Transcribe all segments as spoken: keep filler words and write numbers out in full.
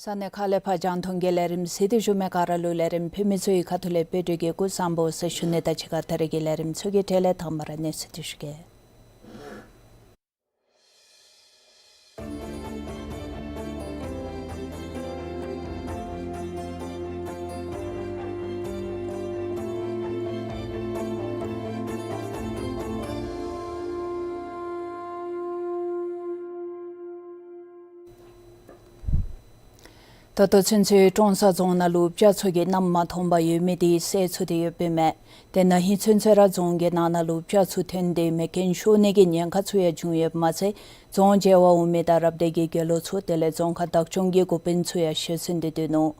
ས་གནས་ཁག་ལས་ཕར་རྒྱང་མཐོང་གི་ལས་རིམ་གཟིགས་ཏེ་བཞུགས་མི་ག་ར་ལུ་ལས་རིམ་ཕུལ་མི་ཚུ་གི་ཁ་ཐུག་ལས་དཔལ་སྒྲོན་གྱིས་སྐུ་གཟུགས་བཟང་པོ་ཟེར་ཞུ་ནི་དང་གཅིག་ཁར་ད་རེས་ཀྱི་ལས་རིམ་ཚུ་གི་གྲས་ལས་དང་པ་ར་གནས་ཚུལ་འདི་ཞུ་གེ། ད་ལྟོ་ཚུན་ཚོད་ཀྲོང་གསར་རྫོང་ནང་ལུ་སྤྱ་ཚུ་གིས་བསྣམས་མ་ཐོན་པར་ཡོད་མི་དེ་བསལ་ཚུགས་ཏེ་ཡོདཔ་ཨིན་མས། དེ་ན་ཧིང་ཚུན་ཚོད་ར་རྫོང་གི་ནང་ན་ལུ་སྤྱ་ཚུ་ཐོན་ཏེ་མེ་རྐྱེན་ཤོར་ནི་གི་ཉེན་ཁ་ཚུ་ཡང་བྱུང་ཡོདཔ་མ་ཚད་རྫོང་མཇལ་བར་འོང་མི་དང་རབ་སྡེ་གི་དགེ་སློང་ཚུ་དེ་ལས་རྫོང་ཁག་བདག་སྐྱོང་གི་འགོ་དཔོན་ཚུ་ཡང་ཞེ་སུན་ཏེ་སྡོད་ནུག།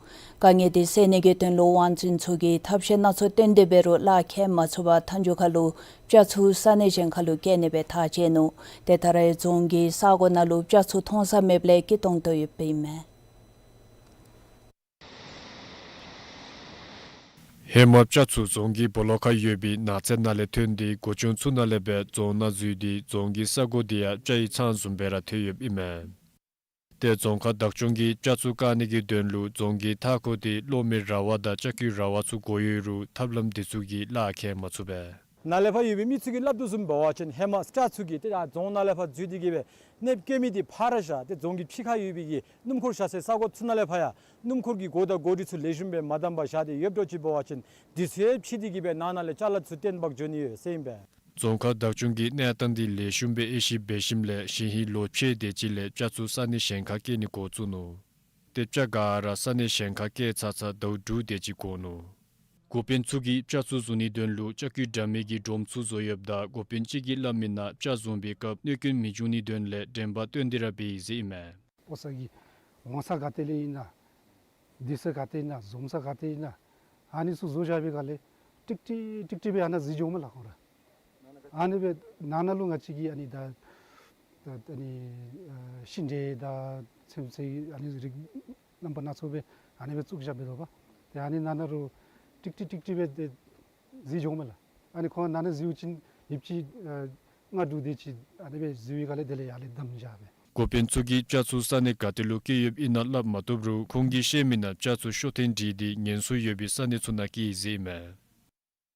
དཀའ་ངལ་དེ་སེལ་ནི་གི་དོན་ལུ་དབང་འཛིན་ཚུ་གིས་ཐབས་ཤེས་སྣ་ཚོགས་བཏོན་ཏེ་འབད་རུང་གླགས་ཁེལ་མ་ཚུགས་པར་མཐའ་མཇུག་ཁར་ལུ་སྤྱ་ཚུ་ས་གནས་གཞན་ཁར་ལུ་བསྐྱལ་ནི་སྦེ་ཐག་བཅད་ནུག། ཏེ་ད་རེས་རྫོང་གི་ས་གོ་ནང་ལུ་སྤྱ་ཚུ་མཐོང་ས་མེདཔ་ལས་སྐྱིད་ཏོང་ཏོ་ཡོདཔ་ཨིན་མས། ཧེ་མ་སྤྱ་ཚུ་རྫོང་གི་སྦོ་ལོགས་ཁར་ཡོད་པའི་ནགས་ཚལ་ནང་ལས་ཐོན་ཏེ་སྒོ་ཅུང་ཚུ་ནང་ལས་སྦེ་རྫོང་ནང་འཛུལ་ཏེ་རྫོང་གི་ས་གོ་དེ་ཡང་སྤྱ་ཡི་ཚང་བཟུམ་སྦེ་ར་ཐལ་ཡོདཔ་ཨིན་མས། ཏེ་རྫོང་ཁག་བདག་སྐྱོང་གིས་སྤྱ་ཚུ་བཀག་ནི་གི་དོན་ལུ་རྫོང་གི་མཐའ་འཁོར་དེ་གློག་མེའི་ར་བ་དང་ལྕགས་ཀྱི་ར་བ་ཚུ་བགོ་ཡོད་རུང་ཐབས་ལམ་དེ་ཚུ་གིས་གླགས་ཁེལ་མ་ཚུགས་པས། ནཱ་ལས་ཕར་ཡོད་པའི་མི་ཚུ་གིས་སླབ་དོ་བཟུམ་འབད་བ་ཅིན་ཧེ་མ་སྤྱ་ཚུ་གིས་ཏེ་ད་རྫོང་ནང་ལས་ཕར་འཛུལ་ཏེ་གི་སྦེ་གནོདཔ་བཀལ་མི་དེ་ཕར་ར་བཞག། ཏེ་རྫོང་གི་ཕྱི་ཁར་ཡོད་པའི་གི་སྣུམ་འཁོར་བཞག་སའི་ས་གོ་ཚུ་ནང་ལས་ཕར་ཡང་སྣུམ་འཁོར་གྱི་སྒོ་དང་སྒོ་རིགས་ཚུ་ལེགས་ཤོམ་སྦེ་མ་བསྡམས་པར་བཞག་སྟེ་ཡོདཔ་འདྲཝ་ཅིག་འབད་བ་ཅིན་དེ་ཚུ་ཡང་ཕྱེ་སྟེ་གི་སྦེ་ནང་ན་ལས་ཅ་ལ་ཚུ་བཏོན་འབག་འགྱོ་ནི་ཡོད་ཟེར་ཨིན་པས། རྫོང་ཁག་བདག་སྐྱོང་གིས་གནས་སྟངས་འདི་ལེགས་ཤོམ་སྦེ་དབྱེ་ཞིབ་འབད་ཞིནམ་ལས་ཞིན་ཧེ་ལོ་ཕྱེད་དེ་ཅིག་ལས་སྤྱ་ཚུ་ས་གནས་གཞན་ཁར་བསྐྱལ་ནི་འགོ་བཙུགས་ནུག། ཏེ་སྤྱ་ག་ར་ས་གནས་གཞན་ཁར་བསྐྱལ་ཚར་ཚར་ཟླཝ་དྲུག་དེ་ཅིག་འགོར་ནུག། འགོ་དཔོན་ཚུ་གིས་སྤྱ་ཚུ་བཟུང་ནིའི་དོན་ལུ་ལྕགས་ཀྱུ་འདྲ་མིན་གྱི་སྒྲོམ་ཚུ་བཟོ་ཡོདཔ་ད་འགོ་དཔོན་གཅིག་གིས་སླབ་མིའི་ནང་སྤྱ་བཟུང་པའི་སྐབས་གནོད་སྐྱོན་མི་འབྱུང་ནིའི་དོན་ལས་དྲན་པ་བཏོན་ཏེ་ར་འབད་ཡི་ཟེར་ཨིན་མས། ཕོག་ས་གི་འོང་ས་ག་ཏེ་ལས་ཨིན་ན། སྡོད་ས་ག་ཏེ་ཨིན་ན། འཛོམས་ས་ག་ཏེ་ཨིན་ན། ཨ་ནི་ཚུ་བཟོ་བཞག་པའི་སྒང་ལས་ཀྲིག་ཀྲི་ཀྲིག་ཀྲི་སྦེ་ཨ་ནཱ་འཛུལ་འགྱོཝ་མས་ལགས་ཁོང་ར། ཨ་ནི་སྦེ་ནང་ན་ལུ་ང་བཅས་ཀྱིས་ཨ་ནི་ད་ད་ཨ་ནི་ཨ་ཤིང་འབྲས་དང་ཚོད་ཚོད་ཨ་ནི་རིགས་རྣམ་པ་སྣ་ཚོགས་སྦེ་ཨ་ནི་སྦེ་བཙུགས་བཞག་སྦེ་འདུག་པ། ཏེ་ཨ་ནི་ནང་ན་ལུ་ཀྲིག་ཀྲི་ཀྲིག་ཀྲི་སྦེ་ཏེ་འཛུལ་འགྱོཝ་མས་ལགས། ཨ་ནི་ཁོང་ནང་ན་འཛུལ་ཅིན་ཡུདཔ་ཅིག་ཨ་ལྔ་དྲུག་དེ་ཅིག་ཨ་ནི་སྦེ་འཛུལ་བའི་སྒང་ལས་དེ་ལས་ཡར་ལས་བསྡམས་བཞག་པས། འགོ་དཔོན་ཚུ་གིས་སྤྱ་ཚུ་ས་གནས་ག་ཏེ་ལུ་བསྐྱལ་ཡོདཔ་ཨིན་ན་སླབ་མ་བཏུབ་རུང་ཁོང་གིས་བཤད་མིའི་ནང་སྤྱ་ཚུ་ཤོར་ཐེངས་བསྒྲིགས་ཏེ་ཉེན་སྲུང་ཡོད་པའི་ས་གནས་ཚུ་ནང་བསྐྱལ་ཡི་ཟེར་ཨིན་མས།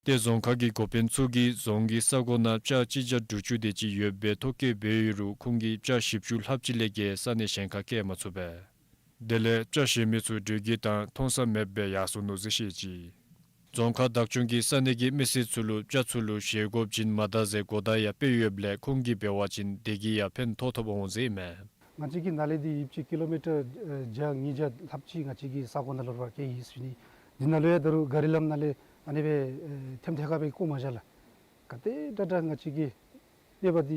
ཏེ་རྫོང་ཁག་གི་འགོ་དཔོན་ཚུ་གིས་རྫོང་གི་ས་གོ་ནང་སྤྱ་གཅིག་བརྒྱ་དྲུག་ཅུ་དེ་ཅིག་ཡོདཔ་སྦེ་ཐོ་བཀོད་འབད་ཡོད་རུང་ཁོང་གིས་སྤྱ་བཞི་བཅུ་ལྷགཔ་ཅིག་ལས་བརྒལ་ས་གནས་གཞན་ཁར་བསྐྱལ་མ་ཚུགས་པས། དེ་ལས་སྤྱ་བཞེས་མི་ཚུ་འགྲུལ་སྐྱེལ་དང་མཐོང་ས་མེདཔ་སྦེ་ཡར་སོ་ནུག་ཟེར་བཤད་ཅི། རྫོང་ཁག་བདག་སྐྱོང་གིས་ས་གནས་ཀྱི་མི་སེར་ཚུ་ལུ་སྤྱ་ཚུ་ལུ་བཞེས་སྒོ་བྱིན་མ་ད་ཟེར་གོ་བརྡ་ཡང་སྤེལ་ཡོདཔ་ལས་ཁོང་གིས་འབད་བ་ཅིན་དེ་གིས་ཡང་ཕན་ཐོགས་ཐོགསཔ་འོང་ཟེར་ཨིན་མས། ང་བཅས་ཀྱི་ནཱ་ལས་འདི་ཡུདཔ་ཅིག་ཀི་ལོ་མི་ཊར་ཨེ་བརྒྱ་ཉིས་བརྒྱ་ལྷགཔ་ཅིག་ང་བཅས་ཀྱི་ས་གོ་ནང་ལུ་ར་བསྐྱལ་ཡི་ཟེར་ནི། འདི་ནང་ལུ་ཡང་ད་རུང་ག་རི་ལམ་ནང་ལས་ཨ་ནི་སྦེ་ཨེ་ཐེམ་ཐེ་ཁ་སྦེ་བཀོ་མ་བཞག་ལགས། ག་དེ་དྲག་དྲག་ང་བཅས་ཀྱི་གནོད་པ་འདི་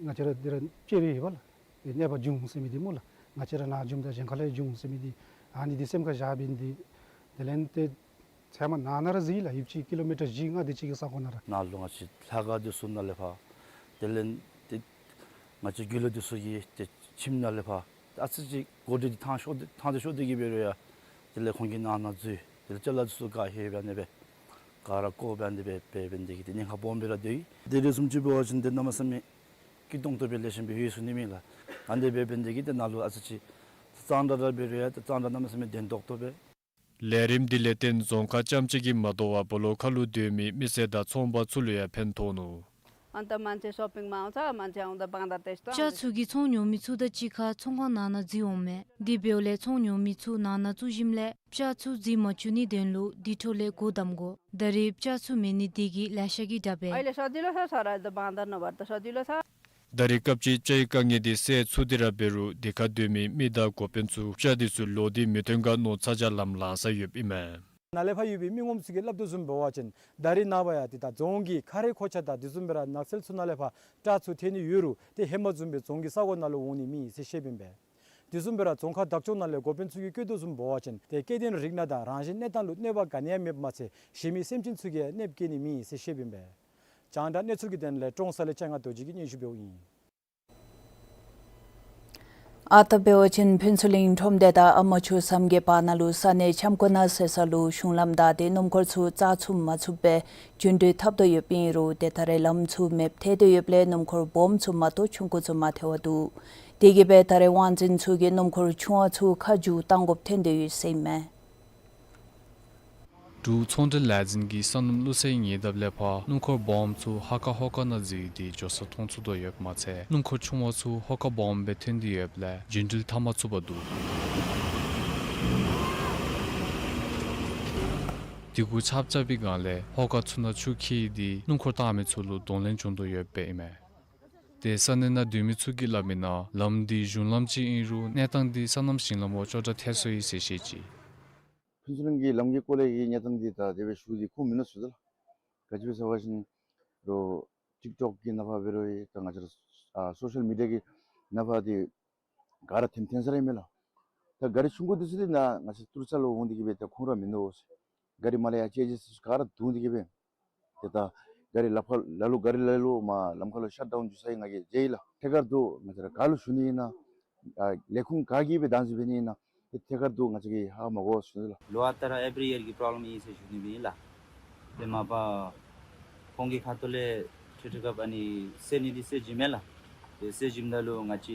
ང་བཅས་ར་འདི་ར་ཅིག་ར་ཡོད་པ་ལགས། གནོད་པ་འབྱུང་ཟེར་མི་འདི་སྨོ་ལགས། ང་བཅས་ར་ནཱ་འབྱུངམ་ད་གཞན་ཁ་ལུ་ཡང་འབྱུང་ཟེར་མི་འདི་ཨ་ནི་འདི་སེམས་ཁར་བཞག་འབད་ནི་འདི། དེ་ལས་ཏེ་ ཚལ་མ་ནང་ན་ར་འཛུལ་ཡི་ལགས། ཡུདཔ་ཅིག་ཀི་ལོ་མི་ཊར་བཞི་ལྔ་དེ་ཅིག་གི་ས་གོ་ནང་ར། ནཱ་ལུ་ང་བཅས་ལྷ་ཁང་འདི་ཚུ་ནང་ལས་ཕར་དེ་ལས་ཏེ་ང་བཅས་དགེ་སློང་འདི་ཚུ་གི་ཏེ་ཁྱིམ་ནང་ལས་ཕར་ཨ་ཙི་ཅིག་གོ་དྲི་འདི་ཐང་ཤོར་ཏེ་ཐང་སྟེ་ཤོར་ཏེ་གི་འབད་རུང་ཡང་དེ་ལས་ཁོང་གིས་ནང་ན་འཛུལ། དེ་ལས་ཅ་ལ་འདི་ཚུ་ག་ཧེ་འབད་ནི་སྦེ་ག་ར་བཀོ་འབད་ནི་སྦེ་འབད་འབད་ནི་དེ་གིས་ཏེ་ཉེན་ཁ་སྦོམ་སྦེ་ར་སྡོད་ཡི། དེ་རེ་བཟུམ་ཅིག་འབད་བ་ཅིན་ཏེ་གནམ་མེད་ས་མེད་སྐྱིད་ཏོང་ཏོ་སྦེ་ལེགས་ཤོམ་སྦེ་ཡོད་ཚུགས་ནི་མེད་ལགས། ཨ་ནི་སྦེ་འབད་ནི་དེ་གིས་ཏེ་ནཱ་ལུ་ཨ་ཙི་ཅིག་གཙང་སྦྲ་ར་འབད་རུང་ཡང་ཏེ་གཙང་སྦྲ་གནམ་མེད་ས་མེད་བདེ་ཏོག་ཏོ་སྦེ། ལས་རིམ་འདི་ལས་བརྟེན་རྫོང་ཁག་རྐྱངམ་གཅིག་གིས་མ་དོ་བར་སྦོ་ལོགས་ཁ་ལུ་སྡོད་མི་མི་སེར་དང་ཚོང་པ་ཚུ་ལུ་ཡང་ཕན་ཐོགས་ནུག། अन्त मान्छे सपिङमा आउँछ, मान्छे आउँदा बाँदर त्यस्तो। སྤྱ་ཚུ་གིས་ཚོང་ཉོ་མི་ཚུ་དང་གཅིག་ཁར་ཚོང་ཁང་ནང་ན་འཛུལ་འོང་མས། དེ་འབདཝ་ལས་ཚོང་ཉོ་མི་ཚུ་ནང་ན་བཙུགས་ཞིནམ་ལས་སྤྱ་ཚུ་འཛུལ་མ་བཅུག་ནིའི་དོན་ལུ་དེ་འཕྲོ་ལས་སྒོ་བསྡམ་དགོ། ད་རེས་སྤྱ་ཚུ་མེད་ནི་དེ་གིས་ལེ་ཤ་གིས་དྲག་པས། अहिले सजिलो छ, सर, अहिले त बाँदर नभएर त सजिलो छ। ད་རེས་སྐབས་ཅིག་སྤྱའི་དཀའ་ངལ་འདི་སེལ་ཚུགས་ཏེ་ར་འབད་རུང་དེ་ཁར་སྡོད་མི་མི་དང་འགོ་དཔོན་ཚུ་སྤྱ་འདི་ཚུ་ལོག་སྟེ་མི་ཐོན་ག་མནོ་ཚ་གྱང་ལམ་ལང་ས་ཡོདཔ་ཨིན་མས། ནཱ་ལས་ཕར་ཡོད་པའི་མི་ངོམ་ཚུ་གིས་སླབ་དོ་བཟུམ་འབད་བ་ཅིན་ད་རེས་ནངས་པ་ཡང་ཏེ་ད་རྫོང་གི་ཁ་རས་ཁོག་ཆ་དང་དེ་བཟུམ་སྦེ་ར་ནགས་ཚལ་ཚུ་ནང་ལས་ཕར་སྤྱ་ཚུ་ཐོན་ནི་ཡོད་རུང་ཏེ་ཧེ་མ་བཟུམ་སྦེ་རྫོང་གི་ས་གོ་ནང་ལུ་འོང་ནི་མེད་ཟེར་བཤདཔ་ཨིན་པས། དེ་བཟུམ་སྦེ་ར་རྫོང་ཁག་བདག་སྐྱོང་ནང་ལས་འགོ་དཔོན་ཚུ་གིས་བཀོད་དོ་བཟུམ་འབད་བ་ཅིན་ཏེ་སྐྱེ་ལྡན་རིགས་སྣ་དང་རང་བཞིན་གནས་སྟངས་ལུ་གནོད་པ་ག་ནི་ཡང་མེདཔ་མ་ཚད་གཞན་མི་སེམས་ཅན་ཚུ་གིས་ཡང་གནོདཔ་བཀལ་ནི་མེད་ཟེར་བཤདཔ་ཨིན་པས། རྒྱང་བསྒྲགས་གནས་ཚུལ་གྱི་དོན་ལས་ཀྲོང་གསར་ལས་ལྕང་ང་རྡོ་རྗེ་གིས་སྙན་ཞུ་འབདཝ་ཨིན། ཨ་རྟག་འབད་བ་ཅིན་ཕུན་ཚོགས་གླིང་ཁྲོམ་སྡེ་དང་ཨ་མ་ཆུ་ཟམ་གྱི་བར་ན་ལུ་ས་གནས་ཆམ་ཀོ་ན་ཟེར་ས་ལུ་གཞུང་ལམ་བདའ་སྟེ་སྣུམ་འཁོར་ཚུ་བཅར་ཚུགས་མ་ཚུགས་པའི་རྒྱུན་སྡོད་འཐབ་དོ་ཡོདཔ་ཨིན་རུང་ཏེ་ད་རེས་ལམ་ཚུ་མེདཔ་ཐལ་ཏེ་ཡོདཔ་ལས་སྣུམ་འཁོར་སྦོམ་ཚུ་མ་གཏོགས་ཆུང་ཀུ་ཚུ་མ་ཐལ་བར་འདུག། དེ་གིས་སྦེ་ད་རེས་དབང་འཛིན་ཚུ་གིས་སྣུམ་འཁོར་ཆུང་བ་ཚུ་ཁ་མཇུག་བཏང་དགོཔ་ཐོན་ཏེ་ཡོད་ཟེར་ཨིན་མས། འབྲུག་ཚོང་འབྲེལ་ལས་འཛིན་གྱིས་ས་སྣུམ་བླུགས་སའི་ཉེ་འདབས་ལས་ཕར་སྣུམ་འཁོར་སྦོམ་ཚུ་ཧ་ཀ་ཧོ་ཀ་ནང་འཛུལ་ཏེ་འགྱོ་ས་མཐོང་ཚུགས་དོ་ཡོདཔ་མ་ཚད་སྣུམ་འཁོར་ཆུང་བ་ཚུ་ཧོ་ཀ་སྦོམ་སྦེ་ཐོན་ཏེ་ཡོདཔ་ལས་རྒྱུན་འགྲུལ་འཐབ་མ་ཚུགས་པར་འདུག། དེ་གུ་ཆརཔ་རྐྱབ་པའི་སྒང་ལས་ཧོ་ཀ་ཚུ་ནང་ཆུ་འཁྱིལ་ཏེ་སྣུམ་འཁོར་བཏང་མི་ཚུ་ལུ་གདོང་ལེན་བྱུང་དོ་ཡོདཔ་ཨིན་མས། ཏེ་ས་གནས་ནང་སྡོད་མི་ཚུ་གིས་སླབ་མི་ནང་ལམ་འདི་གཞུང་ལམ་ཅིག་ཨིན་རུང་གནས་སྟངས་འདི་སོ་ནམ་ཞིང་ལམ་འོག་ཅོག་འཐདཔ་ཐལ་སོ་ཡི་ཟེར་བཤད་ཅི། ཕུན་ཚོགས་གླིང་གི་ལམ་གྱི་སྐོར་ལས་ཀྱི་གནས་སྟངས་འདི་ད་དེ་སྦེ་ཞུ་སྟེ་ཁུངས་མིན་ནུག་ཟེར་ད་ལགས། ག་ཅི་སྦེ་ཟེར་བ་ཅིན་རོགས་ཊིཀ་ཊོཀ་གི་ནང་ཕར་འབད་རུང་ད་ང་བཅས་ར་ཨ་སོ་ཤལ་མི་ཌི་ཡ་གི་ནང་ཕར་འདི་ག་ར་ཐོན་ཐོན་ས་ར་ཨིན་མས་ལགས། ད་ག་རི་ཆུང་ཀུ་འདི་ཚུ་འདི་ནཱ་ང་བཅས་ཏུར་ཚ་ལུ་འོང་སྟེ་གི་སྦེ་ད་ཁུངས་ར་མིན་འདུག་ཟེར། ག་རི་མར་ལས་ཡར་ཅེ་ཇི་ཚུ་ག་ར་བརྡུང་སྟེ་གི་སྦེ་ཏེ་ད་ག་རི་ལ་ཕར་ལ་ལུ་ག་རི་ལ་ལུ་མར་ལམ་ཁ་ལུ་ཤཊ་ཌའུན་འགྱོ་ས་ཡང་ང་གིས་མཇལ་ཡི་ལགས། ཐད་ཀར་དུ་ང་བཅས་ར་ག་ལུ་ཞུ་ནི་ཨིན་ན་ཨ་ལས་ཁུངས་ག་གིས་སྦེ་བདག་འཛིན་འབད་ནི་ཨིན་ན་ཏེ་ཐད་ཀར་དུ་ང་བཅས་ཀྱིས་ཧ་མ་གོ་ཟེར་ཞུ་ནི་ལགས། ལོ་ལྟར་ར་ཨེ་བི་རི་ཡར་གྱི་པོརོབ་ལེམ་ཨིན་ཟེར་ཞུ་ནི་སྦེ་ཨིན་ལགས། ཏེ་མ་པ་ཁོང་གི་ཁ་ཐུག་ལས་ཁྲིད་ཁྲིད་སྐབས་ཨ་ནི་སེལ་ནི་འདི་སེལ་བྱིན་མས་ལགས། ཏེ་སེལ་བྱིནམ་ད་ལུ་ང་བཅས་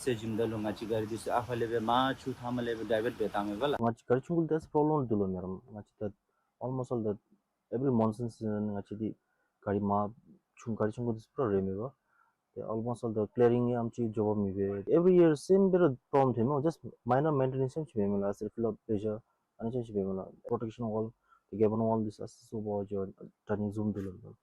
སེལ་བྱིནམ་ད་ལུ་ང་བཅས་ག་རི་འདི་ཚུ་ཨ་ཕ་ལས་སྦེ་མར་ཆུ་མཐའ་མ་ལས་སྦེ་ཌའི་ཝརཊ་འབད་བཏང་མས་པ་ལགས། ང་བཅས་ག་རི་ཆུང་ཀུ་ལུ་ཏེ་པོརོབ་ལེམ་འདུག་ལོ་མེ་རམ། ང་བཅས་ད་almost all the every monsoon season ང་བཅས་འདི་ག་རི་མར་ཆུང་ག་རི་ཆུང་ཀུ་འདི་ཚུ་པུ་ར་རེག་མས་པ། ཏེ་almost all the clearing ཡང་ཨེམ་ཅིག་འགྱོ་བ་མེད་པས། Every year same སྦེ་ར་པོརོབ་ལེམ་ཐོན་མས། just minor maintenance ཡང་ཅིག་འབད་མས་ལགས། ཨ་ཙི་ཕུལ་ཨཔ་འབད་བཞག་ཨ་ནི་ཅིག་འབད་མས་ལགས། པོརོ་ཊེཀ་ཤཱན་ཝཱལ་ཏེ་གེབ་ཝཱལ་འདི་ཚུ་ཨ་ཙི་སོ་པ་ཅིག་ཌ་རེ་ནེཇ་བཟུམ་འདུག་ལགས།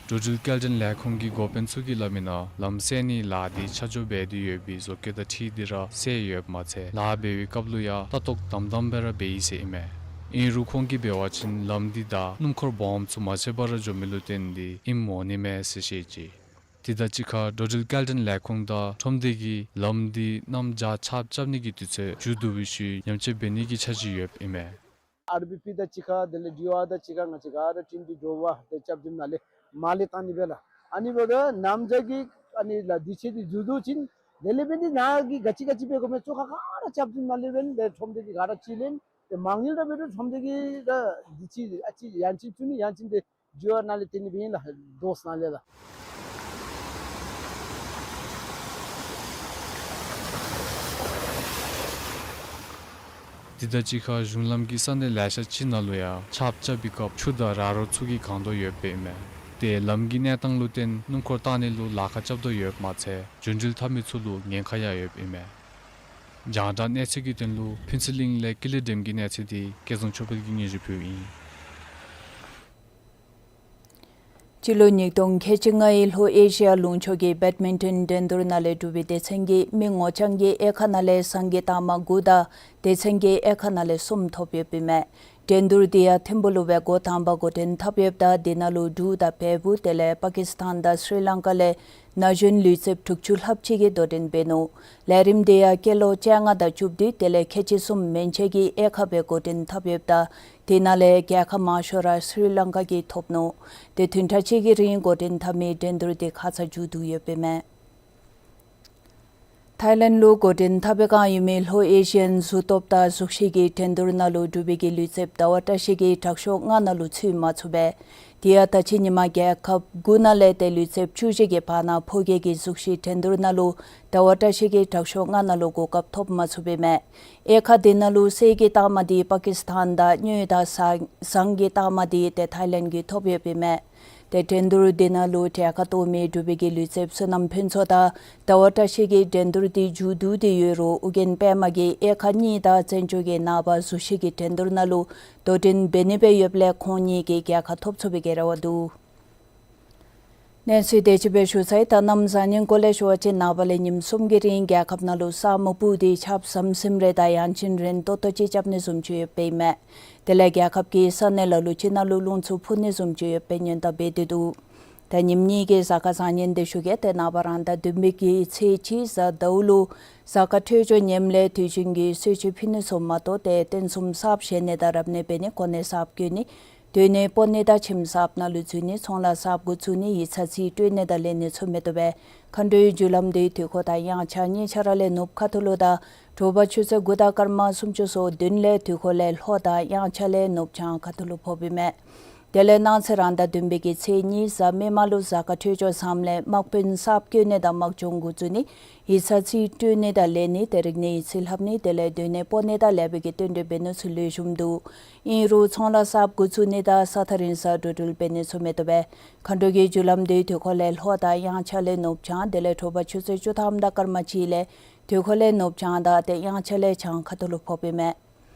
འགྲོ་འགྲུལ་སྐྱེལ་འདྲེན་ལས་ཁུངས་ཀྱི་འགོ་དཔོན་ཚུ་གིས་སླབ་མི་ནང་ལམ་སེལ་ནིའི་ལཱ་འདི་ཆ་འཇོག་འབད་དེ་ཡོད་པའི་བཟོ་བཀོད་དང་འཁྲིལ་ཏེ་ར་སེལ་ཡོདཔ་མ་ཚད་ལཱ་འབད་བའི་སྐབས་ལུ་ཡང་ལྟ་རྟོག་དམ་དམ་སྦེ་ར་འབད་ཡི་ཟེར་ཨིན་མས། ཨིན་རུང་ཁོང་གིས་འབད་བ་ཅིན་ལམ་འདི་བདའ་སྣུམ་འཁོར་སྦོམ་ཚུ་མ་ཆད་པར་འགྱོ་མི་ལུ་བརྟེན་ཏེ་ཨིནམ་འོང་ནི་མས་ཟེར་བཤད་ཅི། དེ་དང་གཅིག་ཁར་འགྲོ་འགྲུལ་སྐྱེལ་འདྲེན་ལས་ཁུངས་དང་ཁྲོམ་སྡེ་གིས་ལམ་འདི་གནམ་བྱཱར་ཆརཔ་རྐྱབ་ནི་གི་དུས་ཚོད་མཇུག་བསྡུ་བའི་ཤུལ་ཡམ་ཆད་འབད་ནི་གི་འཆར་གཞི་ཡོདཔ་ཨིན་མས། ཨར་བི་པི་དང་གཅིག་ཁར་དེ་ལས་ཌི་ཨོ་ཨར་དང་གཅིག་ཁར་ང་བཅས་ག་ར་ཊིམ་འདི་འདྲོག་པ་ཏེ་ལྕགས་རྫམ་ནང་ལས་མར་ལས་བཏང་ནི་སྦེ་ལགས། ཨ་ནི་འབདཝ་ད་གནམ་བྱཱར་གྱི་ཨ་ནི་ལཱ་དུས་ཚོད་འདི་མཇུག་བསྡུ་ཞིནམ་དེ་ལས་འབད་ནི་ནཱ་གི་ག་ཅི་ག་ཅི་འབད་དགོ་མི་ཚུ་ག་ར་ལྕགས་རྫམ་ནང་ལས་འབད་ནི་ཏེ་ཁྲོམ་སྡེ་གིས་ག་ར་ཅིག་ལེན། ཏེ་མ་དངུལ་ར་འབད་རུང་ཁྲོམ་སྡེ་གིས་ར་འདི་ཅིག་ཨ་ཅིག་ཡང་ཅིན་བཙུགས་ནི་ཡང་ཅིན་ཏེ་ཌི་ཨོ་ཨར་ནང་ལས་སྟོན་ནི་སྦེ་ཨིན་ལགས། ཌོས་ནང་ལས་ལགས། དེ་དང་གཅིག་ཁར་གཞུང་ལམ་གྱི་ས་གནས་ལེ་ཤ་ཅིག་ནང་ལུ་ཡང་ཆརཔ་རྐྱབ་པའི་སྐབས་ཆུ་དང་ར་རོ་ཚུ་གིས་གང་དོ་ཡོདཔ་ཨིན་མས། ཏེ་ལམ་གྱི་གནས་སྟངས་ལུ་བརྟེན་སྣུམ་འཁོར་བཏང་ནི་ལུ་ལཱ་ཁག་རྐྱབ་དོ་ཡོདཔ་མ་ཚད་རྒྱུ་འགྲུལ་འཐབ་མི་ཚུ་ལུ་ཉེན་ཁ་ཡང་ཡོདཔ་ཨིན་མས། རྒྱང་བསྒྲགས་གནས་ཚུལ་གྱི་དོན་ལུ་ཕུན་ཚོགས་གླིང་ལས་ཀུན་ལེགས་སྒྲོལམ་གྱི་གནས་ཚུལ་འདི་སྐལ་བཟང་ཆོས་འཕེལ་གྱིས་སྙན་ཞུ་ཕུལཝ་ཨིན། སྤྱི་ལོ་ཉིས་སྟོང་ཁལ་གཅིག་ལྔའི་ལྷོ་ཨེ་ཤི་ཡ་ལུང་ཕྱོགས་ཀྱི་བེཌ་མིན་ཊོན་འགྲན་བསྡུར་ནང་ལས་གྲུབ་པའི་སྡེ་ཚན་གྱིས་མི་ངོ་རྐྱང་གི་དབྱེ་ཁག་ནང་ལས་ཟངས་ཀྱི་རྟགས་མ་དགུ་དང་སྡེ་ཚན་གྱི་དབྱེ་ཁག་ནང་ལས་གསུམ་ཐོབ་ཡོདཔ་ཨིན་མས། འགྲན་བསྡུར་འདི་ཡང་ཐིམ་ཕུག་ལུ་སྦེ་འགོ་དང་པ་འགོ་འདྲེན་འཐབ་ཡོདཔ་ད་དེ་ནང་ལུ་འབྲུག་དང་བལ་པོ་དེ་ལས་པ་ཀིས་ཐན་དང་སི་རི་ལང་ཀ་ལས་ན་གཞོན་ལུས་རྩལཔ་དྲུག་ཅུ་ལྷགཔ་ཅིག་གིས་དོ་འགྲན་འབད་ནུག། ལས་རིམ་འདི་ཡང་སྐྱེས་ལོ་བཅོ་ལྔ་དང་བཅུ་བདུན་དེ་ལས་ཁལ་གཅིག་གསུམ་མན་ཆད་ཀྱིས་དབྱེ་ཁག་སྦེ་འགོ་འདྲེན་འཐབ་ཡོདཔ་ད་དེ་ནང་ལས་རྒྱལ་ཁབ་མང་ཤོས་ར་སི་རི་ལང་ཀ་གིས་ཐོབ་ནུག། ཏེ་བདུན་ཕྲག་གཅིག་གི་རིང་འགོ་འདྲེན་འཐབ་མི་འགྲན་བསྡུར་འདི་ཁ་ཙ་མཇུག་བསྡུ་ཡོདཔ་ཨིན་མས། ཐའི་ལེནཌ་ལུ་འགོ་འདྲེན་འཐབ་པའི་བསྒང་ཡོད་མི་ལྷོ་ཨེ་ཤི་ཡན་གཟུགས་སྟོབས་དང་གཟུགས་གཞི་གི་འགྲན་བསྡུར་ནང་ལུ་འབྲུག་པའི་གི་ལུས་རྩལཔ་ཟླ་བ་བཀྲ་ཤིས་ཀྱིས་དྲག་ཤོས་ལྔ་ནང་ལུ་ཚུད་མ་ཚུགས་པས། དེ་ཡང་ད་ཅི་ཉིན་མ་རྒྱལ་ཁབ་དགུ་ནང་ལས་ཏེ་ལུས་རྩལཔ་བཅུ་བཞི་གི་བར་ན་ཕོ་སྐྱེས་ཀྱི་གཟུགས་གཞི་འགྲན་བསྡུར་ནང་ལུ་ཟླ་བ་བཀྲ་ཤིས་ཀྱིས་དྲག་ཤོས་ལྔ་ནང་ལུ་གོ་སྐབས་ཐོབ་མ་ཚུགསཔ་ཨིན་མས། དབྱེ་ཁག་དེ་ནང་ལུ་གསེར་གྱི་རྟགས་མ་འདི་པ་ཀིས་ཐན་དང་དངུལ་དང་ཟངས་ཟངས་ཀྱི་རྟགས་མ་འདི་ཏེ་ཐའི་ལེནཌ་ཀྱིས་ཐོབ་ཡོདཔ་ཨིན་མས། ཏེ་འགྲན་བསྡུར་འདི་ནང་ལུ་གྲལ་ཁར་གཏོགས་མི་འབྲུག་པའི་གི་ལུས་རྩལཔ་བསོད་ནམས་ཕུན་ཚོགས་དང་ཟླ་བ་བཀྲ་ཤིས་ཀྱིས་འགྲན་བསྡུར་འདི་མཇུག་བསྡུ་སྟེ་ཡོད་རུང་ཨོ་རྒྱན་པདྨ་གིས་དབྱེ་ཁག་གཉིས་དང་བཙན་བྱོལ་གྱི་ནངས་པ་གཟུགས་གཞི་གི་འགྲན་བསྡུར་ནང་ལུ་དོ་འགྲན་འབད་ནི་སྦེ་ཡོདཔ་ལས་ཁོང་གཉིས་ཀྱིས་རྒྱལ་ཁ་ཐོབ་ཚུགས་པའི་གི་རེ་བ་འདུག། གནས་ཚུལ་དེ་ཅིག་སྦེ་ཞུ་ཚར་ཡི། ད་གནམ་བཟང་ངན་སྐོར་ལས་ཞུ་བ་ཅིན་ནངས་པ་ལས་ཉིནམ་གསུམ་གྱི་རིང་རྒྱལ་ཁབ་ནང་ལུ་ས་སྨུག་སྤུབས་ཏེ་ཆརཔ་ཟམ་ཟིམ་རེ་དང་ཡང་ཅིན་རན་ཏོག་ཏོ་ཅིག་རྐྱབ་ནི་བཟུམ་ཅིག་ཡོདཔ་ཨིན་མས། དེ་ལས་རྒྱལ་ཁབ་ཀྱི་ས་གནས་ལ་ལུ་ཅིག་ནང་ལུ་རླུང་འཚུབ་འཕུ་ནི་བཟུམ་ཅིག་ཡོདཔ་སྦེ་སྔོན་བརྡ་འབད་དེ་འདུག། ད་ཉིནམ་གཉིས་ཀྱི་གཟའ་སྐར་བཟང་ངན་དེ་ཞུ་གེ། ཏེ་ནངས་པ་རང་ཟླ་བདུན་པའི་གི་ཚེས་གཅིག་གཟའ་ཟླཝ་ལུ་གཟའ་སྐར་འཕྲོད་སྦྱོར་ངནམ་ལས་དུས་རྒྱུན་གྱི་གསོལ་མཆོད་ཕུལ་ནི་ཚུ་མ་གཏོགས་ཏེ་རྟེན་གསུམ་གསརཔ་བཞེངས་ནི་དང་རབ་གནས་འབད་ནི་གོ་གནས་གསརཔ་བསྐོ་ནི་སྡོད་གནས་སྤོ་གནས་དང་ཁྱིམ་གསརཔ་ནང་ལུ་འཛུལ་ནི་ཚོང་ལཱ་གསརཔ་འགོ་བཙུགས་ནི་ཡིག་ཚང་རྩིས་སྤྲོད་ནི་དང་ལེན་ནི་ཚུ་མེད་དོ་བས། མཁའ་འགྲོའི་རྒྱུ་ལམ་འདི་དུས་འཁོར་དང་དབྱངས་འཆར་གཉིས་ཆ་ར་ལས་ནུབ་ཁ་ཐུག་ལུ་དང་དྲོ་པ་ཆུ་ཚོད་དགུ་དང་སྐར་མ་སུམ་ཅུ་སོ་བདུན་ལས་དུས་འཁོར་ལས་ལྷོ་དང་དབྱངས་འཆར་ལས་ནུབ་བྱང་ཁ་ཐུག་ལུ་ཕོགཔ་ཨིན་མས། དེ་ལས་གནངས་ཚེ་རང་ཟླ་བདུན་པའི་གི་ཚེས་གཉིས་གཟའ་མིག་དམར་ལུ་གཟའ་སྐར་འཕྲོད་སྦྱོར་བཟངམ་ལས་དམག་དཔོན་གསརཔ་བསྐོ་ནི་དང་དམག་སྦྱོང་འགོ་བཙུགས་ནི་ཡིག་ཚང་རྩིས་སྤྲོད་ནི་དང་ལེན་ནི་ཏེ་རིག་གནས་ཡིག་རྩིས་ལྷབ་ནི་དེ་ལས་སྡོད་གནས་སྤོ་གནས་དང་ལེགས་པའི་གི་རྟེན་འབྲེལ་འབད་ནི་ཚུ་ལེགས་ཤོམ་འདུག། ཨིན་རུང་ཚོང་ལཱ་གསརཔ་འགོ་བཙུགས་ནི་དང་ས་ཐག་རིང་སར་འགྲོ་འགྲུལ་འབད་ནི་ཚུ་མེད་དོ་བས། མཁའ་འགྲོ་གི་རྒྱུ་ལམ་འདི་དུས་འཁོར་ལས་ལྷོ་དང་དབྱངས་འཆར་ལས་ནུབ་བྱང་དེ་ལས་དྲོ་པ་ཆུ་ཚོད་བཅུ་ཐམ་དང་སྐར་མ་གཅིག་ལས་དུས་འཁོར་ལས་ནུབ་བྱང་དང་ཏེ་དབྱངས་འཆར་ལས་བྱང་ཁ་ཐུག་ལུ་ཕོགཔ་ཨིན་མས།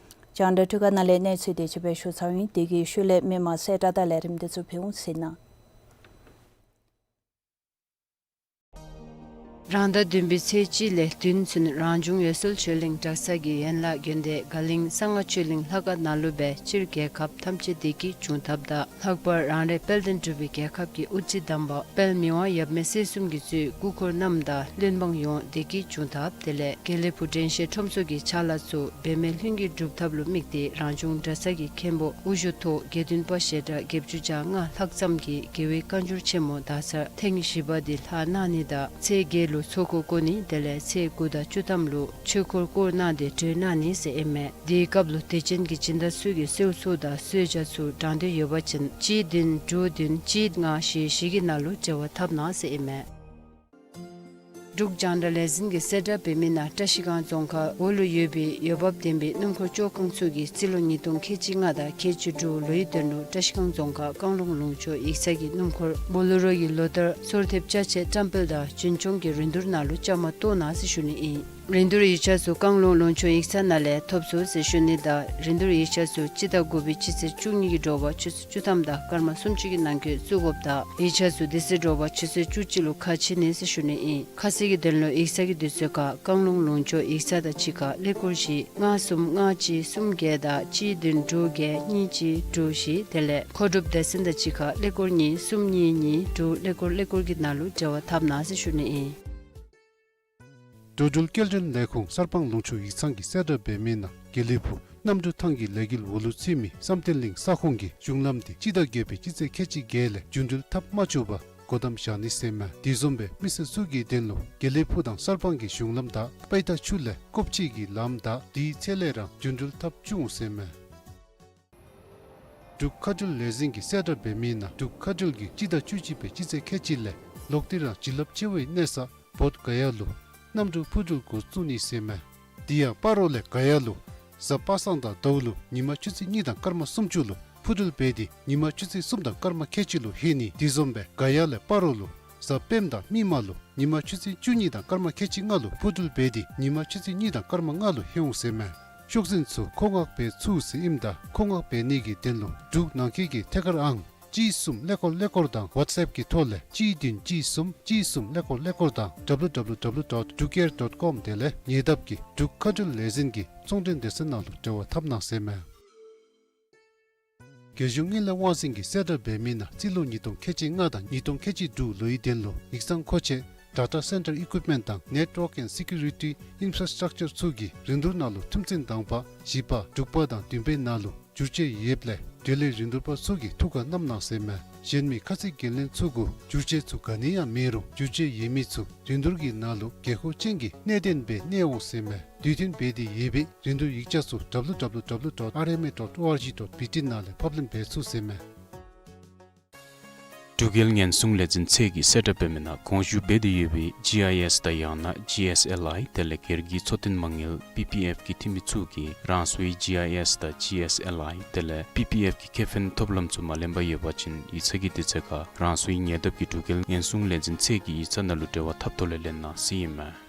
རྒྱང་བསྒྲགས་འཕྲུལ་ཁང་ནང་ལས་གནས་ཚུལ་དེ་ཅིག་སྦེ་ཞུ་ཚར་ཡི། དེ་གི་ཤུལ་ལས་མི་མང་གསལ་བསྒྲགས་དང་ལས་རིམ་དེ་ཚུ་ཕུལ་འོང་ཟེར་ན། རང་ཟླ་བདུན་པའི་ཚེས་གཅིག་ལས་བདུན་ཚུན་རང་བྱུང་འོད་གསལ་ཆོས་གླིང་གྲྭ་ཚང་གི་ཡན་ལག་དགོན་སྡེ་དགའ་གླིང་གསང་སྔགས་ཆོས་གླིང་ལྷ་ཁང་ནང་ལུ་སྦེ་སྤྱིར་རྒྱལ་ཁབ་ཐམས་ཅད་བདེ་སྐྱིད་འབྱུང་ཐབས་དང་ལྷག་པར་རང་རེ་དཔལ་ལྡན་འབྲུག་པའི་རྒྱལ་ཁབ་ཀྱི་དབུ་ཁྲིད་དམ་པ་དཔལ་མི་དབང་ཡབ་མེས་སྲས་གསུམ་གྱིས་གཙོས་སྐུ་འཁོར་རྣམས་དང་བློན་འབངས་ཡོངས་བདེ་སྐྱིད་འབྱུང་ཐབས། དེ་ལས་དགེ་ལེགས་ཕུག་དྲན་ཤེས་ཁྲོམ་ཚོགས་ཀྱི་ཕྱག་ལཱ་ཚུ་འབད་མེད་ལྷུན་གྱིས་འགྲུབ་ཐབས་ལུ་དམིགས་ཏེ་རང་བྱུང་གྲྭ་ཚང་གི་མཁན་པོ་དབུ་བཞུགས་ཐོག་དགེ་འདུན་པ་ཞལ་གྲངས་བརྒྱད་ཅུ་གྱ་ལྔ་ལྷག་ཙམ་གྱིས་རྒྱལ་བའི་བཀའ་འགྱུར་ཆེན་མོ་དག་ཚར་ཐེངས་བཞི་པ་འདི་ལྷག་གནང་ནི་དང་ཚེས་བརྒྱད་ལུ་ཚོགས་འཁོར་བསྐོར་ནི་དེ་ལས་ཚེས་དགུ་དང་བཅུ་ཐམ་ལུ་ཆོས་འཁོར་བསྐོར་གནང་སྟེ་གྲོལ་གནང་ནི་ཟེར་ཨིན་མས། དེའི་སྐབས་ལུ་དད་ཅན་གྱི་སྦྱིན་བདག་ཚུ་གིས་གསོལ་ཚོགས་དང་གསོལ་ཇ་ཚུ་དྲང་འདོད་ཡོད་པ་ཅིན་གཅིག་བདུན་དྲུག་བདུན་གཅིག་ལྔ་བཞི་བཞི་གི་ནང་ལུ་འབྲེལ་བ་འཐབ་གནང་ཟེར་ཨིན་མས། འབྲུག་རྒྱང་བསྒྲགས་ལས་འཛིན་གྱིས་གསལ་བསྒྲགས་འབད་མི་ནང་བཀྲ་ཤིས་སྒང་རྫོང་ཁག་འོག་ལུ་ཡོད་པའི་འོས་འབབ་ལྡན་པའི་སྣུམ་འཁོར་བཅོ་ཁང་ཚུ་གིས་རྩིས་ལོ་ཉིས་སྟོང་ཁལ་གཅིག་ལྔ་དང་ཁལ་གཅིག་དྲུག་ལོའི་དོན་ལུ་བཀྲ་ཤིས་སྒང་རྫོང་ཁག་བཀང་ལུང་ལུང་ཕྱོགས་ཡིག་ཚང་གི་སྣུམ་འཁོར་བོ་ལེ་རོ་གི་ལོ་བསྟར་སོར་ཐེབས་ཅ་ཆས་བཀྲམ་སྤེལ་དང་རྒྱུན་སྐྱོང་གི་རིན་བསྡུར་ནང་ལུ་བཅའ་མར་གཏོགས་གནང་ཟེར་ཞུ་ནི་ཨིན། རིན་བསྡུར་ཡིག་ཆ་ཚུ་བཀང་ལུང་ལུང་ཕྱོགས་ཡིག་ཚང་ནང་ལས་ཐོབ་ཚུགས་ཟེར་ཞུ་ནི་དང་རིན་བསྡུར་ཡིག་ཆ་ཚུ་སྤྱི་ཟླ་དགུ་པའི་སྤྱི་ཚེས་བཅུ་གཉིས་ཀྱི་དྲོ་པ་ཆུ་ཚོད་བཅུ་ཐམ་དང་སྐར་མ་སུམ་ཅུ་གི་ནང་འཁོད་བཙུགས་དགོཔ་དང་ཡིག་ཆ་ཚུ་དེ་ཚེ་དྲོ་པ་ཆུ་ཚོད་བཅུ་གཅིག་ལུ་ཁ་ཕྱེ་ནི་ཟེར་ཞུ་ནི་ཨིན། ཁ་གསལ་གྱི་དོན་ལུ་ཡིག་ཚང་གི་དུས་ཚོད་ཁར་བཀང་ལུང་ལུང་ཕྱོགས་ཡིག་ཚང་དང་གཅིག་ཁར་ཀླད་ཀོར་བཞི་ལྔ་གསུམ་ལྔ་གཅིག་གསུམ་བརྒྱད་དང་གཅིག་བདུན་དྲུག་བརྒྱད་གཉིས་གཅིག་དྲུག་བཞི་དེ་ལས་མཁོ་སྒྲུབ་སྡེ་ཚན་དང་གཅིག་ཁར་ཀླད་ཀོར་གཉིས་གསུམ་གཉིས་གཉིས་དྲུག་ཀླད་ཀོར་ཀླད་ཀོར་གྱི་ནང་ལུ་འབྲེལ་བ་འཐབ་གནང་ཟེར་ཞུ་ནི་ཨིན། འགྲོ་འགྲུལ་སྐྱེལ་འདྲེན་ལས་ཁུངས་གསར་སྤང་ལུང་ཕྱོགས་ཡིག་ཚང་གིས་གསལ་བསྒྲགས་འབད་མི་ནང་དགེ་ལེགས་ཕུག་གནམ་གྲུ་ཐང་གི་ལས་འགུལ་འོག་ལུ་ཚུད་མི་བསམ་གཏན་གླིང་ས་ཁོངས་ཀྱི་གཞུང་ལམ་འདི་སྤྱི་ཟླ་བརྒྱད་པའི་སྤྱི་ཚེས་ཁལ་གཅིག་བརྒྱད་ལས་རྒྱུན་འགྲུལ་འཐབ་མ་བཅུག་པར་སྒོ་བསྡམ་བཞག་ནི་ཟེར་མས། དེ་བཟུམ་སྦེ་མི་སེར་ཚུ་གི་དོན་ལུ་དགེ་ལེགས་ཕུག་དང་གསར་སྤང་གི་གཞུང་ལམ་དང་པའི་ཏ་ཆུ་ལས་ཀོབ་ཅི་གི་ལམ་དང་དེའི་ཚེ་ལས་རང་རྒྱུན་འགྲུལ་འཐབ་བཅུག་འོང་ཟེར་མས། འབྲུག་མཁའ་འགྲུལ་ལས་འཛིན་གྱིས་གསལ་བསྒྲགས་འབད་མི་ནང་འབྲུག་མཁའ་འགྲུལ་གྱིས་སྤྱི་ཟླ་བཅུ་གཅིག་པའི་སྤྱི་ཚེས་ཁལ་གཅིག་ལས་ལོག་སྟེ་རང་བྱིན་རླབས་ཆེ་བའི་གནས་ས་བོདྷ་ག་ཡ་ལུ་གནམ་གྲུ་འཕུར་འགྲུལ་འགོ་བཙུགས་ནི་ཟེར་མས། དེ་ཡང་སྤ་རོ་ལས་ག་ཡ་ལུ་གཟའ་པ་སངས་དང་ཟླཝ་ལུ་ཉིན་མ་ཆུ་ཚོད་གཉིས་དང་སྐར་མ་སུམ་ཅུ་ལུ་འཕུར་འགྲུལ་འབད་དེ་ཉིན་མ་ཆུ་ཚོད་གསུམ་དང་སྐར་མ་ཁལ་གཅིག་ལུ་ལྷོད་ནི། དེ་བཟུམ་སྦེ་ག་ཡ་ལས་སྤ་རོ་ལུ་གཟའ་སྤེནམ་དང་མིག་དམར་ལུ་ཉིན་མ་ཆུ་ཚོད་བཅུ་གཉིས་དང་སྐར་མ་ཁལ་གཅིག་ལྔ་ལུ་འཕུར་འགྲུལ་འབད་དེ་ཉིན་མ་ཆུ་ཚོད་གཉིས་དང་སྐར་མ་ལྔ་ལུ་ལྷོད་འོང་ཟེར་མས། ཤོག་འཛིན་ཚུ་མཁོ་མངགས་འབད་ཚུགས་ཟེར་ཨིནམ་ད་མཁོ་མངགས་འབད་ནི་གི་དོན་ལུ་འབྲུག་ནང་འཁོད་ཀྱི་ཐད་ཀར་ཨང་གཅིག་གསུམ་ཀླད་ཀོར་ཀླད་ཀོར་དང་ཝཊས་ཨེཔ་གི་ཐོག་ལས་གཅིག་བདུན་གཅིག་གསུམ་གཅིག་གསུམ་ཀླད་ཀོར་ཀླད་ཀོར་དང་ཌབ་ལུ་ཌབ་ལུ་ཌབ་ལུ་ཌོཊ་འབྲུག་ཨེར་ཌོཊ་ཀོམ་དེ་ལས་ཉེ་འདབས་ཀྱི་འབྲུག་མཁའ་འགྲུལ་ལས་འཛིན་གྱི་ཚོང་འབྲེལ་སྡེ་ཚན་ནང་ལུ་འབྲེལ་བ་འཐབ་གནང་ཟེར་མས། རྒྱལ་གཞུང་དངུལ་ལས་དབང་འཛིན་གྱིས་གསལ་བསྒྲགས་འབད་མི་ནང་རྩིས་ལོ་ཉིས་སྟོང་ཁལ་གཅིག་ལྔ་དང་ཉིས་སྟོང་ཁལ་གཅིག་དྲུག་ལོའི་དོན་ལུ་ཡིག་ཚང་མཁོ་ཆས་data center equipment དང་network and security infrastructure ཚུ་གི་རིན་བསྡུར་ནང་ལུ་ཐུམ་ཚན་དང་པ་བཞི་པ་དྲུག་པ་དང་བདུན་པའི་ནང་ལུ་བསྒྱུར་བཅོས་ཡོདཔ་ལས་དེ་ལས་རིན་བསྡུར་པ་ཚུ་གིས་ཐུགས་ཁར་བསྣམ་གནང་ཟེར་མས། གཞན་མི་ཁ་ཚིག་འགན་ལེན་ཚུ་གུ་བསྒྱུར་བཅོས་ཚུ་ག་ནི་ཡང་མེད་རུང་བསྒྱུར་བཅོས་ཡོད་མི་ཚུ་རིན་བསྡུར་གྱི་ནང་ལུ་དགོས་མཁོ་ཅན་གྱི་གནད་དོན་སྦེ་གནས་འོང་ཟེར་མས། དུས་མཐུན་འབད་དེ་ཡོད་པའི་རིན་བསྡུར་ཡིག་ཆ་ཚུ་W W W dot R M A dot O R G dot B T ནང་ལས་ཕབ་ལེན་འབད་ཚུགས་ཟེར་མས། འབྲུག་རྒྱལ་ཉེན་སྲུང་ལས་འཛིན་ཚད་ཀྱིས་གསལ་བསྒྲགས་འབད་མི་ནང་གོང་ཞུ་འབད་དེ་ཡོད་པའི་ཇི་ཨའི་ཨེསི་དང་ཡང་ན་ཇི་ཨེསི་ཨེལ་ཨའི་དེ་ལས་སྒེར་གྱི་འཚོ་རྟེན་མ་དངུལ་པི་པི་ཨེཕ་གི་འཐུས་མི་ཚུ་གིས་རང་སོའི་ཇི་ཨའི་ཨེསི་དང་ཇི་ཨེསི་ཨེལ་ཨའི་དེ་ལས་པི་པི་ཨེཕ་གི་ཁེ་ཕན་ཐོབ་ལམ་ཚུ་མ་ལེན་པར་ཡོད་པ་ཅིན་ཡིག་ཚང་གི་དུས་ཚོད་ཁར་རང་སོའི་ཉེ་འདབས་ཀྱི་འབྲུག་རྒྱལ་ཉེན་སྲུང་ལས་འཛིན་ཚད་ཀྱི་ཡིག་ཚང་ནང་ལུ་འབྲེལ་བ་འཐབ་ཐོག་ལས་ལེན་གནང་ཟེར་ཨིན་མས།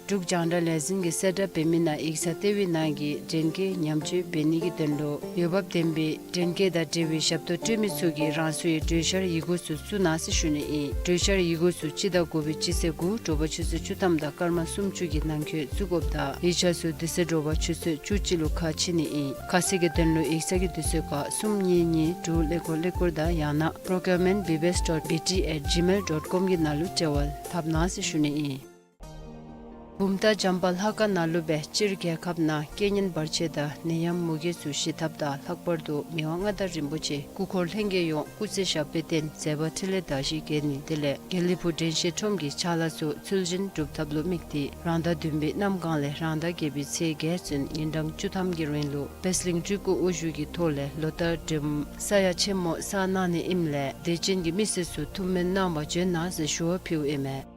འབྲུག་རྒྱང་བསྒྲགས་ལས་འཛིན་གྱིས་གསལ་བསྒྲགས་འབད་མི་ནང་ཡིག་ཚང་ལྟེ་བའི་ནང་གི་འདྲེན་སྐྱེལ་ཉམས་བཅོས་འབད་ནི་གི་དོན་ལུ་འོས་འབབ་ལྡན་པའི་འདྲེན་སྐྱེལ་དང་འབྲེལ་བའི་ཞབས་ཏོག་སྤྲོད་མི་ཚུ་གིས་རང་སོའི་གྲོས་འཆར་ཡི་གུ་ཚུ་བཙུགས་གནང་ཟེར་ཞུ་ནི་ཨིན། གྲོས་འཆར་ཡི་གུ་ཚུ་སྤྱི་ཟླ་དགུ་པའི་སྤྱི་ཚེས་དགུ་དྲོ་པ་ཆུ་ཚོད་བཅུ་ཐམ་དང་སྐར་མ་སུམ་ཅུ་གི་ནང་འཁོད་བཙུགས་དགོཔ་དང་ཡིག་ཆ་ཚུ་དེ་ཚེ་དྲོ་པ་ཆུ་ཚོད་བཅུ་གཅིག་ལུ་ཁ་ཕྱེ་ནི་ཨིན། ཁ་གསལ་གྱི་དོན་ལུ་ཡིག་ཚང་གི་དུས་ཚོད་ཁར་གསུམ་གཉིས་གཉིས་དྲུག་ཀླད་ཀོར་ཀླད་ཀོར་དང་ཡང་ན་procurement B B S dot B T at gmail dot com གི་ནང་ལུ་འབྲེལ་བ་འཐབ་གནང་ཟེར་ཞུ་ནི་ཨིན། བུམ་ཐང་བྱམས་པ་ལྷ་ཁང་ནང་ལུ་སྦེ་སྤྱིར་རྒྱལ་ཁབ་ནང་རྐྱེན་ངན་བར་ཆད་དང་ནད་ཡམས་མུ་གེ་ཚུ་ཞི་ཐབས་དང་ལྷག་པར་དུ་མི་དབང་མངའ་བདག་རིན་པོ་ཆེ་སྐུ་འཁོར་ལྷན་རྒྱས་ཡོངས་སྐུ་ཚེ་ཞབས་པད་བརྟན་མཛད་པ་འཕྲིན་ལས་དར་ཞིང་རྒྱས་ནི་དེ་ལས་དགེ་ལེགས་ཕུག་དྲན་ཤེས་ཁྲོམ་གྱི་ཕྱག་ལཱ་ཚུ་ཚུལ་བཞིན་སྒྲུབ་ཐབས་ལུ་དམིགས་ཏེ་རང་ཟླ་བདུན་པའི་གནམ་གང་ལས་རང་ཟླ་བརྒྱད་པའི་ཚེས་བརྒྱད་ཚུན་ཉིན་གྲངས་བཅུ་ཐམ་གྱི་རིང་ལུ་པད་གླིང་སྤྲུལ་སྐུ་དབུ་བཞུགས་ཀྱི་ཐོག་ལས་ལོ་ལྟར་སྒྲོལ་མ་ས་ཡ་ཆེན་མོ་བསགས་གནང་ནི་ཨིནམ་ལས་དད་ཅན་གྱི་མི་སེར་ཚུ་ཐུགས་སྨོན་གནང་བར་བྱོན་གནང་ཟེར་ཞུ་བ་ཕུལཝ་ཨིན་མས།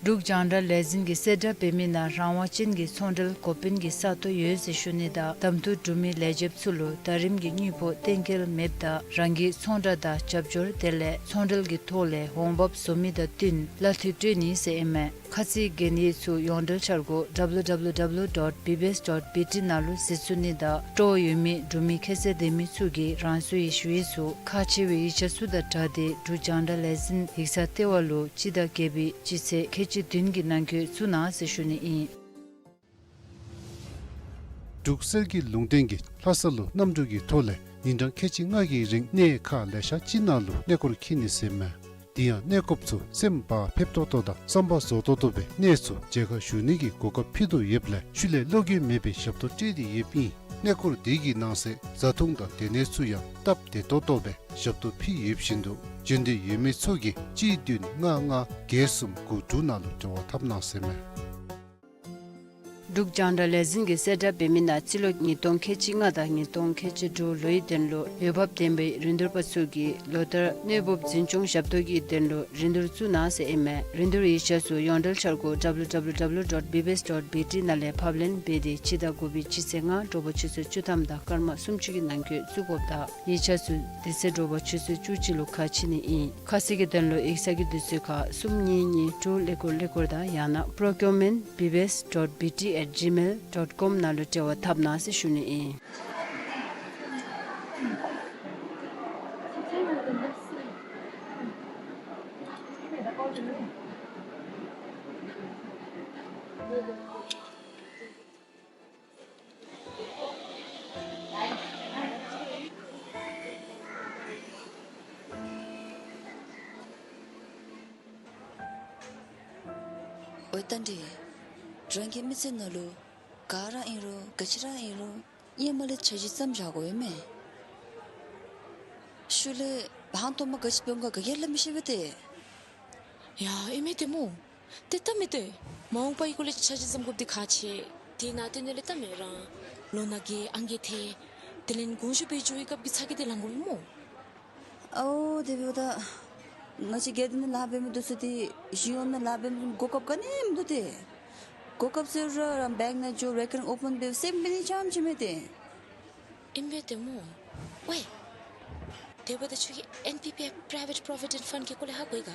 འབྲུག་རྒྱང་བསྒྲགས་ལས་འཛིན་གྱིས་གསལ་བསྒྲགས་འབད་མི་ནང་རང་དབང་ཅན་གྱི་ཚོང་འབྲེལ་འགོ་དཔོན་གྱི་ས་སྟོང་ཡོད་ཟེར་ཞུ་ནི་དང་གདམ་འཐུ་གྲུབ་མི་ལས་བྱེདཔ་ཚུ་ལུ་ཟླ་རིམ་གྱི་དངུལ་ཕོགས་གཏན་འཁེལ་མེདཔ་དང་རང་གི་ཚོང་བསྒྲགས་དང་རྒྱབ་སྐྱོར་དེ་ལས་ཚོང་འབྲེལ་གྱི་ཐོག་ལས་འོང་འབབ་བཟོ་མི་དང་བསྟུན་གླ་འཐུས་སྤྲོད་ནི་ཟེར་ཨིན་མས། ཁ་ཚིག་འགན་ཡིག་ཚུ་ཡོངས་འབྲེལ་འཆར་སྒོ་W W W dot B B S dot B T ནང་ལུ་གཟིགས་ཚུགས་ནི་དང་སྤྲོ་བ་ཡོད་མི་གྲུབ་མི་ཁྱད་ཚད་ལྡན་མི་ཚུ་གིས་རང་སོའི་ཞུ་ཡིག་ཚུ་ཁག་ཆེ་བའི་ཡིག་ཆ་ཚུ་དང་སྦྲགས་ཏེ་འབྲུག་རྒྱང་བསྒྲགས་ལས་འཛིན་ཡིག་ཚང་ལྟེ་བ་ལུ་སྤྱི་ཟླ་བརྒྱད་པའི་སྤྱི་ཚེས་ཁལ་གཅིག་བདུན་གྱི་ནང་འཁོད་བཙུགས་གནང་ཟེར་ཞུ་ནི་ཨིན། འབྲུག་གསེར་གྱི་ལུང་བསྟན་གྱིས་ལྷ་ས་ལུ་གནམ་གྲུ་གི་ཐོག་ལས་ཉིན་གྲངས་ཁལ་གཅིག་ལྔ་གི་རིང་གནས་ཁག་ལེ་ཤ་ཅིག་ནང་ལུ་གནས་སྐོར་འཁྱིད་ནི་ཟེར་མས། དེ་ཡང་གནས་སྐོརཔ་ཚུ་སེམས་བག་ཕེབས་ཏོག་ཏོ་དང་བསམ་པ་རྫོགས་ཏོག་ཏོ་སྦེ་གནས་ཚུ་མཇལ་ཁ་ཞུ་ནི་གི་གོ་སྐབས་ཕུལ་དོ་ཡོདཔ་ལས་ཤུལ་ལས་བློ་འགྱོད་མེད་པའི་ཞབས་ཏོག་སྤྲོད་དེ་ཡོདཔ་ཨིན། གནས་སྐོར་དེ་གི་ནང་གསེས་བཟའ་འཐུང་དང་སྡོད་གནས་ཚུ་ཡང་སྟབས་བདེ་ཏོག་ཏོ་སྦེ་ཞབས་ཏོག་ཕུལ་ཡོདཔ་བཞིན་དུ་འབྱོན་འདོད་ཡོད་མི་ཚུ་གིས་གཅིག་བདུན་ལྔ་ལྔ་བརྒྱད་གསུམ་དགུ་དྲུག་ནང་ལུ་འབྲེལ་བ་འཐབ་གནང་ཟེར་མས། འབྲུག་རྒྱང་བསྒྲགས་ལས་འཛིན་གྱིས་གསལ་བསྒྲགས་འབད་མི་ནང་རྩིས་ལོ་ཉིས་སྟོང་ཁལ་གཅིག་ལྔ་དང་ཉིས་སྟོང་ཁལ་གཅིག་དྲུག་ལོའི་དོན་ལུ་འོས་འབབ་ལྡན་པའི་རིན་བསྡུར་པ་ཚུ་གིས་ལོ་ལྟར་གནོད་འབུབ་འཛིན་སྐྱོང་ཞབས་ཏོག་གི་དོན་ལུ་རིན་བསྡུར་བཙུགས་གནང་ཟེར་ཨིན་མས། རིན་བསྡུར་ཡིག་ཆ་ཚུ་ཡོངས་འབྲེལ་འཆར་སྒོ་W W W dot B B S dot B T ནང་ལས་ཕབ་ལེན་འབད་དེ་སྤྱི་ཟླ་དགུ་པའི་སྤྱི་ཚེས་ལྔ་དྲོ་པ་ཆུ་ཚོད་བཅུ་ཐམ་དང་སྐར་མ་སུམ་ཅུ་གི་ནང་འཁོད་བཙུགས་དགོཔ་དང་ཡིག་ཆ་ཚུ་དེ་ཚེ་དྲོ་པ་ཆུ་ཚོད་བཅུ་གཅིག་ལུ་ཁ་ཕྱེ་ནི་ཨིན། ཁ་གསལ་གྱི་དོན་ལུ་ཡིག་ཚང་གི་དུས་ཚོད་ཁར་གསུམ་གཉིས་གཉིས་དྲུག་ཀླད་ཀོར་ཀླད་ཀོར་དང་ཡང་ན་procurement B B S dot B T at gmail dot com ནང་ལུ་འབྲེལ་བ་འཐབ་གནང་ཟེར་ཞུ་ནི་ཨིན། འོ་ད་འདི་རང་གི་མི་ཚེ་ནང་ལུ་ག་ར་ཨིན་རུང་ག་ཅི་ར་ཨིན་རུང་ཧེ་མ་ལས་འཆར་གཞི་བརྩམས་བཞག་དགོ་པས་མས། ཤུལ་ལས་ཧང་སྟོང་མ་ག་ཅི་འབད་འོང་ག་ག་གིས་ལུ་མི་ཤེས་པས་ཏེ། ཡ་ཨིན་མས་ཏེ་སྨོ། ཏེ་ད་མི་ཏེ་མ་འོངས་པའི་སྐོར་ལས་འཆར་གཞི་བརྩམ་དགོཔ་འདི་ཁག་ཆེ། དེ་ནང་དོན་ལས་ད་མི་རང་ལོ་ན་རྒས་ཨང་རྒས་ཐལ། དེ་ལས་དགོངས་ཞུ་འབད་འགྱོ་བའི་སྐབས་ཀྱི་ཚ་གྱང་འདི་ལང་དགོ་པས་སྨོ། ཨོ་དེ་འབདཝ་ད་ང་བཅས་སྒེར་སྡེ་ནང་ལཱ་འབད་མི་འདི་ཚུ་ཏེ་གཞུང་གཡོག་ནང་ལཱ་འབད་མི་གོ་སྐབས་ག་ནི་མིན་འདུག་ཏེ། གོ་སྐབས་ཟེར་རུང་རང་བེངཀ་ནང་འགྱོ་རེ་ཀར་ཨོ་པཱན་འབད་སེམས་འབད་ནི་ཙམ་ཅིག་མས་ཏེ། ཨིན་པས་ཏེ་སྨོ། ཝའི། དེ་འབདཝ་ད་ཁྱོད་ཀྱིས་ཨེན་པི་པི་ཨེཕ་Private Provident Fund གི་སྐོར་ལས་ཧ་གོ་ཡི་ག།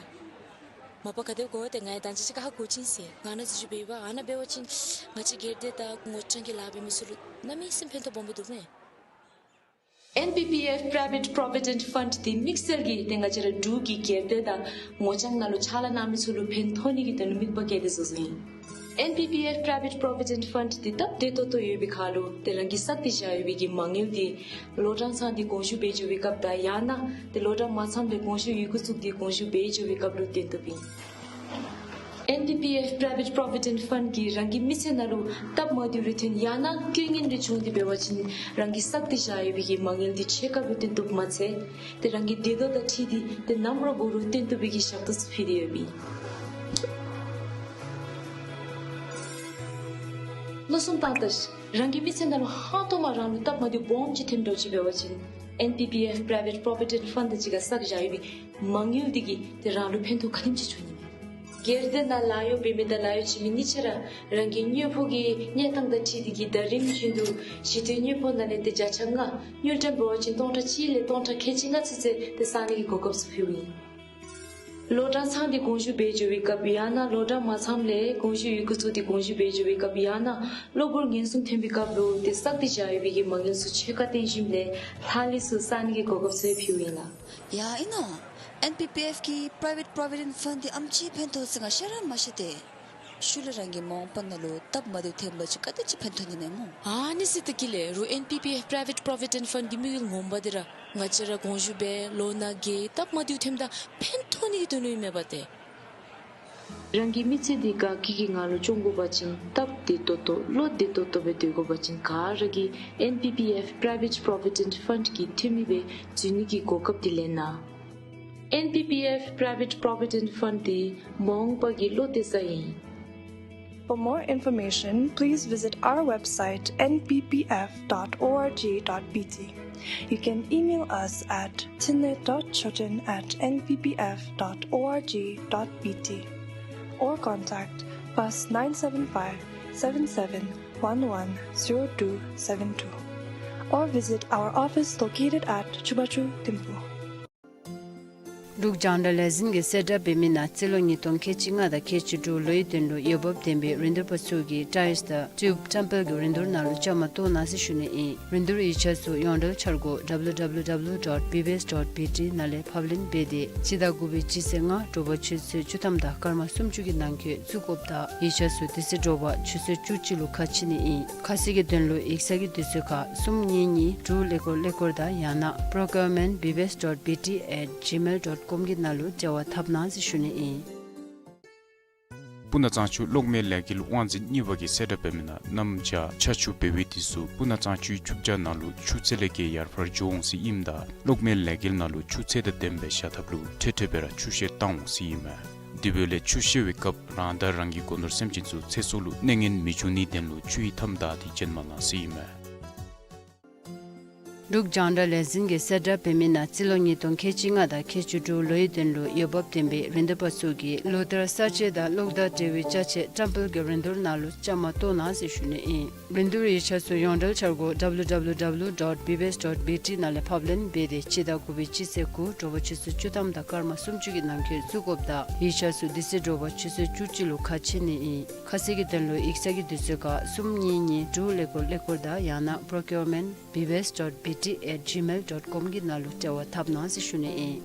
མ་པ་ག་དེ་སྦེ་གོ་ཡི་ཏེ་ང་ཡང་ད་ཅི་ཅིག་ཁར་ཧ་གོ་བྱིན་ཟེར། ང་ནཱ་འཛུལ་ཞུགས་འབད་བར་ཨ་ནཱ་འབད་བ་ཅིན་ང་བཅས་སྒེར་སྡེ་དང་ངོ་རྐྱང་གི་ལཱ་འབད་མི་ཚུ་ལུ་གནམ་མེད་ས་མེད་ཕན་ཐོགས་སྦོམ་སྦེ་འདུག་མས། ཨེན་པི་པི་ཨེཕ་Private Provident Fund འདི་དམིགས་བསལ་གྱིས་ཏེ་ང་བཅས་ར་འབྲུག་གི་སྒེར་སྡེ་དང་ངོ་རྐྱང་ནང་ལུ་ཕྱག་ལཱ་གནང་མི་ཚུ་ལུ་ཕན་ཐོགས་ནི་གི་དོན་ལུ་དམིགས་པ་བསྐྱེད་དེ་བཟོ་བཟོཝ་ཨིན། ཨེན་པི་པི་ཨེཕ་Private Provident Fund འདི་སྟབས་བདེ་ཏོག་ཏོ་ཡོད་པའི་ཁར་ལུ་ཏེ་རང་གིས་བསགས་ཏེ་བཞག་ཡོད་པའི་གི་མ་དངུལ་འདི་ལོ་གྲངས་ཚང་སྟེ་དགོངས་ཞུ་འབད་འགྱོ་བའི་སྐབས་དང་ཡང་ན་ཏེ་ལོ་གྲངས་མ་ཚངམ་ལས་དགོངས་ཞུ་ཡི་གུ་བཙུགས་ཏེ་དགོངས་ཞུ་འབད་འགྱོ་བའི་སྐབས་ལུ་བཏོན་བཏུབ་ཨིན། ཨེན་པི་པི་ཨེཕ་Private Provident Fund གིས་རང་གི་མི་ཚེ་ནང་ལུ་སྟབས་མ་བདེཝ་རེ་ཐོན་ཡང་ན་རྐྱེན་ངན་རེ་བྱུང་སྟེ་འབད་བ་ཅིན་རང་གིས་བསགས་ཏེ་བཞག་ཡོད་པའི་གི་མ་དངུལ་འདི་ཕྱེད་ཀ་ལུ་བཏོན་བཏུབ་མ་ཚད་ཏེ་རང་གི་བདེ་དོགས་དང་འཁྲིལ་ཏེ་ཏེ་ནམ་ར་འབད་རུང་བཏོན་བཏུབ་པའི་གི་ཞག་ཏོག་ཚུ་ཕུལ་ཏེ་ཡོདཔ་ཨིན། མནོ་བསམ་བཏང་ད་ཤིག། རང་གི་མི་ཚེ་ནང་ལུ་ཧང་སྟོང་མ་རང་ལུ་སྟབས་མ་བདེཝ་སྦོམ་ཅིག་ཐོནམ་འདྲཝ་ཅིག་འབད་བ་ཅིན་ཨེན་པི་པི་ཨེཕ་Private Provident Fund གཅིག་ཁར་བསགས་བཞག་ཡོད་པའི་མ་དངུལ་འདི་གིས་ཏེ་རང་ལུ་ཕན་ཐོགས་ག་དེམ་ཅིག་འབྱུང་ནི་མས། སྒེར་སྡེ་ནང་ལཱ་གཡོག་འབད་མི་དང་ལཱ་གཡོག་བྱིན་མི་གཉིས་ཆ་ར་རང་གི་དངོས་པོ་གི་གནས་སྟངས་དང་འཁྲིལ་ཏེ་གིས་ཟླ་རིམ་བཞིན་དུ་ཞི་དུལ་དངོས་པོ་ནང་ལས་ཏེ་བརྒྱ་ཆ་ལྔ་དངུལ་ཀྲམ་འབད་བ་ཅིན་སྟོང་ཕྲག་གཅིག་ལས་སྟོང་ཕྲག་ཁལ་གཅིག་ལྔ་ཚུན་ཚོད་ཏེ་བསག་ནི་གི་གོ་སྐབས་ཚུ་ཕུལཝ་ཨིན། ལོ་གྲངས་ཚང་སྟེ་དགོངས་ཞུ་འབད་འགྱོ་བའི་སྐབས་ཡང་ན་ལོ་གྲངས་མ་ཚངམ་ལས་དགོངས་ཞུ་ཡི་གུ་བཙུགས་ཏེ་དགོངས་ཞུ་འབད་འགྱོ་བའི་སྐབས་ཡང་ན་གློ་བུར་ངན་སོང་ཐོན་པའི་སྐབས་ལུ་ཏེ་བསགས་ཏེ་བཞག་ཡོད་པའི་གི་མ་དངུལ་ཚུ་ཕྱེད་ཀ་བཏོན་ཞིནམ་ལས་ལྷག་ལུས་ཚུ་བསག་ནི་གི་གོ་སྐབས་ཚུ་ཕུལཝ་ཨིན་ལགས། ཡ་ཨིན་ནོ། ཨེན་པི་པི་ཨེཕ་གི་Private Provident Fund འདི་ཨམ་ཅིག་ཕན་ཐོགས་ཟེར་ང་ཤེས་ར་མ་ཤེས་ཏེ། ཤུལ་ལས་རང་གི་མ་འོངས་པ་ནང་ལུ་སྟབས་མ་བདེཝ་ཐོན་པ་ཅིན་ག་དེ་ཅིག་ཕན་ཐོགས་ནི་མས་སྨོ། ཨ་ནི་ཟེར་ད་གི་ལགས། རུང་ཨེན་པི་པི་ཨེཕ་Private Provident Fund གི་དམིགས་ཡུལ་ངོ་མ་འདི་ར་ང་བཅས་ར་དགོངས་ཞུ་འབད་ལོ་ནང་གི་སྟབས་མ་བདེཝ་ཐོནམ་ད་ཕན་ཐོགས་ནི་གི་དོན་ལུ་ཨིན་མས་པ་ཏེ། རང་གི་མི་ཚེ་འདི་དགའ་སྐྱིད་ཀྱི་ངང་ལུ་སྐྱོང་དགོ་པ་ཅིན་སྟབས་བདེ་ཏོག་ཏོ་བློ་བདེ་ཏོག་ཏོ་སྦེ་སྡོད་དགོ་པ་ཅིན་ག་ར་གིས་ཨེན་པི་པི་ཨེཕ་Private Provident Fund གི་འཐུས་མི་སྦེ་འཛུལ་ནི་གི་གོ་སྐབས་འདི་ལེན་གནང་། ཨེན་པི་པི་ཨེཕ་Private Provident Fund འདི་མ་འོངས་པ་གི་བློ་གཏད་ས་ཨིན། For more information, please visit our website N P P F dot org dot B T. You can email us at thinley dot choten at N P P F dot org dot B T or contact plus nine seven five seven seven one one zero two seven two or visit our office located at Chubachu Thimphu. འབྲུག་རྒྱང་བསྒྲགས་ལས་འཛིན་གྱིས་གསལ་བསྒྲགས་འབད་མི་ནང་རྩིས་ལོ་ཉིས་སྟོང་ཁལ་གཅིག་ལྔ་དང་ཁལ་གཅིག་དྲུག་ལོའི་དོན་ལུ་འོས་འབབ་ལྡན་པའི་རིན་བསྡུར་པ་ཚུ་གིས་ཊའིལསི་དང་ཊིའུབ་ཊེམ་པལ་གྱི་རིན་བསྡུར་ནང་ལུ་བཅའ་མར་གཏོགས་གནང་ཟེར་ཞུ་ནི་ཨིན། རིན་བསྡུར་ཡིག་ཆ་ཚུ་ཡོངས་འབྲེལ་འཆར་སྒོ་W W W dot B B S dot B T ནང་ལས་ཕབ་ལེན་འབད་དེ་སྤྱི་ཟླ་དགུ་པའི་སྤྱི་ཚེས་ལྔ་དྲོ་པ་ཆུ་ཚོད་བཅུ་ཐམ་དང་སྐར་མ་སུམ་ཅུ་གི་ནང་འཁོད་བཙུགས་དགོཔ་དང་ཡིག་ཆ་ཚུ་དེ་ཚེ་དྲོ་པ་ཆུ་ཚོད་བཅུ་གཅིག་ལུ་ཁ་ཕྱེ་ནི་ཨིན། ཁ་གསལ་གྱི་དོན་ལུ་ཡིག་ཚང་གི་དུས་ཚོད་ཁར་གསུམ་གཉིས་གཉིས་དྲུག་ཀླད་ཀོར་ཀླད་ཀོར་དང་ཡང་ན་procurement B B S dot B T at gmail dot com གི་ནང་ལུ་འབྲེལ་བ་འཐབ་གནང་ཟེར་ཞུ་ནི་ཨིན། སྤུ་ན་གཙང་ཆུ་གློག་མེའི་ལས་འགུལ་དབང་འཛིན་གཉིས་པ་གིས་གསལ་བསྒྲགས་འབད་མི་ནང་གནམ་བྱཱར་ཆར་ཆུ་འབབ་པའི་དུས་སུ་སྤུ་ན་གཙང་ཆུའི་ཆུ་བྱཱར་ནང་ལུ་ཆུ་ཚད་ལས་བརྒལ་ཡར་འཕར་འགྱོ་འོང་ཟེར་ཨིནམ་ད་གློག་མེའི་ལས་འགུལ་ནང་ལུ་ཆུ་ཚད་དང་ལྡནམ་སྦེ་བཞག་ཐབས་ལུ་འཕྲལ་འཕྲལ་སྦེ་ར་ཆུ་བཤལ་བཏང་འོང་ཟེར་ཨིན་མས། དེ་འབདཝ་ལས་ཆུ་བཤལ་བའི་སྐབས་རང་དང་རང་གི་སྒོ་ནོར་སེམས་ཅན་ཚུ་ཚེ་སྲོག་ལུ་གནོད་ངན་མི་འབྱུང་ནིའི་དོན་ལུ་ཆུ་ཡི་མཐའམ་བདའ་སྟེ་བྱོན་མ་གནང་ཟེར་ཨིན་མས། འབྲུག་རྒྱང་བསྒྲགས་ལས་འཛིན་གྱིས་གསལ་བསྒྲགས་འབད་མི་ནང་རྩིས་ལོ་ཉིས་སྟོང་ཁལ་གཅིག་ལྔ་དང་ཁལ་གཅིག་དྲུག་ལོའི་དོན་ལུ་འོས་འབབ་ལྡན་པའི་རིན་བསྡུར་པ་ཚུ་གིས་ལོ་ལྟར་གསར་བརྗེ་དང་གློག་དང་འབྲེལ་བའི་ཅ་ཆས་ཊེམ་པལ་གྱི་རིན་བསྡུར་ནང་ལུ་བཅའ་མར་གཏོགས་གནང་ཟེར་ཞུ་ནི་ཨིན། རིན་བསྡུར་ཡིག་ཆ་ཚུ་ཡོངས་འབྲེལ་འཆར་སྒོ་W W W dot B B S dot B T ནང་ལས་ཕབ་ལེན་འབད་དེ་སྤྱི་ཟླ་དགུ་པའི་སྤྱི་ཚེས་དགུ་དྲོ་པ་ཆུ་ཚོད་བཅུ་ཐམ་དང་སྐར་མ་སུམ་ཅུ་གི་ནང་འཁོད་བཙུགས་དགོཔ་དང་ཡིག་ཆ་ཚུ་དེ་ཚེ་དྲོ་པ་ཆུ་ཚོད་བཅུ་གཅིག་ལུ་ཁ་ཕྱེ་ནི་ཨིན། ཁ་གསལ་གྱི་དོན་ལུ་ཡིག་ཚང་གི་དུས་ཚོད་ཁར་གསུམ་གཉིས་གཉིས་དྲུག་ཀླད་ཀོར་ཀླད་ཀོར་དང་ཡང་ན་procurement B B S dot B T at gmail dot com གི་ནང་ལུ་འབྲེལ་བ་འཐབ་གནང་ཟེར་ཞུ་ནི་ཨིན།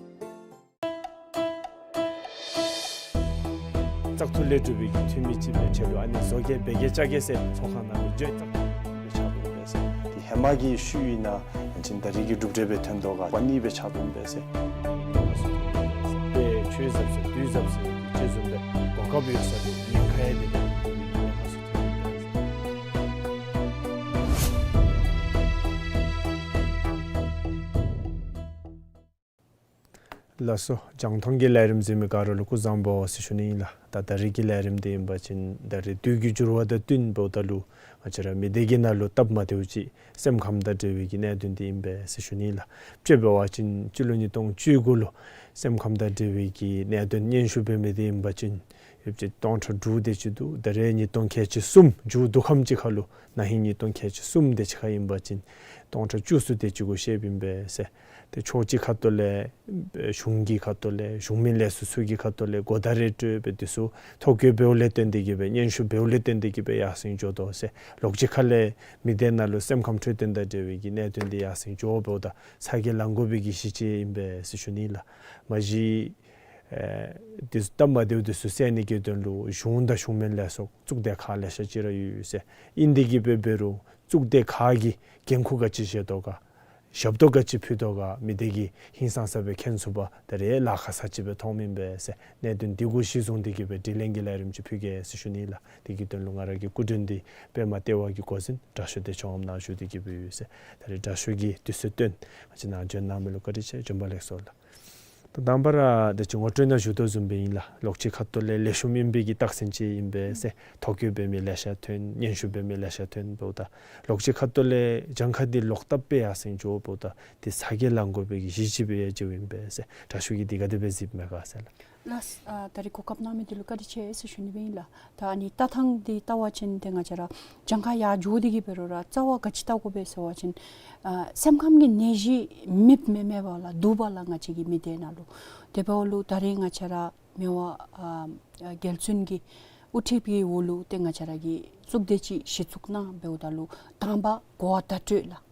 བཙག་འཐུ་ལས་གྲུབ་པའི་གི་འཐུས་མི་ཅིག་སྦེ་ཆ་ལུ་ཨ་ནི་བཟོ་གེ་འབད་གེ་རྐྱབ་གེ་ཟེར་ཚོགས་ཁང་ནང་ལུ་བརྗོད་བཙག་འཐུ་སྦེ་ཆགས་འོང་པས་ཟེར། ཏེ་ཧེ་མ་གི་ཤུལ་ཨིན་ན་ཡང་ཅིན་ད་རེས་ཀྱི་གྲུབ་འབྲས་སྦེ་ཐོན་དོ་ག་པ་ནི་སྦེ་ཆགས་འོང་པས་ཟེར། ཏེ་ཆོས་ཟབ་ཟེར་དུས་ཟབ་ཟེར་ཅིག་བཟུམ་སྦེ་གོ་སྐབས་ཡོད་ས་ལུ་ཉེན་ཁ་ཡང་མེད། ལགས་སོ། རྒྱང་མཐོང་གི་ལས་རིམ་གཟིགས་མི་ག་ར་ལུ་སྐུ་གཟུགས་བཟང་པོ་ཟེར་ཞུ་ནི་ཨིན་ལགས། ད་ད་རེས་ཀྱི་ལས་རིམ་འདི་ཨིན་པ་ཅིན་ད་རེས་དུས་ཀྱི་འགྱུར་བ་དང་བསྟུན་འབདཝ་ད་ལུ་ང་བཅས་ར་མི་སྡེ་གི་ནང་ལུ་སྟབས་མ་བདེཝ་ཅིག་སེམས་ཁམས་དང་འབྲེལ་བའི་གི་གནད་དོན་འདི་ཨིན་པས་ཟེར་ཞུ་ནི་ཨིན་ལགས། དཔྱེ་འབད་བ་ཅིན་སྤྱི་ལོ་ཉིས་སྟོང་བཅུ་དགུ་ལུ་སེམས་ཁམས་དང་འབྲེལ་བའི་གི་གནད་དོན་སྙན་ཞུ་འབད་མི་འདི་ཨིན་པ་ཅིན་ཡོདཔ་ཅིག་སྟོང་ཕྲག་དྲུག་དེ་ཅིག་འདུག། ད་རེས་ཉིས་སྟོང་ཁལ་གཅིག་གསུམ་མཇུག་བསྡུ་ཁམས་ཅིག་ཁར་ལུ་ན་ཧིང་ཉིས་སྟོང་ཁལ་གཅིག་གསུམ་དེ་ཅིག་ཁར་ཨིན་པ་ཅིན་སྟོང་ཕྲག་བཅུ་གསུམ་དེ་ཅིག་གུ་བཤདཔ་ཨིན་པས་ཟེར། ཏེ་ཕྱོགས་གཅིག་ཁ་ཐུག་ལས་གཞུང་གི་ཁ་ཐུག་ལས་གཞུང་མིན་ལས་ཚོགས་ཚུ་གི་ཁ་ཐུག་ལས་གོ་བརྡ་རེ་སྤྲོད་སྦེ་དེ་ཚུ་ཐོ་བཀོད་འབདཝ་ལས་བརྟེན་ཏེ་གིས་སྦེ་སྙན་ཞུ་འབདཝ་ལས་བརྟེན་ཏེ་གིས་སྦེ་ཡར་སེང་འགྱོ་དོ་ཟེར། ལོགས་གཅིག་ཁ་ལས་མི་སྡེ་ནང་ལུ་སེམས་ཁམས་འཕྲོད་བསྟེན་དང་འབྲེལ་བའི་གི་གནད་དོན་འདི་ཡར་སེང་འགྱོ་འབདཝ་ད་ཚ་གྱང་ལང་དགོ་པའི་གི་གཞི་ཅིག་ཨིན་པས་ཟེར་ཞུ་ནི་ཨིན་ལགས། མ་གཞི་ ཨེ་དེ་སྟབས་མ་བདེཝ་དེ་ཚུ་སེལ་ནི་གི་དོན་ལུ་གཞུང་དང་གཞུང་མིན་ལས་ཚོགས་གཙུག་སྡེ་ཁག་ལེ་ཤ་ཅིག་ར་ཡོད་ཡོད་ཟེར། ཨིན་དེ་གིས་འབད་འབད་རུང་གཙུག་སྡེ་ཁག་གིས་འགན་ཁུར་ག་ཅི་བཞེས་དོ་ག། ཞབས་ཏོག་ག་ཅི་ཕུལ་དོ་ག། མི་སྡེ་གིས་ཧིང་སངས་ས་སྦེ་མཁྱེན་ཚུགས་པར་ད་རེས་ལཱ་ཁག་ས་ཅིག་སྦེ་མཐོངམ་ཨིན་པས་ཟེར། གནད་དོན་འདི་གུ་གཞི་བཟུང་སྟེ་གིས་སྦེ་དྲི་ལན་གྱི་ལས་རིམ་ཅིག་ཕུལ་གེ་ཟེར་ཞུ་ནི་ལགས། དེ་གི་དོན་ལུ་ང་ར་གི་སྐུ་མགྲོན་འདི་པདྨ་ལྟེ་བ་གི་འགོ་འཛིན་དྲག་ཤོས་བདེ་མཆོག་ངམ་ནཱ་བཞུགས་ཏེ་གིས་སྦེ་ཡོད་ཟེར། ད་རེས་དྲག་ཤོས་ཀྱིས་དུས་ཚོད་བཏོན་ང་བཅས་ནཱ་བྱོན་གནང་མི་ལུ་བཀའ་དྲིན་ཆེ། བྱོན་པ་ལེགས་སོ་ལགས། ད་དང་པ་ར་ད་ཅི་ངོ་སྤྲོད་ནང་ཞུ་དོ་བཟུམ་སྦེ་ཨིན་ལགས། ལོགས་ཅིག་ཁ་ཐུག་ལས་ལེགས་ཤོམ་ཨིན་པའི་གི་རྟགས་མཚན་ཅིག་ཨིན་པས་ཟེར། ཐོ་བཀོད་འབད་མི་ལེ་ཤ་ཐོན། སྙན་ཞུ་འབད་མི་ལེ་ཤ་ཐོན་འབདཝ་ད་ལོགས་ཅིག་ཁ་ཐུག་ལས་གྱངས་ཁ་འདི་ལོག་ལྟབ་སྦེ་ཡར་སེང་འགྱོ་འབདཝ་ད་དེ་ཚ་གྱང་ལང་དགོ་པའི་གི་གཞི་ཅིག་སྦེ་ཡང་མཇལཝ་ཨིན་པས་ཟེར། དྲག་ཤོས་ཀྱིས་འདི་ག་དེ་སྦེ་གཟིགསཔ་མས་ག་ཟེར་ལགས། ལགས། ཨ་ད་རེས་གོ་སྐབས་གནང་མི་འདི་ལུ་བཀའ་དྲིན་ཆེ་ཟེར་ཞུ་ནི་སྦེ་ཨིན་ལགས། ད་ཨ་ནི་ལྟ་ཐངས་འདི་བལྟ་བ་ཅིན་ཏེ་ང་བཅས་ར་གྱངས་ཁ་ཡར་འགྱོ་སྟེ་གིས་འབད་རུང་ར་རྩ་བ་ག་ཅི་བལྟ་དགོ་པས་ཟེར་བ་ཅིན་ཨ་སེམས་ཁམས་ཀྱི་ནད་གཞི་མེདཔ་མེན་མེན་པ་ལགས། འདུག་པ་ལགས་ང་བཅས་ཀྱི་མི་སྡེ་ནང་ལུ། དེ་འབདཝ་ལུ་ད་རེས་ང་བཅས་ར་མི་དབང་ཨ་རྒྱལ་བཙུན་གྱི་དབུ་ཁྲིད་ཀྱི་འོག་ལུ་ཏེ་ང་བཅས་ར་གིས་གཙུག་སྡེ་ཅིག་གཞི་བཙུགས་གནང་འབདཝ་ད་ལུ་དང་པ་གོ་བ་བརྡ་སྤྲོད་ལགས།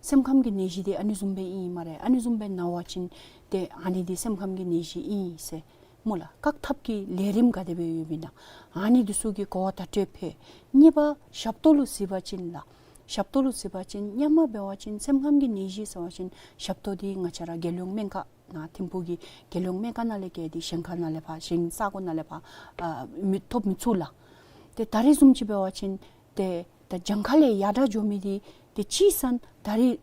སེམས་ཁམས་ཀྱི་ནད་གཞི་འདི་ཨ་ནི་བཟུམ་སྦེ་ཨིན་སྨ་རེ། ཨ་ནི་བཟུམ་སྦེ་ན་བ་ཅིན་ཏེ་ཨ་ནི་འདི་སེམས་ཁམས་ཀྱི་ནད་གཞི་ཨིན་ཟེར་སྨོ་ལགས། བཀག་ཐབས་ཀྱི་ལས་རིམ་ག་དེ་སྦེ་ཡོདཔ་ཨིན་ན་ཨ་ནི་འདི་ཚུ་གི་གོ་བ་བརྡ་སྤྲོད་ཕུལ། གཉིས་པ་ཞབས་ཏོག་ལུ་གཟིགས་པ་ཅིན་ལགས། ཞབས་ཏོག་ལུ་གཟིགས་པ་ཅིན་སྔོན་མ་འབད་བ་ཅིན་སེམས་ཁམས་ཀྱི་ནད་གཞི་ཟེར་བ་ཅིན་ཞབས་ཏོག་འདི་ང་བཅས་ར་རྒྱལ་ཡོངས་སྨན་ཁང་ནང་ཐིམ་ཕུག་གི་རྒྱལ་ཡོངས་སྨན་ཁང་ནང་ལས་བརྒལ་ཏེ་གཞན་ཁར་ནང་ལས་ཕར་གཞན་ས་གོ་ནང་ལས་ཕར་ཨ་མི་ཐོབ་མི་ཚུགས་ལགས། ཏེ་ད་རེས་བཟུམ་ཅིག་འབད་བ་ཅིན་ཏེ་ད་གྱངས་ཁ་ལས་ཡར་དྲག་འགྱོ་མི་འདི་ཏེ་ཅིག་ཟེར་ན་ད་རེས་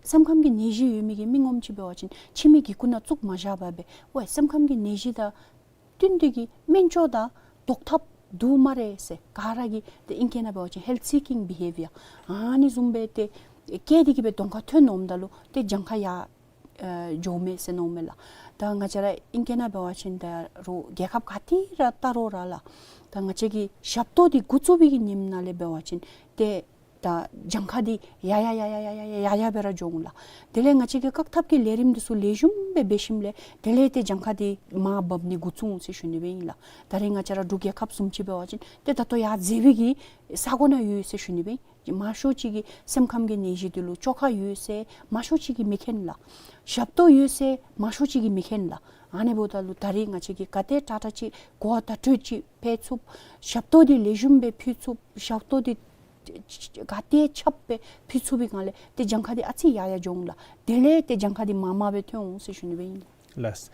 སེམས་ཁམས་ཀྱི་ནད་གཞི་ཡོད་མི་གི་མི་ངོམ་ཅིག་འབད་བ་ཅིན་ཕྱི་མི་གི་སྐུ་ནང་བཙུགས་མ་བཞག་པར་སྦེ་ཝའི་སེམས་ཁམས་ཀྱི་ནད་གཞི་དང་བསྟུན་ཏེ་གིས་སྨན་བཅོས་དང་བཟློག་ཐབས་འདུག་སྨ་རེ་ཟེར་ག་ར་གིས་ཏེ་ཨིང་སྐད་ནང་འབད་བ་ཅིན་health seeking behaviour ཨ་ནི་བཟུམ་སྦེ་ཏེ་བསྐྱེད་དེ་གིས་སྦེ་གདོང་ཁར་ཐོན་འོངམ་ད་ལུ་ཏེ་གྱངས་ཁ་ཡར་ཨེ་འགྱོཝ་མས་ཟེར་མནོཝ་མས་ལགས། ད་ང་བཅས་ར་ཨིང་སྐད་ནང་འབད་བ་ཅིན་ད་རུང་རྒྱལ་ཁབ་ག་ཏེ་ར་བལྟ་རུང་ར་ལགས། ད་ང་བཅས་ཀྱི་ཞབས་ཏོག་འདི་འགོ་བཙུགས་པའི་གི་ཉིནམ་ནང་ལས་འབད་བ་ཅིན་ཏེ་ད་གྱངས་ཁ་འདི་ཡར་ཡར་ཡར་ཡར་སྦེ་ར་འགྱོ་འོང་ལགས། དེ་ལས་ང་བཅས་ཀྱིས་བཀག་ཐབས་ཀྱི་ལས་རིམ་འདི་ཚུ་ལེགས་ཤོམ་སྦེ་འབད་ཞིནམ་ལས་དེ་ལས་ཏེ་གྱངས་ཁ་འདི་མར་འབབ་ནི་འགོ་བཙུགས་འོང་ཟེར་ཞུ་ནི་སྦེ་ཨིན་ལགས། ད་རེས་ང་བཅས་ར་འབྲུག་རྒྱལ་ཁབ་བཟུམ་ཅིག་འབད་བ་ཅིན་ཏེ་ད་ལྟོ་ཡར་འཛེགས་པའི་གི་ས་གོ་ནང་ཡོད་ཟེར་ཞུ་ནི་སྦེ་ཨིན། མང་ཤོས་ཅིག་གིས་སེམས་ཁམས་ཀྱི་ནད་གཞི་འདི་ལུ་བཅོས་ཁ་ཡོད་ཟེར་མང་ཤོས་ཅིག་གིས་མི་མཁྱེན་ལགས། ཞབས་ཏོག་ཡོད་ཟེར་མང་ཤོས་ཅིག་གིས་མི་མཁྱེན་ལགས། ཨ་ནི་འབདཝ་ད་ལུ་ད་རེས་ང་བཅས་ཀྱིས་ག་དེ་དྲག་དྲག་ཅིག་གོ་བ་བརྡ་སྤྲོད་ཅིག་ཕུལ་ཚུགས། ཞབས་ཏོག་འདི་ལེགས་ཤོམ་སྦེ་ཕུལ་ཚུགས། ཞབས་ཏོག་འདི་ག་དེ་ཁྱབ་སྦེ་ཕུལ་ཚུགས་པའི་སྒང་ལས་ཏེ་གྱངས་ཁ་འདི་ཨ་ཙི་ཡར་ཡར་འགྱོ་འོང་ལགས། དེ་ལས་ཏེ་གྱངས་ཁ་འདི་མར་མར་སྦེ་ཐོན་འོང་ཟེར་ཞུ་ནི་སྦེ་ཨིན་ལགས། ལགས།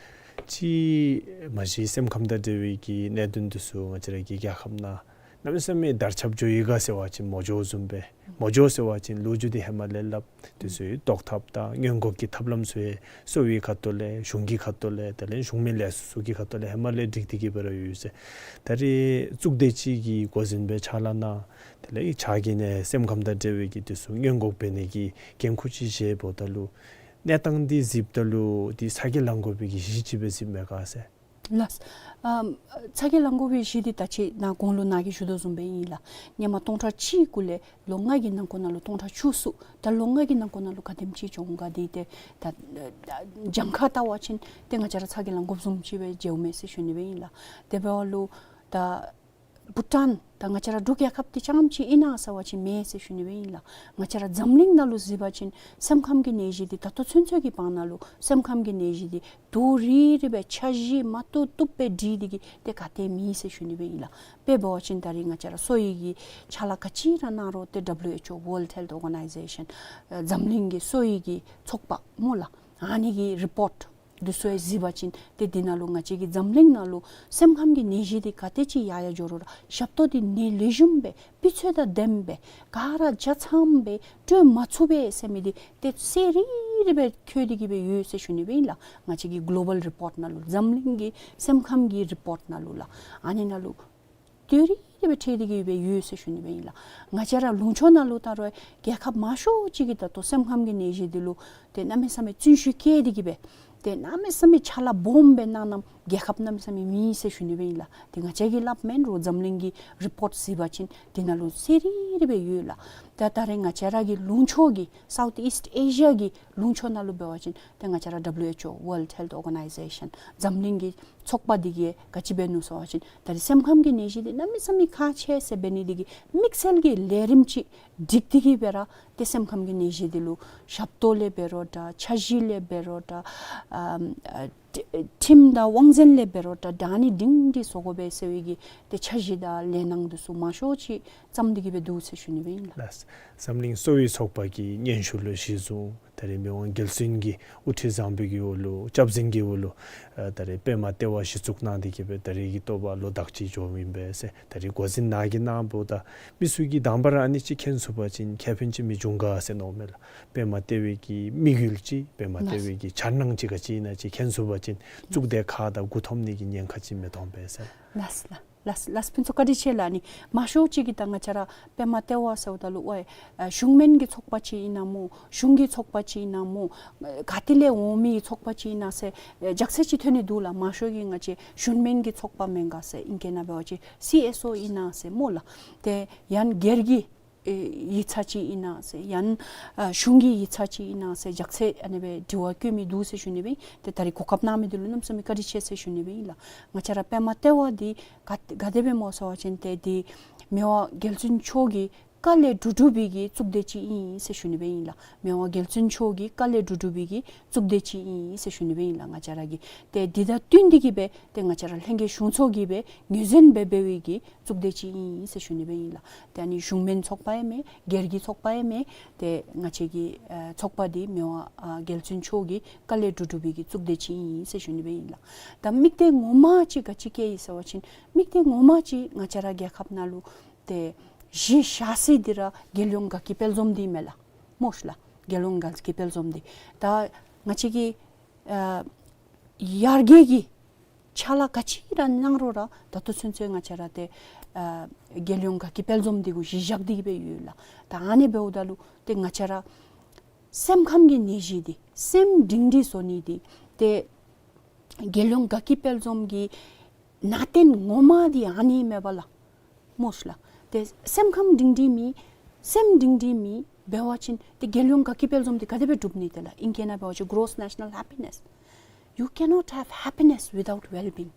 ཅིག་མ་གཞི་སེམས་ཁམས་དང་འབྲེལ་བའི་གི་གནད་དོན་འདི་ཚུ་ང་བཅས་ར་གི་རྒྱལ་ཁབ་ནང་གནམ་མེད་ས་མེད་དར་ཁྱབ་འགྱོ་ཡི་ག་ཟེར་བ་ཅིན་མོ་འགྱོ་བཟུམ་སྦེ་མོ་འགྱོ་ཟེར་བ་ཅིན་ལོ་རྒྱུས་འདི་ཧེ་མ་ལས་སླབ། འདི་ཚུ་བཟློག་ཐབས་དང་སྔོན་འགོག་གི་ཐབས་ལམ་ཚུ་ཡང་གསོ་བའི་ཁ་ཐུག་ལས་གཞུང་གི་ཁ་ཐུག་ལས་དེ་ལས་གཞུང་མིན་ལས་ཚོགས་ཚུ་གི་ཁ་ཐུག་ལས་ཧེ་མ་ལས་སྒྲིག་སྟེ་གིས་སྦེ་ར་ཡོད་ཟེར། ད་རེས་གཙུག་སྡེ་ཅིག་གི་འགོ་འཛིན་སྦེ་ཕྱག་ལཱ་གནང་། དེ་ལས་ཕྱག་གི་ནི་སེམས་ཁམས་དང་འབྲེལ་བའི་གི་འདི་ཚུ་སྔོན་འགོག་འབད་ནི་གི་འགན་ཁུར་ཅིག་བཞེསཔ་ད་ལུ་གནས་སྟངས་འདི་གཟིགསཔ་ད་ལུ་འདི་ཚ་གྱང་ལང་དགོ་པའི་གི་གཞི་ཅིག་སྦེ་གཟིགསཔ་མས་ག་ཟེར། ལགས། ཨམ་ཚ་གྱང་ལང་དགོ་པའི་གཞི་འདི་ད་ཅི་ནཱ་གོང་ལུ་ནཱ་གིས་ཞུ་དོ་བཟུམ་སྦེ་ཨིན་ལགས། སྔོན་མ་སྟོང་ཕྲག་གཅིག་གུ་ལས་ལོ་ལྔ་གི་ནང་འཁོད་ནང་ལུ་སྟོང་ཕྲག་བཅུ་ཚུད། ད་ལོ་ལྔ་གི་ནང་འཁོད་ནང་ལུ་ག་དེམ་ཅིག་བྱུང་ག་འདི་ཏེ་ད་གྱངས་ཁ་བལྟ་བ་ཅིན་ཏེ་ང་བཅས་ར་ཚ་གྱང་ལང་དགོཔ་བཟུམ་ཅིག་སྦེ་མཇལཝ་མས་ཟེར་ཞུ་ནི་སྦེ་ཨིན་ལགས། དེ་འབདཝ་ལུ་ད་བྷུ་ཊཱན་ད་ང་བཅས་ར་འབྲུག་རྒྱལ་ཁབ་འདི་རྐྱངམ་ཅིག་ཨིན་ན་ཟེར་བ་ཅིན་མེན་ཟེར་ཞུ་ནི་སྦེ་ཨིན་ལགས། ང་བཅས་ར་འཛམ་གླིང་ནང་ལུ་གཟིགས་པ་ཅིན་སེམས་ཁམས་ཀྱི་ནད་གཞི་འདི་ད་ལྟོ་ཚུན་ཚོད་ཀྱི་བར་ན་ལུ་སེམས་ཁམས་ཀྱི་ནད་གཞི་འདི་དུས་རིང་རིང་སྦེ་འཆར་གཞི་མ་བཏུབ་བཏུབ་སྦེ་སྒྲིག་སྟེ་གིས་ཏེ་ག་ཏེ་མེད་ཟེར་ཞུ་ནི་སྦེ་ཨིན་ལགས། དཔེ་འབད་བ་ཅིན་ད་རེས་ང་བཅས་ར་གསོ་བའི་གི་ཕྱག་ལཱ་ག་ཅི་ར་གནང་རུང་ཏེ་W H O World Health Organization ཨ་འཛམ་གླིང་གི་གསོ་བའི་གི་ཚོགས་པ་སྨོ་ལགས། ཨ་ནི་གི་རི་པོརཊ་འདི་ཚུ་ཡང་གཟིགས་པ་ཅིན་ཏེ་འདི་ནང་ལུ་ང་བཅས་ཀྱི་འཛམ་གླིང་ནང་ལུ་སེམས་ཁམས་ཀྱི་ནད་གཞི་འདི་ག་དེ་ཅིག་ཡར་ཡར་འགྱོ་རུང་ར་ཞབས་ཏོག་འདི་ནི་ལེགས་ཤོམ་སྦེ་སྤུས་ཚད་དང་ལྡནམ་སྦེ་ག་ར་ཆ་ཚང་སྦེ་སྤྲོད་མ་ཚུགས་པས་ཟེར་མི་འདི་ཏེ་གསལ་རི་རི་སྦེ་འཁོད་དེ་གིས་སྦེ་ཡོད་ཟེར་ཞུ་ནི་སྦེ་ཨིན་ལགས། ང་བཅས་ཀྱི་གོ་ལོ་བཱལ་རི་པོརཊ་ནང་ལུ་འཛམ་གླིང་གི་སེམས་ཁམས་ཀྱི་རི་པོརཊ་ནང་ལུ་ལགས། ཨ་ནི་ནང་ལུ་དུས་རིང་རིང་སྦེ་འཁོད་དེ་གིས་སྦེ་ཡོད་ཟེར་ཞུ་ནི་སྦེ་ཨིན་ལགས། ང་བཅས་ར་ལུང་ཕྱོགས་ནང་ལུ་ད་རུང་རྒྱལ་ཁབ་མང་ཤོས་ཅིག་གིས་ད་ལྟོ་སེམས་ཁམས་ཀྱི་ནད་གཞི་འདི་ལུ་ཏེ་གནམ་མེད་ས་མེད་བརྩོན་ཤུགས་བསྐྱེད་དེ་གིས་སྦེ་ཏེ་གནམ་མེད་ས་མེད་ཕྱག་ལཱ་སྦོམ་སྦེ་གནང་གནངམ་རྒྱལ་ཁབ་གནམ་མེད་ས་མེད་མེད་ཟེར་ཞུ་ནི་སྦེ་ཨིན་ལགས། ཏེ་ང་བཅས་ཀྱིས་སླབ་མེན་རུང་འཛམ་གླིང་གི་རི་པོརཊ་གཟིགས་པ་ཅིན་འདི་ནང་ལུ་གསལ་རི་རི་སྦེ་ཡོད་ལགས། ད་ད་རེས་ང་བཅས་ར་གི་ལུང་ཕྱོགས་ཀྱི་Southeast Asia གི་ལུང་ཕྱོགས་ནང་ལུ་འབད་བ་ཅིན་ཏེ་ང་བཅས་ར་W H O World Health Organization འཛམ་གླིང་གི་ཚོགས་པ་འདི་གིས་ག་ཅི་འབད་ནུག་ཟེར་བ་ཅིན་ད་རེས་སེམས་ཁམས་ཀྱི་ནད་གཞི་འདི་གནམ་མེད་ས་མེད་ཁག་ཆེ་ཟེར་འབད་ནི་འདི་གིས་དམིགས་བསལ་གྱི་ལས་རིམ་ཅིག་སྒྲིག་སྟེ་གིས་སྦེ་ར་ཏེ་སེམས་ཁམས་ཀྱི་ནད་གཞི་འདི་ལུ་ཞབས་ཏོག་ལས་འབད་རུང་འདྲ་འཆར་གཞི་ལས་འབད་རུང་འདྲ་ཨམ་ཨ་ ཁྲིམས་དང་དབང་འཛིན་ལས་འབད་རུང་ད་དྲག་ནི་སྒྲིང་སྒྲི་བཟོ་དགོ་པས་ཟེར་བའི་གི་ཏེ་འཆར་གཞི་དང་ལས་སྣ་འདི་ཚུ་མང་ཤོས་ཅིག་བརྩམས་ཏེ་གི་སྦེ་འདུག་ཟེར་ཞུ་ནི་སྦེ་ཨིན་ལགས། ལགས། འཛམ་གླིང་གསོ་བའི་ཚོགས་པ་གི་སྙན་ཞུ་ལུ་གཞི་བཟུང་ད་རེས་མི་དབང་རྒྱལ་བཙུན་གྱི་དབུ་ཁྲིད་བཟང་པོའི་གི་འོག་ལུ་སྐྱབས་འཛིན་གྱི་འོག་ལུ་ཨ་ད་རེས་པདྨ་ལྟེ་བ་གཞི་བཙུགས་གནང་སྟེ་གི་སྦེ་ད་རེས་ཀྱི་ཐོབ་པ་ལོ་དག་ཅིག་འགྱོཝ་ཨིན་པས་ཟེར། ད་རེས་འགོ་འཛིན་ནཱ་གིས་གནངམ་ད་མི་ཚུ་གིས་དང་པ་ར་ཨ་ནི་ཅིག་མཁྱེན་ཚུགས་པ་ཅིན་ཁེ་ཕན་ཅིག་མི་འབྱུང་ག་ཟེར་མནོཝ་མས་ལགས། པདྨ་ལྟེ་བའི་གི་དམིགས་ཡུལ་ཅིག་པདྨ་ལྟེ་བའི་གི་འཆར་སྣང་ཅིག་ག་ཅི་ཨིན་ན་ཅིག་མཁྱེན་ཚུགས་པ་ཅིན་གཙུག་སྡེ་ཁག་དང་མགུ་འཐོམ་ནི་གི་ཉེན་ཁ་ཅིག་མི་འཐོན་པས་ཟེར། ལགས་ལགས། ལགས་ལགས། ཕུན་ཚོགས་བཀའ་དྲིན་ཆེ་ལགས། ཨ་ནི་མང་ཤོས་ཅིག་གིས་ད་ང་བཅས་ར་པདྨ་ལྟེ་བ་ཟེརཝ་ད་ལུ་ཝའི་ཨ་གཞུང་མིན་གྱི་ཚོགས་པ་ཅིག་ཨིན་ན་སྨོ། གཞུང་གི་ཚོགས་པ་ཅིག་ཨིན་ན་སྨོ། ག་ཏེ་ལས་འོང་མི་ཚོགས་པ་ཅིག་ཨིན་ན་ཟེར་ཨ་རྒྱགས་ཚད་ཅིག་ཐོན་ནི་འདུག་ལགས། མང་ཤོས་ཀྱིས་ང་བཅས་གཞུང་མིན་གྱི་ཚོགས་པ་མེན་ག་ཟེར། ཨིང་སྐད་ནང་འབད་བ་ཅིན་སི་ཨེས་ཨོ་ཨིན་ན་ཟེར་སྨོ་ལགས། ཏེ་ཡང་སྒེར་གྱི་ཨེ་ཡིག་ཚང་ཅིག་ཨིན་ན་ཟེར། ཡང་ཨ་གཞུང་གི་ཡིག་ཚང་ཅིག་ཨིན་ན་ཟེར་རྒྱགས་ཚད་ཨ་ནི་སྦེ་དྲི་བ་བཀོད་མི་འདུག་ཟེར་ཞུ་ནི་སྦེ་ཨིན། ཏེ་ད་རེས་གོ་སྐབས་གནང་མི་འདི་ལུ་གནམ་མེད་ས་མེད་བཀའ་དྲིན་ཆེ་ཟེར་ཞུ་ནི་སྦེ་ཨིན་ལགས། ང་བཅས་ར་པདྨ་ལྟེ་བ་འདི་ག་ག་དེ་སྦེ་སྨོ་ཟེར་བ་ཅིན་ཏེ་འདི་མི་དབང་རྒྱལ་བཙུན་མཆོག་གི་བཀའ་ལས་གྲུབ་གྲུབ་པའི་གི་གཙུག་སྡེ་ཅིག་ཨིན་ཟེར་ཞུ་ནི་སྦེ་ཨིན་ལགས། མི་དབང་རྒྱལ་བཙུན་མཆོག་གི་བཀའ་ལས་གྲུབ་གྲུབ་པའི་གི་གཙུག་སྡེ་ཅིག་ཨིན་ཟེར་ཞུ་ནི་སྦེ་ཨིན་ལགས། ང་བཅས་ར་གི་ཏེ་འདི་དང་བསྟུན་ཏེ་གི་སྦེ་ཏེ་ང་བཅས་ར་ལྷན་རྒྱས་གཞུང་ཚོགས་ཀྱིས་སྦེ་ངོས་འཛིན་འབད་འབད་བའི་གི་གཙུག་སྡེ་ཅིག་ཨིན་ཟེར་ཞུ་ནི་སྦེ་ཨིན་ལགས། ཏེ་ཨ་ནི་གཞུང་མིན་ཚོགས་པ་ཡང་མེན། སྒེར་གྱི་ཚོགས་པ་ཡང་མེན། ཏེ་ང་བཅས་ཀྱི་ཨ་ཚོགས་པ་འདི་མི་དབང་ཨ་རྒྱལ་བཙུན་མཆོག་གི་བཀའ་ལས་གྲུབ་གྲུབ་པའི་གི་གཙུག་སྡེ་ཅིག་ཨིན་ཟེར་ཞུ་ནི་སྦེ་ཨིན་ལགས། ད་དམིགས་གཏད་ངོ་མ་ཅིག་ག་ཅི་བསྐྱེད་ཡི་ཟེར་བ་ཅིན་དམིགས་གཏད་ངོ་མ་ཅིག་ང་བཅས་ར་རྒྱལ་ཁབ་ནང་ལུ་ཏེ་གཞི་བཞག་ས་འདི་ར་རྒྱལ་ཡོངས་དགའ་སྐྱིད་དཔལ་འཛོམས་འདི་མས་ལགས། སྨོ་ཤ་ལགས། རྒྱལ་ཡོངས་དགའ་སྐྱིད་དཔལ་འཛོམས་འདི་ད་ང་བཅས་ཀྱི་ཨ་ཡར་རྒྱས་ཀྱི་ཕྱག་ལཱ་ག་ཅི་ར་གནང་རུང་ར་ད་ལྟོ་ཚུན་ཚོད་ང་བཅས་ར་ཏེ་ཨ་རྒྱལ་ཡོངས་དགའ་སྐྱིད་དཔལ་འཛོམས་འདི་གུ་གཞི་བཞག་སྟེ་གི་སྦེ་ཡོད་ལགས། ད་ཨ་ནི་འབདཝ་ད་ལུ་ཏེ་ང་བཅས་ར་སེམས་ཁམས་ཀྱི་ནད་གཞི་འདི་སེམས་སྒྲིང་སྒྲི་བཟོ་ནི་འདི་ཏེ་རྒྱལ་ཡོངས་དགའ་སྐྱིད་དཔལ་འཛོམས་ཀྱི་ནང་རྟེན་ངོ་མ་འདི་ཨ་ནི་མས་པ་ལགས། སྨོ་ཤ་ལགས། ཏེ་སེམས་ཁམས་སྒྲིང་སྒྲི་མེད་སེམས་སྒྲིང་སྒྲི་མེད་འབད་བ་ཅིན་ཏེ་རྒྱལ་ཡོངས་དགའ་སྐྱིད་དཔལ་འཛོམས་འདི་ག་དེ་སྦེ་འགྲུབ་ནི་ཏེ་ལགས། ཨིང་སྐད་ནང་འབད་བ་ཅིན་gross national happiness. You cannot have happiness without well-being.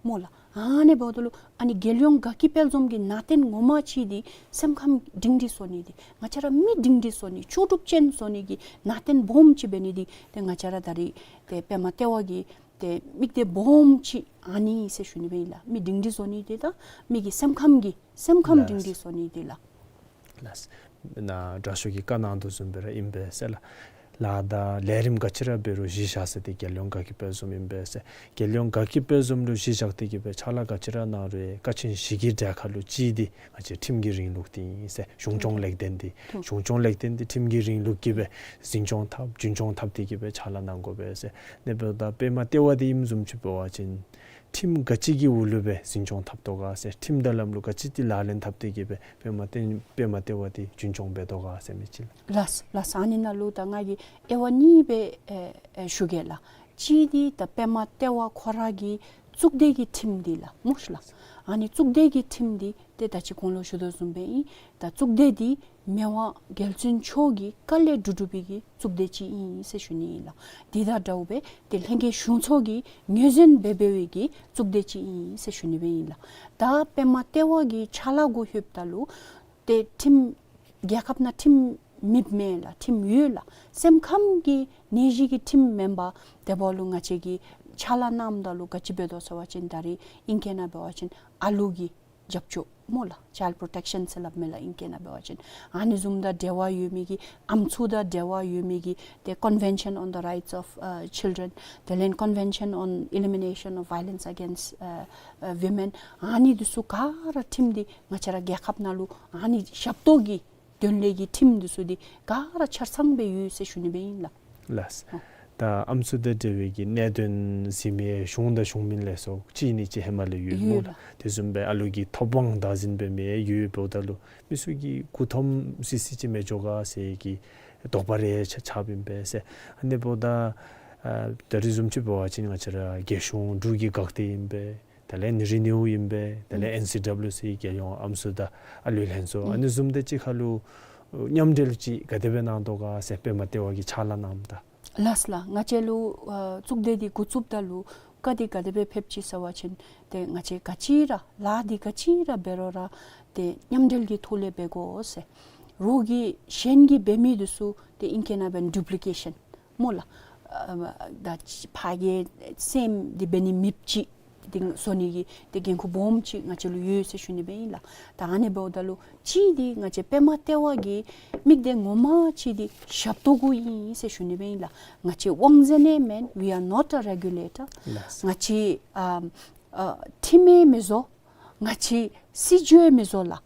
སྨོ་ལགས། ཨ་ནི་འབདཝ་ད་ལུ་ཨ་ནི་རྒྱལ་ཡོངས་དགའ་སྐྱིད་དཔལ་འཛོམས་ཀྱི་ནང་རྟེན་ངོ་མ་ཅིག་འདི་སེམས་ཁམས་སྒྲིང་སྒྲི་བཟོ་ནི་འདི་ང་བཅས་ར་མི་སྒྲིང་སྒྲི་བཟོ་ནི་ལྕོགས་གྲུབ་ཅན་བཟོ་ནི་གི་ནང་རྟེན་སྦོམ་ཅིག་འབད་ནི་འདི་ཏེ་ང་བཅས་ར་ད་རེས་ཏེ་པདྨ་ལྟེ་བ་གི་ཏེ་དམིགས་གཏད་སྦོམ་ཅིག་ཨ་ནི་ཟེར་ཞུ་ནི་སྦེ་ཨིན་ལགས། མི་སྒྲིང་སྒྲི་བཟོ་ནི་འདི་དང་མི་གི་སེམས་ཁམས་ཀྱི་སེམས་ཁམས་ལགས། སྒྲིང་སྒྲི་བཟོ་ནི་འདི་ལགས། ལགས། ནཱ་དྲག་ཤོས་ཀྱིས་བཀའ་གནང་དོ་བཟུམ་སྦེ་ར་ཨིན་པས་ཟེར་ལགས། ལཱ་དང་ལས་རིམ་ག་ཅི་ར་འབད་རུང་གཞི་བཞག་ས་འདི་རྒྱལ་ཡོངས་དགའ་སྐྱིད་དཔལ་འཛོམས་ཨིན་པས་ཟེར། རྒྱལ་ཡོངས་དགའ་སྐྱིད་དཔལ་འཛོམས་ལུ་གཞི་བཞག་སྟེ་གི་སྦེ་ཕྱག་ལཱ་ག་ཅི་ར་གནང་རུང་ཡང་ཀ་ཆེན་བཞི་གི་གྲལ་ཁར་ལུ་གཅིག་འདི་ང་བཅས་ཁྲིམས་ཀྱི་རིང་ལུགས་འདི་ཨིན་ཟེར། གཞུང་སྐྱོང་ལེགས་ལྡན་འདི་གཞུང་སྐྱོང་ལེགས་ལྡན་འདི་ཁྲིམས་ཀྱི་རིང་ལུགས་ཀྱིས་སྦེ་འཛིན་སྐྱོང་འཐབ་རྒྱུན་སྐྱོང་འཐབ་སྟེ་གི་སྦེ་ཕྱག་ལཱ་གནང་དགོ་པས་ཟེར། ཨ་ནི་འབདཝ་ད་པདྨ་ལྟེ་བ་འདི་ཨིནམ་བཟུམ་ཅིག་འབད་བ་ཅིན་ཁྲིམས་ག་ཅི་གི་འོག་ལུ་སྦེ་འཛིན་སྐྱོང་འཐབ་དོ་ག་ཟེར། ཁྲིམས་དང་ལམ་ལུགས་ག་ཅི་འདི་ལག་ལེན་འཐབ་སྟེ་གི་སྦེ་པདྨ་ལྟེ་པདྨ་ལྟེ་བ་འདི་རྒྱུན་སྐྱོང་འབད་དོ་ག་ཟེར་མི་ཅིག་ལགས། ལགས་ལགས། ཨ་ནི་ནང་ལུ་ད་ང་གིས་དབྱེ་བ་གཉིས་སྦེ་ཨེ་ཨེ་ཞུ་གེ་ལགས། གཅིག་འདི་ད་པདྨ་ལྟེ་བ་ཁོ་ར་གི་གཙུག་སྡེ་གི་ཁྲིམས་འདི་ལགས། སྨོ་ཤ་ལགས། ཨ་ནི་གཙུག་སྡེ་གི་ཁྲིམས་འདི་ཏེ་ད་ཅི་གོང་ལུ་ཞུ་དོ་བཟུམ་སྦེ་ཨིན། ད་གཙུག་སྡེ་འདི་མི་དབང་རྒྱལ་བཙུན་མཆོག་གི་བཀའ་ལས་གྲུབ་གྲུབ་པའི་གི་གཙུག་སྡེ་ཅིག་ཨིན་ཟེར་ཞུ་ནི་ཨིན་ལགས། དེ་དང་འདྲཝ་སྦེ་ཏེ་ལྷན་རྒྱས་གཞུང་ཚོགས་ཀྱིས་ངོས་འཛིན་འབད་འབད་བའི་གི་གཙུག་སྡེ་ཅིག་ཨིན་ཟེར་ཞུ་ནི་སྦེ་ཨིན་ལགས། ད་པདྨ་ལྟེ་བ་གི་ཕྱག་ལཱ་གུ་ལྷོདཔ་ད་ལུ་ཏེ་ཁྲིམས་རྒྱལ་ཁབ་ནང་ཁྲིམས་མེདཔ་མེན་ལགས། ཁྲིམས་ཡོད་ལགས། སེམས་ཁམས་ཀྱི་ནད་གཞི་གི་ཁྲིམས་མེན་པར་དེ་འབདཝ་ལུ་ང་བཅས་ཀྱིས་ཕྱག་ལཱ་གནངམ་ད་ལུ་ག་ཅི་འབད་དོ་ཟེར་བ་ཅིན་ད་རེས་ཨིང་སྐད་ནང་འབད་བ་ཅིན་ཨ་ལུ་གི་རྒྱབ་སྐྱོར་སྨོ་ལགས། Child Protection ཟེར་སླབ་མས་ལགས་ཨིང་སྐད་ནང་འབད་བ་ཅིན། ཨ་ནི་བཟུམ་དང་འབྲེལ་བ་ཡོད་མི་གི་ཨམ་སྲུ་དང་འབྲེལ་བ་ཡོད་མི་གི་ཏེ་Convention on the Rights of uh, Children དེ་ལས་Convention on Elimination of Violence Against uh, uh, Women ཨ་ནི་འདི་ཚུ་ག་ར་ཁྲིམས་འདི་ང་བཅས་ར་རྒྱལ་ཁབ་ནང་ལུ་ཨ་ནི་ཞབས་ཏོག་གི་དོན་ལས་ཀྱི་ཁྲིམས་འདི་ཚུ་འདི་ག་ར་ཆ་ཚང་སྦེ་ཡོད་ཟེར་ཞུ་ནི་སྦེ་ཨིན་ལགས། ལགས། ཨ་ད་ཨམ་སྲུ་དང་འབྲེལ་བའི་གི་གནད་དོན་གཟིགས་མི་གཞུང་དང་གཞུང་མིན་ལས་ཚོགས་གཅིག་གཉིས་ཅིག་ཧེ་མ་ལས་ཡོད་སྨོ་ལགས། ཡོད་ལགས། དེ་བཟུམ་སྦེ་ཨ་ལུ་གི་ཐོབ་དབང་བདག་འཛིན་འབད་མི་ཡོདཔ་ད་ལུ་མི་ཚུ་གིས་མགུ་འཐོམ་སི་སི་ཅིག་མི་འགྱོ་ག་ཟེར་གྱི་དོགས་པ་རེ་ཆགས་ཆགསཔ་ཨིན་པས་ཟེར། ཨ་ནི་འབདཝ་ད་ཨ་ད་རེས་བཟུམ་ཅིག་འབད་བ་ཅིན་ང་བཅས་ར་རྒྱལ་གཞུང་འབྲུག་གི་འགག་སྡེ་ཨིན་པས། དེ་ལས་ཨ་ནི་རི་ནིའུ་ཨིན་པས། དེ་ལས་ཨེན་སི་ཌབ་ལུ་སི་རྒྱལ་ཡོངས་ཨམ་སྲུ་དང་ཨ་ལུའི་ལྷན་ཚོགས་ཨ་ནི་བཟུམ་དེ་ཅིག་ཁར་ལུ་མཉམ་འབྲེལ་ཅིག་ག་དེ་སྦེ་གནང་དོ་ག་ཟེར་པདྨ་ལྟེ་བ་གིས་ཕྱག་ལཱ་གནངམ་ད། ལགས་ལགས། ང་བཅས་ལུ་ཨ་གཙུག་སྡེ་འདི་འགོ་བཙུགསཔ་ད་ལུ་བཀའ་འདི་ག་དེ་སྦེ་ཕེབས་ཅི་ཟེར་བ་ཅིན་ཏེ་ང་བཅས་ག་ཅི་ར་ལཱ་འདི་ག་ཅི་ར་འབད་རུང་ར་ཏེ་མཉམ་འབྲེལ་གྱི་ཐོག་ལས་འབད་དགོ་ཟེར། རོགས་ཀྱིས་གཞན་གྱིས་འབད་མི་འདི་ཚུ་ཏེ་ཨིང་སྐད་ནང་འབད་བ་ཅིན་ཌུབ་ལི་ཀེ་ཤཱན་སྨོ་ལགས། ཨ་ད་ཕ་གིའི་སེམས་འདི་འབད་ནི་མེདཔ་ཅིག་འདི་བཟོ་ནི་གི་ཏེ་འགན་ཁུར་སྦོམ་ཅིག་ང་བཅས་ལུ་ཡོད་ཟེར་ཞུ་ནི་སྦེ་ཨིན་ལགས། ད་ཨ་ནི་འབདཝ་ད་ལུ་གཅིག་འདི་ང་བཅས་པདྨ་ལྟེ་བ་གི་དམིགས་གཏད་ངོ་མ་ཅིག་འདི་ཞབས་ཏོག་གུ་ཨིན་ཟེར་ཞུ་ནི་སྦེ་ཨིན་ལགས། ང་བཅས་དབང་འཛིན་ཨིན་མེན། We are not a regulator. ལགས། ང་བཅས་ཨ་ཨ་ཁྲིམས་ཡང་མི་བཟོ། ང་བཅས་སྲིད་བྱུས་ཡང་མི་བཟོ་ལགས།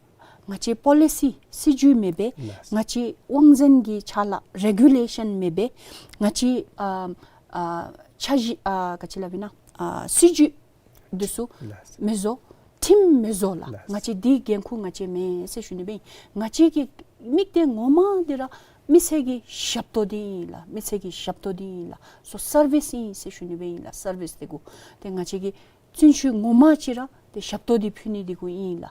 ང་བཅས་པོ་ལི་སི་སྲིད་བྱུས་མེད་པས། ལགས། ང་བཅས་དབང་འཛིན་གྱི་ཕྱག་ལཱ་རེ་གུ་ལེ་ཤཱན་མེད་པས། ང་བཅས་ཨ་ཨ་འཆར་གཞི་ཨ་ག་ཅི་སླབ་ཨིན་ན་ཨ་སྲིད་བྱུས་འདི་ཚུ་ལགས། མི་བཟོ། ཁྲིམས་མི་བཟོ་ལགས། ལགས། ང་བཅས་འདི་འགན་ཁུར་ང་བཅས་མེན་ཟེར་ཞུ་ནི་སྦེ་ཨིན། ང་བཅས་ཀྱི་དམིགས་གཏད་ངོ་མ་འདི་ར་མི་སེར་གྱི་ཞབས་ཏོག་འདི་ཨིན་ལགས། མི་སེར་གྱི་ཞབས་ཏོག་འདི་ཨིན་ལགས། སོ་སར་བིསི་ཨིན་ཟེར་ཞུ་ནི་སྦེ་ཨིན་ལགས། སར་བིསི་འདི་གུ་ཏེ་ང་བཅས་ཀྱི་བརྩོན་ཤུགས་ངོ་མ་ཅིག་ར་ཏེ་ཞབས་ཏོག་འདི་ཕུལ་ནི་འདི་གུ་ཨིན་ལགས།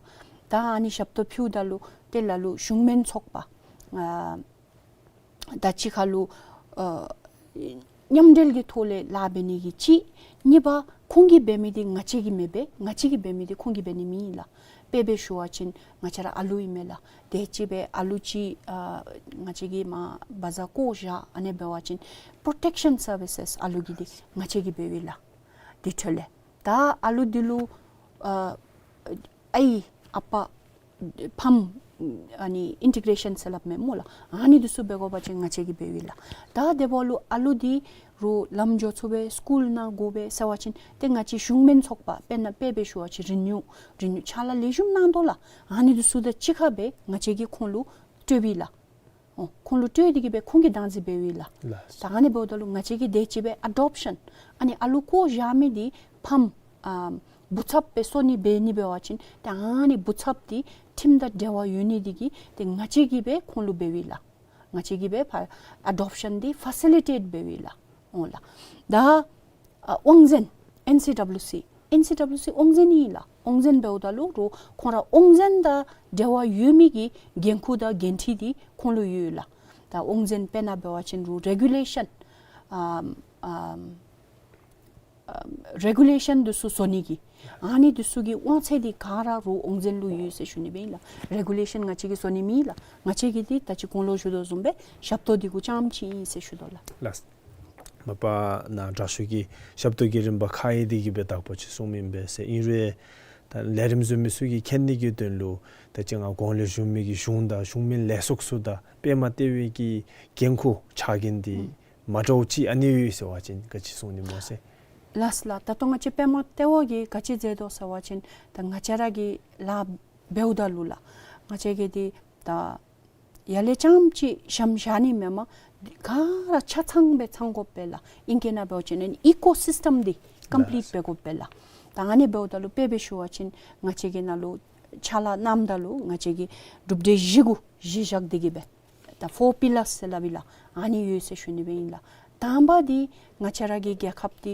ད་ཨ་ནི་ཞབས་ཏོག་ཕུལཝ་ད་ལུ་ཏེ་ལ་ལུ་གཞུང་མིན་ཚོགས་པ་ཨ་ད་གཅིག་ཁར་ལུ་ཨ་མཉམ་འབྲེལ་གྱི་ཐོག་ལས་ལཱ་འབད་ནི་གི་གཅིག། གཉིས་པ་ཁོང་གིས་འབད་མི་འདི་ང་བཅས་ཀྱིས་མི་འབད། ང་བཅས་ཀྱིས་འབད་མི་འདི་ཁོང་གིས་འབད་ནི་མེན་ལགས། དཔེ་སྦེ་ཞུ་བ་ཅིན་ང་བཅས་ར་ཨ་ལུ་ཨིན་མས་ལགས། དེ་ཅིག་སྦེ་ཨ་ལུ་ཅིག་ཨ་ང་བཅས་ཀྱིས་མར་བ་ཛ་བཀོ་བཞག་ཨ་ནི་འབད་བ་ཅིན་པྲོ་ཊེཀ་ཤཱན་སར་བི་སེས་ཨ་ལུ་གི་འདི་ང་བཅས་ཀྱིས་འབདཝ་ཨིན་ལགས། དེ་འཕྲོ་ལས་ད་ཨ་ལུ་འདི་ལུ་ཨ་ཨའི་ཨ་པ་ཕམ་ཨ་ནི་ཨིན་ཊི་གེ་རེ་ཤཱན་ཟེར་སླབ་མས་སྨོ་ལགས། ཨ་ནི་འདི་ཚུ་འབད་དགོ་པ་ཅིན་ང་བཅས་ཀྱིས་འབདཝ་ཨིན་ལགས། ད་དེ་འབདཝ་ལུ་ཨ་ལུ་འདི་རུང་ལམ་འགྱོ་ཚུགས་པས། སི་ཀུལ་ནང་དགོ་པས་ཟེར་བ་ཅིན་ཏེ་ང་བཅས་གཞུང་མིན་ཚོགས་པ་དཔེར་ན་དཔེ་སྦེ་ཞུ་བ་ཅིན་རི་ནིའུ་རི་ནིའུ་ཕྱག་ལཱ་ལེགས་ཤོམ་གནང་དོ་ལགས། ཨ་ནི་འདི་ཚུ་དང་གཅིག་ཁར་སྦེ་ང་བཅས་ཀྱིས་ཁོང་ལུ་སྤྲོདཔ་ཨིན་ལགས། ཨོ་ཁོང་ལུ་སྤྲོད་དེ་གིས་སྦེ་ཁོང་གིས་བདག་འཛིན་འབདཝ་ཨིན་ལགས། ལགས། ད་ཨ་ནི་འབདཝ་ད་ལུ་ང་བཅས་ཀྱིས་དེ་ཅིག་སྦེ་ཨ་ཌོབ་ཤཱན་ཨ་ནི་ཨ་ལུ་བཀོ་བཞག་མི་འདི་ཕམ་ཨ་བུ་ཚབ་སྦེ་བཟོ་ནི་འབད་ནི་འབད་བ་ཅིན་ད་ཨ་ནི་བུ་ཚབ་འདི་ཁྲིམས་དང་འབྲེལ་བ་ཡོད་ནི་འདི་གིས་ཏེ་ང་བཅས་ཀྱིས་སྦེ་ཁོང་ལུ་འབདཝ་ཨིན་ལགས། ང་བཅས་ཀྱིས་སྦེ་ཕར་ཨ་ཌོབ་ཤཱན་འདི་ཕ་སི་ལི་ཊེཊ་འབདཝ་ཨིན་ལགས། ཨོ་ལགས། ད་ཨ་དབང་འཛིན་ཨེན་སི་ཌབ་ལིའུ་སི་ཨེན་སི་ཌབ་ལིའུ་སི་དབང་འཛིན་ཨིན་ལགས། དབང་འཛིན་འབདཝ་ད་ལུ་རུང་ཁོང་ར་དབང་འཛིན་དང་འབྲེལ་བ་ཡོད་མི་གི་འགན་ཁུར་དང་འགན་འཁྲི་འདི་ཁོང་ལུ་ཡོད་ལགས། ད་དབང་འཛིན་དཔེར་ན་འབད་བ་ཅིན་རུང་རེ་གུ་ལེ་ཤཱན་ཨམ་ཨམ་ཨམ་རེ་གུ་ལེ་ཤཱན་འདི་ཚུ་བཟོ་ནི་གི་ཨ་ནི་འདི་ཚུ་གི་དབང་ཚད་འདི་ག་ར་རུང་དབང་འཛིན་ལུ་ཡོད་ཟེར་ཞུ་ནི་སྦེ་ཨིན་ལགས། རེ་གུ་ལེ་ཤཱན་ང་བཅས་ཀྱིས་བཟོ་ནི་མེན་ལགས། ང་བཅས་ཀྱིས་འདི་ད་ཅི་གོང་ལུ་ཞུ་དོ་བཟུམ་སྦེ་ཞབས་ཏོག་འདི་གུ་རྐྱངམ་ཅིག་ཨིན་ཟེར་ཞུ་དོ་ལགས། ལགས། མ་པ་ནཱ་དྲག་ཤོས་ཀྱིས་ཞབས་ཏོག་གི་རིམ་པ་ཁག་ཡོད་དེ་གིས་སྦེ་དག་པ་ཅིག་གསུངམ་ཨིན་པས་ཟེར། ཨིན་རུང་ད་ལས་རིམ་བཟོ་མི་ཚུ་གིས་མཁྱེན་ནི་གི་དོན་ལུ་ད་ཅི་ང་གོང་ལས་ཞུ་མི་གི་གཞུང་དང་གཞུང་མིན་ལས་ཚོགས་ཚུ་དང་པདྨ་ལྟེ་བའི་གི་འགན་ཁུར་ཕྱག་འགན་འདི་ཨུམ་མ་འདྲཝ་ཅིག་ཨ་ནི་ཡོད་ཟེར་བ་ཅིན་ག་ཅི་གསུང་ནི་སྨོ་ཟེར། ལགས་ལགས། ད་ལྟོ་ང་བཅས་པདྨ་ལྟེ་བ་གིས་ག་ཅི་མཛད་དོ་ཟེར་བ་ཅིན་ད་ང་བཅས་ར་གི་ལཱ་འབདཝ་ད་ལུ་ལགས། ང་བཅས་ཀྱིས་འདི་ད་ཡར་ལས་རྐྱངམ་ཅིག་ཞམ་བཞག་ནི་མེན་པར་ག་ར་ཆ་ཚང་སྦེ་ཚང་དགོ་པས་ལགས། ཨིང་སྐད་ནང་འབད་བ་ཅིན་ཨི་ཀོ་སིསི་ཊམ་འདི་ཀམ་པི་ལིཊ་འབད་དགོ་པས་ལགས། ད་ཨ་ནི་འབདཝ་ད་ལུ་དཔེ་སྦེ་ཞུ་བ་ཅིན་ང་བཅས་ཀྱི་ནང་ལུ་ཕྱག་ལཱ་གནངམ་ད་ལུ་ང་བཅས་ཀྱིས་གྲུབ་འབྲས་བཞི་གུ་གཞི་བཞག་སྟེ་གིས་སྦེ་ད་ཕོར་པི་ལརསི་ཟེར་སླབ་ཨིན་ལགས། ཨ་ནི་ཡོད་ཟེར་ཞུ་ནི་སྦེ་ཨིན་ལགས། དང་པ་འདི་ང་བཅས་ར་གི་རྒྱལ་ཁབ་འདི་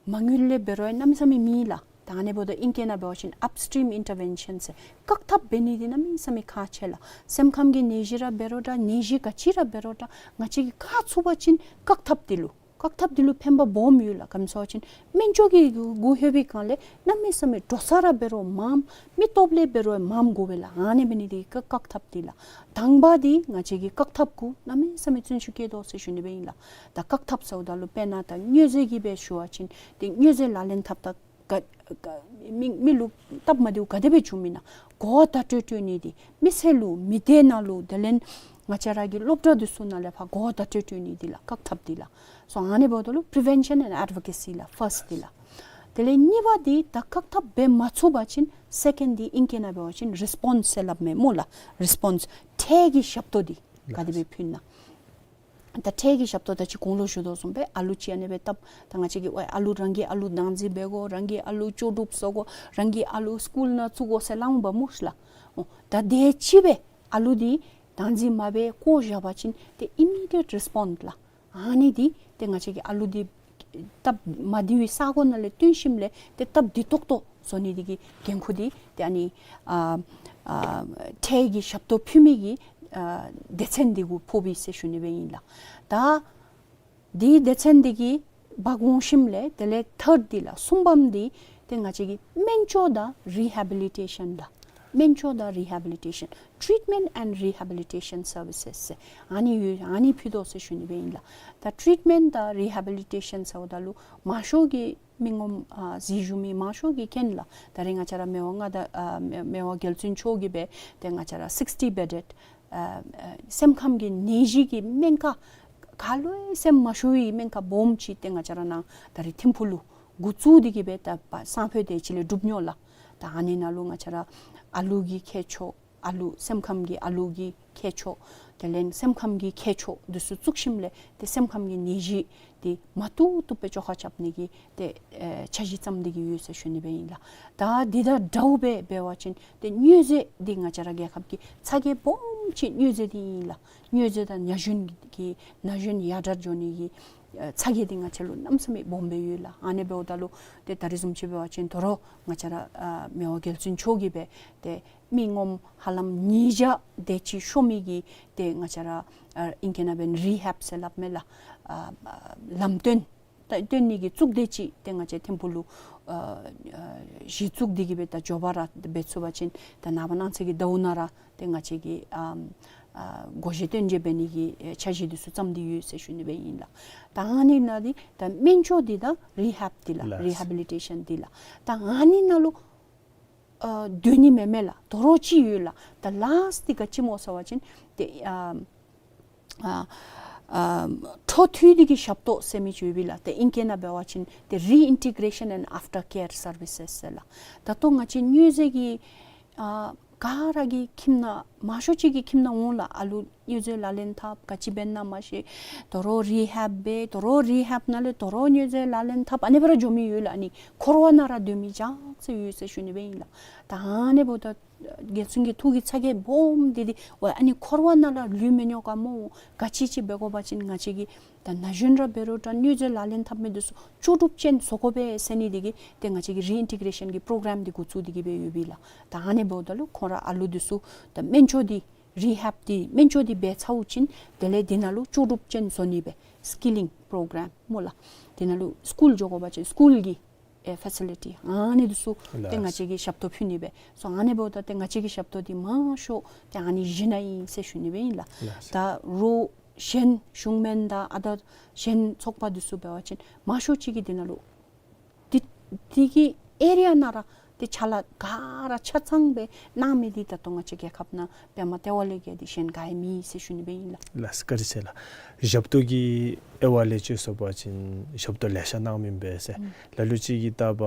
མ་དངུལ་ལས་འབད་རུང་གནམ་མེད་ས་མེད་མེད་ལགས། ད་ཨ་ནི་འབདཝ་ད་ཨིང་སྐད་ནང་འབད་བ་ཅིན་ཨཔ་སི་ཊིམ་ཨིན་ཊར་བེན་ཤཱན་ཟེར་བཀག་ཐབས་འབད་ནི་འདི་གནམ་མེད་ས་མེད་ཁག་ཆེ་ལགས། སེམས་ཁམས་ཀྱི་ནད་གཞི་ར་འབད་རུང་འདྲ་ནད་གཞི་ག་ཅི་ར་འབད་རུང་འདྲ་ང་བཅས་ཀྱིས་བཀག་ཚུགས་པ་ཅིན་བཀག་ཐབས་འདི་ལུ་བཀག་ཐབས་འདི་ལུ་ཕན་པ་སྦོམ་ཡོད་ལགས། ག་ཅི་སྨོ་ཟེར་བ་ཅིན་སྨན་བཅོས་ཀྱི་གུ་ལྷོད་པའི་སྒང་ལས་གནམ་མེད་ས་མེད་འགྲོ་ས་ར་འབད་རུང་མངམ་མི་སྟོབས་ལས་འབད་རུང་མངམ་དགོ་པས་ལགས། ཨ་ནི་འབད་ནི་འདི་གིས་བཀག་ཐབས་འདི་ལགས། དང་པ་འདི་ང་བཅས་ཀྱིས་བཀག་ཐབས་གུ་གནམ་མེད་ས་མེད་བརྩོན་ཤུགས་བསྐྱེད་དོ་ཟེར་ཞུ་ནི་སྦེ་ཨིན་ལགས། ད་བཀག་ཐབས་ཟེརཝ་ད་ལུ་དཔེར་ན་ད་མྱོས་རྫས་ཀྱི་སྦེ་ཞུ་བ་ཅིན་ཏེ་མྱོས་རྫས་ལག་ལེན་འཐབ་ད་ག་ག་མི་མི་ལུ་སྟབས་མ་བདེཝ་ག་དེ་སྦེ་བྱུངམ་ཨིན་ན་གོ་བརྡ་སྤྲོད་སྤྲོད་ནི་འདི་མི་སེར་ལུ་མི་སྡེ་ནང་ལུ་དེ་ལས་ང་བཅས་ར་གི་སློབ་གྲྭ་འདི་ཚུ་ནང་ལས་ཕར་གོ་བརྡ་སྤྲོད་སྤྲོད་ནི་འདི་ལགས། བཀག་ཐབས་འདི་ལགས། སོ་ཨ་ནི་འབདཝ་ད་ལུ་པི་རི་ཝེན་ཤཱན་ཨེནཌ་ཨེཌ་བོ་ཀེ་སི་ལགས། ཕརསཊ་འདི་ལགས། དེ་ལས་གཉིས་པ་འདི་ད་བཀག་ཐབས་འབད་མ་ཚུགས་པ་ཅིན་སེ་ཀེནཌ་འདི་ཨིང་སྐད་ནང་འབད་བ་ཅིན་རི་སི་པོནསི་ཟེར་སླབ་མས་སྨོ་ལགས། རི་སི་པོནསི་འཕྲལ་གྱི་ཞབས་ཏོག་འདི་ག་དེ་སྦེ་ཕུལ་ན། ད་འཕྲལ་གྱི་ཞབས་ཏོག་ད་ཅི་གོང་ལུ་ཞུ་དོ་བཟུམ་སྦེ་ཨ་ལུ་ཅིག་ཨ་ནི་སྦེ་བཏབ་ད་ང་བཅས་ཀྱིས་ཨ་ལུ་རང་གི་ཨ་ལུ་བདག་འཛིན་འབད་དགོ། རང་གི་ཨ་ལུ་ལྕོགས་གྲུབ་བཟོ་དགོ། རང་གི་ཨ་ལུ་སི་ཀུལ་ནང་བཙུགས་དགོ་ཟེར་སླབ་འོང་པ་སྨོ་ལགས། འོ་ད་དེ་ཅིག་སྦེ་ཨ་ལུ་འདི་བདག་འཛིན་མ་འབད་བཀོ་བཞག་པ་ཅིན་ཏེ་ཨི་མི་ཌི་ཡེཊ་རི་སི་པོནསི་ལགས། ཨ་ནི་འདི་ཏེ་ང་བཅས་ཀྱིས་ཨ་ལུ་འདི་སྟབས་མ་བདེ་བའི་ས་གོ་ནང་ལས་བཏོན་ཞིནམ་ལས་ཏེ་སྟབས་བདེ་ཏོག་ཏོ་བཟོ་ནི་འདི་གི་འགན་ཁུར་འདི་ཏེ་ཨ་ནི་ཨ་ཨ་འཕྲལ་གྱི་ཞབས་ཏོག་ཕུལ་མི་གི་ཨ་སྡེ་ཚན་འདི་གུ་ཕོགཔ་ཨིན་ཟེར་ཞུ་ནི་སྦེ་ཨིན་ལགས། ད་འདི་སྡེ་ཚན་འདི་གིས་འབག་འོང་ཞིནམ་ལས་དེ་ལས་ཐཱརཌ་འདི་ལགས། གསུམ་པམ་འདི་ཏེ་ང་བཅས་ཀྱིས་སྨན་བཅོས་དང་རི་ཧེ་བི་ལི་ཊེ་ཤཱན་ལགས། སྨན་བཅོས་དང་རི་ཧེ་བི་ལི་ཊེ་ཤཱན། Treatment and Rehabilitation Services ཟེར་ཨ་ནི་ཡོད། ཨ་ནི་ཕུལ་དོ་ཟེར་ཞུ་ནི་སྦེ་ཨིན་ལགས། ད་ཊི་རིཊ་མེནཊ་དང་རི་ཧེ་བི་ལི་ཊེ་ཤཱན་ཟེརཝ་ད་ལུ་མང་ཤོས་ཀྱི་མི་ངོམ་ཨ་གཟིགས་བཞུགས་མི་མང་ཤོས་ཀྱིས་མཁྱེན་ལགས། ད་རིས་ང་བཅས་ར་མི་དབང་མངའ་བདག་ཨ་མི་དབང་རྒྱལ་བཙུན་མཆོག་གིས་སྦེ་ཏེ་ང་བཅས་ར་sixty bedded ཨ་ཨ་སེམས་ཁམས་ཀྱི་ནད་གཞི་གི་སྨན་ཁང་ག་ལུ་ཡང་སེམས་མ་ཤོར་བའི་སྨན་ཁང་སྦོམ་ཅིག་ཏེ་ང་བཅས་ར་ནཱ་ད་རིས་ཐིམ་ཕུག་ལུ་འགོ་བཙུགས་ཏེ་གིས་སྦེ་ད་པ་སང་ཕོད་དེ་ཅིག་ལས་གྲུབ་ནི་ལགས། ད་ཨ་ནི་ནང་ལུ་ང་བཅས་ར་ཨ་ལུ་གི་མཁས་མཆོག་ཨ་ལུ་སེམས་ཁམས་ཀྱི་ཨ་ལུ་གི་མཁས་མཆོག་དེ་ལས་སེམས་ཁམས་ཀྱི་མཁས་མཆོག་འདི་ཚུ་བཙུགས་ཞིནམ་ལས་ཏེ་སེམས་ཁམས་ཀྱི་ནད་གཞི་འདི་མ་བཏུབ་བཏུབ་སྦེ་བཅོ་ཁ་རྐྱབ་ནི་གི་ཏེ་ཨེ་འཆར་གཞི་བརྩམས་ཏེ་གིས་ཡོད་ཟེར་ཞུ་ནི་སྦེ་ཨིན་ལགས། ད་འདི་དང་འདྲཝ་སྦེ་འབད་བ་ཅིན་ཏེ་མྱོས་རྫས་འདི་ང་བཅས་ར་རྒྱལ་ཁབ་ཀྱི་ཚ་གྱང་སྦོམ་ཅིག་མྱོས་རྫས་འདི་ཨིན་ལགས། མྱོས་རྫས་དང་ན་གཞོན་གྱི་ན་གཞོན་ཡར་དྲག་འགྱོ་ནི་གི་ཨེ་ཚ་གྱང་འདི་ང་བཅས་ལུ་གནམ་མེད་ས་མེད་སྦོམ་སྦེ་ཡོད་ལགས། ཨ་ནི་འབདཝ་ད་ལུ་ཏེ་ད་རིས་བཟུམ་ཅིག་འབད་བ་ཅིན་དོ་རུང་ང་བཅས་ར་ཨ་མི་དབང་རྒྱལ་བཙུན་མཆོག་གིས་སྦེ་ཏེ་མི་ངོམ་ཧ་ལམ་ཉིས་བརྒྱ་དེ་ཅིག་ཤོར་མི་གི་ཏེ་ང་བཅས་ར་ཨ་ཨིང་སྐད་ནང་འབད་བ་ཅིན་རི་ཧེབ་ཟེར་སླབ་མས་ལགས། ཨ་ཨ་ལམ་སྟོན་ད་སྟོན་ནི་གི་གཙུག་སྡེ་ཅིག་ཏེ་ང་བཅས་ཐིམ་ཕུག་ལུ་ཨ་ཨ་གཞི་བཙུགས་ཏེ་གིས་སྦེ་ད་མགྱོགས་པ་ར་འབད་ཚུགས་པ་ཅིན་ད་ནངས་པ་གནངས་ཚེ་གི་ཟླཝ་ནང་ར་ཏེ་ང་བཅས་ཀྱིས་ཨམ་ཨ་སྒོ་བཞི་སྟོན་བྱེད་འབད་ནི་གི་ཨེ་འཆར་གཞི་འདི་ཚུ་བརྩམས་ཏེ་ཡོད་ཟེར་ཞུ་ནི་སྦེ་ཨིན་ལགས། ད་ཨ་ནི་ནང་འདི་ད་སྨན་བཅོས་འདི་དང་རི་ཧེབ་འདི་ལགས། ལགས། རི་ཧེ་བི་ལི་ཊེ་ཤཱན་འདི་ལགས། ད་ཨ་ནི་ནང་ལུ་ཨ་སྡོད་ནི་མེན་མས་ལགས། དོ་རུང་ཅིག་ཡོད་ལགས། ད་ལཱསཊ་འདི་ག་ཅི་སྨོ་ཟེར་བ་ཅིན་ཏེ་ཨ་ཨ་ཨ་འཕྲོ་མཐུད་དེ་གི་ཞབས་ཏོག་ཟེར་མི་ཅིག་ཡོད་པས་ལགས། ཏེ་ཨིང་སྐད་ནང་འབད་བ་ཅིན་ཏེ་རི་ཨིན་ཊི་གྲེ་ཤཱན་ཨེནཌ་ཨེཕ་ཊར་ཀེར་སར་བི་སེས་ཟེར་ལགས། ད་ལྟོ་ང་བཅས་མྱོས་རྫས་ཀྱི་ཨ་ག་ར་གི་ཁྱིམ་ནང་མང་ཤོས་ཅིག་གི་ཁྱིམ་ནང་འོང་ལགས། ཨ་ལུ་མྱོས་རྫས་ལག་ལེན་འཐབ་ག་ཅི་འབད་ན་མ་ཤེས། དོ་རུང་རི་ཧེབ་འབད། དོ་རུང་རི་ཧེབ་ནང་ལས་དོ་རུང་མྱོས་རྫས་ལག་ལེན་འཐབ། ཨ་ནི་སྦེ་ར་འགྱོ་མི་ཡོད་ལགས། ཨ་ནི་འཁོར་བ་ནང་ར་སྡོད་མི་ཅ་ཆས་ཡོད་ཟེར་ཞུ་ནི་སྦེ་ཨིན་ལགས། ད་ཨ་ནི་འབདཝ་ད་རྒྱལ་བཙུན་གྱི་ཐུགས་ཀྱི་ཚ་གྱང་སྦོམ་འདི་འདི་ཝའི་ཨ་ནི་འཁོར་བ་ནང་ལུ་ལུས་མི་ཉོག་ག་སྨོ། ག་ཅི་ཅིག་འབད་དགོ་པ་ཅིན་ང་བཅས་ཀྱིས་ད་ན་གཞོན་ར་འབད་རུང་འདྲ་མྱོས་རྫས་ལག་ལེན་འཐབ་མི་འདི་ཚུ་ལྕོགས་གྲུབ་ཅན་བཟོ་དགོ་པས་ཟེར་ནི་འདི་གིས་ཏེ་ང་བཅས་ཀྱིས་རི་ཨིན་ཊི་གྲེ་ཤཱན་གྱི་པྲོ་གྲམ་འདི་འགོ་བཙུགས་ཏེ་གིས་སྦེ་ཡོད་པས་ལགས། ད་ཨ་ནི་འབདཝ་ད་ལུ་ཁོང་ར་ཨ་ལུ་འདི་ཚུ་ད་སྨན་བཅོས་འདི་རི་ཧེབ་འདི་སྨན་བཅོས་འདི་འབད་ཚརཝ་ཅིག་དེ་ལས་འདི་ནང་ལུ་ལྕོགས་གྲུབ་ཅན་བཟོ་ནི་སྦེ་སི་ཀི་ལིང་པྲོ་གྲམ་སྨོ་ལགས། དེ་ནང་ལུ་སི་ཀུལ་འགྱོ་དགོ་པ་ཅིན་སི་ཀུལ་གྱི་ཨེ་ཕེ་སི་ལི་ཊི་ཨ་ནི་འདི་ཚུ་ཏེ་ལགས། ང་བཅས་ཀྱིས་ཞབས་ཏོག་ཕུལ་ནི་སྦེ་སོང་། ཨ་ནི་འབདཝ་ད་ཏེ་ང་བཅས་ཀྱི་ཞབས་ཏོག་འདི་མང་ཤོས་ཏེ་ཨ་ནི་བཞི་ནང་ཨིན་ཟེར་ཞུ་ནི་སྦེ་ཨིན་ལགས། ལགས། ད་རོགས་གཞན་གཞུང་སྨན་དང་ཨ་ད་གཞན་ཚོགས་པ་འདི་ཚུ་འབད་བ་ཅིན་མང་ཤོས་ཅིག་གིས་འདི་ནང་ལུ་འདི་འདི་གི་ཨེ་རི་ཡ་ནང་ར་ཏེ་ཕྱག་ལཱ་ག་ར་ཆ་ཚང་སྦེ་གནང་མི་འདི་ད་ལྟོ་ང་བཅས་རྒྱལ་ཁབ་ནང་པདྨ་ལྟེ་བ་ལས་བརྒལ་ཏེ་གཞན་ག་ཡང་མེད་ཟེར་ཞུ་ནི་སྦེ་ཨིན་ལགས། ལགས་བཀའ་དྲིན་ཆེ་ལགས། ཞབས་ཏོག་གི་དབྱེ་བ་ལས་ཅིག་སོང་པ་ཅིན་ཞབས་ཏོག་ལེ་ཤ་གནང་མི་ཨིན་པས་ཟེར། ཨུམ། ལ་ལུ་ཅིག་གིས་ད་པ་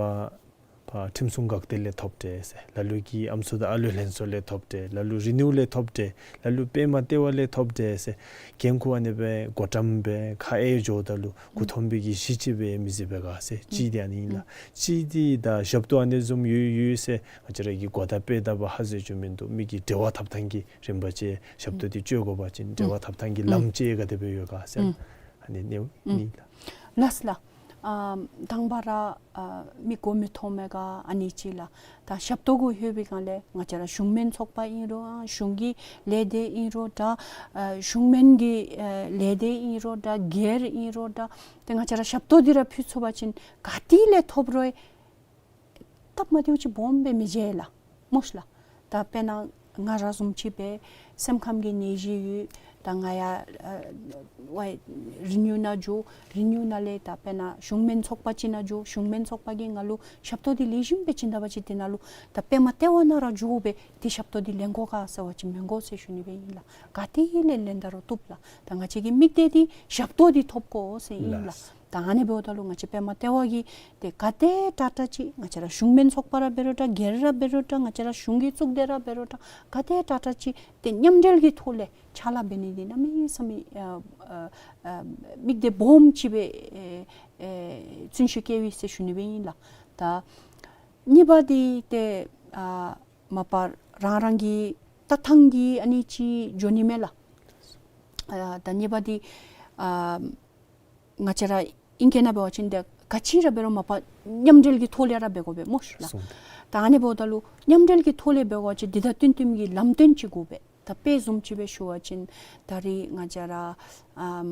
ཕར་ཁྲིམས་སྲུང་འགག་སྡེ་ལས་ཐོབ་སྟེ་ཟེར། ལ་ལུ་གིས་ཨམ་སྲུ་དང་ཨ་ལུ་ལྷན་ཚོགས་ལས་ཐོབ་སྟེ། ལ་ལུ་རི་ནིའུ་ལས་ཐོབ་སྟེ། ལ་ལུ་པདྨ་ལྟེ་བ་ལས་ཐོབ་སྟེ་ཟེར། འགན་ཁུར་ཨ་ནི་སྦེ་བགོ་བཀྲམ་སྦེ་ཁ་ཨེ་འགྱོཝ་ད་ལུ་མགུ་འཐོམ་པའི་གི་གཞི་ཅིག་སྦེ་མི་བཟོ་བས་ག་ཟེར། གཅིག་འདི་ཨ་ནི་ཨིན་ལགས། གཅིག་འདི་ད་ཞབས་ཏོག་ཨ་ནི་བཟུམ་ཡོད་ཡོད་ཟེར་ང་བཅས་ར་གིས་གོ་བརྡ་སྤེལ་ད་པ་ཧ་གོ་བཅུག་མིན་འདུག། མི་གི་འབྲེལ་བ་འཐབ་ཐངས་ཀྱི་རིམ་པ་ཅིག་ཞབས་ཏོག་འདི་སྤྱོད་དགོ་པ་ཅིན་འབྲེལ་བ་འཐབ་ཐངས་ཀྱི་ལམ་ཅིག་ག་དེ་སྦེ་ཡོད་ག་ཟེར། ཨ་ནི་ཨ་ནི་ཨིན་ལགས། ལགས་ལགས། ཨ་དང་པ་ར་ཨ་མི་གོ་མི་མཐོང་མི་ག་ཨ་ནི་ཅིག་ལགས། ད་ཞབས་ཏོག་གུ་ལྷོད་པའི་སྒང་ལས་ང་བཅས་ར་གཞུང་སྨན་ཚོགས་པ་ཨིན་རུང་ཨ་གཞུང་གི་ལས་སྡེ་ཨིན་རུང་འདྲ་ཨ་གཞུང་སྨན་གྱི་ཨ་ལས་སྡེ་ཨིན་རུང་འདྲ་སྒེར་ཨིན་རུང་འདྲ་ཏེ་ང་བཅས་ར་ཞབས་ཏོག་འདི་ར་ཕུལ་ཚུགས་པ་ཅིན་ག་ཏེ་ལས་ཐོབ་རུང་སྟབས་མ་བདེཝ་ཅིག་སྦོམ་སྦེ་མི་འབྱུང་ལགས། མོ་ཤིག་ལགས། ད་དཔེར་ན་ང་ར་བཟུམ་ཅིག་སྦེ་སེམས་ཁམས་ཀྱི་ནད་གཞི་ཡོད། ད་ང་ཡང་ཨ་ཝའི་རི་ནིའུ་ནང་འགྱོ། རི་ནིའུ་ནང་ལས་ད་དཔེར་ན་གཞུང་སྨན་ཚོགས་པ་ཅིག་ནང་འགྱོ། གཞུང་སྨན་ཚོགས་པ་གིས་ང་ལུ་ཞབས་ཏོག་འདི་ལེགས་ཤོམ་སྦེ་བྱིན་ད་པ་ཅིན་དེ་ནང་ལུ་ད་པདྨ་ལྟེ་བ་ནང་ར་འགྱོ་སྦེ་ཏེ་ཞབས་ཏོག་འདི་ལེན་དགོ་ག་ཟེར་བ་ཅིན་མི་དགོ་ཟེར་ཞུ་ནི་སྦེ་ཨིན་ལགས། ག་ཏེ་ལས་ལེན་ད་རུང་བཏུབ་ལགས། ད་ང་བཅས་ཀྱི་དམིགས་གཏད་འདི་ཞབས་ཏོག་འདི་ཐོབ་དགོ་ཟེར་ཨིན་ལགས། ལགས། ད་ཨ་ནི་འབདཝ་ད་ལུ་ང་བཅས་པདྨ་ལྟེ་བ་གིས་ཏེ་ག་དེ་དྲག་དྲག་ཅིག་ང་བཅས་ར་གཞུང་སྨན་ཚོགས་པ་ར་འབད་རུང་འདྲ་སྒེར་ར་འབད་རུང་འདྲ་ང་བཅས་ར་གཞུང་གི་གཙུག་སྡེ་ར་འབད་རུང་འདྲ་ག་དེ་དྲག་དྲག་ཅིག་ཏེ་མཉམ་འབྲེལ་གྱི་ཐོག་ལས་ཕྱག་ལཱ་འབད་ནི་འདི་གནམ་མེད་ས་མེད་ཨ་ཨ་ཨ་དམིགས་གཏད་སྦོམ་ཅིག་སྦེ་ཨེ་ཨེ་བརྩོན་ཤུགས་བསྐྱེད་པས་ཟེར་ཞུ་ནི་སྦེ་ཨིན་ལགས། ད་གཉིས་པ་འདི་ཏེ་ཨ་མ་པ་རང་རང་གི་ལྟ་ཐངས་ཀྱིས་ཨ་ནི་ཅིག་འགྱོ་ནི་མས་ལགས། ཨ་ད་གཉིས་པ་འདི་ཨ་ང་བཅས་ར་ཨིང་སྐད་ནང་འབད་བ་ཅིན་ཏེ་ག་ཅི་ར་འབད་རུང་མ་པ་མཉམ་འབྲེལ་གྱི་ཐོག་ལས་ར་འབད་དགོ་པས་མོ་ཤིག་ལགས། སོང་། ད་ཨ་ནི་འབདཝ་ད་ལུ་མཉམ་འབྲེལ་གྱི་ཐོག་ལས་འབད་དགོ་པ་ཅིན་འདི་དང་བསྟུན་བསྟུནམ་གྱི་ལམ་སྟོན་ཅིག་དགོ་པས། ད་དཔེ་བཟུམ་ཅིག་སྦེ་ཞུ་བ་ཅིན་ད་རིས་ང་བཅས་ར་ཨམ་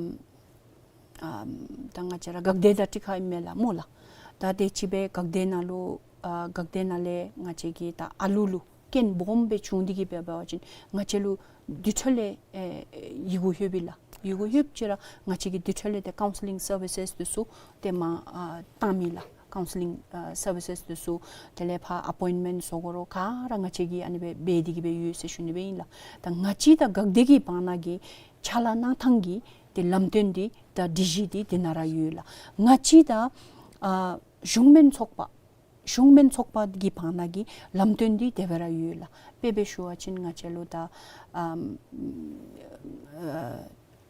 ཨམ་ད་ང་བཅས་ར་འགག་སྡེ་དང་འཁྲིལ་ཁ་ཨིན་མས་ལགས་མོ་ལགས། ད་དེ་ཅིག་སྦེ་འགག་སྡེ་ནང་ལུ་ཨ་འགག་སྡེ་ནང་ལས་ང་བཅས་ཀྱིས་ད་ཨ་ལུ་ལུ་ རྐྱེན་སྦོམ་སྦེ་བྱུང་སྟེ་གི་སྦེ་འབད་བ་ཅིན་ང་བཅས་ལུ་དེ་འཕྲོ་ལས་ཨེ་ཡི་གུ་ལྷོདཔ་ཨིན་ལགས། ཡི་གུ་ལྷོདཔ་ཅིག་ར་ང་བཅས་ཀྱིས་དེ་འཕྲོ་ལས་ཏེ་ཀའུན་སི་ལིང་སར་བི་སེས་འདི་ཚུ་ཏེ་མར་ཨ་བཏངམ་ཨིན་ལགས། ཀའུན་སི་ལིང་ཨ་སར་བི་སེས་འདི་ཚུ་དེ་ལས་ཕར་ཨ་པོའིནཊ་མེནཊ་བཟོ་དགོ་རུང་ག་ར་ང་བཅས་ཀྱིས་ཨ་ནི་སྦེ་འབད་དེ་གི་སྦེ་ཡོད་ཟེར་ཞུ་ནི་སྦེ་ཨིན་ལགས། ད་ང་བཅས་དང་འགག་སྡེ་གི་བར་ན་གི་ཕྱག་ལཱ་གནང་ཐངས་ཀྱི་ཏེ་ལམ་སྟོན་འདི་དང་སྒྲིག་གཞི་འདི་དེ་ནང་ར་ཡོད་ལགས། ང་བཅས་དང་ཨ་གཞུང་མིན་ཚོགས་པ་གཞུང་མིན་ཚོགས་པ་གི་བར་ན་གི་ལམ་སྟོན་འདི་དེ་སྦེ་ར་ཡོད་ལགས། དཔེ་སྦེ་ཞུ་བ་ཅིན་ང་བཅས་ལུ་ད་ཨམ་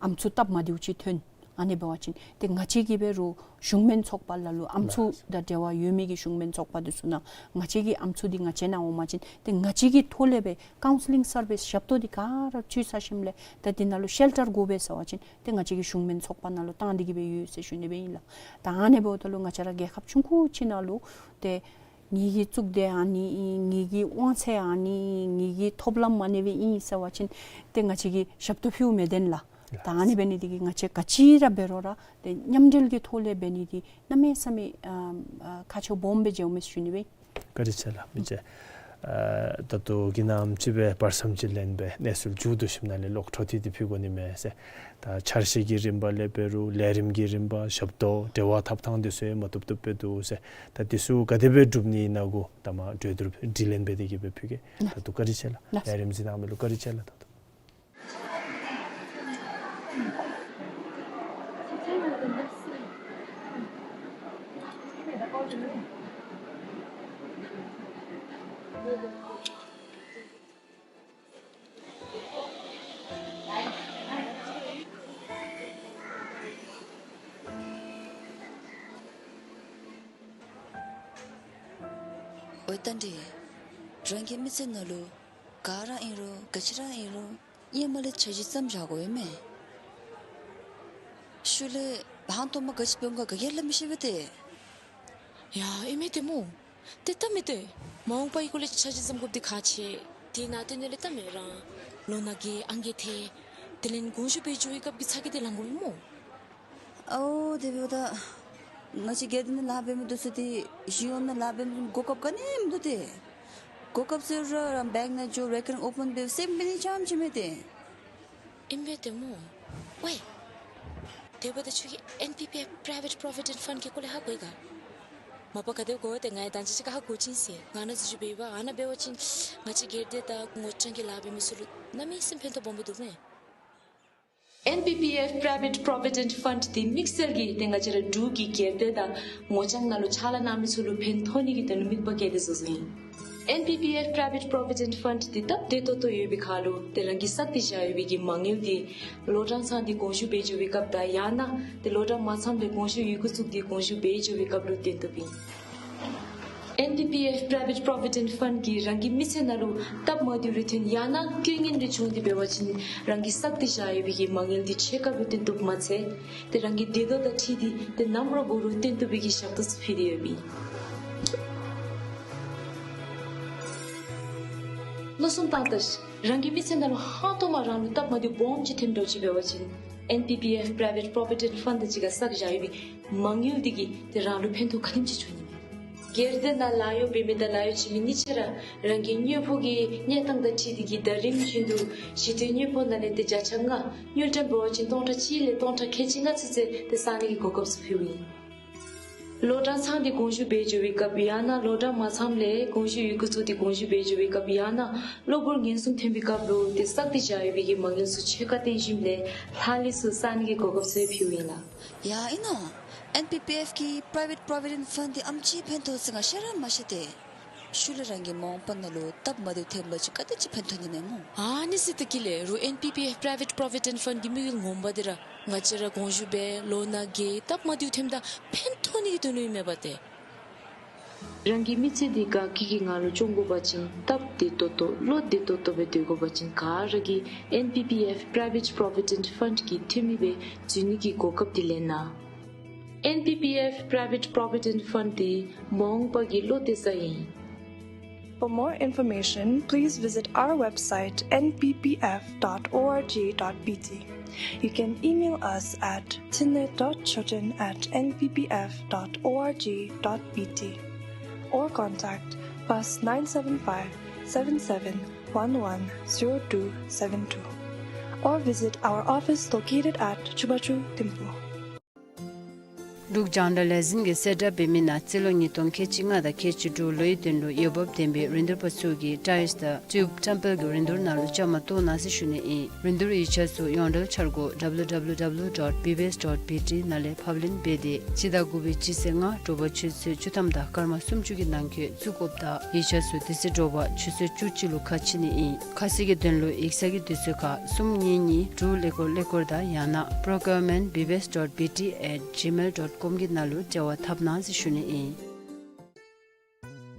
ཨམ་སྲུ་སྟབས་མ་བདེཝ་ཅིག་ཐོན། ཨ་ནི་འབད་བ་ཅིན་ཏེ་ང་བཅས་ཀྱིས་འབད་རུང་གཞུང་མིན་ཚོགས་པ་ལ་ལུ་ཨམ་སྲུ་དང་འབྲེལ་བ་ཡོད་མི་གི་གཞུང་མིན་ཚོགས་པ་འདི་ཚུ་ནང་ང་བཅས་ཀྱི་ཨམ་སྲུ་འདི་ང་བཅས་ནང་འོང་པ་ཅིན་ཏེ་ང་བཅས་ཀྱི་ཐོག་ལས་སྦེ་ཀའུན་སི་ལིང་སར་བི་སི་ཞབས་ཏོག་འདི་ག་ར་ཚུད་ཚར་ཞིནམ་ལས་ད་འདི་ནང་ལུ་ཤེལ་ཊར་དགོ་པས་ཟེར་བ་ཅིན་ཏེ་ང་བཅས་ཀྱིས་གཞུང་མིན་ཚོགས་པ་ནང་ལུ་བཏང་སྟེ་གི་སྦེ་ཡོད་ཟེར་ཞུ་ནི་སྦེ་ཨིན་ལགས། ད་ཨ་ནི་འབདཝ་ད་ལུ་ང་བཅས་ར་རྒྱལ་ཁབ་ཆུང་ཀུ་ཅིག་ནང་ལུ་ཏེ་ངེ་གི་གཙུག་སྡེ་ཨ་ནི་ཨིན། ངེ་གི་དབང་ཚད་ཨ་ནི་ཨིན། ངེ་གི་ཐོབ་ལམ་ཨ་ནི་སྦེ་ཨིན་ཟེར་བ་ཅིན་ཏེ་ང་བཅས་ཀྱིས་ཞབས་ཏོག་ཕུལཝ་མི་བདེན་ལགས། ད་ཨ་ནི་འབད་ནི་འདི་གིས་ང་བཅས་ག་ཅི་ར་འབད་རུང་ར་ཏེ་མཉམ་འབྲེལ་གྱི་ཐོག་ལས་འབད་ནི་འདི་གནམ་མེད་ས་མེད་ཨ་ཨ་ཁག་ཆེཝ་སྦོམ་སྦེ་མཇལཝ་མས་ཟེར་ཞུ་ནི་སྦེ་ཨིན། བཀའ་དྲིན་ཆེ་ལགས། མི་རྗེ། ཨ་ད་ལྟོ་གི་ནང་ཅིག་སྦེ་བར་མཚམས་ཅིག་ལེན་སྦེ་གནས་ཚུལ་མཇུག་བསྡུ་ཞིནམ་ལས་ལོག་འཕྲོ་མཐུད་དེ་ཕུལ་དགོ་ནི་མས་ཟེར། ད་འཆར་གཞི་གི་རིམ་པ་ལས་འབད་རུང་ལས་རིམ་གྱི་རིམ་པ་ཞབས་ཏོག་འབྲེལ་བ་འཐབ་ཐངས་འདི་ཚུ་ཡང་མ་བཏུབ་བཏུབ་སྦེ་འདུག་ཟེར། ད་འདི་ཚུ་ག་དེ་སྦེ་སྒྲུབ་ནི་ཨིན་ན་གུ་ད་མ་གྲོས་བསྡུར་དྲི་ལན་འབད་དེ་གི་སྦེ་ཕུལ་གེ། ད་ལྟོ་བཀའ་དྲིན་ཆེ་ལགས། ལགས། ལས་རིམ་གཟིགས་གནང་མི་ལུ་བཀའ་དྲིན་ཆེ་ལགས། ད་ལྟོ། ཨོ་རྟ་མགྲིན། རང་གི་མི་ཚེ་ནང་ལུ་ག་ར་ཨིན་རུང་ག་ཅི་ར་ཨིན་རུང་ཧེ་མ་ལས་འཆར་གཞི་བརྩམ་བཞག་དགོ་ཡོད་མས། ཤུལ་ལས་ཧང་སྟོང་མ་ག་ཅི་འབད་འོང་ག་ག་གིས་ལུ་མི་ཤེས་པས་ཏེ། ཡ་ཨིན་མས་ཏེ་སྨོ། ཏེ་ད་མི་ཏེ་མ་འོངས་པའི་སྐོར་ལས་འཆར་གཞི་བརྩམ་དགོཔ་འདི་ཁག་ཆེ། དེ་ནང་དོན་ལས་ད་མི་རང་ལོ་ན་རྒས་ཨང་རྒས་ཐལ། དེ་ལས་དགོངས་ཞུ་འབད་འགྱོ་བའི་སྐབས་ཀྱི་ཚ་གྱང་འདི་ལང་དགོ་པས་སྨོ། ཨའོ་དེ་འབདཝ་ད་ང་བཅས་སྒེར་སྡེ་ནང་ལཱ་འབད་མི་འདི་ཚུ་ཏེ་གཞུང་གཡོག་ནང་ལཱ་འབད་མི་གོ་སྐབས་ག་ནི་མིན་འདུག་ཏེ། གོ་སྐབས་ཟེར་རུང་ར་བེངཀ་ནང་འགྱོ་རེ་ཀ་རིང་ཨོ་པཱན་འབད་སེམས་འབད་ནི་ཙམ་ཅིག་མས་ཏེ། ཨིན་པས་ཏེ་སྨོ། ཝའི། དེ་འབདཝ་ད་ཁྱོད་ཀྱིས་ཨེན་པི་པི་ཨེཕ་Private Provident Fund གི་སྐོར་ལས་ཧ་གོ་ཡི་ག། མ་པ་ག་དེ་གོ་ཡི་ཏེ་ང་ཡང་ད་ཅི་ཅིག་ཁར་ཧ་གོ་ཅི་ཟེར། ང་ནཱ་འཛུལ་ཞུགས་འབད་བ་ཨ་ནཱ་འབད་བ་ཅིན་ང་བཅས་སྒེར་སྡེ་དང་ངོ་རྐྱང་གི་ལཱ་འབད་མི་ཚུ་ལུ་གནམ་མེད་ས་མེད་ཕན་ཐོགས་སྦོམ་སྦེ་འདུག་མས། ཨེན་པི་པི་ཨེཕ་Private Provident Fund འདི་དམིགས་བསལ་གྱིས་ཏེ་ང་བཅས་ར་འབྲུག་གི་སྒེར་སྡེ་དང་ངོ་རྐྱང་ནང་ལུ་ཕྱག་ལཱ་གནང་མི་ཚུ་ལུ་ཕན་ཐོགས་ནི་གི་དོན་ལུ་དམིགས་པ་བསྐྱེད་དེ་བཟོ་བཟོཝ་ཨིན། ཨེན་པི་པི་ཨེཕ་Private Provident Fund འདི་སྟབས་བདེ་ཏོག་ཏོ་ཡོད་པའི་ཁར་ལུ་ཏེ་རང་གིས་བསགས་ཏེ་བཞག་ཡོད་པའི་གི་མ་དངུལ་འདི་ལོ་གྲངས་ཚང་སྟེ་དགོངས་ཞུ་འབད་འགྱོ་བའི་སྐབས་དང་ཡང་ན་ཏེ་ལོ་གྲངས་མ་ཚངམ་ལས་དགོངས་ཞུ་ཡི་གུ་བཙུགས་ཏེ་དགོངས་ཞུ་འབད་འགྱོ་བའི་སྐབས་ལུ་བཏོན་བཏུབ་ཨིན། ཨེན་པི་པི་ཨེཕ་Private Provident Fund གིས་རང་གི་མི་ཚེ་ནང་ལུ་སྟབས་མ་བདེཝ་རེ་ཐོན་ཡང་ན་རྐྱེན་ངན་རེ་བྱུང་སྟེ་འབད་བ་ཅིན་རང་གིས་བསགས་ཏེ་བཞག་ཡོད་པའི་གི་མ་དངུལ་འདི་ཕྱེད་ཀ་སྦེ་བཏོན་བཏུབ་མ་ཚད་ཏེ་རང་གི་བདེ་སྡུག་དང་འཁྲིལ་ཏེ་ཏེ་ནམ་ར་འབད་རུང་བཏོན་བཏུབ་པའི་གི་ཞབས་ཏོག་ཚུ་ཕུལ་ཏེ་ཡོདཔ་ཨིན། མནོ་བསམ་བཏང་ད་ཤིག། རང་གི་མི་ཚེ་ནང་ལུ་ཧང་སྟོང་མ་རང་ལུ་སྟབས་མ་བདེཝ་སྦོམ་ཅིག་ཐོནམ་འདྲཝ་ཅིག་འབད་བ་ཅིན་ཨེན་པི་པི་ཨེཕ་Private Provident Fund དང་གཅིག་ཁར་བསགས་བཞག་ཡོད་པའི་མ་དངུལ་འདི་གིས་ཏེ་རང་ལུ་ཕན་ཐོགས་ག་དེམ་ཅིག་འབྱུང་ནི་མས། སྒེར་སྡེ་ནང་ལཱ་གཡོག་འབད་མི་དང་ལཱ་གཡོག་བྱིན་མི་གཉིས་ཆ་ར་རང་གི་དངུལ་ཕོགས་ཀྱི་གནས་སྟངས་དང་འཁྲིལ་ཏེ་གིས་ཟླ་རིམ་བཞིན་དུ་གཞི་རྟེན་དངུལ་ཕོགས་ནང་ལས་ཏེ་བརྒྱ་ཆ་ལྔ་དངུལ་ཀྲམ་འབད་བ་ཅིན་སྟོང་ཕྲག་གཅིག་ལས་སྟོང་ཕྲག་ཁལ་གཅིག་ལྔ་ཚུན་ཚོད་ཏེ་བསག་ནི་གི་གོ་སྐབས་ཚུ་ཕུལཝ་ཨིན། ལོ་གྲངས་ཚང་སྟེ་དགོངས་ཞུ་འབད་འགྱོ་བའི་སྐབས་ཡང་ན་ལོ་གྲངས་མ་ཚངམ་ལས་དགོངས་ཞུ་ཡི་གུ་བཙུགས་ཏེ་དགོངས་ཞུ་འབད་འགྱོ་བའི་སྐབས་ཡང་ན་གློ་བུར་ངན་སོང་ཐོན་པའི་སྐབས་ལུ་ཏེ་བསགས་ཏེ་བཞག་ཡོད་པའི་གི་མ་དངུལ་ཚུ་ཕྱེད་ཀ་བཏོན་ཞིནམ་ལས་ལྷག་ལུས་ཚུ་བསག་ནི་གི་གོ་སྐབས་ཚུ་ཕུལཝ་ཨིན་ལགས། ཡ་ཨིན་ནོ། ཨེན་པི་པི་ཨེཕ་གི་Private Provident Fund འདི་ཨེམ་ཅིག་ཕན་ཐོགས་ཟེར་ང་ཤེས་ར་མ་ཤེས་ཏེ། ཤུལ་ལས་རང་གི་མ་འོངས་པ་ནང་ལུ་སྟབས་མ་བདེཝ་ཐོན་པ་ཅིན་ག་དེ་ཅིག་ཕན་ཐོགས་ནི་མས་སྨོ། ཨ་ནི་ཟེར་ད་གི་ལས་རུང་ཨེན་པི་པི་ཨེཕ་Private Provident Fund གི་དམིགས་ཡུལ་ངོ་མ་འདི་ར་ང་བཅས་ར་དགོངས་ཞུ་འབད་ལོ་ན་རྒས་སྟབས་མ་བདེཝ་ཐོནམ་ད་ཕན་ཐོགས་ནི་གི་དོན་ལུ་ཨིན་མས་པ་ཏེ། རང་གི་མི་ཚེ་འདི་དགའ་སྐྱིད་ཀྱི་ངང་ལུ་སྐྱོང་དགོ་པ་ཅིན་སྟབས་བདེ་ཏོག་ཏོ་བློ་བདེ་ཏོག་ཏོ་སྦེ་སྡོད་དགོ་པ་ཅིན་ག་ར་གིས་ཨེན་པི་པི་ཨེཕ་Private Provident Fund གི་འཐུས་མི་སྦེ་འཛུལ་ནི་གི་གོ་སྐབས་འདི་ལེན་གནང་། ཨེན་པི་པི་ཨེཕ་Private Provident Fund འདི་མ་འོངས་པ་གི་བློ་གཏད་ས་ཨིན། For more information, please visit our website N P P F dot org dot B T. You can email us at thinley dot choten at N P P F dot org dot B T or contact plus nine seven five, seven seven one one zero two seven two or visit our office located at Chubachu Thimphu. འབྲུག་རྒྱང་བསྒྲགས་ལས་འཛིན་གྱིས་གསལ་བསྒྲགས་འབད་མི་ནང་རྩིས་ལོ་ཉིས་སྟོང་ཁལ་གཅིག་ལྔ་དང་ཁལ་གཅིག་དྲུག་ལོའི་དོན་ལུ་འོས་འབབ་ལྡན་པའི་རིན་བསྡུར་པ་ཚུ་གིས་ཊའིལསི་དང་ཊིའུབ་ཊེམ་པལ་གྱི་རིན་བསྡུར་ནང་ལུ་བཅའ་མར་གཏོགས་གནང་ཟེར་ཞུ་ནི་ཨིན། རིན་བསྡུར་ཡིག་ཆ་ཚུ་ཡོངས་འབྲེལ་འཆར་སྒོ་W W W dot B B S dot B T ནང་ལས་ཕབ་ལེན་འབད་དེ་སྤྱི་ཟླ་དགུ་པའི་སྤྱི་ཚེས་ལྔ་དྲོ་པ་ཆུ་ཚོད་བཅུ་ཐམ་དང་སྐར་མ་སུམ་ཅུ་གི་ནང་འཁོད་བཙུགས་དགོཔ་དང་ཡིག་ཆ་ཚུ་དེ་ཚེ་དྲོ་པ་ཆུ་ཚོད་བཅུ་གཅིག་ལུ་ཁ་ཕྱེ་ནི་ཨིན། ཁ་གསལ་གྱི་དོན་ལུ་ཡིག་ཚང་གི་དུས་ཚོད་ཁར་གསུམ་གཉིས་གཉིས་དྲུག་ཀླད་ཀོར་ཀླད་ཀོར་དང་ཡང་ན་procurement B B S dot B T at gmail dot com གི་ནང་ལུ་འབྲེལ་བ་འཐབ་གནང་ཟེར་ཞུ་ནི་ཨིན།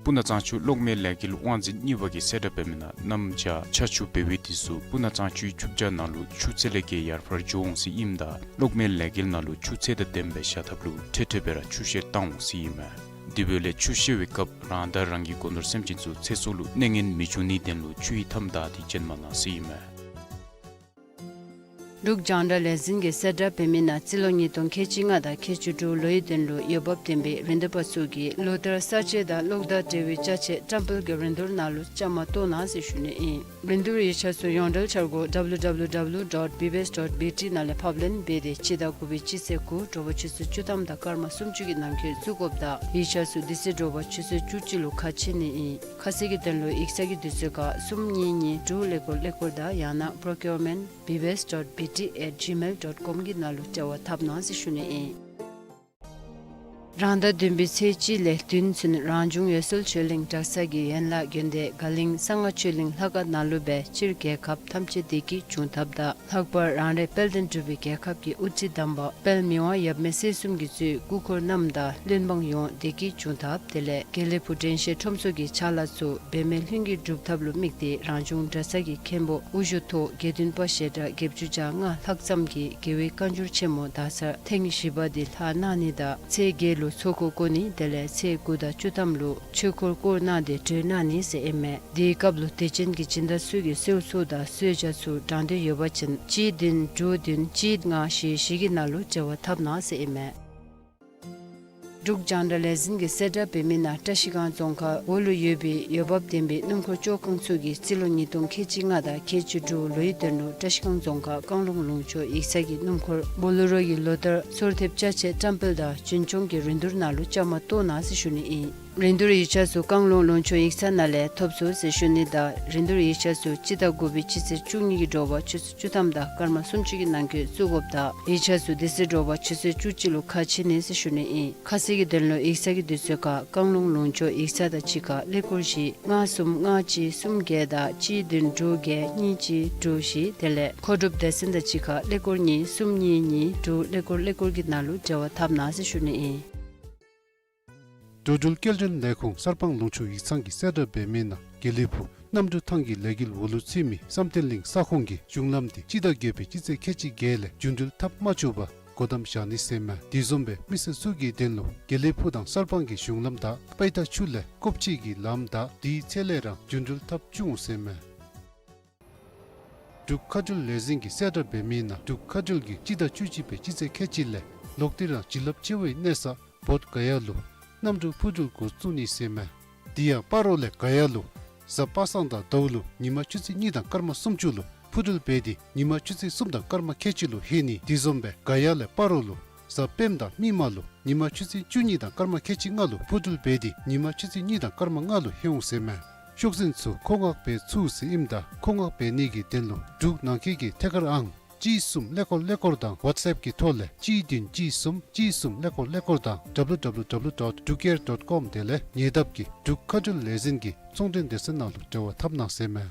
སྤུ་ན་གཙང་ཆུ་གློག་མེ་ལས་འགུལ་དབང་འཛིན་གཉིས་པ་གིས་གསལ་བསྒྲགས་འབད་མི་ནང་གནམ་བྱཱར་ཆར་ཆུ་འབབ་པའི་དུས་སུ་སྤུ་ན་གཙང་ཆུའི་ཆུ་བྱཱར་ནང་ལུ་ཆུ་ཚད་ལས་བརྒལ་ཡར་འཕར་འགྱོ་འོང་ཟེར་ཨིནམ་ད་གློག་མེ་ལས་འགུལ་ནང་ལུ་ཆུ་ཚད་དང་ལྡནམ་སྦེ་བཞག་ཐབས་ལུ་འཕྲལ་འཕྲལ་སྦེ་ར་ཆུ་བཤལ་བཏང་འོང་ཟེར་ཨིན་མས། དེ་འབདཝ་ལས་ཆུ་བཤལ་བའི་སྐབས་རང་དང་རང་གི་སྒོ་ནོར་སེམས་ཅན་ཚུ་ཚེ་སྲོག་ལུ་གནོད་ངན་མི་འབྱུང་ནིའི་དོན་ལུ་ཆུ་ཡི་མཐའམ་བདའ་སྟེ་བྱོན་མ་གནང་ཟེར་ཨིན་མས། འབྲུག་རྒྱང་བསྒྲགས་ལས་འཛིན་གྱིས་གསལ་བསྒྲགས་འབད་མི་ནང་རྩིས་ལོ་ཉིས་སྟོང་ཁལ་གཅིག་ལྔ་དང་ཁལ་གཅིག་དྲུག་ལོའི་དོན་ལུ་འོས་འབབ་ལྡན་པའི་རིན་བསྡུར་པ་ཚུ་གིས་ལོ་བསྟར་གསར་བརྗེ་དང་གློག་དང་འབྲེལ་བའི་ཅ་ཆས་བཀྲམ་སྤེལ་གྱི་རིན་བསྡུར་ནང་ལུ་བཅའ་མར་གཏོགས་གནང་ཟེར་ཞུ་ནི་ཨིན། རིན་བསྡུར་ཡིག་ཆ་ཚུ་ཡོངས་འབྲེལ་འཆར་སྒོ་W W W dot B B S dot B T ནང་ལས་ཕབ་ལེན་འབད་དེ་སྤྱི་ཟླ་དགུ་པའི་སྤྱི་ཚེས་དགུ་དྲོ་པ་ཆུ་ཚོད་བཅུ་ཐམ་དང་སྐར་མ་སུམ་ཅུ་གི་ནང་འཁོད་བཙུགས་དགོཔ་དང་ཡིག་ཆ་ཚུ་དེ་ཚེ་དྲོ་པ་ཆུ་ཚོད་བཅུ་གཅིག་ལུ་ཁ་ཕྱེ་ནི་ཨིན། ཁ་གསལ་གྱི་དོན་ལུ་ཡིག་ཚང་གི་དུས་ཚོད་ཁར་གསུམ་གཉིས་གཉིས་དྲུག་ཀླད་ཀོར་ཀླད་ཀོར་དང་ཡང་ན་procurement B B S dot B T at gmail dot com གི་ནང་ལུ་འབྲེལ་བ་འཐབ་གནང་ཟེར་ཞུ་ནི་ཨིན། རང་ཟླ་བདུན་པའི་ཚེས་གཅིག་ལས་བདུན་ཚུན་རང་བྱུང་འོད་གསལ་ཆོས་གླིང་གྲྭ་ཚང་གི་ཡན་ལག་དགོན་སྡེ་དགའ་གླིང་གསང་སྔགས་ཆོས་གླིང་ལྷ་ཁང་ནང་ལུ་སྦེ་སྤྱིར་རྒྱལ་ཁབ་ཐམས་ཅད་བདེ་སྐྱིད་འབྱུང་ཐབས་དང་ལྷག་པར་རང་རེ་དཔལ་ལྡན་འབྲུག་པའི་རྒྱལ་ཁབ་ཀྱི་དབུ་ཁྲིད་དམ་པ་དཔལ་མི་དབང་ཡབ་མེས་སྲས་གསུམ་གྱིས་གཙོས་སྐུ་འཁོར་རྣམས་དང་བློན་འབངས་ཡོངས་བདེ་སྐྱིད་འབྱུང་ཐབས། དེ་ལས་དགེ་ལེགས་ཕུག་དྲན་ཤེས་ཁྲོམ་ཚོགས་ཀྱི་ཕྱག་ལཱ་ཚུ་འབད་མེད་ལྷུན་གྱིས་འགྲུབ་ཐབས་ལུ་དམིགས་ཏེ་རང་བྱུང་གྲྭ་ཚང་གི་མཁན་པོ་དབུ་བཞུགས་ཐོག་དགེ་འདུན་པ་ཞལ་གྲངས་བརྒྱད་ཅུ་གྱ་ལྔ་ལྷག་ཙམ་གྱིས་རྒྱལ་བའི་བཀའ་འགྱུར་ཆེན་མོ་དག་ཚར་ཐེངས་བཞི་པ་འདི་ལྷག་གནང་ནི་དང་ཚེས་བརྒྱད་ལུ་ཚོགས་འཁོར་བསྐོར་ནི་དེ་ལས་ཚེས་དགུ་དང་བཅུ་ཐམ་ལུ་ཆོས་འཁོར་བསྐོར་གནང་སྟེ་གྲོལ་གནང་ནི་ཟེར་ཨིན་མས། དེའི་སྐབས་ལུ་དད་ཅན་གྱི་སྦྱིན་བདག་ཚུ་གིས་གསོལ་ཚོགས་དང་གསོལ་ཇ་ཚུ་དྲང་འདོད་ཡོད་པ་ཅིན་གཅིག་བདུན་དྲུག་བདུན་གཅིག་ལྔ་བཞི་བཞི་གི་ནང་ལུ་འབྲེལ་བ་འཐབ་གནང་ཟེར་ཨིན་མས། འབྲུག་རྒྱང་བསྒྲགས་ལས་འཛིན་གྱིས་གསལ་བསྒྲགས་འབད་མི་ནང་བཀྲ་ཤིས་སྒང་རྫོང་ཁག་འོག་ལུ་ཡོད་པའི་འོས་འབབ་ལྡན་པའི་སྣུམ་འཁོར་བཅོ་ཁང་ཚུ་གིས་རྩིས་ལོ་ཉིས་སྟོང་ཁལ་གཅིག་ལྔ་དང་ཁལ་གཅིག་དྲུག་ལོའི་དོན་ལུ་བཀྲ་ཤིས་སྒང་རྫོང་ཁག་བཀང་ལུང་ལུང་ཕྱོགས་ཡིག་ཚང་གི་སྣུམ་འཁོར་བོ་ལེ་རོ་གི་ལོ་བསྟར་སོར་ཐེབས་ཅ་ཆས་བཀྲམ་སྤེལ་དང་རྒྱུན་སྐྱོང་གི་རིན་བསྡུར་ནང་ལུ་བཅའ་མར་གཏོགས་གནང་ཟེར་ཞུ་ནི་ཨིན། རིན་བསྡུར་ཡིག་ཆ་ཚུ་བཀང་ལུང་ལུང་ཕྱོགས་ཡིག་ཚང་ནང་ལས་ཐོབ་ཚུགས་ཟེར་ཞུ་ནི་དང་རིན་བསྡུར་ཡིག་ཆ་ཚུ་སྤྱི་ཟླ་དགུ་པའི་སྤྱི་ཚེས་བཅུ་གཉིས་ཀྱི་དྲོ་པ་ཆུ་ཚོད་བཅུ་ཐམ་དང་སྐར་མ་སུམ་ཅུ་གི་ནང་འཁོད་བཙུགས་དགོཔ་དང་ཡིག་ཆ་ཚུ་དེ་ཚེ་དྲོ་པ་ཆུ་ཚོད་བཅུ་གཅིག་ལུ་ཁ་ཕྱེ་ནི་ཟེར་ཞུ་ནི་ཨིན། ཁ་གསལ་གྱི་དོན་ལུ་ཡིག་ཚང་གི་དུས་ཚོད་ཁར་བཀང་ལུང་ལུང་ཕྱོགས་ཡིག་ཚང་དང་གཅིག་ཁར་ཀླད་ཀོར་བཞི་ལྔ་གསུམ་ལྔ་གཅིག་གསུམ་བརྒྱད་དང་གཅིག་བདུན་དྲུག་བརྒྱད་གཉིས་གཅིག་དྲུག་བཞི་དེ་ལས་མཁོ་སྒྲུབ་སྡེ་ཚན་དང་གཅིག་ཁར་ཀླད་ཀོར་གཉིས་གསུམ་གཉིས་གཉིས་དྲུག་ཀླད་ཀོར་ཀླད་ཀོར་གྱི་ནང་ལུ་འབྲེལ་བ་འཐབ་གནང་ཟེར་ཞུ་ནི་ཨིན། འགྲོ་འགྲུལ་སྐྱེལ་འདྲེན་ལས་ཁུངས་གསར་སྤང་ལུང་ཕྱོགས་ཡིག་ཚང་གིས་གསལ་བསྒྲགས་འབད་མི་ནང་དགེ་ལེགས་ཕུག་གནམ་གྲུ་ཐང་གི་ལས་འགུལ་འོག་ལུ་ཚུད་མི་བསམ་གཏན་གླིང་ས་ཁོངས་ཀྱི་གཞུང་ལམ་འདི་སྤྱི་ཟླ་བརྒྱད་པའི་སྤྱི་ཚེས་ཁལ་གཅིག་བརྒྱད་ལས་རྒྱུན་འགྲུལ་འཐབ་མ་བཅུག་པར་སྒོ་བསྡམ་བཞག་ནི་ཟེར་མས། དེ་བཟུམ་སྦེ་མི་སེར་ཚུ་གི་དོན་ལུ་དགེ་ལེགས་ཕུག་དང་གསར་སྤང་གི་གཞུང་ལམ་བདའ་པའི་ཐ་ཆུ་ལས་ཀོབ་ཅི་གི་ལམ་བདའ་དེའི་ཚེ་ལས་ར་རྒྱུན་འགྲུལ་འཐབ་བཅུག་འོང་ཟེར་མས། འབྲུག་མཁའ་འགྲུལ་ལས་འཛིན་གྱིས་གསལ་བསྒྲགས་འབད་མི་ནང་འབྲུག་མཁའ་འགྲུལ་གྱིས་སྤྱི་ཟླ་བཅུ་གཅིག་པའི་སྤྱི་ཚེས་ཁལ་གཅིག་ལས་ལོག་སྟེ་རང་བྱིན་རླབས་ཆེ་བའི་གནས་ས་བོད་ག་ཡ་ལུ་གནམ་གྲུ་འཕུར་འགྲུལ་འགོ་བཙུགས་ནི་ཟེར་མས། དེ་ཡང་སྤ་རོ་ལས་ག་ཡ་ལུ་གཟའ་པ་སངས་དང་ཟླཝ་ལུ་ཉིན་མ་ཆུ་ཚོད་གཉིས་དང་སྐར་མ་སུམ་ཅུ་ལུ་འཕུར་འགྲུལ་འབད་དེ་ཉིན་མ་ཆུ་ཚོད་གསུམ་དང་སྐར་མ་ཁལ་གཅིག་ལུ་ལྷོད་ནི། དེ་བཟུམ་སྦེ་ག་ཡ་ལས་སྤ་རོ་ལུ་གཟའ་སྤེནམ་དང་མིག་དམར་ལུ་ཉིན་མ་ཆུ་ཚོད་བཅུ་གཉིས་དང་སྐར་མ་ཁལ་གཅིག་ལྔ་ལུ་འཕུར་འགྲུལ་འབད་དེ་ཉིན་མ་ཆུ་ཚོད་གཉིས་དང་སྐར་མ་ལྔ་ལུ་ལྷོད་འོང་ཟེར་མས། ཤོག་འཛིན་ཚུ་མཁོ་མངགས་འབད་ཚུགས་ཟེར་ཨིནམ་ད་མཁོ་མངགས་འབད་ནི་གི་དོན་ལུ་འབྲུག་ནང་འཁོད་ཀྱི་ཐད་ཀར་ཨང་གཅིག་གསུམ་ཀླད་ཀོར་ཀླད་ཀོར་དང་ཝཊས་ཨེཔ་གི་ཐོག་ལས་གཅིག་བདུན་གཅིག་གསུམ་གཅིག་གསུམ་ཀླད་ཀོར་ཀླད་ཀོར་དང་W W W dot drukair dot com དེ་ལས་ཉེ་འདབས་ཀྱི་འབྲུག་མཁའ་འགྲུལ་ལས་འཛིན་གྱི་ཚོང་འབྲེལ་སྡེ་ཚན་ནང་ལུ་འབྲེལ་བ་འཐབ་གནང་ཟེར་མས།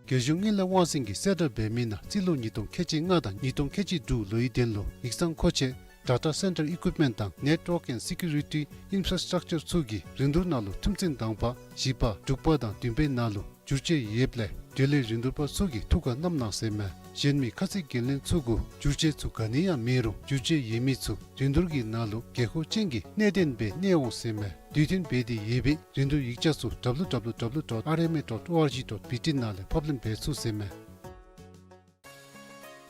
རྒྱལ་གཞུང་དངུལ་ལས་དབང་འཛིན་གྱིས་གསལ་བསྒྲགས་འབད་མི་ནང་རྩིས་ལོ་ཉིས་སྟོང་ཁལ་གཅིག་ལྔ་དང་ཉིས་སྟོང་ཁལ་གཅིག་དྲུག་ལོའི་དོན་ལུ་ཡིག་ཚང་མཁོ་ཆས་Data Center Equipment དང་Network and Security Infrastructure ཚུ་གི་རིན་བསྡུར་ནང་ལུ་ཐུམ་ཚན་དང་པ་བཞི་པ་དྲུག་པ་དང་བདུན་པའི་ནང་ལུ་བསྒྱུར་བཅོས་ཡོདཔ་ལས་དེ་ལས་རིན་བསྡུར་པ་ཚུ་གིས་ཐུགས་ཁར་བསྣམས་གནང་ཟེར་མས། གཞན་མི་ཁ་ཚིག་འགན་ལེན་ཚུ་གུ་བསྒྱུར་བཅོས་ཚུ་ག་ནི་ཡང་མེད་རུང་བསྒྱུར་བཅོས་ཡོད་མི་ཚུ་རིན་བསྡུར་གྱི་ནང་ལུ་དགོས་མཁོ་ཅན་གྱི་གནད་དོན་སྦེ་གནས་འོང་ཟེར་མས། དུས་མཐུན་འབད་དེ་ཡོད་པའི་རིན་བསྡུར་ཡིག་ཆ་ཚུ་W W W dot R M A dot O R G dot B T ནང་ལས་ཕབ་ལེན་འབད་ཚུགས་ཟེར་མས།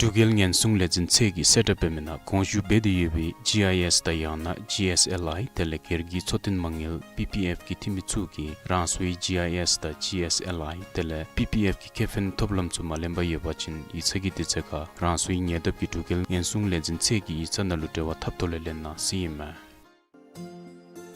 འབྲུག་རྒྱལ་ཉེན་སྲུང་ལས་འཛིན་ཚད་ཀྱི་གསལ་བསྒྲགས་འབད་མི་ནང་གོང་ཞུ་འབད་དེ་ཡོད་པའི་ཇི་ཨའི་ཨེསི་དང་ཡང་ན་ཇི་ཨེསི་ཨེལ་ཨའི་དེ་ལས་སྒེར་གྱི་འཚོ་རྟེན་མ་དངུལ་པི་པི་ཨེཕ་གི་འཐུས་མི་ཚུ་གིས་རང་སོའི་ཇི་ཨའི་ཨེསི་དང་ཇི་ཨེསི་ཨེལ་ཨའི་དེ་ལས་པི་པི་ཨེཕ་གི་ཁེ་ཕན་ཐོབ་ལམ་ཚུ་མ་ལེན་པར་ཡོད་པ་ཅིན་ཡིག་ཚང་གི་དུས་ཚོད་ཁར་རང་སོའི་ཉེ་འདབས་ཀྱི་འབྲུག་རྒྱལ་ཉེན་སྲུང་ལས་འཛིན་ཚད་ཀྱི་ཡིག་ཚང་ནང་ལུ་འབྲེལ་བ་འཐབ་ཐོག་ལས་ལེན་གནང་ཟེར་ཨིན་མས།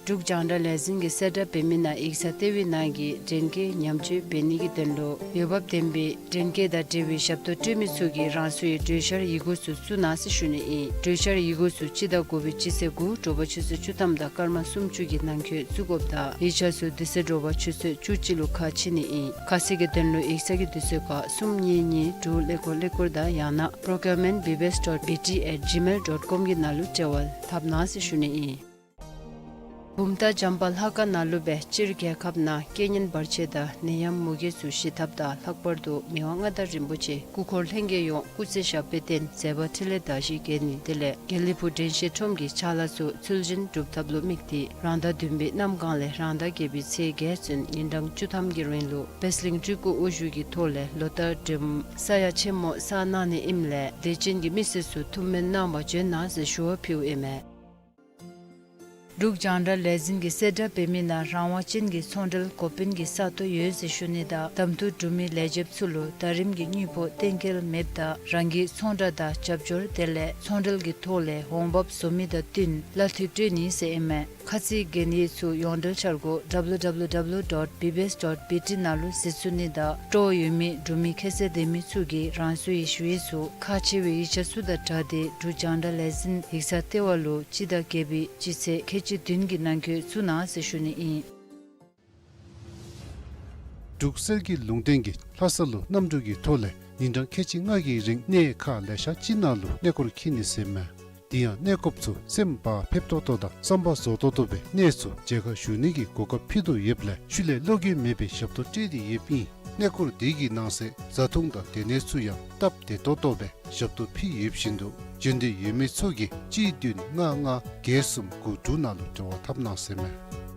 འབྲུག་རྒྱང་བསྒྲགས་ལས་འཛིན་གྱི་གསལ་བསྒྲགས་འབད་མི་ནང་ཡིག་ཚང་ལྟེ་བའི་ནང་གི་འདྲེན་སྐྱེལ་ཉམས་བཅོས་འབད་ནི་གི་དོན་ལུ་འོས་འབབ་ལྡན་པའི་འདྲེན་སྐྱེལ་དང་འབྲེལ་བའི་ཞབས་ཏོག་སྤྲོད་མི་ཚུ་གིས་རང་སོའི་གྲོས་འཆར་ཡི་གུ་ཚུ་བཙུགས་གནང་ཟེར་ཞུ་ནི་ཨིན། གྲོས་འཆར་ཡི་གུ་ཚུ་སྤྱི་ཟླ་དགུ་པའི་སྤྱི་ཚེས་དགུ་དྲོ་པ་ཆུ་ཚོད་བཅུ་ཐམ་དང་སྐར་མ་སུམ་ཅུ་གི་ནང་འཁོད་བཙུགས་དགོཔ་དང་ཡིག་ཆ་ཚུ་དེ་ཚེ་དྲོ་པ་ཆུ་ཚོད་བཅུ་གཅིག་ལུ་ཁ་ཕྱེ་ནི་ཨིན། ཁ་གསལ་གྱི་དོན་ལུ་ཡིག་ཚང་གི་དུས་ཚོད་ཁར་གསུམ་གཉིས་གཉིས་དྲུག་ཀླད་ཀོར་ཀླད་ཀོར་དང་ཡང་ན་procurement B B S dot B T at gmail dot com གི་ནང་ལུ་འབྲེལ་བ་འཐབ་གནང་ཟེར་ཞུ་ནི་ཨིན། བུམ་ཐང་བྱམས་པ་ལྷ་ཁང་ནང་ལུ་སྦེ་སྤྱིར་རྒྱལ་ཁབ་ནང་རྐྱེན་ངན་བར་ཆད་དང་ནད་ཡམས་མུ་གེ་ཚུ་ཞི་ཐབས་དང་ལྷག་པར་དུ་མི་དབང་མངའ་བདག་རིན་པོ་ཆེ་སྐུ་འཁོར་ལྷན་རྒྱས་ཡོངས་སྐུ་ཚེ་ཞབས་པད་བརྟན་མཛད་པ་འཕྲིན་ལས་དར་ཞིང་རྒྱས་ནི་དེ་ལས་དགེ་ལེགས་ཕུག་དྲན་ཤེས་ཁྲོམ་གྱི་ཕྱག་ལཱ་ཚུ་ཚུལ་བཞིན་སྒྲུབ་ཐབས་ལུ་དམིགས་ཏེ་རང་ཟླ་བདུན་པའི་གནམ་གང་ལས་རང་ཟླ་བརྒྱད་པའི་ཚེས་བརྒྱད་ཚུན་ཉིན་གྲངས་བཅུ་ཐམ་གྱི་རིང་ལུ་པད་གླིང་སྤྲུལ་སྐུ་དབུ་བཞུགས་ཀྱི་ཐོག་ལས་ལོ་ལྟར་སྒྲོལ་མ་ས་ཡ་ཆེན་མོ་བསགས་གནང་ནི་ཨིནམ་ལས་དད་ཅན་གྱི་མི་སེར་ཚུ་ཐུགས་སྨོན་གནང་བར་བྱོན་གནང་ཟེར་ཞུ་བ་ཕུལཝ་ཨིན་མས། འབྲུག་རྒྱང་བསྒྲགས་ལས་འཛིན་གྱི་གསལ་བསྒྲགས་འབད་མི་ནང་རང་དབང་ཅན་གྱི་ཚོང་འབྲེལ་འགོ་དཔོན་གྱི་ས་སྟོང་ཡོད་ཟེར་ཞུ་ནི་དང་གདམ་འཐུ་གྲུབ་མི་ལས་བྱེདཔ་ཚུ་ལུ་ཟླ་རིམ་གྱི་དངུལ་ཕོགས་གཏན་འཁེལ་མེདཔ་ད་རང་གི་ཚོང་བསྒྲགས་དང་རྒྱབ་སྐྱོར་དེ་ལས་ཚོང་འབྲེལ་གྱི་ཐོག་ལས་འོང་འབབ་བཟོ་མི་དང་བསྟུན་གླ་འཐུས་སྤྲོད་ནི་ཟེར་ཨིན་མས། ཁ་ཚིག་གན་ཡིག་ཚུ་ཡོངས་འབྲེལ་འཆར་སྒོ་W W W dot B B S dot B T ནང་ལུ་གཟིགས་ཚུགས་ནི་དང་སྤྲོ་བ་ཡོད་མི་འབྲུག་མི་ཁྱད་ཚད་ལྡན་མི་ཚུ་གིས་རང་སོའི་ཞུ་ཡིག་ཚུ་ཁག་ཆེ་བའི་ཡིག་ཆ་ཚུ་དང་སྦྲགས་ཏེ་འབྲུག་རྒྱང་བསྒྲགས་ལས་འཛིན་ཡིག་ཚང་ལྟེ་བ་ལུ་སྤྱི་ཟླ་བརྒྱད་པའི་སྤྱི་ཚེས་ཁལ་གཅིག་བདུན་གྱི་ནང་འཁོད་བཙུགས་གནང་ཟེར་ཞུ་ནི་ཨིན། འབྲུག་གསེར་གྱི་ལུང་བསྟན་གྱིས་ལྷ་ས་ལུ་གནམ་གྲུ་གི་ཐོག་ལས་ཉིན་གྲངས་ཁལ་གཅིག་ལྔ་གི་རིང་གནས་ཁག་ལེ་ཤ་ཅིག་ནང་ལུ་གནས་སྐོར་འཁྱིད་ནི་ཟེར་མས། དེ་ཡང་གནས་སྐོརཔ་ཚུ་སེམས་བག་ཕེབས་ཏོག་ཏོ་དང་བསམ་པ་རྫོགས་ཏོག་ཏོ་སྦེ་གནས་ཚུ་མཇལ་ཁ་ཞུ་ནི་གི་གོ་སྐབས་ཕུལ་དོ་ཡོདཔ་ལས་ཤུལ་ལས་བློ་འགྱོད་མེད་པའི་ཞབས་ཏོག་སྤྲོད་དེ་ཡོདཔ་ཨིན། གནས་སྐོར་དེ་གི་ནང་གསེས་བཟའ་འཐུང་དང་སྡོད་གནས་ཚུ་ཡང་སྟབས་བདེ་ཏོག་ཏོ་སྦེ་ཞབས་ཏོག་ཕུལ་ཡོདཔ་བཞིན་དུ་འབྱོན་འདོད་ཡོད་མི་ཚུ་གིས་གཅིག་བདུན་ལྔ་ལྔ་བརྒྱད་གསུམ་དགུ་དྲུག་ནང་ལུ་འབྲེལ་བ་འཐབ་གནང་ཟེར་མས།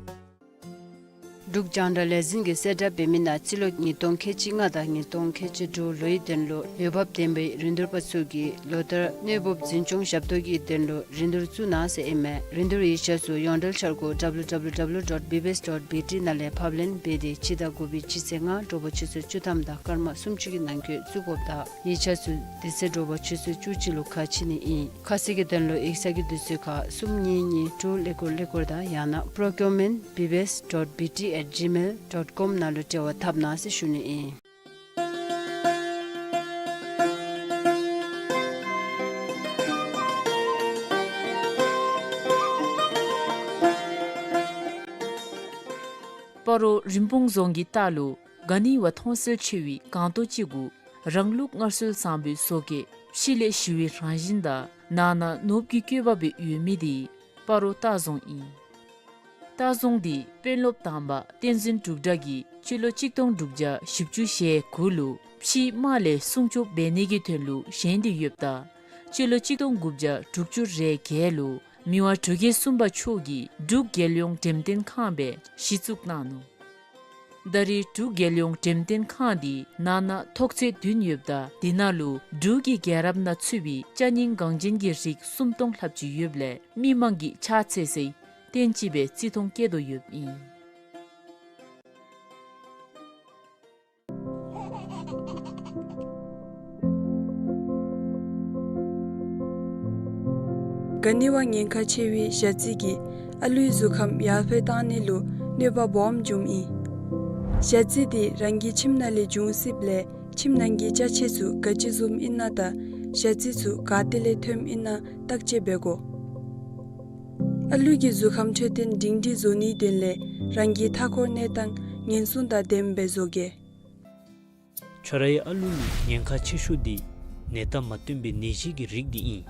འབྲུག་རྒྱང་བསྒྲགས་ལས་འཛིན་གྱི་གསལ་བསྒྲགས་འབད་མི་ནང་སྤྱི་ལོ་ཉིས་སྟོང་ཁལ་གཅིག་ལྔ་དང་ཉིས་སྟོང་ཁལ་གཅིག་དྲུག་ལོའི་དོན་ལུ་འོས་འབབ་ལྡན་པའི་རིན་བསྡུར་པ་ཚུ་གིས་ལོ་ལྟར་དངུལ་འབབ་འཛིན་སྐྱོང་ཞབས་ཏོག་གི་དོན་ལུ་རིན་བསྡུར་བཙུགས་གནང་ཟེར་ཨིན་མས། རིན་བསྡུར་ཡིག་ཆ་ཚུ་ཡོངས་འབྲེལ་འཆར་སྒོ་W W W dot B B S dot B T ནང་ལས་ཕབ་ལེན་འབད་དེ་སྤྱི་ཟླ་དགུ་པའི་སྤྱི་ཚེས་ལྔ་དྲོ་པ་ཆུ་ཚོད་བཅུ་ཐམ་དང་སྐར་མ་སུམ་ཅུ་གི་ནང་འཁོད་བཙུགས་དགོཔ་དང་ཡིག་ཆ་ཚུ་དེ་ཚེ་དྲོ་པ་ཆུ་ཚོད་བཅུ་གཅིག་ལུ་ཁ་ཕྱེ་ནི་ཨིན། ཁ་གསལ་གྱི་དོན་ལུ་ཡིག་ཚང་གི་དུས་ཚོད་ཁར་གསུམ་གཉིས་གཉིས་དྲུག་ཀླད་ཀོར་ཀླད་ཀོར་དང་ཡང་ན་procurement B B S dot B T at gmail dot com ནང་ལུ་འབྲེལ་བ་འཐབ་གནང་ཟེར་ཞུ་ནི་ཨིན། སྤ་རོ་རིན་སྤུངས་རྫོང་གི་ལྟག་ལུ་ག་ནི་བ་མཐོང་གསལ་ཆེ་བའི་སྒང་ཏོག་ཅིག་གུ་རང་ལུགས་སྔར་སྲོལ་བཟང་པོའི་བཟོ་བཀོད་ཕྱི་ལས་ཞི་བའི་རང་བཞིན་དང་ནང་ན་ནོར་བུ་གི་བཀོད་པ་སྦེ་ཡོད་མི་དེ་སྤ་རོ་ལྟ་རྫོང་ཨིན། ལྟ་རྫོང་འདི་དཔོན་སློབ་དང་པ་བསྟན་འཛིན་འབྲུག་སྒྲ་གིས་སྤྱི་ལོ་གཅིག་སྟོང་དྲུག་བརྒྱ་བཞི་བཅུ་ཞེ་དགུ་ལུ་ཕྱིའི་དམག་ལས་སྲུང་སྐྱོབ་འབད་ནི་གི་དོན་ལུ་བཞེངས་ཏེ་ཡོདཔ་ད་སྤྱི་ལོ་གཅིག་སྟོང་དགུ་བརྒྱ་དྲུག་ཅུ་རེ་བརྒྱད་ལུ་མི་དབང་འབྲུག་རྒྱལ་གསུམ་པ་མཆོག་གིས་འབྲུག་རྒྱལ་ཡོངས་འགྲེམས་སྟོན་ཁང་སྦེ་གཞི་བཙུགས་གནང་ནུག། ད་རེས་འབྲུག་རྒྱལ་ཡོངས་འགྲེམས་སྟོན་ཁང་འདི་ནང་ན་ཐོག་ཚད་བདུན་ཡོདཔ་ད་དེ་ནང་ལུ་འབྲུག་གི་རྒྱལ་རབས་ནང་ཚུད་པའི་ཅ་རྙིང་འགངས་ཅན་གྱི་རིགས་སུམ་སྟོང་ལྷགཔ་ཅིག་ཡོདཔ་ལས་མི་མང་གིས་ཕྱག་འཚལ་སའི་རྟེན་ཅིག་སྦེ་བརྩི་མཐོང་བསྐྱེད་དོ་ཡོདཔ་ཨིན། ག་ནི་བ་ཉེན་ཁ་ཆེ་བའི་ཞ་རྩི་གིས་ཨ་ལུའི་གཟུགས་ཁམས་ཡར་འཕེལ་གཏང་ནི་ལུ་གནོད་པ་སྦོམ་འབྱུངམ་ཨིན། ཞ་རྩི་འདི་རང་གི་ཁྱིམ་ནང་ལས་འབྱུང་སྲིདཔ་ལས་ཁྱིམ་ནང་གི་ཅ་ཆས་ཚུ་ག་ཅི་བཟུམ་ཨིན་ན་དང་ཞ་རྩི་ཚུ་ག་ཏེ་ལས་ཐོནམ་ཨིན་ན་བརྟག་དཔྱད་འབད་དགོ། ཨ་ལུ་གི་གཟུགས་ཁམས་འཕྲོད་བསྟེན་སྒྲིང་སྒྲིང་བཟོ་ནིའི་དོན་ལས་རང་གི་མཐའ་འཁོར་གནས་སྟངས་ཉེན་སྲུང་དང་ལྡནམ་སྦེ་བཟོ་གེ། ཁྱོད་རའི་ཨ་ལུ་ལུ་ཉེན་ཁ་ཆེ་ཤོས་འདི་ནད་རྟགས་མ་སྟོན་པའི་ནད་གཞི་གི་རིགས་འདི་ཨིན།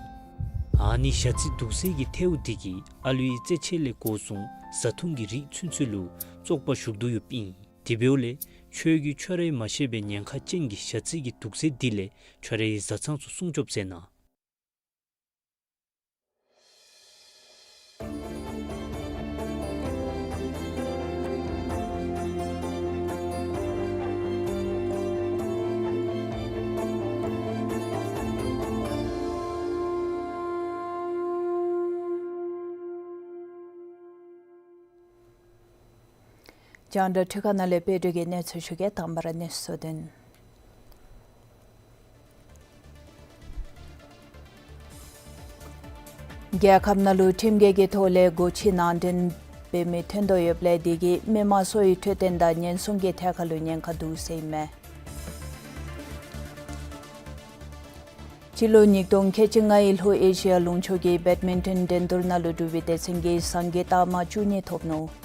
ཨ་ནི་ཞ་རྩི་དུག་སེལ་གྱི་ཐལཝ་འདི་གིས་ཨ་ལུའི་རྩེད་ཆས་ལས་འགོ་བཟུང་བཟའ་འཐུང་གི་རིགས་ཚུན་ཚོད་ལུ་བཙོག་པ་ཞུགས་དོ་ཡོདཔ་ཨིན། དེ་འབདཝ་ལས་ཁྱོད་ཀྱིས་ཁྱོད་རའི་མ་ཤེས་པའི་ཉེན་ཁ་ཅན་གྱི་ཞ་རྩི་གི་དུག་སེལ་འདི་ལས་ཁྱོད་རའི་བཟའ་ཚང་ཚུ་སྲུང་སྐྱོབ་མཛད་གནང་། རྒྱང་བསྒྲགས་འཕྲུལ་ཁང་ནང་ལས་དཔལ་སྒྲོལ་གྱིས་གནས་ཚུལ་ཞུ་གེ། དང་པ་ར་གནས་ཚུལ་དོན། རྒྱལ་ཁབ་ནང་ལུ་ཁྲིམས་འགལ་གྱི་ཐོག་ལས་སྒོ་ཕྱེ་ནང་འདྲེན་འབད་མི་ཐོན་དོ་ཡོདཔ་ལས་དེ་གིས་མི་མང་གསོ་བའི་འཕྲོད་བསྟེན་དང་ཉེན་སྲུང་གི་ཐད་ཁར་ལུ་ཉེན་ཁ་འདུག་ཟེར་ཨིན་མས། སྤྱི་ལོ་ཉིས་སྟོང་ཁལ་གཅིག་ལྔའི་ལྷོ་ཨེ་ཤི་ཡ་ལུང་ཕྱོགས་ཀྱི་བེཌ་མིན་ཊོན་འགྲན་བསྡུར་ནང་ལུ་འབྲུག་པའི་སྡེ་ཚན་གྱིས་ཟངས་ཀྱི་རྟགས་མ་བཅུ་གཉིས་ཐོབ་ནུག།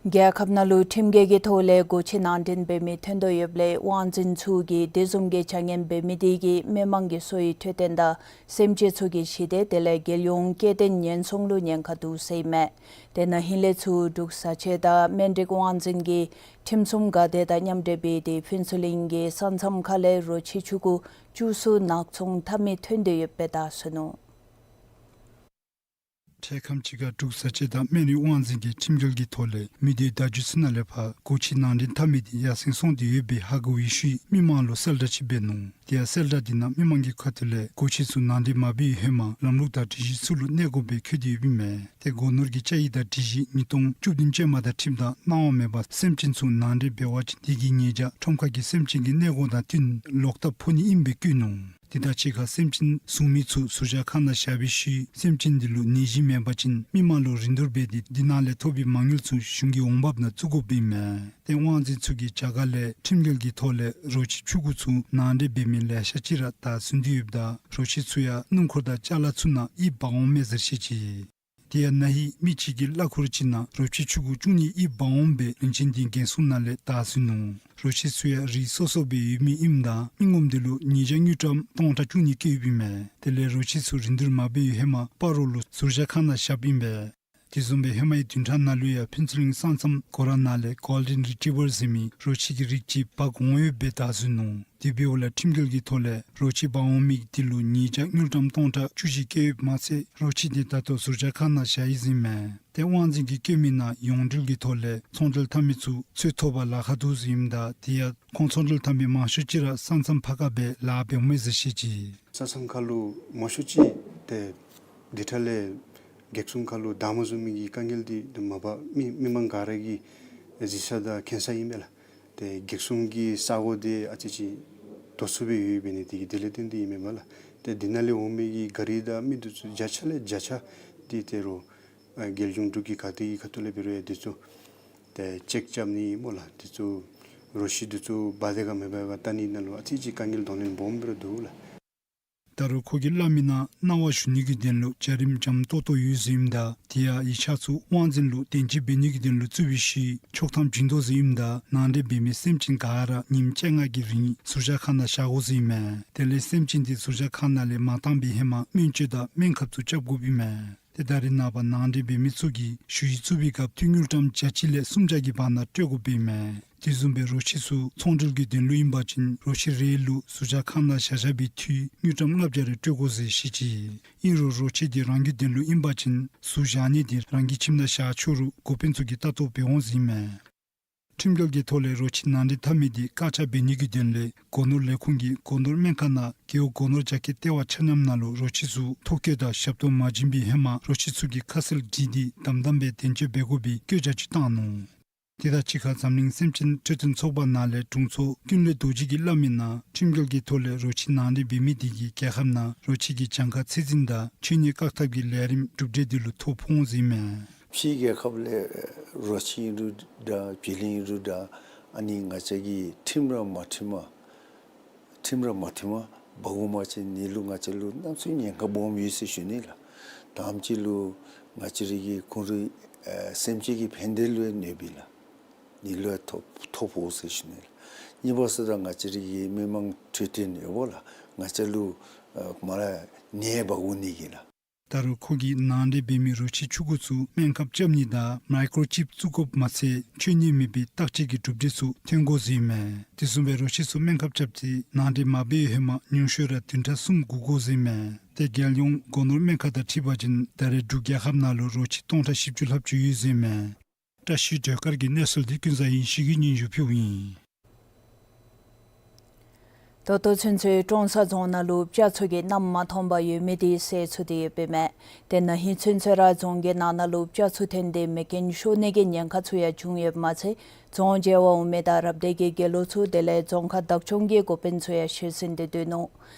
རྒྱལ་ཁབ་ནང་ལུ་ཁྲིམས་འགལ་གྱི་ཐོག་ལས་སྒོ་ཕྱེ་ནང་འདྲེན་འབད་མི་ཐོན་དོ་ཡོདཔ་ལས་དབང་འཛིན་ཚུ་གིས་དེ་བཟུམ་གྱི་བྱ་ངན་འབད་མི་དེ་གིས་མི་མང་གི་གསོ་བའི་འཕྲོད་བསྟེན་དང་སེམས་ཅན་ཚུ་གི་ཞི་བདེ་དེ་ལས་རྒྱལ་ཡོངས་སྐྱེ་ལྡན་ཉེན་སྲུང་ལུ་ཉེན་ཁ་འདུག་ཟེར་ཨིན་མས། དེ་ནང་ཧིང་ལས་ཚུར་འབྲུག་བཟའ་ཆས་དང་སྨན་རིགས་དབང་འཛིན་གྱིས་ཁྲིམས་སྲུང་འགག་སྡེ་དང་མཉམ་འབྲེལ་འབད་དེ་ཕུན་ཚོགས་གླིང་གི་ས་མཚམས་ཁ་ལས་རོ་ཁྱི་ཕྱུ་གུ་བཅུ་གསུམ་ནག་ཚོང་འཐབ་མི་ཐོན་དོ་ཡོདཔ་སྦེ་བལྟ་ཚུགས་ནུག། འཕྲལ་ཁམས་ཅིག་ཁར་འབྲུག་བཟའ་ཆས་དང་སྨན་རིགས་དབང་འཛིན་གྱིས་ཁྲིམས་འགལ་གྱི་ཐོག་ལས་མི་སྡེ་བརྡ་བརྒྱུད་ཚུ་ནང་ལས་ཕར་སྒོ་ཕྱེ་ནང་འདྲེན་འཐབ་མི་དེ་ཡར་སེང་སོང་སྟེ་ཡོདཔ་སྦེ་ཧ་གོ་བའི་ཤུལ་མི་མང་ལུ་གསལ་བསྒྲགས་ཅིག་འབད་ནུག། དེ་ཡང་གསལ་བསྒྲགས་དེ་ནང་མི་མང་གི་ཁ་ཐུག་ལས་སྒོ་ཕྱེ་ཚུ་ནང་འདྲེན་མ་འབད་བའི་ཧེ་མ་ལམ་ལུགས་དང་སྒྲིག་གཞི་ཚུ་ལུ་གནས་དགོཔ་སྦེ་བཀོད་དེ་ཡོདཔ་ཨིན་མས། ཏེ་སྒོ་ནོར་གྱི་བཅའ་ཡིག་དང་སྒྲིག་གཞི་ཉིས་སྟོང་བཅུ་བདུན་ཅན་མ་དང་འཁྲིལཝ་ད་གནང་བ་མེད་པར་སེམས་ཅན་ཚུ་ནང་འདྲེན་འབད་བ་ཅིན་དེ་གི་ཉེས་བྱ་ཁྲོམ་ཁ་གི་སེམས་ཅན་གྱི་གནས་སྐོར་དང་བསྟུན་ལོག་ལྟབ་ཕོག་ནི་ཨིནམ་སྦེ་བཀོད་ནུག། དེ་དང་གཅིག་ཁར་སེམས་ཅན་བཟུང་མི་ཚུ་ཟུར་བཞག་ཁང་ནང་བཞག་པའི་ཤུལ་སེམས་ཅན་དེ་ལུ་ནད་གཞི་མེད་པ་ཅིན་མི་མང་ལུ་རིན་བསྡུར་འབད་དེ་དེ་ནང་ལས་ཐོབ་པའི་མ་དངུལ་ཚུ་གཞུང་གི་འོང་འབབ་ནང་བཙུགས་དགོཔ་ཨིན་མས། ཏེ་དབང་འཛིན་ཚུ་གིས་རྒྱ་གར་ལས་ཁྲིམས་འགལ་གྱི་ཐོག་ལས་རོ་ཁྱི་ཕྱུ་གུ་ཚུ་ནང་འདྲེན་འབད་མི་ལེ་ཤ་ཅིག་ར་བདའ་ཟུན་ཏེ་ཡོདཔ་ད་རོ་ཁྱི་ཚུ་ཡང་སྣུམ་འཁོར་དང་ཅ་ལ་ཚུ་ནང་ཡིབ་འབག་འོང་མས་ཟེར་བཤད་ཅི། དེ་ཡང་ན་ཧིང་མི་གཅིག་གིས་གླ་འཁོར་ཅིག་ནང་རོ་ཁྱི་ཕྱུ་གུ་བཅུ་གཉིས་ཡིབ་འབག་འོངམ་སྦེ་རིན་ཆེན་སྡིངས་འགན་སྲུང་ནང་ལས་བདའ་ཟུན་ནུག། རོ་ཁྱི་ཚུ་ཡང་རིགས་སོ་སོ་སྦེ་ཡོད་མི་ཨིནམ་ད་མི་ངོམ་དེ་ལུ་ཉེས་བྱ་དངུལ་ཀྲམ་སྟོང་ཕྲག་བཅུ་གཉིས་བཀལ་ཡོདཔ་ཨིན་མས། དེ་ལས་རོ་ཁྱི་ཚུ་རིན་བསྡུར་མ་འབད་བའི་ཧེ་མ་སྤ་རོ་ལུ་ཟུར་བཞག་ཁང་ནང་བཞགཔ་ཨིན་པས། དེ་བཟུམ་སྦེ་ཧེ་མའི་བདུན་ཕྲག་ནང་ལུ་ཡང་ཕུན་ཚོགས་གླིང་ས་མཚམས་སྒོ་ར་ནང་ལས་གོལ་ཌེན་རི་ཊི་བར་ཟེར་མི་རོ་ཁྱི་གི་རིགས་ཅིག་འབག་འོང་ཡོདཔ་སྦེ་བདའ་ཟུན་ནུག། དེ་འབདཝ་ལས་ཁྲིམས་འགལ་གྱི་ཐོག་ལས་རོ་ཁྱི་འབག་འོང་མི་དེ་ལུ་ཉེས་བྱ་དངུལ་ཀྲམ་སྟོང་ཕྲག་བཅུ་བཞི་བཀལ་ཡོདཔ་མ་ཚད་རོ་ཁྱི་དེ་ད་ལྟོ་ཟུར་བཞག་ཁང་ནང་བཞག་ཡི་ཟེར་ཨིན་མས། ཏེ་དབང་འཛིན་གྱིས་བཀོད་མི་ནང་ཡོངས་འབྲེལ་གྱི་ཐོག་ལས་ཚོང་འབྲེལ་འཐབ་མི་ཚུ་ཚུར་ཐོབ་པར་ལཱ་ཁག་འདུག་ཟེར་ཨིནམ་ད་དེ་ཡང་ཁོང་ཚོང་འབྲེལ་འཐབ་མི་མང་ཤོས་ཅིག་ར་ས་མཚམས་ཕར་ཁ་སྦེ་ལཱ་འབདཝ་མས་ཟེར་བཤད་ཅི། ས་མཚམས་ཁར་ལུ་མང་ཤོས་ཅིག་ཏེ་དེ་འཕྲལ་ལས་གེགས་སྲུང་ཁར་ལུ་བདའ་མ་ཟུན་མི་གི་དཀའ་ངལ་འདི་མ་པ་མི་མི་མང་ག་ར་གིས་གཟིགས་ས་དང་མཁྱེན་ས་ཨིན་མས་ལགས། ཏེ་གེགས་སྲུང་གི་ས་གོ་འདི་ཨ་ཙི་ཅིག་དོག་སུ་སྦེ་ཡོདཔ་འབད་ནི་དེ་གིས་དེ་ལས་བརྟེན་ཏེ་ཨིན་མས་ལགས། ཏེ་འདི་ནང་ལས་འོང་མི་གི་ག་རི་དང་མི་འདི་ཚུ་བརྒྱ་ཆ་ལས་བརྒྱ་ཆ་འདི་ཏེ་རོ་ཨ་རྒྱལ་ཡོངས་འབྲུག་གི་ག་ཏེ་གི་ཁ་ཐུག་ལས་འབད་རུང་ཡང་འདི་ཚུ་ཏེ་ཅེཀ་རྐྱབ་ནི་སྨོ་ལགས། འདི་ཚུ་རོ་ཁྱི་འདི་ཚུ་འབག་སྟེ་ག་མི་འབག་ག་བལྟ་ནི་ནང་ལུ་ཨ་ཙི་ཅིག་དཀའ་ངལ་གདོང་ལེན་སྦོམ་སྦེ་ར་འདུག་ལགས། ད་རུང་ཁོ་གིས་སླབ་མི་ནང་གནང་བ་ཞུ་ནི་གི་དོན་ལུ་བྱ་རིམ་འཇམ་ཏོག་ཏོ་ཡོད་ཟེར་ཨིནམ་ད་དེ་ཡང་ཡིག་ཆ་ཚུ་དབང་འཛིན་ལུ་བདེན་དཔྱད་འབད་ནི་གི་དོན་ལུ་བཙུགས་པའི་ཤུལ་ཆོག་ཐམ་བྱིན་དོ་ཟེར་ཨིནམ་ད་ནང་འདྲེན་འབད་མི་སེམས་ཅན་ག་ར་ཉིནམ་བཅོ་ལྔ་གི་རིང་ཟུར་བཞག་ཁང་ནང་བཞག་དགོ་ཟེར་ཨིན་མས། དེ་ལས་སེམས་ཅན་དེ་ཟུར་བཞག་ཁང་ནང་ལས་མ་བཏང་པའི་ཧེ་མ་སྨན་བཅོས་དང་སྨན་ཁབ་ཚུ་རྐྱབ་དགོཔ་ཨིན་མས། ཏེ་ད་རེས་ནངས་པ་ནང་འདྲེན་འབད་མི་ཚུ་གིས་ཞུ་ཡིག་བཙུགས་པའི་སྐབས་འཐུས་དངུལ་ཀྲམ་བརྒྱ་ཆ་ལས་སུམ་བརྒྱ་གི་བར་ན་སྤྲོད་དགོཔ་ཨིན་མས། དེ་བཟུམ་སྦེ་རོ་ཁྱི་ཚུ་ཚོང་འབྲེལ་གྱི་དོན་ལུ་ཨིན་པ་ཅིན་རོ་ཁྱི་རེ་ལུ་ཟུར་བཞག་ཁང་ནང་བཞག་བཞག་པའི་འཐུས་དངུལ་ཀྲམ་ལྔ་བརྒྱ་རེ་སྤྲོད་དགོ་ཟེར་བཤད་ཅི། ཨིན་རུང་རོ་ཁྱི་དེ་རང་གི་དོན་ལུ་ཨིན་པ་ཅིན་ཟུར་བཞག་ནི་དེ་རང་གི་ཁྱིམ་ནང་བཞག་ཆོག་རུང་འགོ་དཔོན་ཚུ་གིས་ལྟ་རྟོག་འབད་འོང་ཟེར་ཨིན་མས། ཁྲིམས་འགལ་གྱི་ཐོག་ལས་རོ་ཁྱི་ནང་འདྲེན་འཐབ་མི་དེ་བཀག་ཆ་འབད་ནི་གི་དོན་ལས་སྒོ་ནོར་ལས་ཁུངས་ཀྱིས་སྒོ་ནོར་སྨན་ཁང་ནང་རྒེད་འོག་སྒོ་ནོར་རྒྱ་སྐྱེད་ལྟེ་བ་ཆ་མཉམ་ནང་ལུ་རོ་ཁྱི་ཚུ་ཐོ་བཀོད་དང་ཞབས་ཏོག་མ་བྱིན་པའི་ཧེ་མ་རོ་ཁྱི་ཚུ་གི་ཁ་གསལ་བྲིས་ཏེ་དམ་དམ་སྦེ་བདེན་དཔྱད་འབད་དགོ་པའི་བཀོད་རྒྱ་ཅིག་བཏང་ནུག། དེ་དང་གཅིག་ཁར་འཛམ་གླིང་སེམས་ཅན་འཕྲོད་བསྟེན་ཚོགས་པ་ནང་ལས་དྲུང་འཚོ་ཀུན་ལེགས་རྡོ་རྗེ་གིས་སླབ་མི་ནང་ཁྲིམས་འགལ་གྱི་ཐོག་ལས་རོ་ཁྱི་ནང་འདྲེན་འབད་མི་དེ་གིས་རྒྱལ་ཁབ་ནང་རོ་ཁྱི་གི་གྱངས་ཁ་ཚད་འཛིན་དང་ཁྱོན་ནད་བཀག་ཐབས་ཀྱི་ལས་རིམ་གྲུབ་འབྲས་དེ་ལུ་ཐོ་ཕོག་འོང་ཟེར་ཨིན་མས། ཕྱི་རྒྱལ་ཁབ་ལས་རོ་ཁྱི་ཨིན་རུང་འདྲ་བྱི་ལི་ཨིན་རུང་འདྲ་ཨ་ནི་ང་བཅས་ཀྱི་ཁྲིམས་ར་མ་ཁྲིམས་མ་ཁྲིམས་ར་མ་ཁྲིམས་མ་འབག་འོང་པ་ཅིན་ནི་ལུ་ང་བཅས་ལུ་གནམ་མེད་ས་མེད་ཉེན་ཁ་སྦོམ་ཡོད་ཟེར་ཞུ་ནི་ལགས། དང་པ་ཅིག་ལུ་ང་བཅས་རའི་གི་ཁོང་རའི་ཨེ་སེམས་ཅན་གྱི་ཕན་བདེ་ལུ་གནོདཔ་ཨིན་ལགས། ནི་ལུ་ཐོ་ཐོ་ཕོག་ཟེར་ཞུ་ནི་ལགས། གཉིས་པ་ཟེརཝ་ད་ང་བཅས་རའི་གི་མི་མང་འཕྲོད་བསྟེན་ཡོདཔ་ལགས། ང་བཅས་ལུ་ཨེ་མ་ར་ནད་འབག་འོང་ནི་གི་ལགས། ད་རུང་ཁོ་གིས་ནང་འདྲེན་འབད་མི་རོ་ཁྱི་ཕྱུ་གུ་ཚུ་སྨན་ཁབ་རྐྱབ་ནི་དང་མའི་ཀོརོ་ཅིབ་བཙུགས་དགོཔ་མ་ཚད་འཁྱོལ་ནི་མེད་པའི་བརྟག་དཔྱད་ཀྱི་གྲུབ་འབྲས་ཚུ་ཐོན་དགོ་ཟེར་ཨིན་མས། དེ་བཟུམ་སྦེ་རོ་ཁྱི་ཚུ་སྨན་ཁབ་རྐྱབ་སྟེ་ནང་འདྲེན་མ་འབད་བའི་ཧེ་མ་ཉུང་ཤོས་ར་བདུན་ཕྲག་གསུམ་སྒུག་དགོ་ཟེར་ཨིན་མས། ཏེ་རྒྱལ་ཡོངས་སྒོ་ནོར་སྨན་ཁང་དང་འཁྲིལ་བ་ཅིན་ད་རེས་འབྲུག་རྒྱལ་ཁབ་ནང་ལུ་རོ་ཁྱི་སྟོང་ཕྲག་བཞི་བཅུ་ལྷགཔ་ཅིག་ཡོད་ཟེར་ཨིན་མས། བཀྲ་ཤིས་སྒྲོལ་དཀར་གྱིས་གནས་ཚུལ་འདི་ཀུན་བཟང་ཡེ་ཤེས་ཀྱིས་སྙན་ཞུ་ཕུལཝ་ཨིན། ད་ལྟོ་ཚུན་ཚོད་ཀྲོང་གསར་རྫོང་ནང་ལུ་སྤྱ་ཚུ་གིས་གནམ་མ་མཐོང་པར་ཡོད་མི་དེ་བསལ་ཚུགས་ཏེ་ཡོདཔ་ཨིན་མས། ཏེ་ན་ཧིང་ཚུན་ཚོད་ར་རྫོང་གི་ནང་ན་ལུ་སྤྱ་ཚུ་ཐོན་ཏེ་མེ་རྐྱེན་ཤོར་ནི་གི་ཉེན་ཁ་ཚུ་ཡང་བྱུང་ཡོདཔ་མ་ཚད་རྫོང་མཇལ་བར་འོང་མི་དང་རབ་སྡེ་གི་དགེ་སློང་ཚུ་དེ་ལས་རྫོང་ཁག་བདག་སྐྱོང་གི་འགོ་དཔོན་ཚུ་ཡང་ཤི་ཟིན་ཏེ་སྡོད་ནུག།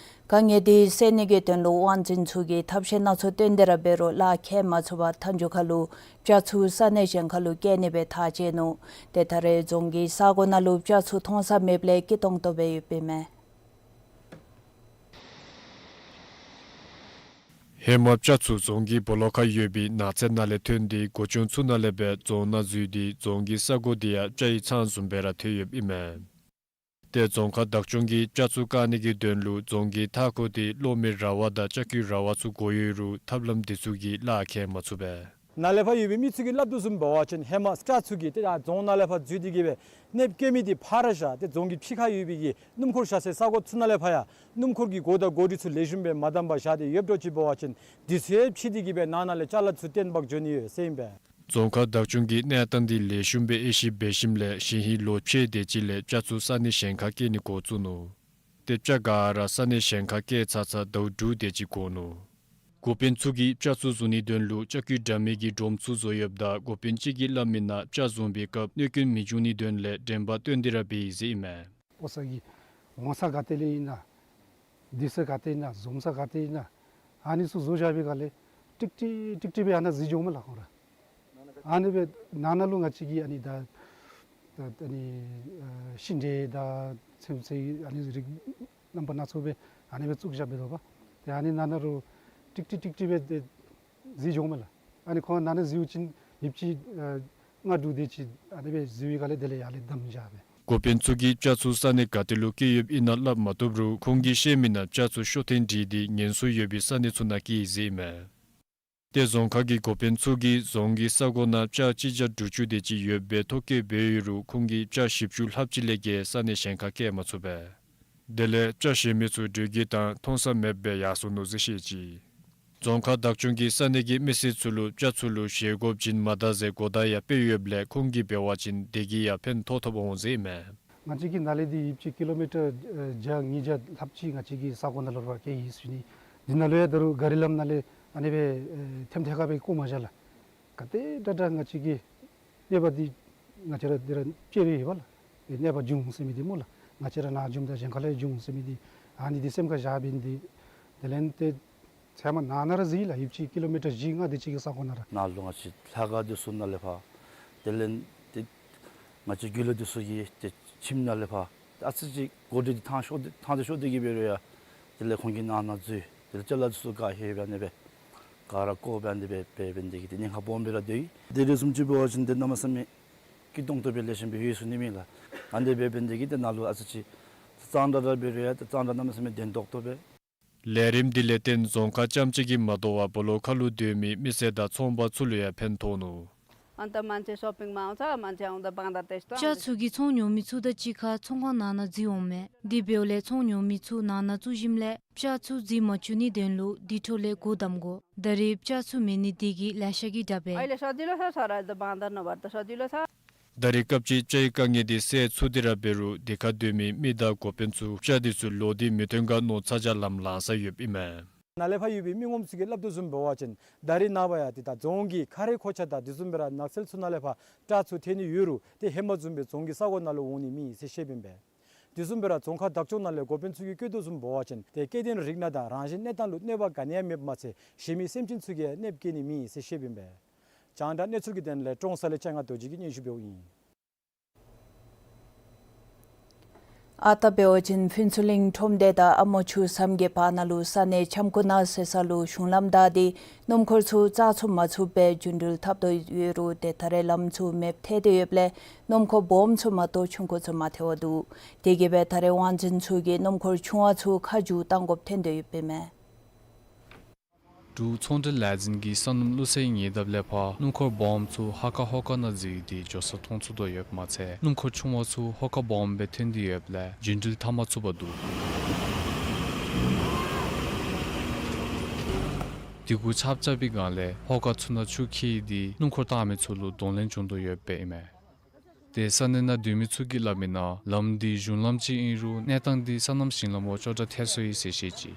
དཀའ་ངལ་དེ་བསལ་ནི་གི་དོན་ལུ་དབང་འཛིན་ཚུ་གིས་ཐབས་ཤེས་སྣ་ཚོགས་བཏོན་ཏེ་ར་འབད་རུང་ལཱ་ཁེལ་མ་ཚུགས་པར་མཐའ་མཇུག་ཁར་ལུ་སྤྱ་ཚུ་ས་གནས་གཞན་ཁར་ལུ་བསྐྱལ་ནི་སྦེ་ཐག་བཅད་ནུག། ཏེ་ད་རེས་རྫོང་གི་ས་གོ་ནང་ལུ་སྤྱ་ཚུ་མཐོང་ས་མེདཔ་ལས་སྐྱིད་ཏོང་ཏོ་སྦེ་ཡོདཔ་ཨིན་མས། ཧེ་མ་སྤྱ་ཚུ་རྫོང་གི་སྦོ་ལོགས་ཁར་ཡོད་པའི་ནགས་ཚལ་ནང་ལས་ཐོན་ཏེ་སྒོ་ཅུང་ཚུ་ནང་ལས་སྦེ་རྫོང་ནང་འཛུལ་ཏེ་རྫོང་གི་ས་གོ་དེ་ཡང་སྤྱའི་ཚང་བཟུམ་སྦེ་ར་ཐལ་ཡོདཔ་ཨིན་མས། ཏེ་རྫོང་ཁག་བདག་སྐྱོང་གིས་སྤྱ་ཚུ་བཀག་ནི་གི་དོན་ལུ་རྫོང་གི་མཐའ་འཁོར་ཏེ་གློག་མེའི་ར་བ་དང་ལྕགས་ཀྱི་ར་བ་ཚུ་བགོ་ཡོད་རུང་ཐབས་ལམ་དེ་ཚུ་གིས་ལཱ་ཁེལ་མ་ཚུགས་པས། ནཱ་ལས་ཕར་ཡོད་པའི་མི་ཚུ་གིས་སླབ་དོ་བཟུམ་འབད་བ་ཅིན་ཧེ་མ་སྤྱ་ཚུ་གིས་ཏེ་ད་རྫོང་ནང་ལས་ཕར་འཛུལ་ཏེ་གི་སྦེ་གནོདཔ་བཀལ་མི་དེ་ཕར་བཞག་སྟེ་རྫོང་གི་ཕྱི་ཁར་ཡོད་པའི་གི་སྣུམ་འཁོར་བཞག་སའི་ས་གོ་ཚུ་ནང་ལས་ཕར་ཡང་སྣུམ་འཁོར་གྱི་སྒོ་དང་སྒོ་རི་ཚུ་ལེགས་ཤོམ་སྦེ་མ་བསྡམས་པར་བཞག་སྟེ་ཡོདཔ་འདྲཝ་ཅིག་འབད་བ་ཅིན་དེ་ཚུ་ཡང་ཕྱེ་སྟེ་གི་སྦེ་ནང་ན་ལས་ཅ་ལ་ཚུ་བཏོན་འབག་འགྱོ་ནི་ཡོད་ཟེར་ཨིན་པས། རྫོང་ཁག་བདག་སྐྱོང་གིས་གནས་སྟངས་འདི་ལེགས་ཤོམ་སྦེ་དབྱེ་ཞིབ་འབད་ཞིནམ་ལས་གཞེས་ཧིང་ལོ་ཕྱེད་དེ་ཅིག་ལས་སྤྱ་ཚུ་ས་གནས་གཞན་ཁར་བསྐྱལ་ནི་འགོ་བཙུགས་ནུག། ཏེ་སྤྱ་ག་ར་ས་གནས་གཞན་ཁར་བསྐྱལ་ཚར་ཚར་ཟླཝ་དྲུག་དེ་ཅིག་འགོར་ནུག། འགོ་དཔོན་ཚུ་གིས་སྤྱ་ཚུ་བཟུང་ནིའི་དོན་ལུ་ལྕགས་ཀྱུ་འདྲ་མིན་གྱི་སྒྲོམ་ཚུ་བཟོ་ཡོདཔ་ད་འགོ་དཔོན་ཅིག་གིས་སླབ་མིའི་ནང་སྤྱ་བཟུང་པའི་སྐབས་གནོད་སྐྱོན་མི་འབྱུང་ནིའི་དོན་ལས་འདྲེན་པ་བཏོན་ཏེ་ར་འབད་ཡི་ཟེར་ཨིན་མས། འོང་ས་གི་འོང་ས་ག་ཏེ་ལས་ཨིན་ན། སྡོད་ས་ག་ཏེ་ཨིན་ན་འཛོམས་ས་ག་ཏེ་ཨིན་ན། ཨ་ནི་ཚུ་བཟོ་བཞག་པའི་སྒང་ལས་ཀྲིག་ཀྲི་ཀྲིག་ཀྲི་སྦེ་ཨ་ནཱ་འཛུལ་འགྱོཝ་མས་ལགས་ཁོང་ར། ཨ་ནི་སྦེ་ནང་ན་ལུ་ང་བཅས་ཀྱིས་ཨ་ནི་ད་ད་ཨ་ནི་ཨ་ཤིང་འབྲས་དང་ཚོད་བསྲེ་ཨ་ནི་རིགས་རྣམ་པ་སྣ་ཚོགས་སྦེ་ཨ་ནི་སྦེ་བཙུགས་བཞག་སྦེ་འདུག་པ། ཏེ་ཨ་ནི་ནང་ན་ལུ་ཀྲིག་ཀྲི་ཀྲིག་ཀྲི་སྦེ་ཏེ་འཛུལ་འགྱོཝ་མས་ལགས། ཨ་ནི་ཁོང་ནང་ན་འཛུལ་ཅིན་ཡུདཔ་ཅིག་ཨ་ལྔ་དྲུག་དེ་ཅིག་ཨ་ནི་སྦེ་འཛུལ་བའི་སྒང་ལས་དེ་ལས་ཡར་ལས་བསྡམས་བཞག་པས། འགོ་དཔོན་ཚུ་གིས་སྤྱ་ཚུ་ས་གནས་ག་ཏེ་ལུ་བསྐྱལ་ཡོདཔ་ཨིན་ན་སླབ་མ་བཏུབ་རུང་ཁོང་གིས་བཤད་མིའི་ནང་སྤྱ་ཚུ་ཤོར་ཐེངས་བསྒྲིགས་ཏེ་ངན་སོང་ཡོད་པའི་ས་གནས་ཚུ་ནང་བསྐྱལ་ཡི་ཟེར་ཨིན་མས། ཏེ་རྫོང་ཁག་གི་འགོ་དཔོན་ཚུ་གིས་རྫོང་གི་ས་གོ་ནང་སྤྱ་གཅིག་བརྒྱ་དྲུག་ཅུ་དེ་ཅིག་ཡོདཔ་སྦེ་ཐོ་བཀོད་འབད་ཡོད་རུང་ཁོང་གིས་སྤྱ་བཞི་བཅུ་ལྷགཔ་ཅིག་ལས་བརྒལ་ས་གནས་གཞན་ཁར་བསྐྱལ་མ་ཚུགས་པས། དེ་ལས་སྤྱ་གཞན་མི་ཚུ་འགྲུལ་སྐྱེལ་དང་མཐོང་ས་མེདཔ་སྦེ་ཡར་སོ་ནུག་ཟེར་བཤད་ཅི། རྫོང་ཁག་བདག་སྐྱོང་གིས་ས་གནས་ཀྱི་མི་སེར་ཚུ་ལུ་སྤྱ་ཚུ་ལུ་བཞེས་སྒོ་བྱིན་མ་ད་ཟེར་གོ་བརྡ་ཡང་སྤེལ་ཡོདཔ་ལས་ཁོང་གིས་འབད་བ་ཅིན་དེ་གིས་ཡང་ཕན་ཐོགས་ཐོགསཔ་འོང་ཟེར་ཨིན་མས། ང་བཅས་ཀྱི་ནཱ་ལས་འདི་ཡུདཔ་ཅིག་ཀི་ལོ་མི་ཊར་ཨ་བརྒྱ་ཉིས་བརྒྱ་ལྷགཔ་ཅིག་ང་བཅས་ཀྱི་ས་གོ་ནང་ལུ་ར་བསྐྱལ་ཡི་ཟེར་ཞུ་ནི། འདི་ནང་ལུ་ཡང་ད་རུང་ག་རི་ལམ་ནང་ལས་ཨ་ནི་སྦེ་ཨེ་ཐེམ་ཐེ་ཁ་སྦེ་བཀོ་མ་བཞག་ལགས། ག་དེ་དྲག་དྲག་ང་བཅས་ཀྱི་གནོད་པ་འདི་ང་བཅས་ར་འདི་ར་ཅིག་ར་ཡོད་པ་ལགས། ཨེ་གནོད་པ་འབྱུང་ཟེར་མི་འདི་སྨོ་ལགས། ང་བཅས་ར་ནཱ་འབྱུངམ་དང་གཞན་ཁ་ལས་འབྱུང་ཟེར་མི་འདི་ཨ་ནི་འདི་སེམས་ཁར་བཞག་འབད་ནི་འདི་དེ་ལས་ཏེ་ཚལ་མ་ནང་ན་ར་འཛུལ་ཡི་ལགས། ཡུདཔ་ཅིག་ཀི་ལོ་མི་ཊར་བཞི་ལྔ་དེ་ཅིག་གི་ས་གོ་ནང་ར། ནཱ་ལུ་ང་བཅས་ལྷ་ཁང་འདི་ཚུ་ནང་ལས་ཕར་དེ་ལས་ཏེ་ང་བཅས་རྒྱུ་ལུ་འདི་ཚུ་གི་ཏེ་ཁྱིམ་ནང་ལས་ཕར་ཨ་ཙི་ཅིག་སྒོ་འདི་ཐང་ཤོར་ཏེ་ཐང་འདི་ཤོར་ཏེ་གི་འབད་རུང་ཡང་དེ་ལས་ཁོང་གིས་ནང་ན་འཛུལ། དེ་ལས་ཅ་ལ་འདི་ཚུ་ག་ཧེ་སྦེ་ཨ་ནི་སྦེ་ག་ར་བཀོ་སྦེ་ཨ་ནི་སྦེ་འབད་འབད་ནི་འདི་གིས་ཏེ་ཉེན་ཁ་སྦོམ་སྦེ་ར་སྡོད་ཡི། དེ་རེ་བཟུམ་ཅིག་འབད་བ་ཅིན་ཏེ་གནམ་མེད་ས་མེད་སྐྱིད་ཏོང་ཏོ་སྦེ་ལེགས་ཤོམ་སྦེ་ཡོད་ཟེར་ཞུ་ནི་མེད་ལགས། ཨ་ནི་སྦེ་འབད་ནི་འདི་གིས་ཏེ་ནཱ་ལུ་ཨ་ཙི་ཅིག་གཙང་སྦྲ་ར་འབད་རུང་ཡང་ཏེ་གཙང་སྦྲ་གནམ་མེད་ས་མེད་བདེ་ཏོག་ཏོ་སྦེ། ལས་རིམ་འདི་ལས་བརྟེན་རྫོང་ཁག་རྐྱངམ་གཅིག་གིས་མ་དོ་བར་སྦོ་ལོགས་ཁ་ལུ་སྡོད་མི་མི་སེར་དང་ཚོང་པ་ཚུ་ལུ་ཡང་ཕན་ཐོགས་ནུག། अन्त मान्छे सपिङमा आउँछ, मान्छे आउँदा बाँदर त्यस्तो। སྤྱ་ཚུ་གིས་ཚོང་ཉོ་མི་ཚུ་དང་གཅིག་ཁར་ཚོང་ཁང་ནང་ན་འཛུལ་འོང་མས། དེ་འབདཝ་ལས་ཚོང་ཉོ་མི་ཚུ་ནང་ན་བཙུགས་ཞིནམ་ལས་སྤྱ་ཚུ་འཛུལ་མ་བཅུག་ནིའི་དོན་ལུ་དེ་འཕྲོ་ལས་སྒོ་བསྡམ་དགོ། ད་རེས་སྤྱ་ཚུ་མེད་ནི་དེ་གིས་ལེ་ཤ་གིས་དྲག་པས། अहिले सजिलो छ, सर, अहिले त बाँदर नभएर त सजिलो छ। ད་རེས་སྐབས་ཅིག་སྤྱའི་དཀའ་ངལ་འདི་སེལ་ཚུགས་ཏེ་ར་འབད་རུང་དེ་ཁར་སྡོད་མི་མི་དང་འགོ་དཔོན་ཚུ་སྤྱ་འདི་ཚུ་ལོག་སྟེ་མི་ཐོན་ག་མནོ་ཚ་གྱང་ལངས་ལངས་ས་ཡོདཔ་ཨིན་མས། ནཱ་ལས་ཕར་ཡོད་པའི་མི་ངོམ་ཚུ་གིས་སླབ་དོ་བཟུམ་འབད་བ་ཅིན་ད་རེས་ནངས་པ་ཡང་ཏེ་ད་རྫོང་གི་ཁ་རས་གོ་ཆ་དང་དེ་བཟུམ་སྦེ་ར་ནགས་ཚལ་ཚུ་ནང་ལས་ཕར་སྤྱ་ཚུ་ཐོན་ནི་ཡོད་རུང་ཏེ་ཧེ་མ་བཟུམ་སྦེ་རྫོང་གི་ས་གོ་ནང་ལུ་འོང་ནི་མེད་ཟེར་བཤདཔ་ཨིན་པས། དེ་བཟུམ་སྦེ་ར་རྫོང་ཁག་བདག་སྐྱོང་ནང་ལས་འགོ་དཔོན་ཚུ་གིས་བཀོད་དོ་བཟུམ་འབད་བ་ཅིན་ཏེ་སྐྱེ་ལྡན་རིགས་སྣ་དང་རང་བཞིན་གནས་སྟངས་ལུ་གནོད་པ་ག་ནི་ཡང་མེདཔ་མ་ཚད་གཞན་མི་སེམས་ཅན་ཚུ་གིས་ཡང་གནོདཔ་བཀལ་ནི་མེད་ཟེར་བཤདཔ་ཨིན་པས། རྒྱང་བསྒྲགས་གནས་ཚུལ་གྱི་དོན་ལས་ཀྲོང་གསར་ལས་ལྕང་ང་རྡོ་རྗེ་གིས་སྙན་ཞུ་འབདཝ་ཨིན། ཨ་རྟག་འབད་བ་ཅིན་ཕུན་ཚོགས་གླིང་ཁྲོམ་སྡེ་དང་ཨ་མོ་ཆུ་ཟམ་གྱི་བར་ན་ལུ་ས་གནས་ཁྱམས་ཁུག་ནང་ཟེར་ས་ལུ་གཞུང་ལམ་བདའ་སྟེ་སྣུམ་འཁོར་ཚུ་བཅར་ཚུགས་མ་ཚུགས་པའི་རྒྱུན་འགྲུལ་འཐབ་དོ་ཡོད་རུང་ཏེ་ད་རེས་ལམ་ཚུ་མེདཔ་ཐལ་ཏེ་ཡོདཔ་ལས་སྣུམ་འཁོར་སྦོམ་ཚུ་མ་གཏོགས་ཆུང་ཀུ་ཚུ་མ་ཐལ་བར་འདུག། དེ་གིས་སྦེ་ད་རེས་དབང་འཛིན་ཚུ་གིས་སྣུམ་འཁོར་ཆུང་བ་ཚུ་ཁ་མཇུག་བཏང་དགོཔ་ཐོན་དོ་ཡོདཔ་ཨིན་མས། འབྲུག་ཚོང་འབྲེལ་ལས་འཛིན་གྱིས་ས་སྣུམ་བླུགས་སའི་ཉེ་འདབས་ལས་ཕར་སྣུམ་འཁོར་སྦོམ་ཚུ་ཧ་ཀ་ཧོ་ཀ་ནང་འཛུལ་ཏེ་འགྱོ་ས་མཐོང་ཚུགས་དོ་ཡོདཔ་མ་ཚད་སྣུམ་འཁོར་ཆུང་བ་ཚུ་ཧོ་ཀ་སྦོམ་སྦེ་ཐོན་ཏེ་ཡོདཔ་ལས་རྒྱུན་འགྲུལ་འཐབ་མ་ཚུགས་པར་འདུག། དེ་གུ་ཆརཔ་རྐྱབ་པའི་སྒང་ལས་ཧོ་ཀ་ཚུ་ནང་ཆུ་འཁྱིལ་ཏེ་སྣུམ་འཁོར་བཏང་མི་ཚུ་ལུ་གདོང་ལེན་བྱུང་དོ་ཡོདཔ་ཨིན་མས། ཏེ་ས་གནས་ནང་སྡོད་མི་ཚུ་གིས་སླབ་མི་ནང་ལམ་འདི་གཞུང་ལམ་ཅིག་ཨིན་རུང་གནས་སྟངས་འདི་སོ་ནམ་ཞིང་ལམ་འོག་ཅོག་འཐདཔ་ཐལ་སོ་ཡི་ཟེར་བཤད་ཅི།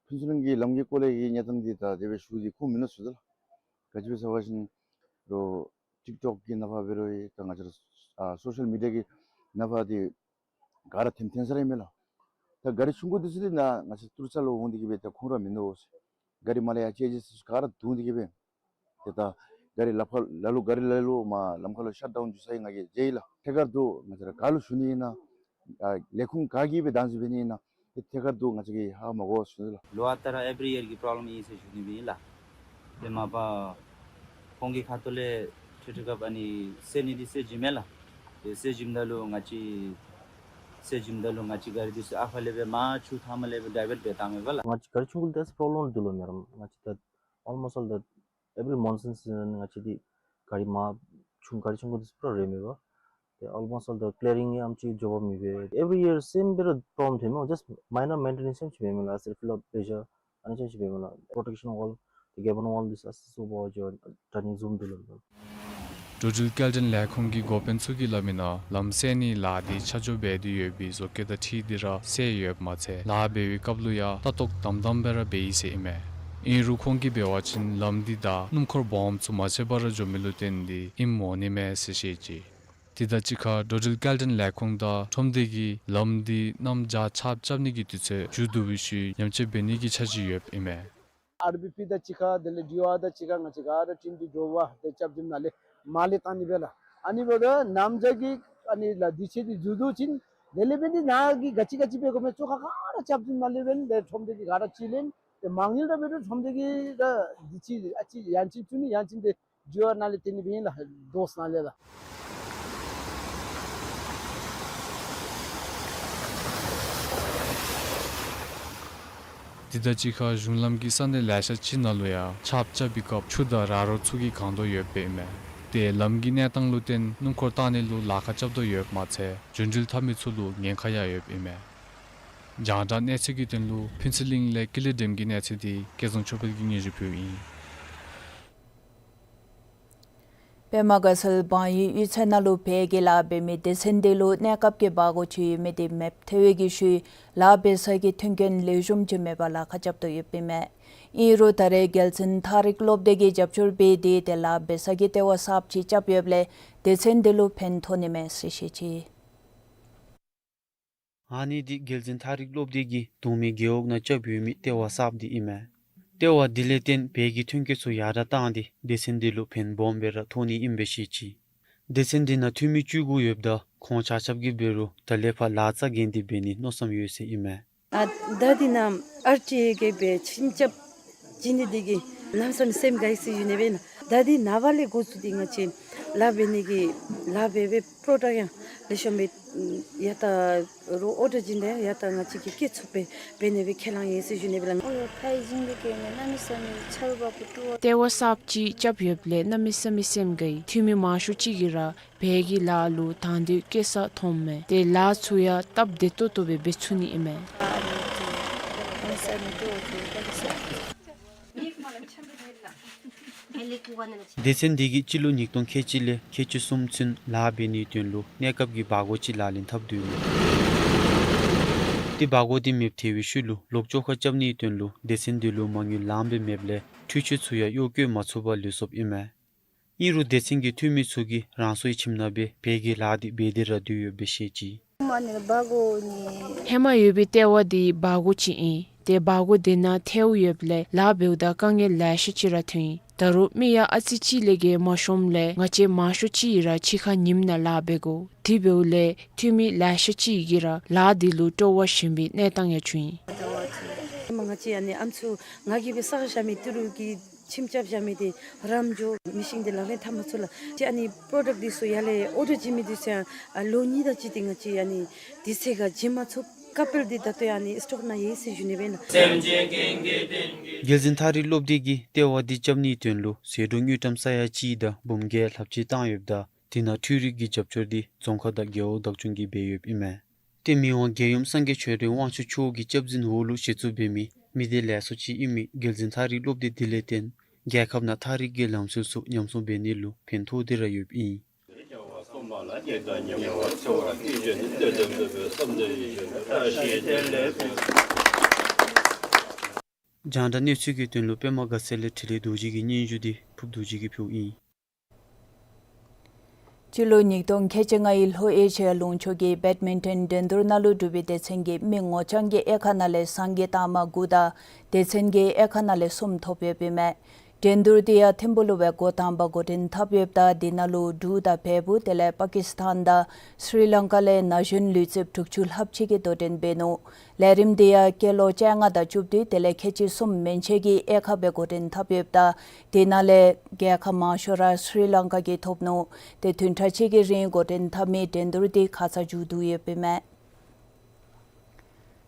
ཕུན་ཚོགས་གླིང་གི་ལམ་གྱི་སྐོར་ལས་ཀྱི་གནས་སྟངས་འདི་ད་དེ་སྦེ་ཞུ་སྟེ་ཁུངས་མིན་ནུག་ཟེར་ལགས། ག་ཅི་སྦེ་ཟེར་བ་ཅིན་རོགས་ཊིཀ་ཊོཀ་གི་ནང་ཕར་འབད་རུང་ཡང་ད་ང་བཅས་ར་ཨ་སོ་ཤལ་མི་ཌི་ཡ་གི་ནང་ཕར་འདི་ག་ར་ཐོན་ཐོན་ས་ར་ཨིན་མས་ལགས། ད་ག་རི་ཆུང་ཀུ་འདི་ཚུ་འདི་ནཱ་ང་བཅས་ཏུར་ཚ་ལུ་འོང་སྟེ་གི་སྦེ་ད་ཁུངས་ར་མིན་འདུག་ཟེར། ག་རི་མར་ལས་ཡར་ཅིག་ཅིག་ག་ར་བརྡུང་སྟེ་གི་སྦེ། ཏེ་ད་ག་རི་ལམ་ཁར་ལ་ལུ་ག་རི་ལ་ལུ་མར་ལམ་ཁར་ལུ་ཤཊ་ཌའུན་འགྱོ་ས་ཡང་ང་གིས་མཇལ་ཡི་ལགས། ཐད་ཀར་དུ་ང་བཅས་ར་ག་ལུ་ཞུ་ནི་ཨིན་ན་ཨ་ལས་ཁུངས་ག་གིས་སྦེ་བདག་འཛིན་འབད་ནི་ཨིན་ན་ཏེ་ཐད་ཀར་དུ་ང་བཅས་ཀྱིས་ཧ་མ་གོ་ཟེར་ཞུ་ནི་ལགས། ལོ་ཨ་རྟག་ར་ཨེ་བི་རི་ཡར་གྱི་པྲོབ་ལེམ་ཨིན་ཟེར་ཞུ་ནི་སྦེ་ཨིན་ལགས། ཏེ་མ་པ་ཁོང་གི་ཁ་ཐུག་ལས་ཁྲི་ཁྲི་ཁབ་ཨ་ནི་སེལ་ནི་འདི་སེལ་བྱིནམ་མས་ལགས། ཏེ་སེལ་བྱིནམ་ད་ལུ་ང་བཅས་སེལ་བྱིནམ་ད་ལུ་ང་བཅས་ག་རི་འདི་ཚུ་ཨ་ཕར་ལས་སྦེ་མར་ཆུ་ཐང་མར་ལས་སྦེ་ཌའི་ཝརཊ་འབད་བཏངམ་མས་པ་ལགས། ང་བཅས་ག་རི་ཆུང་ཀུ་འདི་ཚུ་པྲོབ་ལེམ་འདུག་ལོ་མེ་རམ། ང་བཅས་ད་almost all the every monsoon season ང་བཅས་འདི་ག་རི་མར་ཆུང་ག་རི་ཆུང་ཀུ་འདི་ཚུ་པུ་ར་རེག་མེད་པ། ཏེ་almost all the clearing ཡང་ཨམ་ཅིག་འགྱོ་བ་མེད་པས། Every year same འབད་རུང་པྲོབ་ལེམ་ཐོནམ་མས། Just minor maintenance ཡང་ཅིག་འབད་མས་ལགས། ཨ་ཟེར་ཕི་ལ་བེ་ཤ་ཨ་ནི་ཅིག་ཅིག་འབད་མས་ལགས། པྲོ་ཊེཀ་ཤཱན་ཝཱལ་ཏེ་གེ་བཱན་ཝཱལ་འདི་ཚུ་ཨ་ཙི་ཙི་འབད་བ་ཅིན་དྲག་ནི་བཟུམ་འདུག་ལགས། འགྲོ་འགྲུལ་སྐྱེལ་འདྲེན་ལས་ཁུངས་ཀྱི་འགོ་དཔོན་ཚུ་གིས་སླབ་མི་ནང་ལམ་སེལ་ནིའི་ལཱ་འདི་ཆ་འཇོག་འབད་དེ་ཡོད་པའི་བཟོ་བཀོད་དང་འཁྲིལ་ཏེ་ར་སེལ་ཡོདཔ་མ་ཚད་ལཱ་འབད་བའི་སྐབས་ལུ་ཡང་ལྟ་རྟོག་དམ་དམ་སྦེ་ར་འབད་ཡི་ཟེར་ཨིན་མས། ཨིན་རུང་ཁོང་གིས་འབད་བ་ཅིན་ལམ་འདི་དང་སྣུམ་འཁོར་སྦོམ་ཚུ་མ་ཕྱད་པར་ར་འགྱོ་མི་ལུ་བརྟེན་ཏེ་ཨིནམ་འོང་ནི་མས་ཟེར་བཤད་ཅི། དེ་དང་གཅིག་ཁར་འགྲོ་འགྲུལ་སྐྱེལ་འདྲེན་ལས་ཁུངས་དང་ཁྲོམ་སྡེ་གིས་ལམ་འདི་གནམ་བྱཱར་ཆརཔ་རྐྱབ་ནི་གི་དུས་ཚོད་མཇུག་བསྡུ་བའི་ཤུལ་ཡང་བཅོས་འབད་ནི་གི་འཆར་གཞི་ཡོདཔ་ཨིན་མས། ཨར་བི་པི་དང་གཅིག་ཁར་དེ་ལས་ཌི་ཨར་དང་གཅིག་ཁར་ང་བཅས་ག་ར་ཊིམ་འདི་འདྲོག་པ་དེ་རྐྱབ་སྟེ་ནཱ་ལས་མར་ལས་བཏང་ནི་སྦེ་ལགས། ཨ་ནི་འབདཝ་ད་གནམ་བྱཱར་གྱི་ཨ་ནི་ལཱ་དུས་ཚོད་འདི་མཇུག་བསྡུ་ཞིནམ་དེ་ལས་འབད་ནི་ནཱ་གི་ག་ཅི་ག་ཅི་འབད་དགོ་མི་ཚུ་ག་ག་ར་རྐྱབ་སྟེ་ནཱ་ལས་འབད་ནི་དེ་ཁྲོམ་སྡེ་གིས་ག་ར་ཅིག་ལེན། ཏེ་མ་དངུལ་ར་འབད་རུང་ཁྲོམ་སྡེ་གིས་ར་དུས་ཚོད་ཨ་ཙི་ཡང་ཅིན་བཙུགས་ནི་ཡང་ཅིན་དེ་ཌི་ཨར་ནང་ལས་སྟོན་ནི་སྦེ་ཨིན་ལགས། ཌོས་ནང་ལས་ལགས། དེ་དང་གཅིག་ཁར་གཞུང་ལམ་གྱི་ས་གནས་ལེ་ཤ་ཅིག་ནང་ལུ་ཡང་ཆརཔ་རྐྱབ་པའི་སྐབས་ཆུ་དང་ར་རོ་ཚུ་གིས་གང་དོ་ཡོདཔ་ཨིན་མས། ཏེ་ལམ་གྱི་གནས་སྟངས་ལུ་བརྟེན་སྣུམ་འཁོར་བཏང་ནི་ལུ་ལཱ་ཁག་རྐྱབ་དོ་ཡོདཔ་མ་ཚད་འགྲོ་འགྲུལ་འཐབ་མི་ཚུ་ལུ་ཉེན་ཁ་ཡང་ཡོདཔ་ཨིན་མས། རྒྱང་བསྒྲགས་གནས་ཚུལ་གྱི་དོན་ལུ་ཕུན་ཚོགས་གླིང་ལས་ཀུན་ལེགས་སྒྲོལམ་གྱི་གནས་ཚུལ་འདི་སྐལ་བཟང་ཆོས་འཕེལ་གྱིས་སྙན་ཞུ་ཕུལཝ་ཨིན། པདྨ་དགའ་ཚལ་བང་ཡུལ་གཡུས་ཚན་ནང་ལུ་བལ་གྱི་ལཱ་འབད་མི་སྡེ་ཚན་འདི་ལུ་གནས་སྐབས་ཀྱི་བག་སྒོ་ཅིག་ཡོད་མི་འདི་མེདཔ་ཐལ་བའི་གི་ཤུལ་ལཱ་འབད་ས་གི་མཐུན་རྐྱེན་ལེགས་ཤོམ་ཅིག་མེད་པར་ལཱ་ཁག་རྐྱབ་དོ་ཡོདཔ་ཨིན་མས། ཨིན་རུང་ད་རེས་རྒྱལ་འཛིན་ཐང་རིག་སློབ་སྡེ་གིས་རྒྱབ་སྐྱོར་འབད་དེ་དེ་ལཱ་འབད་ས་གི་ལྟེ་བ་གསརཔ་ཅིག་རྐྱབ་ཡོདཔ་ལས་སྡེ་ཚན་འདི་ལུ་ཕན་ཐོགས་ནི་མས་ཟེར་བཤད་ཅི། ཨ་ནི་འདི་རྒྱལ་འཛིན་ཐང་རིག་སློབ་སྡེ་གིས་གདོང་མི་རྒེད་འོག་ནང་རྐྱབ་ཡོད་མི་ལྟེ་བ་གསརཔ་འདི་ཨིན་མས། ལྟེ་བ་འདི་ལས་བརྟེན་བལ་གྱི་ཐོན་སྐྱེད་ཚུ་ཡར་དྲགས་བཏང་སྟེ་སྡེ་ཚན་འདི་ལུ་ཕན་སྦོམ་སྦེ་ར་ཐོགས་ནི་ཨིནམ་སྦེ་བཤད་ཅི། སྡེ་ཚན་འདི་ནང་འཐུས་མི་བཅུ་དགུ་ཡོདཔ་ད་ཁོང་ཆ་ཁྱབ་ཀྱིས་འབད་རུང་ད་ལས་ཕར་ལཱ་རྩ་འགེངས་ཏེ་འབད་ནིའི་མནོ་བསམ་ཡོད་ཟེར་ཨིན་མས། ཨ་ད་འདི་ནང་ཨར་ཊི་ཨེ་གིས་སྦེ་ཁྱིམ་རྐྱབ་བྱིན་ནི་འདི་གིས་གནམ་མེད་ས་མེད་སེམས་དགའ་ཡི་ཟེར་ཞུ་ནི་སྦེ་ཨིན། ད་འདི་ནངས་པ་ལས་འགོ་བཙུགས་ཏེ་ང་བཅས་ལཱ་འབད་ནི་གི་ལཱ་འབད་བའི་པྲོ་ཌཀཊ་ཡང་ལེགས་ཤོམ་སྦེ་ཡར་ད་རོགས་ཨོར་ཌར་བྱིན་ད་ཡར་ད་ང་བཅས་ཀྱིས་སྐྱེལ་ཚུགསཔ་སྦེ་འབད་ནི་སྦེ་ཁས་བླངས་ཡི་ཟེར་ཞུ་ནི་སྦེ་ལགས། ཨོ་ཡོ་ཕའི་བྱིན་པའི་གི་ནི་གནམ་མེད་ས་མེད་ཆརཔ་བབ་པ་ཏོ། ལྟེ་བ་གསརཔ་ཅིག་རྐྱབ་ཡོདཔ་ལས་གནམ་མེད་ས་མེད་སེམས་དགའ་ཡི། འཐུས་མི་མང་ཤོས་ཅིག་གིས་ར་བལ་གྱི་ལཱ་ལུ་དང་འདོད་སྐྱེ་ས་མཐོངམ་མས། ཏེ་ལཱ་ཚུ་ཡང་སྟབས་བདེ་ཏོག་ཏོ་སྦེ་འབད་ཚུགས་ནི་ཨིན་མས། སྡེ་ཚན་འདི་གིས་སྤྱི་ལོ་ཉིས་སྟོང་ཁལ་གཅིག་ལས་ཁལ་གཅིག་གསུམ་ཚུན་ལཱ་འབད་ནིའི་དོན་ལུ་གནས་སྐབས་ཀྱི་བག་སྒོ་ཅིག་ལག་ལེན་འཐབ་དོ་ཡོདཔ་མས། ཏེ་བག་སྒོ་འདི་མེདཔ་ཐལ་བའི་ཤུལ་ལུ་ལོག་བཅོ་ཁ་རྐྱབ་ནིའི་དོན་ལུ་སྡེ་ཚན་འདི་ལུ་མ་དངུལ་ལངམ་སྦེ་མེདཔ་ལས་འཕྲུལ་ཆས་ཚུ་ཡང་གཡོག་བཀོལ་མ་ཚུགས་པར་ལུས་སོཔ་ཨིན་མས། ཨིན་རུང་སྡེ་ཚན་གྱི་འཐུས་མི་ཚུ་གིས་རང་སོའི་ཁྱིམ་ནང་སྦེ་བལ་གྱི་ལཱ་འདི་འབད་དེ་ར་སྡོད་ཡོདཔ་སྦེ་བཤད་ཅི། ཧེ་མ་ཡོད་པའི་ལྟེ་བ་འདི་བག་སྒོ་ཅིག་ཨིན། ཏེ་བག་སྒོ་འདི་ནང་ཐལཝ་ཡོདཔ་ལས་ལཱ་འབདཝ་ད་དཀའ་ངལ་ལེ་ཤ་ཅིག་ར་ཐོན་ཡི། ད་རུང་མི་ཡང་ཨ་ཙི་ཅིག་ལས་བརྒལ་མ་ཤོངམ་ལས་ང་བཅས་མང་ཤོས་ཅིག་གིས་ར་ཕྱི་ཁར་ཉིམ་ནང་ལཱ་འབད་དགོ། དེ་འབདཝ་ལས་འཐུས་མི་ལེ་ཤ་ཅིག་གིས་ར་ལཱ་འདི་ལུ་སྤྲོ་བ་ཞན་པའི་གནས་སྟངས་ཡང་བྱུང་ཡི། ང་བཅས་ཨ་ནི་ཨམ་སྲུ་ང་གིས་སྦེ་ས་ཁར་བཞག་མི་ཏི་རུ་གི་ཁྱིམ་རྐྱབ་བཞག་མི་འདི་རམ་འགྱོ་མི་ཤིང་འདི་ལག་ལེན་འཐབ་མ་ཚུགས་ལགས། ཅིག་ཨ་ནི་པྲོ་ཌཀཊ་འདི་ཚུ་ཡར་ལས་ཨོར་ཌར་བྱིན་མི་འདི་ཚུ་ཡང་ཨ་ལོ་གཉིས་དང་གཅིག་འདི་ང་བཅས་ཨ་ནི་དུས་ཚོད་ཁར་བྱིན་མ་ཚུགས། ཀ་པལ་འདི་ད་ལྟོ་ཡང་ཨ་ནི་སི་ཊོག་ནང་ཡོད་ཟེར་ཞུ་ནི་སྦེ་ཨིན་ལགས། རྒྱལ་འཛིན་ཐང་རིག་སློབ་སྡེ་གིས་ལྟེ་བ་འདི་རྐྱབ་ནིའི་དོན་ལུ་ཟད་འགྲོ་དངུལ་ཀྲམ་ས་ཡ་གཅིག་དང་འབུམ་བརྒྱད་ལྷགཔ་ཅིག་བཏང་ཡོདཔ་ད་དེ་ནང་འཕྲུལ་རིག་གི་རྒྱབ་སྐྱོར་འདི་རྫོང་ཁག་དང་རྒེད་འོག་བདག་སྐྱོང་གིས་འབད་ཡོདཔ་ཨིན་མས། ཏེ་མི་དབང་རྒྱལ་ཡུམ་སངས་རྒྱས་ཆོས་སྒྲོན་དབང་ཕྱུག་མཆོག་གི་སྐྱབས་འཛིན་འོག་ལུ་གཞི་བཙུགས་འབད་མི་མི་སྡེ་ལེགས་ཤོམ་ཅིག་ཨིན་མི་རྒྱལ་འཛིན་ཐང་རིག་སློབ་སྡེ་འདི་ལས་བརྟེན་རྒྱལ་ཁབ་ནང་ཐང་རིག་གི་ལམ་སྲོལ་ཚུ་ཉམས་སྲུང་འབད་ནི་ལུ་ཕན་ཐོགས་ཏེ་ར་ཡོདཔ་ཨིན། རྒྱང་བསྒྲགས་གནས་ཚུལ་གྱི་དོན་ལུ་པདྨ་དགའ་ཚལ་ལས་འཕྲིན་ལས་རྡོ་རྗེ་གི་སྙན་ཞུ་འདི་ཕུབ་རྡོ་རྗེ་གིས་ཕུལཝ་ཨིན། སྤྱི་ལོ་ཉིས་སྟོང་ཁལ་གཅིག་ལྔའི་ལྷོ་ཨེ་ཤི་ཡ་ལུང་ཕྱོགས་ཀྱི་བེཌ་མིན་ཊོན་འགྲན་བསྡུར་ནང་ལུ་འབྲུག་པའི་སྡེ་ཚན་གྱིས་མི་ངོ་རྐྱང་གི་དབྱེ་ཁག་ནང་ལས་ཟངས་ཀྱི་རྟགས་མ་དགུ་དང་སྡེ་ཚན་གྱི་དབྱེ་ཁག་ནང་ལས་གསུམ་ཐོབ་ཡོདཔ་ཨིན་མས། འགྲན་བསྡུར་འདི་ཡང་ཐིམ་ཕུག་ལུ་སྦེ་འགོ་དང་པ་འགོ་འདྲེན་འཐབ་ཡོདཔ་ད་དེ་ནང་ལུ་འབྲུག་དང་བལ་པོ་དེ་ལས་པ་ཀི་སི་ཐན་དང་སི་རི་ལང་ཀ་ལས་ན་གཞོན་ལུས་རྩལཔ་དྲུག་ཅུ་ལྷགཔ་ཅིག་གིས་དོ་འགྲན་འབད་ནུག། ལས་རིམ་འདི་ཡང་སྐྱེས་ལོ་བཅོ་ལྔ་དང་བཅུ་བདུན་དེ་ལས་ཁལ་གཅིག་གསུམ་མན་ཆད་ཀྱི་དབྱེ་ཁག་སྦེ་འགོ་འདྲེན་འཐབ་ཡོདཔ་ད་དེ་ནང་ལས་རྒྱལ་ཁབ་མང་ཤོས་ར་སི་རི་ལང་ཀ་གིས་ཐོབ་ནུག། ཏེ་བདུན་ཕྲག་གཅིག་གི་རིང་འགོ་འདྲེན་འཐབ་མི་འགྲན་བསྡུར་འདི་ཁ་ཙ་མཇུག་བསྡུ་ཡོདཔ་ཨིན་མས།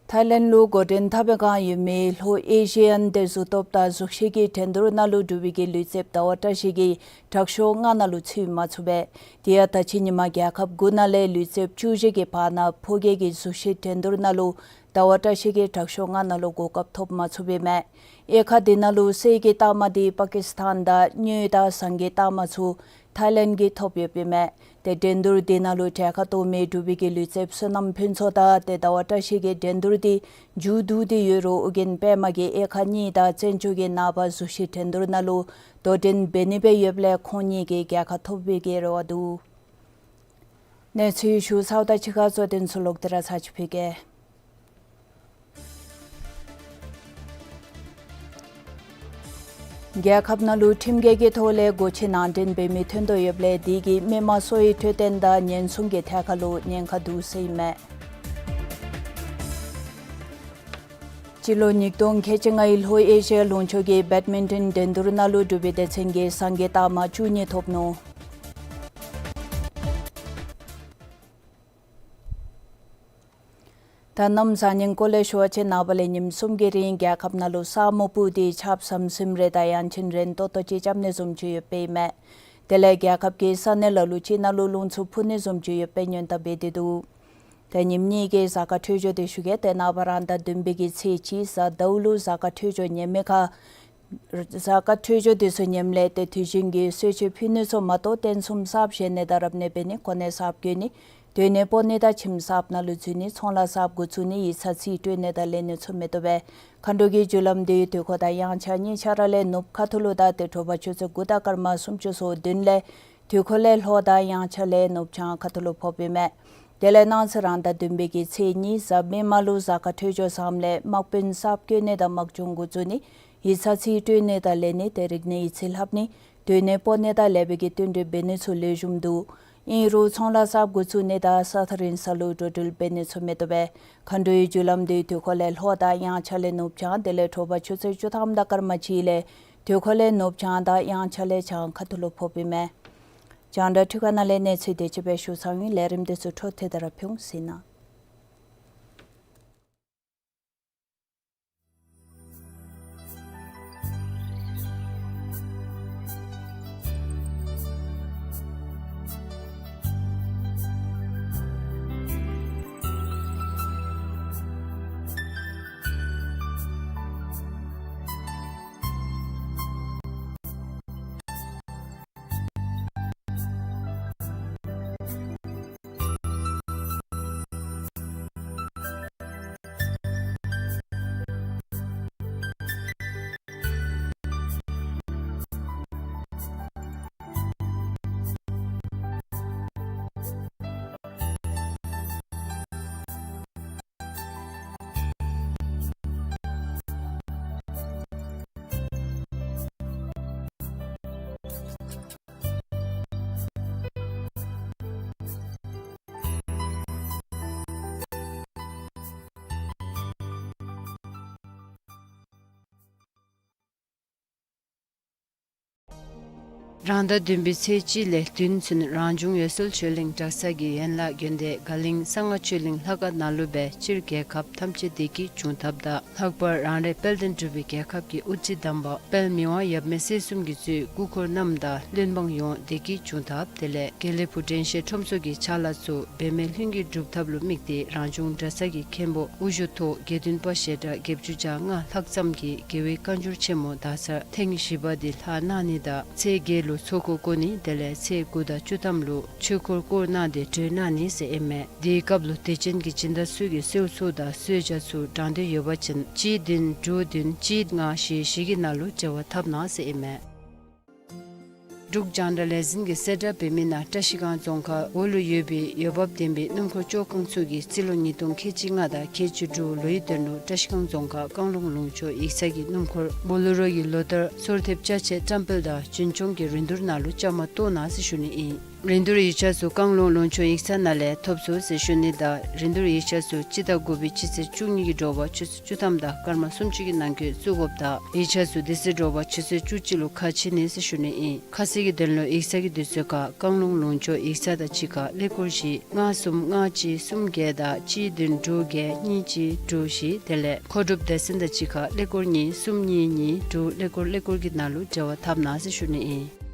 ཐའི་ལེནཌ་ལུ་འགོ་འདྲེན་འཐབ་པའི་བསྒང་ཡོད་མི་ལྷོ་ཨེ་ཤི་ཡན་ཏེ་གཟུགས་སྟོབས་དང་གཟུགས་ཤེད་ཀྱི་འགྲན་བསྡུར་ནང་ལུ་འབྲུག་པའི་གི་ལུས་རྩལཔ་ཟླ་བ་བཀྲ་ཤིས་ཀྱིས་དྲག་ཤོས་ལྔ་ནང་ལུ་ཚུད་མ་ཚུགས་པས། དེ་ཡང་ད་ཕྱི་ཉིན་མ་རྒྱལ་ཁབ་དགུ་ནང་ལས་ལུས་རྩལཔ་བཅུ་བཞི་གི་བར་ན་ཕོ་སྐྱེས་ཀྱི་གཟུགས་ཤེད་འགྲན་བསྡུར་ནང་ལུ་ཟླ་བ་བཀྲ་ཤིས་ཀྱིས་དྲག་ཤོས་ལྔ་ནང་ལུ་གོ་སྐབས་ཐོབ་མ་ཚུགསཔ་ཨིན་མས། དབྱེ་ཁག་འདི་ནང་ལུ་གསེར་གྱི་རྟགས་མ་འདི་པ་ཀི་སི་ཐན་དང་དངུལ་དང་ཟངས་ཀྱི་རྟགས་མ་ཚུ་ཐའི་ལེནཌ་གིས་ཐོབ་ཡོདཔ་ཨིན་མས། ཏེ་འགྲན་བསྡུར་འདི་ནང་ལུ་གྲལ་ཁར་གཏོགས་མི་འབྲུག་པའི་གི་ལུས་རྩལཔ་བསོད་ནམས་ཕུན་ཚོགས་དང་ཏེ་ཟླ་བ་བཀྲ་ཤིས་ཀྱིས་འགྲན་བསྡུར་འདི་མཇུག་བསྡུ་སྟེ་ཡོད་རུང་ཨོ་རྒྱན་པདྨ་གིས་དབྱེ་ཁག་གཉིས་དང་བཙན་བྱོལ་གྱི་ནངས་པ་གཟུགས་ཤེད་འགྲན་བསྡུར་ནང་ལུ་དོ་འགྲན་འབད་ནི་སྦེ་ཡོདཔ་ལས་ཁོང་གཉིས་ཀྱིས་རྒྱལ་ཁ་ཐོབ་པའི་གི་རེ་བ་འདུག། གནས་ཚུལ་ཞུ་ཚརཝ་དང་གཅིག་ཁར་གཙོ་དོན་ཚུ་ལོག་སྟེ་ར་ཚར་ཅིག་ཕུལ་གེ། རྒྱལ་ཁབ་ནང་ལུ་ཁྲིམས་འགལ་གྱི་ཐོག་ལས་སྒོ་ཕྱེ་ནང་འདྲེན་འབད་མི་ཐོན་དོ་ཡོདཔ་ལས་དེ་གིས་མི་མང་གསོ་བའི་འཕྲོད་བསྟེན་དང་ཉེན་སྲུང་གི་ཐད་ཁར་ལུ་ཉེན་ཁ་འདུག་ཟེར་ཨིན་མས། སྤྱི་ལོ་ཉིས་སྟོང་ཁལ་གཅིག་ལྔའི་ལྷོ་ཨེ་ཤི་ཡ་ལུང་ཕྱོགས་ཀྱི་བེཌ་མིན་ཊོན་འགྲན་བསྡུར་ནང་ལུ་འབྲུག་པའི་སྡེ་ཚན་གྱིས་ཟངས་ཀྱི་རྟགས་མ་བཅུ་གཉིས་ཐོབ་ནུག། ད་གནམ་བཟང་ངན་སྐོར་ལས་ཞུ་བ་ཅིན་ནངས་པ་ལས་ཉིནམ་གསུམ་གྱི་རིང་རྒྱལ་ཁབ་ནང་ལུ་ས་སྨུག་སྤུབས་ཏེ་ཆརཔ་ཟམ་ཟིམ་རེ་དང་ཡང་ཅིན་རན་ཏོག་ཏོ་ཅིག་རྐྱབ་ནི་བཟུམ་ཅིག་ཡོདཔ་ཨིན་མས། དེ་ལས་རྒྱལ་ཁབ་ཀྱི་ས་གནས་ལ་ལུ་ཅིག་ནང་ལུ་རླུང་འཚུབ་འཕུ་ནི་བཟུམ་ཅིག་ཡོདཔ་སྦེ་སྔོན་བརྡ་འབད་དེ་འདུག། ཏེ་ཉིནམ་གཉིས་ཀྱི་གཟའ་སྐར་འཕྲོད་སྦྱོར་འདི་ཞུ་གེ། ཏེ་ནངས་པ་རང་ཟླ་བདུན་པའི་གི་ཚེས་གཅིག་གཟའ་ཟླཝ་ལུ་གཟའ་སྐར་འཕྲོད་སྦྱོར་ངན་མི་ཁར་གཟའ་སྐར་འཕྲོད་སྦྱོར་འདི་ཚུ་ངནམ་ལས་ཏེ་དུས་རྒྱུན་གྱི་གསོལ་མཆོད་ཕུལ་ནི་ཚུ་མ་གཏོགས་རྟེན་གསུམ་གསརཔ་བཞེངས་ནི་དང་རབ་གནས་འབད་ནི་གོ་གནས་གསརཔ་བསྐོ་ནི་སྡོད་གནས་སྤོ་ནི་དང་ཁྱིམ་གསརཔ་ནང་ལུ་འཛུལ་ནི་ཚོང་ལཱ་གསརཔ་འགོ་བཙུགས་ནི་ཡིག་ཚང་རྩིས་སྤྲོད་ནི་དང་ལེན་ནི་ཚུ་མི་བཏུབ་པས། མཁའ་འགྲོ་གི་རྒྱུ་ལམ་འདི་དུས་འཁོར་དང་དབྱངས་འཆར་གཉིས་ཆ་ར་ལས་ནུབ་ཁ་ཐུག་ལུ་དང་ཏེ་དྲོ་པ་ཆུ་ཚོད་དགུ་དང་སྐར་མ་སུམ་ཅུ་སོ་བདུན་ལས་དུས་འཁོར་ལས་ལྷོ་དང་དབྱངས་འཆར་ལས་ནུབ་བྱང་ཁ་ཐུག་ལུ་ཕོགཔ་ཨིན་མས། དེ་ལས་གནངས་ཚེ་རང་ཟླ་བདུན་པའི་གི་ཚེས་གཉིས་གཟའ་མིག་དམར་ལུ་གཟའ་སྐར་འཕྲོད་སྦྱོར་བཟངམ་ལས་དམག་དཔོན་གསརཔ་བསྐོ་ནི་དང་དམག་སྦྱོང་འགོ་བཙུགས་ནི་ཡིག་ཚང་རྩིས་སྤྲོད་ནི་དང་ལེན་ནི་ཏེ་རིག་གནས་ཡིག་རྩིས་ལྷབ་ནི་སྡོད་གནས་སྤོ་ནི་དང་ལེགས་པའི་གི་བསྟུན་གྲོས་འབད་ནི་ཚུ་ལེགས་ཤོམ་འདུག། ཨིན་རུང་ཚོང་ལཱ་གསརཔ་འགོ་བཙུགས་ནི་དང་ས་ཐག་རིང་ས་ལུ་འགྲོ་འགྲུལ་འབད་ནི་ཚུ་མི་བཏུབ་པས། མཁའ་འགྲོའི་རྒྱུ་ལམ་འདི་དུས་འཁོར་ལས་ལྷོ་དང་དབྱངས་འཆར་ལས་ནུབ་བྱང་དེ་ལས་དྲོ་པ་ཆུ་ཚོད་བཅུ་ཐམ་དང་སྐར་མ་གཅིག་ལས་དུས་འཁོར་ལས་ནུབ་བྱང་དང་དབྱངས་འཆར་ལས་བྱང་ཁ་ཐུག་ལུ་ཕོགཔ་ཨིན་མས། རྒྱང་བསྒྲགས་འཕྲུལ་ཁང་ནང་ལས་གནས་ཚུལ་དེ་ཅིག་སྦེ་ཞུ་ཚར་ཡི། ལས་རིམ་འདི་ཚུ་འཕྲོ་མཐུད་དེ་ར་ཕུལ་འོང་ཟེར་ཨིན། རང་ཟླ་བདུན་པའི་ཚེས་གཅིག་ལས་བདུན་ཚུན་རང་བྱུང་འོད་གསལ་ཆོས་གླིང་གྲྭ་ཚང་གི་ཡན་ལག་དགོན་སྡེ་དགའ་གླིང་གསང་སྔགས་ཆོས་གླིང་ལྷ་ཁང་ནང་ལུ་སྦེ་སྤྱིར་རྒྱལ་ཁབ་ཐམས་ཅད་བདེ་སྐྱིད་འབྱུང་ཐབས་དང་ལྷག་པར་རང་རེ་དཔལ་ལྡན་འབྲུག་པའི་རྒྱལ་ཁབ་ཀྱི་དབུ་ཁྲིད་དམ་པ་དཔལ་མི་དབང་ཡབ་མེས་སྲས་གསུམ་གྱིས་གཙོས་སྐུ་འཁོར་རྣམས་དང་བློན་འབངས་ཡོངས་བདེ་སྐྱིད་འབྱུང་ཐབས་དེ་ལས་དགེ་ལེགས་ཕུག་དྲན་ཤེས་ཁྲོམ་ཚོགས་ཀྱི་ཕྱག་ལཱ་ཚུ་འབད་མེད་ལྷུན་གྱིས་འགྲུབ་ཐབས་ལུ་དམིགས་ཏེ་རང་བྱུང་གྲྭ་ཚང་གི་མཁན་པོ་དབུ་བཞུགས་ཐོག་དགེ་འདུན་པ་ཞལ་གྲངས་བརྒྱད་ཅུ་གྱ་ལྔ་ལྷག་ཙམ་གྱིས་རྒྱལ་བའི་བཀའ་འགྱུར་ཆེན་མོ་དག་ཚར་ཐེངས་བཞི་པ་འདི་ལྷག་གནང་ནི་དང་ཚེས་བརྒྱད་ལུ་ ཚོགས་འཁོར་བསྐོར་ནི་དེ་ལས་ཚེས་དགུ་དང་བཅུ་ཐམ་ལུ་ཆོས་འཁོར་བསྐོར་གནང་སྟེ་གྲོལ་གནང་ནི་ཟེར་ཨིན་མས། དེའི་སྐབས་ལུ་དད་ཅན་གྱི་སྦྱིན་བདག་ཚུ་གིས་གསོལ་ཚོགས་དང་གསོལ་ཇ་ཚུ་དྲང་འདོད་ཡོད་པ་ཅིན་གཅིག་བདུན་དྲུག་བདུན་གཅིག་ལྔ་བཞི་བཞི་གི་ནང་ལུ་འབྲེལ་བ་འཐབ་གནང་ཟེར་ཨིན་མས། འབྲུག་རྒྱང་བསྒྲགས་ལས་འཛིན་གྱིས་གསལ་བསྒྲགས་འབད་མི་ནང་བཀྲ་ཤིས་སྒང་རྫོང་ཁག་འོག་ལུ་ཡོད་པའི་འོས་འབབ་ལྡན་པའི་སྣུམ་འཁོར་བཅོ་ཁང་ཚུ་གིས་རྩིས་ལོ་ཉིས་སྟོང་ཁལ་གཅིག་ལྔ་དང་ཁལ་གཅིག་དྲུག་ལོའི་དོན་ལུ་བཀྲ་ཤིས་སྒང་རྫོང་ཁག་བཀང་ལུང་ལུང་ཕྱོགས་ཡིག་ཚང་གི་སྣུམ་འཁོར་བོ་ལེ་རོ་གི་ལོ་ལྟར་སོར་ཐེབས་ཅ་ཆས་བཀྲམ་སྤེལ་དང་རྒྱུན་འཁྱོངས་ཀྱིས་རིན་བསྡུར་ནང་ལུ་བཅའ་མར་གཏོགས་གནང་ཟེར་ཞུ་ནི་ཨིན། རིན་བསྡུར་ཡིག་ཆ་ཚུ་བཀང་ལུང་ལུང་ཕྱོགས་ཡིག་ཚང་ནང་ལས་ཐོབ་ཚུགས་ཟེར་ཞུ་ནི་དང་རིན་བསྡུར་ཡིག་ཆ་ཚུ་སྤྱི་ཟླ་དགུ་པའི་སྤྱི་ཚེས་བཅུ་གཉིས་ཀྱི་དྲོ་པ་ཆུ་ཚོད་བཅུ་ཐམ་དང་སྐར་མ་སུམ་ཅུ་གི་ནང་འཁོད་བཙུགས་དགོཔ་དང་ཡིག་ཆ་ཚུ་དེ་ཚེ་དྲོ་པ་ཆུ་ཚོད་བཅུ་གཅིག་ལུ་ཁ་ཕྱེ་ནི་ཟེར་ཞུ་ནི་ཨིན། ཁ་གསལ་གྱི་དོན་ལུ་ཡིག་ཚང་གི་དུས་ཚོད་ཁར་བཀང་ལུང་ལུང་ཕྱོགས་ཡིག་ཚང་དང་གཅིག་ཁར་ཀླད་ཀོར་བཞི་ལྔ་གསུམ་ལྔ་གཅིག་གསུམ་བརྒྱད་དང་གཅིག་བདུན་དྲུག་བརྒྱད་གཉིས་གཅིག་དྲུག་བཞི་དེ་ལས་མཁོ་སྒྲུབ་སྡེ་ཚན་དང་གཅིག་ཁར་ཀླད་ཀོར་གཉིས་གསུམ་གཉིས་གཉིས་དྲུག་ཀླད་ཀོར་ཀླད་ཀོར་གྱི་ནང་ལུ་འབྲེལ་བ་འཐབ་གནང་ཟེར་ཞུ་ནི་ཨིན།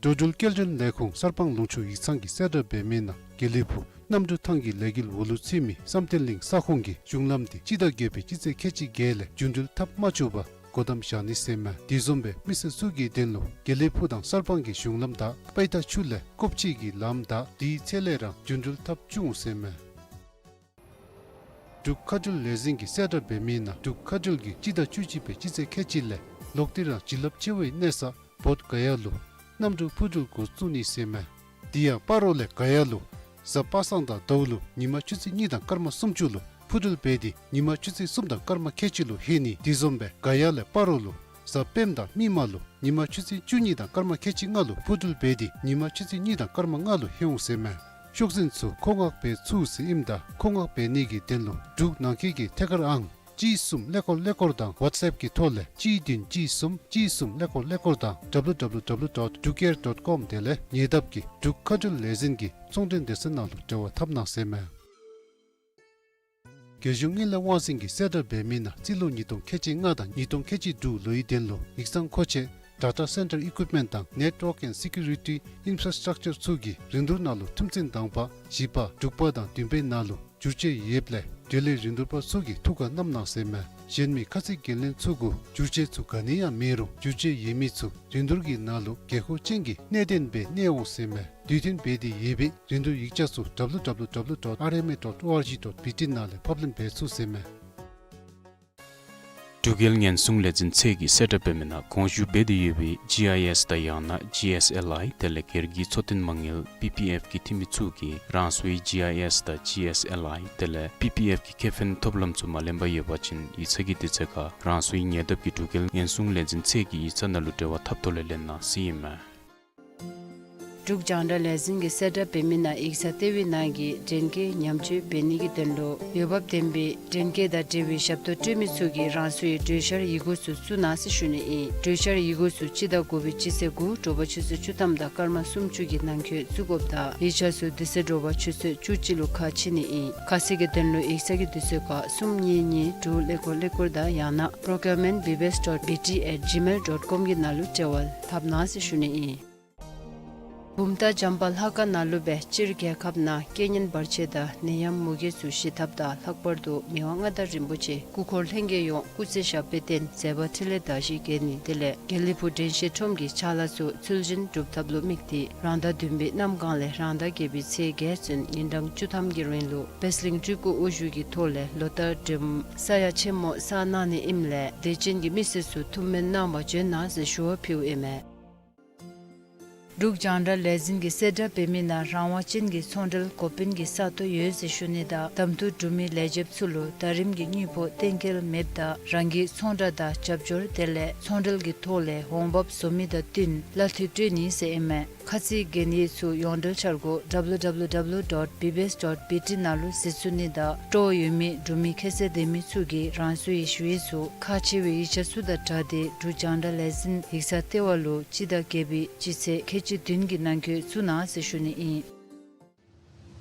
འགྲོ་འགྲུལ་སྐྱེལ་འདྲེན་ལས་ཁུངས་གསར་སྤང་ལུང་ཕྱོགས་ཡིག་ཚང་གིས་གསལ་བསྒྲགས་འབད་མི་ནང་དགེ་ལེགས་ཕུག་གནམ་གྲུ་ཐང་གི་ལས་འགུལ་འོག་ལུ་ཚུད་མི་བསམ་གཏན་གླིང་ས་ཁོངས་ཀྱི་གཞུང་ལམ་དེ་སྤྱི་ཟླ་བརྒྱད་པའི་སྤྱི་ཚེས་ཁལ་གཅིག་བརྒྱད་ལས་རྒྱུན་འགྲུལ་འཐབ་མ་བཅུག་པར་སྒོ་བསྡམ་བཞག་ནི་ཟེར་མས། དེ་བཟུམ་སྦེ་མི་སེར་ཚུ་གི་དོན་ལུ་དགེ་ལེགས་ཕུག་དང་གསར་སྤང་གི་གཞུང་ལམ་དང་པའི་ཐ་ཆུ་ལས་ཀོབ་ཅི་གི་ལམ་དང་དེའི་ཚད་ལས་ར་རྒྱུན་འགྲུལ་འཐབ་བཅུག་འོང་ཟེར་མས། འབྲུག་མཁའ་འགྲུལ་ལས་འཛིན་གྱིས་གསལ་བསྒྲགས་འབད་མི་ནང་འབྲུག་མཁའ་འགྲུལ་གྱིས་སྤྱི་ཟླ་བཅུ་གཅིག་པའི་སྤྱི་ཚེས་ཁལ་གཅིག་ལས་ལོག་སྟེ་རང་བྱིན་རླབས་ཆེ་བའི་གནས་ས་བོད་ག་ཡ་ལུ་གནམ་གྲུ་འཕུར་འགྲུལ་འགོ་བཙུགས་ནི་ཟེར་མས། དེ་ཡང་སྤ་རོ་ལས་ག་ཡ་ལུ་གཟའ་པ་སངས་དང་ཟླཝ་ལུ་ཉིན་མ་ཆུ་ཚོད་གཉིས་དང་སྐར་མ་སུམ་ཅུ་ལུ་འཕུར་འགྲུལ་འབད་དེ་ཉིན་མ་ཆུ་ཚོད་གསུམ་དང་སྐར་མ་ཁལ་གཅིག་ལུ་ལྷོད་ནི། དེ་བཟུམ་སྦེ་ག་ཡ་ལས་སྤ་རོ་ལུ་གཟའ་སྤེནམ་དང་མིག་དམར་ལུ་ཉིན་མ་ཆུ་ཚོད་བཅུ་གཉིས་དང་སྐར་མ་ཁལ་གཅིག་ལྔ་ལུ་འཕུར་འགྲུལ་འབད་དེ་ཉིན་མ་ཆུ་ཚོད་གཉིས་དང་སྐར་མ་ལྔ་ལུ་ལྷོད་འོང་ཟེར་མས། ཤོག་འཛིན་ཚུ་མཁོ་མངགས་འབད་ཚུགས་ཟེར་ཨིནམ་ད་མཁོ་མངགས་འབད་ནི་གི་དོན་ལུ་འབྲུག་ནང་འཁོད་ཀྱི་ཐད་ཀར་ཨང་གཅིག་གསུམ་ཀླད་ཀོར་ཀླད་ཀོར་དང་ཝཊས་ཨེཔ་གི་ཐོག་ལས་གཅིག་བདུན་གཅིག་གསུམ་གཅིག་གསུམ་ཀླད་ཀོར་ཀླད་ཀོར་དང་W W W dot drukair dot com དེ་ལས་ཉེ་འདབས་ཀྱི་འབྲུག་མཁའ་འགྲུལ་ལས་འཛིན་གྱི་ཚོང་འབྲེལ་སྡེ་ཚན་ནང་ལུ་འབྲེལ་བ་འཐབ་གནང་ཟེར་མས། རྒྱལ་གཞུང་དངུལ་ལས་དབང་འཛིན་གྱིས་གསལ་བསྒྲགས་འབད་མི་ནང་རྩིས་ལོ་ཉིས་སྟོང་ཁལ་གཅིག་ལྔ་དང་ཉིས་སྟོང་ཁལ་གཅིག་དྲུག་ལོའི་དོན་ལུ་ཡིག་ཚང་མཁོ་ཆས་data center equipment དང་network and security infrastructure ཚུ་གི་རིན་བསྡུར་ནང་ལུ་ཐུམ་ཚན་དང་པ་བཞི་པ་དྲུག་པ་དང་བདུན་པའི་ནང་ལུ་བསྒྱུར་བཅོས་ཡོདཔ་ལས་འབྲེལ་ཡོད་རིན་བསྡུར་པ་ཚུ་གིས་ཐུགས་ཁར་བསྣམ་གནང་ཟེར་མས། གཞན་མི་ཁ་ཚིག་འགན་ལེན་ཚུ་གུ་བསྒྱུར་བཅོས་ཚུ་ག་ནི་ཡང་མེད་རུང་བསྒྱུར་བཅོས་ཡོད་མི་ཚུ་རིན་བསྡུར་གྱི་ནང་ལུ་དགོས་མཁོ་ཅན་གྱི་གནད་དོན་སྦེ་གནས་འོང་ཟེར་མས། དུས་མཐུན་འབད་དེ་ཡོད་པའི་རིན་བསྡུར་ཡིག་ཆ་ཚུ་W W W dot R M A dot O R G dot B T ནང་ལས་ཕབ་ལེན་འབད་ཚུགས་ཟེར་མས། འབྲུག་རྒྱལ་ཉེན་སྲུང་ལས་འཛིན་ཚད་ཀྱིས་གསལ་བསྒྲགས་འབད་མི་ནང་གོང་ཞུ་འབད་དེ་ཡོད་པའི་ཇི་ཨའི་ཨེསི་དང་ཡང་ན་ཇི་ཨེསི་ཨེལ་ཨའི་དེ་ལས་སྒེར་གྱི་འཚོ་རྟེན་མ་དངུལ་པི་པི་ཨེཕ་གི་འཐུས་མི་ཚུ་གིས་རང་སོའི་ཇི་ཨའི་ཨེསི་དང་ཇི་ཨེསི་ཨེལ་ཨའི་དེ་ལས་པི་པི་ཨེཕ་གི་ཁེ་ཕན་ཐོབ་ལམ་ཚུ་མ་ལེན་པར་ཡོད་པ་ཅིན་ཡིག་ཚང་གི་དུས་ཚོད་ཁར་རང་སོའི་ཉེ་འདབས་ཀྱི་འབྲུག་རྒྱལ་ཉེན་སྲུང་ལས་འཛིན་ཚད་ཀྱི་ཡིག་ཚང་ནང་ལུ་འབྲེལ་བ་འཐབ་ཐོག་ལས་ལེན་གནང་ཟེར་ཨིན་མས། འབྲུག་རྒྱང་བསྒྲགས་ལས་འཛིན་གྱིས་གསལ་བསྒྲགས་འབད་མི་ནང་ཡིག་ཚང་ལྟེ་བའི་ནང་གི་འདྲེན་སྐས་ཉམས་བཅོས་འབད་ནི་གི་དོན་ལུ་འོས་འབབ་ལྡན་པའི་འདྲེན་སྐས་དང་འབྲེལ་བའི་ཞབས་ཏོག་སྤྲོད་མི་ཚུ་གིས་རང་སོའི་གྲོས་འཆར་ཡི་གུ་ཚུ་བཙུགས་གནང་ཟེར་ཞུ་ནི་ཨིན། གྲོས་འཆར་ཡི་གུ་ཚུ་སྤྱི་ཟླ་དགུ་པའི་སྤྱི་ཚེས་དགུ་དྲོ་པ་ཆུ་ཚོད་བཅུ་ཐམ་དང་སྐར་མ་སུམ་ཅུ་གི་ནང་འཁོད་བཙུགས་དགོཔ་དང་ཡིག་ཆ་ཚུ་དེ་ཚེ་དྲོ་པ་ཆུ་ཚོད་བཅུ་གཅིག་ལུ་ཁ་ཕྱེ་ནི་ཨིན། ཁ་གསལ་གྱི་དོན་ལུ་ཡིག་ཚང་གི་དུས་ཚོད་ཁར་གསུམ་གཉིས་གཉིས་དྲུག་ཀླད་ཀོར་ཀླད་ཀོར་དང་ཡང་ན་procurement B B S dot B T at gmail dot com གི་ནང་ལུ་འབྲེལ་བ་འཐབ་གནང་ཟེར་ཞུ་ནི་ཨིན། བུམ་ཐང་བྱམས་པ་ལྷ་ཁང་ནང་ལུ་སྦེ་སྤྱིར་རྒྱལ་ཁབ་ནང་རྐྱེན་ངན་བར་ཆད་དང་ནད་ཡམས་མུ་གེ་ཚུ་ཞི་ཐབས་དང་ལྷག་པར་དུ་མི་དབང་མངའ་བདག་རིན་པོ་ཆེ་སྐུ་འཁོར་ལྷན་རྒྱས་ཡོངས་སྐུ་ཚེ་ཞབས་པད་བརྟན་མཛད་པ་འཕྲིན་ལས་དར་ཞིང་རྒྱས་ནི་དེ་ལས་དགེ་ལེགས་ཕུག་དྲན་ཤེས་ཁྲོམ་གྱི་ཕྱག་ལཱ་ཚུ་ཚུལ་བཞིན་སྒྲུབ་ཐབས་ལུ་དམིགས་ཏེ་རང་ཟླ་བདུན་པའི་གནམ་གང་ལས་རང་ཟླ་བརྒྱད་པའི་ཚེས་བརྒྱད་ཚུན་ཉིན་གྲངས་བཅུ་ཐམ་གྱི་རིང་ལུ་པད་གླིང་སྤྲུལ་སྐུ་དབུ་བཞུགས་ཀྱི་ཐོག་ལས་ལོ་ལྟར་སྒྲོལམ་ས་ཡ་ཆེན་མོ་བསགས་གནང་ནི་ཨིནམ་ལས་དད་ཅན་གྱི་མི་སེར་ཚུ་ཐུགས་སྨོན་གནང་བར་བྱོན་གནང་ཟེར་ཞུ་བ་ཕུལཝ་ཨིན་མས། འབྲུག་རྒྱང་བསྒྲགས་ལས་འཛིན་གྱིས་གསལ་བསྒྲགས་འབད་མི་ནང་རང་དབང་ཅན་གྱི་ཚོང་འབྲེལ་འགོ་དཔོན་གྱི་ས་སྟོང་ཡོད་ཟེར་ཞུ་ནི་དང་གདམ་འཐུ་གྲུབ་མི་ལས་བྱེདཔ་ཚུ་ལུ་ཟླ་རིམ་གྱི་དངུལ་ཕོགས་གཏན་འཁེལ་མེདཔ་དང་རང་གི་ཚོང་བསྒྲགས་དང་རྒྱབ་སྐྱོར་དེ་ལས་ཚོང་འབྲེལ་གྱི་ཐོག་ལས་འོང་འབབ་བཟོ་མི་དང་བསྟུན་གླ་འཐུས་སྤྲོད་ནི་ཟེར་ཨིན་མས། ཁ་ཚིག་གན་ཡིག་ཚུ་ཡོངས་འབྲེལ་འཆར་སྒོ་W W W dot B B S dot B T ནང་ལུ་གཟིགས་ཚུགས་ནི་དང་སྤྲོ་བ་ཡོད་མི་གྲུབ་མི་ཁྱད་ཚད་ལྡན་མི་ཚུ་གིས་རང་སོའི་ཞུ་ཡིག་ཚུ་ཁག་ཆེ་བའི་ཡིག་ཆ་ཚུ་དང་སྦྲགས་ཏེ་འབྲུག་རྒྱང་བསྒྲགས་ལས་འཛིན་ཡིག་ཚང་ལྟེ་བ་ལུ་སྤྱི་ཟླ་བརྒྱད་པའི་སྤྱི་ཚེས་ཁལ་གཅིག་བདུན་གྱི་ནང་འཁོད་བཙུགས་གནང་ཟེར་ཞུ་ནི་ཨིན།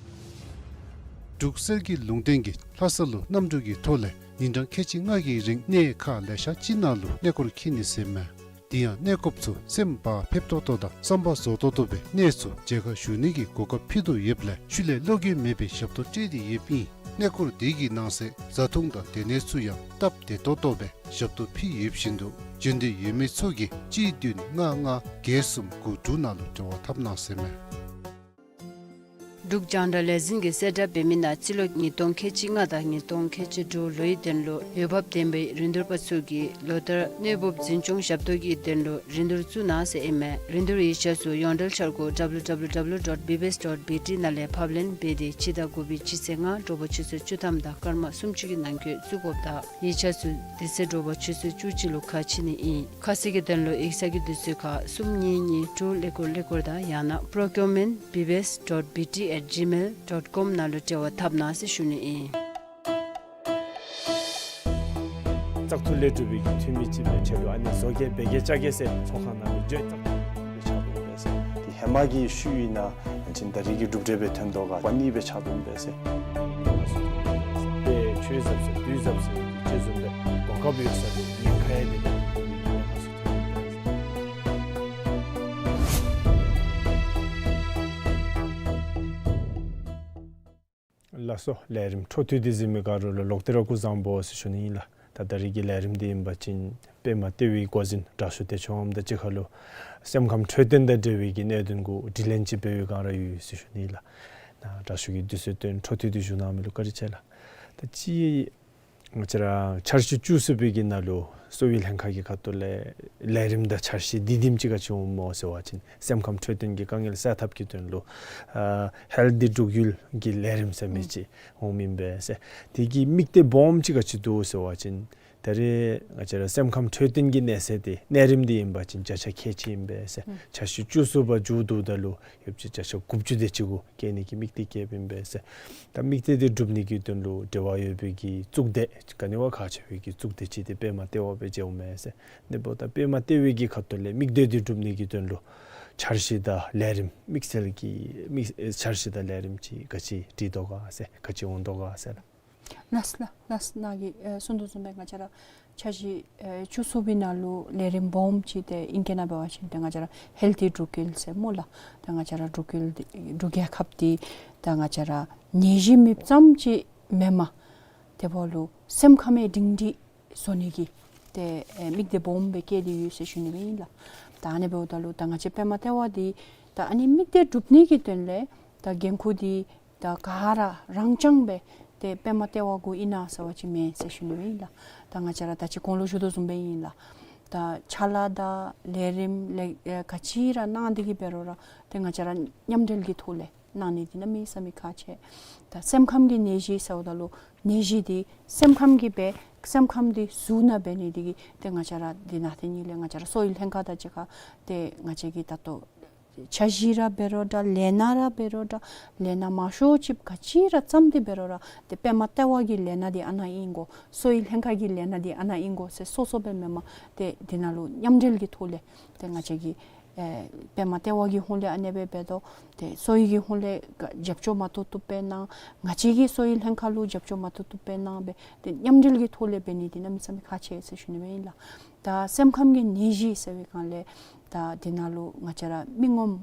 འབྲུག་གསེར་གྱི་ལུང་བསྟན་གྱིས་ལྷ་ས་ལུ་གནམ་གྲུ་གི་ཐོག་ལས་ཉིན་གྲངས་ཁལ་གཅིག་ལྔ་གི་རིང་གནས་ཁག་ལེ་ཤ་ཅིག་ནང་ལུ་གནས་སྐོར་འཁྱིད་ནི་ཟེར་མས། དེ་ཡང་གནས་སྐོརཔ་ཚུ་སེམས་བག་ཕེབས་ཏོག་ཏོ་དང་བསམ་པ་རྫོགས་ཏོག་ཏོ་སྦེ་གནས་ཚུ་མཇལ་ཁ་ཞུ་ནི་གི་གོ་སྐབས་ཕུལ་དོ་ཡོདཔ་ལས་ཤུལ་ལས་བློ་འགྱོད་མེད་པའི་ཞབས་ཏོག་སྤྲོད་དེ་ཡོདཔ་ཨིན། གནས་སྐོར་དེ་གི་ནང་གསེས་བཟའ་འཐུང་དང་སྡོད་གནས་ཚུ་ཡང་སྟབས་བདེ་ཏོག་ཏོ་སྦེ་ཞབས་ཏོག་ཕུལ་ཡོདཔ་བཞིན་དུ་འབྱོན་འདོད་ཡོད་མི་ཚུ་གིས་གཅིག་བདུན་ལྔ་ལྔ་བརྒྱད་གསུམ་དགུ་དྲུག་ནང་ལུ་འབྲེལ་བ་འཐབ་གནང་ཟེར་མས། འབྲུག་རྒྱང་བསྒྲགས་ལས་འཛིན་གྱིས་གསལ་བསྒྲགས་འབད་མི་ནང་སྤྱི་ལོ་ཉིས་སྟོང་ཁལ་གཅིག་ལྔ་དང་ཉིས་སྟོང་ཁལ་གཅིག་དྲུག་ལོའི་དོན་ལུ་འོས་འབབ་ལྡན་པའི་རིན་བསྡུར་པ་ཚུ་གིས་ལོ་བསྟར་གནས་བབ་འཛིན་སྐྱོང་ཞབས་ཏོག་གི་དོན་ལུ་རིན་བསྡུར་བཙུགས་གནང་ཟེར་ཨིན་མས། རིན་བསྡུར་ཡིག་ཆ་ཚུ་ཡོངས་འབྲེལ་འཆར་སྒོ་W W W dot B B S dot B T ནང་ལས་ཕབ་ལེན་འབད་དེ་སྤྱི་ཟླ་དགུ་པའི་སྤྱི་ཚེས་ལྔ་དྲོ་པ་ཆུ་ཚོད་བཅུ་ཐམ་དང་སྐར་མ་སུམ་ཅུ་གི་ནང་འཁོད་བཙུགས་དགོཔ་དང་ཡིག་ཆ་ཚུ་དེ་ཚེ་དྲོ་པ་ཆུ་ཚོད་བཅུ་གཅིག་ལུ་ཁ་ཕྱེ་ནི་ཨིན། ཁ་གསལ་གྱི་དོན་ལུ་ཡིག་ཚང་གི་དུས་ཚོད་ཁར་གསུམ་གཉིས་གཉིས་དྲུག་ཀླད་ཀོར་ཀླད་ཀོར་དང་ཡང་ན་procurement B B S dot B T at gmail dot com ནང་ལུ་འབྲེལ་བ་འཐབ་གནང་ཟེར་ཞུ་ནི་ཨིན། བཙག་འཐུ་ལས་གྲུབ་པའི་གི་འཐུས་མི་ཅིག་སྦེ་ཁྱོད་ལུ་ཨ་ནི་བཟོ་གེ་འབད་གེ་བཅའ་གེ་ཟེར་ཚོགས་ཁང་ནང་ལུ་བརྗོད་བཙག་འཐུ་ལས་ཆགས་འདུག་པས་ཟེར། དེ་ཧེ་མ་གི་ཤུལ་ཨིན་ན་ཡང་ཅིན་ད་རེས་ཀྱི་གྲུབ་འབྲས་སྦེ་ཐོན་དོ་ག་པ་ནི་སྦེ་ཆགས་འདུག་པས་ཟེར། དཔེ་ཆོས་ཟབ་ཟེར་དུས་ཟབ་ཟེར་ཅིག་བཟུམ་སྦེ་གོ་སྐབས་ཡོད་ས་ལུ་ཉེན་ཁ་ཡང་འདི་ནང་ལུ་ཉེན་ཁ་ཚུ་ཐོན་ཡོད་པས་ཟེར། ལགས་སོ། ལས་རིམ་འཕྲོ་མཐུད་དེ་གཟིགས་མི་ག་ར་ལུ་ལོག་སྟེ་ར་སྐུ་གཟུགས་བཟང་པོ་ཟེར་ཞུ་ནི་ཨིན་ལགས། ད་ད་རེས་ཀྱི་ལས་རིམ་འདི་ཨིན་པ་ཅིན་པདྨ་ལྟེ་བའི་འགོ་འཛིན་དྲག་ཤོས་བདེ་མཆོག་དབང་མོ་དང་གཅིག་ཁར་ལུ་སེམས་ཁམས་འཕྲོད་བསྟེན་དང་འབྲེལ་བའི་གི་གནད་དོན་གུ་དྲི་ལན་ཅིག་འབད་བའི་བསྒང་ར་ཡོད་ཟེར་ཞུ་ནི་ཨིན་ལགས། ད་དྲག་ཤོས་ཀྱིས་དུས་ཚོད་བཏོན་འཕྲོ་མཐུད་དེ་བཞུགས་གནང་མི་ལུ་བཀའ་དྲིན་ཆེ་ལགས། ད་ཅི་ང་བཅས་ར་འཆར་གཞི་བཅུ་གསུམ་པའི་གི་ནང་ལུ་གསོ་བའི་ལྷན་ཁག་གི་ཁ་ཐུག་ལས་ལས་རིམ་དང་འཆར་གཞི་འདི་དེམ་ཅིག་ག་ཅི་འོང་སྨོ་ཟེར་བ་ཅིན་སེམས་ཁམས་འཕྲོད་བསྟེན་གྱི་དཀའ་ངལ་སེལ་ཐབས་ཀྱི་དོན་ལུ་ཨ་ཧེལ་ཐི་འབྲུག་ཡུལ་གྱི་ལས་རིམ་ཟེར་མི་ཅིག་འོང་མི་ཨིན་པས་ཟེར། དེ་གི་དམིགས་གཏད་སྦོམ་ཅིག་ག་ཅི་འདུག་ཟེར་བ་ཅིན་ད་རེས་ང་བཅས་ར་སེམས་ཁམས་འཕྲོད་བསྟེན་གྱི་གནས་ཚད་དེ་གནས་རིམ་འདི་ཨིན་པ་ཅིན་བརྒྱ་ཆ་ཁལ་གཅིག་ཨིན་པས་ཟེར། འཆར་གཞི་བཅུ་གསུམ་པ་མཇུག་བསྡུཝ་ད་ལུ་ཡོད་ཚད་བརྒྱ་ཆ་དགུ་བཅུ་དེ་ཅིག་གུ་བསྐྱལ་ནི་གི་དམིགས་གཏད་བསྐྱེདཔ་ཨིན་པས་ཟེར། ད་དམིགས་གཏད་དེ་འགྲུབ་ནི་གི་དོན་ལུ་འབྲེལ་བ་ཡོད་པའི་གི་གཙུག་སྡེ་ག་ནི་བ་ཁག་ཆེ་བའི་གི་གཙུག་སྡེ་ཅིག་དེ་པདྨ་ལྟེ་བ་སྦེ་མཇལཝ་མས་ཟེར། ཨ་ནི་འབདཝ་ད་པདྨ་ལྟེ་བའི་གི་ཁ་ཐུག་ལས་དམིགས་གཏད་དེ་འགྲུབ་ནི་གི་དོན་ལུ་འཆར་གཞི་དང་ལས་རིམ་དམིགས་བསལ་གྱི་དམིགས་འཆར་གཞི་དང་ལས་རིམ་ཅིག་ག་ཅི་སྒྲིག་དོ་ག་ཟེར་ག་ཅི་འོང་དོ་ག་ཟེར་ལགས། ལགས་ལགས་ལགས། ནཱ་གིས་ཨེ་གསུངས་དོ་བཟུམ་སྦེ་ང་བཅས་ར་འཆར་གཞི་ཨེ་བཅུ་གསུམ་པའི་ནང་ལུ་ལས་རིམ་སྦོམ་ཅིག་དེ་ཨིང་སྐད་ནང་འབད་བ་ཅིན་ཏེ་ང་བཅས་ར་ཧེལ་ཐི་འབྲུག་ཡུལ་ཟེར་སྨོ་ལགས། ཏེ་ང་བཅས་ར་འབྲུག་ཡུལ་འདི་འབྲུག་རྒྱལ་ཁབ་འདི་ད་ང་བཅས་ར་ནད་གཞི་མེདཔ་ཙམ་ཅིག་མེན་པར་དེ་འབདཝ་ལུ་སེམས་ཁམས་སྒྲིང་སྒྲིང་བཟོ་ནི་གི་ཏེ་ཨེ་དམིགས་གཏད་སྦོམ་སྦེ་བསྐྱེད་དེ་ཡོད་ཟེར་ཞུ་ནི་སྦེ་ཨིན་ལགས། ད་ཨ་ནི་འབདཝ་ད་ལུ་ད་ང་བཅས་པདྨ་ལྟེ་བ་འདི་ད་ཨ་ནི་དམིགས་གཏད་འགྲུབ་ནི་གི་དོན་ལས་ད་འགན་ཁུར་འདི་ད་ག་ར་རང་རྐྱང་སྦེ་ཏེ་པདྨ་ལྟེ་བ་གུ་ཨིན་ན་ཟེར་བ་ཅིན་མེན་ཟེར་ཞུ་ནི་སྦེ་ཨིན་ལགས། ད་ང་བཅས་ར་ད་ཅི་གོང་ལུ་ཞུ་དོ་བཟུམ་སྦེ་ཨིན་ལགས། ད་ཕྱག་ལཱ་དང་ལས་རིམ་ལས་ཨེ་ག་ཅི་ར་གནང་སྟེ་གི་འབད་རུང་ར་ཏེ་ང་བཅས་ར་མཉམ་འབྲེལ་གྱི་ཐོག་ལས་གནང་ནི་འདི་གནམ་མེད་ས་མེད་ཁག་ཆེ། ད་སེམས་ཁམས་ཀྱི་ནད་གཞི་ཟེརཝ་ད་ལུ་ནད་གཞི་འདི་སེམས་ཁམས་ཀྱི་སྦེ་སེམས་ཁམས་འདི་གཟུགས་ནང་འབད་ནི་འདི་གིས་ཏེ་ང་བཅས་ར་འདི་ནང་ཏེ་ནི་ལས་ང་བཅས་ར་གསོ་བའི་ལྷན་ཁག་དང་གཅིག་ཁར་ཏེ་ང་བཅས་ཀྱིས་ད་ལྟོ་འཆར་གཞི་ར་འབད་རུང་འདྲ་ལས་སྣ་ར་འབད་རུང་འདྲ་ལས་སྣ་མང་ཤོས་ཅིག་ག་ཅི་ར་བརྩམས་ཏེ་འབད་རུང་ར་ཏེ་པདྨ་ལྟེ་བ་གི་ལས་སྣ་འདི་ཨ་ནཱ་ཨིན་དགོ། གསོ་བའི་ལྷན་ཁག་གི་ལས་སྣ་འདི་ཨ་ནཱ་ཨིན་དགོ་ཟེར་སོ་སོ་སྦེ་མེན་པར་ཏེ་འདི་ནང་ལུ་མཉམ་འབྲེལ་གྱི་ཐོག་ལས་ཏེ་ང་བཅས་ཀྱིས་ཨེ་པདྨ་ལྟེ་བ་གི་ཧོངས་ལས་ཨ་ནེ་སྦེ་འབད་དོ། ཏེ་གསོ་བའི་གི་ཧོངས་ལས་རྒྱབ་སྐྱོར་མ་ཐུབ་ཐུབ་སྦེ་གནང་། ང་བཅས་ཀྱིས་གསོ་བའི་ལྷན་ཁག་ལུ་རྒྱབ་སྐྱོར་མ་ཐུབ་ཐུབ་སྦེ་གནང་སྦེ་ཏེ་མཉམ་འབྲེལ་གྱི་ཐོག་ལས་འབད་ནི་འདི་གནམ་མེད་ས་མེད་ཁག་ཆེ་ཟེར་ཞུ་ནི་སྦེ་ཨིན་ལགས། ད་སེམས་ཁམས་ཀྱི་ནད་གཞི་ཟེར་བའི་སྒང་ལས་ད་འདི་ནང་ལུ་ང་བཅས་ར་མི་ངོམ་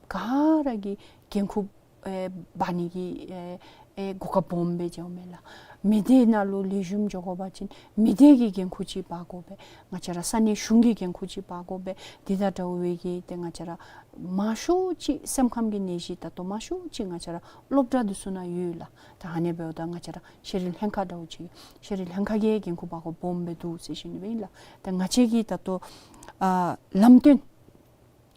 ག་ར་གིས་འགན་ཁུར་ཨེ་འབག་ནི་གི་ཨེ་ཨེ་གོ་སྐབས་སྦོམ་སྦེ་འབྱུངམ་མས་ལགས། མི་སྡེ་ནང་ལུ་ལེགས་ཤོམ་འགྱོ་དགོ་པ་ཅིན་མི་སྡེ་གི་འགན་ཁུར་ཅིག་འབག་དགོ་པས། ང་བཅས་ར་ས་གནས་གཞུང་གི་འགན་ཁུར་ཅིག་འབག་དགོ་པས། འདི་དང་འདྲཝ་སྦེ་གི་ཏེ་ང་བཅས་ར་མང་ཤོས་ཅིག་སེམས་ཁམས་ཀྱི་ནད་གཞི་ད་ལྟོ་མང་ཤོས་ཅིག་ང་བཅས་ར་སློབ་གྲྭ་འདི་ཚུ་ནང་ཡོད་ལགས། ད་ཨ་ནི་འབདཝ་ད་ང་བཅས་ར་ཤེས་རིག་ལྷན་ཁག་འདྲཝ་ཅིག་ཤེས་རིག་ལྷན་ཁག་གིས་འགན་ཁུར་འབག་དགོཔ་སྦོམ་སྦེ་འདུག་ཟེར་ཞུ་ནི་སྦེ་ཨིན་ལགས། ད་ང་བཅས་ཀྱིས་ད་ལྟོ་ཨ་ལམ་སྟོན་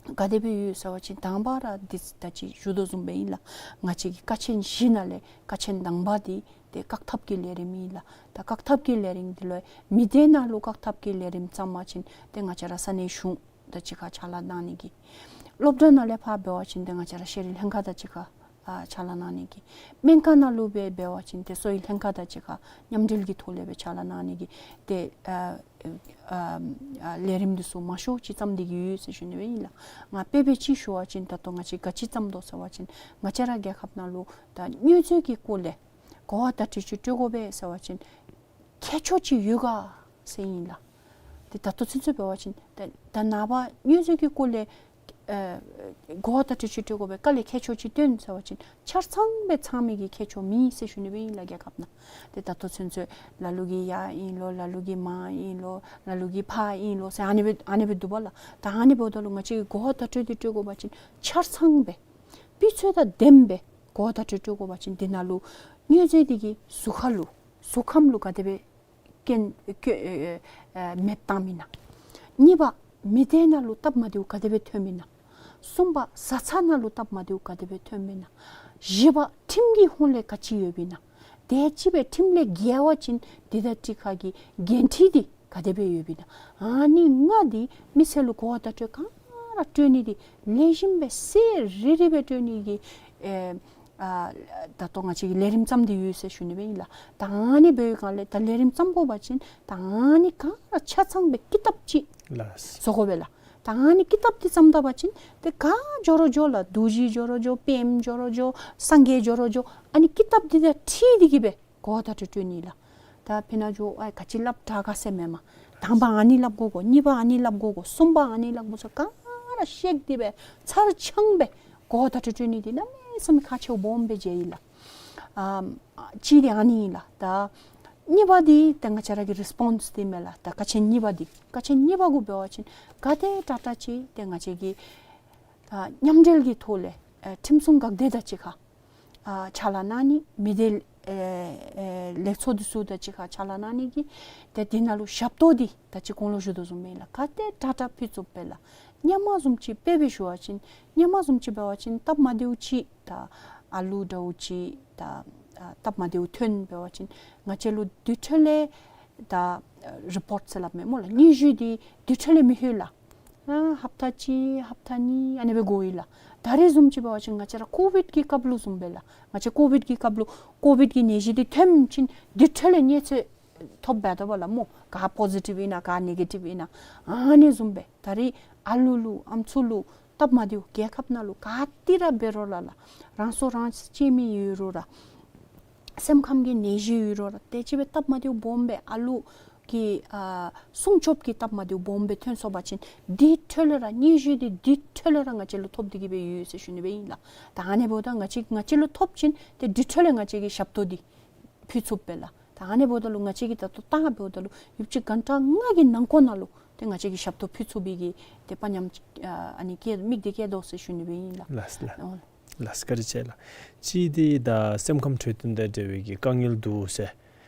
ག་དེ་སྦེ་ཡོད་ཟེར་བ་ཅིན་དང་པ་ར་འདི་ད་ཅི་ཞུ་དོ་བཟུམ་སྦེ་ཨིན་ལགས། ང་བཅས་ཀྱི་ཀ་ཆེན་བཞི་ནང་ལས་ཀ་ཆེན་དང་པ་འདི་ཏེ་བཀག་ཐབས་ཀྱི་ལས་རིམ་ཨིན་ལགས། ད་བཀག་ཐབས་ཀྱི་ལས་རིམ་འདི་ལུ་མི་སྡེ་ནང་ལུ་བཀག་ཐབས་ཀྱི་ལས་རིམ་བརྩམ་པ་ཅིན་ཏེ་ང་བཅས་ར་ས་གནས་གཞུང་དང་གཅིག་ཁར་ཕྱག་ལཱ་གནང་ནི་གི། སློབ་གྲྭ་ནང་ལས་ཕར་འབད་བ་ཅིན་ཏེ་ང་བཅས་ར་ཤེས་རིག་ལྷན་ཁག་དང་གཅིག་ཁར་ཨ་ཕྱག་ལཱ་གནང་ནི་གི། སྨན་ཁང་ནང་ལུ་སྦེ་འབད་བ་ཅིན་ཏེ་གསོ་བའི་ལྷན་ཁག་དང་གཅིག་ཁར་མཉམ་འབྲེལ་གྱི་ཐོག་ལས་སྦེ་ཕྱག་ལཱ་གནང་ནི་གི་ཏེ་ཨ་ཨ་ཨ་ལས་རིམ་འདི་ཚུ་མང་ཤོས་ཅིག་བརྩམས་ཏེ་གི་ཡོད་ཟེར་ཞུ་ནི་སྦེ་ཨིན་ལགས། ང་དཔེ་སྦེ་ཅིག་ཞུ་བ་ཅིན་ད་ལྟོ་ང་བཅས་ག་ཅི་བརྩམས་དོ་ཟེར་བ་ཅིན་ང་བཅས་ར་རྒྱལ་ཁབ་ནང་ལུ་ད་མྱོས་རྫས་ཀྱི་སྐོར་ལས་གོ་བ་བརྡ་སྤྲོད་ཅིག་སྤྲོད་དགོ་པས་ཟེར་བ་ཅིན་ཁྱད་ཆོས་ཅིག་ཡོད་ག་ཟེར་ཨིན་ལགས། ཏེ་ད་ལྟོ་ཚུན་ཚོད་འབད་བ་ཅིན་ད་ད་ནངས་པ་མྱོས་རྫས་ཀྱི་སྐོར་ལས་ ཨ་གོ་བརྡ་སྤྲོད་སྤྲོད་དགོ་པའི་དཀའ་ལས་ཁྱད་ཆོས་ཅིག་སྟོན་ཟེར་བ་ཅིན་ཆ་ཚང་སྦེ་ཚང་མི་གི་ཁྱད་ཆོས་མེད་ཟེར་ཞུ་ནི་སྦེ་ཨིན་ལགས་རྒྱལ་ཁབ་ནང་། ཏེ་ད་ལྟོ་ཚུན་ཚོད་ལ་ལུ་གིས་ཡར་ཨིན་ལོ་ལ་ལུ་གིས་མར་ཨིན་ལོ་ལ་ལུ་གིས་ཕར་ཨིན་ལོ་ཟེར་ཨ་ནི་སྦེ་ཨ་ནི་སྦེ་འདུག་པ་ལགས། ད་ཨ་ནི་འབདཝ་ད་ལུ་ང་བཅས་ཀྱིས་གོ་བརྡ་སྤྲོད་དེ་སྤྲོད་དགོ་པ་ཅིན་ཆ་ཚང་སྦེ་སྤུས་ཚད་དང་ལྡནམ་སྦེ་གོ་བརྡ་སྤྲོད་སྤྲོད་དགོ་པ་ཅིན་དེ་ནང་ལུ་དངོས་རྫས་དེ་གི་གཟུགས་ཁ་ལུ་གཟུགས་ཁམས་ལུ་ག་དེ་སྦེ་སྐྱོན་ཨེ་ཨེ་མེདཔ་བཏངམ་ཨིན་ན། གཉིས་པ་མི་སྡེ་ནང་ལུ་སྟབས་མ་བདེཝ་ག་དེ་སྦེ་ཐོནམ་ཨིན་ན། གསུམ་པ་བཟའ་ཚང་ནང་ལུ་སྟབས་མ་བདེཝ་ག་དེ་སྦེ་ཐོནམ་ཨིན་ན། བཞི་པ་ཁྲིམས་ཀྱི་ཧོང་ལས་ག་ཅི་ཡོདཔ་ཨིན་ན། དེ་ཅིག་སྦེ་ཁྲིམས་ལས་འགལ་བ་ཅིན་དེ་དང་གཅིག་ཁར་གྱི་འགན་འཁྲི་འདི་ག་དེ་སྦེ་ཡོདཔ་ཨིན་ན། ཨ་ནི་ལྔ་འདི་མི་སེར་ལུ་གོ་བརྡ་སྤྲོད་ག་ར་སྤྲོད་ནི་འདི་ལེགས་ཤོམ་སྦེ་གསལ་རི་རི་སྦེ་སྤྲོད་ནི་གི་ཨེ་ཨ་ད་ལྟོ་ང་བཅས་ཀྱིས་ལས་རིམ་བརྩམས་ཏེ་ཡོད་ཟེར་ཞུ་ནི་སྦེ་ཨིན་ལགས། ད་ཨ་ནི་འབད་བའི་སྒང་ལས་ད་ལས་རིམ་བརྩམ་དགོ་པ་ཅིན་ད་ཨ་ནི་ག་ར་ཆ་ཚང་སྦེ་ཀི་དེབ་ཅིག་ལགས། བཟོ་དགོ་པས་ལགས། ད་ཨ་ནི་ཀི་དེབ་འདི་བརྩམ་ད་པ་ཅིན་ཏེ་ག་འགྱོ་རུང་འགྱོ་ལགས། རྡོ་རྗེ་འགྱོ་རུང་འགྱོ། པདྨ་འགྱོ་རུང་འགྱོ། སངས་རྒྱས་འགྱོ་རུང་འགྱོ། ཨ་ནི་ཀི་དེབ་འདི་དང་འཁྲིལ་ཏེ་གི་སྦེ་གོ་བརྡ་སྤྲོད་སྤྲོད་ནི་ལགས། ད་ཕི་ན་འགྱོ་ཨ་ག་ཅི་སླབ་དྲག་ག་ཟེར་མེན་མས། དང་པ་ཨ་ནི་སླབ་དགོ་གོ། གཉིས་པ་ཨ་ནི་སླབ་དགོ་གོ། གསུམ་པ་ཨ་ནི་སླབ་དགོ་ཟེར་ག་ར་བཤད་དེ་སྦེ་ཚར་ཚང་སྦེ་གོ་བརྡ་སྤྲོད་སྤྲོད་ནི་འདི་གནམ་མེད་ས་མེད་ཁག་ཆེཝ་སྦོམ་སྦེ་མཇལ་ཡི་ལགས། ཨམ་གཅིག་འདི་ཨ་ནི་ཨིན་ལགས། ད་གཉིས་པ་འདི་ཏེ་ང་བཅས་ར་གི་རི་སི་པོནསི་འདི་མས་ལགས། ད་ཀ་ཆེན་གཉིས་པ་འདི་ཀ་ཆེན་གཉིས་པ་གུ་འབད་བ་ཅིན་ག་དེ་དྲག་དྲག་ཅིག་ཏེ་ང་བཅས་ཀྱིས་ད་མཉམ་འབྲེལ་གྱི་ཐོག་ལས་ཨེ་ཁྲིམས་སྲུང་འགག་སྡེ་དང་གཅིག་ཁར་ཨ་ཕྱག་ལཱ་གནང་ནི། མི་སྡེ་ཨེ་ཨེ་ལས་ཚོགས་འདི་ཚུ་དང་གཅིག་ཁར་ཕྱག་ལཱ་གནང་ནི་གི་ཏེ་འདི་ནང་ལུ་ཞབས་ཏོག་འདི་ད་ཅི་གོང་ལུ་ཞུ་དོ་བཟུམ་སྦེ་ཨིན་ལགས། ག་དེ་དྲག་དྲག་ཕུལ་ཚུགས་པས་ལགས། སྔོན་མ་བཟུམ་ཅིག་དཔེ་སྦེ་ཞུ་བ་ཅིན་སྔོན་མ་བཟུམ་ཅིག་འབད་བ་ཅིན་སྟབས་མ་བདེཝ་ཅིག་ད་ཨ་ལུ་འདྲཝ་ཅིག་ད་ཨ་སྟབས་མ་བདེཝ་ཐོན་འབད་བ་ཅིན་ང་བཅས་ལུ་དེ་འཕྲོ་ལས་ད་ཨ་རི་པོརཊ་ཟེར་སླབ་མས་སྨོ་ལགས། སྙན་ཞུ་འདི་དེ་འཕྲོ་ལས་མི་ལྷོད་ལགས། ཨ་ཧབ་ཏ་གཅིག་ཧབ་ཏ་གཉིས་ཨ་ནི་སྦེ་འགོར་ཡི་ལགས། ད་རེས་བཟུམ་ཅིག་འབད་བ་ཅིན་ང་བཅས་ར་ཀོ་བིཌ་ཀྱི་སྐབས་ལུ་བཟུམ་སྦེ་ལགས། ང་བཅས་ཀོ་བིཌ་ཀྱི་སྐབས་ལུ་ཀོ་བིཌ་ཀྱི་ནད་གཞི་འདི་ཐོན་ཞིནམ་དེ་འཕྲོ་ལས་གནས་ཚུལ་ཐོབ་འབད་དོ་བ་ལགས་སྨོ། ག་པོ་ཟི་ཊིབ་ཨིན་ན་ག་ནེ་གེ་ཊིབ་ཨིན་ན། ཨ་ནི་བཟུམ་སྦེ་ད་རེས་ཨ་ལུ་ལུ་ཨམ་སྲུ་ལུ་སྟབས་མ་བདེཝ་རྒྱལ་ཁབ་ནང་ལུ་ག་ཏེ་ར་འབད་རུང་ར་ལགས། རང་སྲོག་རང་བཅད་མི་ཡོད་རུང་ར་སེམས་ཁམས་ཀྱི་ནད་གཞི་ཡོད་རུང་ར་དེ་ཅིག་སྦེ་སྟབས་མ་བདེཝ་སྦོམ་སྦེ་ཨ་ལུ་གི་ཨ་སྲུང་སྐྱོབ་ཀྱི་སྟབས་མ་བདེཝ་སྦོམ་སྦེ་ཐོན་སོང་པ་ཅིན་དེ་འཕྲོ་ལས་ར་སྙན་ཞུ་འདི་དེ་འཕྲོ་ལས་ར་ང་བཅས་ལུ་ཐོབ་སྟེ་གི་སྦེ་ཡོད་ཟེར་ཞུ་ནི་སྦེ་ཨིན་ལགས། ད་ཨ་ནི་འབདཝ་ད་ང་བཅས་ང་བཅས་ལུ་ཐོབ་ཞིནམ་ཏེ་དེ་འཕྲོ་ལས་ང་བཅས་ཀྱིས་ཞབས་ཏོག་འདི་ཕུལ་ཚུགས་པས་ལགས། ད་ཨ་ནི་འབདཝ་ད་ལུ་ང་བཅས་ཀྱིས་ད་ལྟོ་བལྟ་འབདཝ་ད་ལུ་ཡུདཔ་ཅིག་གྷན་ཊ་ལྔ་གི་ནང་འཁོད་ནང་ལུ་ཏེ་ང་བཅས་ཀྱིས་ཞབས་ཏོག་ཕུལ་ཚུགས་པའི་གི་ཏེ་དཔའ་ཉམས་ཨ་ཨ་ནི་བསྐྱེད་དམིགས་འདི་བསྐྱེད་དོ་ཟེར་ཞུ་ནི་སྦེ་ཨིན་ལགས། ལགས་ལགས། ཨོ། ལགས་བཀའ་དྲིན་ཆེ་ལགས། གཅིག་འདི་ད་སེམས་ཁམས་འཕྲོད་བསྟེན་དང་འབྲེལ་བའི་གི་དཀའ་ངལ་འདུག་ཟེར།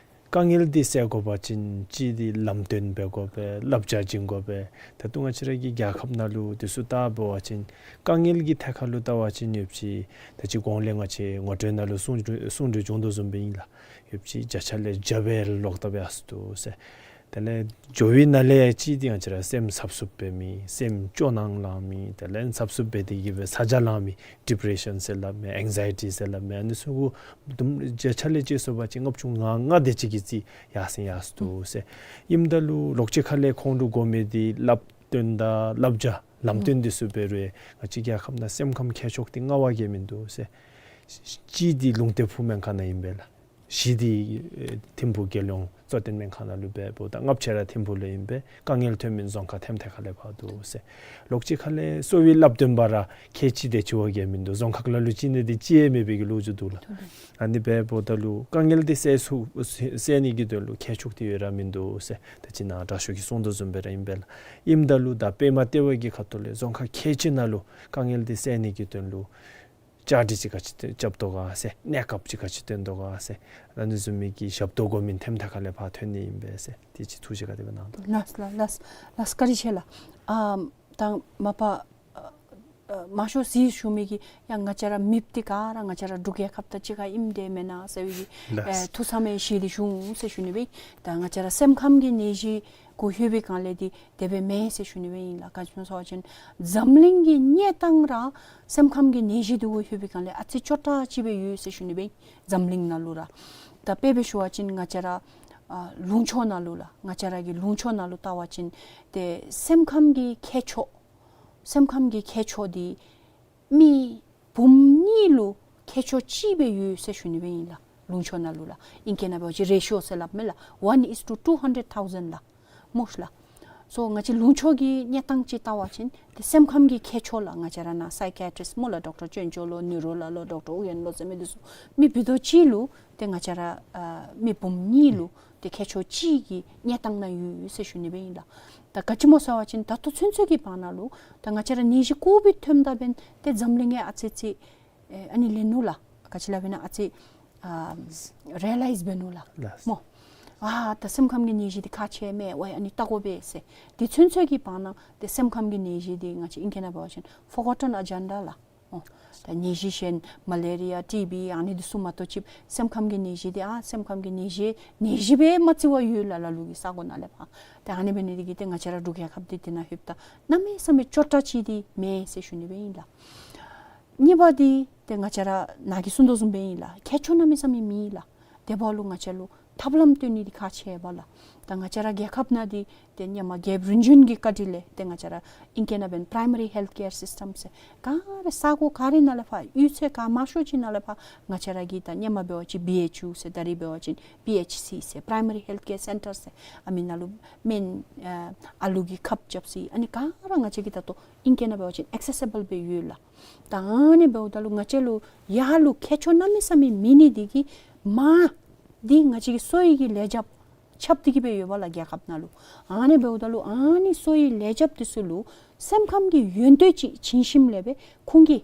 དཀའ་ངལ་འདི་སེལ་དགོ་པ་ཅིན་གཅིག་འདི་ལམ་སྟོན་འབད་དགོ་པས། བསླབ་བྱ་བྱིན་དགོ་པས། ད་ལྟོ་ང་བཅས་ར་གི་རྒྱལ་ཁབ་ནང་ལུ་འདི་ཚུ་བལྟ་འབད་བ་ཅིན་དཀའ་ངལ་གྱི་ཐད་ཁར་ལུ་བལྟ་བ་ཅིན་ཡོདཔ་ཅིག་ད་ཅི་གོང་ལས་ང་བཅས་ངོ་སྤྲོད་ནང་ལུ་གསུང་གསུང་གྲོས་བྱུང་དོ་བཟུམ་སྦེ་ཨིན་ལགས། ཡོདཔ་ཅིག་བརྒྱ་ཆ་ལས་བརྒྱ་སྦེ་ལོག་ལྟབ་ཡར་སོ་འདུག་ཟེར། དེ་ལས་འགྱོ་བའི་ནང་ལས་གཅིག་འདི་ང་བཅས་ར་སེམས་འཚབ་འཚུབ་འབད་མི་སེམས་སྐྱོ་སྣང་ལང་མི་དེ་ལས་འཚབ་འཚུབ་འབད་དེ་གི་སྦེ་ཚ་གྱང་ལང་མི་ཌི་པི་རེ་ཤཱན་ཟེར་སླབ་མི་ཨེང་ཛའི་ཊི་ཟེར་སླབ་མི་ཨ་ནི་ཚུ་གུ་དུམ་བརྒྱ་ཆ་ལས་བཅད་སོང་པ་ཅིན་ལྔ་བཅུ་ང་ལྔ་དེ་ཅིག་གི་རྩིས་ཡར་སེང་ཡར་སོ་འདུག་ཟེར། ཨིནམ་ད་ལུ་ལོགས་ཅིག་ཁ་ལས་ཁོང་ལུ་དགོ་མི་འདི་བསླབ་སྟོན་དང་བསླབ་བྱ་ལམ་སྟོན་འདི་ཚུ་འབད་རུང་ང་བཅས་རྒྱལ་ཁབ་ནང་སེམས་ཁམས་མཁས་མཆོག་འདི་ལྔ་བ་གིས་མིན་འདུག་ཟེར། གཅིག་འདི་ལུང་སྟེང་ཕུག་སྨན་ཁང་ནང་ཨིན་པས་ལགས། བཞི་འདི་ཨེ་ཐིམ་ཕུག་རྒྱལ་ཡོངས་གཙོ་བསྟེན་སྨན་ཁང་ནང་ལུ་འབད་འབདཝ་ད་ལྔ་བཅུ་ར་ཐིམ་ཕུག་ལུ་ཨིན་པས། དཀའ་ངལ་ཐོན་མི་རྫོང་ཁག་ཐེམ་ཐེ་ཁ་ལས་ཕར་འདུག་ཟེར། ལོགས་ཅིག་ཁ་ལས་གསོ་བའི་བསླབ་སྟོན་པ་ར་ཁལ་གཅིག་དེ་ཅིག་བ་གིས་མིན་འདུག། རྫོང་ཁག་ལ་ལུ་གཅིག་ནི་འདི་གཅིག་ཡང་མེད་པའི་གི་ལོ་རྒྱུས་འདུག་ལགས། ཨ་ནི་འབད་འབདཝ་ད་ལུ་དཀའ་ངལ་འདི་སེལ་ཚུགས་སེལ་ནི་གི་དོན་ལུ་མཁས་མཆོག་འདི་ཡོད་ར་མིན་འདུག་ཟེར། ད་ཅི་ནཱ་དྲག་ཤོས་ཀྱིས་གསུངས་དོ་བཟུམ་སྦེ་ར་ཨིན་པས་ལགས། ཨིནམ་ད་ལུ་ད་པདྨ་ལྟེ་བ་གི་ཁ་ཐུག་ལས་རྫོང་ཁག་ཁལ་གཅིག་ནང་ལུ་དཀའ་ངལ་འདི་སེལ་ནི་གི་དོན་ལུ་བཅའ་སྒྲིག་ཅིག་ག་ཅི་རྐྱབ་དོ་ག་ཟེར། གནས་སྐབས་ཅིག་ག་ཅི་སྟོན་དོ་ག་ཟེར། ཨ་ནི་བཟུམ་མའི་གི་ཞབས་ཏོག་དགོ་མི་ཐེམ་ཐེ་ཁ་ལས་ཕར་ཐོན་ནི་ཨིན་པས་ཟེར། དེ་ཅིག་ཐུགས་བཞེད་ག་དེ་སྦེ་གནང་དོ། ལགས་ལགས་ལགས་ལགས། བཀའ་དྲིན་ཆེ་ལགས། ཨ་ད་མ་པ་ཨ་མང་ཤོས་ཅིག་ཞུ་མི་གི་ཡང་ང་བཅས་ར་མེདཔ་འདི་ག་ར་ང་བཅས་ར་འབྲུག་རྒྱལ་ཁབ་དང་གཅིག་ཁར་ཨིནམ་འདི་མེན་ན་ཟེར་བའི་གི་ལགས། ཨེ་ཐུགས་བསམ་ཡང་བཞེས་ཏེ་ཞུ་འོང་ཟེར་ཞུ་ནི་སྦེ། ད་ང་བཅས་ར་སེམས་ཁམས་ཀྱི་ནད་གཞི་གུ་ལྷོད་པའི་སྒང་ལས་འདི་དེ་སྦེ་མེན་ཟེར་ཞུ་ནི་སྦེ་ཨིན་ལགས། ག་ཅི་སྨོ་ཟེར་བ་ཅིན་འཛམ་གླིང་གི་གནས་སྟངས་ར་སེམས་ཁམས་ཀྱི་ནད་གཞི་འདི་གུ་ལྷོད་པའི་སྒང་ལས་ཨ་ཙི་སྐྱོ་དྲགས་ཅིག་སྦེ་ཡོད་ཟེར་ཞུ་ནི་སྦེ་ཨིན། འཛམ་གླིང་ནང་ལུ་ར། ད་དཔེ་སྦེ་ཞུ་བ་ཅིན་ང་བཅས་ར་ཨ་ལུང་ཕྱོགས་ནང་ལུ་ལགས། ང་བཅས་ར་གི་ལུང་ཕྱོགས་ནང་ལུ་བལྟ་བ་ཅིན་ཏེ་སེམས་ཁམས་ཀྱི་ཁྱད་ཆོས་སེམས་ཁམས་ཀྱི་ཁྱད་ཆོས་འདི་མི་འབུམ་གཉིས་ལུ་ཁྱད་ཆོས་གཅིག་སྦེ་ཡོད་ཟེར་ཞུ་ནི་སྦེ་ཨིན་ལགས། ལུང་ཕྱོགས་ནང་ལུ་ལགས། ཨིང་སྐད་ནང་འབད་བ་ཅིན་རེ་ཤིའོ་ཟེར་སླབ་མས་ལགས། One is to two hundred thousand ལགས། སྨོ་ལགས། སོ་ང་བཅས་ལུང་ཕྱོགས་ཀྱི་གནས་སྟངས་ཅིག་བལྟ་བ་ཅིན་ཏེ་སེམས་ཁམས་ཀྱི་མཁས་མཆོག་ལགས་ང་བཅས་ར་ནཱ་སའི་ཀི་ཡ་ཊི་རིསཊ་སྨོ་ལགས། ཌོག་ཊར་ཅོན་ཅོ་ལོ་ནིའུ་རོ་ལགས་ལོ་ཌོག་ཊར་ཨུ་ཡོན་ལོ་ཟེར་མི་འདི་ཚུ་མི་བུ་དོ་ཅིག་ལུ་ཏེ་ང་བཅས་ར་ཨ་མི་འབུམ་གཉིས་ལུ་ཏེ་མཁས་མཆོག་གཅིག་གི་གནས་སྟངས་ནང་ཡོད་ཡོད་ཟེར་ཞུ་ནི་སྦེ་ཨིན་ལགས། ད་ག་ཅི་སྨོ་ཟེར་བ་ཅིན་ད་ལྟོ་ཚུན་ཚོད་ཀྱི་བར་ན་ལུ་ད་ང་བཅས་ར་ནད་གཞི་ཀོ་བིཌ་ཐོནམ་ད་འབདན་ཏེ་འཛམ་གླིང་ཡང་ཨ་ཙི་ཅིག་ཨེ་ཨ་ནི་ལེན་ནུག་ལགས། ག་ཅི་སླབ་ཨིན་ན་ཨ་ཙི་ཨ་རི་ཡེ་ལའིཛ་འབད་ནུག་ལགས། ལགས། སྨོ། ཨ་ད་སེམས་ཁམས་ཀྱི་ནད་གཞི་འདི་ཁག་ཆེ་མས། ཝའི་ཨ་ནི་བལྟ་དགོ་པས་ཟེར། དེ་ཚུན་ཚོད་ཀྱི་བར་ན་ཏེ་སེམས་ཁམས་ཀྱི་ནད་གཞི་འདི་ང་བཅས་ཨིང་སྐད་ནང་འབད་བ་ཅིན་ཕོར་གོ་ཊོན་ཨེ་ཇེན་ཌ་ལགས། ཨོ། ད་ནད་གཞི་གཞན་མ་ལེ་རི་ཡ་ཊི་བི་ཨ་ནི་འདི་ཚུ་མ་གཏོགས་ཅིག་སེམས་ཁམས་ཀྱི་ནད་གཞི་འདི་ཨ་སེམས་ཁམས་ཀྱི་ནད་གཞི་ནད་གཞི་སྦེ་མ་བརྩི་བར་ཡོད་ལགས། ལ་ལུ་གི་ས་གོ་ནང་ལས་ཕར། ཏེ་ཨ་ནི་འབད་ནི་འདི་གིས་ཏེ་ང་བཅས་ར་འབྲུག་རྒྱལ་ཁབ་འདི་འདི་ནང་ལྷོདཔ་ད་གནམ་མེད་ས་མེད་སྐྱོ་དྲགས་ཅིག་འདི་མེད་ཟེར་ཞུ་ནི་སྦེ་ཨིན་ལགས། གཉིས་པ་འདི་ཏེ་ང་བཅས་ར་ནཱ་གིས་གསུང་དོ་བཟུམ་སྦེ་ཨིན་ལགས། མཁས་མཆོག་གནམ་མེད་ས་མེད་མེད་ལགས། དེ་འབདཝ་ལུ་ང་བཅས་ལུ་ཐབས་ལམ་སྟོན་ནི་འདི་ཁག་ཆེ་བས་ལགས། ད་ང་བཅས་ར་རྒྱལ་ཁབ་ནང་འདི་ཏེ་སྔོན་མ་རྒྱལཔོ་རིམ་བྱོན་གྱི་བཀའ་དྲིན་ལས་ཏེ་ང་བཅས་ར་ཨིང་སྐད་ནང་འབདན་པ་རའི་མ་རི་ཧེལཐ་ཀེར་སིསི་ཊམ་ཟེར་ག་ར་ས་གོ་ག་ར་ནང་ལས་ཕར་གཡུས་ཚན་ག་མང་ཤོས་ཅིག་ནང་ལས་ཕར་ང་བཅས་ར་གི་ད་སྔོན་མ་འབད་བ་ཅིན་བི་ཨེཆ་ཡུ་ཟེར་ད་རིས་འབད་བ་ཅིན་པི་ཨེཆ་སི་ཟེར་པ་རའི་མ་རི་ཧེལཐ་ཀེར་སེན་ཊར་ཟེར་ཨ་མི་ནང་ལུ་སྨན་ཨ་ཨ་ལུ་གི་ཁབ་རྐྱབ་ས་ཨ་ནི་ག་ར་ང་བཅས་ཀྱི་ད་ལྟོ་ཨིང་སྐད་ནང་འབད་བ་ཅིན་ཨེག་སེ་སི་བཱལ་སྦེ་ཡོད་ལགས། ད་ཨ་ནི་འབདཝ་ད་ལུ་ང་བཅས་ལུ་ཡར་ལུ་མཁས་མཆོག་གནམ་མེད་ས་མེད་མེད་ནི་འདི་གིས་མར་འདི་ང་བཅས་ཀྱི་གསོ་བའི་གི་ལས་བྱེདཔ་ཁྱབ་སྟེ་གི་སྦེ་ཡོད་པས་ལགས་རྒྱལ་ཁབ་ནང་ལུ། ཨ་ནི་འབདཝ་ད་ལུ་ཨ་ནི་གསོ་བའི་ལས་བྱེདཔ་འདི་ཚུ་ལུ་སེམས་ཁམས་ཀྱི་ཡོན་ཏན་ཅིག་བྱིན་ཞིནམ་ལས་སྦེ་ཁོང་གིས་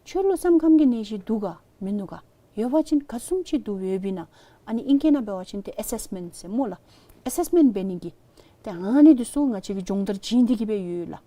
ཁྱོད་ལུ་སེམས་ཁམས་ཀྱི་ནད་གཞི་འདུག་ག་མིན་ནུག་ག། ཡོད་པ་ཅིན་ག་བཟུམ་ཅིག་འདུག་ཡོདཔ་ཨིན་ན། ཨ་ནི་ཨིང་སྐད་ནང་འབད་བ་ཅིན་ཏེ་ཨེ་སེསི་མེནཊ་ཟེར་སྨོ་ལགས། ཨེ་སེསི་མེནཊ་འབད་ནི་གི་ཏེ་ཨ་ནི་འདི་ཚུ་ང་བཅས་ཀྱིས་སྦྱོང་བརྡར་བྱིན་ཏེ་གི་སྦེ་ཡོད་ལགས།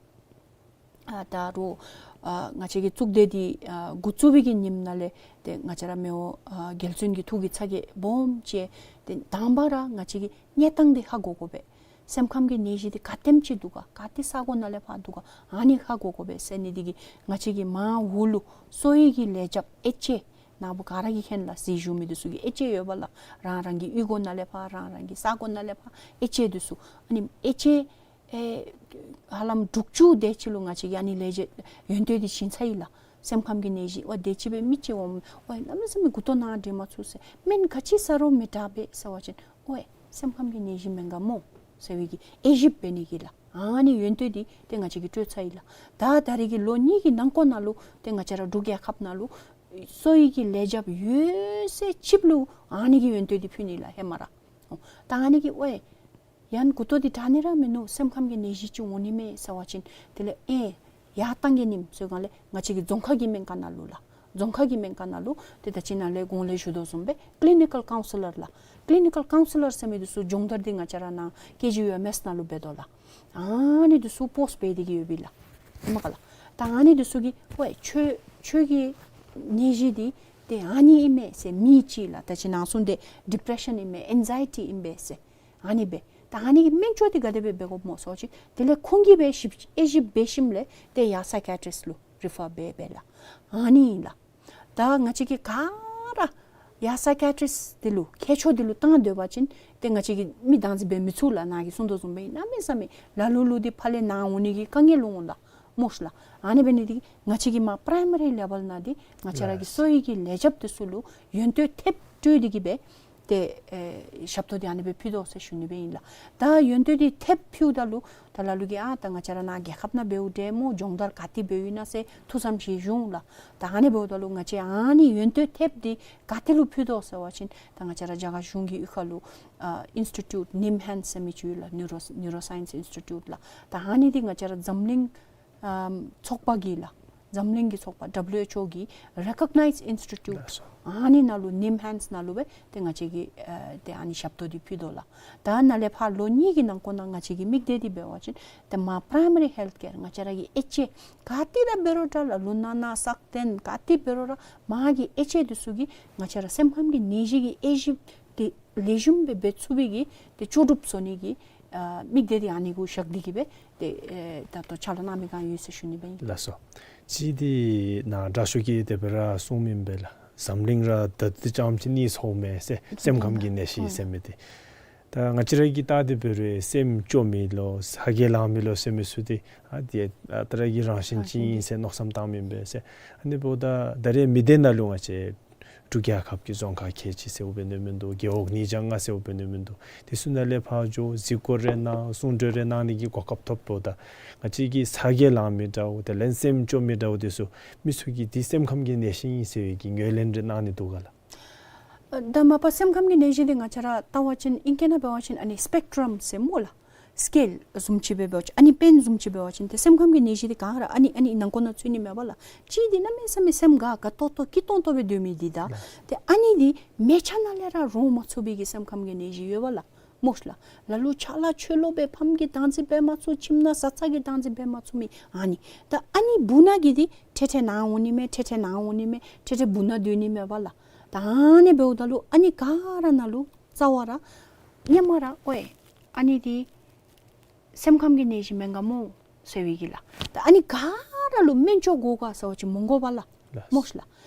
ཨ་ད་རུང་ཨ་ང་བཅས་ཀྱི་གཙུག་སྡེ་འདི་ཨ་འགོ་བཙུགས་པའི་གི་ཉིནམ་ནང་ལས་ཏེ་ང་བཅས་ར་མི་དབང་ཨ་རྒྱལ་བཙུན་གྱི་ཐུགས་ཀྱི་ཚ་གྱང་སྦོམ་ཅིག་ཏེ་དང་པ་ར་ང་བཅས་ཀྱི་གནས་སྟངས་འདི་ཧ་གོ་དགོ་པས། སེམས་ཁམས་ཀྱི་ནད་གཞི་འདི་ག་དེམ་ཅིག་འདུག་ག། ག་ཏེ་ས་གོ་ནང་ལས་ཕར་འདུག་ག། ཨ་ནི་ཧ་གོ་དགོ་པས་ཟེར་ནི་འདི་གིས་ང་བཅས་ཀྱི་མར་འོག་ལུ་གསོ་བའི་གི་ལས་བྱེདཔ་ཨེཆ་ཨེ་ནཱ་བུ་ག་ར་གིས་མཁྱེན་ལགས། ཟས་ཞུ་མི་འདི་ཚུ་གི་ཨེཆ་ཨེ་ཡོད་པས་ལགས། རང་རང་གི་གཡུས་སྒོ་ནང་ལས་ཕར་རང་རང་གི་ས་གོ་ནང་ལས་ཕར་ཨེཆ་ཨེ་འདི་ཚུ་ཨ་ནི་ཨེཆ་ཨེ་ཨེ་ཧ་ལམ་དྲུག་ཅུ་དེ་ཅིག་ལུ་ང་བཅས་ཀྱིས་ཨ་ནི་ལས་བྱེད་ཡོན་ཏན་འདི་བྱིན་ཚར་ཡི་ལགས། སེམས་ཁམས་ཀྱི་ནད་གཞི་ཝའི་དེ་ཅིག་སྦེ་མི་ཅིག་འོང་ཝའི་གནམ་མེད་ས་མེད་མགུ་ཏོ་ནཱ་འདྲེན་མ་ཚུགས་ཟེར་སྨན་ག་ཅི་ཟ་རུང་མི་དྲག་པས་ཟེར་བ་ཅིན་ཝའི་སེམས་ཁམས་ཀྱི་ནད་གཞི་མེན་ག་སྨོ་ཟེར་བའི་གི་དབྱེ་ཞིབ་འབད་ནི་གི་ལགས། ཨ་ནི་ཡོན་ཏན་འདི་ཏེ་ང་བཅས་ཀྱིས་སྤྲོད་ཚར་ཡི་ལགས། ད་ད་རིས་ཀྱི་ལོ་གཉིས་ཀྱི་ནང་འཁོད་ནང་ལུ་ཏེ་ང་བཅས་ར་འབྲུག་རྒྱལ་ཁབ་ནང་ལུ་གསོ་བའི་གི་ལས་བྱེདཔ་ཡོད་ཚད་ཅིག་ལུ་ཨ་ནི་གི་ཡོན་ཏན་འདི་ཕུལ་ནི་ལགས་ཧེ་མ་ར། ཨོ་ད་ཨ་ནི་གིས་ཝའི་ཡང་མགུ་ཏོ་འདི་དྲག་ནི་ར་མིན་ནུག། སེམས་ཁམས་ཀྱི་ནད་གཞི་ཅིག་འོང་ནི་མས་ཟེར་བ་ཅིན་དེ་ལས་ཨེ་ཡར་བཏང་གེ་ནིམ་ཟེར་སྒང་ལས་ང་བཅས་ཀྱི་རྫོང་ཁག་གི་སྨན་ཁང་ནང་ལུ་ལགས། རྫོང་ཁག་གི་སྨན་ཁང་ནང་ལུ་ཏེ་ད་ཅི་ནཱ་ལས་གོང་ལས་ཞུ་དོ་བཟུམ་སྦེ་ཀི་ལི་ནི་ཀཱལ་ཀའུན་སི་ལར་ལགས། ཀི་ལི་ནི་ཀཱལ་ཀའུན་སི་ལར་ཟེར་མི་འདི་ཚུ་སྦྱོང་བརྡར་འདི་ང་བཅས་ར་ནཱ་ཀེ་ཇི་ཡུ་ཨེམ་ཨེསི་ནང་ལུ་འབད་དོ་ལགས། ཨ་ནི་འདི་ཚུ་པོསཊ་འབད་དེ་གི་ཡོད་པས་ལགས། ཧེ་མ་ག་ལགས། ད་ཨ་ནི་འདི་ཚུ་གིས་ཝའི་ཁྱོད་ཁྱོད་ཀྱི་ནད་གཞི་འདི་ཏེ་ཨ་ནི་ཨིན་མས་ཟེར་མི་ཅིག་ལགས། ད་ཅི་ནཱ་གསུངས་ཏེ་ཌི་པི་རེ་ཤཱན་ཨིན་མས་ཨེང་ཛའི་ཊི་ཨིན་པས་ཟེར། ཨ་ནི་སྦེ། ད་ཨ་ནི་གི་སྨན་བཅོས་འདི་ག་དེ་སྦེ་འབད་དགོཔ་སྨོ་ཟེར་བ་ཅིན་དེ་ལས་ཁོང་གིས་སྦེ་ཞིབ་དབྱེ་ཞིབ་འབད་ཞིནམ་ལས་ཏེ་ཡར་སའི་ཀི་ཡ་ཊི་རིསཊ་ལུ་རི་ཕར་འབད་འབད་ལགས། ཨ་ནི་ཨིན་ལགས། ད་ང་བཅས་ཀྱིས་ག་ར་ཡར་སའི་ཀི་ཡ་ཊི་རིསཊ་འདི་ལུ་མཁས་མཆོག་འདི་ལུ་བཏང་སྡོད་པ་ཅིན་ཏེ་ང་བཅས་ཀྱིས་མི་བདག་འཛིན་འབད་མི་ཚུགས་ལགས། ནཱ་གིས་གསུང་དོ་བཟུམ་སྦེ་གནམ་མེད་ས་མེད་ལ་ལུ་ལུ་འདི་ཕར་ལས་ནཱ་འོང་ནི་གི་དཀའ་ངལ་འོང་ལགས། སྨོ་ཤི་ལགས། ཨ་ནི་འབད་ནི་འདི་ང་བཅས་ཀྱིས་མར་པ་རའི་མ་རི་ལེ་བཱལ་ནང་འདི་ང་བཅས་ར་གི་གསོ་བའི་གི་ལས་བྱེདཔ་འདི་ཚུ་ལུ་ཡོན་ཏན་ཐེབས་སྤྲོད་དེ་གི་སྦེ་ཏེ་ཨེ་ཞབས་ཏོག་འདི་ཨ་ནི་སྦེ་ཕུལ་དོ་ཟེར་ཞུ་ནི་སྦེ་ཨིན་ལགས། ད་ཡོན་ཏན་འདི་ཐེབས་ཕུལཝ་ད་ལུ་ད་ལ་ལུ་གིས་ཨ་ད་ང་བཅས་ར་ནཱ་རྒྱལ་ཁབ་ནང་འབདཝ་འདྲས་སྨོ། སྦྱོང་བརྡར་ག་ཏེ་འབདཝ་ཨིན་ན་ཟེར་ཐུགས་བསམ་བཞེས་བྱུང་ལགས། ད་ཨ་ནི་འབདཝ་ད་ལུ་ང་བཅས་ཨ་ནི་ཡོན་ཏན་ཐེབས་འདི་ག་ཏེ་ལུ་ཕུལ་དོ་ཟེར་བ་ཅིན་ད་ང་བཅས་ར་རྒྱ་གར་གཞུང་གི་གཡུས་ཁ་ལུ་ཨ་ཨིནསི་ཊི་ཊིའུཊ་ནིམ་ཧེནཌསི་ཟེར་མི་ཅིག་ཡོད་ལགས། ནིའུ་རོ་ནིའུ་རོ་སའིནསི་ཨིནསི་ཊི་ཊིའུཊ་ལགས། ད་ཨ་ནི་འདི་ང་བཅས་ར་འཛམ་གླིང་ཨམ་ཚོགས་པ་གིས་ལགས། འཛམ་གླིང་གི་ཚོགས་པ་ཌབ་ལུ་ཨེཆ་ཨོ་གི་རེ་ཀོག་ནའིཛ་ཨིནསི་ཊི་ཊིའུཊ་ལགས་སོ། ཨ་ནི་ནང་ལུ་ནིམ་ཧེནཌསི་ནང་ལུ་སྦེ་ཏེ་ང་བཅས་ཀྱིས་ཨ་ཏེ་ཨ་ནི་ཞབས་ཏོག་འདི་ཕུལ་དོ་ལགས། ད་ནཱ་ལས་ཕར་ལོ་གཉིས་ཀྱི་ནང་འཁོད་ནང་ང་བཅས་ཀྱི་དམིགས་གཏད་འདི་འབད་བ་ཅིན་ཏེ་མར་པ་རའི་མ་རི་ཧེལཐ་ཀེར་ང་བཅས་ར་གི་ཨེཆ་ཨེ་ག་ཏེ་ར་འབད་རུང་འདྲ་ལགས། ལུང་ནང་ན་སག་སྟེང་ག་ཏེ་འབད་རུང་ར་མར་གྱི་ཨེཆ་ཨེ་འདི་ཚུ་གིས་ང་བཅས་ར་སེམས་ཁམས་ཀྱི་ནད་གཞི་གི་དབྱེ་ཞིབ་འདི་ལེགས་ཤོམ་སྦེ་འབད་ཚུགས་པའི་གི་ཏེ་ལྕོགས་གྲུབ་བཟོ་ནི་གི་ཨ་དམིགས་གཏད་འདི་ཨ་ནི་གུ་བཞག་སྟེ་གི་སྦེ་ཏེ་ཨེ་ད་ལྟོ་ཕྱག་ལཱ་གནང་མི་གང་ཡོད་ཟེར་ཞུ་ནི་སྦེ་ཨིན། ལགས་སོ། གཅིག་འདི་ནཱ་དྲག་ཤོས་ཀྱིས་དེ་སྦེ་ར་གསུངམ་ཨིན་པས་ལགས། འཛམ་གླིང་ར་ད་འདི་ཙམ་ཅིག་གནས་ཚརཝ་མས་ཟེར། སེམས་ཁམས་ཀྱི་ནད་གཞི་ཟེར་མི་འདི། ད་ང་བཅས་ར་གིས་བལྟ་སྟེ་འབད་རུང་སེམས་སྐྱོ་མི་ལོ་ས་ག་ལང་མི་ལོ་ཟེར་མི་ཚུ་འདི་ཨ་འདི་ཨ་ད་ར་གི་རང་བཞིན་ཅིག་ཨིན་ཟེར་མནོ་བསམ་བཏངམ་ཨིན་པས་ཟེར། ཨ་ནི་འབདཝ་ད་ད་རེས་མི་སྡེ་ནང་ལུ་ང་བཅས་ འབྲུག་རྒྱལ་ཁབ་ཀྱི་རྫོང་ཁག་ཁལ་གཅིག་ཟེརཝ་འབད་ནི་མིན་འདུག། རྒེད་འོག་ཉིས་བརྒྱ་ལྔ་ཟེརཝ་འབད་ནི་མིན་འདུག། དེ་ཚུ་ནང་ལས་ཕར་འགྱོ་གཟིགས་སྐོར་རེ་གནང་གསུང་གྲོས་རེ་གནང་ནི་གི་གོ་སྐབས་ཐོབ་འབདཝ་ད་ང་བཅས་ཀྱི་ཚ་གྱང་ལང་མི་འདྲཝ་དེ་ལས་སེམས་སྐྱོ་མི་འདྲཝ་དེ་ཚུ་མི་ཚུ་གིས་འདི་སེམས་ཁམས་ཀྱི་ནད་གཞི་ཨིན་ཟེར་བའི་གི་ངོས་ལེན་རེ་གནང་ནི་འདུག་ག་ལགས། ཨ་ད་མ་པ་སེམས་ཁམས་ཀྱི་ནད་གཞི་འདི་ང་བཅས་ར་བལྟ་བ་ཅིན་ཨིང་སྐད་ནང་འབད་བ་ཅིན་ཨ་ནི་སི་པེག་ཊྲམ་ཟེར་སྨོ་ལགས། སི་ཀེལ་བཟུམ་ཅིག་སྦེ་འབད་བ་ཅིན་ཨ་ནི་པེན་བཟུམ་ཅིག་འབད་བ་ཅིན་ཏེ་སེམས་ཁམས་ཀྱི་ནད་གཞི་འདི་ག་ར་ཨ་ནི་ཨ་ནི་ནང་འཁོད་ནང་ཚུད་ནི་མས་པ་ལགས། གཅིག་འདི་གནམ་མེད་ས་མེད་སེམས་དགའ་དགའ་ཏོག་ཏོ་སྐྱིད་ཏོང་ཏོ་སྦེ་སྡོད་མི་འདི་དང་ཏེ་ཨ་ནི་འདི་མལ་ཆ་ནང་ལས་ར་རོ་མ་ཚུགས་པའི་གི་སེམས་ཁམས་ཀྱི་ནད་གཞི་ཡོད་པ་ལགས། སྨོ་ལགས། ལ་ལུ་ཆ་ལ་ཆོས་ལོག་སྦེ་ཕམ་གྱི་བདག་འཛིན་འབད་མ་ཚུགས། ཁྱིམ་ནང་བཟའ་ཚང་གི་བདག་འཛིན་འབད་མ་ཚུགས་མི་ཨ་ནི། ད་ཨ་ནི་སྦུག་ན་གི་འདི་ཐེ་ཐེ་ནཱ་འོང་ནི་མས། ཐེ་ཐེ་ནཱ་འོང་ནི་མས། ཐེ་ཐེ་སྦུག་ན་སྡོད་ནི་མས་པ་ལགས། ད་ཨ་ནི་འབདཝ་ད་ལུ་ཨ་ནི་ག་ར་ནང་ལུ་རྩ་བ་ར་སྔོན་མ་ར་ཨོའི་ཨ་ནི་འདི་སེམས་ཁམས་ཀྱི་ནད་གཞི་མེན་ག་སྨོ་ཟེར་བའི་གི་ལགས། ད་ཨ་ནི་ག་ར་ལུ་སྨན་བཅོས་དགོ་ག་ཟེར་བ་ཅིན་མི་དགོ་པ་ལགས། ལགས། སྨོ་ལགས།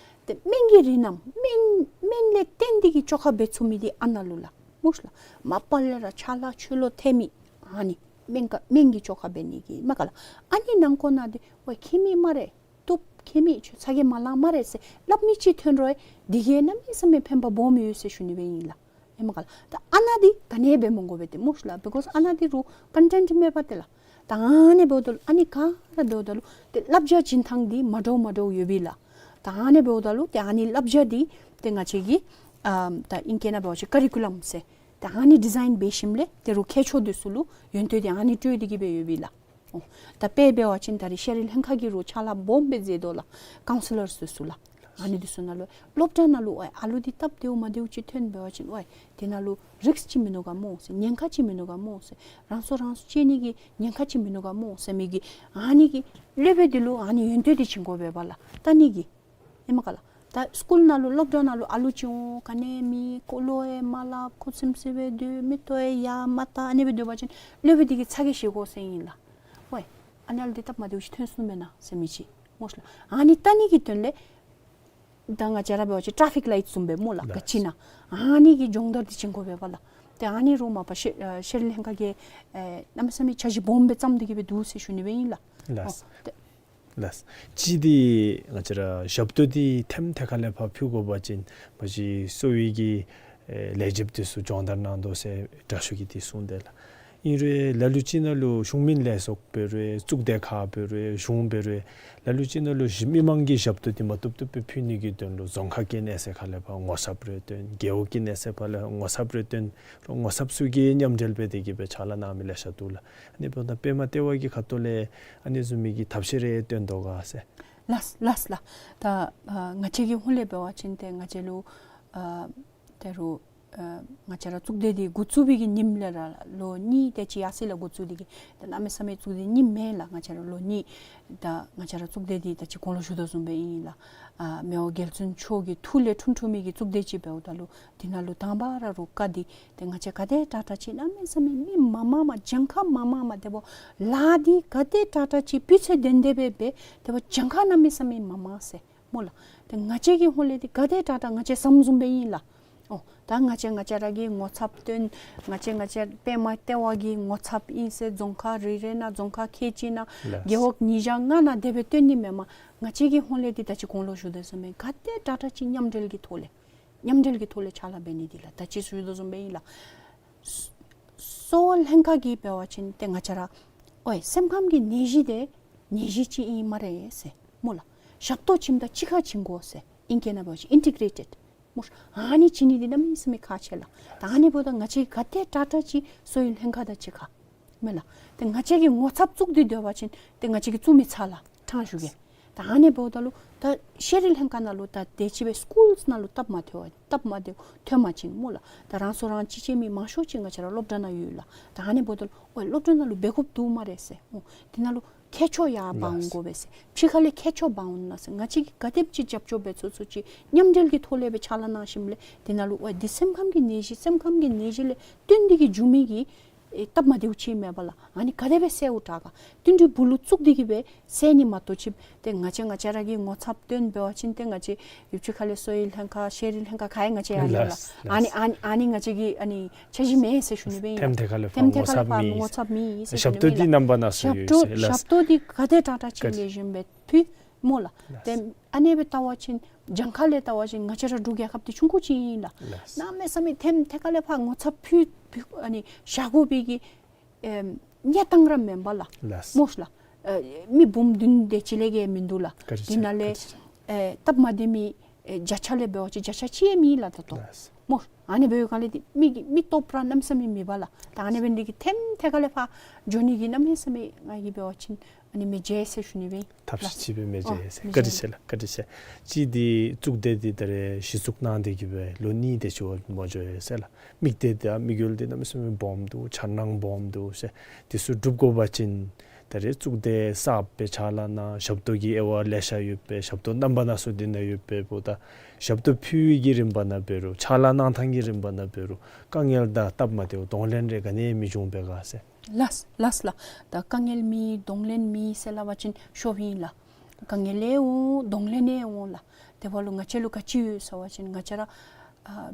ཏེ་སྨན་གྱི་རིགས་རྣམས་སྨན་སྨན་ལས་བརྟེན་ཏེ་གི་བཅོས་ཁ་འབད་ཚུགས་མི་འདི་ཨ་ནཱ་ལུ་ལགས། སྨོ་ལགས། མ་པ་ལས་ར་ཆ་ལ་ཆོས་ལོག་ཐལ་མི་ཨ་ནི་སྨན་ག་སྨན་གྱི་བཅོས་ཁ་འབད་ནི་གི་མས་ག་ལགས། ཨ་ནི་ནང་འཁོད་ནང་འདི་ཨོའི་མཁྱེན་མི་སྨ་རེ། བཏུབ། མཁྱེན་མི་ཁྱོད་ཚ་གྱང་མ་ལང་སྨ་རེ་ཟེར་སླབ་མི་ཅིག་ཐོན་རུང་འདི་གིས་གནམ་མེད་ས་མེད་ཕན་པ་སྦོམ་ཡོད་ཟེར་ཞུ་ནི་སྦེ་ཨིན་ལགས། ཨིན་མས་ག་ལགས། ད་ཨ་ནཱ་འདི་ག་ནི་འབད་མི་དགོ་པས་ཏེ་སྨོ་ལགས། because ཨ་ནཱ་འདི་རུང་ཀོན་ཊེནཊ་མས་པ་ཏེ་ལགས། ད་ཨ་ནི་འབདཝ་ད་ལུ་ཨ་ནི་ག་ར་འབདཝ་ད་ལུ་ཏེ་བསླབ་བྱ་བྱིན་ཐངས་འདི་མ་འདྲཝ་མ་འདྲཝ་ཡོད་པས་ལགས། ད་ཨ་ནི་འབདཝ་ད་ལུ་ཏེ་ཨ་ནི་བསླབ་བྱ་འདི་ཏེ་ང་བཅས་ཀྱི་ཨ་ད་ཨིང་སྐད་ནང་འབད་བ་ཅིན་ཀ་རི་ཀུ་ལམ་ཟེར་ད་ཨ་ནི་ཌི་ཛའིན་འབད་ཞིནམ་ལས་ཏེ་རུང་མཁས་མཆོག་འདི་ཚུ་ལུ་ཡོན་ཏན་འདི་ཨ་ནི་སྤྲོད་དེ་གི་སྦེ་ཡོད་པས་ལགས། ཨོ། ད་དཔེ་འབད་བ་ཅིན་ད་རེས་ཤེས་རིག་ལྷན་ཁག་གིས་རུང་ཕྱག་ལཱ་སྦོམ་སྦེ་མཛད་དོ་ལགས། ཀའུན་སི་ལར་འདི་ཚུ་ལགས། ཨ་ནི་འདི་ཚུ་ནང་ལུ་སློབ་གྲྭ་ནང་ལུ་ཨོའི་ཨ་ལུ་འདི་སྟབས་བདེཝ་མ་བདེཝ་ཅིག་ཐོན་འབད་བ་ཅིན་ཨོའི་དེ་ནང་ལུ་རིསཀ་ཅིག་མིན་ནུག་ག་སྨོ་ཟེར། ཉེན་ཁ་ཅིག་མིན་ནུག་ག་སྨོ་ཟེར། རང་སྲོག་རང་སྲོག་གཅོད་ནི་གི་ཉེན་ཁ་ཅིག་མིན་ནུག་ག་སྨོ་ཟེར་མི་གི་ཨ་ནི་གི་སློབ་དཔོན་འདི་ལུ་ཨ་ནི་ཡོན་ཏན་འདི་བྱིན་དགོ་པས་པ་ལགས། ད་ཨ་ནི་གི་ཨིན་མས་ག་ལགས། ད་སི་ཀུལ་ནང་ལུ་སློབ་གྲྭ་ནང་ལུ་ཨ་ལུ་ཅིག་འོང་ག་ནི་མེད། ཁོ་ལུ་ཨེ་མ་སླབ། ཁུ་སིམ་སི་སྦེ་སྡོད། མིག་ཏོ་ཨེ་ཡར་མ་བལྟ། ཨ་ནི་སྦེ་སྡོད་པ་ཅིན་སློབ་དཔོན་འདི་གིས་ཚ་གྱང་བཞེས་དགོ་ཟེར་ཨིན་ལགས། ཝའི་ཨ་ནཱ་ལུ་འདི་སྟབས་མ་བདེཝ་ཅིག་ཐོན་སོང་མེན་ན་ཟེར་མི་ཅིག་སྨོ་ལགས། ཨ་ནི་བལྟ་ནི་གི་དོན་ལས་ད་ང་བཅས་ར་འབད་བ་ཅིན་ཊ་རེ་ཕིག་ལའིཊ་བཟུམ་སྦེ་སྨོ་ལགས། ལགས། ག་ཅི་ཨིན་ན་ཨ་ནི་གི་སྦྱོང་བརྡར་འདི་བྱིན་དགོ་པས་པ་ལགས། ཏེ་ཨ་ནི་རུང་མ་པ་ཤེས་ཨ་ཤེས་རིག་ལྷན་ཁག་གིས་ཨེ་གནམ་མེད་ས་མེད་འཆར་གཞི་སྦོམ་སྦེ་བརྩམས་ཏེ་གི་སྦེ་འདུག་ཟེར་ཞུ་ནི་སྦེ་ཨིན་ལགས། ལགས། ཨོ། ཏེ་ལགས། གཅིག་འདི་ང་བཅས་ར་ཞབས་ཏོག་འདི་ཐེམ་ཐེ་ཁ་ལས་ཕར་ཕུལ་དགོ་པ་ཅིན་མ་གཞི་གསོ་བའི་གི་ཨེ་ལས་བྱེདཔ་འདི་ཚུ་སྦྱོང་བརྡར་གནང་དོ་ཟེར་དྲག་ཤོས་ཀྱིས་འདི་གསུངས་དེས་ལགས། ཨིན་རུང་ལ་ལུ་ཅིག་ནང་ལུ་གཞུང་མིན་ལས་ཚོགས་འབད་རུང་གཙུག་སྡེ་ཁག་འབད་རུང་གཞུང་འབད་རུང་ལ་ལུ་ཅིག་ནང་ལུ་མི་མང་གི་ཞབས་ཏོག་འདི་མ་བཏུབ་བཏུབ་སྦེ་ཕུལ་ནི་གི་དོན་ལུ་རྫོང་ཁག་གི་གནས་ཚད་ཁ་ལས་ཕར་ངོ་ཚབ་རེ་བཏོན། རྒེད་འོག་གི་གནས་ཚད་ཕར་ལས་ངོ་ཚབ་རེ་བཏོན། རོགས་ངོ་ཚབ་ཚུ་གིས་མཉམ་འབྲེལ་འབད་དེ་གི་སྦེ་ཕྱག་ལཱ་གནང་མི་ལེ་ཤ་འདུག་ལགས། ཨ་ནི་འབདཝ་ད་པདྨ་ལྟེ་བ་གི་ཁ་ཐུག་ལས་ཨ་ནི་བཟུམ་མའི་གི་ཐབས་ཤེས་རེ་བཏོན་དོ་ག་ཟེར། ལགས་ལགས་ལགས། ད་ཨ་ང་བཅས་ཀྱི་ཧོངས་ལས་འབད་བ་ཅིན་ཏེ་ང་བཅས་ལུ་ཨ་ད་རུང་ཨ་ང་བཅས་ར་གཙུག་སྡེ་འདི་འགོ་བཙུགས་པའི་གི་ཉིནམ་ལས་ར་ལོ་གཉིས་དེ་ཅིག་ཡར་སོང་ཡི་ལགས། འགོ་བཙུགས་ཏེ་གི་ད་གནམ་མེད་ས་མེད་བཙུགས་ཏེ་གཉིས་མེན་ལགས། ང་བཅས་ར་ལོ་གཉིས་ད་ང་བཅས་ར་གཙུག་སྡེ་འདི་ད་ཅི་གོང་ལུ་ཞུ་དོ་བཟུམ་སྦེ་ཨིན་ལགས། ཨ་མི་དབང་རྒྱལ་བཙུན་མཆོག་གི་ཐུགས་ལས་འཁྲུངས་འཁྲུངས་མི་གི་གཙུག་སྡེ་ཅིག་འབདཝ་ད་ལུ་འདི་ནང་ལུ་དང་པ་ར་རུང་བཀའ་འདི་ཏེ་ང་བཅས་ག་དེ་དྲག་དྲག་ཅིག་གནམ་མེད་ས་མེད་མི་མང་མང་མ་གྱངས་ཁ་མང་མང་མ་དེ་འབདཝ་ལཱ་འདི་ག་དེ་དྲག་དྲག་ཅིག་སྤུས་ཚད་ལྡན་ཏེ་སྦེ་འབད་དེ་འབདཝ་གྱངས་ཁ་གནམ་མེད་ས་མེད་མང་མང་ཟེར་སྨོ་ལགས། ཏེ་ང་བཅས་ཀྱི་ཧོངས་ལས་འདི་ག་དེ་དྲག་དྲག་ང་བཅས་བསམ་བཟུམ་སྦེ་ཨིན་ལགས། ཨོ་ད་ང་བཅས་ང་བཅས་ར་གིས་ངོ་ཚབ་བཏོན། ང་བཅས་ང་བཅས་པདྨ་ལྟེ་བ་གི་ངོ་ཚབ་ཨིན་ཟེར་རྫོང་ཁག་རེ་རེ་ནང་རྫོང་ཁག་ཁལ་གཅིག་ནང་ལགས། རྒེད་འོག་ཉིས་བརྒྱ་ལྔ་ནང་དེ་སྦེ་བཏོན་ནི་མེན་པར་ང་བཅས་ཀྱི་ཧོངས་ལས་འདི་ད་ཅི་གོང་ལུ་ཞུ་དོ་བཟུམ་སྦེ་ག་དེ་དྲག་དྲག་ཅིག་མཉམ་འབྲེལ་གྱི་ཐོག་ལས་མཉམ་འབྲེལ་གྱི་ཐོག་ལས་ཕྱག་ལཱ་འབད་ནི་འདི་ལགས། ད་ཅི་ཞུ་དོ་བཟུམ་སྦེ་ཨིན་ལགས། གསོ་བ་ལྷན་ཁག་གིས་འབད་བ་ཅིན་ཏེ་ང་བཅས་ར་ཨོའི་སེམས་ཁམས་ཀྱི་ནད་གཞི་འདི་ནད་གཞི་ཅིག་ཨིན་སྨ་རེ་ཟེར་སྨོ་ལགས། ཞབས་ཏོག་བྱིནམ་ད་གཅིག་ཁར་བྱིན་དགོ་ཟེར་ཨིང་སྐད་ནང་འབད་བ་ཅིན་ཨིན་ཊི་གྲེ་ཊེཌ་སྨོ། ཨ་ནི་བྱིན་ནི་འདི་གནམ་མེད་ས་མེད་ཁག་ཆེ་ལགས། ད་ཨ་ནི་འབདཝ་ད་ང་བཅས་ག་དེ་དྲག་དྲག་ཅིག་གསོ་བའི་ལྷན་ཁག་དང་གཅིག་ཁར་མེན་ལགས། ཏེ་ང་བཅས་ཀྱིས་ངོ་ཚབ་བཙུགས་ཏེ་སྡོད་པ་ཅིན་ཏེ་ང་བཅས་ཀྱིས་བཙུགས་མི་ཚར་ལགས་ཕྲང་ཞུ་གེ། ད་ཨ་ནི་འབདཝ་ད་ལུ་ད་ཤེས་རིག་ལྷན་ཁག་ནང་ལུ་ད་དེ་ཅིག་སྦེ་སི་ཀུལསི་ནང་ལུ་སྟབས་མ་བདེཝ་སྟབས་མ་བདེཝ་ཐོན་པ་ཅིན་སྨོ་ལགས། ད་རང་སྲོག་རང་གཅེས་ཅེས་མི་མང་ཤོས་ཅིག་ང་བཅས་ར་སློབ་གྲྭ་ནང་ཡོད་ལགས། ད་ཨ་ནི་འབདཝ་ད་ལུ་ཨོའི་སློབ་གྲྭ་ནང་ལུ་འབད་དགོཔ་འདུག་སྨ་རེ་ཟེར། ཨོ་དེ་ནང་ལུ་མཁས་མཆོག་ཡར་འབག་འོང་དགོ་པས་ཟེར། ཕྱི་ཁ་ལས་མཁས་མཆོག་འབག་འོང་ན་ཟེར། ང་བཅས་ཀྱིས་ག་དེམ་ཅིག་རྒྱབ་སྐྱོར་འབད་ཚུགས་ཚུགས་ཅིག་མཉམ་འབྲེལ་གྱི་ཐོག་ལས་སྦེ་ཕྱག་ལཱ་གནང་ཞིནམ་ལས་དེ་ནང་ལུ་ཨོའི་འདི་སེམས་ཁམས་ཀྱི་ནད་གཞི་སེམས་ཁམས་ཀྱི་ནད་གཞི་ལས་བརྟེན་ཏེ་གི་འབྱུང་མི་གི་ཨེ་སྟབས་མ་བདེཝ་ཅིག་མེན་པ་ལགས། ཨ་ནི་ག་དེ་སྦེ་སེལཝ་དྲག་ག་བསྟུན་གྲོས་འབུལ་ལུ་བཙུགས་ཏེ་གི་སྦེ་སེལ་ནི་མ་གཏོགས་ཅིག་ཏེ་ང་བཅས་ང་བཅས་ར་གིས་ངོ་ཚབ་བཏོན་འབད་བ་ཅིན་ཏེ་ང་བཅས་ཡུལ་གྱི་ཁ་ལས་གསོ་བའི་ལྷན་ཁག་ཤེས་རིག་ལྷན་ཁག་ག་ཡང་ང་བཅས་ཡང་ཡོད་ལགས། ལགས། ཨ་ནི་ཨ་ནི་ཨ་ནི་ང་བཅས་ཀྱི་ཨ་ནི་འཆར་གཞི་མེད་ཟེར་ཞུ་ནི་སྦེ་ཨིན་ལགས། ཐེམ་ཐེ་ཁ་ལས་ཕར་ངོ་ཚབ་མེད་ཟེར་ཞུ་ནི་སྦེ་ཨིན་ལགས། ཞབས་ཏོག་འདི་རྣམ་པ་སྣ་ཚོགས་ཡོད་ཟེར་ལགས། ཞབས་ཏོག་འདི་ག་དེ་དྲག་དྲག་ཅིག་ལེགས་ཤོམ་སྦེ་ཕུལ། སྨོ་ལགས། ལགས། ཏེ་ཨ་ནི་སྦེ་བལྟ་བ་ཅིན་གྱངས་ཁ་ལས་བལྟ་བ་ཅིན་ང་བཅས་ར་འབྲུག་རྒྱལ་ཁབ་འདི་ཆུང་ཀུ་ཅིག་ཨིན་ལགས། ལགས། གནམ་མེད་ས་མེད་ཐེམ་ཐེ་ཀ་ལས་ཕར་ངོ་ཚབ་ཕུལ་ཕུལ་ཨ་ནི་བཞག་དགོ་པའི་གི་ཨེམ་གནས་སྟངས་ར་མེན་པ་ལགས། ལགས། སྨོ་ལགས། ཨེ་མི་འབུམ་བདུན་དེ་ཅིག་ལས་བརྒལ་མིན་འདུག་ལགས། བཀའ་དྲིན་ཆེ། དེ་ནང་ལས་བཀའ་དྲིན་ཆེ། ཨེ་སྟབས་མ་བདེ་མི་ཨེ་བརྒྱ་ཆ་ལས་འབད་བ་ཅིན་བརྒྱ་ཆ་གཅིག་ཡང་མེད་ལགས་ད་ལྟོ། ལགས། སྨོ། ཨ་ནི་འབད་བའི་སྒང་ལས་འདི་མི་གི་མི་སྟོབས་ར་གནམ་མེད་ས་མེད་མེད་པ་ལགས། ད་ཨ་ནི་འབད་ནི་འདི་གིས་ཐེམ་ཐེ་ཀ་ལས་ཕར་འགྱོ་ནི་གི་གནམ་མེད་ས་མེད་ང་གིས་འབད་བ་ཅིན་ཨ་ནི་མི་མཇལ་ཟེར་ཞུ་ནི་སྦེ་ཨིན། ཐབས་ལགས། ཤེས་ཅིག་སྦེ་མི་ཨོ་མཇལ་ཟེར། མི་བཀའ་དྲིན་མཇལ་ཆེ་ལགས། བཀའ་དྲིན་ཆེ། གཅིག་འདི་གཙུག་སྡེ་འདི་ད་རེས་གཞི་བཙུགས་གནང་སྟེ་གི་སྦེ་ལོ་གཉིས་དེ་ཅིག་འོང་མ་འགྱོ་ཡི་ཟེར་ལགས། དམིགས་གཏད་དང་དམིགས་ཡུལ་འདི་གནམ་མེད་ས་མེད་སྦོམ་འདུག། འཆར་སྣང་སྦོམ་འདུག་ཟེར། འདི་ཚུ་འགྲུབ་དགོ་པ་ཅིན་ད་རེས་གཙུག་སྡེ་གསརཔ་སྦེ་ཕྱག་ལཱ་གནང་ཞབས་ཏོག་གི་དབྱེ་བ་ལེ་ཤ་ཡོད་པས། ཞབས་ཏོག་རྣམ་པ་སྣ་ཚོགས་འདི་ནང་ཡོད་པས། འབདཝ་ད་ཞབས་ཏོག་ཕུལ་བའི་གི་རིམ་པ་ནང་འབད་རུང་ཕྱག་ལཱ་གནང་ཐངས་ཀྱི་རིམ་པ་ནང་འབད་རུང་དཀའ་ངལ་དང་སྟབས་མ་བདེཝ་གདོང་ལེན་རེ་ག་ནི་ཡང་མི་འབྱུང་པས་ག་ཟེར། ལགས་ལགས་ལགས། ད་དཀའ་ངལ་མེད་གདོང་ལེན་མེད་ཟེར་སླབ་པ་ཅིན་ཤོབ་ཨིན་ལགས། དཀའ་ངལ་ཡང་འོང་གདོང་ལེན་ཡང་འོང་ལགས། དེ་འབདཝ་ལུ་ང་བཅས་ལུ་ག་ཅི་ཡོད་ཟེར་བ་ཅིན་ང་བཅས་ར་ཨ་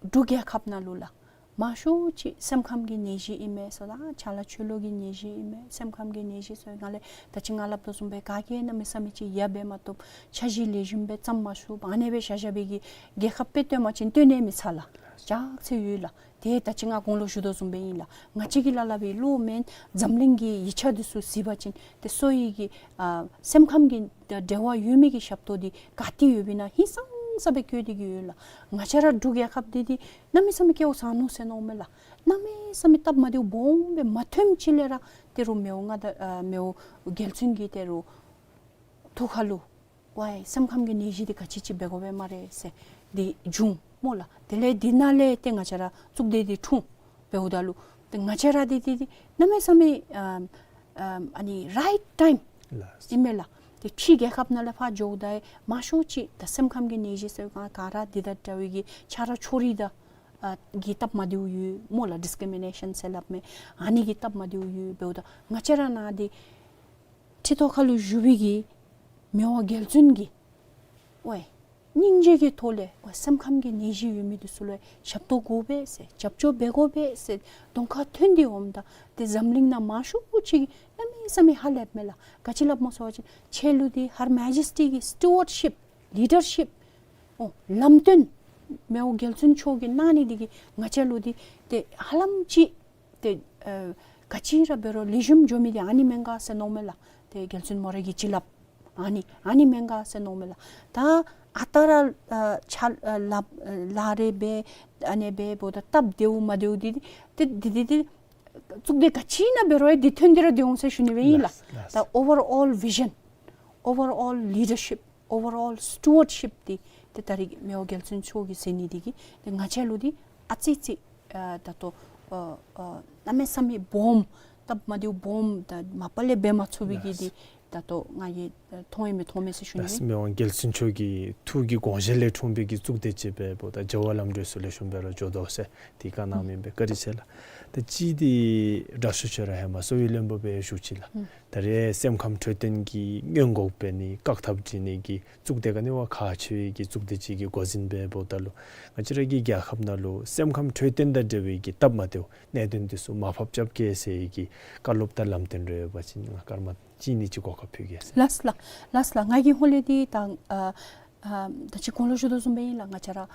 འབྲུག་རྒྱལ་ཁབ་ནང་ལུ་ལགས་མང་ཤོས་ཅིག་སེམས་ཁམས་ཀྱི་ནད་གཞི་ཨིན་མས་ཟེར་དང་ཆ་ལ་ཆོས་ལུགས་ཀྱི་ནད་གཞི་ཨིན་མས། སེམས་ཁམས་ཀྱི་ནད་གཞི་ཟེར་བའི་སྒང་ལས་ད་ཅི་ང་སླབ་དོ་བཟུམ་སྦེ་ག་གིས་གནམ་མེད་ས་མེད་ཅིག་ཡ་འབད་མ་བཏུབ། འཆར་གཞི་ལེགས་ཤོམ་སྦེ་བརྩམ་མ་ཚུགས། ཨ་ནི་སྦེ་བཞག་བཞག་པའི་གི་རྒྱལ་ཁབ་དཔེ་སྟོན་པ་ཅིན་སྟོན་ནི་མི་ཚར་ལགས། ཅག་ཚེ་ཡོད་ལགས། ཏེ་ད་ཅི་ང་གོང་ལུ་ཞུ་དོ་བཟུམ་སྦེ་ཨིན་ལགས། ང་བཅས་ཀྱིས་སླབ་སླབ་པའི་བློ་མེན་འཛམ་གླིང་གི་ཡིག་ཆ་འདི་ཚུ་གཟིགས་པ་ཅིན་ཏེ་སོ་ཡི་གི་ཨ་སེམས་ཁམས་ཀྱི་འབྲེལ་བ་ཡོད་མི་གི་ཞབས་ཏོག་འདི་ག་ཏེ་ཡོདཔ་ཨིན་ན་ཧིང་སངས་ས་སྦེ་བཀོད་དེ་གི་ཡོད་ལགས། ང་བཅས་ར་འབྲུག་རྒྱལ་ཁབ་འདི་འདི་གནམ་མེད་ས་མེད་སྐལཝ་བཟང་ནུག་ཟེར་མནོཝ་མས་ལགས། གནམ་མེད་ས་མེད་སྟབས་མ་བདེཝ་སྦོམ་སྦེ་མ་ཐོནམ་ཅིག་ལས་ར་ཏེ་རུང་མི་དབང་མངའ་བདག་ཨ་མི་དབང་རྒྱལ་བཙུན་གྱི་ཏེ་རུང་ཐུགས་ཁ་ལུ་ཝའི་སེམས་ཁམས་ཀྱི་ནད་གཞི་འདི་ག་ཅི་ཅིག་འབད་དགོ་པས་སྨ་རེ་ཟེར་འདི་བྱུང་སྨོ་ལགས། དེ་ལས་འདི་ནང་ལས་ཏེ་ང་བཅས་ར་གཙུག་སྡེ་འདི་འཁྲུངས། འབདཝ་ད་ལུ་ཏེ་ང་བཅས་ར་འདི་འདི་འདི་གནམ་མེད་ས་མེད་ཨ་ཨ་ཨ་ནི་རའིཊ་ཊའིམ་ལགས། ཨིན་མས་ལགས། ཏེ་ཕྱི་རྒྱལ་ཁབ་ནང་ལས་ཕར་འགྱོཝ་ད་མང་ཤོས་ཅིག་ད་སེམས་ཁམས་ཀྱི་ནད་གཞི་ཟེར་བའི་སྒང་ག་ར་འདི་དང་འདྲ་བའི་གི་ཆ་རོགས་ཕྱོགས་རིས་དང་ཨ་གི་སྟབས་མ་བདེཝ་ཡོད་སྨོ་ལགས། ཌིསི་ཀི་རི་མི་ནེ་ཤཱན་ཟེར་སླབ་མི་ཨ་ནི་གི་སྟབས་མ་བདེཝ་ཡོད། འབདཝ་ད་ང་བཅས་ར་ནང་འདི་ཁྲི་ཐོག་ཁ་ལུ་བཞུགས་པའི་གི་མི་དབང་རྒྱལ་བཙུན་གྱིས་ཝའི་སྙིང་རྗེ་གི་ཐོག་ལས་ཝའི་སེམས་ཁམས་ཀྱི་ནད་གཞི་ཡོད་མི་འདི་ཚུ་ལུ་ཞབས་ཏོག་དགོ་པས་ཟེར་རྒྱབ་སྐྱོར་འབད་དགོ་པས་ཟེར་གདོང་ཁར་ཐོན་ཏེ་འོངམ་ད་ཏེ་འཛམ་གླིང་ནང་མང་ཤོས་ཅིག་གནམ་མེད་ས་མེད་ཧ་ལས་མས་ལགས། ག་ཅི་སླབ་སྨོ་ཟེར་བ་ཅིན་ཁྱེད་ལུ་འདི་ཧར་མེ་ཇེསི་ཊི་གི་སི་ཊུ་ཝརཌ་ཤིཔ་ལི་ཌར་ཤིཔ་ཨོ་ལམ་སྟོན་མི་དབང་རྒྱལ་བཙུན་མཆོག་གིས་གནང་ནི་འདི་གིས་ང་བཅས་ལུ་འདི་ཏེ་ཧ་ལམ་ཅིག་ཏེ་ཨ་ག་ཅི་ར་འབད་རུང་ལེགས་ཤོམ་འགྱོ་མི་འདི་ཨ་ནི་མེན་ག་ཟེར་མནོཝ་མས་ལགས། ཏེ་རྒྱལ་བཙུན་མོ་རའི་གིས་ཅིག་སླབ་ཨ་ནི་ཨ་ནི་མེན་ག་ཟེར་མནོཝ་མས་ལགས། ད་ཨ་རྟག་ར་ཨ་ཕྱག་ཨ་ལཱ་ལཱ་རེ་འབད་ཨ་ནི་འབདཝ་ད་སྟབས་བདེཝ་མ་བདེཝ་འདི་ཏེ་འདི་འདི་འདི་གཙུག་སྡེ་ག་ཅི་ནང་འབད་རུང་འདི་ཐོན་ཏེ་ར་འདི་འོང་ཟེར་ཞུ་ནི་སྦེ་ཨིན་ལགས། ལགས་ལགས། ད་ཨོ་ཝར་ཨོལ་བི་ཞཱན་ཨོ་ཝར་ཨོལ་ལི་ཌར་ཤིཔ་ཨོ་ཝར་ཨོལ་སི་ཊུ་ཝརཌ་ཤིཔ་འདི་ཏེ་ད་རེས་མི་དབང་རྒྱལ་བཙུན་མཆོག་གིས་མཛད་ནི་འདི་གིས་ཏེ་ང་བཅས་ལུ་འདི་ཨ་ཙི་ཅིག་ཨ་ད་ལྟོ་ཨ་ཨ་གནམ་མེད་ས་མེད་སྦོམ་སྟབས་མ་བདེཝ་སྦོམ་ད་མ་པ་ལས་འབད་མ་ཚུགས་པའི་གི་ལགས། འདི་ད་ལྟོ་ང་གིས་མཐོང་ཡི་མི་མཐོང་མས་ཟེར་ཞུ་ནི། ལགས། མི་དབང་རྒྱལ་བཙུན་མཆོག་གི་ཐུགས་ཀྱི་དགོངས་བཞེད་ལས་འཁྲུངས་པའི་གི་གཙུག་སྡེ་ཅིག་འབདཝ་ད་རྒྱལ་བ་ལམ་འགྲོ་ཚུ་ལེགས་ཤོམ་སྦེ་ར་འགྱོ་དོ་ཟེར་འདི་བཀའ་གནང་མི་ཨིན་པས། བཀའ་དྲིན་ཆེ་ལགས། ད་ཅི་འདི་དྲག་ཤོས་ཁྱོད་ར་ཧེ་མ་གསོ་བའི་བློན་པོ་སྦེ་བཞུགས་ཅི་ལགས། ཨུམ། ད་རེས་སེམས་ཁམས་འཕྲོད་བསྟེན་གྱི་སྔོན་འགོག་འབད་ནི་བཀག་ཐབས་འབད་ནི་གི་གཙུག་སྡེ་ག་ནི་བ་ཁག་ཆེ་བའི་གི་གཙུག་སྡེ་ཅིག་གི་འགོ་འཛིན་སྦེ་འབདཝ་ད་ལུ་ང་བཅས་ར་གི་རྒྱལ་ཁབ་ནང་ལུ་སེམས་ཁམས་འཕྲོད་བསྟེན་དང་འབྲེལ་བའི་གི་སྟབས་མ་བདེཝ་གནད་དོན་འདི་ཚུ་མར་ཕབ་རྐྱབ་གེ་ཟེར་བའི་གི་བཀའ་སློབ་དང་ལམ་སྟོན་རེ་ཡོད་པ་ཅིན་ང་སྐར་མ་གཅིག་གཉིས་ཅིག་གོ་སྐབས་ཕུལ་གེ་ཟེར། ལགས་ལགས། ལགས་ལགས། ང་གི་ཧོང་ལས་འདི་ད་ཨ་ཨ་ད་ཅི་གོང་ལུ་ཞུ་དོ་བཟུམ་སྦེ་ཨིན་ལགས། ང་བཅས་ར་ཨ་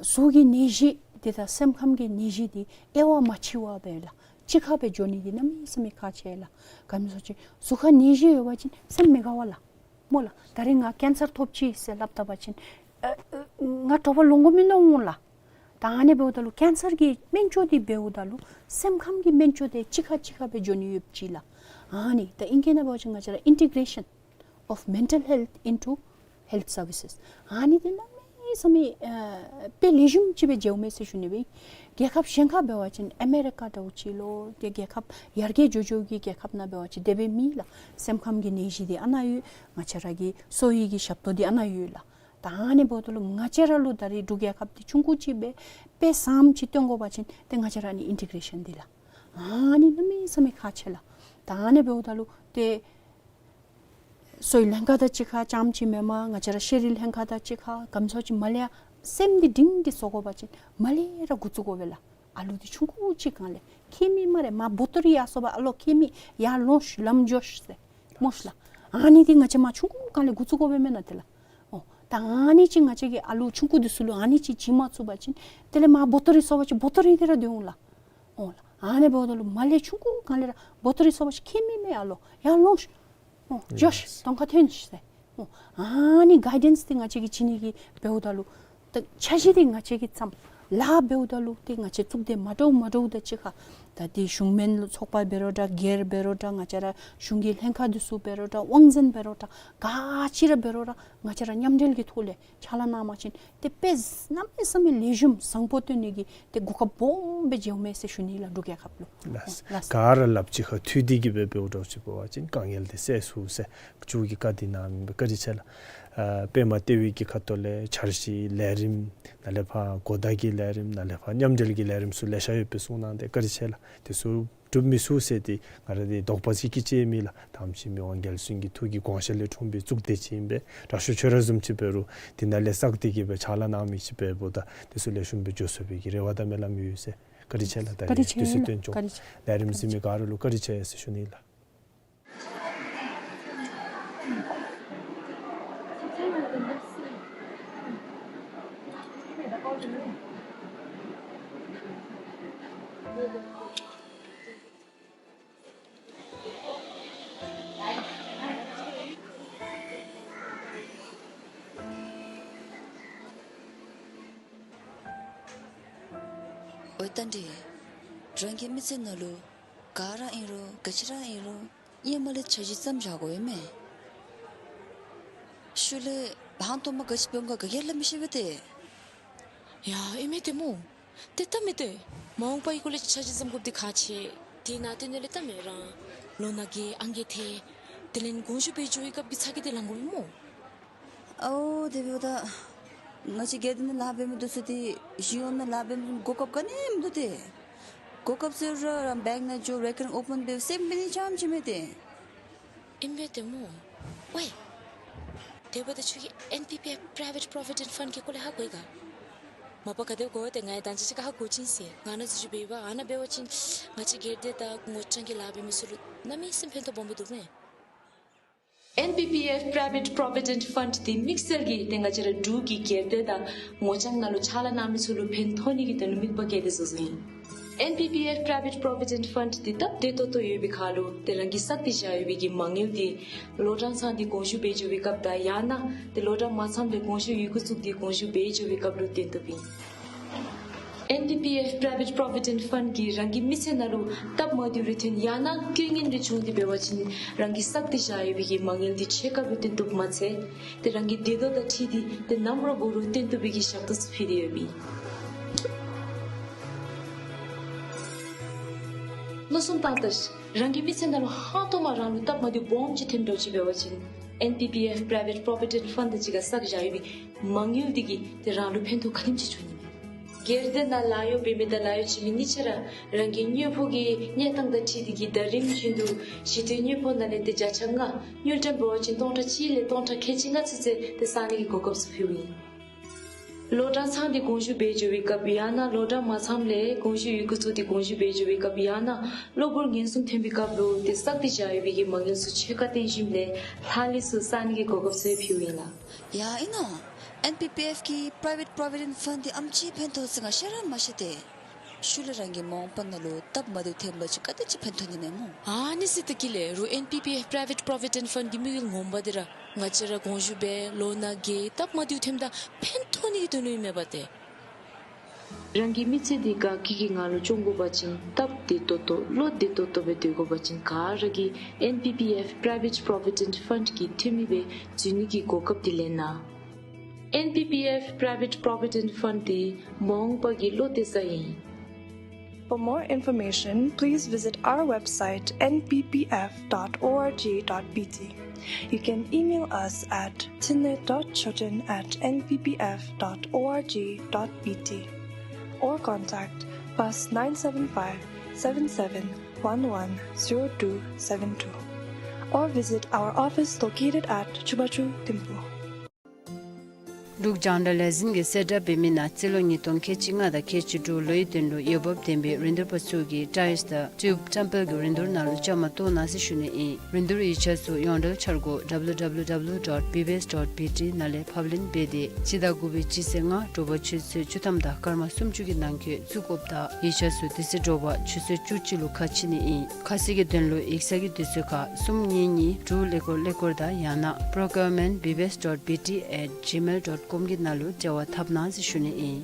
གཟུགས་ཀྱི་ནད་གཞི་འདི་དང་སེམས་ཁམས་ཀྱི་ནད་གཞི་འདི་དབྱེ་བ་མ་ཕྱེ་བར་སྦེ་ལགས་གཅིག་ཁར་སྦེ་འགྱོ་ནི་འདི་གནམ་མེད་ས་མེད་ཁག་ཆེ་ལགས། ག་མི་སོ་ཅིག་གཟུགས་ཁར་ནད་གཞི་ཡོད་པ་ཅིན་སེམས་མི་དགའ་བས་ལགས། སྨོ་ལགས། ད་རེས་ང་ཀེན་སར་ཐོབ་ཅི་ཟེར་སླབ་ད་པ་ཅིན་ཨ་ཨ་ང་དྲོ་པ་ལོང་དགོ་མི་མནོ་འོང་ལགས། ད་ཨ་ནི་འབདཝ་ད་ལུ་ཀེན་སར་གྱི་སྨན་བཅོས་འདི་འབདཝ་ད་ལུ་སེམས་ཁམས་ཀྱི་སྨན་བཅོས་འདི་གཅིག་ཁར་གཅིག་ཁར་སྦེ་འགྱོ་ནི་ཡོདཔ་ཅིག་ལགས། ཨ་ནི་ད་ཨིང་སྐད་ནང་འབད་བ་ཅིན་ང་བཅས་ར་ཨིན་ཊི་གྲེ་ཤཱན་ཨོཕ་མེན་ཊལ་ཧེལཐ་ཨིན་ཊུ་ཧེལཐ་སར་བི་སེས། ཨ་ནི་འདི་གནམ་མེད་ས་མེད་ཨ་དཔེ་ལེགས་ཤོམ་ཅིག་སྦེ་མཇལཝ་མས་ཟེར་ཞུ་ནི་སྦེ། རྒྱལ་ཁབ་གཞན་ཁར་འབད་བ་ཅིན་ཨ་མེ་རི་ཀ་འདྲཝ་ཅིག་ལོ་ཏེ་རྒྱལ་ཁབ་ཡར་རྒྱས་འགྱོ་འགྱོ་གི་རྒྱལ་ཁབ་ནང་འབད་བ་ཅིན་དེ་སྦེ་མེད་ལགས། སེམས་ཁམས་ཀྱི་ནད་གཞི་འདི་ཨ་ནཱ་ཡོད། ང་བཅས་ར་གི་གསོ་བའི་གི་ཞབས་ཏོག་འདི་ཨ་ནཱ་ཡོད་ལགས། ད་ཨ་ནི་འབདཝ་ད་ལུ་ང་བཅས་ར་ལུ་ད་རེས་འབྲུག་རྒྱལ་ཁབ་འདི་ཆུང་ཀུ་ཅིག་སྦེ་དཔེ་བཟངམ་ཅིག་སྟོན་དགོ་པ་ཅིན་ཏེ་ང་བཅས་ར་ཨ་ནི་ཨིན་ཊི་གྲེ་ཤཱན་འདི་ལགས། ཨ་ནི་གནམ་མེད་ས་མེད་ཁག་ཆེ་ལགས། ད་ཨ་ནི་འབདཝ་ད་ལུ་ཏེ་གསོ་བའི་ལྷན་ཁག་དང་གཅིག་ཁར་རྐྱངམ་ཅིག་མེན་པར་ང་བཅས་ར་ཤེས་རིག་ལྷན་ཁག་དང་གཅིག་ཁར་ག་མི་སོ་ཅིག་མར་ལས་ཡར་སེམས་འདི་སྒྲིང་སྟེ་བཟོ་དགོ་པ་ཅིན་མར་ལས་ར་འགོ་བཙུགས་དགོ་པས་ལགས། ཨ་ལུ་འདི་ཆུང་ཀུ་ཅིག་སྒང་ལས་ཁྱད་མེད་སྨ་རེ། མར་བོ་ཏོ་རི་ཡར་སོང་པ་ཨ་ལོ་ཁྱད་མེད་ཡར་ལོངས་ཤིག་ལམ་འགྱོ་ཤིག་ཟེར་སྨོ་ཤིག་ལགས། ཨ་ནི་འདི་ང་བཅས་མར་ཆུང་ཀུ་སྒང་ལས་འགོ་བཙུགས་དགོ་པས་མེན་ན་དེ་ལགས། འོ་ད་ཨ་ནི་ཅིག་ང་བཅས་ཀྱིས་ཨ་ལུ་ཆུང་ཀུ་འདི་ཚུ་ལུ་ཨ་ནི་ཅིག་བྱིན་མ་ཚུགས་པ་ཅིན་དེ་ལས་མར་བོ་ཏོ་རིགས་སོགས་པ་ཅིག་བོ་ཏོ་རིགས་འདི་ར་སྡོད་འོང་ལགས། འོ་ལགས། ཨ་ནི་འབདཝ་ད་ལུ་མར་ལས་ཆུང་ཀུ་སྒང་ལས་ར་བོ་ཏོ་རིགས་སོགས་པ་ཅིག་ཁྱད་མེད་མས། ཨ་ལོ་ཡར་ལོངས་ཤིག། འོ་འགྱོ་ཤིག། གདོང་ཁར་ཐོན་ཤིག་ཟེར། འོ་ཨ་ནི་གའི་ཌེནསི་འདི་ང་བཅས་ཀྱིས་བྱིན་ནི་གི་འབདཝ་ད་ལུ་ད་འཆར་གཞི་འདི་ང་བཅས་ཀྱིས་བརྩམས། ལཱ་འབདཝ་ད་ལུ་ཏེ་ང་བཅས་གཙུག་སྡེ་མ་འདྲཝ་མ་འདྲཝ་དང་གཅིག་ཁར་ད་འདི་གཞུང་མིན་ཚོགས་པ་འབད་རུང་འདྲ་སྒེར་འབད་རུང་འདྲ་ང་བཅས་ར་གཞུང་གི་ལྷན་ཁག་འདི་ཚུ་འབད་རུང་འདྲ་དབང་འཛིན་འབད་རུང་འདྲ་ག་ཅི་ར་འབད་རུང་འདྲ་ང་བཅས་ར་མཉམ་འབྲེལ་གྱི་ཐོག་ལས་ཕྱག་ལཱ་གནང་བ་ཅིན་ཏེ་དཔེ་གནམ་མེད་ས་མེད་ལེགས་ཤོམ་བཟང་པོ་སྟོན་ནི་གི་ཏེ་གོ་སྐབས་སྦོམ་སྦེ་མཇལཝ་མས་ཟེར་ཞུ་ནི་ལགས་འབྲུག་རྒྱལ་ཁབ་ལུ། ལགས། ལགས། ག་ར་ལགཔ་གཅིག་ཁར་མཐུད་དེ་གི་སྦེ་འབདཝ་འདྲཝ་ཅིག་འབད་བ་ཅིན་དཀའ་ངལ་འདི་སེལ་ཚུགས་ཟེར་མཇུག་གི་བཀའ་འདི་གནངམ་ཨིན་པས། བཀའ་དྲིན་ཆེ་ལགས། ཨ་པདྨ་ལྟེ་བའི་གི་ཁ་ཐུག་ལས་འཆར་གཞི་ལས་རིམ་ནཱ་ལས་ཕར་གོ་བརྡ་གི་ལས་རིམ་ནཱ་ལས་ཕར་མཉམ་འབྲེལ་གྱི་ལས་རིམ་ཚུ་ལེ་ཤ་ཡོད་པའི་གསུང་གནང་སྟེ་བཀའ་དྲིན་ཆེ་ལགས། དེ་ཚུ་འགྲུབ་མི་ཚུགས་ཟེར་ཏེ་ང་ར་འདི་དོགས་པ་ཅིག་ཀྱང་ཅིག་མེད་ལགས། དམ་ཅན་མི་དབང་རྒྱལ་བཙུན་གྱི་ཐུགས་ཀྱི་དགོངས་ཞལ་ལས་འཁྲུངས་པའི་གཙུག་སྡེ་ཅིག་ཨིན་པས། དྲག་ཤོས་ཁྱོད་ར་བཟུམ་ཅིག་འབད་རུང་འདི་ནང་ལས་བསགས་ཏེ་གི་སྦེ་ཕྱག་ལཱ་གནང་མི་ཅིག་འབདཝ་ད་དེ་ཚུ་ལེགས་ཤོམ་སྦེ་འགྱོ་ཚུགས་པའི་གི་རེ་བ་དང་སྨོན་ལམ་ཡོད་ཟེར། བཀའ་དྲིན་ཆེ་ལགས། ད་བཀའ་དྲིན་ཆེ། དུས་ཚོད་བཏོན་བྱུང་། བཀའ་དྲིན་ཆེ། ལས་རིམ་གཟིགས་མི་ག་ར་ལུ་བཀའ་དྲིན་ཆེ་ཟེར་ཞུ་ནི་ལགས། འོ་ད་འདི་རང་གི་མི་ཚེ་ནང་ལུ་ག་ར་ཨིན་རུང་ག་ཅི་ར་ཨིན་རུང་ཧེ་མ་ལས་འཆར་གཞི་བརྩམས་བཞག་དགོ་པས་མས། ཤུལ་ལས་ཧང་སྟོང་མ་ག་ཅི་འབད་འོང་ག་ག་གིས་ཡང་སླབ་མི་ཤེས་པས་ཏེ། ཡ་ཨིན་མས་ཏེ་སྨོ། ཏེ་ད་མི་ཏེ་མ་འོངས་པའི་སྐོར་ལས་འཆར་གཞི་བརྩམ་དགོཔ་འདི་ཁག་ཆེ། དེ་ནང་དོན་ལས་ད་མི་རང་ལོ་ན་རྒས་ཨང་རྒས་ཐལ། དེ་ལས་དགོངས་ཞུ་འབད་འགྱོ་བའི་སྐབས་ཀྱི་ཚ་གྱང་འདི་ལང་དགོ་པས་སྨོ། ཨའོ་དེ་འབདཝ་ད་ང་བཅས་སྒེར་སྡེ་ནང་ལཱ་འབད་མི་འདི་ཚུ་ཏེ་གཞུང་གཡོག་ནང་ལཱ་འབད་མི་གོ་སྐབས་ག་ནི་མིན་འདུག་ཏེ། གོ་སྐབས་ཟེར་རུང་ར་རང་བེངཀ་ནང་འགྱོ་རེ་ཀར་རེནཊ་ཨོ་པེན་འབད་སེམས་འབད་ནི་རྐྱངམ་ཅིག་མས་ཏེ། ཨིན་པས་ཏེ་སྨོ། ཝའི། དེ་འབདཝ་ད་ཁྱོད་ཀྱིས་ཨེན་པི་པི་ཨེཕ་Private Provident Fund གི་སྐོར་ལས་ཧ་གོ་ཡི་ག། མ་པ་ག་དེ་སྦེ་གོ་ཡི་ཏེ་ང་ཡང་ད་ཅི་ཅིག་ཁར་ཧ་གོ་ཅི་ཟེར། ང་ནཱ་འཛུལ་ཞུགས་འབད་བ་ཨ་ནཱ་འབད་བ་ཅིན་ང་བཅས་སྒེར་སྡེ་དང་ངོ་རྐྱང་གི་ལཱ་འབད་མི་ཚུ་ལུ་གནམ་མེད་ས་མེད་ཕན་ཐོགས་སྦོམ་སྦེ་འདུག་མས། ཨེན་པི་པི་ཨེཕ་Private Provident Fund འདི་དམིགས་བསལ་གྱིས་ཏེ་ང་བཅས་ར་འབྲུག་གི་སྒེར་སྡེ་དང་ངོ་རྐྱང་ནང་ལུ་ཕྱག་ལཱ་གནང་མི་ཚུ་ལུ་ཕན་ཐོགས་ནི་གི་དོན་ལུ་དམིགས་པ་བསྐྱེད་དེ་བཟོ་བཟོཝ་ཨིན། ཨེན་པི་པི་ཨེཕ་Private Provident Fund འདི་སྟབས་བདེ་ཏོག་ཏོ་ཡོད་པའི་ཁར་ལུ་ཏེ་རང་གིས་བསགས་ཏེ་བཞག་ཡོད་པའི་གི་མ་དངུལ་འདི་ལོ་གྲངས་ཚང་སྟེ་དགོངས་ཞུ་འབད་འགྱོ་བའི་སྐབས་དང་ཡང་ན་ཏེ་ལོ་གྲངས་མ་ཚངམ་ལས་དགོངས་ཞུ་ཡི་གུ་བཙུགས་ཏེ་དགོངས་ཞུ་འབད་འགྱོ་བའི་སྐབས་ལུ་བཏོན་བཏུབ་ཨིན། ཨེན་པི་པི་ཨེཕ་Private Provident Fund གིས་རང་གི་མི་ཚེ་ནང་ལུ་སྟབས་མ་བདེཝ་རེ་ཐོན་ཡང་ན་རྐྱེན་ངན་རེ་བྱུང་སྟེ་འབད་བ་ཅིན་རང་གིས་བསགས་ཏེ་བཞག་ཡོད་པའི་གི་མ་དངུལ་འདི་ཕྱེད་ཀ་སྦེ་བཏོན་བཏུབ་མ་ཚད་ཏེ་རང་གི་བདེ་སྡུག་དང་འཁྲིལ་ཏེ་ཏེ་ནམ་ར་འབད་རུང་བཏོན་བཏུབ་པའི་གི་ཞབས་ཏོག་ཚུ་ཕུལ་ཏེ་ཡོདཔ་ཨིན། མནོ་བསམ་བཏང་ད་ཤིག། རང་གི་མི་ཚེ་ནང་ལུ་ཧང་སྟོང་མ་རང་ལུ་སྟབས་མ་བདེཝ་སྦོམ་ཅིག་ཐོནམ་འདྲཝ་ཅིག་འབད་བ་ཅིན་ཨེན་པི་པི་ཨེཕ་Private Provident Fund དང་གཅིག་ཁར་བསགས་བཞག་ཡོད་པའི་མ་དངུལ་འདི་གིས་ཏེ་རང་ལུ་ཕན་ཐོགས་ག་དེམ་ཅིག་འབྱུང་ནི་མས། སྒེར་སྡེ་ནང་ལཱ་གཡོག་འབད་མི་དང་ལཱ་གཡོག་བྱིན་མི་གཉིས་ཆ་ར་རང་གི་དངུལ་ཕོགས་ཀྱི་གནས་སྟངས་དང་འཁྲིལ་ཏེ་གིས་ཟླ་རིམ་བཞིན་དུ་གཞི་རྟེན་དངུལ་ཕོགས་ནང་ལས་ཏེ་བརྒྱ་ཆ་ལྔ་དངུལ་ཀྲམ་འབད་བ་ཅིན་སྟོང་ཕྲག་གཅིག་ལས་སྟོང་ཕྲག་ཁལ་གཅིག་ལྔ་ཚུན་ཚོད་ཏེ་བསག་ནི་གི་གོ་སྐབས་ཚུ་ཕུལཝ་ཨིན། ལོ་གྲངས་ཚང་སྟེ་དགོངས་ཞུ་འབད་འགྱོ་བའི་སྐབས་ཡང་ན་ལོ་གྲངས་མ་ཚངམ་ལས་དགོངས་ཞུ་ཡི་གུ་བཙུགས་ཏེ་དགོངས་ཞུ་འབད་འགྱོ་བའི་སྐབས་ཡང་ན་གློ་བུར་ངན་སོང་ཐོན་པའི་སྐབས་ལུ་ཏེ་བསགས་ཏེ་བཞག་ཡོད་པའི་གི་མ་དངུལ་ཚུ་ཕྱེད་ཀ་བཏོན་ཞིནམ་ལས་ལྷག་ལུས་ཚུ་བསག་ནི་གི་གོ་སྐབས་ཚུ་ཕུལཝ་ཨིན་ལགས། ཡ་ཨིན་ནོ། ཨེན་པི་པི་ཨེཕ་གི་Private Provident Fund འདི་ཨམ་ཅིག་ཕན་ཐོགས་ཟེར་ང་ཤེས་ར་མ་ཤེས་ཏེ། ཤུལ་ལས་རང་གི་མ་འོངས་པ་ནང་ལུ་སྟབས་མ་བདེཝ་ཐོན་པ་ཅིན་ག་དེ་ཅིག་ཕན་ཐོགས་ནི་མས་སྨོ། ཨ་ནི་ཟེར་ད་གི་ལས་རུང་ཨེན་པི་པི་ཨེཕ་Private Provident Fund གི་དམིགས་ཡུལ་ངོ་མ་འདི་ར་ང་བཅས་ར་དགོངས་ཞུ་འབད་ལོ་ན་རྒས་སྟབས་མ་བདེཝ་ཐོནམ་ད་ཕན་ཐོགས་ནི་གི་དོན་ལུ་ཨིན་མས་པ་ཏེ། རང་གི་མི་ཚེ་འདི་དགའ་སྐྱིད་ཀྱི་ངང་ལུ་སྐྱོང་དགོ་པ་ཅིན་སྟབས་བདེ་ཏོག་ཏོ་བློ་བདེ་ཏོག་ཏོ་སྦེ་སྡོད་དགོ་པ་ཅིན་ག་ར་གིས་ཨེན་པི་པི་ཨེཕ་Private Provident Fund གི་འཐུས་མི་སྦེ་འཛུལ་ནི་གི་གོ་སྐབས་འདི་ལེན་གནང་། ཨེན་པི་པི་ཨེཕ་Private Provident Fund འདི་མ་འོངས་པ་གི་བློ་གཏད་ས་ཨིན། For more information, please visit our website N P P F dot org dot B T. You can email us at thinley dot choten at N P P F dot org dot B T or contact plus nine seven five, seven seven one one, zero two seven two or visit our office located at Chubachu, Thimphu. འབྲུག་རྒྱང་བསྒྲགས་ལས་འཛིན་གྱིས་གསལ་བསྒྲགས་འབད་མི་ནང་རྩིས་ལོ་ཉིས་སྟོང་ཁལ་གཅིག་ལྔ་དང་ཁལ་གཅིག་དྲུག་ལོའི་དོན་ལུ་འོས་འབབ་ལྡན་པའི་རིན་བསྡུར་པ་ཚུ་གིས་ཊའིལསི་དང་ཊིའུབ་ཊེམ་པལ་གྱི་རིན་བསྡུར་ནང་ལུ་བཅའ་མར་གཏོགས་གནང་ཟེར་ཞུ་ནི་ཨིན། རིན་བསྡུར་ཡིག་ཆ་ཚུ་ཡོངས་འབྲེལ་འཆར་སྒོ་W W W dot B B S dot B T ནང་ལས་ཕབ་ལེན་འབད་དེ་སྤྱི་ཟླ་དགུ་པའི་སྤྱི་ཚེས་ལྔ་དྲོ་པ་ཆུ་ཚོད་བཅུ་ཐམ་དང་སྐར་མ་སུམ་ཅུ་གི་ནང་འཁོད་བཙུགས་དགོཔ་དང་ཡིག་ཆ་ཚུ་དེ་ཚེ་དྲོ་པ་ཆུ་ཚོད་བཅུ་གཅིག་ལུ་ཁ་ཕྱེ་ནི་ཨིན། ཁ་གསལ་གྱི་དོན་ལུ་ཡིག་ཚང་གི་དུས་ཚོད་ཁར་གསུམ་གཉིས་གཉིས་དྲུག་ཀླད་ཀོར་ཀླད་ཀོར་དང་ཡང་ན་procurement B B S dot B T at gmail dot com གི་ནང་ལུ་འབྲེལ་བ་འཐབ་གནང་ཟེར་ཞུ་ནི་ཨིན།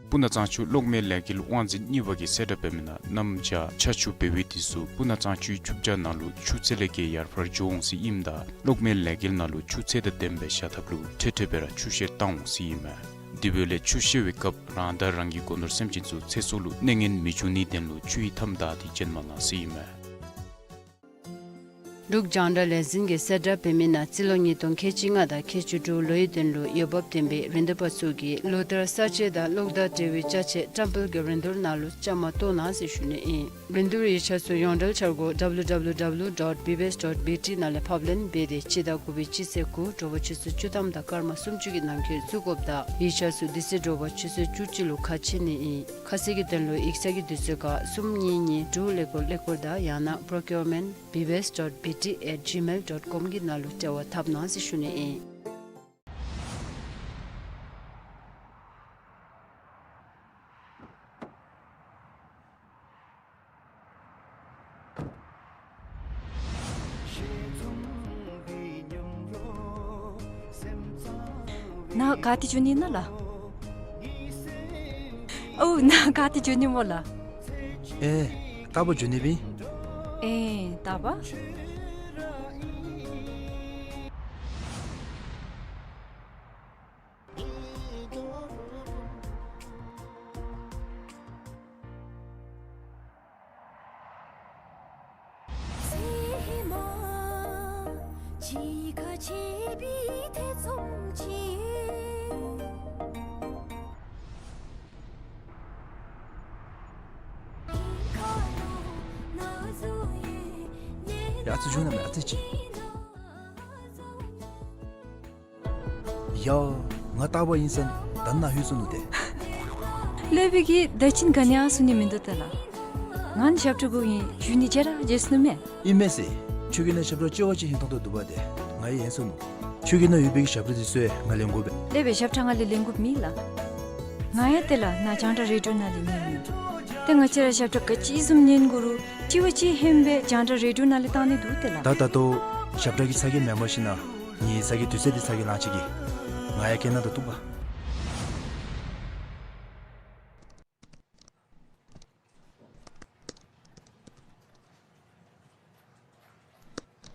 སྤུ་ན་གཙང་ཆུ་གློག་མེའི་ལས་འགུལ་དབང་འཛིན་གཉིས་པ་གིས་གསལ་བསྒྲགས་འབད་མི་ནང་གནམ་བྱཱར་ཆར་ཆུ་འབེལ་བའི་དུས་སུ་སྤུ་ན་གཙང་ཆུའི་ཆུ་བྱཱར་ནང་ལུ་ཆུ་ཚད་ལས་བརྒལ་ཡར་འཕར་འགྱོ་འོང་ཟེར་ཨིནམ་ད་གློག་མེའི་ལས་འགུལ་ནང་ལུ་ཆུ་ཚད་དང་ལྡནམ་སྦེ་བཞག་ཐབས་ལུ་འཕྲལ་འཕྲལ་སྦེ་ར་ཆུ་བཤེར་བཏང་འོང་ཟེར་ཨིན་མས། དེ་འབདཝ་ལས་ཆུ་བཤེར་བའི་སྐབས་རང་དང་རང་གི་སྒོ་ནོར་སེམས་ཅན་ཚུ་ཚེ་སྲོག་ལུ་གནོད་ངན་མི་འབྱུང་ནིའི་དོན་ལུ་ཆུ་ཡི་མཐའམ་བདའ་སྟེ་བྱོན་མ་གནང་ཟེར་ཨིན་མས། འབྲུག་རྒྱང་བསྒྲགས་ལས་འཛིན་གྱིས་གསལ་བསྒྲགས་འབད་མི་ནང་རྩིས་ལོ་ཉིས་སྟོང་ཁལ་གཅིག་ལྔ་དང་ཁལ་གཅིག་དྲུག་ལོའི་དོན་ལུ་འོས་འབབ་ལྡན་པའི་རིན་བསྡུར་པ་ཚུ་གིས་ལོ་བསྟར་གསར་བརྗེ་དང་གློག་དང་འབྲེལ་བའི་ཅ་ཆས་ཊེམ་པལ་གྱི་རིན་བསྡུར་ནང་ལུ་བཅའ་མར་གཏོགས་གནང་ཟེར་ཞུ་ནི་ཨིན། རིན་བསྡུར་ཡིག་ཆ་ཚུ་ཡོངས་འབྲེལ་འཆར་སྒོ་W W W dot B B S dot B T ནང་ལས་ཕབ་ལེན་འབད་དེ་སྤྱི་ཟླ་དགུ་པའི་སྤྱི་ཚེས་དགུ་དྲོ་པ་ཆུ་ཚོད་བཅུ་ཐམ་དང་སྐར་མ་སུམ་ཅུ་གི་ནང་འཁོད་བཙུགས་དགོཔ་དང་ཡིག་ཆ་ཚུ་དེ་ཚེ་དྲོ་པ་ཆུ་ཚོད་བཅུ་གཅིག་ལུ་ཁ་ཕྱེ་ནི་ཨིན། ཁ་གསལ་གྱི་དོན་ལུ་ཡིག་ཚང་གི་དུས་ཚོད་ཁར་གསུམ་གཉིས་གཉིས་དྲུག་ཀླད་ཀོར་ཀླད་ཀོར་དང་ཡང་ན་procurement B B S dot B T at gmail dot com གི་ནང་ལུ་འབྲེལ་བ་འཐབ་གནང་ཟེར་ཞུ་ནི་ཨིན། ནཱ་ག་ཏེ་འགྱོ་ནི་ཨིན་ན་ལགས། ཨོ་ནཱ་ག་ཏེ་འགྱོ་ནི་སྨོ་ལགས། ཨེ་རྟག་པར་འགྱོ་ནི་སྦེ་ཨིན། ཨེ་རྟག་པར། ཡ་ཙི་བྱུང་ན་མེད་ཨ་ཙི་ཅིག། ཡ། ང་རྟག་པར་ཨིན་ས་ནུག། ད་ནཱ་ལྷོད་སོ་ནུག་ཏེ། ལྷོད་པའི་གི་ད་ཅི་ག་ནི་ཡང་གསུང་ནི་མིན་འདུག་ཏེ་ལགས། ང་ནི་ཞབས་ཁྲ་གུ་ཨིན། ཞུ་ནི་བརྗེད་ར་བརྗེད་སོ་ནུག་མས། ཨིན་མས་ཟེར། ཁྱོད་ཀྱིས་ནཱ་ཞབས་ཁྲ་ཅོག་ཅིག་ཧིང་ཐོང་དོ་འདུག་པ་ཏེ། ང་ཡང་ཡེངས་སོ་ནུག། ཁྱོད་ཀྱི་ནཱ་ཡོད་པའི་གི་ཞབས་ཁྲ་འདི་ཚུ་ང་ལེན་དགོ་པས། ལེགས་པའི་ཞབས་ཁྲ་ང་ལས་ལེན་དགོཔ་མེད་ལགས། ང་ཡང་ཏེ་ལགས་ནཱ་རྒྱང་བསྒྲགས་རེ་ཌིའོ་ནང་ལས་ཉན་ནི། ཏེ་ང་བཅས་ར་ཞབས་ཁྲ་ག་ཅི་བཟུམ་ཉན་དགོ་རུང་དྲི་བ་ཅིག་ཧེ་མ་སྦེ་རྒྱང་བསྒྲགས་རེ་ཌིའོ་ནང་ལས་བཏང་ནི་འདུག་ཏེ་ལགས། ད་ད་ལྟོ་ཞབས་ཁྲ་གི་ཚ་གྱང་མེན་པར་ཞིན་ན་ངེའི་ཚ་གྱང་དུས་ཚོད་འདི་ཚ་གྱང་ལང་ཅི་གི། ང་ཡང་སྐད་ནང་ད་བཏུབ་པ།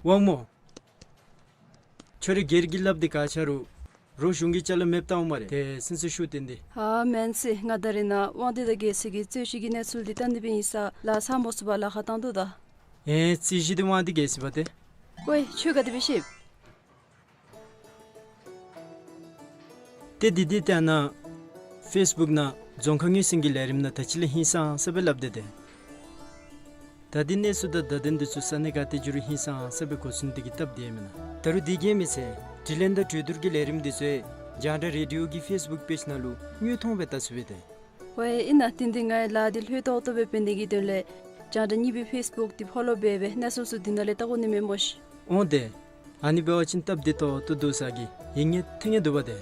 དབང་མོ། ཁྱོད་རའི་སྒེར་གྱི་ལགཔ་འདི་ག་ཆ་རུང་རོགས་གཞུང་གི་ཅ་ལ་མེདཔ་བཏང་འོང་སྨ་རེ། ཏེ་སེམས་སུ་ཤུགས་བཏོན་ཏེ། ཨ་མེན་ཟེར། ང་ད་རེས་ནཱ་དབང་འདུས་དང་རྒྱལ་སྲས་ཀྱི་རྩོད་གཞི་གི་གནས་ཚུལ་འདི་བལྟ་ནི་སྦེ་ཨིན་ས་ལགས། ཚང་མ་སུ་བ་ལཱ་ཁག་བཏང་དོ་ད། ཨེ་རྩོད་གཞི་འདི་དབང་འདུས་རྒྱལ་སྲས་པ་ཏེ། ཀོའི་ཁྱོད་ག་དེ་སྦེ་ཤེས། ཏེ་འདི་འདི་ཏེ་ཨ་ནཱ་ཕེསི་བུཀ་ནང་རྫོང་ཁ་ངོས་ཟིན་གྱི་ལས་རིམ་ནང་ད་ཅི་ལས་ཧིང་སངས་ས་སྦེ་སླབ་སྟེ་ཏེ། ད་འདི་གནས་ཚུལ་དང་བརྡ་དོན་འདི་ཚུ་ས་གནས་ག་ཏེ་འགྱོ་རུང་ཧིང་སངས་ས་སྦེ་གོ་ཚུགས་ནི་དེ་གིས་སྟབས་བདེ་མེན་ན། ད་རུང་འདི་གིས་མི་ཚད་དྲི་ལན་དང་གྲོས་བསྡུར་གྱི་ལས་རིམ་འདི་ཚུ་རྒྱང་བསྒྲགས་རེ་ཌིའོ་གི་ཕེསི་བུཀ་པེཇ་ནང་ལུ་དངོས་མཐོང་སྦེ་བལྟ་ཚུགས་པས་ཏེ། ཝའེ་ཨིན་ན། དེ་འདི་ང་ཡང་ལཱ་འདི་ལྷོད་ཏོག་ཏོ་སྦེ་འབད་ནི་གི་དོན་ལས་རྒྱང་བསྒྲགས་གཉིས་པའི་ཕེསི་བུཀ་འདི་ཕོ་ལོ་འབད་སྦེ་གནས་ཚུལ་ཚུ་འདི་ནང་ལས་བལྟ་དགོ་ནི་མས་སྨོ་ཤིག། འོང་ཏེ། ཨ་ནི་འབད་བ་ཅིན་སྟབས་བདེ་ཏོག་ཏོ་འདུག་ས་གི་ཡིད་ངེས་ཐུགས་ངེས་འདུག་པ་ཏེ།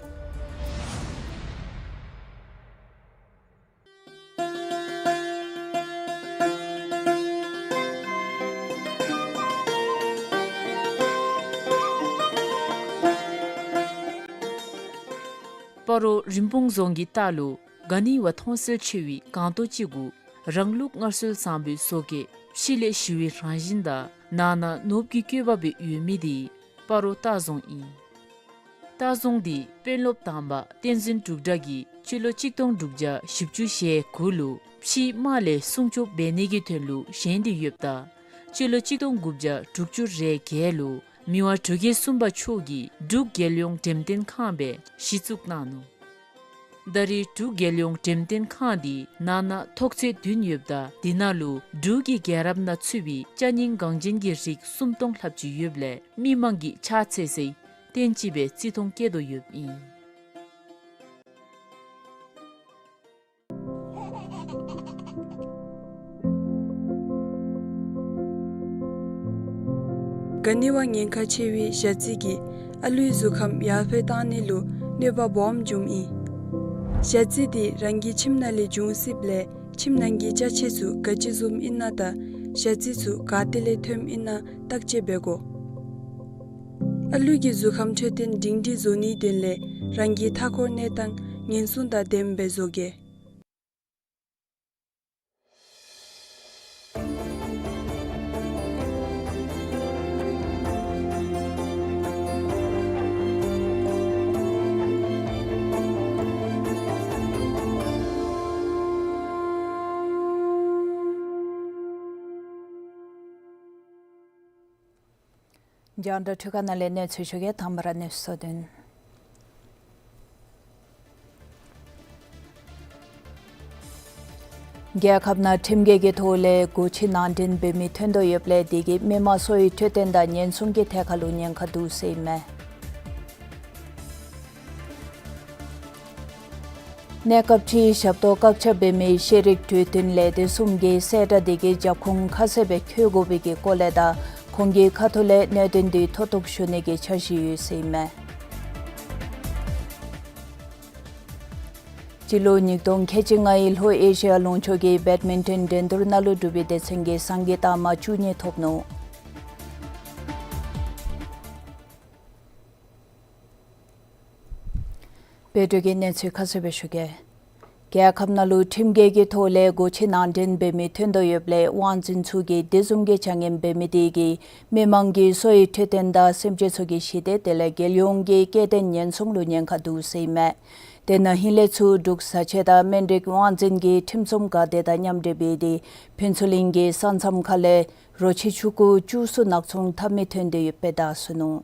སྤ་རོ་རིན་སྤུངས་རྫོང་གི་ལྟག་ལུ་ག་ནི་བ་མཐོང་གསལ་ཆེ་བའི་སྒང་ཏོ་ཅིག་གུ་རང་ལུགས་སྔར་སྲོལ་བཟང་པོའི་བཟོ་བཀོད་ཕྱི་ལས་ཞི་བའི་རང་བཞིན་དང་ནང་ན་ནོར་བུ་གི་བཀོད་པ་སྦེ་ཡོད་མི་འདི་སྤ་རོ་ལྟ་རྫོང་ཨིན། ལྟ་རྫོང་འདི་དཔོན་སློབ་དང་པ་བསྟན་འཛིན་འབྲུག་གྲགས་ཀྱིས་སྤྱི་ལོ་གཅིག་སྟོང་དྲུག་བརྒྱ་བཞི་བཅུ་ཞེ་དགུ་ལུ་ཕྱིའི་དམག་ལས་སྲུང་སྐྱོབ་འབད་ནི་གི་དོན་ལུ་བཞེངས་ཏེ་ཡོདཔ་ད་སྤྱི་ལོ་གཅིག་སྟོང་དགུ་བརྒྱ་དྲུག་ཅུ་རེ་བརྒྱད་ལུ་མི་དབང་འབྲུག་རྒྱལ་གསུམ་པ་མཆོག་གིས་འབྲུག་རྒྱལ་ཡོངས་འགྲེམས་སྟོན་ཁང་སྦེ་གཞི་བཙུགས་གནང་ནུག། ད་རེས་འབྲུག་རྒྱལ་ཡོངས་འགྲེམས་སྟོན་ཁང་འདི་ནང་ན་ཐོག་ཚད་བདུན་ཡོདཔ་ད་འདི་ནང་ལུ་འབྲུག་གི་རྒྱལ་རབས་ནང་ཚུད་པའི་ཅ་རྙིང་འགངས་ཅན་གྱི་རིགས་སུམ་སྟོང་ལྷགཔ་ཅིག་ཡོདཔ་ལས་མི་མང་གིས་ཕྱག་འཚལ་སའི་ གཏན་གཅིག་སྦེ་བརྩི་མཐོང་བསྐྱེད་དོ་ཡོདཔ་ཨིན། ག་ནི་བ་ཉེན་ཁ་ཆེ་བའི་ཞ་རྩི་གིས་ཨ་ལུའི་གཟུགས་ཁམས་ཡར་འཕེལ་བཏང་ནི་ལུ་གནོད་པ་སྦོམ་འབྱུངམ་ཨིན། ཞ་རྩི་འདི་རང་གི་ཁྱིམ་ནང་ལས་འབྱུང་སྲིདཔ་ལས་ཁྱིམ་ནང་གི་ཅ་ཆས་ཚུ་ག་ཅི་བཟུམ་ཨིན་ན་དང་ཞ་རྩི་ཚུ་ག་ཏེ་ལས་ཐོནམ་ཨིན་ན་བརྟག་དཔྱད་འབད་དགོ། ཨ་ལུ་གི་གཟུགས་ཁམས་འཕྲོད་བསྟེན་སྒྲིང་སྒྲིང་བཟོ་ནིའི་དོན་ལས་རང་གི་མཐའ་འཁོར་གནས་སྟངས་ཉེན་སྲུང་དང་ལྡནམ་སྦེ་བཟོ་གེ། རྒྱང་བསྒྲགས་འཕྲུལ་ཁང་ནང་ལས་གནས་ཚུལ་ཞུ་གེ། དང་པ་ར་གནས་ཚུལ་དོན། རྒྱལ་ཁབ་ནང་ཁྲིམས་འགལ་གྱི་ཐོག་ལས་སྒོ་ཁྱི་ནང་འདྲེན་འབད་མི་ཐོན་དོ་ཡོདཔ་ལས་དེ་གིས་མི་མང་སོ་ཡི་འཕྲོད་བསྟེན་དང་ཉེན་སྲུང་གི་ཐད་ཁར་ལུ་ཉེན་ཁ་འདུག་ཟེར་ཨིན་མས། གནས་སྐབས་ཅིག་ཞབས་ཏོག་བཀག་ཆ་འབད་མི་ཤེས་རིག་གྲོས་སྟོན་ལས་སྡེ་གསུམ་གྱིས་གསལ་བསྒྲགས་དེ་གི་རྒྱབ་ཁུངས་ཁ་གསལ་སྦེ་འཁོད་དགོ་པའི་གི་སྐོར་ལས་དང་ཁོང་གི་ཁ་ཐུག་ལས་གནད་དོན་འདི་མཐོ་གཏུགས་ཞུ་ནི་གི་འཆར་གཞི་ཡོད་ཟེར་ཨིན་མས། སྤྱི་ལོ་ཉིས་སྟོང་ཁལ་གཅིག་ལྔའི་ལྷོ་ཨེ་ཤི་ཡ་ལུང་ཕྱོགས་ཀྱི་བེཌ་མིན་ཊོན་འགྲན་བསྡུར་ནང་ལུ་འབྲུག་པའི་སྡེ་ཚན་གྱིས་སང་གི་རྟགས་མ་བཅུ་གཉིས་ཐོབ་ནུག། བོད་ཀྱི་གནས་ཚུལ་ཁ་གསལ་སྦེ་ཞུ་གེ། རྒྱལ་ཁབ་ནང་ལུ་ཁྲིམས་འགལ་གྱི་ཐོག་ལས་སྒོ་ཁྱི་ནང་འདྲེན་འབད་མི་ཐོན་དོ་ཡོདཔ་ལས་དབང་འཛིན་ཚུ་གིས་དེ་བཟུམ་གྱི་བྱ་ངན་འབད་མི་དེ་གིས་མི་མང་གི་སོ་ཡི་འཕྲོད་བསྟེན་དང་སེམས་ཅན་ཚུ་གི་ཞི་བདེ་དེ་ལས་རྒྱལ་ཡོངས་ཀྱི་སྐྱེ་ལྡན་ཉེན་སྲུང་ལུ་ཉེན་ཁ་འདུག་ཟེར་ཨིན་མས། དེ་ནང་ཧིང་ལས་ཚུར་འབྲུག་བཟའ་ཆས་དང་སྨན་རིགས་དབང་འཛིན་གྱིས་ཁྲིམས་སྲུང་འགག་སྡེ་དང་མཉམ་འབྲེལ་འབད་དེ་ཕུན་ཚོགས་གླིང་གི་ས་མཚམས་ཁ་ལས་རོ་ཁྱི་ཕྱུ་གུ་བཅུ་གསུམ་ནག་ཚོང་འཐབ་མི་ཐོན་དོ་ཡོདཔ་སྦེ་བརྡ་སོང་ནུག།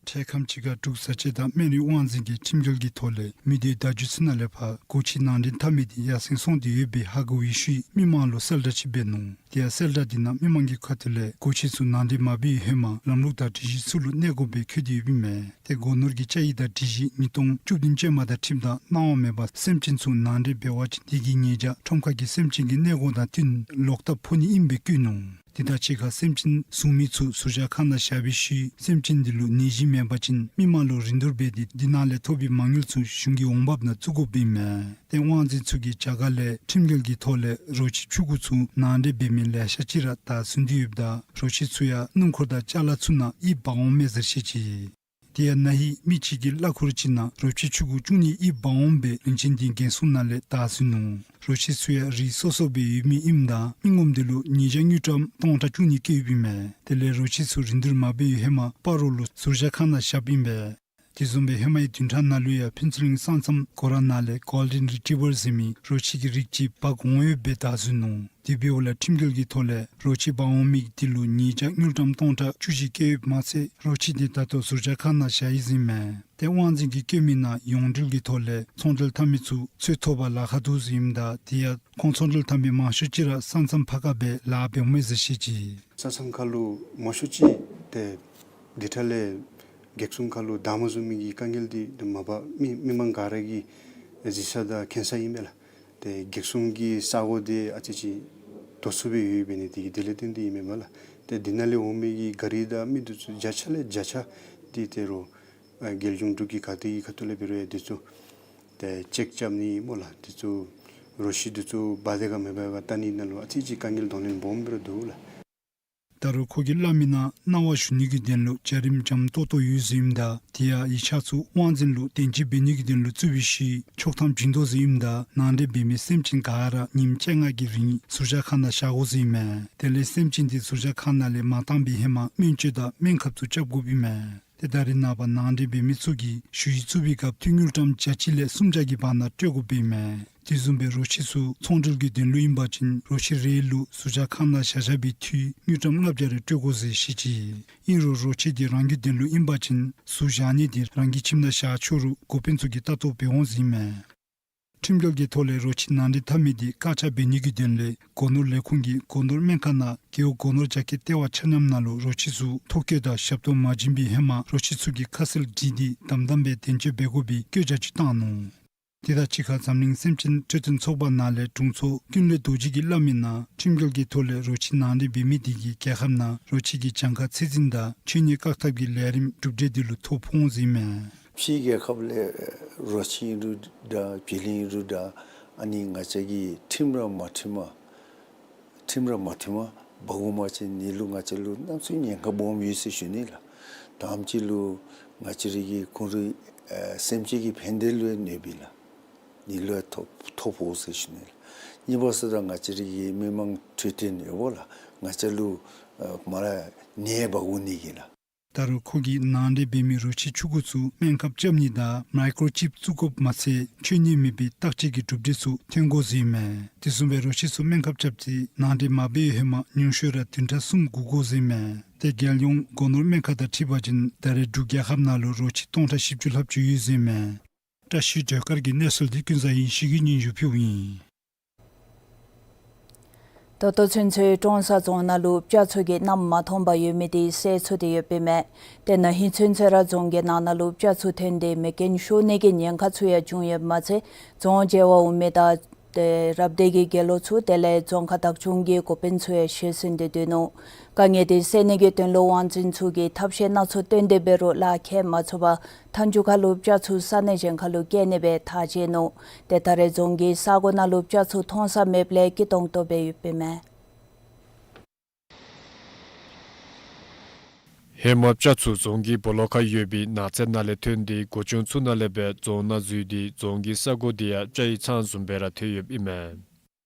འཕྲལ་ཁམས་ཅིག་ཁར་འབྲུག་བཟའ་ཆས་དང་སྨན་རིགས་དབང་འཛིན་གྱིས་ཁྲིམས་འགལ་གྱི་ཐོག་ལས་མི་སྡེ་བརྡ་བརྒྱུད་ཚུ་ནང་ལས་ཕར་སྒོ་ཁྱི་ནང་འདྲེན་འཐབ་མི་དེ་ཡར་སེང་སོང་སྟེ་ཡོད་པའི་ཧ་གོ་བའི་ཤུལ་མི་མང་ལུ་གསལ་བསྒྲགས་ཅིག་འབད་ནུག། དེ་ཡང་གསལ་བསྒྲགས་དེ་ནང་མི་མང་གི་ཁ་ཐུག་ལས་སྒོ་ཁྱི་ཚུ་ནང་འདྲེན་མ་འབད་བའི་ཧེ་མ་ལམ་ལུགས་དང་སྒྲིག་གཞི་ཚུ་ལུ་གནས་དགོཔ་སྦེ་འཁོད་དེ་ཡོདཔ་ཨིན་མས། ཏེ་སྒོ་ནོར་གྱི་བཅའ་ཡིག་དང་སྒྲིག་གཞི་ཉིས་སྟོང་བཅུ་བདུན་ཅན་མ་དང་འཁྲིལཝ་ད་གནང་བ་མེད་པར་སེམས་ཅན་ཚུ་ནང་འདྲེན་འབད་བ་ཅིན་དེ་གི་ཉེས་བྱ་ཁྲོམ་ཁ་གི་སེམས་ཅན་གྱི་གནས་སྐོར་དང་བསྟུན་ལོག་ལྟབ་ཕོག་ནི་ཨིནམ་སྦེ་བཀོད་ནུག། དེ་དང་གཅིག་ཁར་སེམས་ཅན་བཟུང་མི་ཚུ་ཟུར་བཞག་ཁང་ནང་བཞག་པའི་ཤུལ་སེམས་ཅན་དེ་ལུ་ནད་གཞི་མེད་པ་ཅིན་མི་མང་ལུ་རིན་བསྡུར་འབད་དེ་དེ་ནང་ལས་ཐོབ་པའི་མ་དངུལ་ཚུ་གཞུང་གི་འོང་འབབ་ནང་བཙུགས་དགོཔ་ཨིན་མས། ཏེ་དབང་འཛིན་ཚུ་གི་བྱ་དགའ་ལས་ཁྲིམས་འགལ་གྱི་ཐོག་ལས་རོ་ཁྱི་ཕྱུ་གུ་ཚུ་ནང་འདྲེན་འབད་མི་ལེ་ཤ་ཅིག་ར་བརྡ་སོང་སྟེ་ཡོདཔ་ད་རོ་ཁྱི་ཚུ་ཡང་སྣུམ་འཁོར་དང་ཅ་ལ་ཚུ་ནང་ཨིབ་འབག་འོང་མས་ཟེར་བཤད་ཅི། དེ་ཡང་ན་ཧིང་མི་གཅིག་གི་གླ་འཁོར་གཅིག་ནང་རོ་ཁྱི་ཕྱུ་གུ་བཅུ་གཉིས་ཨིབ་འབག་འོངམ་སྦེ་རིན་ཆེན་སྡིངས་རྒན་གསུམ་ནང་ལས་བརྡ་སོང་ནུག། རོ་ཁྱི་ཚུ་ཡང་རིགས་སོ་སོ་སྦེ་ཡོད་མི་ཨིནམ་ད་མི་ངོམ་དེ་ལུ་ཉེས་བྱ་དངུལ་ཀྲམ་སྟོང་ཕྲག་བཅུ་གཉིས་བཀལ་ཡོདཔ་ཨིན་མས། དེ་ལས་རོ་ཁྱི་ཚུ་རིན་བསྡུར་མ་འབད་བའི་ཧེ་མ་སྤ་རོ་ལུ་ཟུར་བཞག་ཁང་ནང་བཞགཔ་ཨིན་པས། དེ་བཟུམ་སྦེ་ཧེ་མའི་བདུན་ཕྲག་ནང་ལུ་ཡང་ཕུན་ཚོགས་གླིང་ས་མཚམས་སྒོ་ར་ནང་ལས་གོལ་ཌེན་རི་ཊི་བར་ཟེར་མི་རོ་ཁྱི་གི་རིགས་ཅིག་འབག་འོང་ཡོདཔ་སྦེ་བརྡ་སོང་ནུག། དེ་འབདཝ་ལས་ཁྲིམས་འགལ་གྱི་ཐོག་ལས་རོ་ཁྱི་འབག་འོང་མི་དེ་ལུ་ཉེས་བྱ་དངུལ་ཀྲམ་སྟོང་ཕྲག་བཅུ་བཞི་བཀལ་ཡོདཔ་མ་ཚད་རོ་ཁྱི་དེ་ད་ལྟོ་ཟུར་བཞག་ཁང་ནང་བཞག་ཡི་ཟེར་ཨིན་མས། ཏེ་དབང་འཛིན་གྱིས་བཀོད་མི་ནང་ཡོངས་འབྲེལ་གྱི་ཐོག་ལས་ཚོང་འབྲེལ་འཐབ་མི་ཚུ་འཚོལ་ཐོབ་པར་ལཱ་ཁག་འདུག་ཟེར་ཨིནམ་ད་དེ་ཡང་ཁོང་ཚོང་འབྲེལ་འཐབ་མི་མང་ཤོས་ཅིག་ར་ས་མཚམས་ཕར་ཁ་སྦེ་ལཱ་འབདཝ་མས་ཟེར་བཤད་ཅི། ས་མཚམས་ཁར་ལུ་མང་ཤོས་ཅིག་ཏེ་དེ་འཕྲལ་ལས་བགེགས་སྲུང་ཁར་ལུ་བདའ་མ་བཟུང་མི་གི་དཀའ་ངལ་འདི་མ་པ་མི་མི་མང་ག་ར་གིས་གཟིགས་ས་དང་མཁྱེན་ས་ཨིན་མས་ལགས། ཏེ་བགེགས་སྲུང་གི་ས་གོ་འདི་ཨ་ཙི་ཅིག་དོག་སུ་སྦེ་ཡོདཔ་འབད་ནི་དེ་གིས་དེ་ལས་བརྟེན་ཏེ་ཨིན་མས་ལགས། ཏེ་དེ་ནང་ལས་འོང་མི་གི་ག་རི་དང་མི་འདི་ཚུ་བརྒྱ་ཆ་ལས་བརྒྱ་ཆ་འདི་ཏེ་རོགས་ཨ་རྒྱལ་གཞུང་འབྲུག་གི་ག་ཏེ་གི་ཁ་ཐུག་ལས་འབད་རུང་ཡང་འདི་ཚུ་ཏེ་ཅེཀ་རྐྱབ་ནི་སྨོ་ལགས། འདི་ཚུ་རོ་ཁྱི་འདི་ཚུ་འབག་སྟེ་ག་མི་འབག་ག་བལྟ་ནི་ནང་ལུ་ཨ་ཙི་ཅིག་དཀའ་ངལ་གདོང་ལེན་སྦོམ་སྦེ་ར་འདུག་ལགས། ད་རུང་ཁོ་གིས་སླབ་མི་ནང་གནང་བ་ཞུ་ནི་གི་དོན་ལུ་བྱ་རིམ་འཇམ་ཏོག་ཏོ་ཡོད་ཟེར་ཨིནམ་ད་དེ་ཡང་ཡིག་ཆ་ཚུ་དབང་འཛིན་ལུ་དན་འབྱིན་འབད་ནི་གི་དོན་ལུ་བཙུགས་པའི་ཤུལ་ཆོག་ཐམ་བྱིན་དོ་ཟེར་ཨིནམ་ད་ནང་འདྲེན་འབད་མི་སེམས་ཅན་ག་ར་ཉིནམ་བཅོ་ལྔ་གི་རིང་ཟུར་བཞག་ཁང་ནང་བཞག་དགོ་ཟེར་ཨིན་མས། དེ་ལས་སེམས་ཅན་དེ་ཟུར་བཞག་ཁང་ནང་ལས་མ་བཏང་པའི་ཧེ་མ་སྨན་བཅོས་དང་སྨན་ཁབ་ཚུ་རྐྱབ་དགོཔ་ཨིན་མས། ཏེ་ད་རེས་ནངས་པ་ནང་འདྲེན་འབད་མི་ཚུ་གིས་ཞུ་ཡིག་བཙུགས་པའི་སྐབས་དངུལ་ཀྲམ་བརྒྱ་གཅིག་ལས་སུམ་བརྒྱ་གི་བར་ན་སྤྲོད་དགོཔ་ཨིན་མས། དེ་བཟུམ་སྦེ་རོ་ཁྱི་ཚུ་ཚོང་འབྲེལ་གྱི་དོན་ལུ་ཨིན་པ་ཅིན་རོ་ཁྱི་རེ་ལུ་ཟུར་བཞག་ཁང་ནང་བཞག་བཞག་པའི་འཐུས་དངུལ་ཀྲམ་ལྔ་བརྒྱ་རེ་སྤྲོད་དགོ་ཟེར་བཤད་ཅི། ཨིན་རུང་རོ་ཁྱི་དེ་རང་གི་དོན་ལུ་ཨིན་པ་ཅིན་ཟུར་བཞག་ནི་དེ་རང་གི་ཁྱིམ་ནང་བཞག་ཆོག་རུང་འགོ་དཔོན་ཚུ་གིས་ལྟ་རྟོག་འབད་འོང་ཟེར་ཨིན་མས། ཁྲིམས་འགལ་གྱི་ཐོག་ལས་རོ་ཁྱི་ནང་འདྲེན་འཐབ་མི་དེ་བཀག་ཆ་འབད་ནི་གི་དོན་ལས་སྒོ་ནོར་ལས་ཁུངས་ཀྱིས་སྒོ་ནོར་སྨན་ཁང་ནང་རྒེད་འོག་སྒོ་ནོར་རྒྱ་སྐྱེད་ལྟེ་བ་ཆ་མཉམ་ནང་ལུ་རོ་ཁྱི་ཚུ་ཐོ་བཀོད་དང་ཞབས་ཏོག་མ་བྱིན་པའི་ཧེ་མ་རོ་ཁྱི་ཚུ་གི་ཁ་གསལ་བྲིས་ཏེ་དམ་དམ་སྦེ་དོན་གཅོད་འབད་དགོ་པའི་བཀོད་རྒྱ་ཅིག་བཏང་ནུག། དེ་དང་གཅིག་ཁར་འཛམ་གླིང་སེམས་ཅན་འཕྲོད་བསྟེན་ཚོགས་པ་ནང་ལས་དྲུང་འཚོ་ཀུན་ལེགས་རྡོ་རྗེ་གིས་སླབ་མིའི་ནང་ཁྲིམས་འགལ་གྱི་ཐོག་ལས་རོ་ཁྱི་ནང་འདྲེན་འབད་མི་དེ་གིས་རྒྱལ་ཁབ་ནང་རོ་ཁྱི་གི་གྱངས་ཁ་ཚད་འཛིན་དང་འཆོལ་ཉེས་བཀག་ཐབས་ཀྱི་ལས་རིམ་གྲུབ་འབྲས་དེ་ལུ་ཐོ་ཕོག་འོང་ཟེར་ཨིན་མས། ཕྱིའི་རྒྱལ་ཁབ་ལས་རོ་ཁྱི་ཨིན་རུང་འདྲ་བྱི་ལི་ཨིན་རུང་འདྲ་ཨ་ནི་ང་བཅས་ཀྱིས་ཁྲིམས་ར་མ་ཁྲིམས་མ་ཁྲིམས་ར་མ་ཁྲིམས་མ་འབག་འོང་པ་ཅིན་ཨ་ནི་ལུ་ང་བཅས་ལུ་གནམ་མེད་ས་མེད་ཉེན་ཁ་སྦོམ་ཡོད་ཟེར་ཞུ་ནི་ལགས། དང་པ་ཅིག་ལུ་ང་བཅས་རའི་གི་ཁོང་རའི་ཨེ་སེམས་ཅན་གྱི་ཕན་བདེ་ལུ་གནོདཔ་ཨིན་ལགས། ཨ་ནི་ལུ་ཐོ་ཐོ་ཕོག་ཟེར་ཞུ་ནི་ལགས། གཉིས་པ་ཟེརཝ་ད་ང་བཅས་རའི་གི་མི་མང་འཕྲོད་བསྟེན་ཡོདཔ་ལགས། ང་བཅས་ལུ་ཨེ་མ་ར་ནད་འབག་འོང་ནི་གི་ལགས། ད་རུང་ཁོ་གིས་ནང་འདྲེན་འབད་མི་རོ་ཁྱི་ཆུང་ཀུ་ཚུ་སྨན་ཁབ་རྐྱབ་ནི་དང་མའི་ཀོརོ་ཅིབ་བཙུགས་དགོཔ་མ་ཚད་འཆོལ་ཉེས་མེད་པའི་བརྟག་དཔྱད་ཀྱི་གྲུབ་འབྲས་ཚུ་ཐོན་དགོ་ཟེར་ཨིན་མས། དེ་བཟུམ་སྦེ་རོ་ཁྱི་ཚུ་སྨན་ཁབ་རྐྱབ་སྟེ་ནང་འདྲེན་མ་འབད་བའི་ཧེ་མ་ཉུང་ཤོས་ར་བདུན་ཕྲག་གསུམ་སྒུག་དགོ་ཟེར་ཨིན་མས། ཏེ་རྒྱལ་ཡོངས་སྒོ་ནོར་སྨན་ཁང་དང་འཁྲིལ་བ་ཅིན་ད་རེས་འབྲུག་རྒྱལ་ཁབ་ནང་ལུ་རོ་ཁྱི་སྟོང་ཕྲག་བཞི་བཅུ་ལྷགཔ་ཅིག་ཡོད་ཟེར་ཨིན་མས། བཀྲ་ཤིས་སྒྲོལ་དཀར་གྱི་གནས་ཚུལ་འདི་ཀུན་བཟང་ཡེ་ཤེས་ཀྱིས་སྙན་ཞུ་ཕུལཝ་ཨིན། ད་ལྟོ་ཚུན་ཚོད་ཀྲོང་གསར་རྫོང་ནང་ལུ་སྤྱ་ཚུ་གིས་གནམ་མ་མཐོངམ་ཡོད་མི་དེ་བསལ་ཚུགས་ཏེ་ཡོདཔ་ཨིན་མས། ཏེ་ན་ཧིང་ཚུན་ཚོད་ར་རྫོང་གི་ནང་ན་ལུ་སྤྱ་ཚུ་ཐོན་ཏེ་མེ་རྐྱེན་ཤོར་ནི་གི་ཉེན་ཁ་ཚུ་ཡང་བྱུང་ཡོདཔ་མ་ཚད་རྫོང་བྱེལ་བར་འོང་མི་དང་ཏེ་རབ་སྡེ་གི་དགེ་སློང་ཚུ་དེ་ལས་རྫོང་ཁག་བདག་སྐྱོང་གི་འགོ་དཔོན་ཚུ་ཡང་ཞེ་སུན་ཏེ་སྡོད་ནུག། དཀའ་ངལ་དེ་སེལ་ནི་གི་དོན་ལུ་དབང་འཛིན་ཚུ་གིས་ཐབས་ཤེས་སྣ་ཚོགས་བཏོན་ཏེ་འབད་རུང་ལཱ་ཁྱད་མ་ཚུགས་པར་མཐའ་མཇུག་ཁར་ལུ་སྤྱ་ཚུ་ས་གནས་གཞན་ཁར་ལུ་བསྐྱལ་ནི་སྦེ་ཐག་བཅད་ནུག། ཏེ་ད་རེས་རྫོང་གི་ས་གོ་ནང་ལུ་སྤྱ་ཚུ་མཐོང་ས་མེདཔ་ལས་སྐྱིད་ཏོང་ཏོ་སྦེ་ཡོདཔ་ཨིན་མས། ཧེ་མ་སྤྱ་ཚུ་རྫོང་གི་སྦོ་ལོགས་ཁར་ཡོད་པའི་ནགས་ཚལ་ནང་ལས་ཐོན་ཏེ་སྒོ་ཅན་ཚུ་ནང་ལས་སྦེ་རྫོང་ནང་འཛུལ་ཏེ་རྫོང་གི་ས་གོ་དེ་ཡང་སྤྱ་ཡི་ཚང་བཟུམ་སྦེ་ར་ཐལ་ཡོདཔ་ཨིན་མས།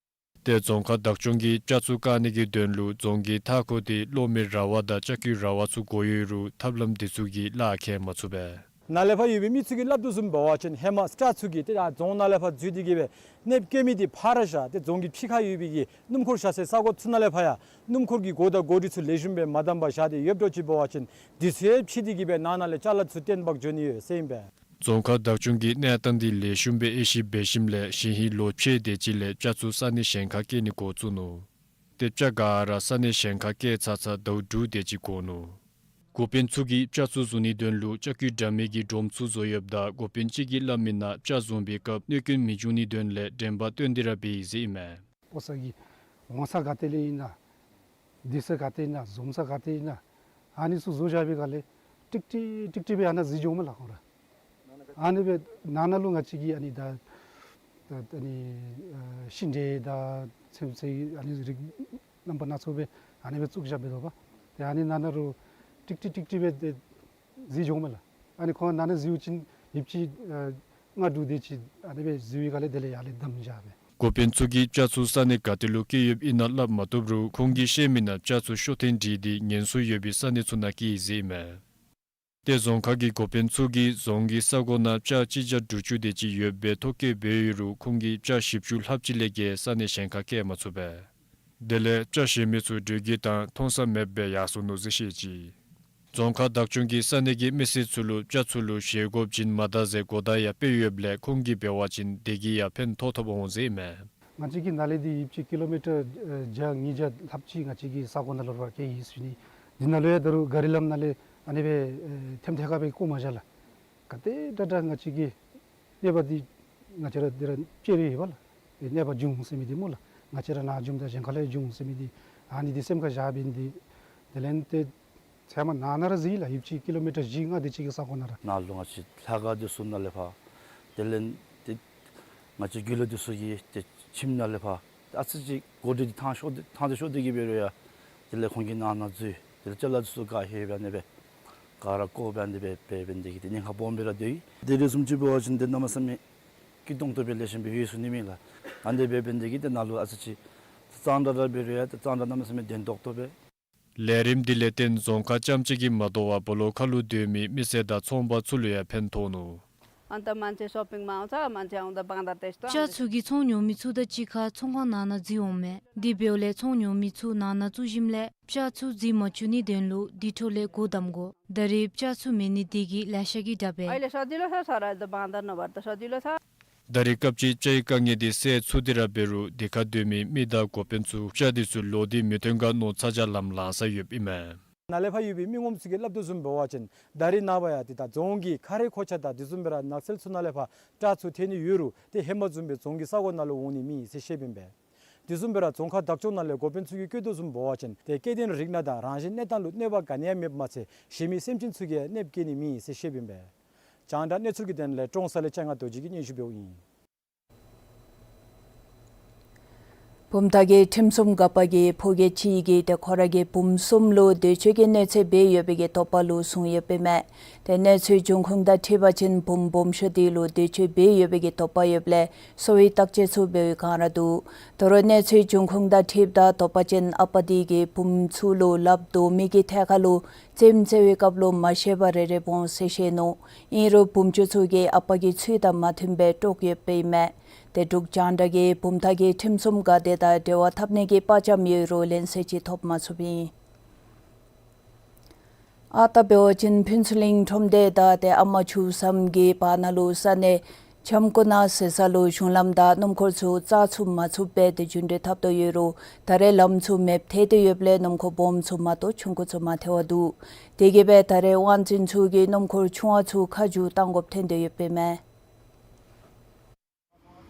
ཏེ་རྫོང་ཁག་བདག་སྐྱོང་གིས་སྤྱ་ཚུ་བཀག་ནི་གི་དོན་ལུ་རྫོང་གི་མཐའ་འཁོར་ཏེ་གློག་མེ་ར་བ་དང་ལྕགས་ཀྱུ་ར་བ་ཚུ་བསྒོར་ཡོད་རུང་ཐབས་ལམ་དེ་ཚུ་གིས་ལཱ་ཁྱད་མ་ཚུགས་པས། ནཱ་ལས་ཕར་ཡོད་པའི་མི་ཚུ་གིས་སླབ་དོ་བཟུམ་འབད་བ་ཅིན་ཧེ་མ་སྤྱ་ཚུ་གིས་ཏེ་ད་རྫོང་ནང་ལས་ཕར་འཛུལ་ཏེ་གི་སྦེ་གནོདཔ་བཀལ་མི་དེ་ཕར་ར་བཞག་སྟེ་རྫོང་གི་ཕྱི་ཁར་ཡོད་པའི་གི་སྣུམ་འཁོར་བཞག་སའི་ས་གོ་ཚུ་ནང་ལས་ཕར་ཡང་སྣུམ་འཁོར་གྱི་སྒོ་དང་སྒོ་རིགས་ཚུ་ལེགས་ཤོམ་སྦེ་མ་བསྡམས་པར་བཞག་སྟེ་ཡོདཔ་འདྲཝ་ཅིག་འབད་བ་ཅིན་དེ་ཚུ་ཡང་ཕྱེ་སྟེ་གི་སྦེ་ནང་ན་ལས་ཅ་ལ་ཚུ་བཏོན་འབག་འགྱོ་ནི་ཡོད་ཟེར་ཨིན་པས། རྫོང་ཁག་བདག་སྐྱོང་གིས་གནས་སྟངས་འདི་ལེགས་ཤོམ་སྦེ་དབྱེ་ཞིབ་འབད་ཞིནམ་ལས་ཞིན་ཧེ་ལོ་ཕྱེད་དེ་ཅིག་ལས་སྤྱ་ཚུ་ས་གནས་གཞན་ཁར་བསྐྱལ་ནི་འགོ་བཙུགས་ནུག། ཏེ་སྤྱ་ག་ར་ས་གནས་གཞན་ཁར་བསྐྱལ་ཚར་ཚར་ཟླཝ་དྲུག་དེ་ཅིག་འགོར་ནུག། འགོ་དཔོན་ཚུ་གིས་སྤྱ་ཚུ་བཟུང་ནིའི་དོན་ལུ་ལྕགས་ཀྱུ་འདྲ་མིན་གྱི་སྒྲོམ་ཚུ་བཟོ་ཡོདཔ་ད་འགོ་དཔོན་ཅིག་གིས་སླབ་མིའི་ནང་སྤྱ་བཟུང་པའི་སྐབས་གནོད་སྐྱོན་མི་འབྱུང་ནིའི་དོན་ལས་དྲན་པ་བཏོན་ཏེ་ར་འབད་ཡི་ཟེར་ཨིན་མས། ཕོ་ས་གི་འོང་ས་ག་ཏེ་ལས་ཨིན་ན། སྡོད་ས་ག་ཏེ་ཨིན་ན་འཛོམས་ས་ག་ཏེ་ཨིན་ན། ཨ་ནི་ཚུ་བཟོ་བཞག་པའི་སྒང་ལས་ཀྲིག་ཀྲི་ཀྲིག་ཀྲི་སྦེ་ཨ་ནཱ་འཛུལ་འགྱོཝ་མས་ལགས་ཁོང་ར། ཨ་ནི་སྦེ་ནང་ན་ལུ་ང་བཅས་ཀྱིས་ཨ་ནི་ད་ད་ཨ་ནི་ཨ་ཤིང་འབྲས་དང་ཚོད་བསྲེ་ཨ་ནི་རིགས་རྣམ་པ་སྣ་ཚོགས་སྦེ་ཨ་ནི་སྦེ་བཙུགས་བཞག་སྦེ་འདུག་པ། ཏེ་ཨ་ནི་ནང་ན་ལུ་ཀྲིག་ཀྲི་ཀྲིག་ཀྲི་སྦེ་ཏེ་འཛུལ་འགྱོཝ་མས་ལགས། ཨ་ནི་ཁོང་ནང་ན་འཛུལ་བ་ཅིན་ཡུདཔ་ཅིག་ཨ་ལྔ་དྲུག་དེ་ཅིག་ཨ་ནི་སྦེ་འཛུལ་བའི་སྒང་ལས་དེ་ལས་ཡར་ལས་བསྡམས་བཞག་པས། འགོ་དཔོན་ཚུ་གིས་སྤྱ་ཚུ་ས་གནས་ག་ཏེ་ལུ་བསྐྱལ་ཡོདཔ་ཨིན་ན་སླབ་མ་བཏུབ་རུང་ཁོང་གིས་བཤད་མིའི་ནང་སྤྱ་ཚུ་ཤོར་ཐེངས་བསྒྲིགས་ཏེ་ངན་སོང་ཡོད་པའི་ས་གནས་ཚུ་ནང་བསྐྱལ་ཡི་ཟེར་ཨིན་མས། ཏེ་རྫོང་ཁག་གི་འགོ་དཔོན་ཚུ་གིས་རྫོང་གི་ས་གོ་ནང་སྤྱ་གཅིག་བརྒྱ་དྲུག་ཅུ་དེ་ཅིག་ཡོདཔ་སྦེ་ཐོ་བཀོད་འབད་ཡོད་རུང་ཁོང་གིས་སྤྱ་བཞི་བཅུ་ལྷགཔ་ཅིག་ལས་བརྒལ་ས་གནས་གཞན་ཁར་བསྐྱལ་མ་ཚུགས་པས། དེ་ལས་སྤྱ་བཞེས་མི་ཚུ་འགྲུལ་སྐྱེལ་དང་མཐོང་ས་མེདཔ་སྦེ་ཡར་སོ་ནུག་ཟེར་བཤད་ཅི། རྫོང་ཁག་བདག་སྐྱོང་གིས་ས་གནས་ཀྱི་མི་སེར་ཚུ་ལུ་སྤྱ་ཚུ་ལུ་བཞེས་སྒོ་བྱིན་མ་ད་ཟེར་གོ་བརྡ་ཡང་སྤེལ་ཡོདཔ་ལས་ཁོང་གིས་འབད་བ་ཅིན་དེ་གིས་ཡང་ཕན་ཐོགས་ཐོབ་འོང་ཟེར་ཨིན་མས། ང་བཅས་ཀྱི་ནཱ་ལས་འདི་ཡུདཔ་ཅིག་ཀི་ལོ་མི་ཊར་ཨེ་བརྒྱ་ཉིས་བརྒྱ་ལྷགཔ་ཅིག་ང་བཅས་ཀྱི་ས་གོ་ནང་ལུ་ར་བསྐྱལ་ཡི་ཟེར་ཞུ་ནི། འདི་ནང་ལུ་ཡང་ད་རུང་གཱ་རི་ལམ་ནང་ལས་ཨ་ནི་སྦེ་ཨེ་ཐེམ་ཐེ་ཁ་སྦེ་བཀོ་མ་བཞག་ལགས། ག་དེ་དྲག་དྲག་ང་བཅས་ཀྱི་གནོད་པ་འདི་ང་བཅས་ར་འདི་ར་ཅིག་ར་ཡོད་པ་ལགས། ཨེ་གནོད་པ་བྱུང་ཟེར་མི་འདི་སྨོ་ལགས། ང་བཅས་ར་ནཱ་བྱུངམ་དང་གཞན་ཁ་ལུ་ཡང་བྱུང་ཟེར་མི་འདི་ཨ་ནི་འདི་སེམས་ཁར་བཞག་འབད་ནི་འདི་དེ་ལས་ཏེ་ཚལ་མ་ནང་ན་ར་འཛུལ་ཡི་ལགས། ཡུདཔ་ཅིག་ཀི་ལོ་མི་ཊར་བཞི་ལྔ་དེ་ཅིག་གི་ས་གོ་ནང་ར། ནཱ་ལུ་ང་བཅས་ལྷ་ཁང་འདི་ཚུ་ནང་ལས་ཕར་དེ་ལས་ཏེ་ང་བཅས་རྒྱུ་ལུ་འདི་ཚུ་གི་ཏེ་ཁྱིམ་ནང་ལས་ཕར་ཨ་ཙི་ཅིག་གོ་དྲི་འདི་ཐང་ཤོར་ཏེ་ཐང་ཏེ་ཤོར་ཏེ་གི་འབད་རུང་ཡང་དེ་ལས་ཁོང་གིས་ནང་ན་འཛུལ་དེ་ལས་ཅ་ལ་འདི་ཚུ་ག་ལྷོད་སྦེ་ཨ་ནི་སྦེ་ག་ར་བཀོ་སྦེ་ཨ་ནི་སྦེ་འབད་འབད་ནི་འདི་གིས་ཏེ་ཉེན་ཁ་སྦོམ་སྦེ་ར་སྡོད་ཡི། དེ་འདྲ་བཟུམ་ཅིག་འབད་བ་ཅིན་ཏེ་གནམ་མེད་ས་མེད་སྐྱིད་ཏོང་ཏོ་སྦེ་ལེགས་ཤོམ་སྦེ་ཡོད་ཟེར་ཞུ་ནི་མས་ལགས། ཨ་ནི་སྦེ་འབད་ནི་འདི་གིས་ཏེ་ནཱ་ལུ་ཨ་ཙི་ཅིག་གཙང་སྦྲ་ར་འབད་རུང་ཡང་ཏེ་གཙང་སྦྲ་གནམ་མེད་ས་མེད་དོན་ཏོག་ཏོ་སྦེ། ལས་རིམ་འདི་ལས་བརྟེན་རྫོང་ཁག་རྐྱངམ་གཅིག་གིས་མ་དོ་བར་སྦོ་ལོགས་ཁར་ལུ་སྡོད་མི་མི་སེར་དང་ཚོང་པ་ཚུ་ལུ་ཡང་ཕན་ཐོགས་ནུག། अन्त मान्छे सपिङमा आउँछ, मान्छे आउँदा बाँदर त्यस्तो། སྤྱ་ཚུ་གིས་ཚོང་ཉོ་མི་ཚུ་དང་གཅིག་ཁར་ཚོང་ཁང་ནང་ན་འཛུལ་འོང་མས། དེ་འབདཝ་ལས་ཚོང་ཉོ་མི་ཚུ་ནང་ན་བཙུགས་ཞིནམ་ལས་སྤྱ་ཚུ་འཛུལ་མ་བཅུག་ནིའི་དོན་ལུ་དེ་འཕྲོ་ལས་སྒོ་བསྡམ་དགོ། ད་རེས་སྤྱ་ཚུ་མེད་ནི་དེ་གིས་ལེ་ཤ་གིས་དྲག་པས། अहिले सजिलो छ सर, अहिले त बाँदर नभएर त सजिलो छ। ད་རེས་སྐབས་ཅིག་སྤྱའི་དཀའ་ངལ་འདི་སེལ་ཚུགས་ཏེ་ར་འབད་རུང་དེ་ཁར་སྡོད་མི་མི་དང་འགོ་དཔོན་ཚུ་སྤྱ་འདི་ཚུ་ལོག་སྟེ་མི་ཐོན་ག་མནོ་ཚ་གྱང་ལམ་ལངས་ས་ཡོདཔ་ཨིན་མས། ནཱ་ལས་ཕར་ཡོད་པའི་མི་ངོམ་ཚུ་གིས་སླབ་དོ་བཟུམ་འབད་བ་ཅིན་ད་རེས་ནངས་པ་ཡང་དེ་ད་རྫོང་གི་ཁ་རས་མཁོ་ཆས་དང་དེ་བཟུམ་སྦེ་ར་ནགས་ཚལ་ཚུ་ནང་ལས་ཕར་ཊཱག་ཚུ་ཐོན་ནི་ཡོད་རུང་དེ་ཧེ་མ་བཟུམ་སྦེ་རྫོང་གི་ས་གོ་ནང་ལུ་འོང་ནི་མེད་ཟེར་བཤདཔ་ཨིན་པས། དེ་བཟུམ་སྦེ་ར་རྫོང་ཁག་བདག་སྐྱོང་ནང་ལས་འགོ་དཔོན་ཚུ་གིས་བཀོད་དོ་བཟུམ་འབད་བ་ཅིན་དེ་སྐྱེ་ལྡན་རིགས་སྣ་དང་རང་བཞིན་གནས་སྟངས་ལུ་གནོད་པ་ག་ནི་ཡང་མེདཔ་མ་ཚད་གཞན་མི་སེམས་ཅན་ཚུ་གིས་ཡང་གནོདཔ་བཀལ་ནི་མེད་ཟེར་བཤདཔ་ཨིན་པས། རྒྱང་བསྒྲགས་གནས་ཚུལ་གྱི་དོན་ལས་ཀྲོང་གསར་ལས་ལྕང་ང་རྡོ་རྗེ་གིས་སྙན་ཞུ་འབདཝ་ཨིན། བུམ་ཐང་གི་ཁྲིམས་སྲུང་འགག་པ་གིས་ཕོ་སྐྱེས་ཅིག་གིས་ཏེ་ཁོ་ར་གི་བུམོ་གསུམ་ལུ་འདོད་སྤྱོད་ཀྱི་གནོད་འཚེ་འབད་ཡོད་པའི་གི་དོགས་པ་ལུ་བཟུང་ཡོདཔ་ཨིན་མས། ཏེ་གནས་ཚུལ་འབྱུང་ཁུངས་དང་འཁྲིལ་བ་ཅིན་བུམོ་སྦོམ་ཤོས་དེ་ལུ་འདོད་སྤྱོད་འབད་ཡོད་པའི་གི་དོགས་པ་ཡོདཔ་ལས་གསོ་བའི་བརྟག་དཔྱད་ཚུ་འབད་བའི་བསྒང་ར་འདུག། དོ་རུང་གནས་ཚུལ་འབྱུང་ཁུངས་དང་འཁྲིལཝ་ད་དོགས་པ་ཅིན་ཨ་པ་དེ་གིས་བུམོ་ཚུ་ལུ་ལགཔ་བརྡུང་མི་གི་ཐད་ཁར་ལུ་རྩེདམོ་རྩེ་བའི་སྐབས་ལུ་མ་ཤེས་པར་རེ་རེ་སྦོམ་ཟེར་བཤད་ནུག། ཨིན་རུང་བུམོ་ཚུ་གིས་ཨ་པ་གི་ཚུལ་དང་མ་མཐུནམ་སྦེ་དཀྲོགས་ཡོདཔ་ཨིན་མས། ཏེ་འབྲུག་རྒྱང་བསྒྲགས་ཀྱིས་བུམ་ཐང་གི་ཁྲིམས་སྲུང་འགག་སྡེ་དང་འབྲེལ་བ་འཐབ་ནི་གི་དཔའ་བཅམ་ཡོད་རུང་ལན་གསལ་ཅིག་ཐོབ་མ་ཚུགསཔ་ཨིན། ཨ་རྟག་འབད་བ་ཅིན་ཕུན་ཚོགས་གླིང་ཁྲོམ་སྡེ་དང་ཏེ་ཨ་མ་ཆུ་ཟམ་གྱི་བར་ན་ལུ་ས་གནས་ཆམ་ཀུ་ན་ཟེར་ས་ལུ་གཞུང་ལམ་དང་སྣུམ་འཁོར་ཚུ་བཅར་ཚུགས་མ་ཚུགས་པར་ཏེ་རྒྱུན་འགྲུལ་འཐབ་དོ་ཡོད་རུང་ད་རེས་ལམ་ཚུ་མེདཔ་ཐལ་ཏེ་ཡོདཔ་ལས་སྣུམ་འཁོར་སྦོམ་ཚུ་མ་གཏོགས་ཆུང་ཀུ་ཚུ་མ་ཐལ་བར་འདུག། དེ་གིས་སྦེ་ད་རེས་དབང་འཛིན་ཚུ་གིས་སྣུམ་འཁོར་ཆུང་བ་ཚུ་ཁ་མཇུག་བཏང་དགོཔ་ཐོན་ཏེ་ཡོདཔ་ཨིན་མས།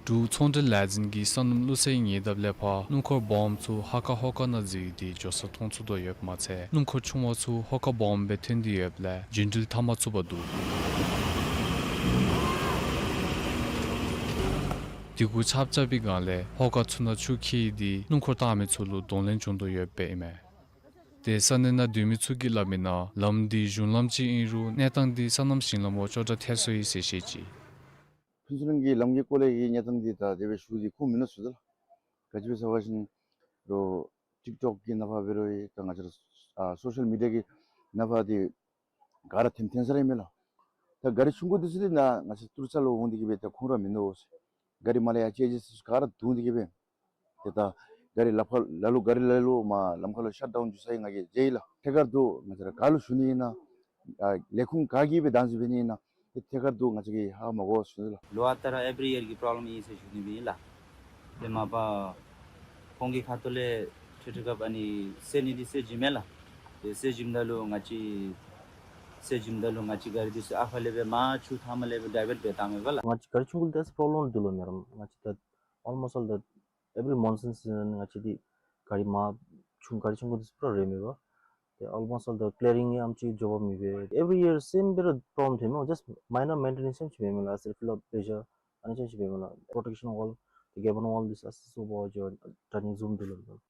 འབྲུག་ཚོང་འབྲེལ་ལས་འཛིན་གྱིས་སོ་ནམ་བླུག་སའི་ཉེ་འདབས་ལས་ཕར་སྣུམ་འཁོར་སྦོམ་ཚུ་ཧ་ཀ་ཧོ་ཀ་ནང་འཛུལ་ཏེ་འགྱོ་ས་མཐོང་ཚུགས་དོ་ཡོདཔ་མ་ཚད་སྣུམ་འཁོར་ཆུང་བ་ཚུ་ཧོ་ཀ་སྦོམ་སྦེ་ཐོན་ཏེ་ཡོདཔ་ལས་རྒྱུན་འགྲུལ་འཐབ་མ་ཚུགས་པར་འདུག། དེ་གུ་ཆརཔ་རྐྱབ་པའི་བསྒང་ལས་ཧོ་ཀ་ཚུ་ནང་ཆུ་འཁྱིལ་ཏེ་སྣུམ་འཁོར་བཏང་མི་ཚུ་ལུ་གདོང་ལེན་བྱུང་དོ་ཡོདཔ་ཨིན་མས། ཏེ་ས་གནས་ནང་སྡོད་མི་ཚུ་གིས་སླབ་མི་ནང་ལམ་འདི་གཞུང་ལམ་ཅིག་ཨིན་རུང་གནས་སྟངས་འདི་སོ་ནམ་ཞིང་ལམ་འོག་ཅོག་འཐདཔ་ཐལ་སོ་ཡི་ཟེར་བཤད་ཅི། ཕུན་ཚོགས་གླིང་གི་ལམ་གྱི་སྐོར་ལས་ཀྱི་གནས་སྟངས་འདི་ད་དེ་སྦེ་ཞུ་སྟེ་ཁུངས་མིན་ནུག་ཟེར་ལགས། ག་ཅི་སྦེ་ཟེར་བ་ཅིན་རོགས་ཊིཀ་ཊོཀ་གི་ནང་ཕར་འབད་རུང་ད་ང་བཅས་ར་ཨ་སོ་ཤལ་མི་ཌི་ཡ་གི་ནང་ཕར་འདི་ག་ར་ཐོན་ཐོན་ས་ར་ཨིན་མས་ལགས། ད་ག་རི་ཆུང་ཀུ་འདི་ཚུ་འདི་ནཱ་ང་བཅས་ཏུར་ཚ་ལུ་འོང་སྟེ་གི་སྦེ་ད་ཁུངས་ར་མིན་འདུག་ཟེར། ག་རི་མར་ལས་ཡར་ཅི་ཅི་ག་ར་བརྡུང་སྟེ་གི་སྦེ་ཏེ་ད་ག་རི་ལག་ཁར་ལ་ལུ་ག་རི་ལ་ལུ་མར་ལམ་ཁ་ལུ་ཤཊ་ཌའུན་འགྱོ་ས་ཡང་ང་གིས་མཇལ་ཡི་ལགས། ཐད་ཀར་དུ་ང་བཅས་ར་ག་ལུ་ཞུ་ནི་ཨིན་ན་ཨ་ལས་ཁུངས་ག་གིས་སྦེ་བདག་འཛིན་འབད་ནི་ཨིན་ན་ཏེ་ཐད་ཀར་དུ་ང་བཅས་ཀྱིས་ཧ་མ་གོ་ཟེར་ཞུ་ནི་ལགས། ལོ་ལྟར་ཨེ་བི་རི་ཡར་གྱི་པོརོབ་ལེམ་ཨིན་ཟེར་ཞུ་ནི་སྦེ་ཨིན་ལགས། ཏེ་མ་པ་ཁོང་གི་ཁ་ཐུག་ལས་ཁྲིད་ཁྲིད་སྐབས་ཨ་ནི་སེལ་ནི་འདི་སེལ་བྱིནམ་མས་ལགས། ཏེ་སེལ་བྱིནམ་ད་ལུ་ང་བཅས་སེལ་བྱིནམ་ད་ལུ་ང་བཅས་ག་རི་འདི་ཚུ་ཨ་ཕར་ལས་སྦེ་མར་ཆུ་མཐའ་མ་ལས་སྦེ་ཌའི་ཝརཊ་འབད་བཏངམ་མས་ལགས། ང་བཅས་ག་རི་ཆུང་ཀུ་ལུ་ཏེ་པོརོབ་ལེམ་འདུག་ལོ་མེ་རམ། ང་བཅས་ད་almost all the every monsoon season ང་བཅས་འདི་ག་རི་མར་ཆུང་ག་རི་ཆུང་ཀུ་འདི་ཚུ་པུ་ར་རེག་མེད་པར་ཏེ་almost all the clearing ཡང་ཨ་ཙི་འགྱོ་བ་མེད་པས། Every year same སྦེ་ར་པོརོབ་ལེམ་ཐོནམ་མས། Just minor maintenance ཡང་ཅིག་འབད་མས་ལགས། ཨ་ཙི་ཕིལ་ཨཔ་འབད་བཞག་ཨ་ནི་ཅིག་འབད་མས་ལགས། པོརོ་ཊེཀ་ཤཱན་ཝཱལ་ཏེ་གེ་བཱན་ཝཱལ་འདི་ཚུ་ཨ་ཙི་ཙི་བ་ཅིན་ཊར་ནིང་ཛུམ་འདུག་ལོ་མེ་རམ།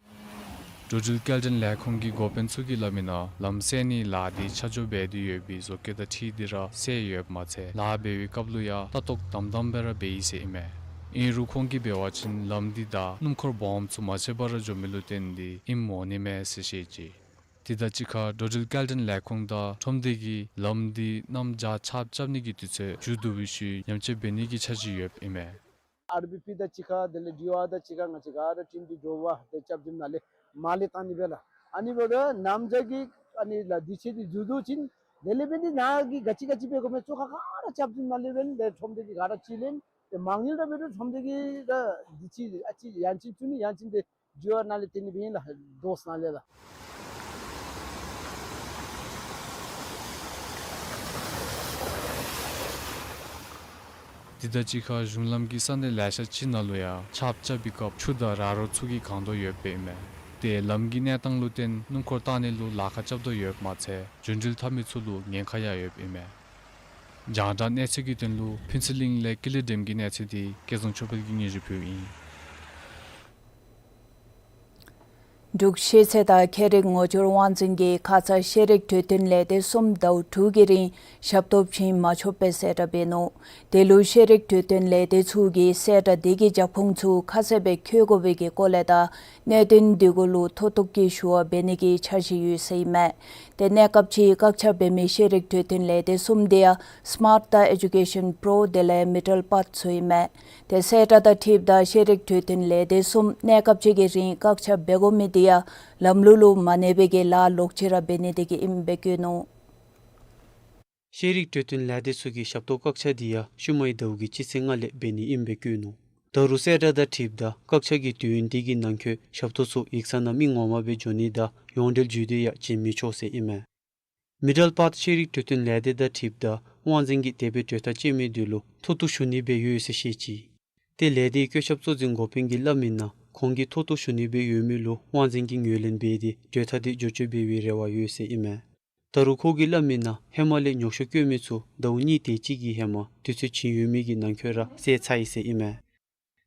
འགྲོ་འགྲུལ་སྐྱེལ་འདྲེན་ལས་ཁུངས་ཀྱི་འགོ་དཔོན་ཚུ་གིས་སླབ་མི་ནང་ལམ་སེལ་ནིའི་ལཱ་འདི་ཆ་འཇོག་འབད་དེ་ཡོད་པའི་བཟོ་བཀོད་དང་འཁྲིལ་ཏེ་ར་སེལ་ཡོདཔ་མ་ཚད་ལཱ་འབད་བའི་སྐབས་ལུ་ཡང་ལྟ་རྟོག་དམ་དམ་སྦེ་ར་འབད་ཡི་ཟེར་ཨིན་མས། ཨིན་རུང་ཁོང་གིས་འབད་བ་ཅིན་ལམ་འདི་ད་སྣུམ་འཁོར་སྦོམ་ཚུ་མ་ཆད་པར་ར་འགྱོ་མི་ལུ་བརྟེན་ཏེ་ཨིནམ་འོང་ནི་མས་ཟེར་བཤད་ཅི། དེ་དང་གཅིག་ཁར་འགྲོ་འགྲུལ་སྐྱེལ་འདྲེན་ལས་ཁུངས་དང་ཁྲོམ་སྡེ་གིས་ལམ་འདི་གནམ་བྱཱར་ཆརཔ་རྐྱབ་ནི་གི་དུས་ཚོད་མཇུག་བསྡུ་བའི་ཤུལ་ཡམ་ཆད་འབད་ནི་གི་འཆར་གཞི་ཡོདཔ་ཨིན་མས། ཨར་བི་པི་དང་གཅིག་ཁར་དེ་ལས་ཌི་ཨོ་ཨར་དང་གཅིག་ཁར་ང་བཅས་ག་ར་ཊིམ་འདི་འདྲོག་པ་དེ་རྐྱབ་སྟེ་ནཱ་ལས་མར་ལས་བཏང་ནི་སྦེ་ལགས། ཨ་ནི་འབདཝ་ད་གནམ་བྱཱར་གྱི་ཨ་ནི་ལཱ་དུས་ཆེན་འདི་མཇུག་བསྡུ་ཞིནམ་དེ་ལས་འབད་ནི་ནཱ་གི་ག་ཅི་ག་ཅི་འབད་དགོ་མི་ཚུ་ག་ར་རྐྱབ་སྟེ་ནཱ་ལས་འབད་ནི་དེ་ཁྲོམ་སྡེ་གི་ག་ར་ཅིག་ལེན་ཏེ་མ་དངུལ་ར་འབད་རུང་ཁྲོམ་སྡེ་གིས་ར་དུས་ཆེན་ཨ་ཙི་ཡང་ཅིན་བཙུགས་ནི་ཡང་ཅིན་དེ་ཌི་ཨོ་ཨར་ནང་ལས་སྟོན་ནི་སྦེ་ཨིན་ལགས། དོས་ནང་ལས་ལགས། དེ་དང་གཅིག་ཁར་གཞུང་ལམ་གྱི་ས་གནས་ལེ་ཤ་ཅིག་ནང་ལུ་ཡང་ཆརཔ་རྐྱབ་པའི་སྐབས་ཆུ་དང་ར་རོ་ཚུ་གིས་གང་དོ་ཡོདཔ་ཨིན་མས། ཏེ་ལམ་གྱི་གནས་སྟངས་ལུ་བརྟེན་སྣུམ་འཁོར་བཏང་ནི་ལུ་ལཱ་ཁག་རྐྱབ་དོ་ཡོདཔ་མ་ཚད་རྒྱུན་འགྲུལ་འཐབ་མི་ཚུ་ལུ་ཉེན་ཁ་ཡང་ཡོདཔ་ཨིན་མས། རྒྱང་བསྒྲགས་གནས་ཚུལ་གྱི་དོན་ལུ་ཕུན་ཚོགས་གླིང་ལས་ཀུན་ལེགས་སྒྲོལམ་གྱི་གནས་ཚུལ་འདི་སྐལ་བཟང་ཆོས་འཕེལ་གྱིས་སྙན་ཞུ་ཕུལཝ་ཨིན། འབྲུག་ཤེས་ཚད་དང་ཁྱད་རིག་ངོ་སྦྱོར་དབང་འཛིན་གྱིས་ཁ་ཙ་ཤེས་རིག་གྲོས་སྟོན་ལས་སྡེ་གསུམ་ཟླཝ་དྲུག་གི་རིང་ཞབས་ཏོག་བྱིན་མ་ཆོག་པའི་གསལ་བསྒྲགས་འབད་ནུག། དེ་ལུ་ཤེས་རིག་གྲོས་སྟོན་ལས་སྡེ་ཚུ་གིས་གསལ་བསྒྲགས་དེ་གི་རྒྱབ་ཁུངས་ཚུ་ཁ་གསལ་སྦེ་འཁོད་དགོ་པའི་གི་སྐོར་ལས་དང་གནད་དོན་དེ་གུ་ལུ་མཐོ་གཏུགས་ཀྱི་ཞུ་བ་འབད་ནི་གི་འཆར་གཞི་ཡོད་ཟེར་ཨིན་མས། ཏེ་གནས་སྐབས་ཅིག་བཀག་ཆ་འབད་མི་ཤེས་རིག་གྲོས་སྟོན་ལས་སྡེ་གསུམ་དེ་ཡང་སི་མཱརཊ་དང་ཨེ་ཌུ་ཀེ་ཤཱན་པྲོ་དེ་ལས་མི་ཌལ་པཱཐ་ཚུ་ཨིན་མས། ཏེ་གསལ་བསྒྲགས་དང་འཁྲིལཝ་ད་ཤེས་རིག་གྲོས་སྟོན་ལས་སྡེ་གསུམ་གནས་སྐབས་ཅིག་གི་རིང་བཀག་ཆ་འབད་དགོ་མི་དེ་ཡང་ལམ་ལུགས་ལུ་མ་གནས་པའི་གི་ལཱ་ལོག་ཅི་ར་འབད་ནི་དེ་གིས་ཨིནམ་སྦེ་བཀོད་ནུག། ཤེས་རིག་གྲོས་སྟོན་ལས་སྡེ་ཚུ་གིས་ཞབས་ཏོག་བཀག་ཆ་དེ་ཡང་ཤུལ་མའི་ཟླཝ་གི་སྤྱི་ཚེས་ལྔ་ལས་འབད་ནི་ཨིནམ་སྦེ་བཀོད་ནུག། ད་རུང་གསལ་བསྒྲགས་དང་འཁྲིལཝ་ད་བཀག་ཆ་གི་དུས་ཡུན་དེ་གི་ནང་འཁོད་ཞབས་ཏོག་ཚུ་ཡིག་ཚང་ནང་མི་ངོ་མ་སྦེ་འགྱོ་ནི་དང་ཡོངས་འབྲེལ་རྒྱུད་དེ་ཡང་བྱིན་མི་ཆོག་ཟེར་ཨིན་མས། མི་ཌལ་པཱཐ་ཤེས་རིག་གྲོས་སྟོན་ལས་སྡེ་དང་འཁྲིལཝ་ད་དབང་འཛིན་གྱིས་དེ་སྦེ་གྲོས་ཐག་བཅད་མི་དེ་ལུ་མཐོ་གཏུགས་ཞུ་ནི་སྦེ་ཡོད་ཟེར་བཤད་ཅི། ཏེ་ལས་སྡེའི་བཀོད་ཁྱབ་གཙོ་འཛིན་འགོ་དཔོན་གྱིས་སླབ་མི་ནང་ཁོང་གིས་མཐོ་གཏུགས་ཞུ་ནི་སྦེ་ཡོད་མི་ལུ་དབང་འཛིན་གྱིས་ངོས་ལེན་འབད་དེ་གྲོས་ཐག་དེ་འགྱོ་བཅུག་འབད་བའི་རེ་བ་ཡོད་ཟེར་ཨིན་མས། ད་རུང་ཁོ་གིས་སླབ་མི་ནང་ཧེ་མ་ལས་ཉོགས་བཤད་བཀོད་མི་ཚུ་ཟླཝ་གཉིས་དེ་ཅིག་གི་ཧེ་མ་དུས་ཚོད་བྱིན་ཡོད་མི་གི་ནང་འཁོད་ར་བསལ་ཚར་ཡི་ཟེར་ཨིན་མས།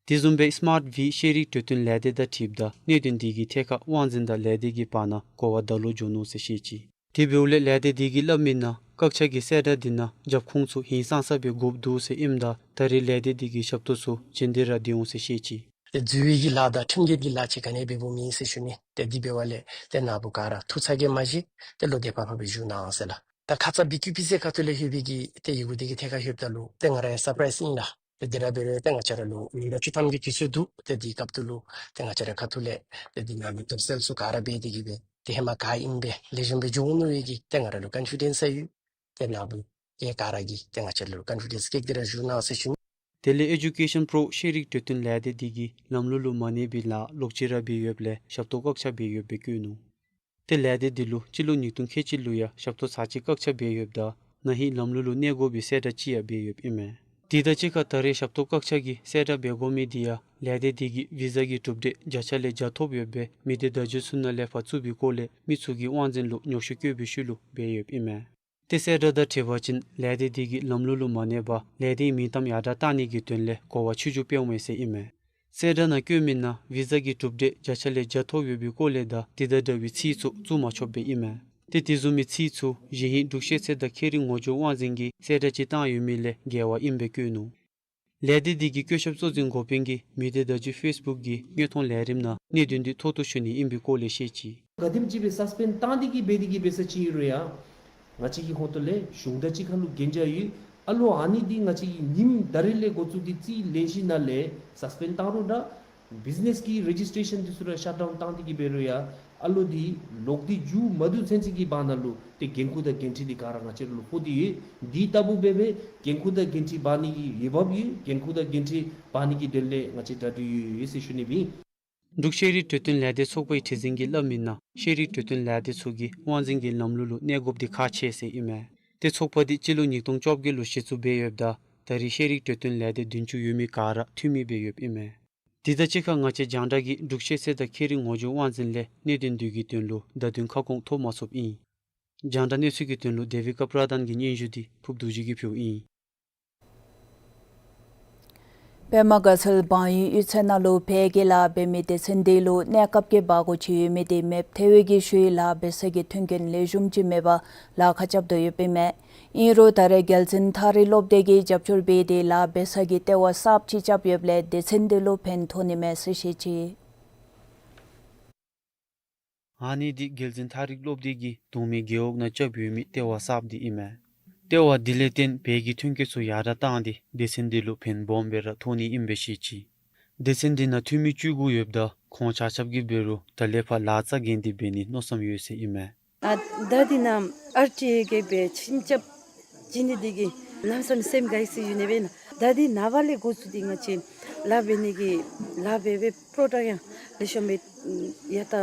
དེ་བཟུམ་སྦེ་སི་མཱརཊ་ཝི་ཤེས་རིག་གྲོས་སྟོན་ལས་སྡེ་དང་འཁྲིལཝ་ད་གནད་དོན་དེ་གི་ཐད་ཁར་དབང་འཛིན་དང་ལས་སྡེ་གི་བར་ན་གོ་བ་བརྡ་ལོག་འགྱོ་ནུག་ཟེར་བཤད་ཅི། དེ་འབདཝ་ལས་ལས་སྡེ་དེ་གིས་སླབ་མི་ནང་བཀག་ཆ་གི་གསལ་བསྒྲགས་དེ་ནང་རྒྱབ་ཁུངས་ཚུ་ཧིང་སངས་ས་སྦེ་དགོཔ་འདུག་ཟེར་ཨིནམ་ད་ད་རེས་ལས་སྡེ་དེ་གིས་ཞབས་ཏོག་ཚུ་བྱིན་ཏེ་ར་སྡོད་འོང་ཟེར་བཤད་ཅི། ཏེ་འཛུལ་བའི་གི་ལཱ་དང་ཁྲིམས་འགལ་གྱི་ལཱ་ཅིག་ག་ནི་འབད་འབདཝ་མེད་ཟེར་ཞུ་ནི། ཏེ་དེ་འབདཝ་ལས་ཏེ་ནཱ་བུ་ག་ར་ཐུགས་ཚ་གྱང་མ་བཞེས། ཏེ་བློ་བདེ་བག་ཕེབས་སྦེ་བཞུགས་གནང་ཟེར་ལགས། ད་ཁ་ཙ་བི་ཀིའུ་པི་ཟེར་ཁ་ཐུག་ལས་ལྷོད་པའི་གི་ཏེ་ཡི་གུ་དེ་གི་ཐད་ཁར་ལྷོདཔ་ད་ལུ་ཏེ་ང་ར་ཡང་སར་པ་རའིཛ་ཨིན་ལགས། ཏེ་དེ་ར་འབད་རུང་ཏེ་ང་བཅས་ར་ལུ་ཉིན་གྲངས་བཅུ་ཐམ་གྱི་དུས་ཚོད་འདུག། ཏེ་དེ་སྐབས་ཐོག་ལུ་ཏེ་ང་བཅས་ར་ཁ་ཐུག་ལས་ཏེ་དེ་ནང་ལུ་ཐོབ་སེལ་ཚུ་ག་ར་འབད་དེ་གིས་སྦེ་ཏེ་ཧེ་མ་ག་ཨིནམ་སྦེ་ལེགས་ཤོམ་སྦེ་འགྱོ་འོང་མནོ་བའི་གི་ཏེ་ང་ར་ལུ་ཀོན་ཕི་ཌེནསི་ཡོད། ཏེ་ནཱ་བུ་ཏེ་ག་ར་གིས་ཏེ་ང་བཅས་ལུ་ཀོན་ཕི་ཌེནསི་བསྐྱེད་དེ་ར་བཞུགས་གནང་ཟེར་ཞུ་ནི། དེ་ལས་ཨེ་ཌུ་ཀེ་ཤཱན་པྲོ་ཤེས་རིག་གྲོས་སྟོན་ལས་སྡེ་དེ་གིས་ལམ་ལུགས་ལུ་མ་གནས་པའི་ལཱ་ལོག་ཅི་ར་འབད་ཡོདཔ་ལས་ཞབས་ཏོག་བཀག་ཆ་འབད་ཡོདཔ་སྦེ་བཀོད་ནུག། ཏེ་ལས་སྡེ་དེ་ལུ་སྤྱི་ལོ་ཉིས་སྟོང་ཁལ་གཅིག་ལུ་ཡང་ཞབས་ཏོག་ཚར་གཅིག་བཀག་ཆ་འབད་ཡོདཔ་ད་ན་ཧིང་ལམ་ལུགས་ལུ་གནས་དགོ་པའི་གསལ་བསྒྲགས་ཅིག་ཡང་འབད་ཡོདཔ་ཨིན་མས། དེ་དང་གཅིག་ཁར་ད་རེས་ཞབས་ཏོག་བཀག་ཆ་གི་གསལ་བསྒྲགས་འབད་དགོ་མི་དེ་ཡང་ལས་སྡེ་དེ་གིས་བི་ཟ་གི་གྲུབ་འབྲས་བརྒྱ་ཆ་ལས་བརྒྱ་ཐོབ་ཡོད་པའི་མི་སྡེ་བརྡ་བརྒྱུད་ཚུ་ནང་ལས་ཕར་བཙུགས་པའི་སྐོར་ལས་མི་ཚུ་གིས་དབང་འཛིན་ལུ་ཉོགས་བཤད་བཀོད་པའི་ཤུལ་ལུ་འབད་ཡོདཔ་ཨིན་མས། ཏེ་གསལ་བསྒྲགས་དང་འཁྲིལ་བ་ཅིན་ལས་སྡེ་དེ་གིས་ལམ་ལུགས་ལུ་མ་གནས་པར་ལས་སྡེའི་མིང་གཏམ་ཡར་དྲགས་བཏང་ནི་གི་དོན་ལས་གོ་བ་ཆུང་ཀུ་སྤེལཝ་མས་ཟེར་ཨིན་མས། གསལ་བསྒྲགས་ནང་བཀོད་མི་ནང་བི་ཟ་གི་གྲུབ་འབྲས་བརྒྱ་ཆ་ལས་བརྒྱ་ཐོབ་ཡོད་པའི་སྐོར་ལས་དང་དེ་དང་འདྲ་བའི་ཚིག་ཚུ་བཙུགས་མ་ཆོགཔ་སྦེ་ཨིན་མས། ཏེ་དེ་བཟུམ་མའི་ཚིག་ཚུ་གཞེས་ཧིང་འབྲུག་ཤེས་ཚད་དང་ཁེ་རིང་ངོ་སྦྱོང་དབང་འཛིན་གྱིས་གསལ་བསྒྲགས་ཅིག་བཏང་ཡོད་མི་ལས་འགལ་བ་ཨིནམ་སྦེ་བཀོད་ནུག། ལས་སྡེ་དེ་གི་བཀོད་ཁྱབ་གཙོ་འཛིན་འགོ་དཔོན་གྱིས་མི་སྡེ་བརྡ་བརྒྱུད་ཕེསི་བུཀ་གི་དངོས་མཐོང་ལས་རིམ་ནང་གནད་དོན་དེ་མཐོ་གཏུགས་ཞུ་ནི་ཨིན་པའི་སྐོར་ལས་བཤད་ཅི། ག་དེམ་ཅིག་སྦེ་སཱསི་པེནཌ་བཏང་སྟེ་གིས་འབད་དེ་གིས་འབད་ས་ཅིག་ཨིན་རུང་ཡང་ང་བཅས་ཀྱི་ཧོངས་ཏོ་ལས་གཞུང་དང་གཅིག་ཁར་ལུ་གན་རྒྱ་ཡོད། ཨ་ལོ་ཨ་ནི་འདི་ང་བཅས་ཀྱིས་ཉིནམ་ད་རེས་ལས་འགོ་བཙུགས་ཏེ་རྩིས་ལེན་ཞིནམ་ལས་སཱསི་པེནཌ་བཏང་རུང་འདྲ། བིཛི་ནེསི་གི་རེ་ཇིསི་ཊེ་ཤཱན་འདི་ཚུ་ར་ཤཊ་ཌའུན་བཏང་སྟེ་གིས་འབད་རུང་ཡང་ཨ་ལོ་འདི་ལོག་སྟེ་འགྱོ་མ་བཏུབ་ཚུན་ཚོད་ཀྱི་བར་ན་ལུ་ཏེ་འགན་ཁུར་དང་འགན་འཁྲི་འདི་ག་ར་ང་བཅས་ར་ལུ་ཕོག་སྟེ་ཡོད། འདི་ལྟ་བུ་འབད་བའི་འགན་ཁུར་དང་འགན་འཁྲི་འབག་ནི་གི་འོས་འབབ་ཡོད། འགན་ཁུར་དང་འགན་འཁྲི་འབག་ནི་གི་དོན་ལས་ང་བཅས་གྲ་སྒྲིག་ཡོད་ཡོད་ཟེར་ཞུ་ནི་སྦེ་ཨིན། འབྲུག་ཤེས་རིག་གྲོས་སྟོན་ལས་སྡེ་ཚོགས་པའི་ཁྲི་འཛིན་གྱིས་སླབ་མི་ནང་ཤེས་རིག་གྲོས་སྟོན་ལས་སྡེ་ཚུ་གིས་དབང་འཛིན་གྱི་ལམ་ལུགས་ལུ་གནས་དགོཔ་འདི་ཁག་ཆེ་ཟེར་ཨིན་མས། ཏེ་ཚོགས་པ་འདི་སྤྱི་ལོ་ཉིས་སྟོང་བཅོ་བརྒྱད་ལུ་གཞི་བཙུགས་འབད་ཡོདཔ་ད་ད་རེས་ཤེས་རིག་གྲོས་སྟོན་ལས་སྡེ་བདུན་ཅུ་ཡོད་མི་ག་ར་འཐུས་མི་འབད་ཡོདཔ་ཨིན་མས། དེ་དང་གཅིག་ཁར་ང་བཅས་རྒྱང་བསྒྲགས་ཀྱིས་འབྲུག་ཤེས་ཚད་དང་ཁེ་རིང་ངོ་སྦྱོང་དབང་འཛིན་ལས་གནད་དོན་འདི་གི་དོན་ལུ་བརྡ་དོན་ཁ་སྐོང་ཐོབ་མ་ཚུགསཔ་ཨིན། རྒྱང་བསྒྲགས་གནས་ཚུལ་གྱི་དོན་ལུ་ཌེ་བིཌ་ཀ་པྲ་དཱན་གྱི་སྙན་ཞུ་འདི་ཕུརབ་རྡོ་རྗེ་གིས་ཕུལཝ་ཨིན། པདྨ་དགའ་ཚལ་བང་ཡུལ་གཡུས་ཚན་ནང་ལུ་བལ་གྱི་ལཱ་འབད་མི་སྡེ་ཚན་འདི་ལུ་གནས་སྐབས་ཀྱི་བག་སྒོ་ཅིག་ཡོད་མི་དེ་མེདཔ་ཐལ་བའི་གི་ཤུལ་ལཱ་འབད་ས་གི་མཐུན་རྐྱེན་ལེགས་ཤོམ་ཅིག་མེད་པར་ལཱ་ཁག་རྐྱབ་དོ་ཡོདཔ་ཨིན་མས། ཨིན་རུང་ད་རེས་རྒྱལ་བཙུན་ཐག་རིང་སློབ་སྡེ་གིས་རྒྱབ་སྐྱོར་འབད་དེ་ལཱ་འབད་ས་གི་ལྟེ་བ་གསརཔ་ཅིག་རྐྱབ་ཡོདཔ་ལས་སྡེ་ཚན་འདི་ལུ་ཕན་ཐོགས་ནི་མས་ཟེར་བཤད་ཅི། ཨ་ནི་འདི་རྒྱལ་བཙུན་ཐག་རིང་སློབ་སྡེ་གིས་གདོང་མའི་རྒེད་འོག་ནང་རྐྱབ་ཡོད་མི་ལྟེ་བ་གསརཔ་འདི་ཨིན་མས། ལྟེ་བ་འདི་ལས་བརྟེན་བལ་གྱི་ཐོན་སྐྱེད་ཚུ་ཡར་དྲགས་བཏང་སྟེ་སྡེ་ཚན་འདི་ལུ་ཕན་སྦོམ་སྦེ་ར་ཐོགས་ནི་ཨིནམ་སྦེ་བཤད་ཅི། སྡེ་ཚན་འདི་ནང་འཐུས་མི་བཅུ་དགུ་ཡོདཔ་ད་ཁོང་ཆ་ཁྱབ་ཀྱིས་འབད་རུང་ད་ལས་ཕར་ལཱ་རྩ་འགེངས་ཏེ་འབད་ནིའི་མནོ་བསམ་ཡོད་ཟེར་ཨིན་མས། ཨ་ད་འདི་ནང་ཨར་ཊི་ཨེ་གིས་སྦེ་ཆིངས་རྐྱབ་བྱིན་ནི་འདི་གིས་གནམ་མེད་ས་མེད་སེམས་དགའ་ཡི་ཟེར་ཞུ་ནི་སྦེ་ཨིན། ད་འདི་ནངས་པ་ལས་འགོ་བཙུགས་ཏེ་ང་བཅས་ལཱ་འབད་ནི་གི་ལཱ་འབད་བའི་པྲོ་ཌག་ཡང་ལེགས་ཤོམ་སྦེ་ཡར་ད་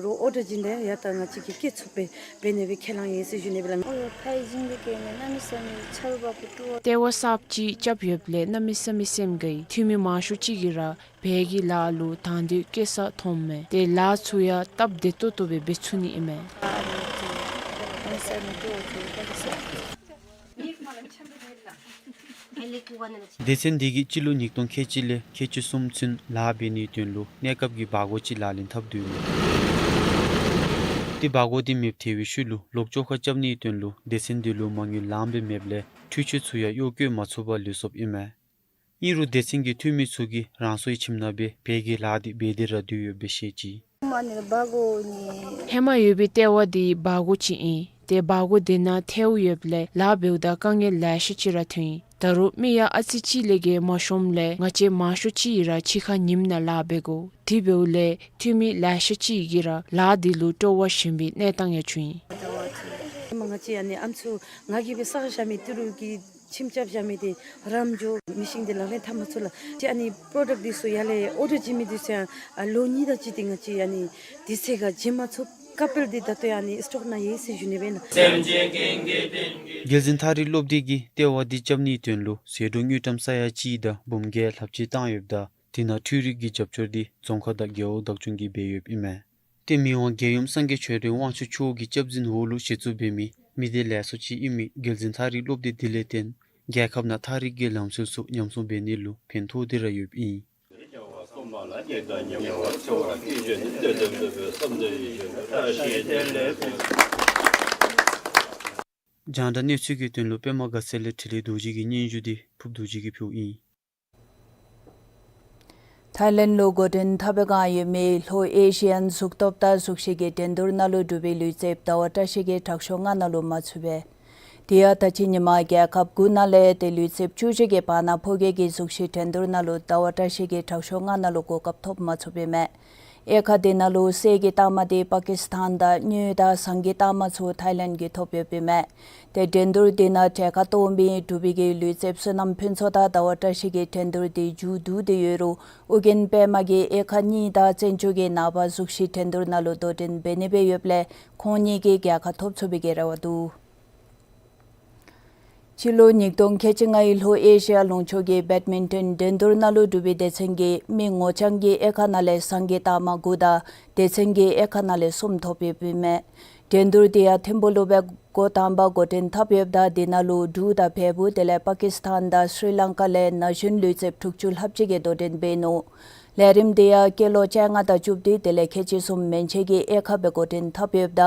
རུང་ཨོར་ཌར་བྱིན་ཏེ་ཡང་ཡར་ད་ང་བཅས་ཀྱིས་བསྐྱེད་ཚུགསཔ་སྦེ་འབད་ནི་སྦེ་ཁས་བླངས་ཡི་ཟེར་ཞུ་ནི་སྦེ་ལགས། ཨོ་ཡ་ཕ་ཡི་ཇིང་གི་སྐད་ནི་གནམ་མེད་ས་མེད་ཆརཔ་བ་ཀུ་ཀྲུ་བ། ལྟེ་བ་གསརཔ་ཅིག་རྐྱབ་ཡོདཔ་ལས་གནམ་མེད་ས་མེད་སེམས་དགའ་ཡི། འཐུས་མི་མང་ཤོས་ཅིག་གིས་ར་བལ་གྱི་ལཱ་ལུ་དང་འདོད་བསྐྱེད་ས་མཐོངམ་མས། ཏེ་ལཱ་ཚུ་ཡང་སྟབས་བདེ་ཏོག་ཏོ་སྦེ་འབད་ཚུགས་ནི་ཨིན་མས། སྡེ་ཚན་འདི་གིས་སྤྱི་ལོ་ཉིས་སྟོང་ཁལ་གཅིག་ལས་ཁལ་གཅིག་གསུམ་ཚུན་ལཱ་འབད་ནིའི་དོན་ལུ་གནས་སྐབས་ཀྱི་བག་སྒོ་ཅིག་ལག་ལེན་འཐབ་དོ་ཡོདཔ་ཨིན་མས། ཏེ་བག་སྒོ་འདི་མེདཔ་ཐལ་བའི་ཤུལ་ལུ་ལོག་བཅོ་ཁ་རྐྱབ་ནིའི་དོན་ལུ་སྡེ་ཚན་འདི་ལུ་མ་དངུལ་ལངམ་སྦེ་མེདཔ་ལས་འཕྲུལ་ཆས་ཚུ་ཡང་གཡོག་བཀོལ་མ་ཚུགས་པར་ལུས་སོཔ་ཨིན་མས། ཨིན་རུང་སྡེ་ཚན་གྱི་འཐུས་མི་ཚུ་གིས་རང་སོའི་ཁྱིམ་ནང་སྦེ་བལ་གྱི་ལཱ་འདི་འབད་དེ་ར་སྡོད་ཡོདཔ་སྦེ་བཤད་ཅི། ཧེ་མ་ཡོད་པའི་ལྟེ་བ་འདི་བག་སྒོ་ཅིག་ཨིན། ཏེ་བག་སྒོ་འདི་ནང་ཐལཝ་ཡོདཔ་ལས་ལཱ་འབདཝ་ད་དཀའ་ངལ་ལེ་ཤ་ཅིག་ར་ཐོན་ཡི། ད་རུང་མི་ཡང་ཨ་ཙི་ཅིག་ལས་བརྒལ་མ་ཤོངམ་ལས་ང་བཅས་མང་ཤོས་ཅིག་གིས་ར་ཕྱི་ཁར་ཉིམ་ནང་ལཱ་འབད་དགོ། དེ་འབདཝ་ལས་འཐུས་མི་ལེ་ཤ་ཅིག་གིས་ར་ལཱ་འདི་ལུ་སྤྲོ་བ་ཞན་པའི་གནས་སྟངས་ཡང་བྱུང་ཡི། མ་ང་བཅས་ཨ་ནི་ཨམ་སྲུ་ང་གིས་སྦེ་བསགས་བཞག་མི་ཏི་རུ་གི་ཁྱིམ་རྐྱབ་བཞག་མི་འདི་རམ་འགྱོ་མི་ཤིང་འདི་ལག་ལེན་འཐབ་མ་ཚུགས་ལགས། ཅིག་ཨ་ནི་པྲོ་ཌཀཊ་འདི་ཚུ་ཡར་ལས་ཨོར་ཌར་བྱིན་མི་འདི་ཚུ་ཡང་ཨ་ལོ་གཉིས་དང་ཅིག་འདི་ང་བཅས་ཨ་ནི་དུས་ཚོད་ཁར་བྱིན་མ་ཚུགས། ཀ་པལ་འདི་ད་ལྟོ་ཡང་ཨ་ནི་སི་ཊོག་ནང་ཡོད་ཟེར་ཞུ་ནི་སྦེ་ཨིན་ལགས། རྒྱལ་འཛིན་ཐག་རིང་སློབ་སྡེ་གིས་ལྟེ་བ་འདི་རྐྱབ་ནིའི་དོན་ལུ་ཟད་འགྲོ་དངུལ་ཀྲམ་ས་ཡ་གཅིག་དང་འབུམ་བརྒྱད་ལྷགཔ་ཅིག་བཏང་ཡོདཔ་ད་དེ་ནང་འཕྲུལ་རིག་གི་རྒྱབ་སྐྱོར་འདི་རྫོང་ཁག་དང་རྒེད་འོག་བདག་སྐྱོང་གིས་འབད་ཡོདཔ་ཨིན་མས། ཏེ་མི་དབང་རྒྱལ་ཡུམ་སངས་རྒྱས་ཆོས་སྒྲོན་དབང་ཕྱུག་མཆོག་གི་སྐྱབས་འཛིན་འོག་ལུ་གཞི་བཙུགས་འབད་མི་མི་སྡེ་ལེགས་ཤོམ་ཅིག་ཨིན་མི་རྒྱལ་འཛིན་ཐག་རིང་སློབ་སྡེ་འདི་ལས་བརྟེན་རྒྱལ་ཁབ་ནང་ཐག་རིང་གི་ལམ་སྲོལ་ཚུ་ཉམས་སྲུང་འབད་ནི་ལུ་ཕན་ཐོགས་ཏེ་ར་ཡོདཔ་ཨིན། རྒྱང་བསྒྲགས་གནས་ཚུལ་གྱི་དོན་ལུ་པདྨ་དགའ་ཚལ་ལས་འཕྲིན་ལས་རྡོ་རྗེ་གིས་སྙན་ཞུ་འདི་ཕུབ་རྡོ་རྗེ་གིས་ཕུལཝ་ཨིན། ཐའི་ལེནཌ་ལུ་འགོ་འདྲེན་འཐབ་པའི་བསྒང་ཡོད་མི་ལྷོ་ཨེ་ཤི་ཡན་གཟུགས་སྟོབས་དང་གཟུགས་གཞི་གི་འགྲན་བསྡུར་ནང་ལུ་འབྲུག་པའི་ལུས་རྩལཔ་ཟླ་བ་བཀྲ་ཤིས་ཀྱིས་དྲག་ཤོས་ལྔ་ནང་ལུ་མ་ཚུད་པས། དེ་ཡང་ད་ཅི་ཉིན་མ་རྒྱལ་ཁབ་དགུ་ནང་ལས་ཏེ་ལུས་རྩལཔ་བཅུ་བཞི་གིས་བར་ན་ཕོ་སྐྱེས་ཀྱི་གཟུགས་གཞི་འགྲན་བསྡུར་ནང་ལུ་ཟླ་བ་བཀྲ་ཤིས་ཀྱིས་དྲག་ཤོས་ལྔ་ནང་ལུ་གོ་སྐབས་ཐོབ་མ་ཚུགས་པས་མས། དབྱེ་ཁག་དེ་ནང་ལུ་གསེར་གྱི་རྟགས་མ་དེ་པ་ཀིསི་ཐན་དང་དངུལ་དང་ཟངས་ཀྱི་རྟགས་མ་ཚུ་ཐའི་ལེནཌ་གིས་ཐོབ་ཡོདཔ་ཨིན་མས། ཏེ་འགྲན་བསྡུར་དེ་ནང་གྲལ་ཁར་གཏོགས་མི་འབྲུག་པའི་གི་ལུས་རྩལཔ་བསོད་ནམས་ཕུན་ཚོགས་དང་ཟླ་བ་བཀྲ་ཤིས་ཀྱིས་འགྲན་བསྡུར་དེ་མཇུག་བསྡུ་སྟེ་ཡོད་རུང་ཨོ་རྒྱན་པདྨ་གིས་དབྱེ་ཁག་གཉིས་དང་བཙན་བྱོལ་གྱི་ནངས་པ་གཟུགས་གཞི་འགྲན་བསྡུར་ནང་ལུ་དོ་འགྲན་འབད་ནི་སྦེ་ཡོདཔ་ལས་ཁོང་གཉིས་ཀྱིས་རྒྱལ་ཁ་ཐོབ་ཚུགས་པའི་གི་རེ་བ་འདུག། སྤྱི་ལོ་ཉིས་སྟོང་ཁལ་གཅིག་ལྔའི་ལྷོ་ཨེ་ཤི་ཡ་ལུང་ཕྱོགས་ཀྱི་བེཌ་མིན་ཊོན་འགྲན་བསྡུར་ནང་ལུ་འབྲུག་པའི་སྡེ་ཚན་གྱིས་མི་ངོ་རྐྱང་གི་དབྱེ་ཁག་ནང་ལས་ཟངས་ཀྱི་རྟགས་མ་དགུ་དང་སྡེ་ཚན་གྱི་དབྱེ་ཁག་ནང་ལས་གསུམ་ཐོབ་ཡོདཔ་ཨིན་མས། འགྲན་བསྡུར་དེ་ཡང་ཐིམ་ཕུག་ལུ་སྦེ་འགོ་དང་པ་འགོ་འདྲེན་འཐབ་ཡོདཔ་ད་དེ་ནང་ལུ་འབྲུག་དང་བལ་པོ་དེ་ལས་པ་ཀིསི་ཐན་དང་སི་རི་ལང་ཀ་ལས་ན་གཞོན་ལུས་རྩལཔ་དྲུག་ཅུ་ལྷགཔ་ཅིག་གིས་དོ་འགྲན་འབད་ནུག། ལས་རིམ་དེ་ཡང་སྐྱེས་ལོ་བཅོ་ལྔ་དང་བཅུ་བདུན་དེ་ལས་ཁལ་གཅིག་གསུམ་མན་ཆད་ཀྱི་དབྱེ་ཁག་སྦེ་འགོ་འདྲེན་འཐབ་ཡོདཔ་ད་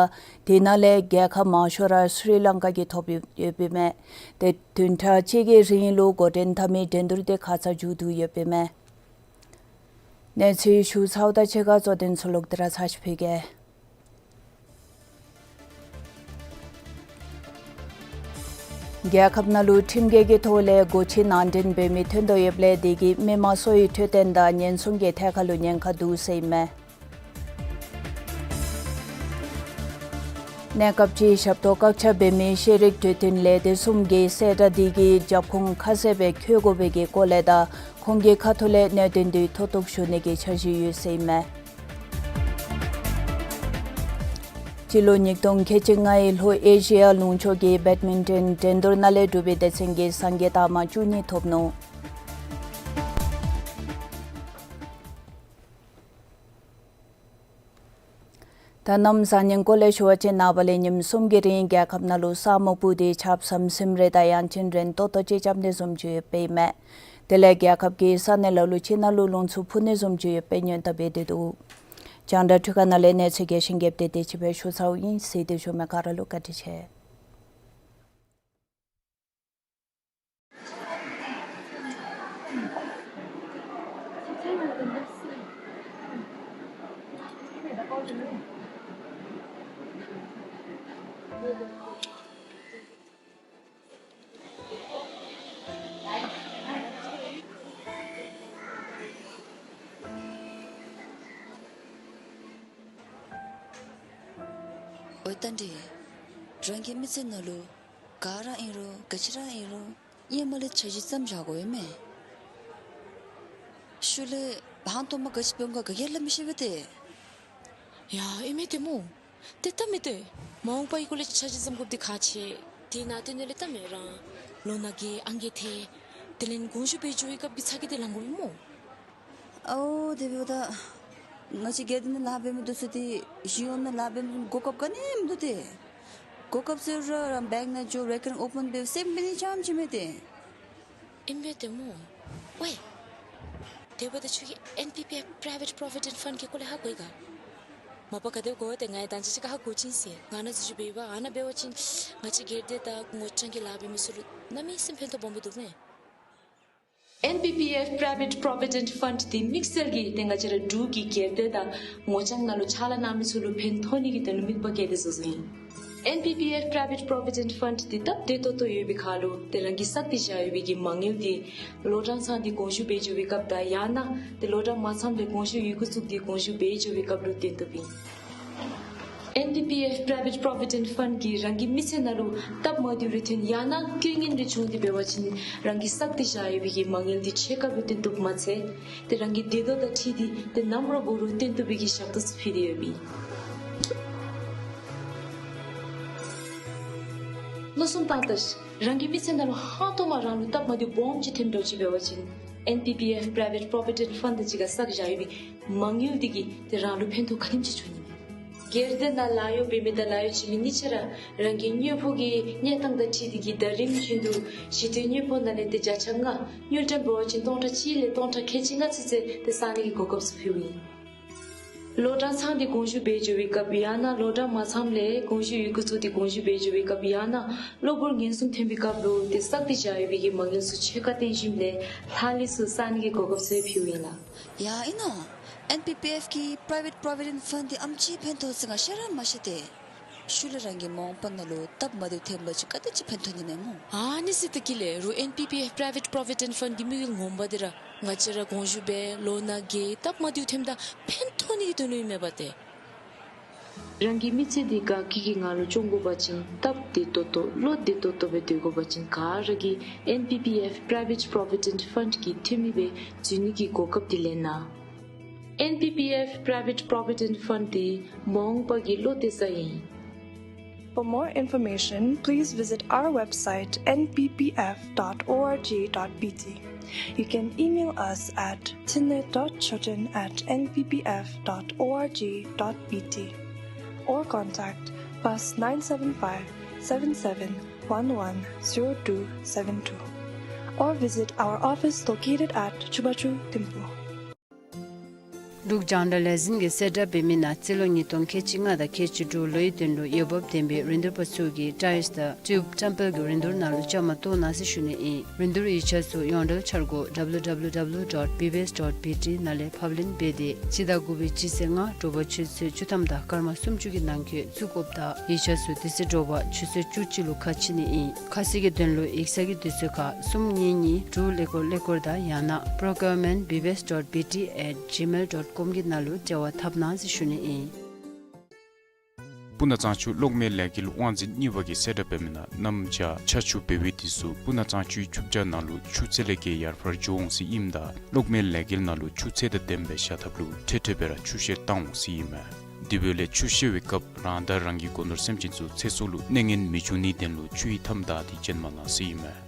དེ་ནང་ལས་རྒྱལ་ཁབ་མང་ཤོས་ར་སི་རི་ལང་ཀ་གིས་ཐོབ་ཡོདཔ་ཨིན་མས། ཏེ་བདུན་ཕྲག་གཅིག་གི་རིང་ལུ་འགོ་འདྲེན་འཐབ་མི་འགྲན་བསྡུར་དེ་ཁ་ཙ་མཇུག་བསྡུ་ཡོདཔ་ཨིན་མས། གནས་ཚུལ་ཞུ་ཚརཝ་དང་གཅིག་ཁར་གཙོ་དོན་ཚུ་ལོག་སྟེ་ར་ཚར་ཅིག་ཕུལ་གེ། རྒྱལ་ཁབ་ནང་ལུ་ཁྲིམས་འགལ་གྱི་ཐོག་ལས་སྒོ་ཕྱེ་ནང་འདྲེན་འབད་མི་ཐོན་དོ་ཡོདཔ་ལས་དེ་གིས་མི་མང་སོ་ཡི་འཕྲོད་བསྟེན་དང་ཉེན་སྲུང་གི་ཐད་ཁར་ལུ་ཉེན་ཁ་འདུག་ཟེར་ཨིན་མས། གནས་སྐབས་ཅིག་ཞབས་ཏོག་བཀག་ཆ་འབད་མི་ཤེས་རིག་གྲོས་མཐུན་ལས་སྡེ་གསུམ་གྱིས་གསལ་བསྒྲགས་དེ་གིས་རྒྱབ་ཁུངས་ཁ་གསལ་སྦེ་འཁོད་དགོ་པའི་གི་སྐོར་ལས་དང་ཁོང་གི་ཁ་ཐུག་ལས་གནད་དོན་དེ་མཐོ་གཏུགས་ཞུ་ནི་གི་འཆར་གཞི་ཡོད་ཟེར་ཨིན་མས། སྤྱི་ལོ་ཉིས་སྟོང་ཁལ་གཅིག་ལྔའི་ལྷོ་ཨེ་ཤི་ཡ་ལུང་ཕྱོགས་ཀྱི་བེཌ་མིན་ཊོན་འགྲན་བསྡུར་ནང་ལས་འབྲུག་པའི་སྡེ་ཚན་གྱིས་ཟངས་ཀྱི་རྟགས་མ་བཅུ་གཉིས་ཐོབ་ནུག། ད་གནམ་བཟང་ངན་སྐོར་ལས་ཞུ་བ་ཅིན་ནངས་པ་ལས་ཉིནམ་གསུམ་གྱི་རིང་རྒྱལ་ཁབ་ནང་ལུ་ས་སྨུག་སྤུབས་ཏེ་ཆརཔ་ཟམ་ཟིམ་རེ་དང་ཡང་ཅིན་རན་ཏོག་ཏོ་ཅིག་རྐྱབ་ནི་བཟུམ་ཅིག་ཡོདཔ་ཨིན་མས། དེ་ལས་རྒྱལ་ཁབ་ཀྱི་ས་གནས་ལ་ལུ་ཅིག་ནང་ལུ་རླུང་འཚུབ་འཕུ་ནི་བཟུམ་ཅིག་ཡོདཔ་སྨོན་ལམ་འབད་དེ་འདུག། རྒྱང་བསྒྲགས་འཕྲུལ་ཁང་ནང་ལས་གནས་ཚུལ་རྒྱས་ཤིང་རྒྱསཔ་དེ་དེ་ཅིག་སྦེ་ཞུ་ཚརཝ་ཨིན། གཟིགས་ཏེ་བཞུགས་མི་ག་ར་ལུ་བཀའ་དྲིན་ཆེ། ཨོ་རྟ་མགྲིན། རང་གི་མི་ཚེ་ནང་ལུ་ག་ར་ཨིན་རུང་ག་ཅི་ར་ཨིན་རུང་ཧེ་མ་ལས་འཆར་གཞི་བརྩམས་བཞག་དགོ་ཡོད་མས། ཤུལ་ལས་ཧང་སྟོང་མ་ག་ཅི་འབད་འོང་ག་ག་གིས་སླབ་མི་ཤེས་པས་ཏེ། ཡ་ཨིན་མས་ཏེ་སྨོ། ཏེ་ད་མི་ཏེ་མ་འོངས་པའི་སྐོར་ལས་འཆར་གཞི་བརྩམ་དགོཔ་འདི་ཁག་ཆེ། དེ་ནང་དེ་ནང་ལས་ད་མི་རང་ལོ་ན་རྒས་ཨང་རྒས་ཐལ། དེ་ལས་དགོངས་ཞུ་འབད་འགྱོ་བའི་སྐབས་ཀྱི་ཚ་གྱང་དེ་ལང་དགོ་པས་སྨོ། ཨའོ་དེ་འབདཝ་ད་ང་བཅས་སྒེར་སྡེ་ནང་ལཱ་འབད་མི་འདི་ཚུ་ཏེ་གཞུང་ནང་ལཱ་འབད་མི་གོ་སྐབས་ག་ནི་མིན་འདུག་ཏེ། གོ་སྐབས་ཟེར་རུང་རང་བེངཀ་ནང་འགྱོ་རེ་ཀརིང་ཨོ་པཱན་འབད་སེམས་འབད་ནི་ཙམ་ཅིག་མས་ཏེ། ཨིན་པས་ཏེ་སྨོ། ཝའེ། དེ་འབདཝ་ད་ཁྱོད་ཀྱིས་ཨེན་པི་པི་ཨེཕ་པྲའི་ཝེཊ་པྲོ་བི་ཌེནཊ་ཕནཌ་གི་སྐོར་ལས་ཧ་གོ་ཡི་ག། མ་པ་ག་དེ་གོ་བ་ཏེ་ང་ཡང་ད་ཅི་ཅིག་ཁར་ཧ་གོ་ཅི་ཟེར། ང་ནཱ་འཛུལ་ཞུགས་འབད་བ་ཨ་ནཱ་འབད་བ་ཅིན་ང་བཅས་སྒེར་སྡེ་དང་ངོ་རྐྱང་གི་ལཱ་འབད་མི་ཚུ་ལུ་གནམ་མེད་ས་མེད་ཕན་ཐོགས་སྦོམ་སྦེ་འདུག་མས། ཨེན་པི་པི་ཨེཕ་པྲའི་ཝེཊ་པྲོ་བི་ཌེནཊ་ཕནཌ་འདི་དམིགས་བསལ་གྱིས་ཏེ་ང་བཅས་ར་འབྲུག་གི་སྒེར་སྡེ་དང་ངོ་རྐྱང་ནང་ལུ་ཕྱག་ལཱ་གནང་མི་ཚུ་ལུ་ཕན་ཐོགས་ནི་གི་དོན་ལུ་དམིགས་པ་བསྐྱེད་དེ་བཟོ་བཟོཝ་ཨིན། ཨེན་པི་པི་ཨེཕ་པྲའི་ཝེཊ་པྲོ་བི་ཌེནཊ་ཕནཌ་འདི་སྟབས་བདེ་ཏོག་ཏོ་ཡོད་པའི་ཁར་ལུ་ཏེ་རང་གིས་བསགས་ཏེ་བཞག་ཡོད་པའི་གི་མ་དངུལ་འདི་ལོ་གྲངས་ཚང་སྟེ་དགོངས་ཞུ་འབད་འགྱོ་བའི་སྐབས་དང་ཡང་ན་ཏེ་ལོ་གྲངས་མ་ཚངམ་ལས་དགོངས་ཞུ་ཡི་གུ་བཙུགས་ཏེ་དགོངས་ཞུ་འབད་འགྱོ་བའི་སྐབས་ལུ་བཏོན་བཏུབ་ཨིན། ཨེན་པི་པི་ཨེཕ་Private Provident Fund གིས་རང་གི་མི་ཚེ་ནང་ལུ་སྟབས་མ་བདེཝ་རེ་ཐོན་ཡང་ན་རྐྱེན་ངན་རེ་བྱུང་སྟེ་འབད་བ་ཅིན་རང་གིས་བསགས་ཏེ་བཞག་ཡོད་པའི་གི་མ་དངུལ་འདི་ཕྱེད་ཀ་སྦེ་བཏོན་བཏུབ་མ་ཚད་ཏེ་རང་གི་བདེ་སྡུག་དང་འཁྲིལ་ཏེ་ཏེ་ནམ་ར་འབད་རུང་བཏོན་བཏུབ་པའི་གི་ཞབས་ཏོག་ཚུ་ཕུལ་ཏེ་ཡོདཔ་ཨིན། མནོ་བསམ་བཏང་ད་ཤིག། རང་གི་མི་ཚེ་ནང་ལུ་ཧང་སྟོང་མ་རང་ལུ་སྟབས་མ་བདེཝ་སྦོམ་ཅིག་ཐོནམ་འདྲཝ་ཅིག་འབད་བ་ཅིན་ཨེན་པི་པི་ཨེཕ་Private Provident Fund དང་གཅིག་ཁར་བསགས་བཞག་ཡོད་པའི་མ་དངུལ་འདི་གིས་ཏེ་རང་ལུ་ཕན་ཐོགས་ག་དེམ་ཅིག་འབྱུང་ནི་མས། སྒེར་སྡེ་ནང་ལཱ་གཡོག་འབད་མི་དང་ལཱ་གཡོག་བྱིན་མི་གཉིས་ཆ་ར་རང་གི་དངོས་པོ་གི་གནས་སྟངས་དང་འཁྲིལ་ཏེ་གིས་ད་རིམ་བཞིན་དུ་ཞི་དུས་དངོས་པོ་ནང་ལས་ཏེ་བརྒྱ་ཆ་ལྔ་དངུལ་ཀྲམ་འབད་བ་ཅིན་སྟོང་ཕྲག་གཅིག་ལས་སྟོང་ཕྲག་ཁལ་གཅིག་ལྔ་ཚུན་ཚོད་ཏེ་བསག་ནི་གི་གོ་སྐབས་ཚུ་ཕུལཝ་ཨིན། ལོ་གྲངས་ཚང་སྟེ་དགོངས་ཞུ་འབད་འགྱོ་བའི་སྐབས་ཡང་ན་ལོ་གྲངས་མ་ཚངམ་ལས་དགོངས་ཞུ་ཡི་གུ་བཙུགས་ཏེ་དགོངས་ཞུ་འབད་འགྱོ་བའི་སྐབས་ཡང་ན་གློ་བུར་ངན་སོང་ཐོན་པའི་སྐབས་ལུ་ཏེ་བསགས་ཏེ་བཞག་ཡོད་པའི་གི་མ་དངུལ་ཚུ་ཕྱེད་ཀ་བཏོན་ཞིནམ་ལས་ལྷག་ལུས་ཚུ་བསག་ནི་གི་གོ་སྐབས་ཚུ་ཕུལཝ་ཨིན་ལགས། ཡ་ཨིན་ནོ། ཨེན་པི་པི་ཨེཕ་གི་Private Provident Fund འདི་ཨེམ་ཅིག་ཕན་ཐོགས་ཟེར་ང་ཤེས་ར་མ་ཤེས་ཏེ། ཤུལ་ལས་རང་གི་མ་འོངས་པ་ནང་ལུ་སྟབས་མ་བདེཝ་ཐོན་པ་ཅིན་ག་དེ་ཅིག་ཕན་ཐོགས་ནི་མས་སྨོ། ཨ་ནི་ཟེར་ད་གི་ལས་རུང་ཨེན་པི་པི་ཨེཕ་Private Provident Fund གི་དམིགས་ཡུལ་ངོ་མ་འདི་ར་ང་བཅས་ར་དགོངས་ཞུ་འབད་ལོ་ན་རྒས་སྟབས་མ་བདེཝ་ཐོནམ་ད་ཕན་ཐོགས་ནི་གི་དོན་ལུ་ཨིན་མས་པ་ཏེ། རང་གི་མི་ཚེ་འདི་དགའ་སྐྱིད་ཀྱི་ངང་ལུ་སྐྱོང་དགོ་པ་ཅིན་སྟབས་བདེ་ཏོག་ཏོ་བློ་བདེ་ཏོག་ཏོ་སྦེ་སྡོད་དགོ་པ་ཅིན་ག་ར་གིས་ཨེན་པི་པི་ཨེཕ་Private Provident Fund གི་འཐུས་མི་སྦེ་འཛུལ་ནི་གི་གོ་སྐབས་འདི་ལེན་གནང་། ཨེན་པི་པི་ཨེཕ་Private Provident Fund འདི་མ་འོངས་པ་གི་བློ་གཏད་ས་ཨིན། For more information, please visit our website N P P F dot org dot B T. You can email us at tinlet dot choten at N P P F dot org dot B T or contact plus nine seven five, seven seven one one, zero two seven two or visit our office located at Chubachu Thimphu. འབྲུག་རྒྱང་བསྒྲགས་ལས་འཛིན་གྱིས་གསལ་བསྒྲགས་འབད་མི་ནང་རྩིས་ལོ་ཉིས་སྟོང་ཁལ་གཅིག་ལྔ་དང་ཁལ་གཅིག་དྲུག་ལོའི་དོན་ལུ་འོས་འབབ་ལྡན་པའི་རིན་བསྡུར་པ་ཚུ་གིས་ཊའིལསི་དང་ཊིའུབ་ཊེམ་པལ་གྱི་རིན་བསྡུར་ནང་ལུ་བཅའ་མར་གཏོགས་གནང་ཟེར་ཞུ་ནི་ཨིན། རིན་བསྡུར་ཡིག་ཆ་ཚུ་ཡོངས་འབྲེལ་འཆར་སྒོ་W W W dot B B S dot B T ནང་ལས་ཕབ་ལེན་འབད་དེ་སྤྱི་ཟླ་དགུ་པའི་སྤྱི་ཚེས་ལྔ་དྲོ་པ་ཆུ་ཚོད་བཅུ་ཐམ་དང་སྐར་མ་སུམ་ཅུ་གི་ནང་འཁོད་བཙུགས་དགོཔ་དང་ཡིག་ཆ་ཚུ་དེ་ཚེ་དྲོ་པ་ཆུ་ཚོད་བཅུ་གཅིག་ལུ་ཁ་ཕྱེ་ནི་ཨིན། ཁ་གསལ་གྱི་དོན་ལུ་ཡིག་ཚང་གི་དུས་ཚོད་ཁར་གསུམ་གཉིས་གཉིས་དྲུག་ཀླད་ཀོར་ཀླད་ཀོར་དང་ཡང་ན་procurement B B S dot B T at gmail dot com གི་ནང་ལུ་འབྲེལ་བ་འཐབ་གནང་ཟེར་ཞུ་ནི་ཨིན། སྤུ་ན་གཙང་ཆུ་གློག་མེ་ལས་འགུལ་དབང་འཛིན་གཉིས་པ་གིས་གསལ་བསྒྲགས་འབད་མི་ནང་གནམ་བྱཱར་ཆར་ཆུ་འབེལ་བའི་དུས་སུ་སྤུ་ན་གཙང་ཆུའི་ཆུ་བྱཱ་ནང་ལུ་ཆུ་ཚད་ལས་བརྒལ་ཡར་འཕར་འགྱོ་འོང་ཟེར་ཨིནམ་ད་གློག་མེ་ལས་འགུལ་ནང་ལུ་ཆུ་ཚད་དང་ལྡནམ་སྦེ་བཞག་ཐབས་ལུ་འཕྲལ་འཕྲལ་སྦེ་ར་ཆུ་བཤེར་བཏང་འོང་ཟེར་ཨིན་མས། དེ་འབདཝ་ལས་ཆུ་བཤེར་བའི་སྐབས་རང་དང་རང་གི་སྒོ་ནོར་སེམས་ཅན་ཚུ་ཚེ་སྲོག་ལུ་གནོད་ངན་མི་འབྱུང་ནིའི་དོན་ལུ་ཆུ་ཡི་མཐའམ་བདའ་སྟེ་བྱིན་མ་གནང་ཟེར་ཨིན་མས།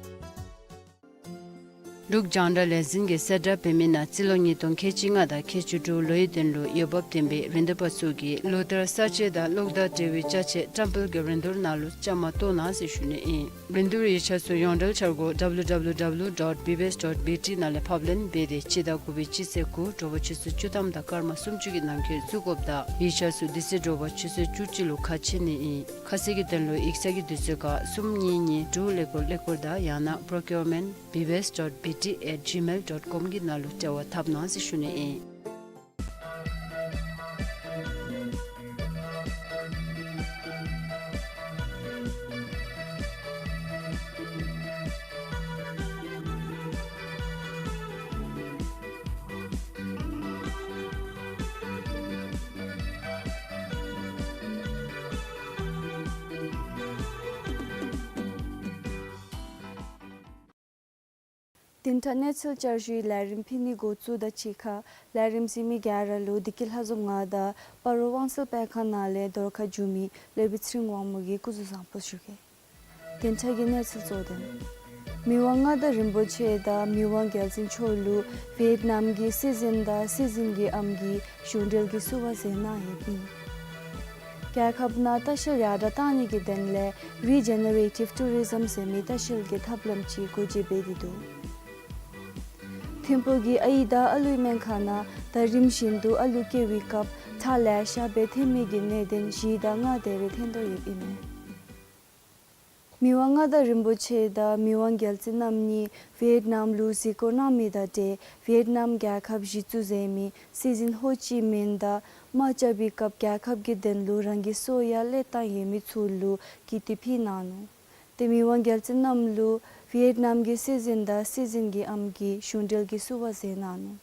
འབྲུག་རྒྱང་བསྒྲགས་ལས་འཛིན་གྱིས་གསལ་བསྒྲགས་འབད་མི་ནང་རྩིས་ལོ་ཉིས་སྟོང་ཁལ་གཅིག་ལྔ་དང་ཁལ་གཅིག་དྲུག་ལོའི་དོན་ལུ་འོས་འབབ་ལྡན་པའི་རིན་བསྡུར་པ་ཚུ་གིས་ལོ་ལྟར་གསར་བརྗེ་དང་གློག་དང་འབྲེལ་བའི་ཅ་ཆས་ཊེམ་པལ་གྱི་རིན་བསྡུར་ནང་ལུ་བཅའ་མར་གཏོགས་གནང་ཟེར་ཞུ་ནི་ཨིན། རིན་བསྡུར་ཡིག་ཆ་ཚུ་ཡོངས་འབྲེལ་འཆར་སྒོ་W W W dot B B S dot B T ནང་ལས་ཕབ་ལེན་འབད་དེ་སྤྱི་ཟླ་དགུ་པའི་སྤྱི་ཚེས་དགུ་དྲོ་པ་ཆུ་ཚོད་བཅུ་ཐམ་དང་སྐར་མ་སུམ་ཅུ་གི་ནང་འཁོད་བཙུགས་དགོཔ་དང་ཡིག་ཆ་ཚུ་དེ་ཚེ་དྲོ་པ་ཆུ་ཚོད་བཅུ་གཅིག་ལུ་ཁ་ཕྱེ་ནི་ཨིན། ཁ་གསལ་གྱི་དོན་ལུ་ཡིག་ཚང་གི་དུས་ཚོད་ཁར་གསུམ་གཉིས་གཉིས་དྲུག་ཀླད་ཀོར་ཀླད་ཀོར་དང་ཡང་ན་procurement B B S dot B T at gmail dot com གི་ནང་ལུ་འབྲེལ་བ་འཐབ་གནང་ཟེར་ཞུ་ནི་ཨིན། བདུན་ཕྲག་གནས་ཚུལ་བསྐྱར་ཞུའི་ལས་རིམ་ཕུལ་ནི་འགོ་བཙུགས་དང་གཅིག་ཁར་ལས་རིམ་གཟིགས་མི་ག་ར་ལུ་བདེ་སྐྱིད་ལྷ་འཛོམས་ང་དང་སྤ་རོ་དབང་སེལ་སྤེལ་ཁང་ནང་ལས་བརྡ་ཁ་ཞུ་མི་ལེགས་པའི་ཚེ་རིང་དབང་མོ་གིས་སྐུ་གཟུགས་བཟང་པོ་ཞུ་གེ། བདུན་ཕྲག་གི་གནས་ཚུལ་གཙོ་དོན། མི་དབང་མངའ་བདག་རིན་པོ་ཆེ་དང་མི་དབང་རྒྱལ་བཙུན་མཆོག་ལུ་ཝེཊ་ནམ་གྱི་སྲིད་འཛིན་དང་སྲིད་འཛིན་གྱི་ཨམ་གྱིས་གཞུང་འབྲེལ་གྱི་བསུ་བ་མཛད་གནང་ཡོདཔ་ཨིན། རྒྱལ་ཁབ་ནང་ལྟ་བཤལ་ཡར་དྲག་གཏང་ནི་གི་དོན་ལས་རི་ཇེ་ནེ་རེ་ཊིབ་ཊུ་རི་ཛམ་ཟེར་མི་ལྟ་བཤལ་གྱི་ཐབས་ལམ་ཅིག་སྒོ་འབྱེད་འབད་དེ་འདུག། ཐིམ་ཕུག་གི་ཨའི་དང་ཨ་ལུའི་སྨན་ཁང་ནང་ད་རིམ་བཞིན་དུ་ཨ་ལུ་སྐྱེ་བའི་སྐབས་ཁྲག་ལེ་ཤ་སྦེ་ཐོན་མི་གི་གནད་དོན་བཞི་དང་ལྔ་དེ་རེ་ཐོན་དོ་ཡོདཔ་ཨིན་མས། མི་དབང་མངའ་བདག་རིན་པོ་ཆེ་དང་མི་དབང་རྒྱལ་བཙུན་རྣམ་གཉིས་ཝེཊ་ནམ་ལུ་གཟིགས་སྐོར་གནང་མི་དང་འབྲེལ་ཝེཊ་ནམ་རྒྱལ་ཁབ་གཞི་བཙུགས་མཛད་མི་སྲིད་འཛིན་ཧོ་ཅི་མིན་དང་དམག་རྐྱབ་པའི་སྐབས་རྒྱལ་ཁབ་ཀྱི་དོན་ལུ་རང་གི་སྲོག་ཡང་བློས་བཏང་ཡོད་མི་ཚུ་ལུ་ཀིརྟི་ཕུལ་གནང་ནུག། ཏེ་མི་དབང་རྒྱལ་བཙུན་རྣམ་ལུ་ཝེཊ་ནམ་གྱི་སྲིད་འཛིན་དང་སྲིད་འཛིན་གྱི་ཨམ་གྱིས་གཞུང་འབྲེལ་གྱི་བསུ་བ་མཛད་གནང་ནུག།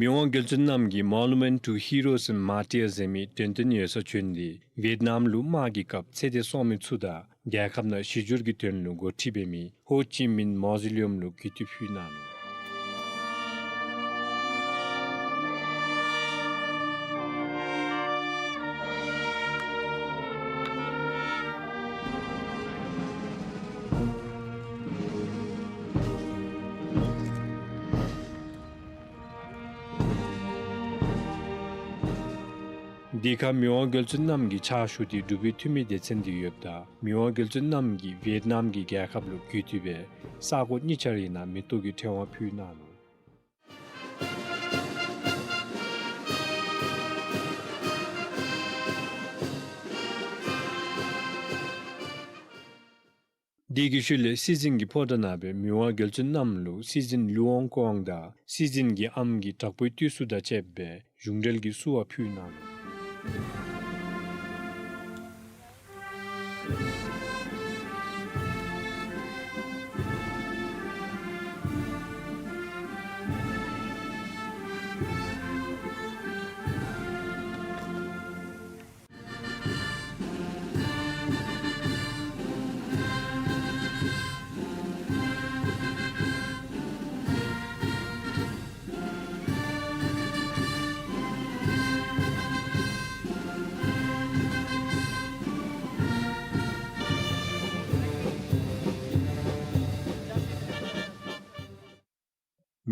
མི་དབང་རྒྱལ་བཙུན་རྣམ་གྱིས་Monument to Heroes and Martyrs ཟེར་མི་དྲན་རྟེན་ཡོད་སར་བྱོན་ཏེ་ཝེཊ་ནམ་ལུ་དམག་གི་སྐབས་ཚེ་འདས་སོང་མི་ཚུ་དང་རྒྱལ་ཁབ་ནང་ཞི་འགྱུར་གྱི་དོན་ལུ་འགོ་ཁྲིད་འབད་མི་ཧོ་ཅི་མིན་མོ་ཟི་ལི་ཡམ་ལུ་གུས་བཏུད་ཕུལ་གནང་ནུག། དེ་ཁར་མི་དབང་རྒྱལ་བཙུན་རྣམ་གྱི་ཕྱག་ཞུ་སྟེ་འབྲུག་པའི་འཐུས་མི་སྡེ་ཚན་དེ་ཡོདཔ་ད་མི་དབང་རྒྱལ་བཙུན་རྣམ་གྱིས་ཝེཊ་ནམ་གྱི་རྒྱལ་ཁབ་ལུ་གུས་བཏུད་འབད་ས་གོ་གཉིས་ཆ་ར་ནང་མེ་ཏོག་གི་ཕྲེང་བ་ཕུལ་གནང་ནུག། དེ་གི་ཤུལ་ལས་སྲིད་འཛིན་གྱི་ཕོ་བྲང་ནང་སྦེ་མི་དབང་རྒྱལ་བཙུན་རྣམ་ལུ་སྲིད་འཛིན་ལུའུ་ཝང་ཀོང་དང་སྲིད་འཛིན་གྱི་ཨམ་གྱི་དྲག་པོའི་བཏུད་ཚུ་དང་བཅསཔ་སྦེ་གཞུང་འབྲེལ་གྱི་བསུ་བ་ཕུལ་གནང་ནུག།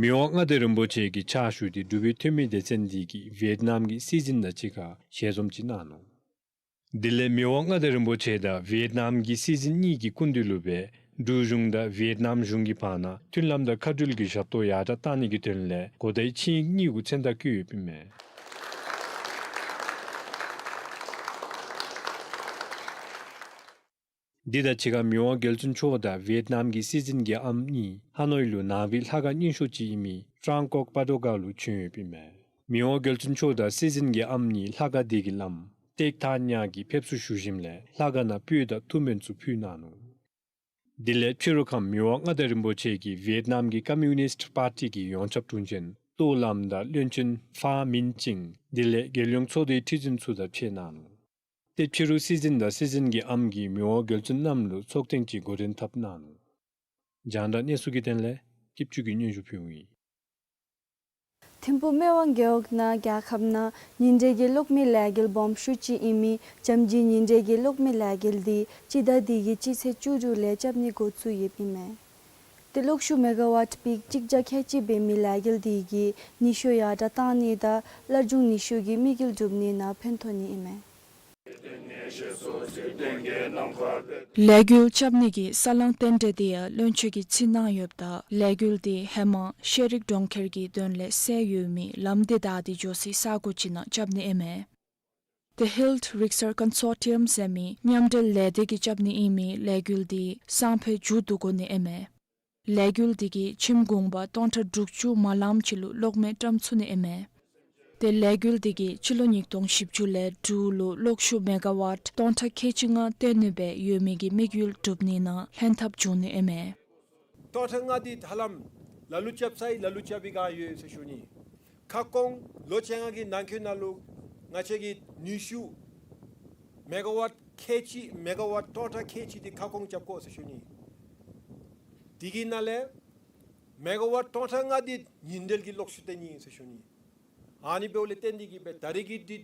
མི་དབང་མངའ་བདག་རིན་པོ་ཆེ་གི་ཕྱག་ཞུ་སྟེ་འབྲུག་པའི་འཐུས་མི་སྡེ་ཚན་དེ་གིས་ཝེཊ་ནམ་གྱི་སྲིད་འཛིན་དང་གཅིག་ཁར་ཞལ་འཛོམས་ཅིག་གནང་ནུག། དེ་ལས་མི་དབང་མངའ་བདག་རིན་པོ་ཆེ་དང་ཝེཊ་ནམ་གྱི་སྲིད་འཛིན་གཉིས་ཀྱི་སྐུ་མདུན་ལུ་སྦེ་འབྲུག་གཞུང་དང་ཝེཊ་ནམ་གཞུང་གི་བར་ན་མཐུན་ལམ་དང་མཁའ་འགྲུལ་གྱི་ཞབས་ཏོག་ཡར་དྲགས་གཏང་ནི་གི་དོན་ལས་གོ་བརྡའི་ཆིངས་ཡིག་གཉིས་གུ་མཚན་རྟགས་བཀོད་ཡོདཔ་ཨིན་མས། དེ་དང་གཅིག་ཁར་མི་དབང་རྒྱལ་བཙུན་མཆོག་དང་ཝེཊ་ནམ་གྱི་སྲིད་འཛིན་གྱི་ཨམ་གཉིས་ཧ་ནོའི་ལུ་ནང་པའི་ལྷ་ཁང་རྙིང་ཤོས་ཅིག་ཨིན་མི་ཧྥ་རན་ཀོག་པ་ཏོ་ག་ལུ་བྱོན་ཡོདཔ་ཨིན་མས། མི་དབང་རྒྱལ་བཙུན་མཆོག་དང་སྲིད་འཛིན་གྱི་ཨམ་གཉིས་ལྷ་ཁང་དེ་གི་བླམ་ཏེག་ཐ་ཉ་གིས་ཕེབས་བསུ་ཞུ་ཞིནམ་ལས་ལྷ་ཁང་ནང་སྤོས་དང་ཐུགས་སྨོན་ཚུ་ཕུལ་གནང་ནུག། དེ་ལས་ཕྱི་རུ་ཁམས་མི་དབང་མངའ་བདག་རིན་པོ་ཆེ་གིས་ཝེཊ་ནམ་གྱི་ཀོམ་མུ་ནིསཊ་པར་ཊི་གི་ཡོངས་ཁྱབ་དྲུང་ཆེན་ཏོ་ལམ་དང་བློན་ཆེན་ཧྥ་མིན་ཅིང་དེ་ལས་རྒྱལ་ཡོངས་ཚོགས་སྡེའི་ཁྲི་འཛིན་ཚུ་དང་ཕྱད་གནང་ནུག། ཏེ་ཕྱི་རུ་སྲིད་འཛིན་དང་སྲིད་འཛིན་གྱི་ཨམ་གྱིས་མི་དབང་རྒྱལ་བཙུན་རྣམ་ལུ་ཚོགས་ཐེངས་ཅིག་འགོ་འདྲེན་འཐབ་གནང་ནུག། རྒྱང་བསྒྲགས་གནས་ཚུལ་གྱི་དོན་ལས་སྐྱིད་ཆུ་གིས་སྙན་ཞུ་ཕུལཝ་ཨིན། ཐིམ་ཕུག་མི་དབང་རྒེད་འོག་ནང་རྒྱལ་ཁབ་ནང་ཉིན་རེ་གི་གློག་མེ་ལས་འགུལ་སྦོམ་ཤོས་ཅིག་ཨིན་མི་ཇམ་ཇི་ཉིན་རེ་གི་གློག་མེ་ལས་འགུལ་དེ་སྤྱི་ཟླ་འདི་གི་སྤྱི་ཚེས་བཅུ་དྲུག་ལས་རྐྱབ་ནི་འགོ་བཙུགས་ཡོདཔ་ཨིན་མས། ཏེ་གློག་ཤུགས་མེ་ག་ཝཊ་པིག་གཅིག་བརྒྱ་ཁལ་གཅིག་འབད་མི་ལས་འགུལ་དེ་གིས་ནུས་ཤུགས་ཡར་དྲགས་གཏང་ནི་དང་སླར་འབྱུང་ནུས་ཤུགས་ཀྱི་དམིགས་ཡུལ་འགྲུབ་ནི་ནང་ཕན་ཐོགས་ནི་ཨིན་མས། ལས་འགུལ་རྐྱབ་ནི་གི་ས་ལང་རྟེན་འབྲེལ་དེ་ཡང་བློན་ཆེན་གྱིས་ཕྱེ་གནང་ཡོདཔ་ད་ལས་འགུལ་དེ་ཧེ་མ་ཤེས་རིག་གྲོང་ཁྱེར་གྱི་དོན་ལས་སེལ་ཡོད་མི་ལམ་དེ་བདའ་སྟེ་འགྱོ་སའི་ས་གོ་ཅིག་ནང་རྐྱབ་ནི་ཨིན་མས། ཏེ་ཧིལ་ཊ་རིག་གསར་ཀོན་སོར་ཊི་ཡམ་ཟེར་མི་མཉམ་འབྲེལ་ལས་སྡེ་གིས་རྐྱབ་ནི་ཨིན་མི་ལས་འགུལ་དེ་སང་ཕོད་མཇུག་བསྡུ་དགོ་ནི་ཨིན་མས། ལས་འགུལ་དེ་གིས་ཁྱིམ་གུང་པ་སྟོང་ཕྲག་དྲུག་ཅུ་མ་ལངམ་ཅིག་ལུ་གློག་མེ་བཀྲམ་ཚུགས་ནི་ཨིན་མས། ཏེ་ལས་འགུལ་དེ་གིས་སྤྱི་ལོ་ཉིས་སྟོང་བཞི་བཅུ་ལས་འབྲུག་ལུ་གློག་ཤུགས་མེ་ག་ཝཊ་སྟོང་ཕྲག་ཁལ་གཅིག་ལྔ་བཏོན་ནི་སྦེ་ཡོད་མི་གི་དམིགས་ཡུལ་འགྲུབ་ནི་ནང་ལྷན་ཐབས་འབྱུང་ནི་ཨིན་མས། སྟོང་ཕྲག་ལྔ་འདི་ཧ་ལམ་ལ་ལུ་རྐྱབ་ཚར་ཡི་ལ་ལུ་རྐྱབ་པའི་བསྒང་ཡོད་ཟེར་ཞུ་ནི། ཁ་སྐོང་ལོ་བཅོ་ལྔ་གི་ནང་འཁོད་ནང་ལུ་ང་བཅས་ཀྱི་ནུས་ཤུགས་མེ་ག་ཝཊ་ཁལ་གཅིག་མེ་ག་ཝཊ་སྟོང་ཕྲག་ཁལ་གཅིག་འདི་ཁ་སྐོང་རྐྱབ་དགོ་ཟེར་ཞུ་ནི། དེ་གི་ནང་ལས་མེ་ག་ཝཊ་སྟོང་ཕྲག་ལྔ་འདི་ཉིན་དྲོད་ཀྱི་གློག་ཤུགས་བཏོན་ནི་ཟེར་ཞུ་ནི། ཨ་ནི་འབདཝ་ལས་བརྟེན་ཏེ་གིས་སྦེ་ད་རེས་ཀྱི་འདི་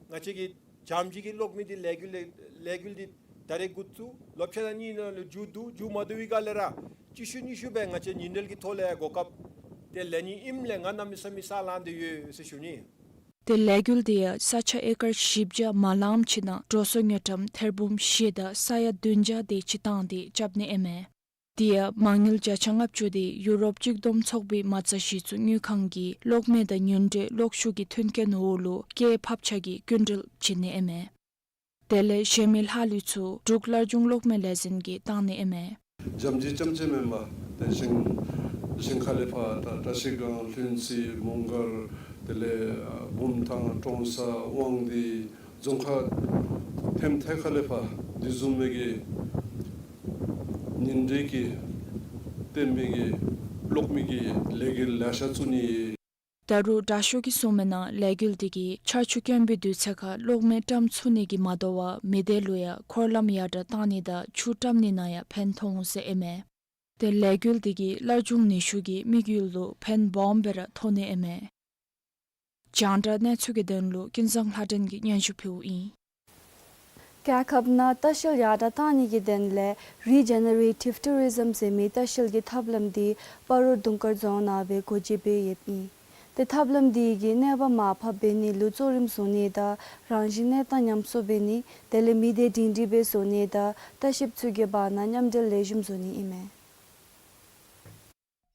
ང་བཅས་ཀྱི་ཇམ་ཇི་གི་གློག་མེ་འདི་ལས་འགུལ་ལས་ལས་འགུལ་འདི་ད་རེས་འགོ་བཙུགས། ལོ་ཕྱེད་དང་གཉིས་ནང་ལུ་མཇུག་བསྡུ། མཇུག་མ་བསྡུ་བའི་བསྒང་ལས་ར་གཅིག་ཤུལ་གཉིས་ཤུལ་སྦེ་ང་བཅས་ཉིན་དྲོད་ཀྱི་ཐོག་ལས་གོ་སྐབས་དེ་ལེན་ནི་ཨིནམ་ལས་ང་གནམ་མེད་ས་མེད་ས་ལང་སྟེ་ཡོད་ཟེར་ཞུ་ནི། ཏེ་ལས་འགུལ་དེ་ཡང་ས་ཆ་ཨེ་ཀར་བཞི་བརྒྱ་མ་ལངམ་ཅིག་ནང་འགྲོ་སོང་དངུལ་ཀྲམ་ཐེར་འབུམ་བཞི་དང་ས་ཡ་བདུན་བརྒྱ་དེ་ཅིག་བཏང་སྟེ་རྐྱབ་ནི་ཨིན་མས། དེ་ཡང་མ་དངུལ་བརྒྱ་ཆ་ལྔ་བཅུ་དེ་ཡུ་རོབ་གཅིག་བསྡོམས་ཚོགས་པའི་མ་རྩ་གཞི་བཙུགས་དངུལ་ཁང་གིས་གློག་མེ་དང་ཉིན་དྲོད་གློག་ཤུགས་ཀྱི་མཐུན་རྐྱེན་འོག་ལུ་སྐྱེད་ཕབ་ཆག་གི་སྐྱིན་འགྲུལ་བྱིན་ནི་ཨིན་མས། དེ་ལས་གཞན་མི་ལྷག་ལུས་ཚུ་འབྲུག་སླར་འབྱུང་གློག་མེ་ལས་འཛིན་གྱིས་བཏང་ནི་ཨིན་མས། ཇམ་ཇི་རྐྱངམ་ཅིག་མེན་པར་ཏེ་ཞིང་ཞིང་ཁ་ལས་ཕར་ད་བཀྲ་ཤིས་སྒང་ལྷུན་རྩེ་མོང་སྒར་དེ་ལས་ཨ་བུམ་ཐང་ཀྲོང་གསར་དབང་འདུས་རྫོང་ཁག་ཐེམ་ཐད་ཁ་ལས་ཕར་འདི་བཟུམ་མའི་གི་ཉིན་དྲོད་ཀྱི་བཏོན་མི་གི་གློག་མེ་གི་ལས་འགུལ་ལེ་ཤ་བཙུགས་ནི། ད་རུང་དྲག་ཤོས་ཀྱིས་གསུངས་མིའི་ནང་ལས་འགུལ་འདི་གིས་ཆར་ཆུ་དཀོན་པའི་དུས་ཚོད་ཁར་གློག་མེ་བཀྲམ་ཚུགས་ནི་གི་མ་དོ་བར་མི་སྡེ་ལུ་ཡང་འཁོར་ལམ་ཡར་དྲག་བཏང་ནི་དང་ཆུ་བཀྲམ་ནི་ནང་ཡང་ཕན་ཐོགས་འོང་ཟེར་ཨིན་མས། ཏེ་ལས་འགུལ་འདི་གིས་སླར་འབྱུང་ནུས་ཤུགས་ཀྱི་དམིགས་ཡུལ་ལུ་ཕན་སྦོམ་སྦེ་ར་ཐོགས་ནི་ཨིན་མས། རྒྱང་བསྒྲགས་གནས་ཚུལ་གྱི་དོན་ལུ་ཀུན་བཟང་ལྷ་སྒྲོན་གྱིས་སྙན་ཞུ་ཕུལཝ་ཨིན། རྒྱལ་ཁབ་ནང་ལྟ་བཤལ་ཡར་དྲག་བཏང་ནི་གི་དོན་ལས་རི་ཇེ་ནེ་རེ་ཊིབ་ཊུ་རི་ཛམ་ཟེར་མི་ལྟ་བཤལ་གྱི་ཐབས་ལམ་འདི་སྤ་རོ་དུང་དཀར་རྫོང་ནང་སྦེ་སྒོ་འབྱེད་འབད་ཡོདཔ་ཨིན། ཏེ་ཐབས་ལམ་འདི་གིས་གནོད་པ་མར་ཕབ་འབད་ནི་ལུ་གཙོ་རིམ་བཟུང་ནི་དང་རང་བཞིན་གནས་སྟངས་ཉམས་གསོ་འབད་ནི་དེ་ལས་མི་སྡེ་སྒྲིང་སྒྲིང་སྦེ་བཟོ་ནི་དང་ལྟ་བཤལཔ་ཚུ་གི་བར་ན་མཉམ་འབྲེལ་ལེགས་ཤོམ་བཟོ་ནི་ཨིན་མས།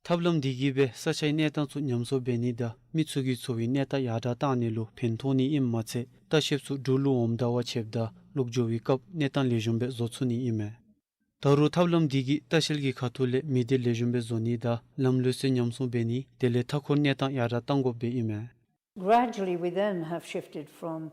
ཐབས་ལམ་འདི་གིས་སྦེ་ས་ཆའི་གནས་སྟངས་ཚུ་ཉམས་གསོ་འབད་ནི་དང་མི་ཚུ་གི་འཚོ་བའི་གནས་སྟངས་ཡར་དྲག་བཏང་ནི་ལུ་ཕན་ཐོགས་ནི་ཨིནམ་མ་ཚད་ལྟ་བཤལཔ་ཚུ་འབྲུག་ལུ་འོངམ་ད་བར་ཆདཔ་ད་ལོག་འགྱོ་བའི་སྐབས་གནས་སྟངས་ལེགས་ཤོམ་སྦེ་བཟོ་ཚུགས་ནི་ཨིན་མས། ད་རུང་ཐབས་ལམ་འདི་གིས་ལྟ་བཤལ་གྱི་ཁ་ཐུག་ལས་མི་སྡེ་ལེགས་ཤོམ་སྦེ་བཟོ་ནི་དང་ལམ་ལུགས་སྲོལ་ཉམས་སྲུང་འབད་ནི་དེ་ལས་མཐའ་འཁོར་གནས་སྟངས་ཡར་དྲག་བཏང་དགོཔ་སྦེ་ཨིན་མས། Gradually, we then have shifted from,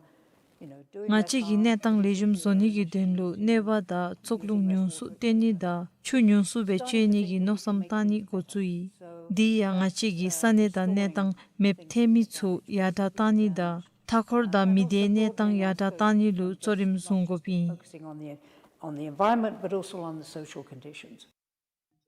you know, doing ང་བཅས་ཀྱིས་གནས་སྟངས་ལེགས་ཤོམ་བཟོ་ནི་གི་དོན་ལུ་གནོད་པ་དང་བཙོག་རླུང་ཉུང་སུ་བཏོན་ནི་དང་ཆུ་ཉུང་སུ་སྦེ་སྤྱོད་ནི་གི་མནོ་བསམ་བཏང་ནི་འགོ་བཙུགས་ཡི། དེ་ཡང་ང་བཅས་ཀྱིས་ས་གནས་དང་གནས་སྟངས་མེདཔ་ཐལ་མི་ཚུ་ཡར་དྲག་བཏང་ནི་དང་མཐའ་འཁོར་དང་མི་སྡེའི་གནས་སྟངས་ཡར་དྲག་བཏང་ནི་ལུ་གཙོ་རིམ་བཟུང་དགོཔ་ཨིན། Focusing on the, on the environment, but also on the social conditions.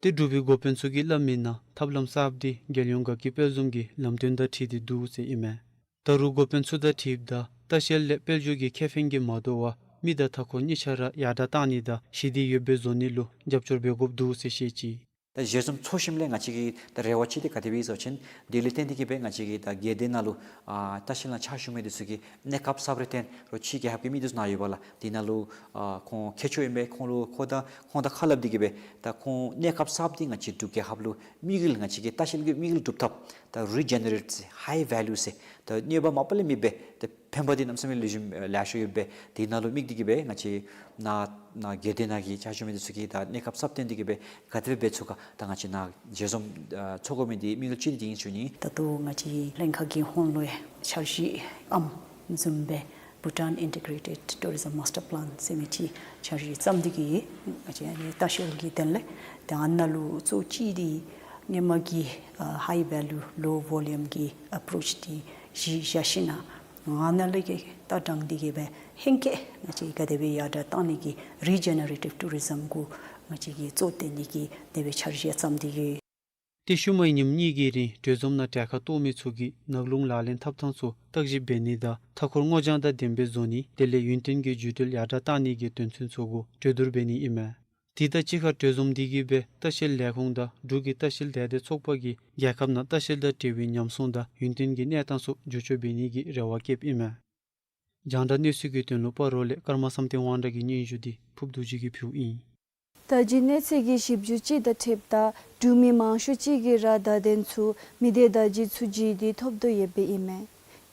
ཏེ་འབྲུག་པའི་འགོ་དཔོན་ཚུ་གིས་སླབ་མིའི་ནང་ཐབས་ལམ་གསརཔ་འདི་རྒྱལ་ཡོངས་དགའ་སྐྱིད་དཔལ་འཛོམས་ཀྱི་ལམ་སྟོན་དང་འཁྲིལ་ཏེ་འདུག་ཟེར་ཨིན་མས། ད་རུང་འགོ་དཔོན་ཚུ་དང་འཁྲིལཝ་ད་ལྟ་བཤལ་ལས་དཔལ་འབྱོར་གྱི་ཁེ་ཕན་གྱིས་མ་དོ་བར་མི་དང་མཐའ་འཁོར་གཉིས་ཆ་ར་ཡར་དྲག་བཏང་ནི་དང་ཞི་བདེ་ཡོདཔ་སྦེ་བཟོ་ནི་ལུ་རྒྱབ་སྐྱོར་འབད་དགོཔ་འདུག་ཟེར་བཤད་ཅི། ད་ཞལ་འཛོམས་ཚོགས་ཞིནམ་ལས་ང་བཅས་ཀྱི་ད་རེ་བ་ཅིག་འདི་ག་དེ་སྦེ་ཨིན་ཟེར་བ་ཅིན་དེ་ལས་བརྟེན་ཏེ་གིས་སྦེ་ང་བཅས་ཀྱི་ད་སྒེར་སྡེ་ནང་ལུ་ཨ་ལྟ་བཤལ་ནང་ཕྱག་ཞུ་མི་འདི་ཚུ་གིས་གནས་སྐབས་གསརཔ་རེ་བརྟེན་རོགས་ཕྱི་རྒྱལ་ཁབ་ཀྱི་མི་འདི་ཚུ་ནཱ་ཡོད་པས་ལགས། དེ་ནང་ལུ་ཨ་ཁོང་མཁས་མཆོག་ཨིན་པས། ཁོང་ལུ་ཁོང་དང་ཁོང་དང་ཁ་སླབ་སྟེ་གིས་སྦེ་ད་ཁོང་གནས་སྐབས་གསརཔ་འདི་ང་བཅས་འབྲུག་རྒྱལ་ཁབ་ལུ་དམིགས་ཡུལ་ང་བཅས་ཀྱི་ལྟ་བཤལ་གྱི་དམིགས་ཡུལ་སྒྲུབ་ཐབས་ད་རི་ཇེ་ནེ་རེཊ་ཟེར་ཧའི་ཝེ་ལུ་ཟེར་ད་གནོད་པ་མ་པ་ལས་མེད་པའི་ད་ཕན་པ་འདི་གནམ་མེད་ས་མེད་ལེགས་ཤོམ་ལེགས་ཤོམ་ཡོད་པས། དེ་ནང་ལུ་དམིགས་ཏེ་གིས་སྦེ་ང་བཅས་ནཱ་ནཱ་སྒེར་སྡེ་ནང་གི་ཕྱག་ཞུ་མི་འདི་ཚུ་གིས་ད་གནས་སྐབས་གསརཔ་བརྟེན་ཏེ་གིས་སྦེ་ག་དེ་སྦེ་འབད་ཚུགས་ག། ད་ང་བཅས་ནཱ་ཞལ་འཛོམས་ཨ་ཚོགས་དགོ་མི་འདི་དམིགས་ཡུལ་ཅིག་འདི་ཨིན་ཞུ་ནི། ད་ལྟོ་ང་བཅས་ལྷན་ཁག་གི་ཧོངས་ལུ་འཆར་གཞི་ཨམ་བཟུམ་སྦེ་Bhutan Integrated Tourism Master Plan ཟེར་མི་ཅིག་འཆར་གཞི་བརྩམས་ཏེ་གིས་ང་བཅས་ཨ་ནི་ལྟ་བཤལ་གྱི་དོན་ལས་ད་ཨ་ནཱ་ལུ་གཙོ་ཅིག་འདི་ཧེ་མ་གི་ཨ་high value low volume གི་ཨེཔ་རོཆ་འདི་གཞི་བཞག་ཞིནམ་ལས་ཨ་ནཱ་ལས་ཀྱི་ལྟ་སྟངས་འདི་གིས་སྦེ་ཧེང་སྐལ་ང་བཅས་ག་དེ་སྦེ་ཡར་དྲག་བཏང་ནི་གི་རི་ཇེ་ནེ་རེ་ཊིབ་ཊུ་རི་ཛམ་གུ་ང་བཅས་ཀྱིས་གཙོ་བཏོན་ནི་གི་དེ་སྦེ་འཆར་གཞི་བརྩམས་ཏེ་ཡོད། ཏེ་ཤུལ་མའི་ཉིནམ་གཉིས་ཀྱི་རིང་གྲོས་འཛོམས་ནང་གྲལ་ཁར་གཏོགས་མི་ཚུ་གིས་ནགས་ཀླུང་ལག་ལེན་འཐབ་ཐངས་ཚུ་བརྟག་ཞིབ་འབད་ནི་དང་མཐའ་འཁོར་སྔོ་ལྗང་དང་ལྡནམ་སྦེ་བཟོ་ནི་དེ་ལས་ཡུན་བརྟན་གྱི་འགྱུར་ཐོན་ཡར་དྲག་བཏང་ནི་གི་དོན་ཚན་ཚུ་གུ་གྲོས་བསྡུར་འབད་ནི་ཨིན་མས། དེ་དང་གཅིག་ཁར་གྲོས་འཛོམས་འདི་གིས་སྦེ་ལྟ་བཤལ་ལས་ཁུངས་དང་འབྲུག་གི་ལྟ་བཤལ་དད་ལྡན་ཚོགས་པ་གིས་རྒྱལ་ཁབ་ནང་ལྟ་བཤལ་དང་འབྲེལ་བའི་ཉམས་སྲུང་དང་ཡུན་བརྟན་གྱི་གནས་སྟངས་ཚུ་འགྱུར་བཅོས་འབད་ནི་གི་རེ་བ་བསྐྱེདཔ་ཨིན་མས། རྒྱང་བསྒྲགས་གནས་ཚུལ་གྱི་དོན་ལུ་སྤ་རོ་ལས་ཀརྨ་བསམ་གཏན་དབང་གྲགས་ཀྱི་སྙན་ཞུ་འདི་ཕུརབ་རྡོ་རྗེ་གིས་ཕུལཝ་ཨིན། ད་ཅི་གནས་ཚུལ་གྱི་ཞིབ་འཇུག་ཅིག་དང་འཁྲིལཝ་ད་འབྲུག་མི་མང་ཤོས་ཅིག་གིས་ར་བརྡ་དོན་ཚུ་མི་སྡེ་བརྡ་བརྒྱུད་ཚུ་བརྒྱུད་དེ་ཐོབ་དོ་ཡོདཔ་ཨིན་མས།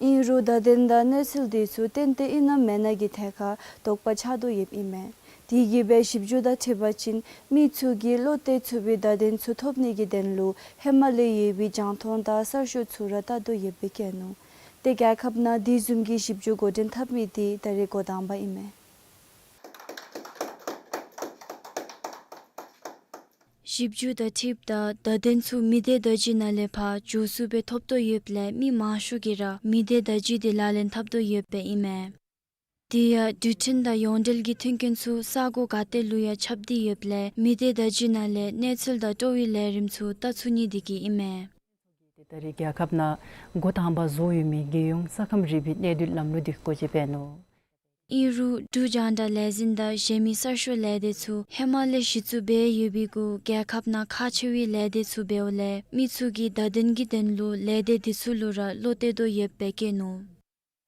ཨིན་རུང་བརྡ་དོན་དང་གནས་ཚུལ་འདི་ཚུ་ཏན་ཏན་ཨིན་ན་མེན་ན་གི་ཐད་ཁར་དོགས་པ་ཆགས་དོ་ཡོདཔ་ཨིན་མས། དེ་གིས་སྦེ་ཞིབ་འཇུག་དང་འཁྲིལ་བ་ཅིན་མི་ཚུ་གིས་བློ་གཏད་ཚུགས་པའི་བརྡ་དོན་ཚུ་ཐོབ་ནི་གི་དོན་ལུ་ཧེ་མ་ལས་ཡོད་པའི་རྒྱང་མཐོང་དང་གསར་ཤོས་ཚུ་ར་བལྟ་དོ་ཡོདཔ་སྦེ་བཀོད་ནུག། ཏེ་རྒྱལ་ཁབ་ནང་དེ་བཟུམ་གྱི་ཞིབ་འཇུག་འགོ་འདྲེན་འཐབ་མི་འདི་ད་རེས་འགོ་དང་པ་ཨིན་མས། ཞིབ་འཇུག་དང་འཁྲིལཝ་ད་བརྡ་དོན་ཚུ་མི་སྡེ་བརྡ་བརྒྱུད་ནང་ལས་ཕར་མགྱོགས་སུ་སྦེ་ཐོབ་དོ་ཡོདཔ་ལས་མི་མང་ཤོས་ཀྱིས་ར་མི་སྡེ་བརྡ་བརྒྱུད་འདི་ལག་ལེན་འཐབ་དོ་ཡོདཔ་ཨིན་མས། དེ་ཡང་དུས་མཐུན་དང་ཡོངས་འབྲེལ་གྱི་མཐུན་རྐྱེན་ཚུ་ས་གོ་ག་ཏེ་ལུ་ཡང་ཁྱབ་སྟེ་ཡོདཔ་ལས་མི་སྡེ་བརྡ་བརྒྱུད་ནང་ལས་གནས་ཚུལ་དང་སྤྲོ་བའི་ལས་རིམ་ཚུ་བལྟ་ཚུགས་ནི་དེ་གིས་ཨིན་མས། ད་རེས་རྒྱལ་ཁབ་ནང་འགོ་དང་པ་བཟོ་ཡོད་མི་རྒྱལ་ཡོངས་ས་ཁམས་རིག་པའི་གནས་སྡུད་ལམ་ལུགས་འདི་སྒོ་འབྱེད་འབད་ནུག། ཨིན་རུང་འབྲུག་རྒྱང་བསྒྲགས་ལས་འཛིན་དང་གཞན་མི་གསར་ཤོས་ལས་སྡེ་ཚུ་ཧེ་མ་ལས་གཞི་བཙུགས་འབད་ཡོད་པའི་གུ་རྒྱལ་ཁབ་ནང་ཁག་ཆེ་བའི་ལས་སྡེ་ཚུ་འབདཝ་ལས་མི་ཚུ་གིས་བརྡ་དོན་གྱི་དོན་ལུ་ལས་སྡེ་འདི་ཚུ་ལུ་ར་བློ་གཏད་དོ་ཡོདཔ་སྦེ་བཀོད་ནུག།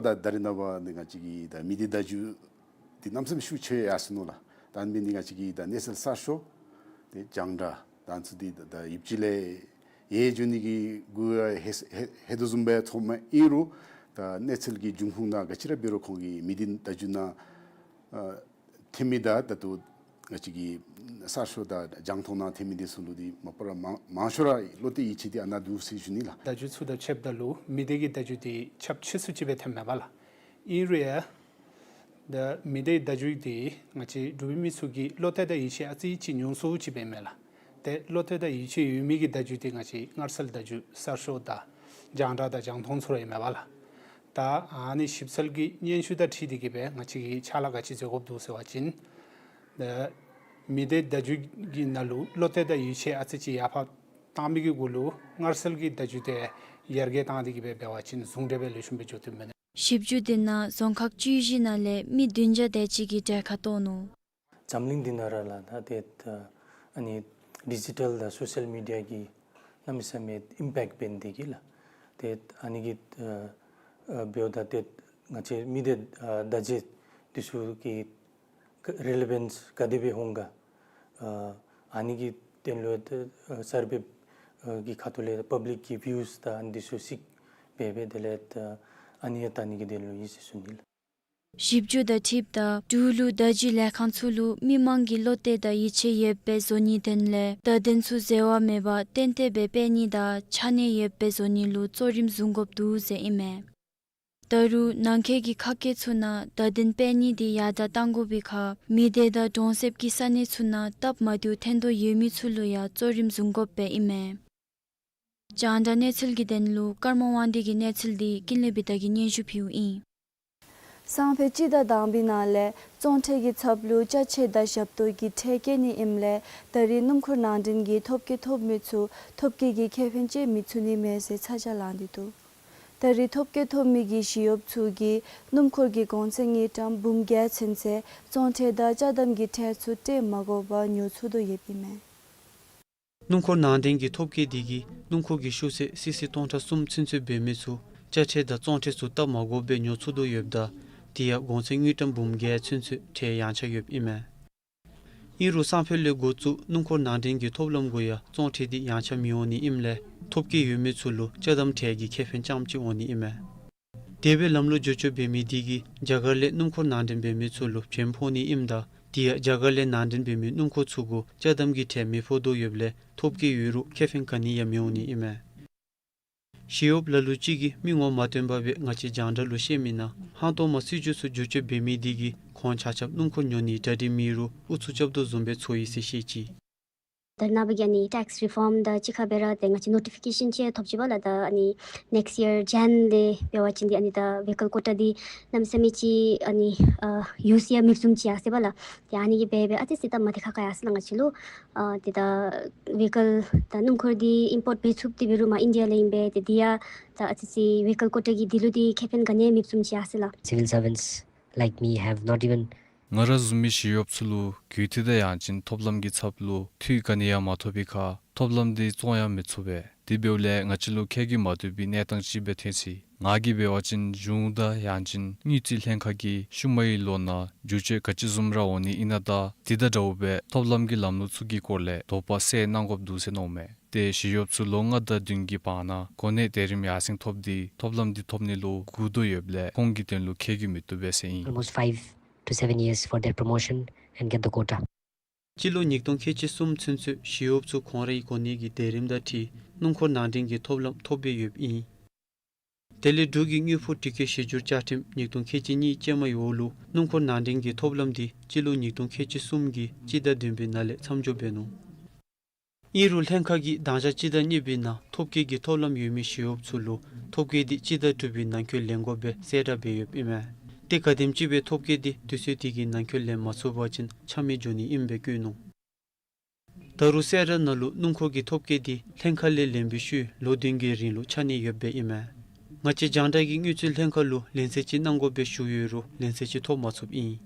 ད་ད་རེས་ནངས་པ་འདི་ང་བཅས་ཀྱི་ད་མི་སྡེ་བརྡ་བརྒྱུད་འདི་གནམ་མེད་ས་མེད་ཤུགས་ཆེ་ཡར་སོ་ནུག་ལགས། ད་ཨ་ནི་འབད་ནི་འདི་ང་བཅས་ཀྱི་ད་གནས་ཚུལ་གསར་ཤོས་འདི་རྒྱང་བསྒྲགས་ད་ཚུ་འདི་ད་ཡུདཔ་ཅིག་ལས་ཡལ་འགྱོ་ནི་གི་གུ་ཡང་ཧེ་ཧེ་ཧེ་དོ་བཟུམ་སྦེ་ཚོརཝ་མས། ཨིན་རུང་ད་གནས་ཚུལ་གྱི་འབྱུང་ཁུངས་ནང་ག་ཅི་ར་འབད་རུང་ཁོང་གིས་མི་སྡེ་བརྡ་བརྒྱུད་ནང་ཨ་ཐོན་མི་དང་ད་ལྟོ་ང་བཅས་ཀྱི་གསར་ཤོས་དང་རྒྱང་མཐོང་ནང་ཐོན་མི་འདི་ཚུ་ལུ་འདི་མ་པ་ར་མང་མང་ཤོས་ར་བློ་གཏད་ཡིད་ཆེས་འདི་ཨ་ནཱ་འདུག་ཟེར་ཞུ་ནི་ལགས། བརྡ་བརྒྱུད་ཚུ་དང་ཕྱདཔ་ད་ལུ་མི་སྡེ་གི་བརྡ་བརྒྱུད་འདི་ཁྱབ་ཆེ་སུ་ཅིག་སྦེ་ཐོནམ་མས་པ་ལགས། ཨིན་རུང་ཡང་ད་མི་སྡེ་བརྡ་བརྒྱུད་འདི་ང་བཅས་འབྲུག་པའི་མི་ཚུ་གི་བློ་གཏད་དང་ཡིད་ཆེས་ཨ་ཙི་ཅིག་ཉུང་སུ་ཅིག་སྦེ་མས་ལགས། ཏེ་བློ་གཏད་དང་ཡིད་ཆེས་ཡོད་མི་གི་བརྡ་བརྒྱུད་འདི་ང་བཅས་སྔར་སྲོལ་བརྡ་བརྒྱུད་གསར་ཤོས་དང་ རྒྱང་བསྒྲགས་དང་རྒྱང་མཐོང་ཚུ་ར་ཨིན་མས་པ་ལགས། ད་ཨ་ནི་ཞིབ་འཚོལ་གྱི་སྙན་ཞུ་དང་འཁྲིལ་ཏེ་གིས་སྦེ་ང་བཅས་ཀྱིས་ཕྱག་ལཱ་ག་ཅི་མཛད་དགོཔ་འདུག་ཟེར་བ་ཅིན་ད་མི་སྡེ་བརྡ་བརྒྱུད་ཀྱི་ནང་ལུ་བློ་གཏད་དང་ཡིད་ཆེས་ཨ་ཙི་ཅིག་ཡར་འཕར་བཏང་མི་གི་གུ་ལུ་སྔར་སྲོལ་གྱི་བརྡ་བརྒྱུད་དེ་ཡར་རྒྱས་བཏང་སྟེ་གིས་སྦེ་འབད་བ་ཅིན་ཟུང་འབྲེལ་སྦེ་ལེགས་ཤོམ་སྦེ་འགྱོ་དོ་མས། ཞིབ་འཇུག་འདི་ནང་རྫོང་ཁག་བཅུ་བཞི་ནང་ལས་མི་བདུན་བརྒྱ་དེ་ཅིག་གིས་གྲལ་ཁར་གཏོགས་ནུག། འཛམ་གླིང་འདི་ནང་ར་ལགས་ད་ཏེ་ཨ་ནི་ཌི་ཇི་ཊལ་དང་སོ་ཤལ་མི་ཌི་ཡ་གི་གནམ་མེད་ས་མེད་ཨིམ་པེཀཊ་འབད་ནི་འདི་གིས་ལགས། ཏེ་ཨ་ནི་གིས་ཨ་ཨ་འབདཝ་ད་ཏེ་ང་བཅས་མི་སྡེ་ཨ་བརྡ་བརྒྱུད་འདི་ཚུ་གི་རི་ལེ་བཱནསི་ག་དེ་སྦེ་འོང་ག། ཨ་ཨ་ནི་གི་དོན་ལུ་ཏེ་ཨ་སར་བེ་ཨ་གི་ཁ་ཐུག་ལས་པབ་ལིཀ་གི་བིའུསི་དང་ཨ་ནི་འདི་ཚུ་གཟིགས་འབད་འབད་དེ་ལས་ཨ་ཨ་ནི་ཡང་ད་ཨ་ནི་གི་དོན་ལུ་ཨིན་ཟེར་ཞུ་ནི་ལགས། ཞིབ་འཇུག་དང་འཁྲིལཝ་ད་འབྲུག་ལུ་བརྡ་བརྒྱུད་ལས་ཁང་ཚུ་ལུ་མི་མང་གིས་བློ་གཏད་དང་ཡིད་ཆེས་ཡོདཔ་སྦེ་བཟོ་ནིའི་དོན་ལས་བརྡ་དོན་ཚུ་འཛོལ་བ་མེད་པར་ཏན་ཏན་སྦེ་སྤེལ་ནི་དང་ཆ་གནས་ཡོདཔ་སྦེ་བཟོ་ནི་ལུ་གཙོ་རིམ་བཟུང་དགོཔ་འདུག་ཟེར་ཨིན་མས། ད་རུང་ནང་འཁོད་ཀྱི་ཁག་བརྒྱད་ཚུ་ནང་བརྡ་དོན་སྤེལ་ནི་འདི་ཡར་དྲག་གཏང་དགོ་པའི་ཁར་མི་སྡེ་དང་གྲོང་གསེབ་ཀྱི་ས་གནས་ཚུ་ནང་སྟབས་མ་བདེཝ་ཐོན་དོ་ཡོད་མི་ཚུ་ལུ་ཡང་གཙོ་རིམ་བཟུང་དགོཔ་སྦེ་ཨིན་མས། རྒྱང་བསྒྲགས་གནས་ཚུལ་གྱི་དོན་ལུ་ཀརྨ་དབང་འདུས་ཀྱི་གནས་ཚུལ་འདི་ཀུན་ལེགས་བི་དྷ་གིས་སྙན་ཞུ་ཕུལཝ་ཨིན། སང་ཕོད་སྤྱི་ཟླ་དང་པའི་ནང་ལས་བཙོང་ཁྲལ་གྱི་ཚབ་ལུ་ཅ་ཆས་དང་ཞབས་ཏོག་གི་ཁྲལ་བཀལ་ནི་ཨིནམ་ལས་ད་རེས་སྣུམ་འཁོར་ནང་འདྲེན་གྱི་ཐོབ་སྐལ་ཐོབ་མི་ཚུ་ཐོབ་སྐལ་གྱི་ཁེ་ཕན་སྤྱོད་མི་ཚུགས་ནི་མས་ཟེར་ཚ་གྱང་ལངས་ཏེ་འདུག། ད་རེས་ཐོབ་སྐལ་ཐོབ་མི་གི་ཞི་གཡོགཔ་ཚུ་གིས་སྣུམ་འཁོར་གྱི་གོང་ཚད་དངུལ་ཀྲམ་འབུམ་བརྒྱད་ཚུན་ཚོད་བཙོང་ཁྲལ་དང་ཅ་དམ་གྱི་ཁྲལ་ཚུ་སྤྲོད་མ་དགོ་པར་ཉོ་ཚུགས་དོ་ཡོདཔ་ཨིན་མས། སྣུམ་འཁོར་ནང་འདྲེན་གྱི་ཐོབ་སྐལ་འདི་གིས་སྣུམ་འཁོར་གྱི་ཤོག་ཚད་སི་སི་སྟོང་ཕྲག་གསུམ་ཚུན་ཚོད་འབད་མི་ཚུ་ཅ་ཆས་དང་བཙོང་ཁྲལ་ཚུ་སྟབས་མ་དགོཔ་སྦེ་ཉོ་ཚུགས་དོ་ཡོདཔ་ད་དེ་ཡང་གོང་ཚད་དངུལ་ཀྲམ་འབུམ་བརྒྱད་ཚུན་ཚོད་ཁྲལ་ཡངས་ཆག་ཡོདཔ་ཨིན་མས། ཨིན་རུང་སང་ཕོད་ལས་འགོ་བཙུགས་སྣུམ་འཁོར་ནང་འདྲེན་གྱི་ཐོབ་ལམ་གུ་ཡང་བཙོང་ཁྲལ་འདི་ཡངས་ཆག་མི་འོང་ནི་ཨིནམ་ལས་ཐོབ་སྐལ་ཡོད་མི་ཚུ་ལུ་ཅ་དམ་ཁྲལ་གྱི་ཁེ་ཕན་རྐྱངམ་ཅིག་འོང་ནི་ཨིན་མས། དེ་སྦེ་ལམ་ལུགས་བསྒྱུར་བཅོས་འབད་མི་འདི་གིས་རྒྱ་གར་ལས་སྣུམ་འཁོར་ནང་འདྲེན་འབད་མི་ཚུ་ལུ་བྱེམ་ཕོག་ནི་ཨིནམ་ད་དེ་ཡང་རྒྱ་གར་ལས་ནང་འདྲེན་འབད་མི་སྣུམ་འཁོར་ཚུ་གུ་ཅ་དམ་གྱི་ཁྲལ་མི་ཕོག་དོ་ཡོདཔ་ལས་ཐོབ་སྐལ་ཡོད་རུང་ཁེ་ཕན་ག་ནི་ཡང་མི་འོང་ནི་ཨིན་མས། ཞི་གཡོགཔ་ལ་ལུ་ཅིག་གིས་མི་ངོ་མ་སྟོན་པར་སྦེ་ང་བཅས་རྒྱང་བསྒྲགས་ལུ་བཤད་མི་ནང་ཧང་སྟོང་མ་སྲིད་བྱུས་ཚུ་བསྒྱུར་བཅོས་འབད་མི་འདི་གིས་ཁོང་ཆ་ཁྱབ་སྣུམ་འཁོར་ཉོ་ནི་གྲ་སྒྲིག་མེད་རུང་ཨུ་ཚུགས་རྐྱབ་དོ་བཟུམ་སྦེ་ཚོར་ཡི་ཟེར་བཤད་ཅི། ད་ནངས་པ་གི་ཨ་ནི་ཊེགསི་རི་ཕོམ་དང་གཅིག་ཁར་སྦེ་ར་ཏེ་ང་བཅས་ནོ་ཊི་ཕི་ཀེ་ཤཱན་ཅིག་ཐོབ་ཅི་པ་ལགས། ད་ཨ་ནི་ནེགསི་ཡར་ཇན་ལས་འབད་བ་ཅིན་འདི་ཨ་ནི་ད་བེ་ཧི་ཀལ་ཀོ་ཊ་འདི་གནམ་མེད་ས་མེད་ཅིག་ཨ་ནི་ཨ་ཡུ་སི་ཡང་མེདཔ་བཟུམ་ཅིག་ཡར་སོ་ཡི་པ་ལགས། ཏེ་ཨ་ནི་གིས་འབད་འབད་ཨ་ཙི་ཙི་སྟབས་མ་བདེ་ཁག་ཁ་ཡར་སོ་ཡི་ལགས་ང་བཅས་ལུ། ཨ་ཏེ་ད་བེ་ཧི་ཀལ་ད་སྣུམ་འཁོར་འདི་ཨིམ་པོརཊ་འབད་ཚུགསཔ་འདི་འབད་རུང་མར་ཨིན་ཌི་ཡ་ལས་ཨིན་པས། ཏེ་འདི་ཡང་ད་ཨ་ཙི་ཙི་བེ་ཧི་ཀལ་ཀོ་ཊ་གིས་འདི་ལུ་འདི་ཁེ་ཕན་ག་ནི་ཡང་མེདཔ་བཟུམ་ཅིག་ཡར་སོ་ཡི་ལགས། Civil servants like me have not even ང་ར་བཟུམ་མའི་ཞི་གཡོགཔ་ཚུ་ལུ་གུས་བཏུད་དང་ཡང་ཅིན་ཐོབ་ལམ་གྱི་ཚབ་ལུ་འཐུས་ག་ནི་ཡང་མ་ཐོབ་པའི་ཁར་ཐོབ་ལམ་འདི་བཙོང་ཡང་མི་ཚུགས་པས། དེ་འབདཝ་ལས་ང་བཅས་ལུ་ཁེ་གིས་མ་བཏུབ་པའི་གནས་སྟངས་ཅིག་སྦེ་ཐོན་ཅི། ང་གིས་འབད་བ་ཅིན་གཞུང་དང་ཡང་ཅིན་དངུལ་རྩིས་ལྷན་ཁག་གིས་ཤུལ་མའི་ལོ་ནང་བསྒྱུར་བཅོས་ག་ཅི་བཟུམ་ར་འོང་ནི་ཨིན་ན་དང་དེ་དང་འདྲཝ་སྦེ་ཐོབ་ལམ་གྱི་ལམ་ལུགས་ཚུ་གི་སྐོར་ལས་དོགས་པ་སེལ་གནང་དགོཔ་འདུག་ཟེར་མནོཝ་མས། ཏེ་ཞི་གཡོགཔ་ཚུ་ལོ་ལྔ་དང་བདུན་གྱི་བར་ན་གོ་གནས་དེ་རིམ་ཡར་སེང་ཐོབ་སྟེ་ཐོབ་ལམ་འདི་ཐོབ་ནི་ལུ་སྒུག་དོ་ཡོདཔ་ལས་ཁོང་གི་དོན་ལུ་ཁེ་གིས་མི་བཏུབ་པས་ཟེར་ཨིན། Almost five to seven years for their promotion and get the quota. སྤྱི་ལོ་ཉིས་སྟོང་ཁལ་གཅིག་གསུམ་ཚུན་ཚོད་ཞི་གཡོགཔ་ཚུ་ཁོང་རའི་གོ་གནས་ཀྱི་དེ་རིམ་དང་འཁྲིལ་སྣུམ་འཁོར་ནང་འདྲེན་གྱི་ཐོབ་ལམ་ཐོབ་སྦེ་ཡོདཔ་ཨིན། དེ་ལས་འབྲུག་གི་དངུལ་ཕོགས་སྒྲིག་བཀོད་གཞི་འགྱུར་བཅའ་ཁྲིམས་ཉིས་སྟོང་ཁལ་གཅིག་གཉིས་ཅན་མའི་འོག་ལུ་སྣུམ་འཁོར་ནང་འདྲེན་གྱི་ཐོབ་ལམ་འདི་སྤྱི་ལོ་ཉིས་སྟོང་ཁལ་གཅིག་གསུམ་གྱི་སྤྱི་ཟླ་བདུན་པའི་ནང་ལས་མཚམས་འཇོག་འབད་ནུག། ཨིན་རུང་ལྷན་ཁག་གིས་དང་ཞག་སྤྱི་ཟླ་གཉིས་པའི་ནང་ཐོབ་སྐལ་གྱི་ཐོབ་ལམ་ཡོད་མི་ཞི་གཡོགཔ་ཚུ་ལུ་ཐོབ་སྐལ་འདི་སྤྱི་ཟླ་དྲུག་པའི་ནང་འཁོད་ལེན་དགོཔ་སྦེ་གསལ་བསྒྲགས་འབད་ཡོདཔ་ཨིན་མས། ཏེ་ག་དེམ་ཅིག་སྦེ་ཐོབ་སྐལ་འདི་དུས་ཚོད་དེ་གི་ནང་འཁོད་ལེན་མ་ཚུགས་པ་ཅིན་ཆ་མེད་འགྱོ་ནི་ཨིནམ་སྦེ་བཀོད་ནུག། ད་རུང་གསལ་བསྒྲགས་ནང་ལུ་སྣུམ་འཁོར་གྱི་ཐོབ་སྐལ་འདི་ལྷན་ཁག་ལས་ལེན་པའི་ཤུལ་ལོ་བདུན་གྱི་རིང་ལུ་ཆ་གནས་ཡོདཔ་སྦེ་ཨིན་མས། ང་བཅས་རྒྱང་བསྒྲགས་ཀྱིས་དངུལ་རྩིས་ལྷན་ཁག་ལུ་ལན་གསལ་ཅིག་གནང་དགོཔ་སྦེ་ཞུ་ཡོད་རུང་ལན་གསལ་ཅིག་ཐོབ་མ་ཚུགསཔ་ཨིན།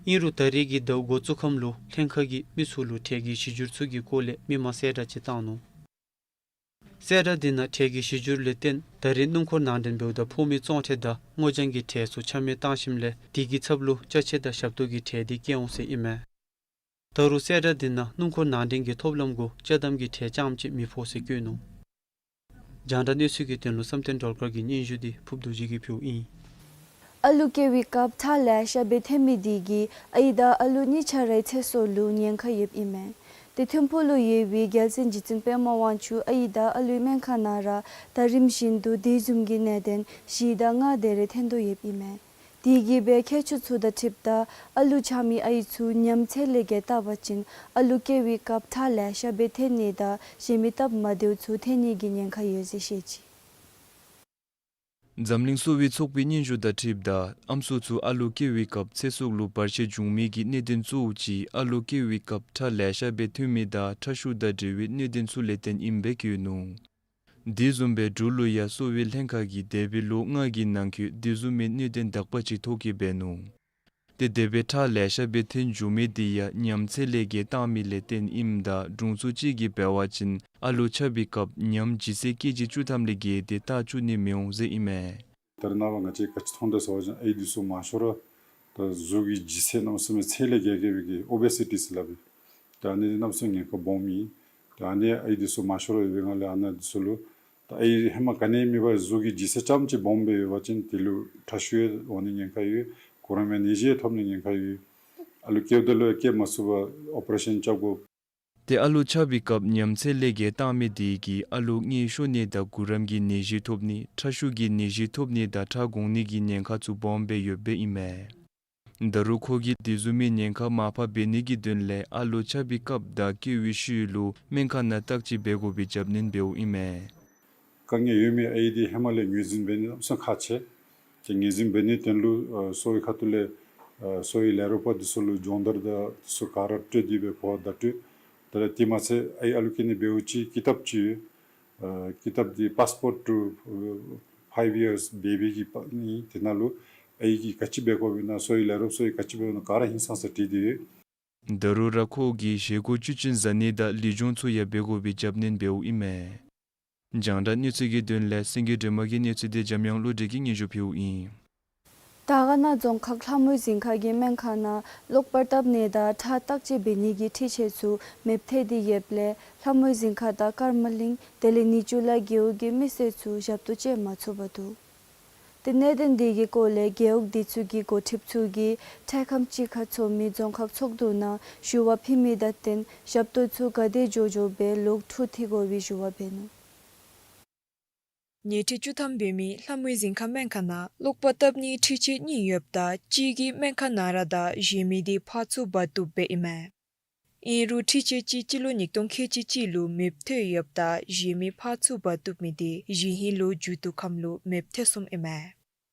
ཨིན་རུང་ད་རེས་ཀྱི་ཟླཝ་འགོ་བཙུགས་ཁམས་ལུ་ལྷན་ཁག་གིས་མི་ཚུ་ལུ་ཁྲལ་གྱི་གཞི་འགྱུར་ཚུ་གི་སྐོར་ལས་མི་མང་གསལ་བསྒྲགས་ཅིག་བཏང་ནུག། གསལ་བསྒྲགས་འདི་ནང་ཁྲལ་གྱི་གཞི་འགྱུར་ལས་བརྟེན་ད་རེས་སྣུམ་འཁོར་ནང་འདྲེན་འབདཝ་ད་ཕོག་མི་བཙོང་ཁྲལ་དང་སྔོ་ལྗང་གི་ཁྲལ་ཚུ་ཆ་མེད་བཏང་ཞིནམ་ལས་དེ་གི་ཚབ་ལུ་ཅ་ཆས་དང་ཞབས་ཏོག་གི་ཁྲལ་འདི་བཀལ་འོང་ཟེར་ཨིན་མས། ད་རུང་གསལ་བསྒྲགས་འདི་ནང་སྣུམ་འཁོར་ནང་འདྲེན་གྱི་ཐོབ་ལམ་གུ་ཅ་དམ་གྱི་ཁྲལ་རྐྱངམ་ཅིག་མི་ཕོག་ཟེར་བཀོད་ནུག། རྒྱང་བསྒྲགས་གནས་ཚུལ་གྱི་དོན་ལུ་བསམ་གཏན་སྒྲོལ་དཀར་གྱི་སྙན་ཞུ་འདི་ཕུརཔ་རྡོ་རྗེ་གིས་ཕུལཝ་ཨིན། ཨ་ལུ་སྐྱེ་བའི་སྐབས་ཁྲག་ལེ་ཤ་སྦེ་འཐོན་མི་འདི་གིས་ཨའི་དང་ཨ་ལུ་གཉིས་ཆ་རའི་ཚེ་སྲོག་ལུ་ཉེན་ཁ་ཡོདཔ་ཨིན་མས། ཏེ་ཐིམ་ཕུག་ལུ་ཡོད་པའི་རྒྱལ་བཙུན་རྗེ་བཙུན་པདྨ་དབང་ཕྱུག་ཨའི་དང་ཨ་ལུའི་སྨན་ཁང་ནང་ར་ད་རིམ་བཞིན་དུ་དེ་བཟུམ་གྱི་ནད་གདོན་བཞི་དང་ལྔ་དེ་རེ་འཐོན་དོ་ཡོདཔ་ཨིན་མས། དེ་གིས་སྦེ་མཁས་མཆོག་ཚུ་དང་འཁྲིལཝ་ད་ཨ་ལུ་ཆགས་མི་ཨའི་ཚུ་ཉམས་ཚད་ལས་བརྒལ་བཏང་པ་ཅིན་ཨ་ལུ་སྐྱེ་བའི་སྐབས་ཁྲག་ལེ་ཤ་སྦེ་འཐོན་ནི་དང་གཞན་མི་སྟབས་མ་བདེཝ་ཚུ་འཐོན་ནི་གི་ཉེན་ཁ་ཡོད་ཟེར་བཤད་ཅི། འཛམ་གླིང་གསོ་བའི་ཚོགས་པའི་སྙན་ཞུ་དང་འཁྲིལཝ་ད་ཨམ་སྲུ་ཚུ་ཨ་ལོ་སྐྱེ་བའི་སྐབས་ཚེ་སྲོག་ལུ་བར་ཆད་འབྱུང་མི་གི་གནད་དོན་གཙོ་བོ་ཅིག་ཨ་ལོ་སྐྱེ་བའི་སྐབས་ཁྲག་ལེ་ཤ་སྦེ་ཐོན་མི་དང་ཁྲག་ཤུགས་དང་འབྲེལ་བའི་གནད་དོན་ཚུ་ལས་བརྟེན་ཨིནམ་སྦེ་བཀོད་ནུག། དེ་བཟུམ་སྦེ་འབྲུག་ལུ་ཡང་གསོ་བའི་ལྷན་ཁག་གིས་འདས་པའི་ལོ་ལྔ་གི་ནང་འཁོད་དེ་བཟུམ་མའི་གནད་དོན་དག་པ་ཅིག་ཐོ་བཀོད་འབད་ནུག། ཏེ་དེ་སྦེ་ཁྲག་ལེ་ཤ་སྦེ་ཐོན་འགྱོ་མི་དེ་ཡང་ཉམས་ཚད་ལས་བརྒལ་བཏང་མི་ལས་བརྟེན་ཨིནམ་ད་དྲུང་འཚོ་ཅིག་གིས་འབད་བ་ཅིན་ཨ་ལོ་ཆགས་པའི་སྐབས་ཉམས་ལྗིད་ཚད་ཀེ་ཇི་བཅུ་ཐམ་ལས་བརྒལ་ཏེ་བཏང་བཅུག་ནི་མི་འོང་ཟེར་ཨིན་མས། ད་རེས་ནངས་པ་ང་བཅས་ག་ཅི་མཐོང་དོ་ཟེར་བ་ཅིན་ཨའི་འདི་ཚུ་མང་ཤོས་ར་ད་གཟུགས་ཀྱི་ལྗིད་ཚད་གནམ་མེད་ས་མེད་ཚད་ལས་བརྒལ་བརྒལ་བའི་གི་ཨོ་བེ་སི་ཊི་ཟེར་སླབ་པས། ད་ཨ་ནི་གནམ་མེད་ས་མེད་ཉེན་ཁ་སྦོམ་ཨིན། ད་ཨ་ནི་ཨའི་འདི་ཚུ་མང་ཤོས་ར་ཡོད་པའི་ངང་ལས་ཨ་ནི་འདི་ཚུ་ལུ་ད་ཨའི་ཧེ་མ་ག་ནི་མེད་པར་གཟུགས་ཀྱི་ལྗིད་ཚད་ཙམ་ཅིག་སྦོམ་སྦེ་ཡོད་པ་ཅིན་དེ་ལུ་ཁྲག་ཤུགས་ཡང་འོང་ནི་ཉེན་ཁ་ཡོད། གུ་རམ་ཡང་ནད་གཞི་ཡང་ཐོབ་ནི་ཉེན་ཁ་ཡོད། ཨ་ལོ་སྐྱེཝ་ད་ལུ་ཡང་སྐྱེ་མ་ཚུགས་པར་ཨོ་པ་རེ་ཤཱན་རྐྱབ་དགོ། ཏེ་ཨ་ལོ་ཆགས་པའི་སྐབས་ཉམས་ཚད་ལས་བརྒལ་བཏང་མི་དེ་གིས་ཨ་ལོ་མངལ་ཤོར་ནི་དང་གུ་རམ་གྱི་ནད་གཞི་ཐོབ་ནི་ཁྲག་ཤུགས་ཀྱི་ནད་གཞི་ཐོབ་ནི་དང་ཁྲག་འགོང་ནི་གི་ཉེན་ཁ་ཚུ་སྦོམ་སྦེ་ཡོདཔ་སྦེ་ཨིན་མས། ད་རུང་ཁོ་གིས་དེ་བཟུམ་མའི་ཉེན་ཁ་མར་ཕབ་འབད་ནི་གི་དོན་ལས་ཨ་ལོ་ཆགས་པའི་སྐབས་དང་སྐྱེ་བའི་ཤུལ་ལུ་སྨན་ཁང་ནང་བརྟག་དཔྱད་འབད་དགོ་པའི་རྒྱབ་སྣོན་འབདཝ་ཨིན་མས། དཀའ་ངལ་ཡོད་མི་ཨའི་འདི་ཧེ་མ་ལས་ངོས་འཛིན་འབད་ནི་གནམ་མེད་ས་མེད་ཁག་ཆེ། ཏེ་ངོས་འཛིན་འབད་ནིའི་དོན་ལུ་ཨ་གསོ་བའི་ཁ་ཐུག་ལས་ཨ་གསོ་བའི་ལས་རོགསཔ་འདི་ཚུ་ལུ་སྦྱོང་བརྡར་དང་འདི་ཚུ་ག་ར་སྤྲོད་དེ་སྦེ་གོ་བརྡ་སྤྲོད། དེ་ལས་དེ་མ་ཚད་ཨའི་ཨ་ལོ་སྐྱེ་ནི་འབདཝ་ཅིག་ཀི་ཏབ་ཅིག་ཡོད། ཨ་ཀི་ཏབ་འདི་Passport to Five Years Baby གི་པ་ཨིན། དེ་ནང་ལུ་ཨའི་གིས་ག་ཅི་འབད་དགོཔ་ཨིན་ན་གསོ་བའི་ལས་རོགསཔ་ཚུ་གིས་ག་ཅི་འབད་དགོཔ་ཨིན་ན་ག་ར་ཧིང་སངས་ས་བྲིས་ཏེ་ཡོད། ད་རུང་ར་ཁོ་གིས་བཞེས་སྒོ་བཅུད་ཅན་ཟ་ནི་དང་ལུས་སྦྱོང་ཚུ་ཡང་འབད་དགོ་པའི་རྒྱབ་སྣོན་འབདཝ་ཨིན་མས། རྒྱང་བསྒྲགས་གནས་ཚུལ་གྱི་དོན་ལས་སེང་གེ་སྒྲོལ་མ་གི་གནས་ཚུལ་འདི་འཇམ་དབྱངས་བློ་གྲོས་ཀྱིས་སྙན་ཞུ་ཕུལཝ་ཨིན། དར་དཀར་ན་རྫོང་ཁག་ལྷ་མོའི་གཟིམ་ཁ་གི་སྨན་ཁང་ནང་གློག་པར་བཏབ་ནི་དང་ཁྲག་བརྟག་དཔྱད་འབད་ནི་གི་འཕྲུལ་ཆས་ཚུ་མེདཔ་ཐལ་ཏེ་ཡོདཔ་ལས་ལྷ་མོའི་གཟིམ་ཁ་དང་ཀརྨ་གླིང་དེ་ལས་ནི་ཅུ་ལ་རྒེད་འོག་གི་མི་སེར་ཚུ་ཞབས་ཏོག་བྱིན་མ་ཚུགས་པར་འདུག། ཏེ་གནད་དོན་དེ་གི་སྐོར་ལས་རྒེད་འོག་དེ་ཚུ་གི་འགོ་ཁྲིདཔ་ཚུ་གིས་འཕྲལ་ཁམས་ཅིག་ཁར་འཚོགས་མི་རྫོང་ཁག་ཚོགས་འདུ་ནང་ཞུ་བ་ཕུལ་མི་དང་བསྟུན་ཞབས་ཏོག་ཚུ་ག་དེ་མགྱོགས་མགྱོགས་སྦེ་ལོག་འཕྲོ་མཐུད་དགོ་པའི་ཞུ་བ་འབད་ནུག། ཉལ་ཁྲི་བཅུ་ཐམ་འབད་མི་ལྷ་མོའི་གཟིམ་ཁ་སྨན་ཁང་ནང་གློག་པར་བཏབ་ནིའི་འཕྲུལ་ཆས་གཉིས་ཡོདཔ་ད་གཅིག་གིས་སྨན་ཁང་ནང་ར་དང་གཞན་མི་དེ་ཕར་ཚུར་འབག་བཏུབ་སྦེ་ཨིན་མས། ཨིན་རུང་འཕྲུལ་ཆས་གཅིག་སྤྱི་ལོ་ཉིས་སྟོང་ཁལ་གཅིག་གཅིག་ལུ་མེདཔ་ཐལ་ཡོདཔ་ད་གཞན་མི་ཕར་ཚུར་འབག་བཏུབ་མི་དེ་གཞེས་ཧིང་ལོ་མཇུག་བསྡུ་ཁམས་ལུ་མེདཔ་ཐལ་སོངམ་ཨིན་མས།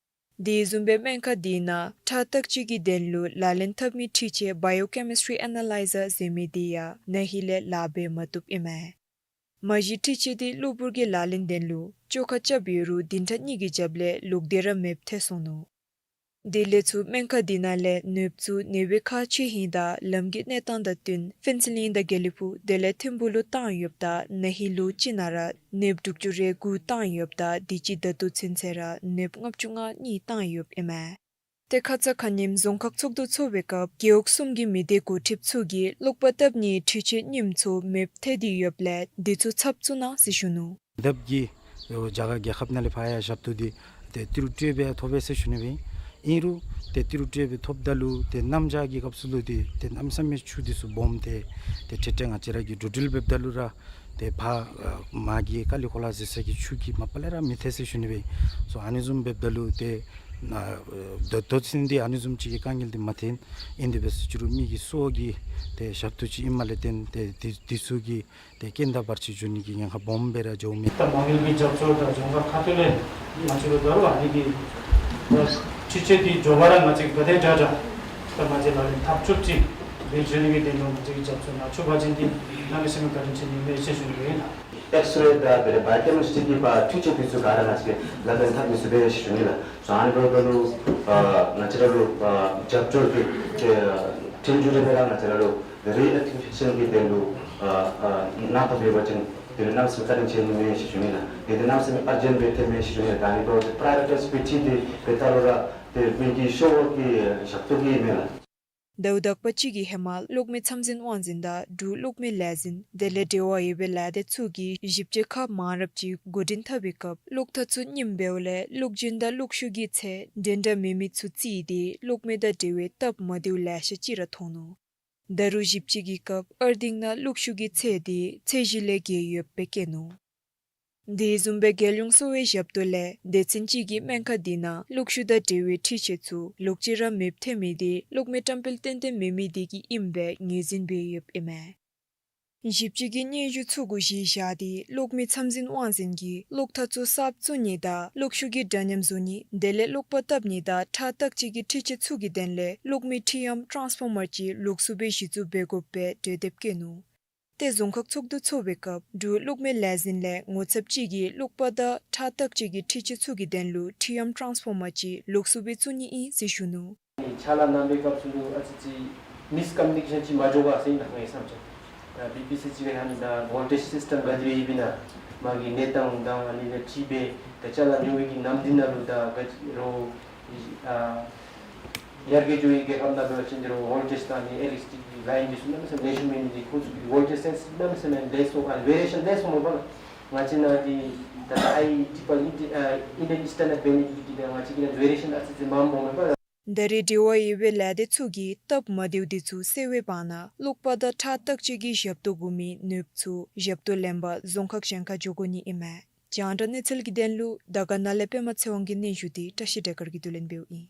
དེ་བཟུམ་སྦེ་སྨན་ཁང་དེ་ནང་ཁྲག་བརྟག་དཔྱད་ཀྱི་དོན་ལུ་ལག་ལེན་འཐབ་མི་འཕྲུལ་ཆས་Biochemistry Analyzer ཟེར་མི་དེ་ཡང་ན་ཧིང་ལས་ལཱ་འབད་མ་བཏུབ་ཨིན་མས། མ་གཞི་འཕྲུལ་ཆས་དེ་གློ་བུར་གྱི་ལག་ལེན་དོན་ལུ་བཅོ་ཁ་རྐྱབ་ཡོད་རུང་བདུན་ཕྲག་གཉིས་ཀྱི་རྒྱབ་ལས་ལོག་སྟེ་ར་མེདཔ་ཐལ་སོང་ནུག། དེ་ལས་ཚུར་སྨན་ཁང་དེ་ནང་ལས་ནདཔ་ཚུ་ནདཔ་སྦེ་ཁག་ཆེ་ཧིང་དང་ལམ་གྱི་གནས་སྟངས་དང་བསྟུན་ཕེན་སི་ལིན་དང་དགེ་ལེགས་ཕུག་དེ་ལས་ཐིམ་ཕུག་ལུ་བཏང་ཡོདཔ་ད་ན་ཧིང་ལོ་གཅིག་ནང་ར་ནདཔ་དྲུག་ཅུ་རེ་དགུ་བཏང་ཡོདཔ་ད་དུས་ཅི་ད་ལྟོ་ཚུན་ཚོད་ར་ནདཔ་ལྔ་བཅུ་ང་གཉིས་བཏང་ཡོདཔ་ཨིན་མས། ཏེ་ཁ་ཙ་ཁ་ཉིནམ་རྫོང་ཁག་ཚོགས་འདུ་ཚོགས་པའི་སྐབས་རྒེད་འོག་གསུམ་གྱི་མི་སྡེ་འགོ་ཁྲིདཔ་ཚུ་གིས་གློག་པར་བཏབ་ནིའི་འཕྲུལ་ཆས་གཉིསམ་ཚུ་མེདཔ་ཐལ་ཏེ་ཡོདཔ་ལས་དེ་ཚུ་ཚབ་བཙུགས་གནང་ཟེར་ཞུ་ནུག། ནདཔ་གིས་རྒྱ་གར་རྒྱལ་ཁབ་ནང་ལས་ཕར་ཡང་ཞབས་ཏོག་འདི་ཏེ་ཏི་རུ་སྤྲོད་སྦེ་ཐོབ་པས་ཟེར་ཞུ་ནི་སྦེ་ཨིན། ཨིན་རུང་ཏེ་ཏི་རུ་སྤྲོད་སྦེ་ཐོབ་ད་ལུ་ཏེ་གནམ་བྱཱར་གྱི་སྐབས་སུ་ལུ་ཏེ་ཏེ་གནམ་མེད་ས་མེད་ཆུ་འདི་ཚུ་སྦོམ་སྟེ་ཏེ་ཏེ་ཏེ་ང་བཅས་ར་གིས་འགྲོ་འགྲུལ་འབདཝ་ད་ལུ་ར་ཏེ་ཕར་ཨ་མར་གྱི་ཀ་ལི་གོ་ལ་ཟེར་ས་གི་ཆུ་གིས་མ་པ་ལས་ར་མི་ཐལ་ཟེར་ཞུ་ནི་སྦེ་ཨིན། སོ་ཨ་ནི་བཟུམ་འབདཝ་ད་ལུ་ཏེ་ན་ཨ་ད་ལྟོ་ཚུན་ཏེ་ཨ་ནི་བཟུམ་ཅིག་གི་དཀའ་ངལ་འདི་མ་ཐོན། ཨིན་དེ་སྦེ་ཟེར་ཅི་རུང་མི་གི་སྲོག་གི་ཏེ་ཞབས་ཏོག་ཅིག་ཨིནམ་ལས་བརྟེན་ཏེ་དེ་དེ་ཚུ་གི་ཏེ་རྐྱེན་དང་བར་ཆད་འབྱུང་ནི་གི་ཉེན་ཁ་སྦོམ་སྦེ་ར་འགྱོཝ་མས། ད་མ་དངུལ་གྱི་རྒྱབ་སྐྱོར་དང་རྫོང་ཁག་ཁ་ཐུག་ལས་ང་བཅས་ལུ་ད་རུང་ཨ་ནི་གི་ད་འཕྲུལ་ཆས་འདི་མགྱོགས་པ་ར་ང་བཅས་ག་དེ་དྲག་དྲག་ད་ང་བཅས་ལག་ལེན་འཐབ་ཚུགསཔ་ཅིག་འབད་བཅུག་ནི་གི་དོན་ལུ་ང་བཅས་ཀྱིས་རྒྱབ་སྐྱོར་མ་བྱུང་པ་ཅིན་འདི་གནམ་མེད་ས་མེད་བཀའ་དྲིན་ཆེ་ནི་མས་ཟེར་ཞུ་ནི་ཨིན། ཨེགསི་རེ་དང་དེ་ལས་བའི་ཀེ་མི་སི་ཊི་གི་ཕར་འཕྲུལ་ཆས་འདི་ཚུ་ག་ར་ང་བཅས་ལག་ལེན་འཐབ་ནི་ཚུ་འབད་ཟེར་ཞུ་ནི་ལགས། སོ་ཨ་ནི་འབདཝ་ད་ལུ་ཨ་ང་བཅས་ར་ལུ་ཨ་རྒྱབ་སྐྱོར་འདི་ཏེ་ཨ་ཐེངས་མཇུག་རེ་སྦེ་ར་ང་བཅས་ར་ལུ་རི་ཨེག་ཊི་བེ་ཤཱན་གྱི་དོན་ལུ་ཨ་ཨ་གནང་ཐོབ་ཡོད་པ་ཅིན་དེ་ལུ་གནམ་མེད་ས་མེད་བཀའ་དྲིན་ཆེ་ནི་མས་ཟེར་ཞུ་ནི་ལགས། དེ་དེ་གནམ་མེད་ས་མེད་ཨར་ཇེནཊ་སྦེ་ཐོནམ་མས་ཟེར་ཞུ་ནི་ལགས། ད་ཨ་ནི་འབདཝ་ད་པྲའི་ཡོ་རི་ཊི་སྦེ་ཏེ་འབད་ད་ལུ་ར་ཏེ་མི་གི་ཤོག་ལོག་གི་ཞབས་ཏོག་གི་མས་ལགས། ཟླཝ་དག་པ་ཅིག་གི་ཧེ་མ་གློག་མེ་ཚང་འཛིན་དབང་འཛིན་དང་འབྲུག་གློག་མེ་ལས་འཛིན་དེ་ལས་འབྲེལ་བ་ཡོད་པའི་ལས་སྡེ་ཚུ་གིས་ཞིབ་དཔྱད་ཁག་མང་རབས་ཅིག་འགོ་འདྲེན་འཐབ་པའི་སྐབས་གློག་ཐག་ཚུ་རྙིངམ་འབདཝ་ལས་གློག་རྒྱུན་དང་གློག་ཤུགས་ཀྱི་ཚད་འདྲན་འདྲ་མེད་མི་ཚུ་བརྩིས་ཏེ་གློག་མེ་དང་འབྲེལ་བའི་སྟབས་མ་བདེཝ་ལེ་ཤ་ཅིག་ར་མཐོང་ནུག། ད་རུང་ཞིབ་དཔྱད་ཀྱི་སྐབས་ཨར་ཐིང་ནང་གློག་ཤུགས་ཀྱི་ཚད་དེ་ཚད་གཞི་ལས་བརྒལ་ཡོདཔ་སྦེ་བཀོད་ནུག། དེ་བཟུམ་སྦེ་རྒྱལ་ཡོངས་གསོ་བའི་ཞབས་ཏོག་ལས་སྡེ་ཚན་ཅིག་གིས་སྨན་ཁང་དེ་ནང་གློག་ཤུགས་དང་འབྲེལ་བའི་འཕྲུལ་ཆས་ཚུ་ལོག་ཅི་ར་མེདཔ་ཐལ་མི་དེ་གློག་མེ་བཀྲམ་སྤེལ་ཏན་ཏན་མེད་མི་དེ་གིས་ཨིནམ་སྦེ་ངོས་འཛིན་འབད་ཡོདཔ་ཨིན་མས། ཞིབ་དཔྱད་ཀྱི་སྙན་ཞུ་ཚུ་གུ་གཞི་བཞག་སྟེ་གློག་མེའི་ཚབ་འཛིན་དབང་འཛིན་གྱིས་གློག་ཐག་ཚུ་གསརཔ་བཙུགས་ནི་དང་གློག་ཤུགས་ཀྱི་འདྲ་མཉམ་བཟོ་ནི་དེ་ལས་གློག་པར་བཏབ་ནི་དང་ཁྲག་བརྟག་དཔྱད་ཀྱི་འཕྲུལ་ཆས་ཚུ་གི་དོན་ལས་གློག་མེའི་འཕྲུལ་གཡམ་ཊཱནསི་ཕོར་མར་ཅིག་ལོགས་སུ་སྦེ་གཞི་བཙུགས་འབད་དགོཔ་སྦེ་གྲོས་འདེབས་བཀོད་ནུག། ཏེ་རྫོང་ཁག་ཚོགས་འདུ་ཚོགས་པའི་སྐབས་འབྲུག་གློག་མེ་ལས་འཛིན་ལས་ངོ་ཚབ་ཅིག་གིས་གློག་པར་དང་ཁྲག་བརྟག་དཔྱད་ཀྱི་འཕྲུལ་ཆས་ཚུ་གི་དོན་ལུ་འཕྲུལ་གཡམ་ཊཱནསི་ཕོར་མར་ཅིག་ལོགས་སུ་སྦེ་བཙུགས་ནི་ཨིན་ཟེར་ཞུ་ནུག། ཕྱག་ལཱ་གནང་བའི་སྐབས་སུ་ལུ་ཨ་ཙི་ཙི་མིསི་ཀམ་མུ་ནི་ཀེ་ཤཱན་ཅིག་མ་འགྱོ་ག་ཟེར་ཨིན་ན་ངེའི་བསམ་འཆར། ད་བི་པི་སི་ཅིག་ཡང་ད་ཝོལ་ཊེཇ་སིསི་ཊམ་ག་དེ་སྦེ་ཡོདཔ་ཨིན་ན་མ་གི་གནས་སྟངས་དང་ཨ་ནི་ལས་འཁྲིལ་སྦེ་ད་ཅ་ལ་ཉོ་བའི་གི་ནམ་དུས་ནང་ལུ་ད་ག་ཅི་རོགས་ཨ་ཡར་རྒྱས་འགྱོ་བའི་རྒྱལ་ཁབ་ནང་འབད་བ་ཅིན་འདི་རོགས་ཝོལ་ཊེཇ་དང་ཨ་ནི་ཨི་ལེག་ཊི་སི་ཊི་ལའིན་འདི་ཚུ་གནམ་མེད་ས་མེད་ལེགས་ཤོམ་མེད་ནི་འདི་ཁོང་ཚུ་གི་ཝོལ་ཊེཇ་སེནསི་གནམ་མེད་ས་མེད་ལེགས་སོང་ཨ་ནི་ཝེ་རི་ཡེ་ཤཱན་ལེགས་སོང་མས་པ་ལགས། ང་བཅས་ནང་འདི་ད་ཨའི་ཊི་པི་ཨེལ་ཨིན་ཊི་ཨ་ཨིན་ཌི་ཡན་ཨིསི་ཊན་ནེཊ་འབད་ནི་འདི་གིས་ད་ང་བཅས་ཀྱི་ནང་ཝེ་རི་ཡེ་ཤཱན་ཨ་ཙི་ཙི་མངམ་འོང་མས་པ་ལགས། ད་རེས་འབྲེལ་བ་ཡོད་པའི་ལས་སྡེ་ཚུ་གིས་སྟབས་མ་བདེཝ་འདི་ཚུ་སེལ་བའི་བར་ན་གློག་པར་དང་ཁྲག་བརྟག་དཔྱད་ཀྱི་ཞབས་ཏོག་དགོ་མི་ནོར་བུ་ཚུ་ཞབས་ཏོག་ལེན་པར་རྫོང་ཁག་གཞན་ཁར་འགྱོ་དགོ་ནི་ཨིན་མས། རྒྱང་བསྒྲགས་གནས་ཚུལ་གྱི་དོན་ལུ་དར་དཀར་ན་ལས་པདྨ་ཚེ་དབང་གི་སྙན་ཞུ་འདི་བཀྲ་ཤིས་སྒྲོལ་དཀར་གྱིས་བསྡུ་ལེན་འབདཝ་ཨིན།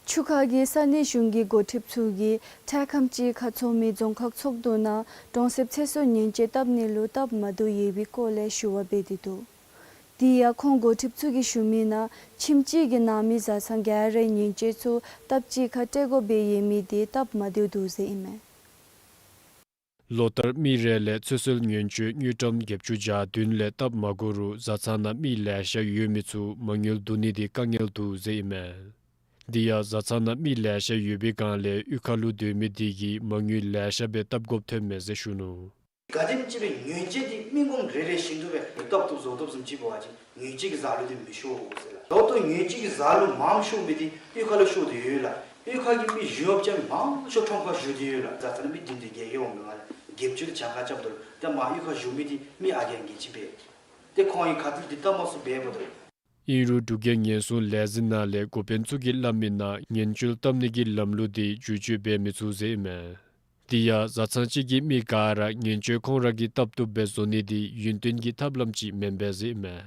ཆུ་ཁ་གི་ས་གནས་གཞུང་གི་འགོ་ཁྲིདཔ་ཚུ་གིས་འཕྲལ་ཁམས་ཅིག་ཁར་འཚོགས་མི་རྫོང་ཁག་ཚོགས་འདུ་ནང་གྲོང་གསེབ་ཚེ་སྲོག་ཉེན་བཅོལ་བཏབ་ནི་ལུ་སྟབས་མ་བདེཝ་ཡོད་པའི་སྐོར་ལས་ཞུ་བ་འབད་དེ་འདུག། དེ་ཡང་ཁོང་འགོ་ཁྲིདཔ་ཚུ་གིས་ཞུ་མི་ནང་ཁྱིམ་གཅིག་གི་ནང་མི་བཟའ་ཚང་ག་ར་ཉེན་བཅོལ་ཚུ་སྟབས་གཅིག་ཁར་སྤྲོད་དགོཔ་སྦེ་ཡོད་མི་དེ་སྟབས་མ་བདེཝ་འདུག་ཟེར་ཨིན་མས། ལོ་ལྟར་མི་རེ་ལས་ཚེ་སྲོག་ཉེན་བཅོལ་དངུལ་ཀྲམ་བརྒྱད་ཅུ་གྱ་བདུན་ལས་སྟབས་མ་བདེཝ་རུང་བཟའ་ཚང་ནང་མི་ལེ་ཤ་ཡོད་མི་ཚུ་མ་དངུལ་བསྡུ་ནི་དེ་དཀའ་ངལ་འདུག་ཟེར་ཨིན་མས། དེ་ཡང་བཟའ་ཚང་ནང་མི་ལེ་ཤ་ཡོད་པའི་སྒང་ལས་གཡུས་ཁ་ལུ་སྡོད་མི་དེ་གིས་མ་དངུལ་ལེ་ཤ་སྦེ་བཏབ་དགོཔ་ཐོན་མས་ཟེར་ཞུ་ནུག། ག་དེམ་ཅིག་སྦེ་ཉེན་བཅོལ་འདི་མི་ངོམ་རེ་རེ་བཞིན་དུ་སྦེ་བཏབ་བཏུབ་བཟོ་བཏུབ་བཟུམ་ཅིག་འབད་བ་ཅིན་ཉེན་བཅོལ་གྱི་བཟའ་ལུ་འདི་མི་ཤོར་ཟེར་ལགས། ད་ལྟོ་ཉེན་བཅོལ་གྱི་བཟའ་ལུ་མངམ་ཤོར་མི་འདི་གཡུས་ཁ་ལུ་ཤོར་ཏེ་ཡོད་ལགས། གཡུས་ཁ་གི་མི་བཞི་བཅུ་མང་ཤོས་ཁྲོམ་ཁར་བཞུགས་ཏེ་ཡོད་ལགས། བཟའ་ཚང་མི་བདུན་དེ་བརྒྱད་ཡོད་འོང་མས་ལགས། བརྒྱད་ཅུ་དེ་གྱངས་ཁ་རྐྱབ་དོ་ལགས། ཏེ་མར་གཡུས་ཁར་བཞུགས་མི་འདི་མི་ཨ་རྒས་ངེས་ཅིག་སྦེ། ཏེ་ཁོང་གིས་ཁ་ཐུག་འདི་བལྟ་མ་ཚུགས་པས་པ་ད་ལགས། ཨིན་རུང་འབྲུག་རྒྱལ་ཉེན་སྲུང་ལས་འཛིན་ནང་ལས་འགོ་དཔོན་ཚུ་གིས་སླབ་མི་ནང་ཉེན་བཅོལ་བཏབ་ནི་གི་ལམ་ལུགས་དེ་བསྒྱུར་བཅོས་འབད་མི་ཚུགས་ཟེར་ཨིན་མས། དེ་ཡང་བཟའ་ཚང་གཅིག་གི་མི་ག་ར་ཉེན་བཅོལ་ཁོང་ར་གིས་བཏབ་བཏུབ་སྦེ་བཟོ་ནི་དེ་ཡུན་བརྟན་གྱི་ཐབས་ལམ་ཅིག་མེན་པས་ཟེར་ཨིན་མས།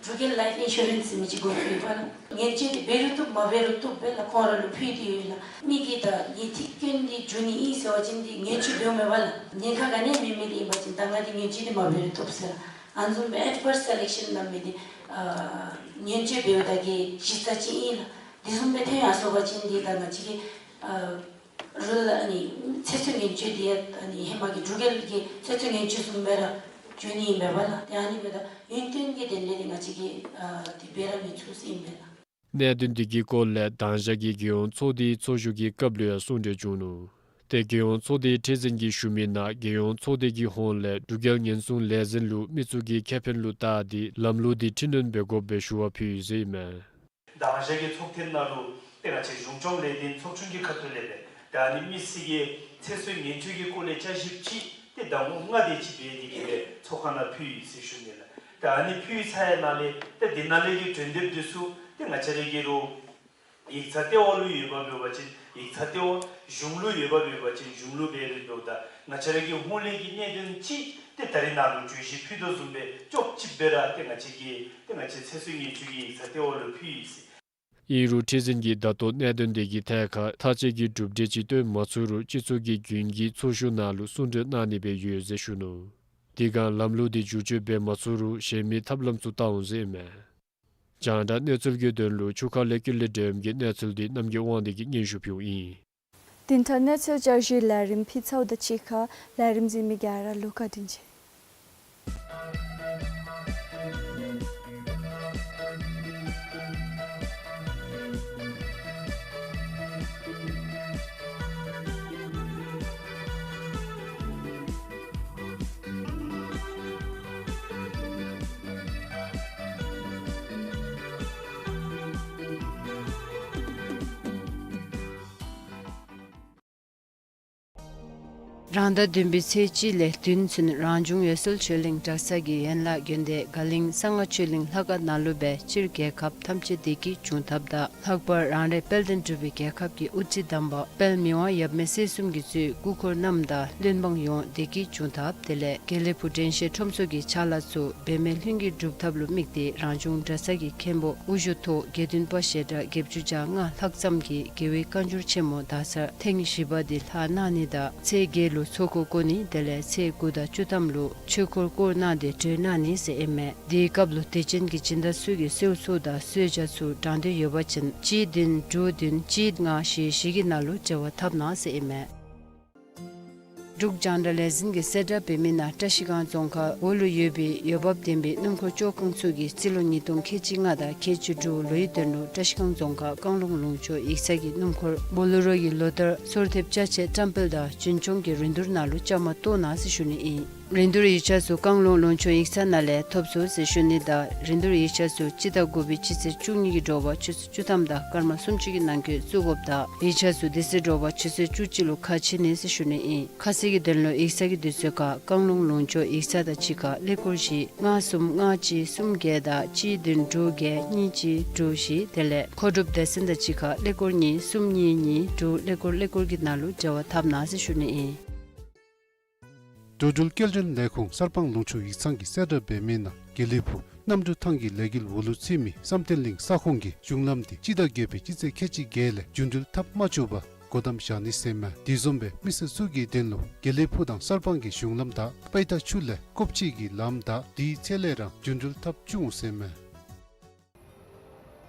འབྲུག་རྒྱལ་ལའིཕ་ཨིན་ཤུ་རེནསི་ཟེར་མི་ཅིག་དགོ་པས་པ་ལགས། ཉེན་བཅོལ་འདི་འབད་རུང་བཏུབ་མ་འབད་རུང་བཏུབ་སྦེ་ལགས་ཁོང་ར་ལུ་ཕུལ་ཏེ་ཡོད་ལགས། མི་གིས་ད་ངེའི་ཐིག་སྐྱོན་འདི་འགྱོ་ནི་ཨིན་ཟེར་བ་ཅིན་འདི་ཉེན་བཅོལ་འབདཝ་མས་པ་ལགས། ཉེན་ཁ་ག་ནི་ཡང་མེད་མི་འདི་ཨིན་པ་ཅིན་ད་ང་འདི་ཉེན་བཅོལ་འདི་མ་འབད་རུང་བཏུབ་ཟེར་ལགས། ཨ་ནི་བཟུམ་སྦེ་ཨེཌ་བརསི་སེ་ལེཀ་ཤཱན་གནང་མི་འདི་ཨ་ཉེན་བཅོལ་འབདཝ་ད་གི་གཞི་རྩ་ཅིག་ཨིན་ལགས། དེ་བཟུམ་སྦེ་ཐོན་ཡར་སོང་པ་ཅིན་འདི་ད་ང་བཅས་ཀྱི་ཨ་རུལ་ཨ་ནི་ཚེ་སྲོག་ཉེན་བཅོལ་འདི་ཡང་ཨ་ནི་ཧེ་མ་གི་འབྲུག་རྒྱལ་གྱི་ཚེ་སྲོག་ཉེན་བཅོལ་བཟུམ་སྦེ་ར་འགྱོ་ནི་ཨིན་པས་པ་ལགས། ཏེ་ཨ་ནི་འབདཝ་ད་ཡུན་བརྟན་གྱི་དོན་ལས་འདི་ང་བཅས་ཀྱིས་ཨ་འདི་འབད་ར་མི་ཚུགས་ཟེར་ཨིན་པས་ལགས། གནད་དོན་འདི་གི་སྐོར་ལས་དང་ཞག་གི་རྒྱལ་ཡོངས་ཚོགས་སྡེའི་ཚོགས་བཞུགས་ཀྱི་སྐབས་ལུ་ཡང་གསུང་གྲོས་བྱུང་ནུག། ཏེ་རྒྱལ་ཡོངས་ཚོགས་སྡེའི་ཁྲི་འཛིན་གྱིས་ཞུ་མི་ནང་རྒྱལ་ཡོངས་ཚོགས་སྡེ་གི་ཧོངས་ལས་འབྲུག་རྒྱལ་ཉེན་སྲུང་ལས་འཛིན་ལུ་མི་ཚུ་གི་ཁེ་ཕན་ལུ་བལྟ་སྟེ་ལམ་ལུགས་འདི་འཕྲི་སྣོན་འབད་དགོཔ་སྦེ་ཞུ་བ་ཕུལ་ཡི་ཟེར་ཨིན་མས། དང་ཞག་གི་ཚོགས་ཐེངས་ནང་ལུ་ཏེ་ང་བཅས་གཞུང་སྐྱོང་ལས་དོན་ཚོགས་ཆུང་གི་ཁ་ཐུག་ལས་སྦེ་ད་ཨ་ནི་མི་སེར་གྱི་ཚེ་སྲོག་ཉེན་བཅོལ་གྱི་སྐོར་ལས་བསྐྱར་ཞིབ་ཅིག་ཏེ་ཟླ་ངོ་ལྔ་དེ་ཅིག་འབད་དེ་གིས་སྦེ་ཚོགས་ཁང་ནང་ཕུལ་ཡི་ཟེར་ཞུ་ནི་ལགས། ད་ཨ་ནི་ཕུལ་ཚར་ཡི་ནང་ལས་ཏེ་འདི་ནང་ལས་ཀྱི་གྲོས་འདེབས་འདི་ཚུ་ཏེ་ང་བཅས་ར་གི་རོགས་ཡིག་ཚང་ལྟེ་བ་ལུ་ཡོདཔ་འབད་བ་ཅིན་ཡིག་ཚང་ལྟེ་བ། གཞུང་ལུ་ཡོདཔ་འབད་བ་ཅིན་གཞུང་ལུ་སྦེ་ར་འབདཝ་ད་ང་བཅས་ར་གི་ཧོངས་ལས་ཀྱི་གནད་དོན་ཅིག་ཏེ་ད་རིས་ནཱ་ལུ་བརྗོད་གཞི་ཕུལ་དོ་བཟུམ་སྦེ་ཅོག་གཅིག་སྦེ་ར་ཏེ་ང་བཅས་ཀྱིས་ཏེ་ང་བཅས་ཚེ་སྲོག་ཉེན་བཅོལ་གྱི་ཡིག་ཚང་ལྟེ་བ་ལུ་ཕུལ་ཡི་ཟེར། ཨིན་རུང་ཁྲི་འཛིན་གྱིས་ད་ལྟོ་གནད་དོན་དེ་གི་ཐད་ཁར་ཐག་བཅད་ཀྱི་གྲུབ་འབྲས་ཅིག་སྟོན་མ་ཚུགས་རུང་སྤྱི་ཚོགས་ཀྱི་རྒྱུན་གྱི་ཚོགས་བཞུགས་ནང་ལུ་གསུང་གྲོས་གནང་ནི་སྦེ་ཡོད་ཟེར་ཞུ་ནུག། དེ་སྒང་ལམ་ལུགས་འདི་བསྒྱུར་བཅོས་འབད་མ་ཚུགས་རུང་གཞན་མི་ཐབས་ལམ་ཚུ་བལྟ་འོང་ཟེར་ཨིན་མས། རྒྱང་བསྒྲགས་གནས་ཚུལ་གྱི་དོན་ལུ་ཆུ་ཁ་ལས་ཀུན་ལེགས་སྒྲོལམ་གྱི་གནས་ཚུལ་འདི་རྣམ་རྒྱལ་དབང་འདུས་ཀྱིས་སྙན་ཞུ་ཕུལཝ་ཨིན། དེ་མཐར་གནས་ཚུལ་བསྐྱར་ཞུའི་ལས་རིམ་ཕུལ་ཚརཝ་དང་གཅིག་ཁར་ལས་རིམ་གཟིགས་མི་ག་ར་ལུ་བཀའ་དྲིན་ཆེ། རང་ཟླ་བདུན་པའི་ཚེས་གཅིག་ལས་བདུན་ཚུན་རང་བྱུང་འོད་གསལ་ཆོས་གླིང་གྲྭ་ཚང་གི་ཡན་ལག་དགོན་སྡེ་དགའ་གླིང་གསང་སྔགས་ཆོས་གླིང་ལྷ་ཁང་ནང་ལུ་སྦེ་སྤྱིར་རྒྱལ་ཁབ་ཐམས་ཅད་བདེ་སྐྱིད་འབྱུང་ཐབས་དང་ལྷག་པར་རང་རེ་དཔལ་ལྡན་འབྲུག་པའི་རྒྱལ་ཁབ་ཀྱི་དབུ་ཁྲིད་དམ་པ་དཔལ་མི་དབང་ཡབ་མེས་སྲས་གསུམ་གྱིས་གཙོས་སྐུ་འཁོར་རྣམས་དང་བློན་འབངས་ཡོངས་བདེ་སྐྱིད་འབྱུང་ཐབས། དེ་ལས་དགེ་ལེགས་ཕུག་དྲན་ཤེས་ཁྲོམ་ཚོགས་ཀྱི་ཕྱག་ལཱ་ཚུ་འབད་མེད་ལྷུན་གྱིས་འགྲུབ་ཐབས་ལུ་དམིགས་ཏེ་རང་བྱུང་གྲྭ་ཚང་གི་མཁན་པོ་དབུ་བཞུགས་ཐོག་དགེ་འདུན་པ་ཞལ་གྲངས་བརྒྱད་ཅུ་གྱ་ལྔ་ལྷག་ཙམ་གྱིས་རྒྱལ་བའི་བཀའ་འགྱུར་ཆེན་མོ་དག་ཚར་ཐེངས་བཞི་པ་འདི་ལྷག་གནང་ནི་དང་ཚེས་བརྒྱད་ལུ་ ཚོགས་འཁོར་བསྐོར་ནི་དེ་ལས་ཚེས་དགུ་དང་བཅུ་ཐམ་ལུ་ཆོས་འཁོར་བསྐོར་གནང་སྟེ་གྲོལ་གནང་ནི་ཟེར་ཨིན་མས། དེའི་སྐབས་ལུ་དད་ཅན་གྱི་སྦྱིན་བདག་ཚུ་གིས་གསོལ་ཚོགས་དང་གསོལ་ཇ་ཚུ་དྲང་དོད་ཡོད་པ་ཅིན་གཅིག་བདུན་དྲུག་བདུན་གཅིག་ལྔ་བཞི་བཞི་གི་ནང་ལུ་འབྲེལ་བ་འཐབ་གནང་ཟེར་ཨིན་མས། འབྲུག་རྒྱང་བསྒྲགས་ལས་འཛིན་གྱིས་གསལ་བསྒྲགས་འབད་མི་ནང་བཀྲ་ཤིས་སྒང་རྫོང་ཁག་འོག་ལུ་ཡོད་པའི་འོས་འབབ་ལྡན་པའི་སྣུམ་འཁོར་བཅོ་ཁང་ཚུ་གིས་རྩིས་ལོ་ཉིས་སྟོང་ཁལ་གཅིག་ལྔ་དང་ཁལ་གཅིག་དྲུག་ལོའི་དོན་ལུ་བཀྲ་ཤིས་སྒང་རྫོང་ཁག་བཀང་ལུང་ལུང་ཕྱོགས་ཡིག་ཚང་གི་སྣུམ་འཁོར་བོ་ལེ་རོ་གི་ལོ་ལྟར་སོར་ཐེབས་ཅ་ཆས་བཀྲམ་སྤེལ་དང་རྒྱུན་འཁྱོངས་ཀྱིས་རིན་བསྡུར་ནང་ལུ་བཅའ་མར་གཏོགས་གནང་ཟེར་ཞུ་ནི་ཨིན། རིན་བསྡུར་ཡིག་ཆ་ཚུ་བཀང་ལུང་ལུང་ཕྱོགས་ཡིག་ཚང་ནང་ལས་ཐོབ་ཚུགས་ཟེར་ཞུ་ནི་དང་རིན་བསྡུར་ཡིག་ཆ་ཚུ་སྤྱི་ཟླ་དགུ་པའི་སྤྱི་ཚེས་བཅུ་གཉིས་ཀྱི་དྲོ་པ་ཆུ་ཚོད་བཅུ་ཐམ་དང་སྐར་མ་སུམ་ཅུ་གི་ནང་འཁོད་བཙུགས་དགོཔ་དང་ཡིག་ཆ་ཚུ་དེ་ཚེ་དྲོ་པ་ཆུ་ཚོད་བཅུ་གཅིག་ལུ་ཁ་ཕྱེ་ནི་ཟེར་ཞུ་ནི་ཨིན། ཁ་གསལ་གྱི་དོན་ལུ་ཡིག་ཚང་གི་དུས་ཚོད་ཁར་བཀང་ལུང་ལུང་ཕྱོགས་ཡིག་ཚང་དང་གཅིག་ཁར་ཀླད་ཀོར་བཞི་ལྔ་གསུམ་ལྔ་གཅིག་གསུམ་བརྒྱད་དང་གཅིག་བདུན་དྲུག་བརྒྱད་གཉིས་གཅིག་དྲུག་བཞི་དེ་ལས་མཁོ་སྒྲུབ་སྡེ་ཚན་དང་གཅིག་ཁར་ཀླད་ཀོར་གཉིས་གསུམ་གཉིས་གཉིས་དྲུག་ཀླད་ཀོར་ཀླད་ཀོར་གྱི་ནང་ལུ་འབྲེལ་བ་འཐབ་གནང་ཟེར་ཞུ་ནི་ཨིན། འགྲོ་འགྲུལ་སྐྱེལ་འདྲེན་ལས་ཁུངས་གསར་སྤང་ལུང་ཕྱོགས་ཡིག་ཚང་གིས་གསལ་བསྒྲགས་འབད་མི་ནང་དགེ་ལེགས་ཕུག་གནམ་གྲུ་ཐང་གི་ལས་འགུལ་འོག་ལུ་ཚུད་མི་བསམ་གཏན་གླིང་ས་ཁོངས་ཀྱི་གཞུང་ལམ་དེ་སྤྱི་ཟླ་བརྒྱད་པའི་སྤྱི་ཚེས་ཁལ་གཅིག་བརྒྱད་ལས་རྒྱུན་འགྲུལ་འཐབ་མ་བཅུག་པར་སྒོ་བསྡམ་བཞག་ནི་ཟེར་མས། དེ་བཟུམ་སྦེ་མི་སེར་ཚུ་གི་དོན་ལུ་དགེ་ལེགས་ཕུག་དང་གསར་སྤང་གི་གཞུང་ལམ་དང་པའི་ཏ་ཆུ་ལས་ཀོབ་ཅི་གི་ལམ་དང་དེའི་ཚེ་ལས་ར་རྒྱུན་འགྲུལ་འཐབ་བཅུག་འོང་ཟེར་མས།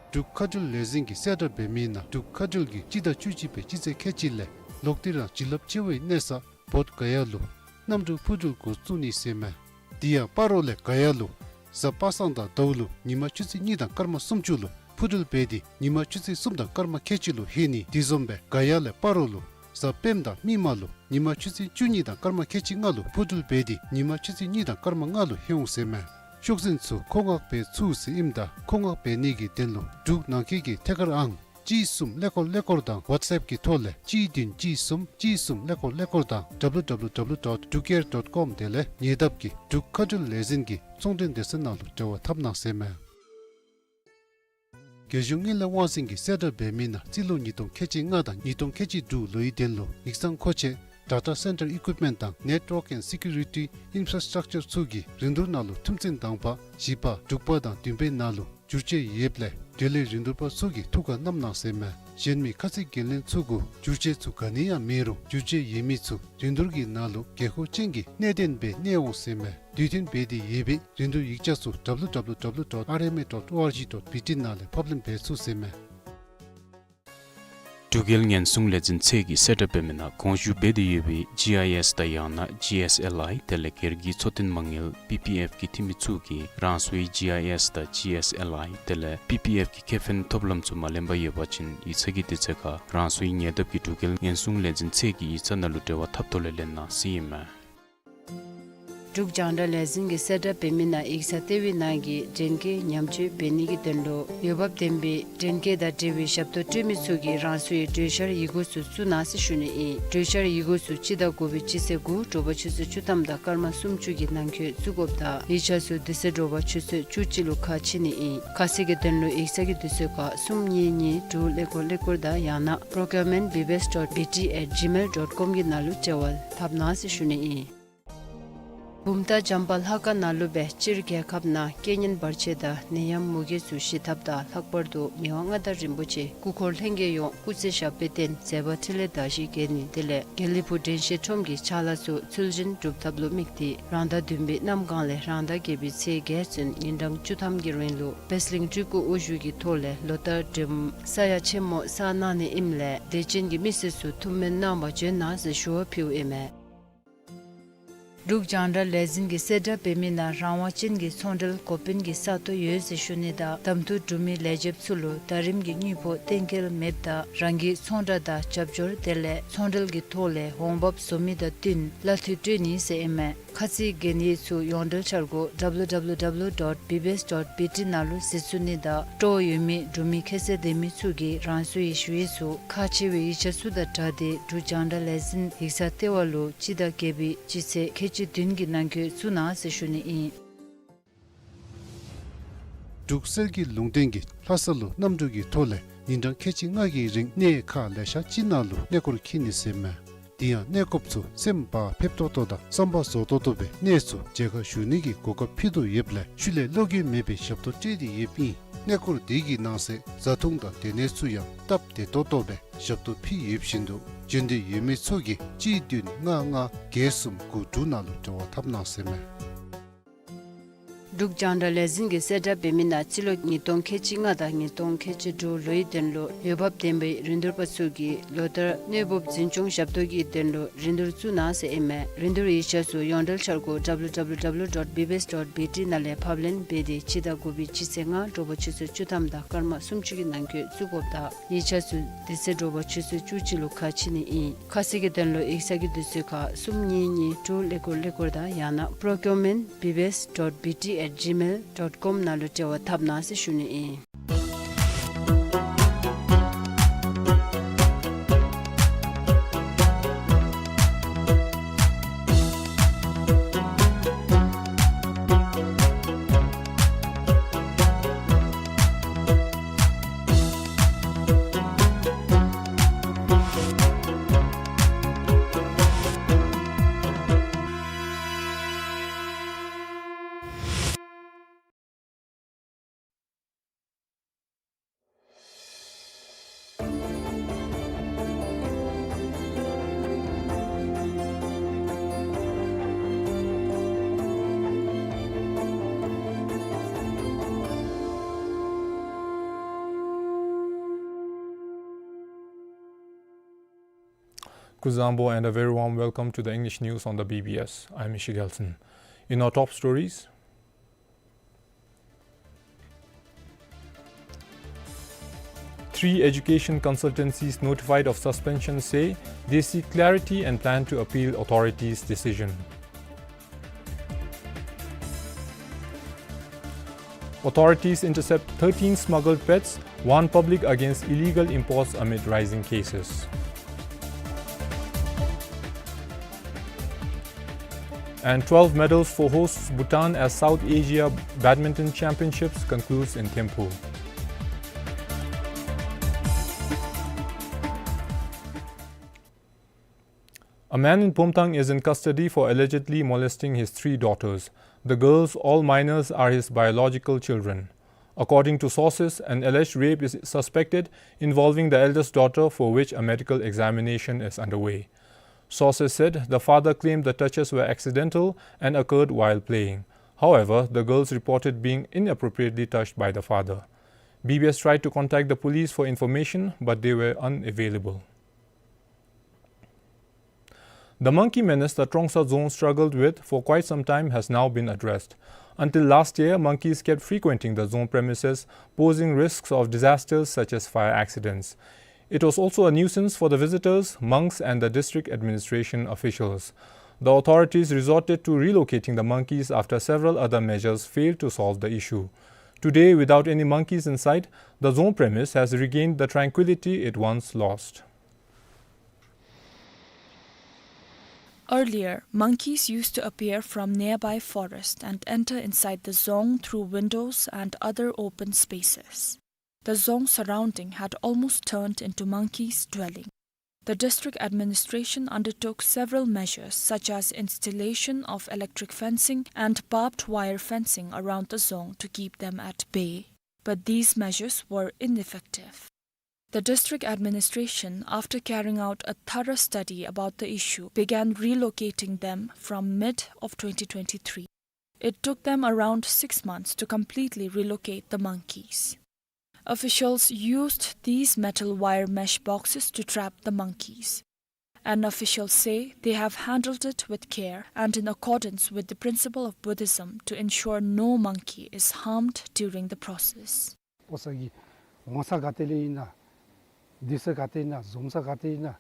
འབྲུག་མཁའ་འགྲུལ་ལས་འཛིན་གྱིས་གསལ་བསྒྲགས་འབད་མི་ནང་འབྲུག་མཁའ་འགྲུལ་གྱིས་སྤྱི་ཟླ་བཅུ་གཅིག་པའི་སྤྱི་ཚེས་ཁལ་གཅིག་ལས་ལོག་སྟེ་རང་བྱིན་རླབས་ཆེ་བའི་གནས་ས་བོད་ག་ཡ་ལུ་གནམ་གྲུ་འཕུར་འགྲུལ་འགོ་བཙུགས་ནི་ཟེར་མས། དེ་ཡང་སྤ་རོ་ལས་ག་ཡ་ལུ་གཟའ་པ་སངས་དང་ཟླཝ་ལུ་ཉིན་མ་ཆུ་ཚོད་གཉིས་དང་སྐར་མ་སུམ་ཅུ་ལུ་འཕུར་འགྲུལ་འབད་དེ་ཉིན་མ་ཆུ་ཚོད་གསུམ་དང་སྐར་མ་ཁལ་གཅིག་ལུ་ལྷོད་ནི། དེ་བཟུམ་སྦེ་ག་ཡ་ལས་སྤ་རོ་ལུ་གཟའ་སྤེནམ་དང་མིག་དམར་ལུ་ཉིན་མ་ཆུ་ཚོད་བཅུ་གཉིས་དང་སྐར་མ་ཁལ་གཅིག་ལྔ་ལུ་འཕུར་འགྲུལ་འབད་དེ་ཉིན་མ་ཆུ་ཚོད་གཉིས་དང་སྐར་མ་ལྔ་ལུ་ལྷོད་འོང་ཟེར་མས། ཤོག་འཛིན་ཚུ་མཁོ་མངགས་འབད་ཚུགས་ཟེར་ཨིནམ་ད་མཁོ་མངགས་འབད་ནི་གི་དོན་ལུ་འབྲུག་ནང་འཁོད་ཀྱི་ཐད་ཀར་ཨང་གཅིག་གསུམ་ཀླད་ཀོར་ཀླད་ཀོར་དང་ཝཊས་ཨེཔ་གི་ཐོག་ལས་གཅིག་བདུན་གཅིག་གསུམ་གཅིག་གསུམ་ཀླད་ཀོར་ཀླད་ཀོར་དང་W W W dot drukair dot com དེ་ལས་ཉེ་འདབས་ཀྱི་འབྲུག་མཁའ་འགྲུལ་ལས་འཛིན་གྱི་ཚོང་འབྲེལ་སྡེ་ཚན་ནང་ལུ་འབྲེལ་བ་འཐབ་གནང་ཟེར་མས། རྒྱལ་གཞུང་དངུལ་ལས་དབང་འཛིན་གྱིས་གསལ་བསྒྲགས་འབད་མི་ནང་རྩིས་ལོ་ཉིས་སྟོང་ཁལ་གཅིག་ལྔ་དང་ཉིས་སྟོང་ཁལ་གཅིག་དྲུག་ལོའི་དོན་ལུ་ཡིག་ཚང་མཁོ་ཆས་data center equipment དང་network and security infrastructure ཚུ་གི་རིན་བསྡུར་ནང་ལུ་ཐུམ་ཚན་དང་པ་བཞི་པ་དྲུག་པ་དང་བདུན་པའི་ནང་ལུ་བསྒྱུར་བཅོས་ཡོདཔ་ལས་འབྲེལ་ཡོད་རིན་བསྡུར་པ་ཚུ་གིས་ཐུགས་ཁར་བསྣམ་གནང་ཟེར་མས། གཞན་མི་ཁ་ཚིག་འགན་ལེན་ཚུ་གུ་བསྒྱུར་བཅོས་ཚུ་ག་ནི་ཡང་མེད་རུང་བསྒྱུར་བཅོས་ཡོད་མི་ཚུ་རིན་བསྡུར་གྱི་ནང་ལུ་དགོས་མཁོ་ཅན་གྱི་གནད་དོན་སྦེ་གནས་འོང་ཟེར་མས། དུས་མཐུན་འབད་དེ་ཡོད་པའི་རིན་བསྡུར་ཡིག་ཆ་ཚུ་W W W dot R M A dot O R G dot B T ནང་ལས་ཕབ་ལེན་འབད་ཚུགས་ཟེར་མས། འབྲུག་རྒྱལ་ཉེན་སྲུང་ལས་འཛིན་ཚད་ཀྱིས་གསལ་བསྒྲགས་འབད་མི་ནང་གོང་ཞུ་འབད་དེ་ཡོད་པའི་ཇི་ཨའི་ཨེསི་དང་ཡང་ན་ཇི་ཨེསི་ཨེལ་ཨའི་དེ་ལས་སྒེར་གྱི་འཚོ་རྟེན་མ་དངུལ་པི་པི་ཨེཕ་གི་འཐུས་མི་ཚུ་གིས་རང་སོའི་ཇི་ཨའི་ཨེསི་དང་ཇི་ཨེསི་ཨེལ་ཨའི་དེ་ལས་པི་པི་ཨེཕ་གི་ཁེ་ཕན་ཐོབ་ལམ་ཚུ་མ་ལེན་པར་ཡོད་པ་ཅིན་ཡིག་ཚང་གི་དུས་ཚོད་ཁར་རང་སོའི་ཉེ་འདབས་ཀྱི་འབྲུག་རྒྱལ་ཉེན་སྲུང་ལས་འཛིན་ཚད་ཀྱི་ཡིག་ཚང་ནང་ལུ་འབྲེལ་བ་འཐབ་ཐོག་ལས་ལེན་གནང་ཟེར་ཨིན་མས། འབྲུག་རྒྱང་བསྒྲགས་ལས་འཛིན་གྱིས་གསལ་བསྒྲགས་འབད་མི་ནང་ཡིག་ཚང་ལྟེ་བའི་ནང་གི་འདྲེན་སྐས་ཉམས་བཅོས་འབད་ནི་གི་དོན་ལུ་འོས་འབབ་ལྡན་པའི་འདྲེན་སྐས་དང་འབྲེལ་བའི་ཞབས་ཏོག་སྤྲོད་མི་ཚུ་གིས་རང་སོའི་གྲོས་འཆར་ཡི་གུ་ཚུ་བཙུགས་གནང་ཟེར་ཞུ་ནི་ཨིན། གྲོས་འཆར་ཡི་གུ་ཚུ་སྤྱི་ཟླ་དགུ་པའི་སྤྱི་ཚེས་དགུ་དྲོ་པ་ཆུ་ཚོད་བཅུ་ཐམ་དང་སྐར་མ་སུམ་ཅུ་གི་ནང་འཁོད་བཙུགས་དགོཔ་དང་ཡིག་ཆ་ཚུ་དེ་ཚེ་དྲོ་པ་ཆུ་ཚོད་བཅུ་གཅིག་ལུ་ཁ་ཕྱེ་ནི་ཨིན། ཁ་གསལ་གྱི་དོན་ལུ་ཡིག་ཚང་གི་དུས་ཚོད་ཁར་གསུམ་གཉིས་གཉིས་དྲུག་ཀླད་ཀོར་ཀླད་ཀོར་དང་ཡང་ན་procurement B B S dot B T at gmail dot com གི་ནང་ལུ་འབྲེལ་བ་འཐབ་གནང་ཟེར་ཞུ་ནི་ཨིན། བུམ་ཐང་བྱམས་པ་ལྷ་ཁང་ནང་ལུ་སྦེ་སྤྱིར་རྒྱལ་ཁབ་ནང་རྐྱེན་ངན་བར་ཆད་དང་ནད་ཡམས་མུ་གེ་ཚུ་ཞི་ཐབས་དང་ལྷག་པར་དུ་མི་དབང་མངའ་བདག་རིན་པོ་ཆེ་སྐུ་འཁོར་ལྷན་རྒྱས་ཡོངས་སྐུ་ཚེ་ཞབས་པད་བརྟན་མཛད་པ་འཕྲིན་ལས་དར་ཞིང་རྒྱས་ནི་དེ་ལས་དགེ་ལེགས་ཕུག་དྲན་ཤེས་ཁྲོམ་གྱི་ཕྱག་ལཱ་ཚུ་ཚུལ་བཞིན་སྒྲུབ་ཐབས་ལུ་དམིགས་ཏེ་རང་ཟླ་བདུན་པའི་གནམ་གང་ལས་རང་ཟླ་བརྒྱད་པའི་ཚེས་བརྒྱད་ཚུན་ཉིན་གྲངས་བཅུ་ཐམ་གྱི་རིང་ལུ་པད་གླིང་སྤྲུལ་སྐུ་དབུ་བཞུགས་ཀྱི་ཐོག་ལས་ལོ་ལྟར་སྒྲོལ་མ་ས་ཡ་ཆེན་མོ་བསག་གནང་ནི་ཨིནམ་ལས་དད་ཅན་གྱི་མི་སེར་ཚུ་ཐུགས་སྨོན་གནང་བར་བྱོན་གནང་ཟེར་ཞུ་བ་ཕུལཝ་ཨིན་མས། འབྲུག་རྒྱང་བསྒྲགས་ལས་འཛིན་གྱིས་གསལ་བསྒྲགས་འབད་མི་ནང་རང་དབང་ཅན་གྱི་ཚོང་འབྲེལ་འགོ་དཔོན་གྱི་ས་སྟོང་ཡོད་ཟེར་ཞུ་ནི་དང་གདམ་འཐུ་གྲུབ་མི་ལས་བྱེདཔ་ཚུ་ལུ་ཟླ་རིམ་གྱི་དངུལ་ཕོགས་གཏན་འཁེལ་མེདཔ་དང་རང་གི་ཚོང་བསྒྲགས་དང་རྒྱབ་སྐྱོར་དེ་ལས་ཚོང་འབྲེལ་གྱི་ཐོག་ལས་འོང་འབབ་བཟོ་མི་དང་བསྟུན་གླ་འཐུས་སྤྲོད་ནི་ཟེར་ཨིན་མས། ཁ་ཚིག་གན་ཡིག་ཚུ་ཡོངས་འབྲེལ་འཆར་སྒོ་W W W dot B B S dot B T ནང་ལུ་གཟིགས་ཚུགས་ནི་དང་སྤྲོ་བ་ཡོད་མི་གྲུབ་མི་ཁྱད་ཚད་ལྡན་མི་ཚུ་གིས་རང་སོའི་ཞུ་ཡིག་ཚུ་ཁག་ཆེ་བའི་ཡིག་ཆ་ཚུ་དང་སྦྲགས་ཏེ་འབྲུག་རྒྱང་བསྒྲགས་ལས་འཛིན་ཡིག་ཚང་ལྟེ་བ་ལུ་སྤྱི་ཟླ་བརྒྱད་པའི་སྤྱི་ཚེས་ཁལ་གཅིག་བདུན་གྱི་ནང་འཁོད་བཙུགས་གནང་ཟེར་ཞུ་ནི་ཨིན། འབྲུག་གསེར་གྱི་ལུང་བསྟན་གྱིས་ལྷ་ས་ལུ་གནམ་གྲུ་གི་ཐོག་ལས་ཉིན་གྲངས་ཁལ་གཅིག་ལྔ་གི་རིང་གནས་ཁག་ལེ་ཤ་ཅིག་ནང་ལུ་གནས་སྐོར་འཁྱིད་ནི་ཟེར་མས། དེ་ཡང་གནས་སྐོརཔ་ཚུ་སེམས་བག་ཕེབས་ཏོག་ཏོ་དང་བསམ་པ་རྫོགས་ཏོག་ཏོ་སྦེ་གནས་ཚུ་མཇལ་ཁ་ཞུ་ནི་གི་གོ་སྐབས་ཕུལ་དོ་ཡོདཔ་ལས་ཤུལ་ལས་བློ་འགྱོད་མེད་པའི་ཞབས་ཏོག་སྤྲོད་དེ་ཡོདཔ་ཨིན། གནས་སྐོར་དེ་གི་ནང་གསེས་བཟའ་འཐུང་དང་སྡོད་གནས་ཚུ་ཡང་སྟབས་བདེ་ཏོག་ཏོ་སྦེ་ཞབས་ཏོག་ཕུལ་ཡོདཔ་བཞིན་དུ་ འབྱོན་འདོད་ཡོད་མི་ཚུ་གིས་གཅིག་བདུན་ལྔ་ལྔ་བརྒྱད་གསུམ་དགུ་དྲུག་ནང་ལུ་འབྲེལ་བ་འཐབ་གནང་ཟེར་མས། འབྲུག་རྒྱང་བསྒྲགས་ལས་འཛིན་གྱིས་གསལ་བསྒྲགས་འབད་མི་ནང་སྤྱི་ལོ་ཉིས་སྟོང་ཁལ་གཅིག་ལྔ་དང་ཉིས་སྟོང་ཁལ་གཅིག་དྲུག་ལོའི་དོན་ལུ་འོས་འབབ་ལྡན་པའི་རིན་བསྡུར་པ་ཚུ་གིས་ལོ་ལྟར་གནོད་འབུབ་འཛིན་སྐྱོང་ཞབས་ཏོག་གི་དོན་ལུ་རིན་བསྡུར་བཙུགས་གནང་ཟེར་ཨིན་མས། རིན་བསྡུར་ཡིག་ཆ་ཚུ་ཡོངས་འབྲེལ་འཆར་སྒོ་W W W dot B B S dot B T ནང་ལས་ཕབ་ལེན་འབད་དེ་སྤྱི་ཟླ་དགུ་པའི་སྤྱི་ཚེས་ལྔ་དྲོ་པ་ཆུ་ཚོད་བཅུ་ཐམ་དང་སྐར་མ་སུམ་ཅུ་གི་ནང་འཁོད་བཙུགས་དགོཔ་དང་ཡིག་ཆ་ཚུ་དེ་ཚེ་དྲོ་པ་ཆུ་ཚོད་བཅུ་གཅིག་ལུ་ཁ་ཕྱེ་ནི་ཨིན། ཁ་གསལ་གྱི་དོན་ལུ་ཡིག་ཚང་གི་དུས་ཚོད་ཁར་གསུམ་གཉིས་གཉིས་དྲུག་ཀླད་ཀོར་ཀླད་ཀོར་དང་ཡང་ན་procurement B B S dot B T at gmail dot com ནང་ལུ་འབྲེལ་བ་འཐབ་གནང་ཟེར་ཞུ་ནི་ཨིན། Kuzuzangpo and a very warm welcome to the English news on the B B S. I'm Ishi Gelson. In our top stories, three education consultancies notified of suspension say they seek clarity and plan to appeal authorities' decision. Authorities intercept thirteen smuggled pets, warn public against illegal imports amid rising cases. And twelve medals for hosts Bhutan as South Asia Badminton Championships concludes in Thimphu. A man in Pumthang is in custody for allegedly molesting his three daughters. The girls, all minors, are his biological children. According to sources, an alleged rape is suspected involving the eldest daughter, for which a medical examination is underway. Sources said the father claimed the touches were accidental and occurred while playing. However, the girls reported being inappropriately touched by the father. B B S tried to contact the police for information, but they were unavailable. The monkey menace that Trongsa Dzong struggled with for quite some time has now been addressed. Until last year, monkeys kept frequenting the Dzong premises, posing risks of disasters such as fire accidents. It was also a nuisance for the visitors, monks, and the district administration officials. The authorities resorted to relocating the monkeys after several other measures failed to solve the issue. Today, without any monkeys in sight, the Dzong premise has regained the tranquility it once lost. Earlier, monkeys used to appear from nearby forest and enter inside the Dzong through windows and other open spaces. The Dzong surrounding had almost turned into monkeys' dwelling. The district administration undertook several measures, such as installation of electric fencing and barbed wire fencing around the Dzong to keep them at bay. But these measures were ineffective. The district administration, after carrying out a thorough study about the issue, began relocating them from mid of twenty twenty-three. It took them around six months to completely relocate the monkeys. Officials used these metal wire mesh boxes to trap the monkeys. And officials say they have handled it with care and in accordance with the principle of Buddhism to ensure no monkey is harmed during the process. ཕོ་ས་གི་འོང་ས་ག་ཏེ་ལས་ཨིན་ན། སྡོད་ས་ག་ཏེ་ཨིན་ན། འཛོམས་ས་ག་ཏེ་ཨིན་ན།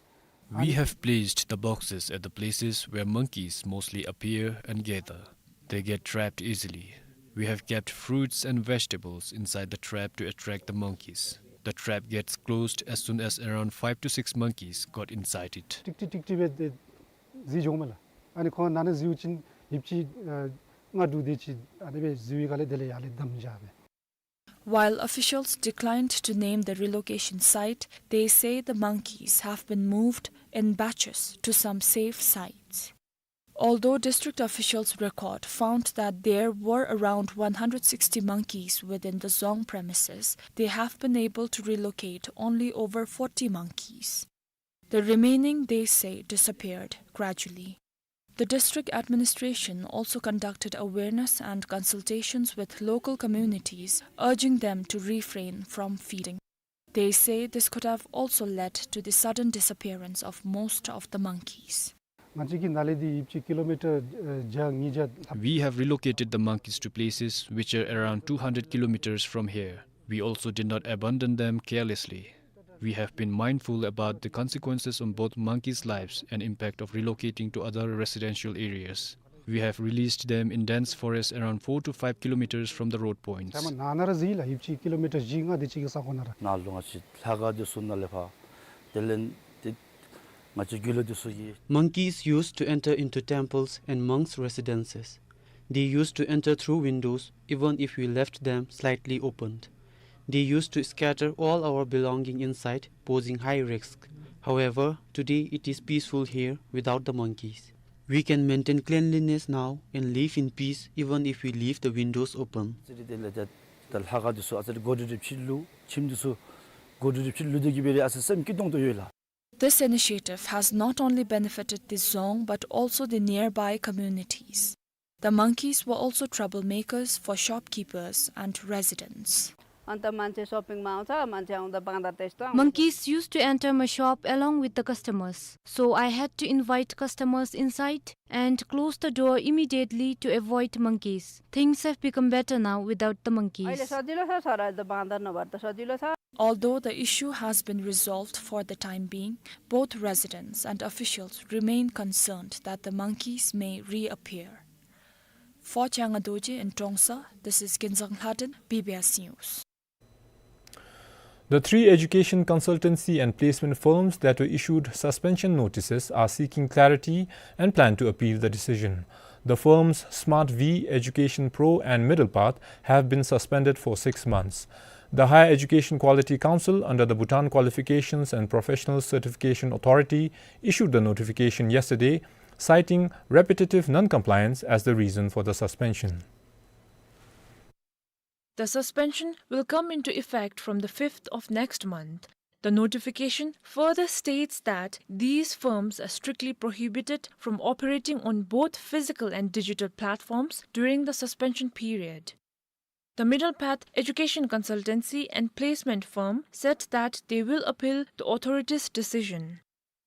We have placed the boxes at the places where monkeys mostly appear and gather. They get trapped easily. We have kept fruits and vegetables inside the trap to attract the monkeys. The trap gets closed as soon as around five to six monkeys got inside it. ཀྲིག་ཀྲི་ཀྲིག་ཀྲི་སྦེ་དེ་གཟིགས་འོང་མས་ལགས། ཨ་ནི་ཁོང་ནང་ན་གཟིགས་ཅིན་ཡིབ་ཅིག་ཨ་ལྔ་དྲུག་དེ་ཅིག་ཨ་ནི་སྦེ་གཟིགས་པའི་སྒང་ལས་དེ་ལས་ཡར་ལས་བསྡམས་བཞག་པས། While officials declined to name the relocation site, they say the monkeys have been moved in batches to some safe sites. Although district officials' record found that there were around one hundred sixty monkeys within the Dzong premises, they have been able to relocate only over forty monkeys. The remaining, they say, disappeared gradually. The district administration also conducted awareness and consultations with local communities, urging them to refrain from feeding. They say this could have also led to the sudden disappearance of most of the monkeys. ང་བཅས་ཀྱི་ནཱ་ལས་འདི་ཡིབ་ཅི་ཀི་ལོ་མི་ཊར་ཨ་བརྒྱ་ཉིས་བརྒྱ་ལྷག We have relocated the monkeys to places which are around two hundred kilometers from here. We also did not abandon them carelessly. We have been mindful about the consequences on both monkeys' lives and impact of relocating to other residential areas. We have released them in dense forest around four to five kilometers from the road points. ཚད་མ་ནཱ་ན་ར་ཟེར་ལགས། ཡིབ་ཅི་ཀི་ལོ་མི་ཊར་བཞི་ལྔ་དེ་ཅིག་གི་ས་གོ་ནང་ར། ནཱ་ལུ་ང་བཅས་ལྷ་ཁང་འདི་ཚུ་ནང་ལས་ཕར་དེ་ལས་འདི་ང་བཅས་རྒྱུ་ལུ་འདི་ཚུ་གི། Monkeys used to enter into temples and monks' residences. They used to enter through windows, even if we left them slightly opened. They used to scatter all our belonging inside, posing high risk. However, today it is peaceful here without the monkeys. We can maintain cleanliness now and live in peace even if we leave the windows open. ཨ་ཙི་རེ་དེ་ལས་ད་ད་ལྷ་ཁང་འདི་ཚུ་ཨ་ཙི་རེ་གོ་སྒྲིག་རེ་ཕྱིར་བླུག། ཁྱིམ་འདི་ཚུ་གོ་སྒྲིག་རེ་ཕྱིར་བླུག་སྟེ་གི་སྦེ་ར་ཨ་ཙི་སེམས་སྐྱིད་ཏོང་ཏོ་ཡོད་ལགས། This initiative has not only benefited the Dzong but also the nearby communities. The monkeys were also troublemakers for shopkeepers and residents. अन्त मान्छे सपिङमा आउँछ, मान्छे आउँदा बाँदर त्यस्तो आउँछ। Monkeys used to enter my shop along with the customers, so I had to invite customers inside and close the door immediately to avoid monkeys. Things have become better now without the monkeys. अहिले सजिलो छ सर, अहिले त बाँदर नभएर त सजिलो छ। Although the issue has been resolved for the time being, both residents and officials remain concerned that the monkeys may reappear. For Changa Dorji in Trongsa, this is Kinzang Lhaden, B B S News. The three education consultancy and placement firms that were issued suspension notices are seeking clarity and plan to appeal the decision. The firms Smart V, Education Pro, and Middle Path have been suspended for six months. The Higher Education Quality Council, under the Bhutan Qualifications and Professional Certification Authority, issued the notification yesterday, citing repetitive non-compliance as the reason for the suspension. The suspension will come into effect from the fifth of next month. The notification further states that these firms are strictly prohibited from operating on both physical and digital platforms during the suspension period. The Middle Path Education Consultancy and Placement Firm said that they will appeal the authority's decision.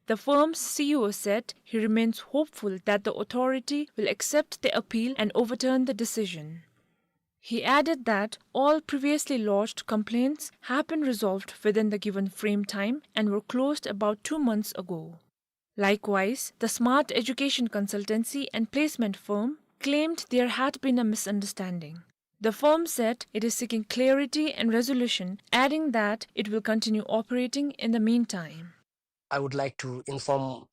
The firm's C E O said he remains hopeful that the authority will accept the appeal and overturn the decision. He added that all previously lodged complaints have been resolved within the given frame time and were closed about two months ago. Likewise, the Smart Education Consultancy and Placement Firm claimed there had been a misunderstanding. The firm said it is seeking clarity and resolution, adding that it will continue operating in the meantime. I would like to inform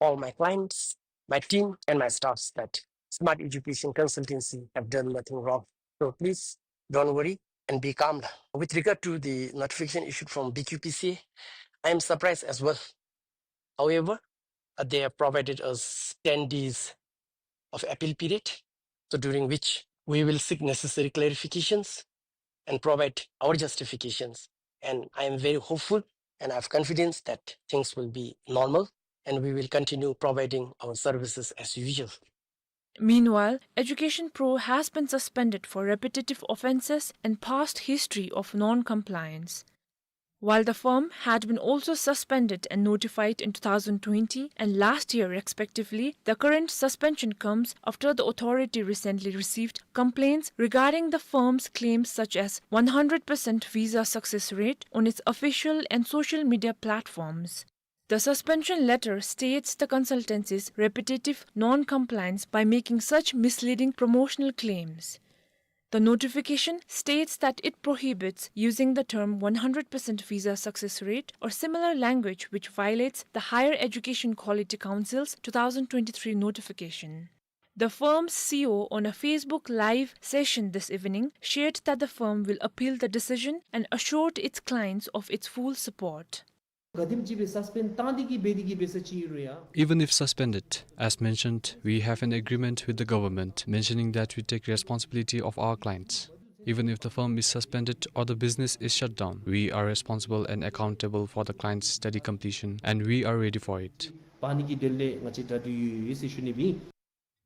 all my clients, my team, and my staffs that Smart Education Consultancy have done nothing wrong. So please don't worry and be calm. With regard to the notification issued from B Q P C A, I am surprised as well. However, uh, they have provided us ten days of appeal period, so during which we will seek necessary clarifications and provide our justifications. And I am very hopeful and I have confidence that things will be normal and we will continue providing our services as usual. Meanwhile, Education Pro has been suspended for repetitive offences and past history of non-compliance. While the firm had been also suspended and notified in two thousand twenty and last year respectively, the current suspension comes after the authority recently received complaints regarding the firm's claims such as one hundred percent visa success rate on its official and social media platforms. The suspension letter states the consultancy's repetitive non-compliance by making such misleading promotional claims. The notification states that it prohibits using the term one hundred percent visa success rate or similar language which violates the Higher Education Quality Council's two thousand twenty-three notification. The firm's C E O, on a Facebook Live session this evening, shared that the firm will appeal the decision and assured its clients of its full support. ག་དེམ་ཅིག་སྦེ་སཱས་པེནཌ་བཏང་སྟེ་གི་འབད་དེ་གི་འབད་ས་ཅིག་ཨིན་རུང་ཡང་། Even if suspended, as mentioned, we have an agreement with the government mentioning that we take responsibility of our clients. Even if the firm is suspended or the business is shut down, we are responsible and accountable for the client's study completion, and we are ready for it. པ་ནི་གི་དོན་ལས་ང་བཅས་གྲ་སྒྲིག་ཡོད་ཡོད་ཟེར་ཞུ་ནི་ཨིན།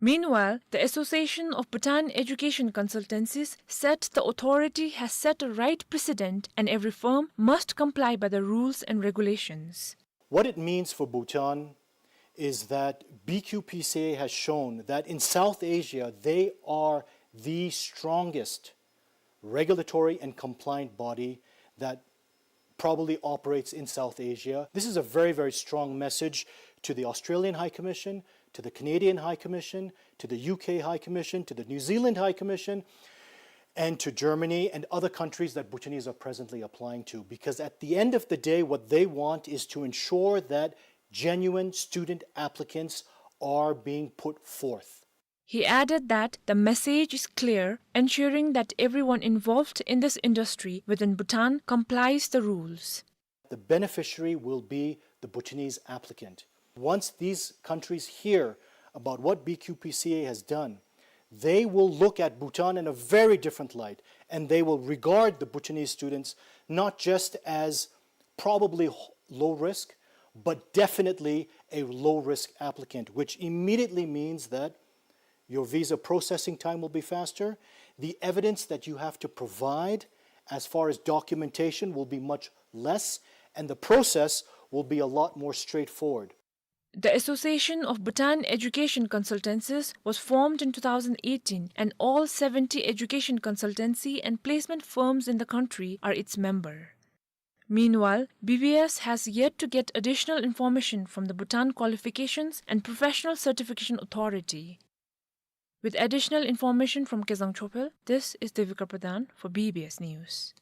Meanwhile, the Association of Bhutan Education Consultancies said the authority has set a right precedent and every firm must comply by the rules and regulations. What it means for Bhutan is that B Q P C A has shown that in South Asia, they are the strongest regulatory and compliant body that probably operates in South Asia. This is a very, very strong message to the Australian High Commission, to the Canadian High Commission, to the U K High Commission, to the New Zealand High Commission, and to Germany and other countries that Bhutanese are presently applying to. Because at the end of the day, what they want is to ensure that genuine student applicants are being put forth. He added that the message is clear, ensuring that everyone involved in this industry within Bhutan complies the rules. The beneficiary will be the Bhutanese applicant. Once these countries hear about what B Q P C A has done, they will look at Bhutan in a very different light, and they will regard the Bhutanese students not just as probably h-, low risk, but definitely a low risk applicant, which immediately means that your visa processing time will be faster. The evidence that you have to provide as far as documentation will be much less, and the process will be a lot more straightforward. The Association of Bhutan Education Consultancies was formed in two thousand eighteen, and all seventy education consultancy and placement firms in the country are its member. Meanwhile, B B S has yet to get additional information from the Bhutan Qualifications and Professional Certification Authority. With additional information from Kezang Chophel, this is Devika Pradhan for B B S News.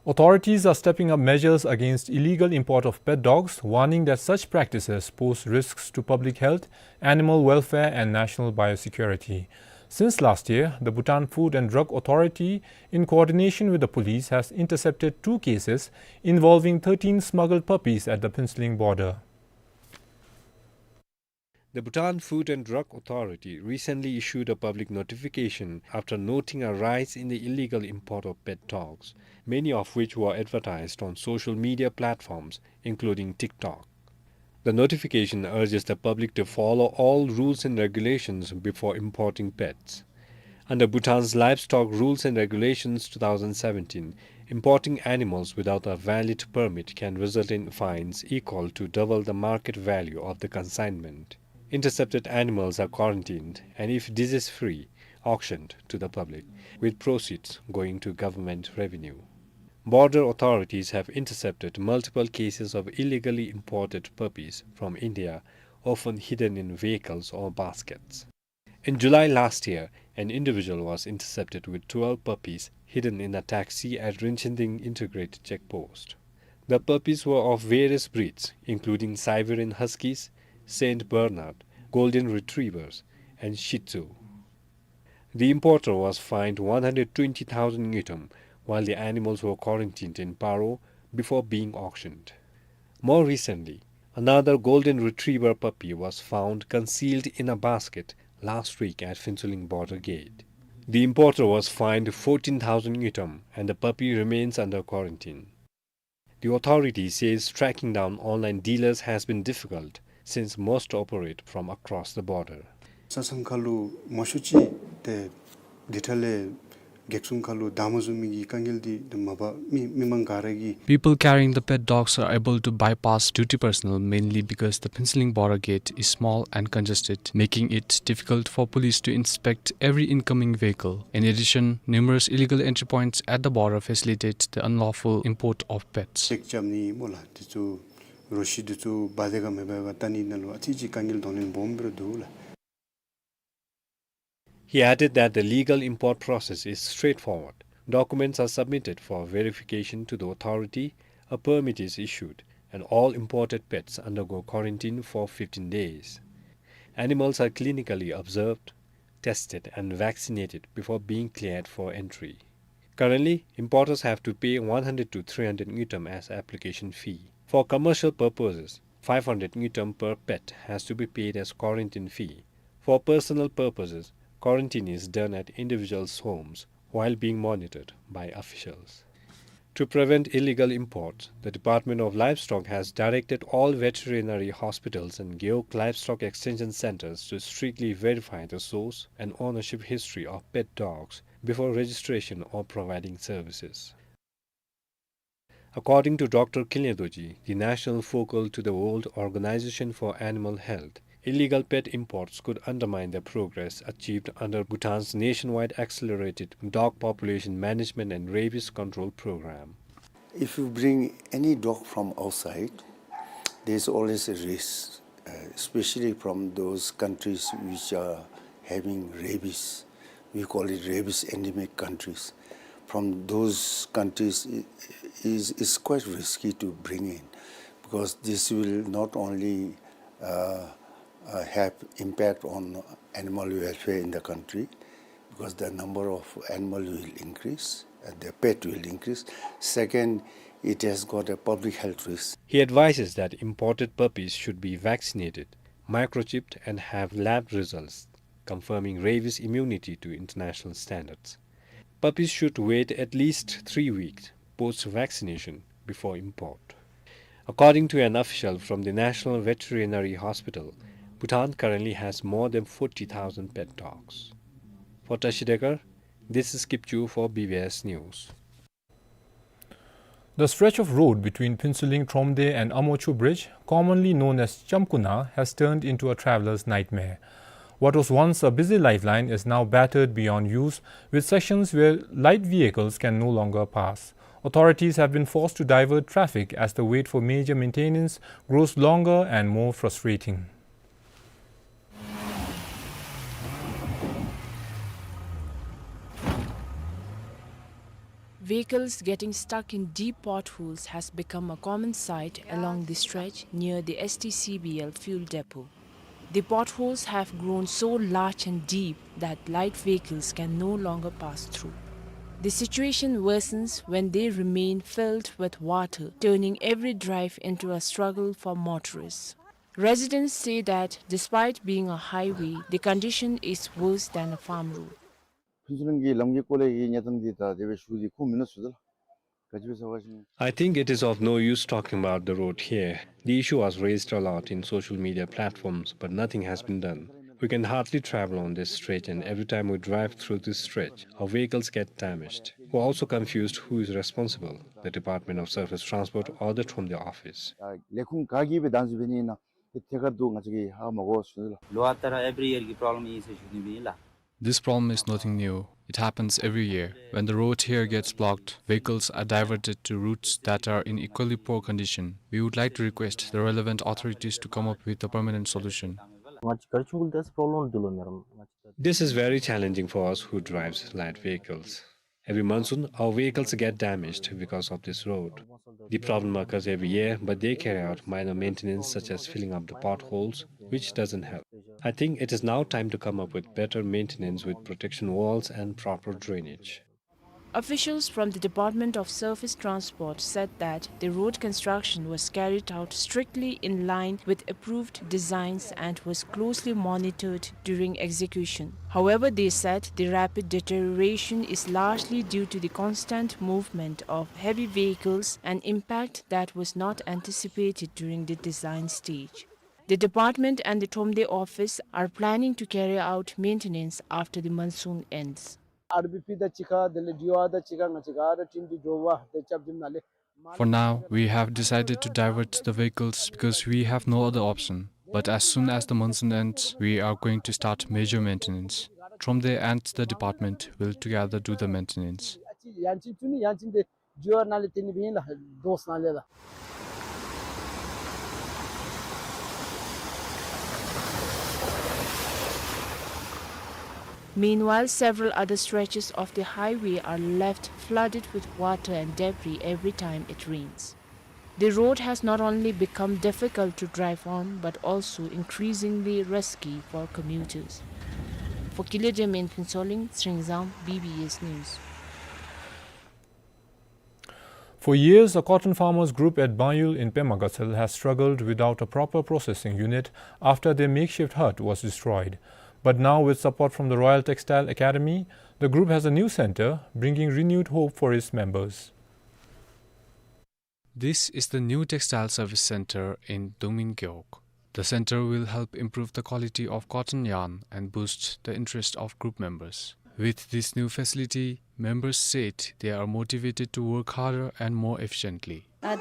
Authorities are stepping up measures against illegal import of pet dogs, warning that such practices pose risks to public health, animal welfare, and national biosecurity. Since last year, the Bhutan Food and Drug Authority, in coordination with the police, has intercepted two cases involving thirteen smuggled puppies at the Phuentsholing border. The Bhutan Food and Drug Authority recently issued a public notification after noting a rise in the illegal import of pet dogs, many of which were advertised on social media platforms, including TikTok. The notification urges the public to follow all rules and regulations before importing pets. Under Bhutan's Livestock Rules and Regulations two thousand seventeen, importing animals without a valid permit can result in fines equal to double the market value of the consignment. Intercepted animals are quarantined and, if disease-free, auctioned to the public, with proceeds going to government revenue. Border authorities have intercepted multiple cases of illegally imported puppies from India, often hidden in vehicles or baskets. In July last year, an individual was intercepted with twelve puppies hidden in a taxi at Rinchinding Integrated Check Post. The puppies were of various breeds, including Siberian Huskies, Saint Bernard, Golden Retrievers, and Shih Tzu. The importer was fined one hundred twenty thousand ngultrum, while the animals were quarantined in Paro before being auctioned. More recently, another Golden Retriever puppy was found concealed in a basket last week at Phuentsholing border gate. The importer was fined fourteen thousand ngultrum and the puppy remains under quarantine. The authority says tracking down online dealers has been difficult since most operate from across the border. ས་མཚམས་ཁ་ལུ་མང་ཤོས་ཅིག་ཏེ་འདི་འདྲ་ལས་གེགས་སྲུང་ཁ་ལུ་བདའ་མ་བཟུང་མི་གི་དཀའ་ངལ་འདི་ཏེ་མ་པ་མི་མི་མང་ག་ར་གིས། People carrying the pet dogs are able to bypass duty personnel mainly because the Phuentsholing border gate is small and congested, making it difficult for police to inspect every incoming vehicle. In addition, numerous illegal entry points at the border facilitate the unlawful import of pets. ཅེཀ་རྐྱབ་ནི་སྨོ་ལགས། དེ་ཚུ་རོ་ཁྱི་འདི་ཚུ་འབག་སྟེ་ག་མེད་པར་ག་བལྟ་ནི་ནང་ལུ་ཨ་ཙི་ཅིག་དཀའ་ངལ་གདོང་ལེན་སྦོམ་སྦེ་ར་འདུག་ལགས། He added that the legal import process is straightforward. Documents are submitted for verification to the authority, a permit is issued, and all imported pets undergo quarantine for fifteen days. Animals are clinically observed, tested, and vaccinated before being cleared for entry. Currently, importers have to pay one hundred to three hundred ngultrum as application fee. For commercial purposes, five hundred ngultrum per pet has to be paid as quarantine fee. For personal purposes, quarantine is done at individuals' homes while being monitored by officials. To prevent illegal imports, the Department of Livestock has directed all veterinary hospitals and Gewog Livestock Extension Centers to strictly verify the source and ownership history of pet dogs before registration or providing services. According to Doctor Khenley Dorji, the national focal to the World Organization for Animal Health, illegal pet imports could undermine the progress achieved under Bhutan's nationwide accelerated dog population management and rabies control program. If you bring any dog from outside, there's always a risk, uh, especially from those countries which are having rabies. We call it rabies endemic countries. From those countries, i-, is, is quite risky to bring in, because this will not only, uh, uh, have impact on animal welfare in the country, because the number of animal will increase, and the pet will increase. Second, it has got a public health risk. He advises that imported puppies should be vaccinated, microchipped, and have lab results confirming rabies immunity to international standards. Puppies should wait at least three weeks post-vaccination before import. According to an official from the National Veterinary Hospital, Bhutan currently has more than forty thousand pet dogs. For Tashi Dekar, this is Kipchu for B B S News. The stretch of road between Phuentsholing Thromde and Amocho Bridge, commonly known as Chamkuna, has turned into a traveler's nightmare. What was once a busy lifeline is now battered beyond use, with sections where light vehicles can no longer pass. Authorities have been forced to divert traffic as the wait for major maintenance grows longer and more frustrating. Vehicles getting stuck in deep potholes has become a common sight along the stretch near the S T C B L fuel depot. The potholes have grown so large and deep that light vehicles can no longer pass through. The situation worsens when they remain filled with water, turning every drive into a struggle for motorists. Residents say that despite being a highway, the condition is worse than a farm road. ཕུན་ཚོགས་གླིང་གི་ལམ་གྱི་སྐོར་ལས་ཀྱི་གནས་སྟངས་འདི་ད་དེ་བས་ཞུ་འདི་ཁུངས་མིན་ནུག་ཟེར་ལགས། ག་ཅི་སྦེ་ཟེར་བ་ཅིན། I think it is of no use talking about the road here. The issue was raised a lot in social media platforms, but nothing has been done. We can hardly travel on this stretch, and every time we drive through this stretch, our vehicles get damaged. We're also confused who is responsible, the Department of Surface Transport or the Thromde office. ལས་ཁུངས་ག་གིས་སྦེ་བདག་འཛིན་འབད་ནི་ཨིན་ན། ཨེ་ཐད་ཀར་དུ་ང་བཅས་ཀྱིས་ཧ་མ་གོ་ཟེར་ལགས། ལོ་ལྟར་every year གི་problem ཨིན་ཟེར་ཞུ་ནི་ཨིན་ལགས། This problem is nothing new. It happens every year. When the road here gets blocked, vehicles are diverted to routes that are in equally poor condition. We would like to request the relevant authorities to come up with a permanent solution. ང་བཅས་ག་ར་ཆུང་ཀུ་ལས་ཏེ་problem འདི་ལུ་མེད་རུང་ང་བཅས། This is very challenging for us who drives light vehicles. Every monsoon, our vehicles get damaged because of this road. The problem occurs every year, but they carry out minor maintenance such as filling up the potholes, which doesn't help. I think it is now time to come up with better maintenance with protection walls and proper drainage. Officials from the Department of Surface Transport said that the road construction was carried out strictly in line with approved designs and was closely monitored during execution. However, they said the rapid deterioration is largely due to the constant movement of heavy vehicles, an impact that was not anticipated during the design stage. The department and the Thromde office are planning to carry out maintenance after the monsoon ends. R B P དང་གཅིག་ཁར་དེ་ལས་D O R དང་གཅིག་ཁར་ང་བཅས་ག་ར་team འདི་འགྱོ་བ་དེ་རྐྱབ་སྟེ་ནཱ་ལས། For now, we have decided to divert the vehicles because we have no other option. But as soon as the monsoon ends, we are going to start major maintenance. Thromde and the department will together do the maintenance. ཡང་ཅིན་ཚུ་ནི་ཡང་ཅིན་དེ་D O R ནང་ལས་ཏེ་ནི་འབད་ཨིན་ལགས། དོས་ནང་ལས་ལགས། Meanwhile, several other stretches of the highway are left flooded with water and debris every time it rains. The road has not only become difficult to drive on, but also increasingly risky for commuters. For Kile Deme in Phuentsholing, Sringzang, B B S News. For years, a cotton farmers group at Banyul in Pema Gatshel has struggled without a proper processing unit after their makeshift hut was destroyed. But now, with support from the Royal Textile Academy, The group has a new center, bringing renewed hope for its members. This is the new textile service center in Dongmin Gewog. The center will help improve the quality of cotton yarn and boost the interest of group members. With this new facility, members said they are motivated to work harder and more efficiently. ཨ་ད་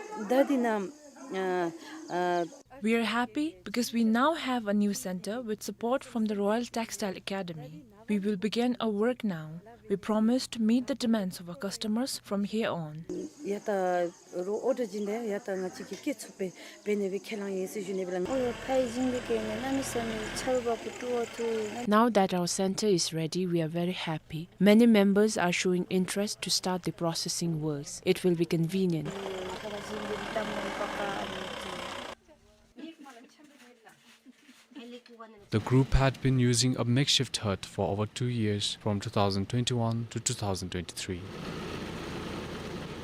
འདི་ནང་ཨ་ཨ། We are happy because we now have a new center with support from the Royal Textile Academy. We will begin our work now. We promise to meet the demands of our customers from here on. ཡ་ད་རོགས་ཨོ་ཌར་བྱིན་ཏེ་ཡ་ད་ང་བཅས་ཀྱིས་སྐྱེལ་ཚུགས་པའི་འབད་ནི་སྦེ་ཁས་བླངས་ཡི་ཟེར་ཞུ་ནི་སྦེ་ལགས། ཨོ་ཡ་ཕའི་ཞིང་འདི་གི་ནི་གནམ་མེད་ས་མེད་ཆརཔ་བབ་སྤྲོ་བ་ཐོབ་ཡི། Now that our center is ready, we are very happy. Many members are showing interest to start the processing works. It will be convenient. The group had been using a makeshift hut for over two years, from two thousand twenty-one to two thousand twenty-three.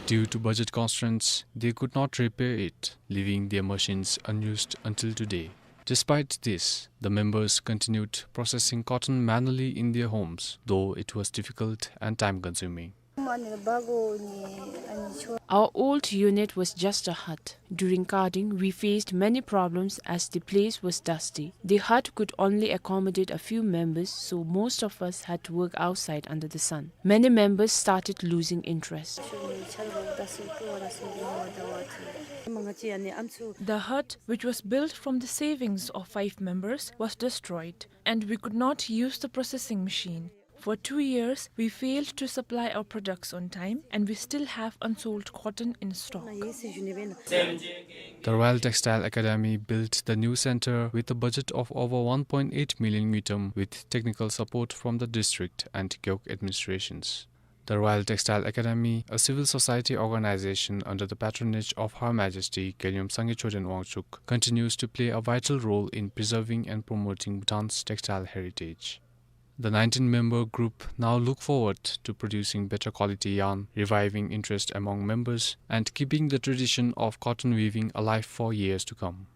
Due to budget constraints, they could not repair it, leaving their machines unused until today. Despite this, the members continued processing cotton manually in their homes, though it was difficult and time-consuming. Our old unit was just a hut. During carding, we faced many problems as the place was dusty. The hut could only accommodate a few members, so most of us had to work outside under the sun. Many members started losing interest. The hut, which was built from the savings of five members, was destroyed, and we could not use the processing machine. For two years, we failed to supply our products on time, and we still have unsold cotton in stock. The Royal Textile Academy built the new center with a budget of over one point eight million ngultrum, with technical support from the district and Gewog administrations. The Royal Textile Academy, a civil society organization under the patronage of Her Majesty Gelnyom Sangay Choden Wangchuck, continues to play a vital role in preserving and promoting Bhutan's textile heritage. The nineteen-member group now look forward to producing better quality yarn, reviving interest among members, and keeping the tradition of cotton weaving alive for years to come.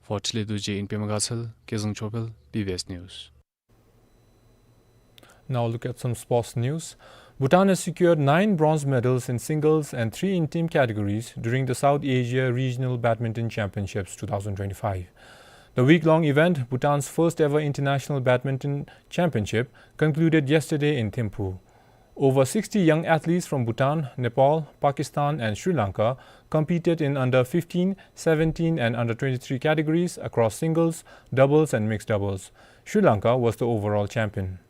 For Tshilidrung Dorji in Pema Gatshel, Kezang Chopel, B B S News. Now look at some sports news. Bhutan has secured nine bronze medals in singles and three in team categories during the South Asia Regional Badminton Championships two thousand twenty-five. The week-long event, Bhutan's first ever international badminton championship, concluded yesterday in Thimphu. Over sixty young athletes from Bhutan, Nepal, Pakistan and Sri Lanka competed in under fifteen, seventeen and under twenty-three categories across singles, doubles and mixed doubles. Sri Lanka was the overall champion.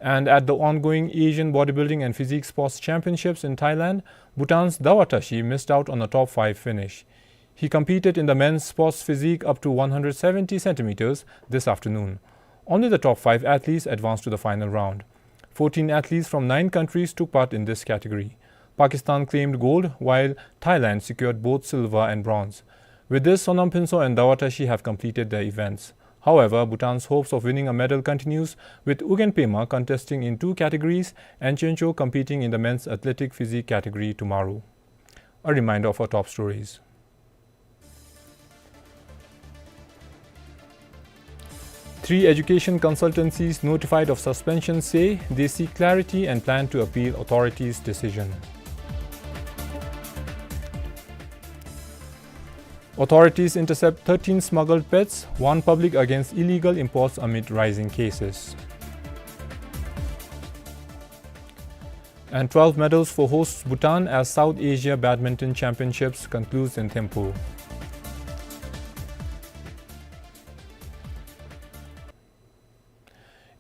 And at the ongoing Asian Bodybuilding and Physique Sports Championships in Thailand, Bhutan's Dawa Tashi missed out on a top five finish. He competed in the men's sports physique up to one hundred seventy centimeters this afternoon. Only the top five athletes advanced to the final round. Fourteen athletes from nine countries took part in this category. Pakistan claimed gold, while Thailand secured both silver and bronze. With this, Sonam Phuntsho and Dawa Tashi have completed their events. However, Bhutan's hopes of winning a medal continues, with Ugyen Pema contesting in two categories and Chencho competing in the men's athletic physique category tomorrow. A reminder of our top stories. Three education consultancies notified of suspension say they seek clarity and plan to appeal authorities' decision. Authorities intercept thirteen smuggled pets, warn public against illegal imports amid rising cases. And twelve medals for hosts Bhutan as South Asia Badminton Championships concludes in Thimphu.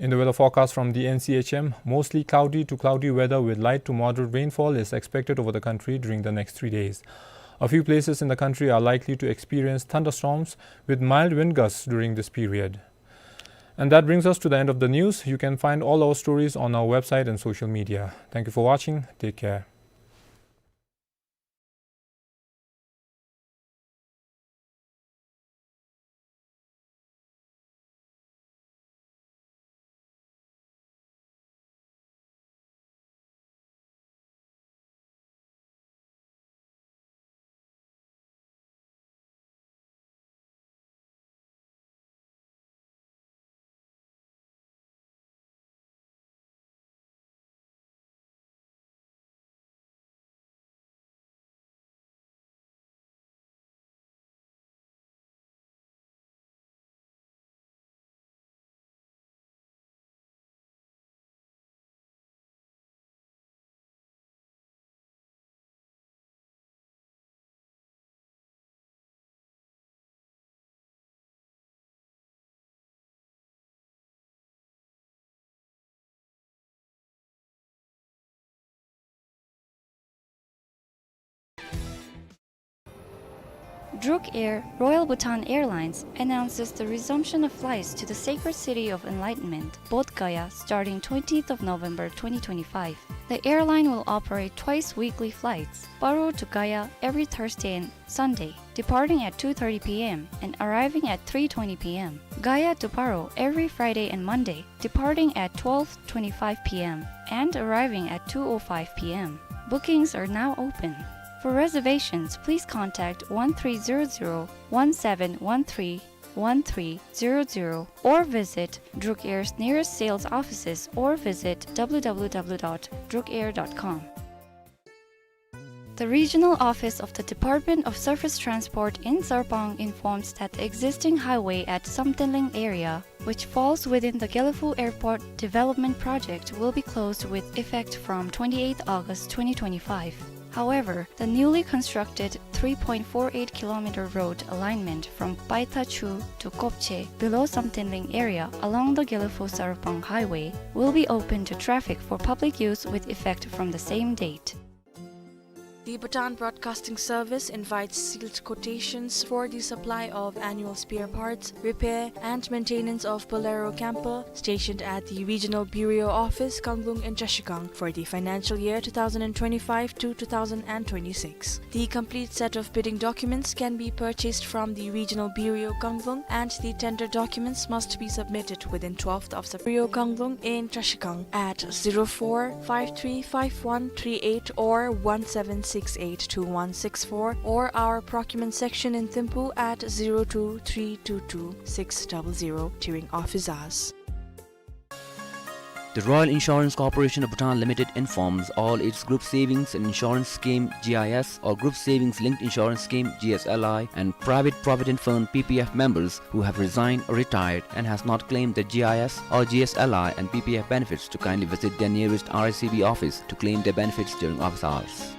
In the weather forecast from the N C H M, mostly cloudy to cloudy weather with light to moderate rainfall is expected over the country during the next three days. A few places in the country are likely to experience thunderstorms with mild wind gusts during this period. And that brings us to the end of the news. You can find all our stories on our website and social media. Thank you for watching. Take care. Druk Air, Royal Bhutan Airlines, announces the resumption of flights to the sacred city of enlightenment, Bodh Gaya, starting twentieth of November twenty twenty-five. The airline will operate twice weekly flights, Paro to Gaya every Thursday and Sunday, departing at two thirty p m and arriving at three twenty p m, Gaya to Paro every Friday and Monday, departing at twelve twenty-five p m and arriving at two oh five p m. Bookings are now open. For reservations, please contact one three zero zero, one seven one three, one three zero zero or visit Druk Air's nearest sales offices or visit w w w dot druk air dot com. The regional office of the Department of Surface Transport in Sarpang informs that the existing highway at Samtenling area, which falls within the Gelephu Airport Development Project, will be closed with effect from twenty-eighth August twenty twenty-five. However, the newly constructed three point four eight kilometer road alignment from Paithachu to Kopche below Samtenling area along the Gelephu Sarpang Highway will be open to traffic for public use with effect from the same date. The Bhutan Broadcasting Service invites sealed quotations for the supply of annual spare parts, repair and maintenance of Bolero camper stationed at the Regional Bureau Office, Kanglung in Trashigang for the financial year two thousand and twenty-five to two thousand and twenty-six. The complete set of bidding documents can be purchased from the Regional Bureau, Kanglung, and the tender documents must be submitted within twelfth of Bureau, Kanglung in Trashigang at zero four five three five one three eight or one seven six eight two one six four, or our procurement section in Thimphu at zero two three two two six double zero during office hours. The Royal Insurance Corporation of Bhutan Limited informs all its Group Savings and Insurance Scheme, G I S, or Group Savings Linked Insurance Scheme, G S L I, and Private Provident Fund, P P F, members who have resigned or retired and has not claimed the G I S or G S L I and P P F benefits to kindly visit their nearest R I C B office to claim their benefits during office hours.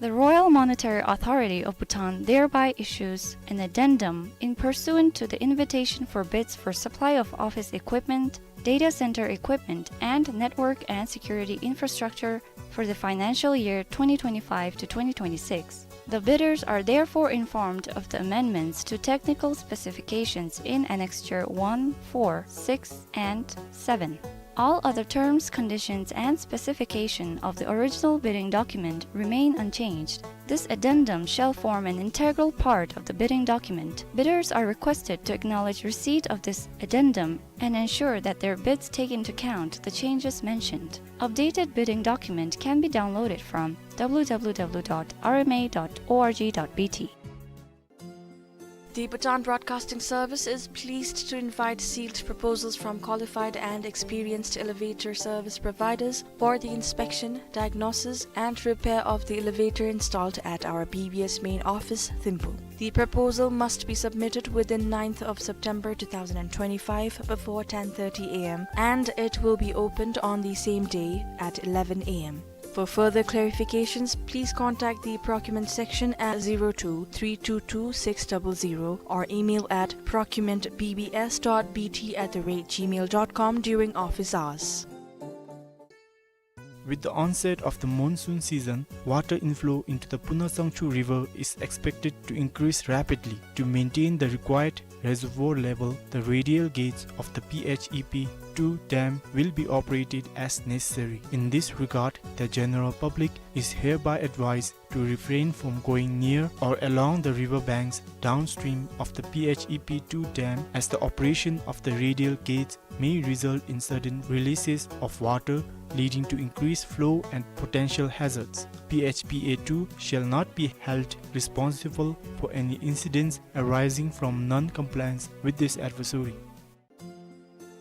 The Royal Monetary Authority of Bhutan thereby issues an addendum in pursuant to the invitation for bids for supply of office equipment, data center equipment, and network and security infrastructure for the financial year twenty twenty-five to twenty twenty-six. The bidders are therefore informed of the amendments to technical specifications in Annexure one, four, six, and seven. All other terms, conditions, and specification of the original bidding document remain unchanged. This addendum shall form an integral part of the bidding document. Bidders are requested to acknowledge receipt of this addendum and ensure that their bids take into account the changes mentioned. Updated bidding document can be downloaded from w w w dot r m a dot o r g dot b t. The Bhutan Broadcasting Service is pleased to invite sealed proposals from qualified and experienced elevator service providers for the inspection, diagnosis, and repair of the elevator installed at our B B S main office, Thimphu. The proposal must be submitted within ninth of September two thousand twenty-five before ten thirty a m, and it will be opened on the same day at eleven a m. For further clarifications, please contact the procurement section at zero two three two two six double zero or email at procurement b b s dot b t at the rate gmail dot com during office hours. With the onset of the monsoon season, water inflow into the Punasangchu River is expected to increase rapidly. To maintain the required reservoir level, the radial gates of the P H E P two dam will be operated as necessary. In this regard, the general public is hereby advised to refrain from going near or along the river banks downstream of the P H E P two dam, as the operation of the radial gates may result in sudden releases of water, leading to increased flow and potential hazards. P H P A two shall not be held responsible for any incidents arising from non-compliance with this advisory.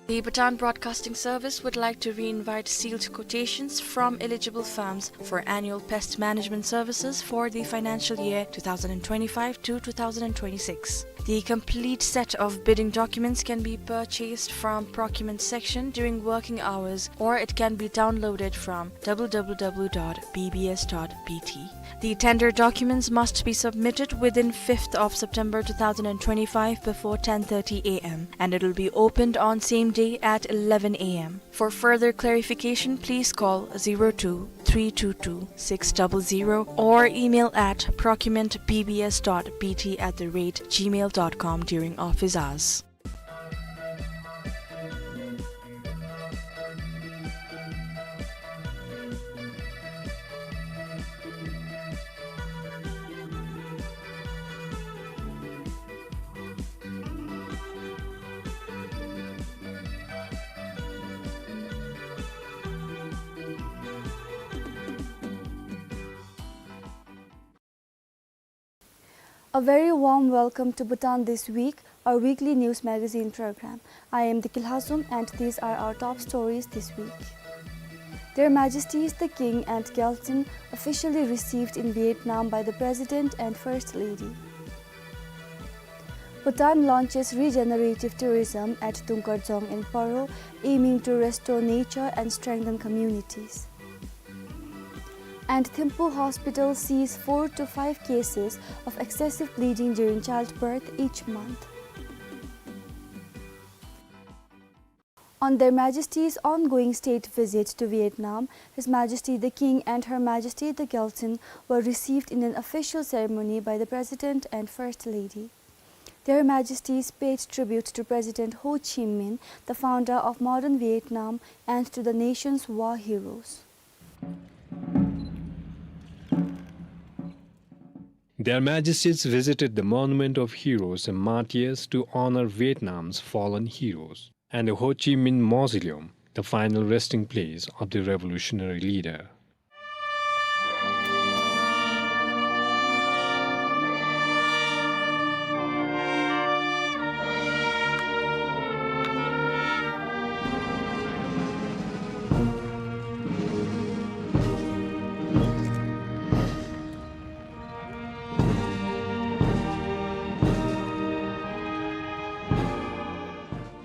The Bhutan Broadcasting Service would like to re-invite sealed quotations from eligible firms for annual pest management services for the financial year two thousand twenty-five to two thousand twenty-six. The complete set of bidding documents can be purchased from procurement section during working hours, or it can be downloaded from w w w dot b b s dot b t. The tender documents must be submitted within fifth of September two thousand and twenty-five before ten thirty a m, and it will be opened on same day at eleven a m. For further clarification, please call zero two three two two six double zero or email at procurement b b s dot b t at the rate gmail dot com during office hours. A very warm welcome to Bhutan This Week, our weekly news magazine program. I am Deki Lhazom, and these are our top stories this week. Their Majesties the King and Gyaltsuen officially received in Vietnam by the President and First Lady. Bhutan launches regenerative tourism at Dungkar Dzong in Paro, aiming to restore nature and strengthen communities. And Thimphu Hospital sees four to five cases of excessive bleeding during childbirth each month. On Their Majesties' ongoing state visit to Vietnam, His Majesty the King and Her Majesty the Gyaltsuen were received in an official ceremony by the President and First Lady. Their Majesties paid tribute to President Ho Chi Minh, the founder of modern Vietnam, and to the nation's war heroes. Their Majesties visited the Monument of Heroes and Martyrs to honor Vietnam's fallen heroes, and the Ho Chi Minh Mausoleum, the final resting place of the revolutionary leader.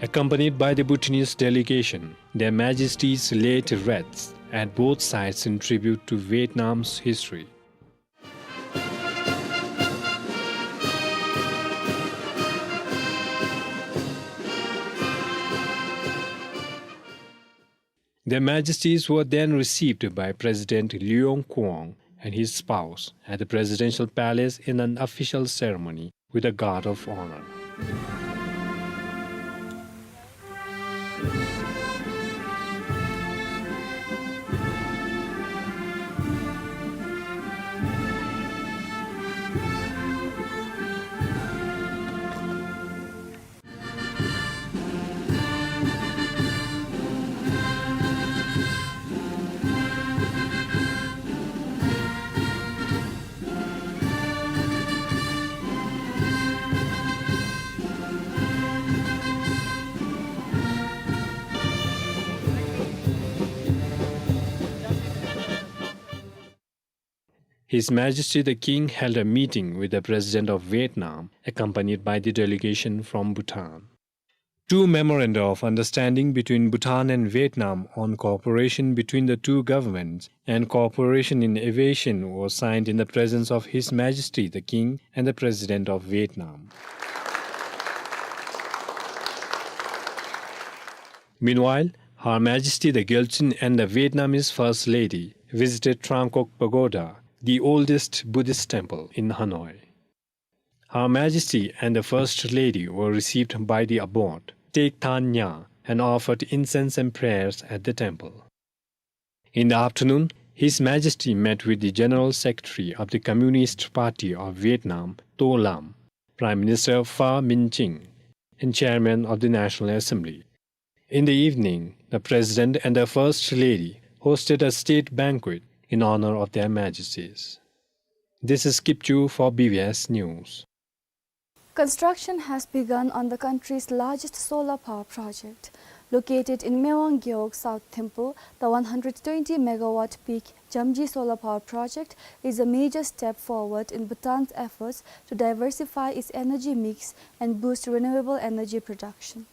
Accompanied by the Bhutanese delegation, Their Majesties laid wreaths at both sides in tribute to Vietnam's history. Their Majesties were then received by President Luong Kuong and his spouse at the presidential palace in an official ceremony with a guard of honor. His Majesty the King held a meeting with the President of Vietnam, accompanied by the delegation from Bhutan. Two memoranda of understanding between Bhutan and Vietnam on cooperation between the two governments and cooperation in aviation was signed in the presence of His Majesty the King and the President of Vietnam. Meanwhile, Her Majesty the Gyaltsuen and the Vietnamese First Lady visited Truong Quoc Pagoda, the oldest Buddhist temple in Hanoi. Her Majesty and the First Lady were received by the abbot, Tec Thanh Nha, and offered incense and prayers at the temple. In the afternoon, His Majesty met with the General Secretary of the Communist Party of Vietnam, To Lam, Prime Minister Pham Minh Chinh, and Chairman of the National Assembly. In the evening, the President and the First Lady hosted a state banquet in honor of Their Majesties. This is Kip Chu for B B S News. Construction has begun on the country's largest solar power project. Located in Mewang Gewog, South Thimphu, the one hundred twenty megawatt peak Jamji Solar Power Project is a major step forward in Bhutan's efforts to diversify its energy mix and boost renewable energy production.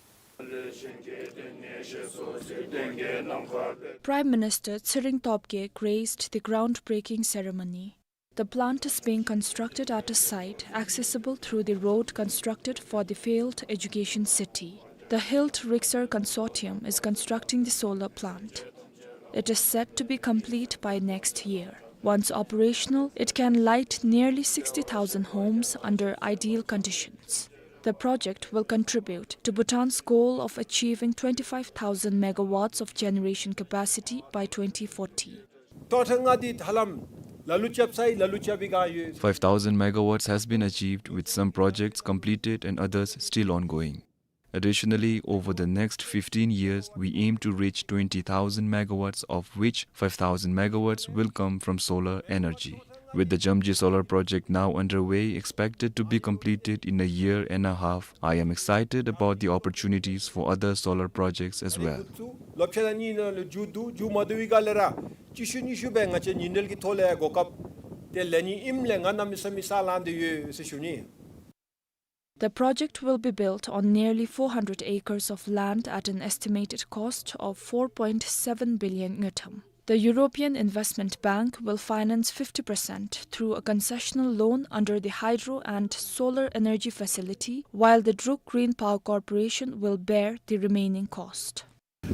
Prime Minister Tshering Tobgay graced the groundbreaking ceremony. The plant is being constructed at a site accessible through the road constructed for the failed education city. The Hilt Rixar Consortium is constructing the solar plant. It is set to be complete by next year. Once operational, it can light nearly sixty thousand homes under ideal conditions. The project will contribute to Bhutan's goal of achieving twenty-five thousand megawatts of generation capacity by twenty forty. Total nga di thalam lalu chap sai, lalu chap iga yu. Five thousand megawatts has been achieved, with some projects completed and others still ongoing. Additionally, over the next fifteen years, we aim to reach twenty thousand megawatts, of which five thousand megawatts will come from solar energy. With the Jamji solar project now underway, expected to be completed in a year and a half, I am excited about the opportunities for other solar projects as well. Lopchela ni na le ju du, ju ma du iga le ra. Chi shu ni shu be nga che ni nel ki thole go kap. Te le ni im le nga na mi sa mi sa lan de ye se shu ni. The project will be built on nearly four hundred acres of land at an estimated cost of four point seven billion ngultrum. The European Investment Bank will finance fifty percent through a concessional loan under the Hydro and Solar Energy Facility, while the Druk Green Power Corporation will bear the remaining cost.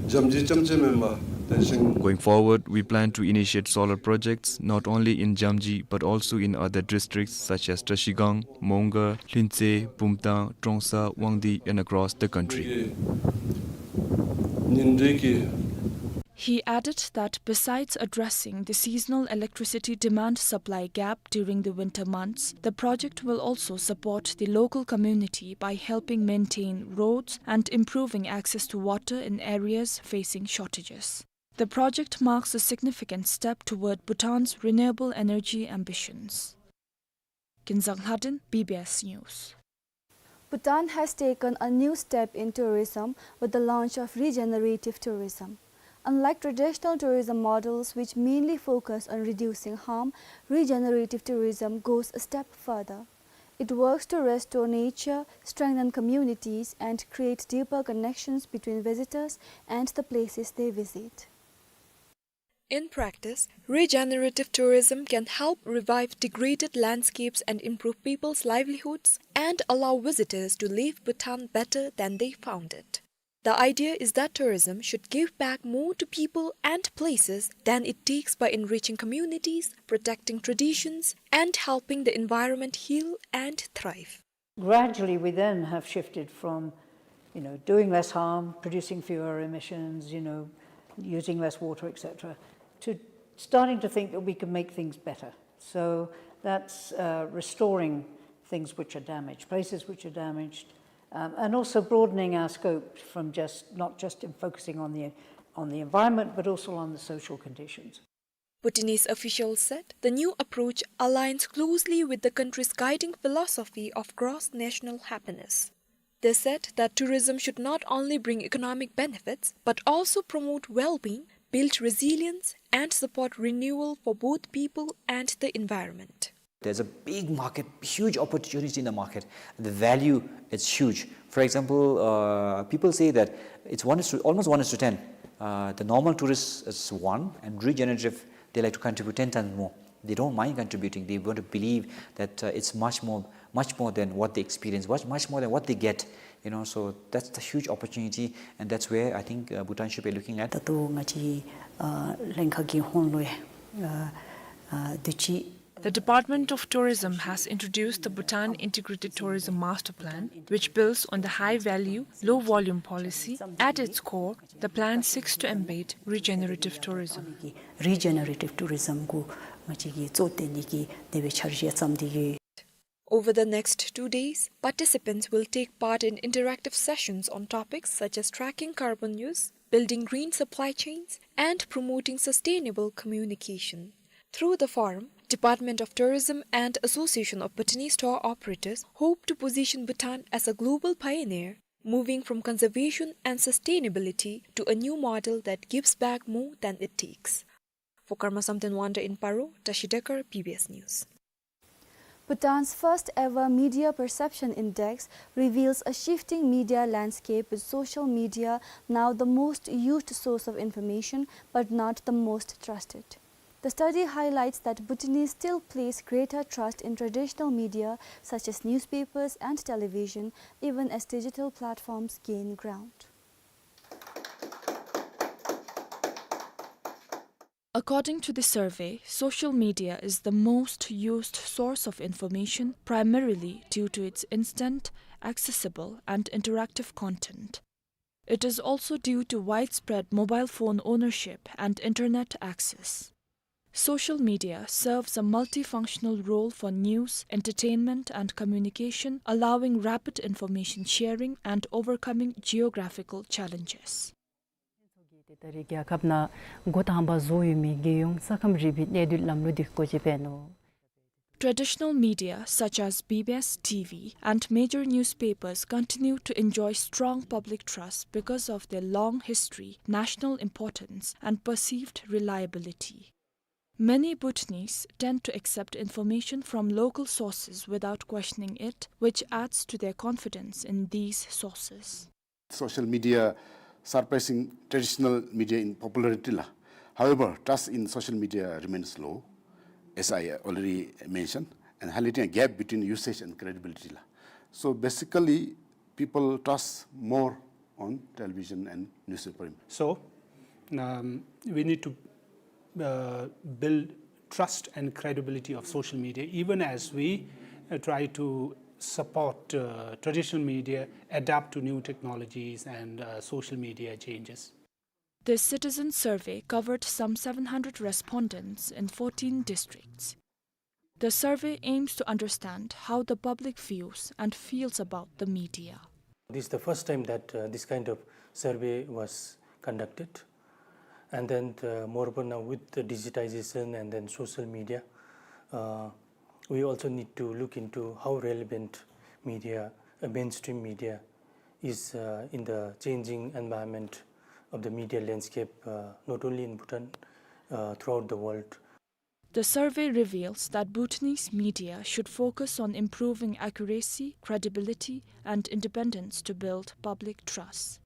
Jamji chamche member, then sing. Going forward, we plan to initiate solar projects not only in Jamji but also in other districts such as Trashigang, Mongar, Lhintse, Bumthang, Trongsa, Wangdue, and across the country. Nindeki. He added that besides addressing the seasonal electricity demand-supply gap during the winter months, the project will also support the local community by helping maintain roads and improving access to water in areas facing shortages. The project marks a significant step toward Bhutan's renewable energy ambitions. Kinzang Lhadon, B B S News. Bhutan has taken a new step in tourism with the launch of regenerative tourism. Unlike traditional tourism models, which mainly focus on reducing harm, regenerative tourism goes a step further. It works to restore nature, strengthen communities, and create deeper connections between visitors and the places they visit. In practice, regenerative tourism can help revive degraded landscapes and improve people's livelihoods and allow visitors to leave Bhutan better than they found it. The idea is that tourism should give back more to people and places than it takes by enriching communities, protecting traditions, and helping the environment heal and thrive. Gradually, we then have shifted from, you know, doing less harm, producing fewer emissions, you know, using less water, et cetera, to starting to think that we can make things better. So that's, uh, restoring things which are damaged, places which are damaged, um, and also broadening our scope from just, not just in focusing on the, on the environment, but also on the social conditions. Bhutanese officials said the new approach aligns closely with the country's guiding philosophy of cross-national happiness. They said that tourism should not only bring economic benefits, but also promote well-being, build resilience, and support renewal for both people and the environment. There's a big market, huge opportunity in the market. The value is huge. For example, uh, people say that it's one is to, almost one is to ten. Uh, the normal tourist is one, and regenerative, they like to contribute ten times more. They don't mind contributing. They want to believe that, uh, it's much more, much more than what they experience, much, much more than what they get. You know, so that's the huge opportunity, and that's where I think, uh, Bhutan should be looking at. ད་ལྟོ་ང་བཅས་ཨ་ལྷན་ཁག་གི་ཧོངས་ལུ་ཨ་ཨ་དུས་ཅི། The Department of Tourism has introduced the Bhutan Integrated Tourism Master Plan, which builds on the high-value, low-volume policy. At its core, the plan seeks to embed regenerative tourism. Regenerative tourism གུ་ང་བཅས་ཀྱིས་གཙོ་བཏོན་ནི་གི་དེ་སྦེ་འཆར་གཞི་བརྩམས་ཏེ་ཡོད། Over the next two days, participants will take part in interactive sessions on topics such as tracking carbon use, building green supply chains, and promoting sustainable communication. Through the forum, Department of Tourism and Association of Bhutanese Tour Operators hope to position Bhutan as a global pioneer moving from conservation and sustainability to a new model that gives back more than it takes. For Karma Samten Wangda in Paro, Tashi Dekar, B B S News. Bhutan's first ever Media Perception Index reveals a shifting media landscape, with social media now the most used source of information but not the most trusted. The study highlights that Bhutanese still place greater trust in traditional media such as newspapers and television, even as digital platforms gain ground. According to the survey, social media is the most used source of information, primarily due to its instant, accessible, and interactive content. It is also due to widespread mobile phone ownership and internet access. Social media serves a multifunctional role for news, entertainment, and communication, allowing rapid information sharing and overcoming geographical challenges. ད་རེས་རྒྱལ་ཁབ་ནང་འགོ་དང་པ་བཟོ་ཡོད་མི་རྒྱལ་ཡོངས་ས་ཁམས་རིག་པའི་གནས་སྡུད་ལམ་ལུགས་འདི་སྒོ་འབྱེད་འབད་ནུག། Traditional media such as B B S T V and major newspapers continue to enjoy strong public trust because of their long history, national importance, and perceived reliability. Many Bhutanese tend to accept information from local sources without questioning it, which adds to their confidence in these sources. Social media surpassing traditional media in popularity la. However, trust in social media remains low, as I already mentioned, and highlighting a gap between usage and credibility la. So basically, people trust more on television and newspaper. So, um, we need to uh, build trust and credibility of social media, even as we uh, try to support uh, traditional media adapt to new technologies and uh, social media changes. This citizen survey covered some seven hundred respondents in fourteen districts. The survey aims to understand how the public views and feels about the media. This is the first time that uh, this kind of survey was conducted. And then, uh, moreover, now with the digitization and then social media, uh, we also need to look into how relevant media, uh, mainstream media, is uh, in the changing environment of the media landscape, uh, not only in Bhutan, uh, throughout the world. The survey reveals that Bhutanese media should focus on improving accuracy, credibility, and independence to build public trust.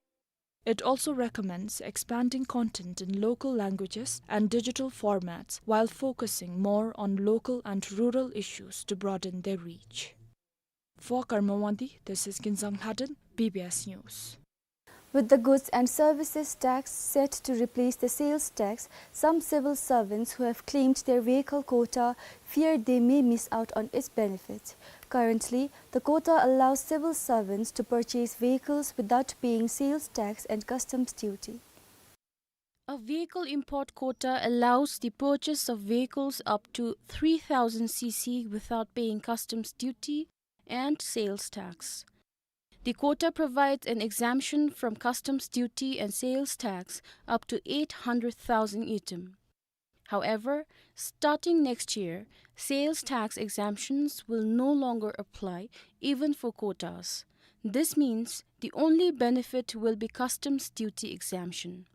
It also recommends expanding content in local languages and digital formats while focusing more on local and rural issues to broaden their reach. For Karma Wangdi, this is Kinzang Lhaden, B B S News. With the goods and services tax set to replace the sales tax, some civil servants who have claimed their vehicle quota fear they may miss out on its benefits. Currently, the quota allows civil servants to purchase vehicles without paying sales tax and customs duty. A vehicle import quota allows the purchase of vehicles up to three thousand C C without paying customs duty and sales tax. The quota provides an exemption from customs duty and sales tax up to eight hundred thousand ngultrum. However, starting next year, sales tax exemptions will no longer apply, even for quotas. This means the only benefit will be customs duty exemption.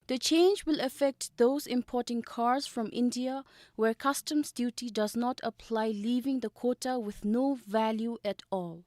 The change will affect those importing cars from India where customs duty does not apply, leaving the quota with no value at all.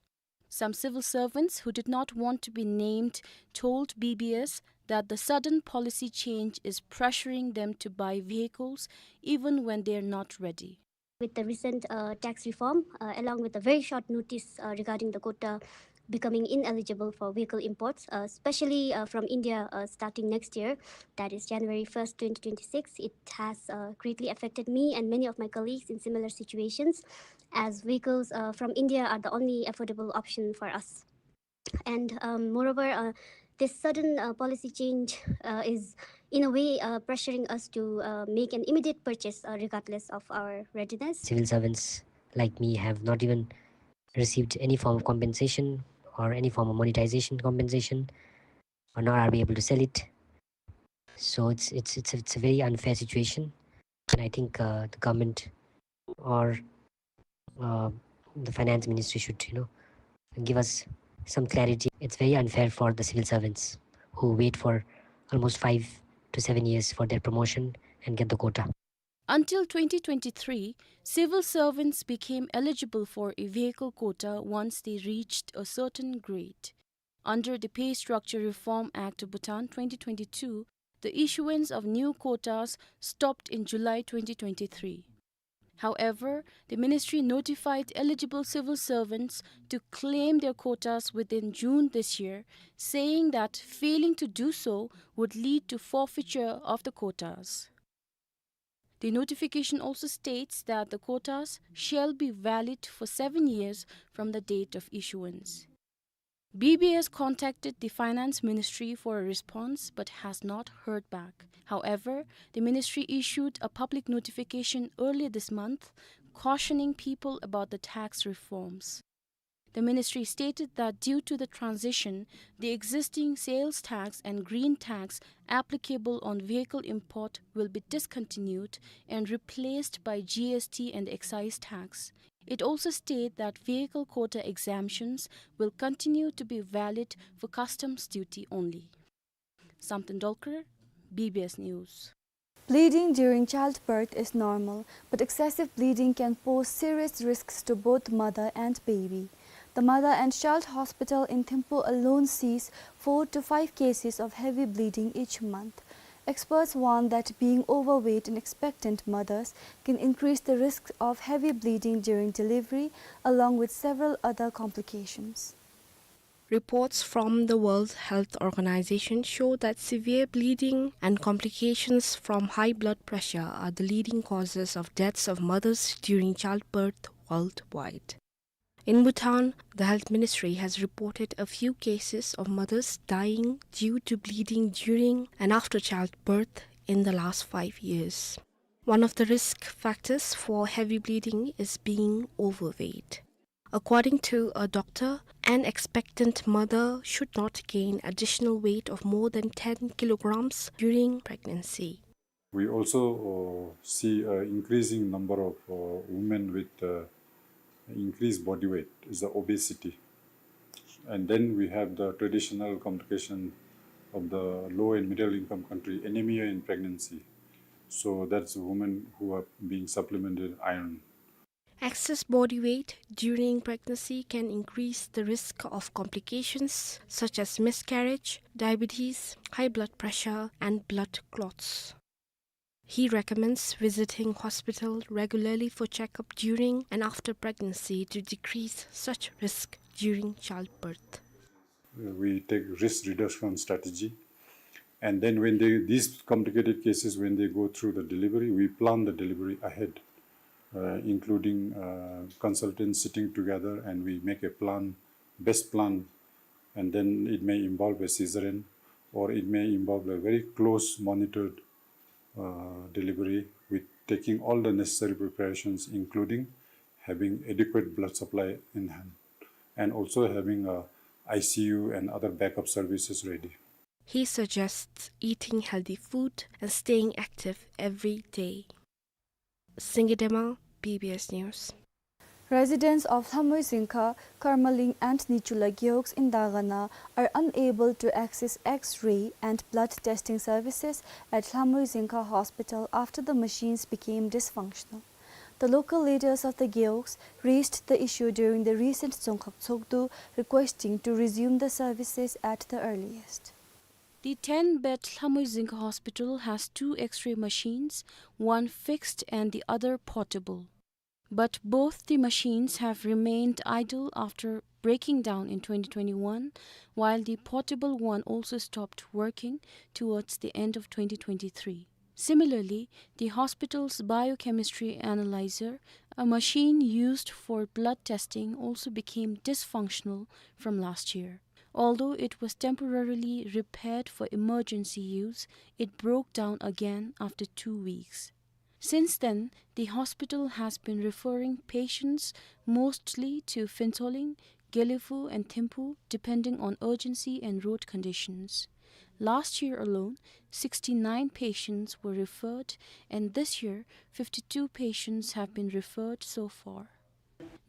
Some civil servants who did not want to be named told B B S that the sudden policy change is pressuring them to buy vehicles even when they are not ready. With the recent uh, tax reform, uh, along with the very short notice uh, regarding the quota becoming ineligible for vehicle imports, uh, especially uh, from India, uh, starting next year, that is January first, twenty twenty-six, it has uh, greatly affected me and many of my colleagues in similar situations, as vehicles uh, from India are the only affordable option for us. And um, moreover, uh, this sudden uh, policy change uh, is, in a way, uh, pressuring us to uh, make an immediate purchase uh, regardless of our readiness. Civil servants like me have not even received any form of compensation or any form of monetization compensation, or nor are we able to sell it. So it's, it's, it's, a, it's a very unfair situation. And I think uh, the government or uh, the finance ministry should, you know, give us some clarity. It's very unfair for the civil servants who wait for almost five to seven years for their promotion and get the quota. Until twenty twenty-three, civil servants became eligible for a vehicle quota once they reached a certain grade. Under the Pay Structure Reform Act of Bhutan twenty twenty-two, the issuance of new quotas stopped in July twenty twenty-three. However, the ministry notified eligible civil servants to claim their quotas within June this year, saying that failing to do so would lead to forfeiture of the quotas. The notification also states that the quotas shall be valid for seven years from the date of issuance. B B S contacted the Finance Ministry for a response but has not heard back. However, the ministry issued a public notification earlier this month cautioning people about the tax reforms. The ministry stated that due to the transition, the existing sales tax and green tax applicable on vehicle import will be discontinued and replaced by G S T and excise tax. It also stated that vehicle quota exemptions will continue to be valid for customs duty only. Samten Dolkar, B B S News. Bleeding during childbirth is normal, but excessive bleeding can pose serious risks to both mother and baby. The Mother and Child Hospital in Thimphu alone sees four to five cases of heavy bleeding each month. Experts warn that being overweight in expectant mothers can increase the risk of heavy bleeding during delivery, along with several other complications. Reports from the World Health Organization show that severe bleeding and complications from high blood pressure are the leading causes of deaths of mothers during childbirth worldwide. In Bhutan, the Health Ministry has reported a few cases of mothers dying due to bleeding during and after childbirth in the last five years. One of the risk factors for heavy bleeding is being overweight. According to a doctor, an expectant mother should not gain additional weight of more than ten kilograms during pregnancy. We also, uh, see an increasing number of, uh, women with, uh, increased body weight, is the obesity. And then we have the traditional complication of the low and middle income country, anemia in pregnancy. So that's women who are being supplemented iron. Excess body weight during pregnancy can increase the risk of complications such as miscarriage, diabetes, high blood pressure, and blood clots. He recommends visiting hospital regularly for checkup during and after pregnancy to decrease such risk during childbirth. We take risk reduction strategy, and then when they, these complicated cases, when they go through the delivery, we plan the delivery ahead, uh, including, uh, consultants sitting together, and we make a plan, best plan, and then it may involve a cesarean, or it may involve a very close monitored, uh, delivery with taking all the necessary preparations, including having adequate blood supply in hand and also having a I C U and other backup services ready. He suggests eating healthy food and staying active every day. Singye Dema, B B S News. Residents of Lhamui Zingkha, Karmaling and Nichula Gewogs in Dagana are unable to access X-ray and blood testing services at Lhamui Zingkha Hospital after the machines became dysfunctional. The local leaders of the Gewogs raised the issue during the recent Dzongkhag Tshogdu, requesting to resume the services at the earliest. The ten-bed Lhamui Zingkha Hospital has two X-ray machines, one fixed and the other portable. But both the machines have remained idle after breaking down in twenty twenty-one, while the portable one also stopped working towards the end of twenty twenty-three. Similarly, the hospital's biochemistry analyzer, a machine used for blood testing, also became dysfunctional from last year. Although it was temporarily repaired for emergency use, it broke down again after two weeks. Since then, the hospital has been referring patients mostly to Phuentsholing, Gelephu and Thimphu, depending on urgency and road conditions. Last year alone, sixty-nine patients were referred, and this year, fifty-two patients have been referred so far.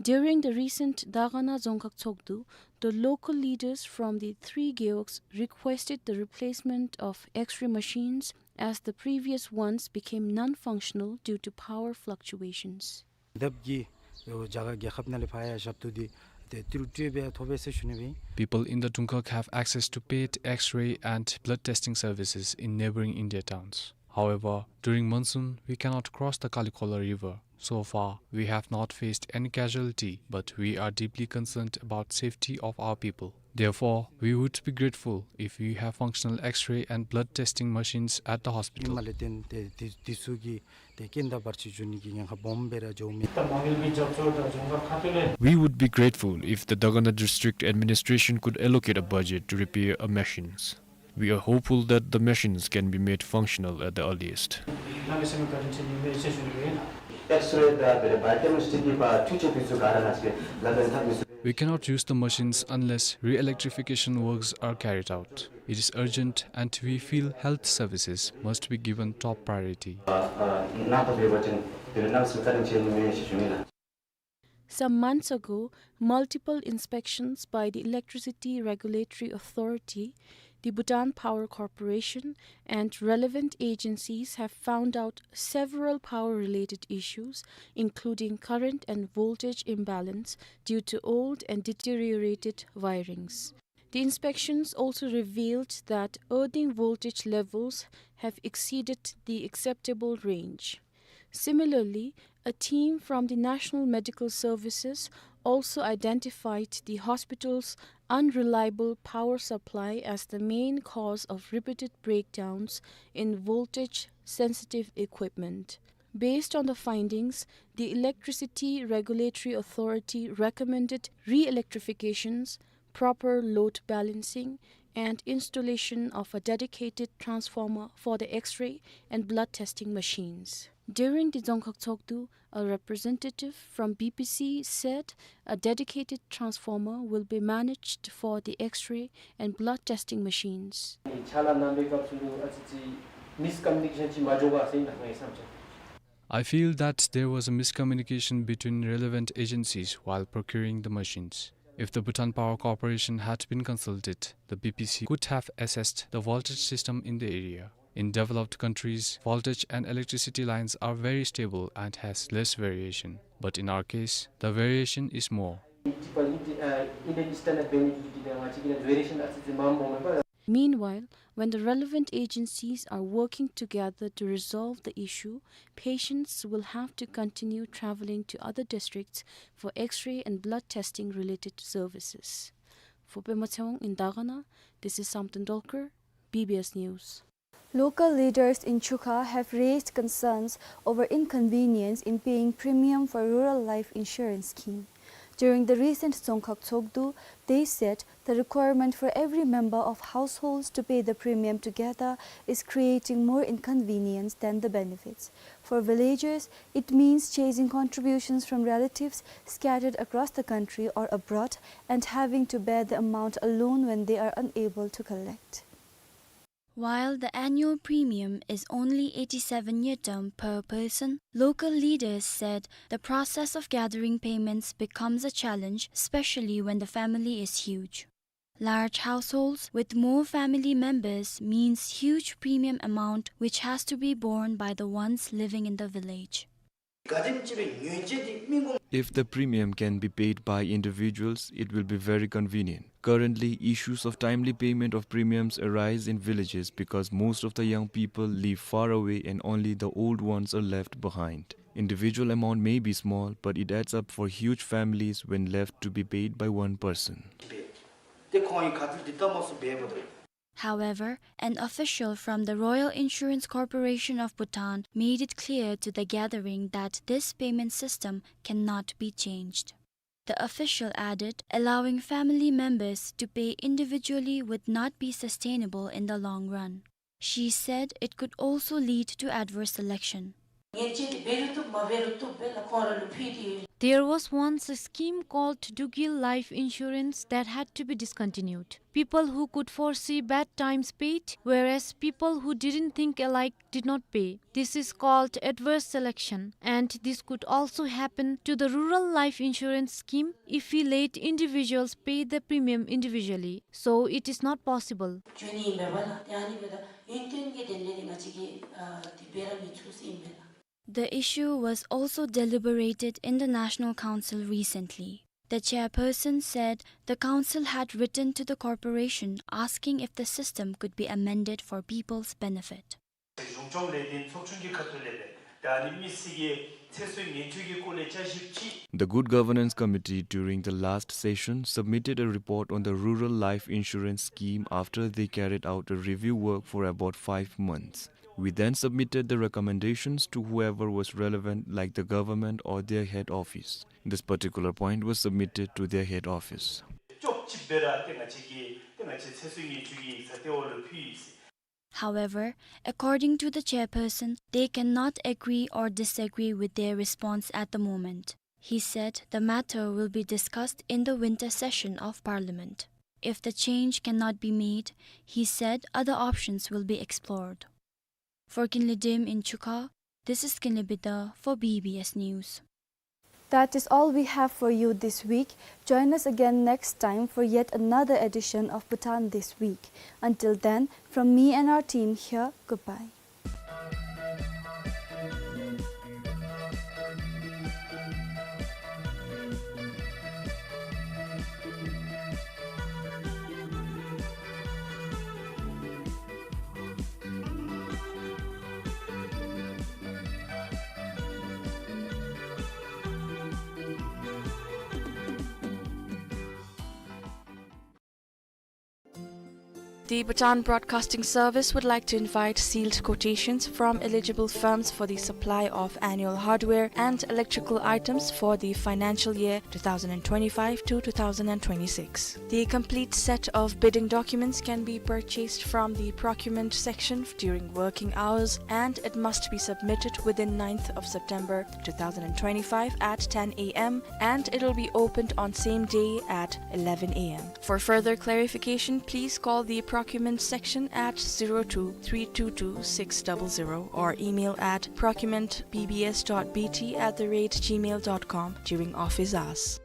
During the recent Dagana Dzongkhag Tshogdu, the local leaders from the three gewogs requested the replacement of X-ray machines as the previous ones became non-functional due to power fluctuations. དེབ་ཀྱི་རྒྱ་གར་རྒྱལ་ཁབ་ནང་ལས་ཕར་ཡར་ཞབས་ཏོག་འདི་ཏེ་ཏི་རུ་སྤྲོད་སྦེ་ཐོབ་པས་ཟེར་ཞུ་ནི་སྦེ། People in the Dzongkhag have access to paid X-ray and blood testing services in neighboring India towns. However, during monsoon, we cannot cross the Kalikhola River. So far, we have not faced any casualty, but we are deeply concerned about safety of our people. Therefore, we would be grateful if we have functional X-ray and blood testing machines at the hospital. ཉིནམ་ལས་བརྟེན་ཏེ་དེ་དེ་ཚུ་གི་ཏེ་རྐྱེན་དང་བར་ཆད་འབྱུང་ནི་གི་ཉེན་ཁ་སྦོམ་སྦེ་ར་འགྱོཝ་མས། We would be grateful if the Dagana district administration could allocate a budget to repair a machines. We are hopeful that the machines can be made functional at the earliest. X-ray དང་དེ་ལས་biochemistry གི་པ་འཕྲུལ་ཆས་འདི་ཚུ་ག་ར་ང་བཅས་ལག་ལེན་འཐབ་མི་ཚུགས། We cannot use the machines unless re-electrification works are carried out. It is urgent and we feel health services must be given top priority. ཨ་ཨ་གནང་ཐོབ་པའི་བར་ཅན་དེ་ལས་གནམ་མེད་ས་མེད་བཀའ་དྲིན་ཆེ་ནི་མས་ཞེས་ཞུ་ནི་ལགས། Some months ago, multiple inspections by the Electricity Regulatory Authority, the Bhutan Power Corporation, and relevant agencies have found out several power-related issues, including current and voltage imbalance due to old and deteriorated wirings. The inspections also revealed that earthing voltage levels have exceeded the acceptable range. Similarly, a team from the National Medical Services also identified the hospital's unreliable power supply as the main cause of repeated breakdowns in voltage-sensitive equipment. Based on the findings, the Electricity Regulatory Authority recommended re-electrifications, proper load balancing, and installation of a dedicated transformer for the X-ray and blood testing machines. During the Dzongkhag Tshogdu, a representative from B P C said a dedicated transformer will be managed for the X-ray and blood testing machines. ཕྱག་ལཱ་གནང་བའི་སྐབས་སུ་ཨ་ཙི་ཅིག་མིསི་ཀམ་མུ་ནི་ཀེ་ཤཱན་ཅིག་མ་འགྱོ་ག་ཟེར་ཨིན་ན་ངེའི་བསམ་འཆར། I feel that there was a miscommunication between relevant agencies while procuring the machines. If the Bhutan Power Corporation had been consulted, the B P C could have assessed the voltage system in the area. In developed countries, voltage and electricity lines are very stable and has less variation. But in our case, the variation is more. Meanwhile, when the relevant agencies are working together to resolve the issue, patients will have to continue traveling to other districts for X-ray and blood testing related services. For Pema Tshewang in Dagana, this is Samten Dolkar, B B S News. Local leaders in Chukha have raised concerns over inconvenience in paying premium for rural life insurance scheme. During the recent Dzongkhag Tshogdu, they said the requirement for every member of households to pay the premium together is creating more inconvenience than the benefits. For villagers, it means chasing contributions from relatives scattered across the country or abroad and having to bear the amount alone when they are unable to collect. While the annual premium is only eighty-seven ngultrum per person, local leaders said the process of gathering payments becomes a challenge, especially when the family is huge. Large households with more family members means huge premium amount which has to be borne by the ones living in the village. If the premium can be paid by individuals, it will be very convenient. Currently, issues of timely payment of premiums arise in villages because most of the young people live far away and only the old ones are left behind. Individual amount may be small, but it adds up for huge families when left to be paid by one person. However, an official from the Royal Insurance Corporation of Bhutan made it clear to the gathering that this payment system cannot be changed. The official added, allowing family members to pay individually would not be sustainable in the long run. She said it could also lead to adverse selection. ཉེན་བཅོལ་འདི་འབད་རུང་བཏུབ་མ་འབད་རུང་བཏུབ་སྦེ་ལགས་ཁོང་ར་ལུ་ཕུལ་ཏེ་ཡོད། There was once a scheme called Dugil Life Insurance that had to be discontinued. People who could foresee bad times paid, whereas people who didn't think alike did not pay. This is called adverse selection, and this could also happen to the Rural Life Insurance Scheme if we let individuals pay the premium individually. So it is not possible. བྱུང་ནི་ཨིན་པས་ལགས། ཏེ་ཨ་ནི་འབདཝ་ད་ཡུན་བརྟན་གྱི་དོན་ལས་ང་བཅས་ཀྱིས་ཨ་དེ་སྦེ་ར་མི་ཚུགས་ཟེར་ཨིན་པས་ལགས། The issue was also deliberated in the National Council recently. The chairperson said the council had written to the corporation asking if the system could be amended for people's benefit. གཞུང་སྐྱོང་ལས་དོན་ཚོགས་ཆུང་གི་ཁ་ཐུག་ལས་སྦེ་ད་ཨ་ནི་མི་སེར་གྱི་ཚེ་སྲོག་ཉེན་བཅོལ་གྱི་སྐོར་ལས་དཔྱད་ཞིབ་ཅིག The Good Governance Committee during the last session submitted a report on the Rural Life Insurance Scheme after they carried out a review work for about five months. We then submitted the recommendations to whoever was relevant, like the government or their head office. This particular point was submitted to their head office. ཅོག་ཅིག་སྦེ་ར་ཏེ་ང་བཅས་ཀྱི་ཏེ་ང་བཅས་ཚེ་སྲོག་ཉེན་བཅོལ་གྱི་ཡིག་ཚང་འདི་འོག་ལུ་ཕུལ་ཡི་ཟེར། However, according to the chairperson, they cannot agree or disagree with their response at the moment. He said the matter will be discussed in the winter session of Parliament. If the change cannot be made, he said other options will be explored. For Kinley Dim in Chukha, this is Kinley Bida for B B S News. That is all we have for you this week. Join us again next time for yet another edition of Bhutan This Week. Until then, from me and our team here, goodbye. The Bhutan Broadcasting Service would like to invite sealed quotations from eligible firms for the supply of annual hardware and electrical items for the financial year two thousand twenty-five to two thousand twenty-six. The complete set of bidding documents can be purchased from the procurement section during working hours, and it must be submitted within ninth of September two thousand twenty-five at ten A M, and it will be opened on same day at eleven A M. For further clarification, please call the procurement section at zero two three two two six double zero or email at procurement B B S dot B T at the rate gmail dot com during office hours.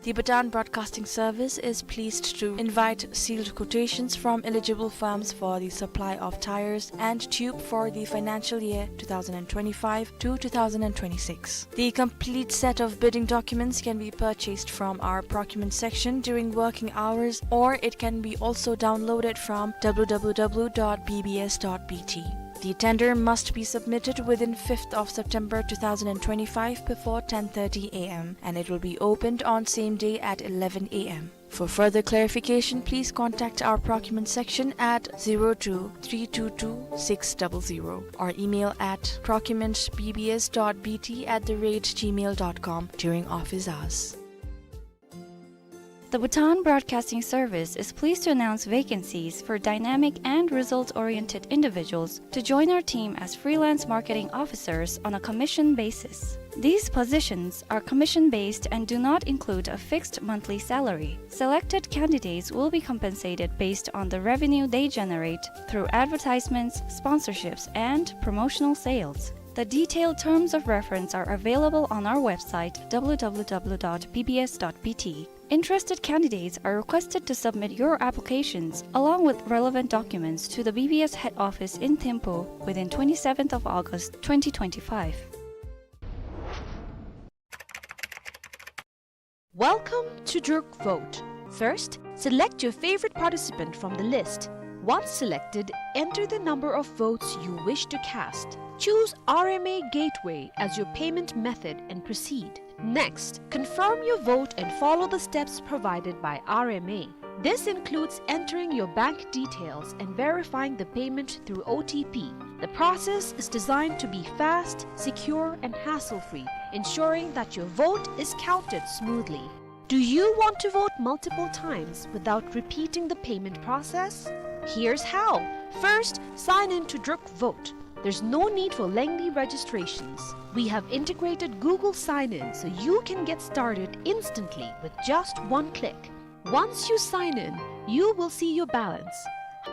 The Bhutan Broadcasting Service is pleased to invite sealed quotations from eligible firms for the supply of tyres and tube for the financial year two thousand twenty-five to two thousand twenty-six. The complete set of bidding documents can be purchased from our procurement section during working hours, or it can be also downloaded from W W W dot B B S dot B T. The tender must be submitted within fifth of September two thousand twenty-five before ten thirty A M, and it will be opened on same day at eleven A M. For further clarification, please contact our procurement section at zero two three two two six double zero or email at procurement B B S dot B T at the rate gmail dot com during office hours. The Bhutan Broadcasting Service is pleased to announce vacancies for dynamic and result-oriented individuals to join our team as freelance marketing officers on a commission basis. These positions are commission-based and do not include a fixed monthly salary. Selected candidates will be compensated based on the revenue they generate through advertisements, sponsorships, and promotional sales. The detailed terms of reference are available on our website, W W W dot B B S dot B T. Interested candidates are requested to submit your applications along with relevant documents to the B B S head office in Thimphu within twenty-seventh of August twenty twenty-five. Welcome to Druk Vote. First, select your favorite participant from the list. Once selected, enter the number of votes you wish to cast. Choose R M A Gateway as your payment method and proceed. Next, confirm your vote and follow the steps provided by R M A. This includes entering your bank details and verifying the payment through O T P. The process is designed to be fast, secure, and hassle-free, ensuring that your vote is counted smoothly. Do you want to vote multiple times without repeating the payment process? Here's how. First, sign in to Druk Vote. There's no need for lengthy registrations. We have integrated Google Sign-In so you can get started instantly with just one click. Once you sign in, you will see your balance.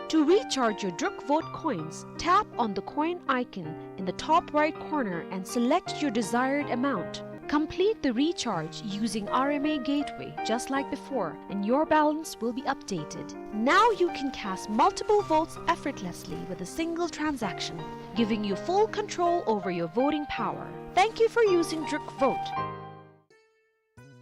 To recharge your Druk Vote coins, tap on the coin icon in the top right corner and select your desired amount. Complete the recharge using R M A Gateway just like before, and your balance will be updated. Now you can cast multiple votes effortlessly with a single transaction, giving you full control over your voting power. Thank you for using Druk Vote.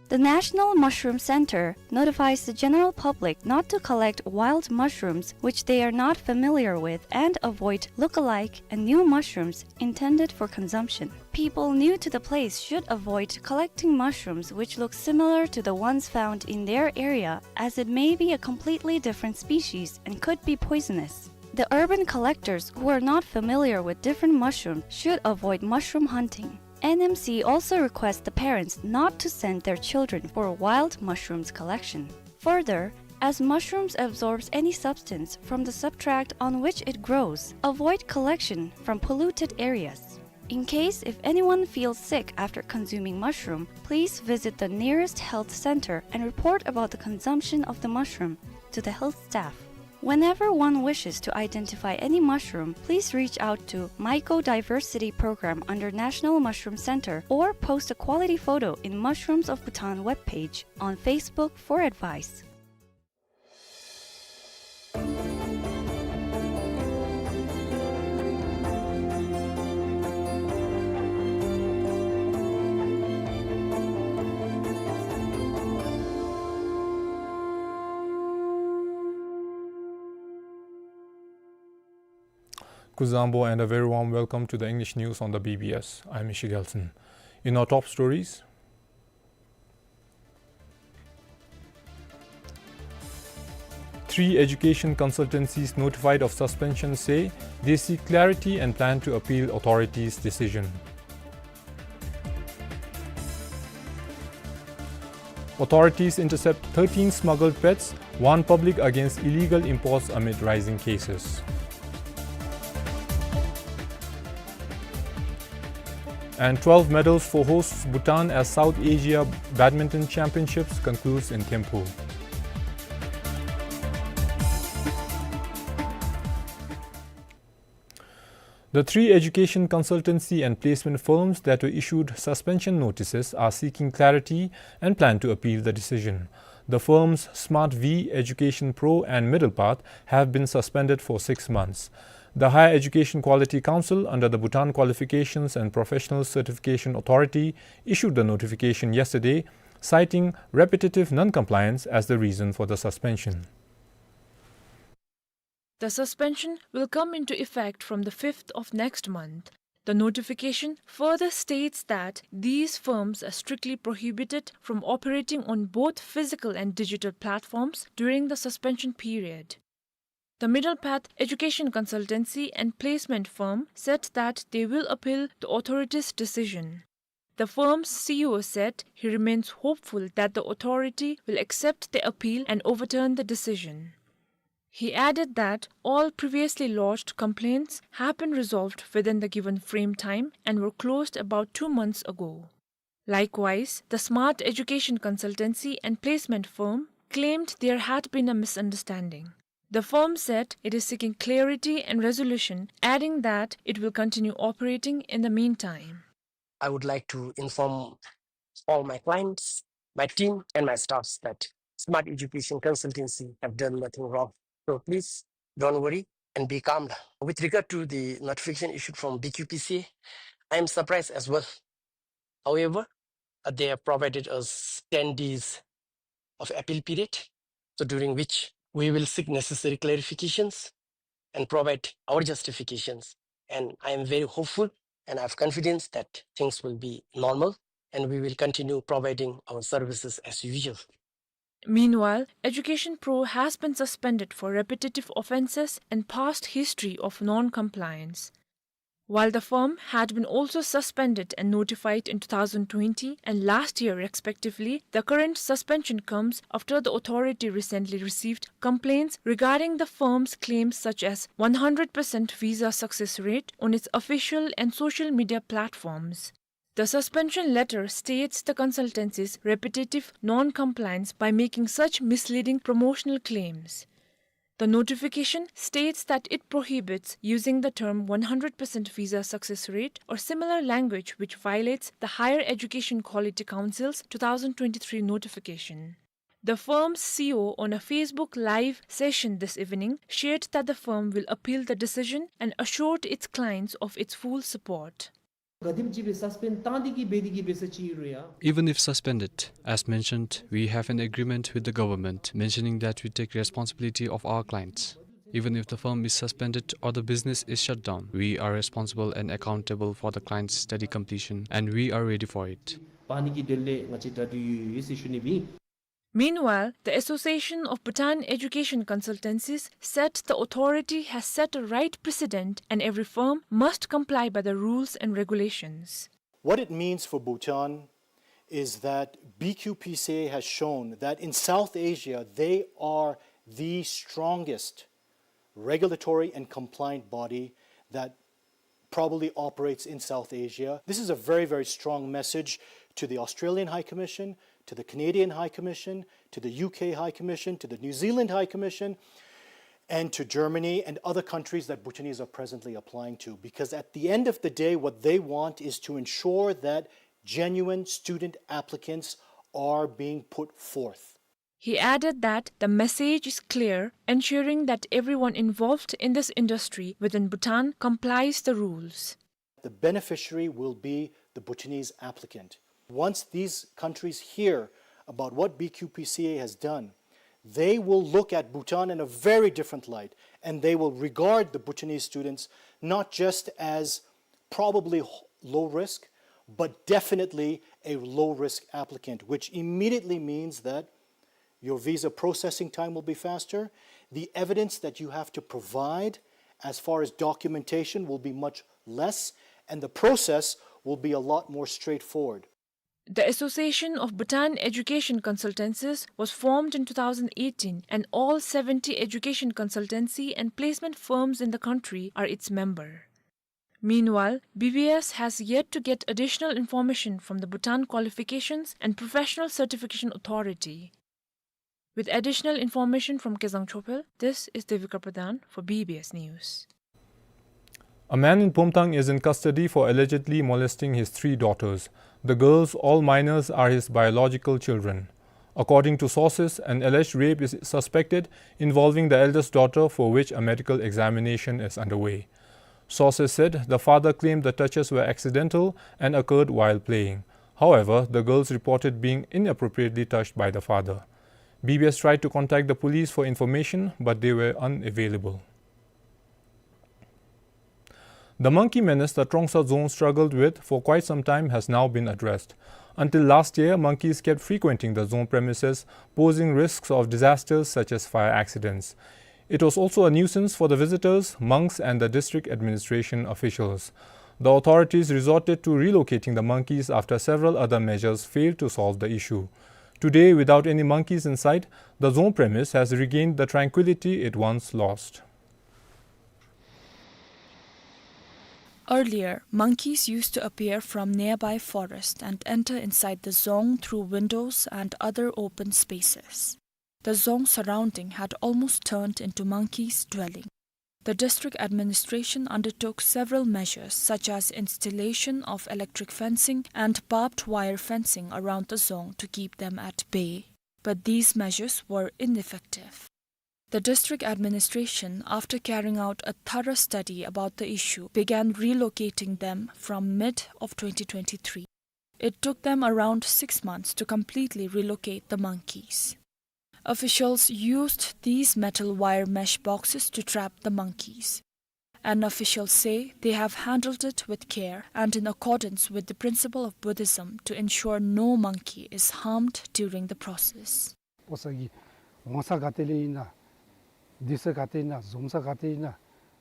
The National Mushroom Center notifies the general public not to collect wild mushrooms which they are not familiar with and avoid look-alike and new mushrooms intended for consumption. People new to the place should avoid collecting mushrooms which look similar to the ones found in their area, as it may be a completely different species and could be poisonous. The urban collectors who are not familiar with different mushrooms should avoid mushroom hunting. N M C also requests the parents not to send their children for wild mushrooms collection. Further, as mushrooms absorbs any substance from the substrate on which it grows, avoid collection from polluted areas. In case if anyone feels sick after consuming mushroom, please visit the nearest health center and report about the consumption of the mushroom to the health staff. Whenever one wishes to identify any mushroom, please reach out to Mycodiversity Program under National Mushroom Center or post a quality photo in Mushrooms of Bhutan webpage on Facebook for advice. Kuzuzangpo and a very warm welcome to the English news on the B B S. I'm Ishi Gelson. In our top stories, three education consultancies notified of suspension say they seek clarity and plan to appeal authorities' decision. Authorities intercept thirteen smuggled pets, warn public against illegal imports amid rising cases. And twelve medals for hosts Bhutan as South Asia Badminton Championships concludes in Thimphu. The three education consultancy and placement firms that were issued suspension notices are seeking clarity and plan to appeal the decision. The firms Smart V, Education Pro, and Middle Path have been suspended for six months. The Higher Education Quality Council, under the Bhutan Qualifications and Professional Certification Authority, issued the notification yesterday, citing repetitive non-compliance as the reason for the suspension. The suspension will come into effect from the fifth of next month. The notification further states that these firms are strictly prohibited from operating on both physical and digital platforms during the suspension period. The Middle Path Education Consultancy and Placement Firm said that they will appeal the authority's decision. The firm's C E O said he remains hopeful that the authority will accept the appeal and overturn the decision. He added that all previously lodged complaints have been resolved within the given frame time and were closed about two months ago. Likewise, the Smart Education Consultancy and Placement Firm claimed there had been a misunderstanding. The firm said it is seeking clarity and resolution, adding that it will continue operating in the meantime. I would like to inform all my clients, my team, and my staffs that Smart Education Consultancy have done nothing wrong. So please don't worry and be calm. With regard to the notification issued from B Q P C A, I am surprised as well. However, uh, they have provided us ten days of appeal period, so during which we will seek necessary clarifications and provide our justifications. And I am very hopeful and I have confidence that things will be normal and we will continue providing our services as usual. Meanwhile, Education Pro has been suspended for repetitive offences and past history of non-compliance. While the firm had been also suspended and notified in two thousand twenty and last year respectively, the current suspension comes after the authority recently received complaints regarding the firm's claims such as one hundred percent visa success rate on its official and social media platforms. The suspension letter states the consultancy's repetitive non-compliance by making such misleading promotional claims. The notification states that it prohibits using the term one hundred percent visa success rate or similar language which violates the Higher Education Quality Council's two thousand twenty-three notification. The firm's C E O, on a Facebook Live session this evening, shared that the firm will appeal the decision and assured its clients of its full support. ག་དེམ་ཅིག་སྦེ་སཱས་པེནཌ་བཏང་སྟེ་གི་འབད་དེ་གི་འབད་ས་ཅིག་རུང་ཡང་། Even if suspended, as mentioned, we have an agreement with the government mentioning that we take responsibility of our clients. Even if the firm is suspended or the business is shut down, we are responsible and accountable for the client's study completion, and we are ready for it. པ་ནི་གི་དོན་ལས་ང་བཅས་གྲ་སྒྲིག་ཡོད་ཡོད་ཟེར་ཞུ་ནི་ཨིན། Meanwhile, the Association of Bhutan Education Consultancies said the authority has set a right precedent and every firm must comply by the rules and regulations. What it means for Bhutan is that B Q P C A has shown that in South Asia, they are the strongest regulatory and compliant body that probably operates in South Asia. This is a very, very strong message to the Australian High Commission, to the Canadian High Commission, to the U K High Commission, to the New Zealand High Commission, and to Germany and other countries that Bhutanese are presently applying to. Because at the end of the day, what they want is to ensure that genuine student applicants are being put forth. He added that the message is clear, ensuring that everyone involved in this industry within Bhutan complies the rules. The beneficiary will be the Bhutanese applicant. Once these countries hear about what B Q P C A has done, they will look at Bhutan in a very different light, and they will regard the Bhutanese students not just as probably h-, low risk, but definitely a low risk applicant, which immediately means that your visa processing time will be faster. The evidence that you have to provide as far as documentation will be much less, and the process will be a lot more straightforward. The Association of Bhutan Education Consultancies was formed in two thousand eighteen, and all seventy education consultancy and placement firms in the country are its member. Meanwhile, B B S has yet to get additional information from the Bhutan Qualifications and Professional Certification Authority. With additional information from Kezang Chophel, this is Devika Pradhan for B B S News. A man in Pumthang is in custody for allegedly molesting his three daughters. The girls, all minors, are his biological children. According to sources, an alleged rape is suspected involving the eldest daughter, for which a medical examination is underway. Sources said the father claimed the touches were accidental and occurred while playing. However, the girls reported being inappropriately touched by the father. B B S tried to contact the police for information, but they were unavailable. The monkey menace that Trongsa Dzong struggled with for quite some time has now been addressed. Until last year, monkeys kept frequenting the Dzong premises, posing risks of disasters such as fire accidents. It was also a nuisance for the visitors, monks, and the district administration officials. The authorities resorted to relocating the monkeys after several other measures failed to solve the issue. Today, without any monkeys in sight, the Dzong premise has regained the tranquility it once lost. Earlier, monkeys used to appear from nearby forest and enter inside the Dzong through windows and other open spaces. The Dzong surrounding had almost turned into monkeys' dwelling. The district administration undertook several measures, such as installation of electric fencing and barbed wire fencing around the Dzong to keep them at bay. But these measures were ineffective. The district administration, after carrying out a thorough study about the issue, began relocating them from mid of twenty twenty-three. It took them around six months to completely relocate the monkeys. Officials used these metal wire mesh boxes to trap the monkeys. And officials say they have handled it with care and in accordance with the principle of Buddhism to ensure no monkey is harmed during the process. ཕོ་གསར་གྱི་འོང་ས་ག་ཏེ་ལས་ཨིན་ན། སྡོད་ས་ག་ཏེ་ཨིན་ན། འཛོམས་ས་ག་ཏེ་ཨིན་ན།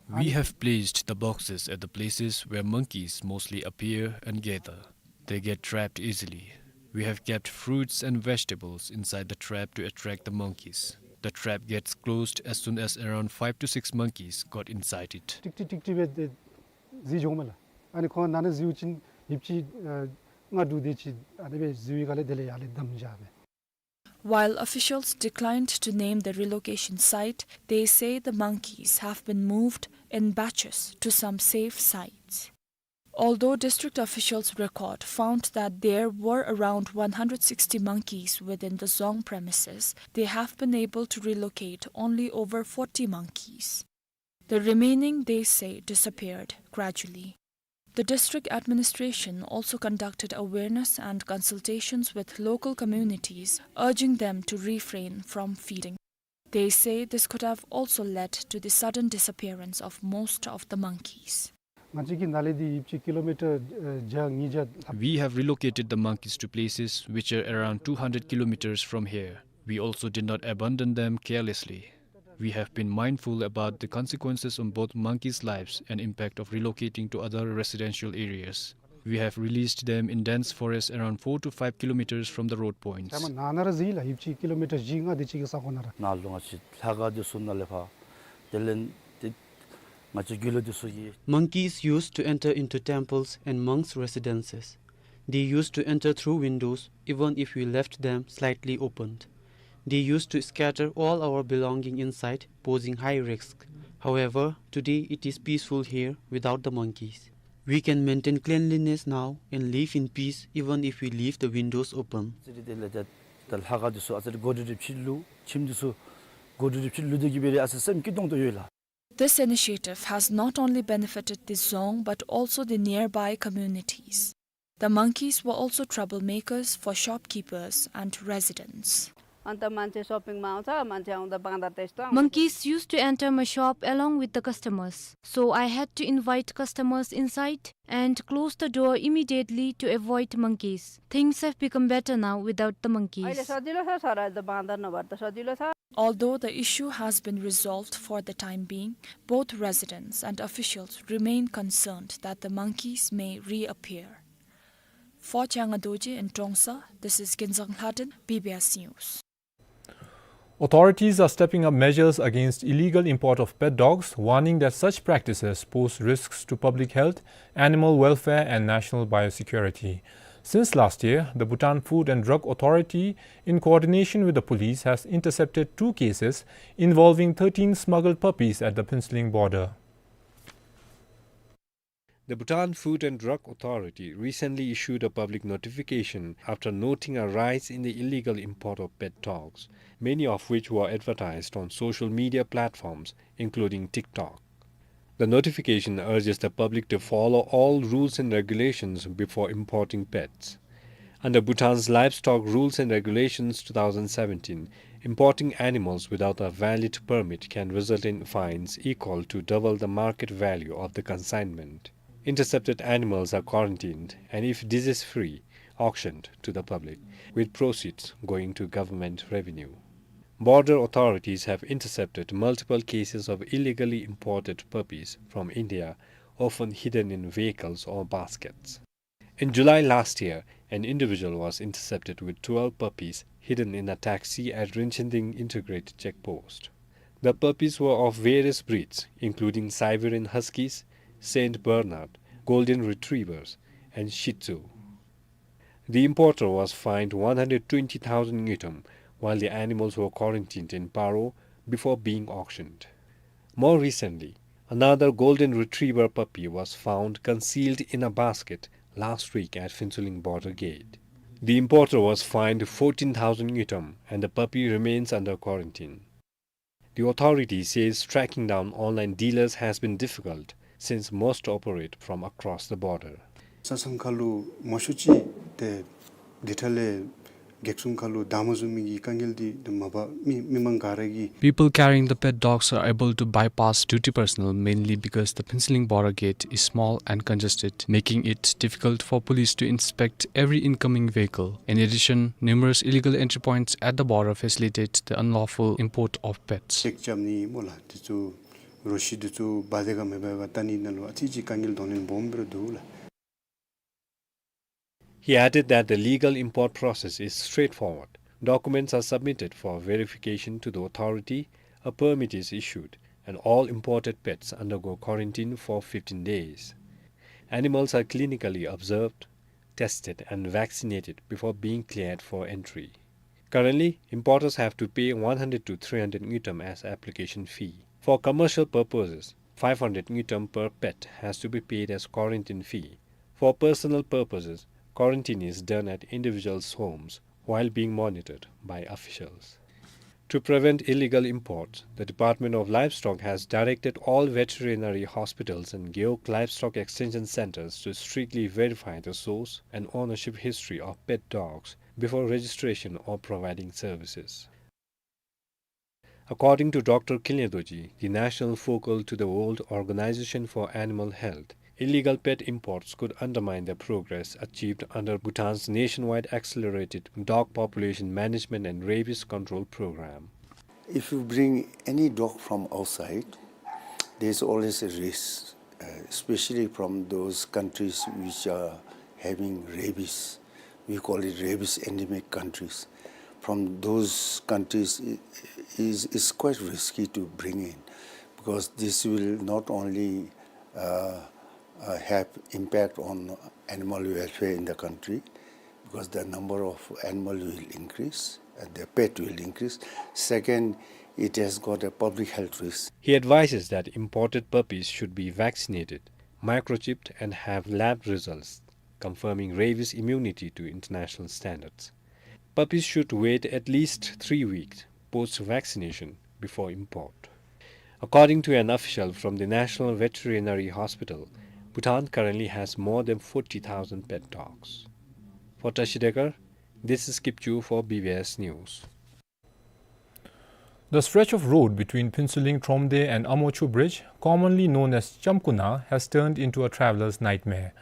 We have placed the boxes at the places where monkeys mostly appear and gather. They get trapped easily. We have kept fruits and vegetables inside the trap to attract the monkeys. The trap gets closed as soon as around five to six monkeys got inside it. ཀྲིག་ཀྲི་ཀྲིག་ཀྲི་སྦེ་དེ་བཟི་འགྱོཝ་མས་ལགས། ཨ་ནི་ཁོང་ནང་ན་བཟི་བ་ཅིན་ཡིབ་ཅིག་ཨ་ལྔ་དྲུག་དེ་ཅིག་ཨ་ནི་སྦེ་བཟི་བའི་སྒང་ལས་དེ་ལས་ཡར་ལས་བསྡམས་བཞག་པས། While officials declined to name the relocation site, they say the monkeys have been moved in batches to some safe sites. Although district officials' record found that there were around one hundred sixty monkeys within the Dzong premises, they have been able to relocate only over forty monkeys. The remaining, they say, disappeared gradually. The district administration also conducted awareness and consultations with local communities, urging them to refrain from feeding. They say this could have also led to the sudden disappearance of most of the monkeys. ང་བཅས་ཀྱིས་ནཱ་ལས་འདི་ཡིབ་ཅིག་ཀི་ལོ་མི་ཊར་ཨེ་བརྒྱ་ཉིས་བརྒྱ་ལྷག We have relocated the monkeys to places which are around two hundred kilometers from here. We also did not abandon them carelessly. We have been mindful about the consequences on both monkeys' lives and impact of relocating to other residential areas. We have released them in dense forest around four to five kilometers from the road points. ད་མ་ནཱ་ན་ར་བཟི་ལགས། ཡིབ་ཅིག་ཀི་ལོ་མི་ཊར་བཞི་ལྔ་དེ་ཅིག་གི་ས་ཁོངས་ནང་ར། ནཱ་ལུ་ང་བཅས་ལྷ་ཁང་འདི་ཚུ་ནང་ལས་ཕར་དེ་ལས་ཏེ་ང་བཅས་རྒྱུ་ལུ་འདི་ཚུ་གིས། Monkeys used to enter into temples and monks' residences. They used to enter through windows, even if we left them slightly opened. They used to scatter all our belonging inside, posing high risk. However, today it is peaceful here without the monkeys. We can maintain cleanliness now and live in peace even if we leave the windows open. ཨ་ཙི་རེ་དེ་ལས་ད་ད་ལྷ་ཁང་འདི་ཚུ་ཨ་ཙི་རེ་གོ་སྒྲིག་རེ་ཕྱིས་ལུ་ཁྱིམ་འདི་ཚུ་གོ་སྒྲིག་རེ་ཕྱིས་ལུ་དེ་གིས་འབད་རུང་ཨ་ཙི་སེམས་སྐྱིད་ཏོང་ཏོ་ཡོད་ལགས། This initiative has not only benefited the Dzong but also the nearby communities. The monkeys were also troublemakers for shopkeepers and residents. अन्त मान्छे सपिङमा आउँछ, मान्छे आउँदा बाँदर त्यस्तो आउँछ। Monkeys used to enter my shop along with the customers. So I had to invite customers inside and close the door immediately to avoid monkeys. Things have become better now without the monkeys. अहिले सजिलो छ सर, अहिले त बाँदर नभएर त सजिलो छ। Although the issue has been resolved for the time being, both residents and officials remain concerned that the monkeys may reappear. For Changa Dorji in Trongsa, this is Kinzang Lhaden, B B S News. Authorities are stepping up measures against illegal import of pet dogs, warning that such practices pose risks to public health, animal welfare and national biosecurity. Since last year, the Bhutan Food and Drug Authority, in coordination with the police, has intercepted two cases involving thirteen smuggled puppies at the Phuentsholing border. The Bhutan Food and Drug Authority recently issued a public notification after noting a rise in the illegal import of pet dogs, many of which were advertised on social media platforms, including TikTok. The notification urges the public to follow all rules and regulations before importing pets. Under Bhutan's Livestock Rules and Regulations two thousand seventeen, importing animals without a valid permit can result in fines equal to double the market value of the consignment. Intercepted animals are quarantined and, if disease-free, auctioned to the public, with proceeds going to government revenue. Border authorities have intercepted multiple cases of illegally imported puppies from India, often hidden in vehicles or baskets. In July last year, an individual was intercepted with twelve puppies hidden in a taxi at Rinchinding Integrated Check Post. The puppies were of various breeds, including Siberian Huskies, Saint Bernard, Golden Retrievers, and Shih Tzu. The importer was fined one hundred twenty thousand ngultrum, while the animals were quarantined in Paro before being auctioned. More recently, another golden retriever puppy was found concealed in a basket last week at Phuentsholing border gate. The importer was fined fourteen thousand ngultrum and the puppy remains under quarantine. The authority says tracking down online dealers has been difficult since most operate from across the border. ས་མཚམས་ཁ་ལུ་མང་ཤོས་ཅིག་ཏེ་དེ་འཕྲལ་ལས་འགག་སྲུང་ཁ་ལུ་བདའ་མ་བཟུང་མི་གི་དཀའ་ངལ་འདི་ཏེ་མ་པ་མི་མི་མང་ག་ར་གིས། People carrying the pet dogs are able to bypass duty personnel mainly because the Phuentsholing border gate is small and congested, making it difficult for police to inspect every incoming vehicle. In addition, numerous illegal entry points at the border facilitate the unlawful import of pets. ཅེཀ་རྐྱབ་ནི་སྨོ་ལགས། དེ་ཚུ་ རོ་ཁྱི་འདི་ཚུ་འབག་སྟེ་ག་མི་འབག་པར་བལྟ་ནི་ནང་ལུ་ཨ་ཙི་ཅིག་དཀའ་ངལ་གདོང་ལེན་སྦོམ་སྦེ་ར་འདུག་ལགས། He added that the legal import process is straightforward. Documents are submitted for verification to the authority, a permit is issued, and all imported pets undergo quarantine for fifteen days. Animals are clinically observed, tested, and vaccinated before being cleared for entry. Currently, importers have to pay one hundred to three hundred ngultrum as application fee. For commercial purposes, five hundred ngultrum per pet has to be paid as quarantine fee. For personal purposes, quarantine is done at individuals' homes while being monitored by officials. To prevent illegal imports, the Department of Livestock has directed all veterinary hospitals and Gewog Livestock Extension Centers to strictly verify the source and ownership history of pet dogs before registration or providing services. According to Doctor Khenley Dorji, the national focal to the World Organization for Animal Health, illegal pet imports could undermine the progress achieved under Bhutan's nationwide accelerated dog population management and rabies control program. If you bring any dog from outside, there's always a risk, uh, especially from those countries which are having rabies. We call it rabies endemic countries. From those countries, it is, is quite risky to bring in, because this will not only, uh, uh, have impact on animal welfare in the country, because the number of animal will increase, uh, the pet will increase. Second, it has got a public health risk. He advises that imported puppies should be vaccinated, microchipped, and have lab results confirming rabies immunity to international standards. Puppies should wait at least three weeks post-vaccination before import. According to an official from the National Veterinary Hospital, Bhutan currently has more than forty thousand pet dogs. For Tashi Dekar, this is Kipchu for B B S News. The stretch of road between Phuentsholing Thromde and Amochu Bridge, commonly known as Chamkuna, has turned into a traveler's nightmare.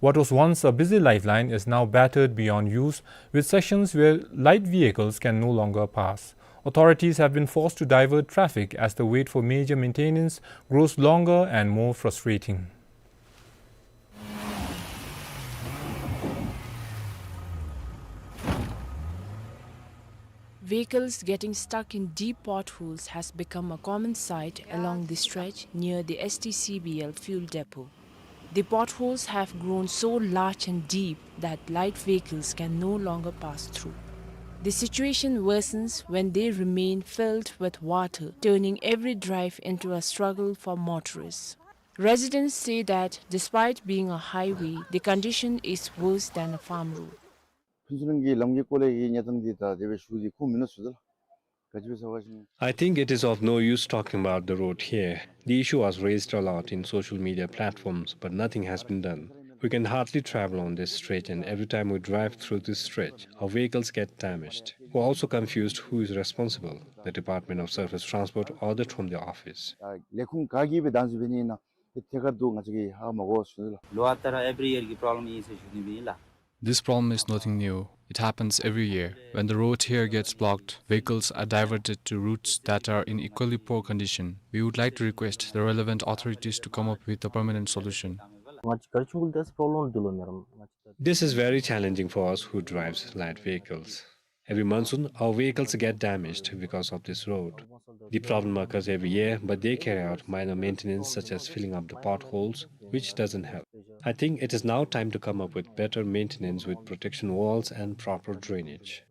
What was once a busy lifeline is now battered beyond use, with sections where light vehicles can no longer pass. Authorities have been forced to divert traffic as the wait for major maintenance grows longer and more frustrating. Vehicles getting stuck in deep potholes has become a common sight along the stretch near the S T C B L fuel depot. The potholes have grown so large and deep that light vehicles can no longer pass through. The situation worsens when they remain filled with water, turning every drive into a struggle for motorists. Residents say that despite being a highway, the condition is worse than a farm road. ཕུན་ཚོགས་གླིང་གི་ལམ་གྱི་སྐོར་ལས་ཀྱི་གནས་སྟངས་འདི་དང་དེ་སྦེ་ཞུ་སྟེ་ཁུངས་མིན་ན་ཞུ་ད་ལགས། ག་ཅི་སྦེ་ཟེར་བ་ཅིན། I think it is of no use talking about the road here. The issue was raised a lot in social media platforms, but nothing has been done. We can hardly travel on this stretch, and every time we drive through this stretch, our vehicles get damaged. We're also confused who is responsible, the Department of Surface Transport or the Thromde office. ཨ་ལས་ཁུངས་ག་གིས་སྦེ་བདག་འཛིན་འབད་ནི་ཨིན་ན། ཏེ་ཐད་ཀར་དུ་ང་བཅས་ཀྱིས་ཧ་མ་གོ་ཟེར་ཞུ་ནི་ལགས། ལོ་ལྟར་every year གི་problem ཨིན་ཟེར་ཞུ་ནི་ཨིན་ལགས། This problem is nothing new. It happens every year. When the road here gets blocked, vehicles are diverted to routes that are in equally poor condition. We would like to request the relevant authorities to come up with a permanent solution. ང་བཅས་ག་ར་ཆུང་ཀུ་ལས་ཏེ་problem འདི་ལུ་མེད་རུང་ང་བཅས། This is very challenging for us who drives light vehicles. Every monsoon, our vehicles get damaged because of this road. The problem occurs every year, but they carry out minor maintenance such as filling up the potholes, which doesn't help. I think it is now time to come up with better maintenance with protection walls and proper drainage.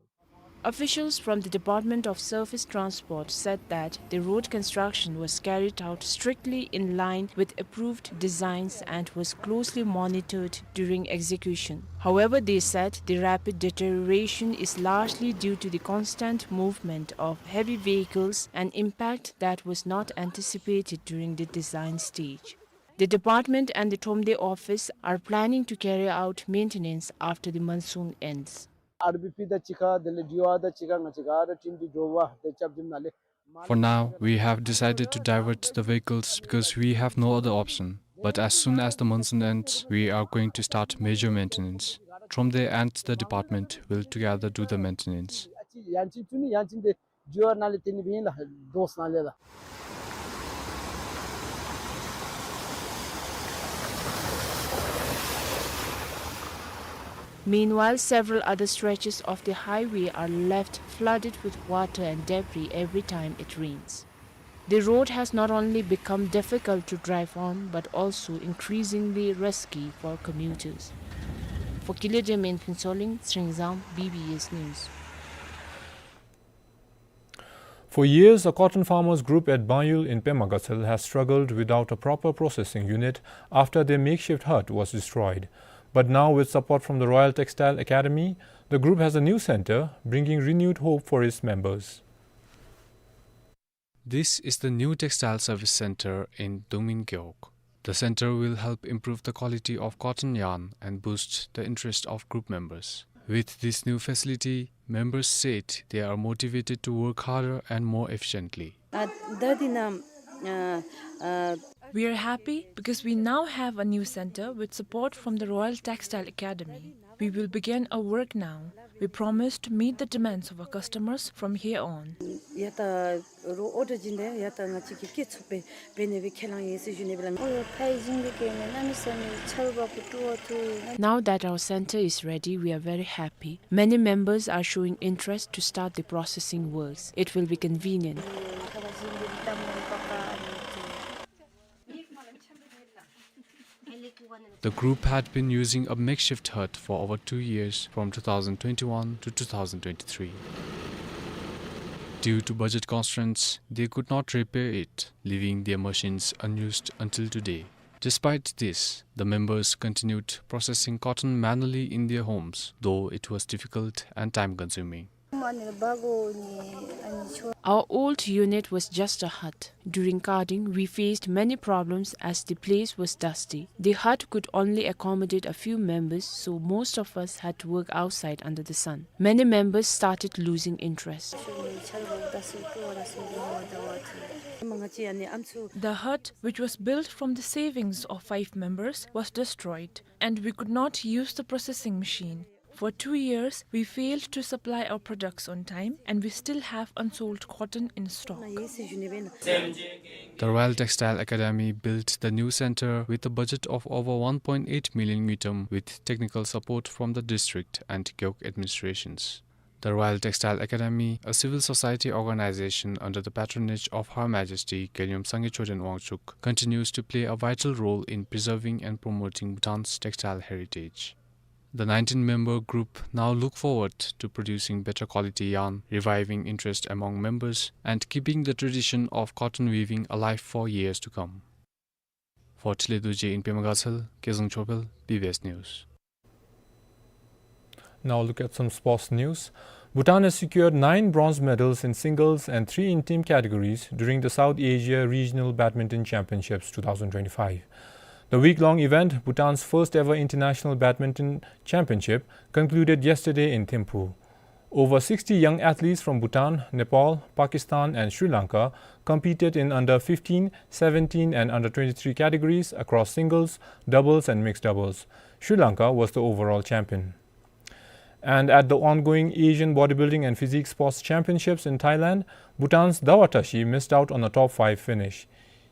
Officials from the Department of Surface Transport said that the road construction was carried out strictly in line with approved designs and was closely monitored during execution. However, they said the rapid deterioration is largely due to the constant movement of heavy vehicles, an impact that was not anticipated during the design stage. The department and the Thromde office are planning to carry out maintenance after the monsoon ends. R B P དང་གཅིག་ཁར་དེ་ལས་D O R དང་གཅིག་ཁར་ང་བཅས་ག་ར་team འདི་འདྲོག་པས། ཏེ་རྐྱབ་སྟེ་ནཱ་ལས། For now, we have decided to divert the vehicles because we have no other option. But as soon as the monsoon ends, we are going to start major maintenance. Thromde and the department will together do the maintenance. ཨ་ཙི་ཡང་ཅིན་ཚུ་ནི་ཡང་ཅིན་ཏེ་D O R ནང་ལས་ཏེ་ནི་འབད་ཨིན་ལགས། དོས་ནང་ལས་ལགས། Meanwhile, several other stretches of the highway are left flooded with water and debris every time it rains. The road has not only become difficult to drive on, but also increasingly risky for commuters. For Kile Deme in Phuentsholing, Sringzang, B B S News. For years, a cotton farmers group at Banyul in Pema Gatshel has struggled without a proper processing unit after their makeshift hut was destroyed. But now, with support from the Royal Textile Academy, the group has a new center, bringing renewed hope for its members. This is the new textile service center in Dongmin Gewog. The center will help improve the quality of cotton yarn and boost the interest of group members. With this new facility, members said they are motivated to work harder and more efficiently. Uh, the, the, um, uh, uh, We are happy because we now have a new center with support from the Royal Textile Academy. We will begin our work now. We promise to meet the demands of our customers from here on. ཡ་ད་རོགས་ཨོ་ཌར་བྱིན་ཏེ་ཡ་ད་ང་བཅས་ཀྱིས་སྐྱེལ་ཚུགས་པའི་འབད་ནི་སྦེ་ཁས་བླངས་ཡི་ཟེར་ཞུ་ནི་སྦེ་ལགས། ཨོ་ཕའི་ཇིང་གི་ཀེ་ནི་གནམ་མེད་ས་མེད་ཆརཔ་པ་ཀུ་ཀྲུ་བ་ཐུ། Now that our center is ready, we are very happy. Many members are showing interest to start the processing works. It will be convenient. The group had been using a makeshift hut for over two years, from two thousand twenty-one to two thousand twenty-three. Due to budget constraints, they could not repair it, leaving their machines unused until today. Despite this, the members continued processing cotton manually in their homes, though it was difficult and time-consuming. Our old unit was just a hut. During carding, we faced many problems as the place was dusty. The hut could only accommodate a few members, so most of us had to work outside under the sun. Many members started losing interest. The hut, which was built from the savings of five members, was destroyed, and we could not use the processing machine. For two years, we failed to supply our products on time, and we still have unsold cotton in stock. The Royal Textile Academy built the new center with a budget of over one point eight million ngultrum, with technical support from the district and Gewog administrations. The Royal Textile Academy, a civil society organization under the patronage of Her Majesty Gelnyom Sangay Choden Wangchuck, continues to play a vital role in preserving and promoting Bhutan's textile heritage. The nineteen-member group now look forward to producing better quality yarn, reviving interest among members, and keeping the tradition of cotton weaving alive for years to come. For Tshile Dorji in Pema Gatshel, Kezang Chopel, B B S News. Now look at some sports news. Bhutan has secured nine bronze medals in singles and three in team categories during the South Asia Regional Badminton Championships two thousand twenty-five. The week-long event, Bhutan's first ever international badminton championship, concluded yesterday in Thimphu. Over sixty young athletes from Bhutan, Nepal, Pakistan and Sri Lanka competed in under fifteen, seventeen and under twenty-three categories across singles, doubles and mixed doubles. Sri Lanka was the overall champion. And at the ongoing Asian Bodybuilding and Physique Sports Championships in Thailand, Bhutan's Dawa Tashi missed out on a top five finish.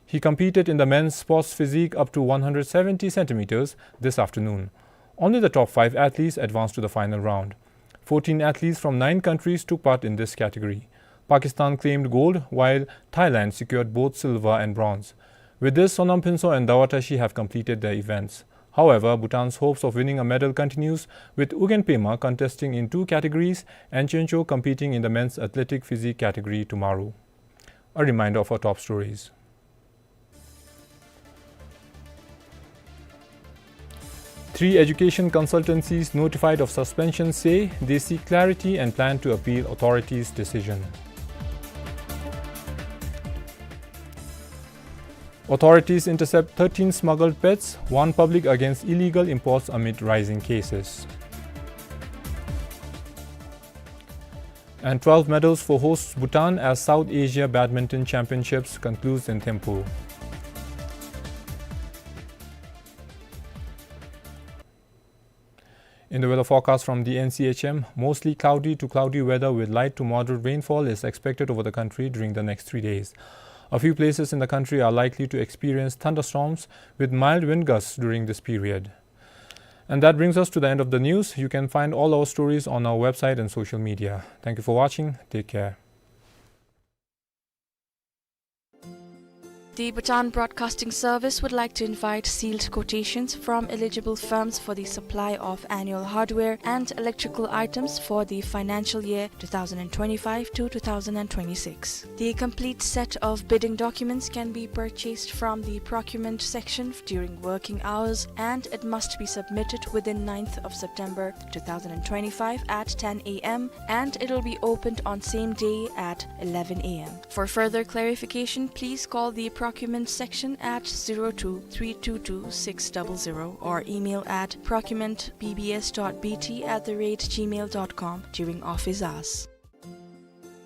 He competed in the men's sports physique up to one hundred seventy centimeters this afternoon. Only the top five athletes advanced to the final round. Fourteen athletes from nine countries took part in this category. Pakistan claimed gold, while Thailand secured both silver and bronze. With this, Sonam Phuntsho and Dawa Tashi have completed their events. However, Bhutan's hopes of winning a medal continues, with Ugyen Pema contesting in two categories and Chencho competing in the men's athletic physique category tomorrow. A reminder of our top stories. Three education consultancies notified of suspension say they seek clarity and plan to appeal authorities' decision. Authorities intercept thirteen smuggled pets, warn public against illegal imports amid rising cases. And twelve medals for hosts Bhutan as South Asia Badminton Championships concludes in Thimphu. In the weather forecast from the N C H M, mostly cloudy to cloudy weather with light to moderate rainfall is expected over the country during the next three days. A few places in the country are likely to experience thunderstorms with mild wind gusts during this period. And that brings us to the end of the news. You can find all our stories on our website and social media. Thank you for watching. Take care. The Bhutan Broadcasting Service would like to invite sealed quotations from eligible firms for the supply of annual hardware and electrical items for the financial year two thousand twenty-five to two thousand twenty-six. The complete set of bidding documents can be purchased from the procurement section during working hours, and it must be submitted within ninth of September two thousand twenty-five at ten A M, and it will be opened on same day at eleven A M. For further clarification, please call the procurement section at zero two three two two six double zero or email at procurement B B S dot B T at the rate gmail dot com during office hours.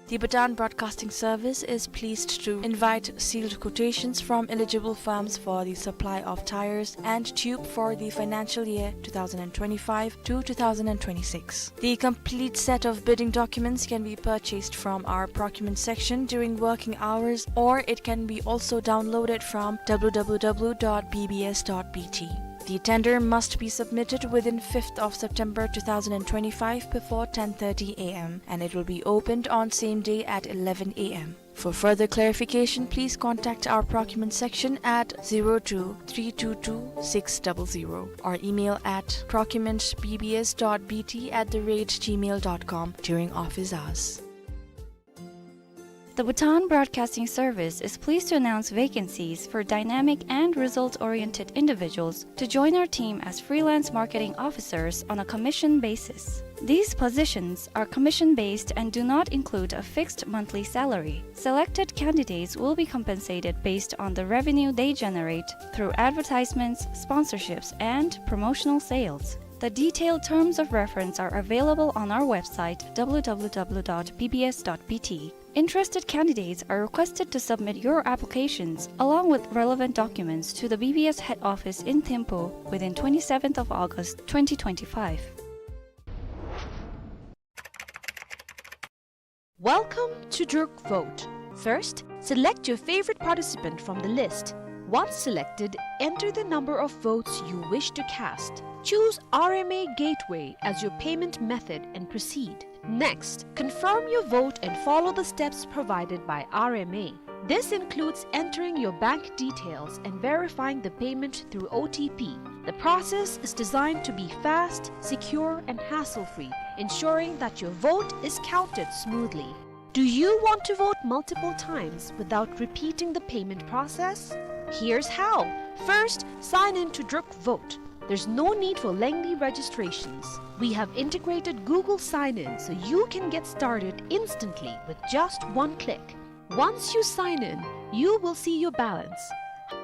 The Bhutan Broadcasting Service is pleased to invite sealed quotations from eligible firms for the supply of tyres and tube for the financial year two thousand twenty-five to two thousand twenty-six. The complete set of bidding documents can be purchased from our procurement section during working hours, or it can be also downloaded from W W W dot B B S dot B T. The tender must be submitted within fifth of September two thousand twenty-five before ten thirty A M, and it will be opened on same day at eleven A M. For further clarification, please contact our procurement section at zero two three two two six double zero or email at procurement B B S dot B T at the rate gmail dot com during office hours. The Bhutan Broadcasting Service is pleased to announce vacancies for dynamic and result-oriented individuals to join our team as freelance marketing officers on a commission basis. These positions are commission-based and do not include a fixed monthly salary. Selected candidates will be compensated based on the revenue they generate through advertisements, sponsorships, and promotional sales. The detailed terms of reference are available on our website, W W W dot B B S dot B T. Interested candidates are requested to submit your applications along with relevant documents to the B B S head office in Thimphu within twenty-seventh of August twenty twenty-five. Welcome to Druk Vote. First, select your favorite participant from the list. Once selected, enter the number of votes you wish to cast. Choose R M A Gateway as your payment method and proceed. Next, confirm your vote and follow the steps provided by R M A. This includes entering your bank details and verifying the payment through O T P. The process is designed to be fast, secure, and hassle-free, ensuring that your vote is counted smoothly. Do you want to vote multiple times without repeating the payment process? Here's how. First, sign in to Druk Vote. There's no need for lengthy registrations. We have integrated Google Sign-In so you can get started instantly with just one click. Once you sign in, you will see your balance.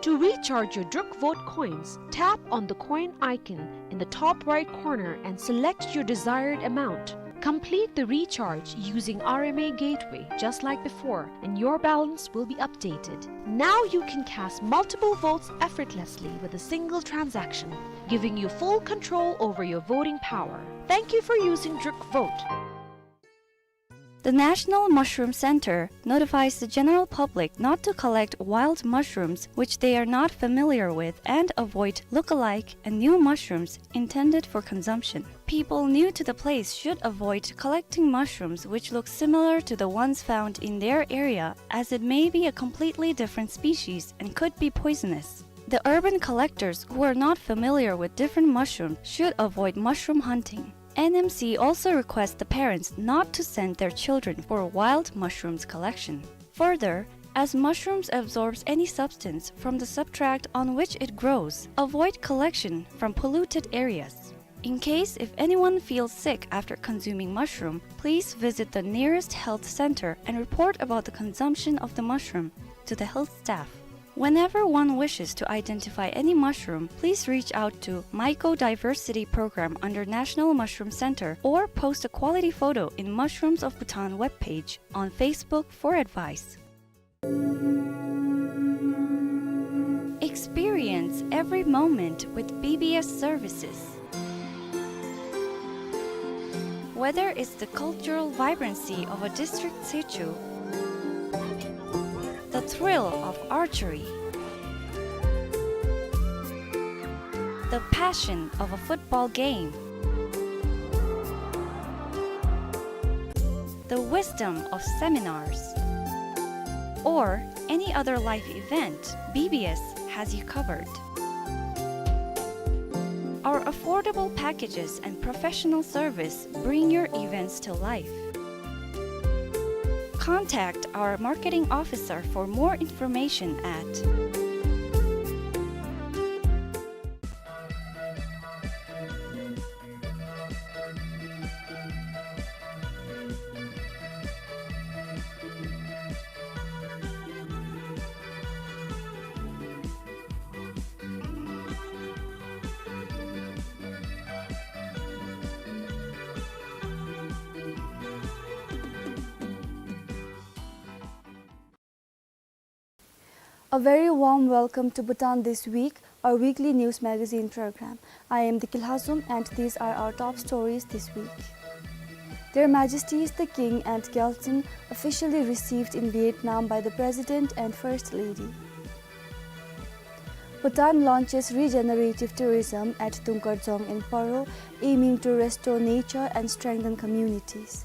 To recharge your Druk Vote coins, tap on the coin icon in the top right corner and select your desired amount. Complete the recharge using R M A Gateway just like before, and your balance will be updated. Now you can cast multiple votes effortlessly with a single transaction, giving you full control over your voting power. Thank you for using Druk Vote. The National Mushroom Center notifies the general public not to collect wild mushrooms which they are not familiar with and avoid look-alike and new mushrooms intended for consumption. People new to the place should avoid collecting mushrooms which look similar to the ones found in their area, as it may be a completely different species and could be poisonous. The urban collectors who are not familiar with different mushrooms should avoid mushroom hunting. N M C also requests the parents not to send their children for wild mushrooms collection. Further, as mushrooms absorbs any substance from the substrate on which it grows, avoid collection from polluted areas. In case if anyone feels sick after consuming mushroom, please visit the nearest health center and report about the consumption of the mushroom to the health staff. Whenever one wishes to identify any mushroom, please reach out to Mycodiversity Program under National Mushroom Center or post a quality photo in Mushrooms of Bhutan webpage on Facebook for advice. Experience every moment with B B S services. Whether it's the cultural vibrancy of a district situ, the thrill of archery, The passion of a football game, the wisdom of seminars, or any other life event, B B S has you covered. Our affordable packages and professional service bring your events to life. Contact our marketing officer for more information at A very warm welcome to Bhutan This Week, our weekly news magazine program. I am Diki Lhazom and these are our top stories this week. Their Majesties the King and Gyaltsuen officially received in Vietnam by the President and First Lady. Bhutan launches regenerative tourism at Dungkar Dzong in Paro, aiming to restore nature and strengthen communities.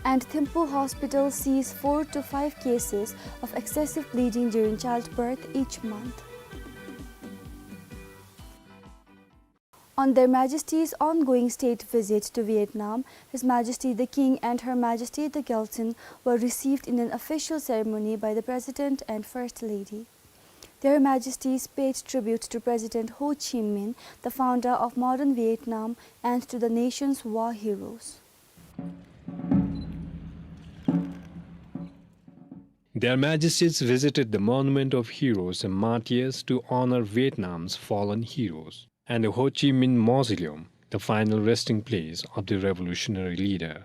And Thimphu Hospital sees four to five cases of excessive bleeding during childbirth each month. On Their Majesties' ongoing state visit to Vietnam, His Majesty the King and Her Majesty the Gyaltsuen were received in an official ceremony by the President and First Lady. Their Majesties paid tribute to President Ho Chi Minh, the founder of modern Vietnam, and to the nation's war heroes. Their Majesties visited the Monument of Heroes and Martyrs to honor Vietnam's fallen heroes, and the Ho Chi Minh Mausoleum, the final resting place of the revolutionary leader.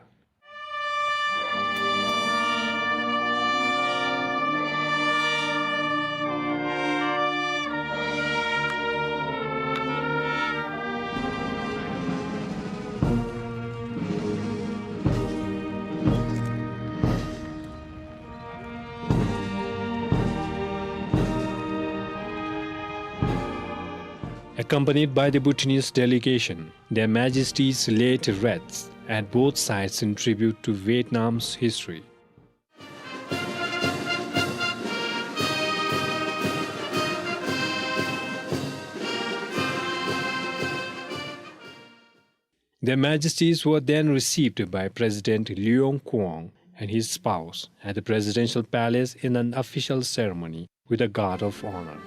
Accompanied by the Bhutanese delegation, Their Majesties laid wreaths at both sides in tribute to Vietnam's history. Their Majesties were then received by President Luong Kuong and his spouse at the presidential palace in an official ceremony with a guard of honor.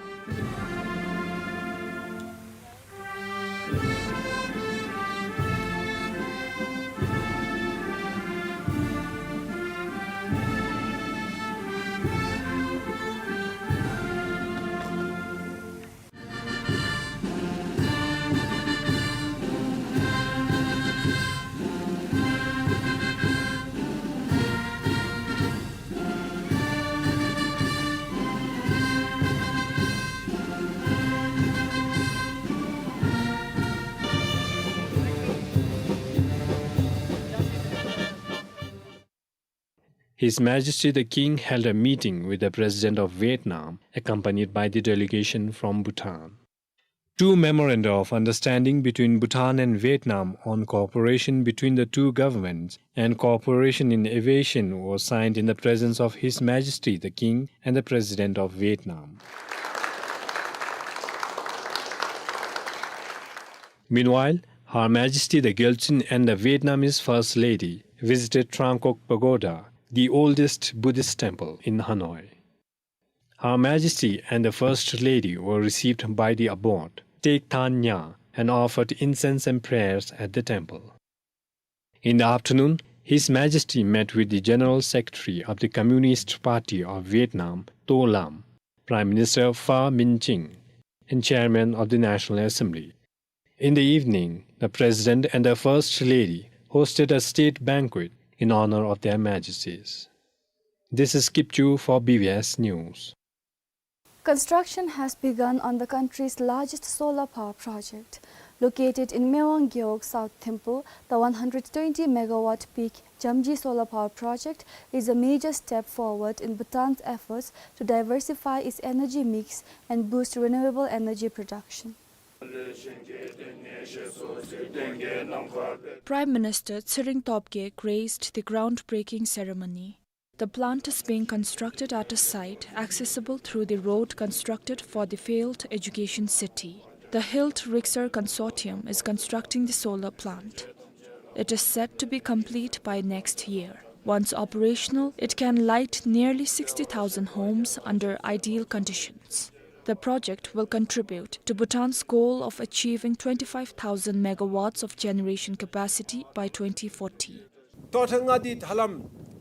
His Majesty the King held a meeting with the President of Vietnam, accompanied by the delegation from Bhutan. Two memoranda of understanding between Bhutan and Vietnam on cooperation between the two governments and cooperation in aviation was signed in the presence of His Majesty the King and the President of Vietnam. Meanwhile, Her Majesty the Gyaltsuen and the Vietnamese First Lady visited Trang Kok Pagoda, the oldest Buddhist temple in Hanoi. Her Majesty and the First Lady were received by the abbot, Tek Tan Nha, and offered incense and prayers at the temple. In the afternoon, His Majesty met with the General Secretary of the Communist Party of Vietnam, To Lam, Prime Minister Pham Minh Chinh, and Chairman of the National Assembly. In the evening, the President and the First Lady hosted a state banquet in honor of Their Majesties. This is Kip Chu for B B S News. Construction has begun on the country's largest solar power project. Located in Mewang Gewog, South Thimphu, the one hundred twenty megawatt peak Jamji Solar Power Project is a major step forward in Bhutan's efforts to diversify its energy mix and boost renewable energy production. Prime Minister Tshering Tobgay graced the groundbreaking ceremony. The plant is being constructed at a site accessible through the road constructed for the failed education city. The Hilt Rixar Consortium is constructing the solar plant. It is set to be complete by next year. Once operational, it can light nearly sixty thousand homes under ideal conditions. The project will contribute to Bhutan's goal of achieving twenty-five thousand megawatts of generation capacity by twenty forty. ཏོག་ཐེངས་ལྔ་འདི་ཧ་ལམ་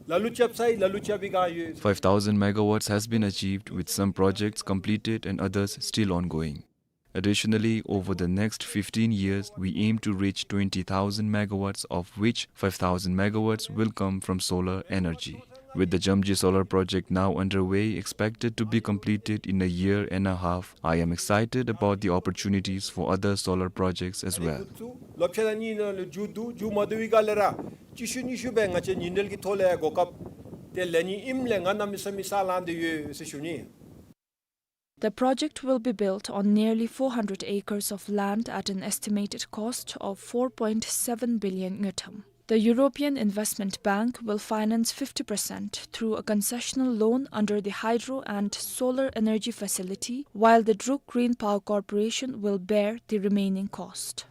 ལ་ལུ་རྐྱབ་ཚར་ཡི། ལ་ལུ་རྐྱབ་པའི་སྒང་ཡོད། Five thousand megawatts has been achieved, with some projects completed and others still ongoing. Additionally, over the next fifteen years, we aim to reach twenty thousand megawatts, of which five thousand megawatts will come from solar energy. With the Jamji solar project now underway, expected to be completed in a year and a half, I am excited about the opportunities for other solar projects as well. ལོ་ཕྱེད་དང་གཉིས་ནང་ལུ་མཇུག་བསྡུ། མཇུག་མ་བསྡུ་བའི་སྒང་ལས་ར་བཅུ་བཞི་ཉི་ཤུ་སྦེ་ང་བཅས་ཉིན་རེ་གི་ཐོག་ལས་གོ་སྐབས་དེ་ལེན་ནི་ཨིནམ་ལས་ང་གནམ་མེད་ས་མེད་ས་ལངས་ཏེ་ཡོད་ཟེར་ཞུ་ནི། The project will be built on nearly four hundred acres of land at an estimated cost of four point seven billion ngultrum. The European Investment Bank will finance fifty percent through a concessional loan under the Hydro and Solar Energy Facility, while the Druk Green Power Corporation will bear the remaining cost.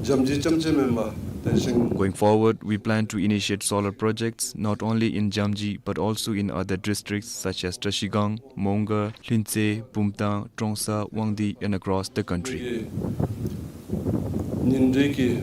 Jamji རྐྱངམ་གཅིག་མེན་པར་དེ་བཞིན། Going forward, we plan to initiate solar projects not only in Jamji but also in other districts such as Trashigang, Mongar, Lhintse, Bumthang, Trongsa, Wangdue, and across the country. ཉིན་རེ་གི།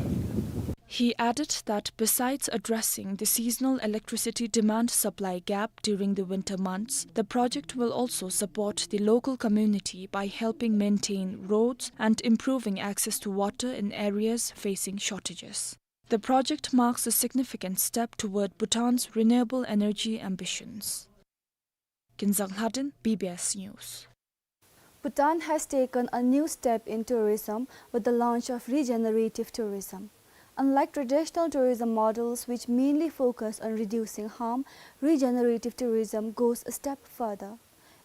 He added that besides addressing the seasonal electricity demand-supply gap during the winter months, the project will also support the local community by helping maintain roads and improving access to water in areas facing shortages. The project marks a significant step toward Bhutan's renewable energy ambitions. Kinzang Lhadin, B B S News. Bhutan has taken a new step in tourism with the launch of regenerative tourism. Unlike traditional tourism models, which mainly focus on reducing harm, regenerative tourism goes a step further.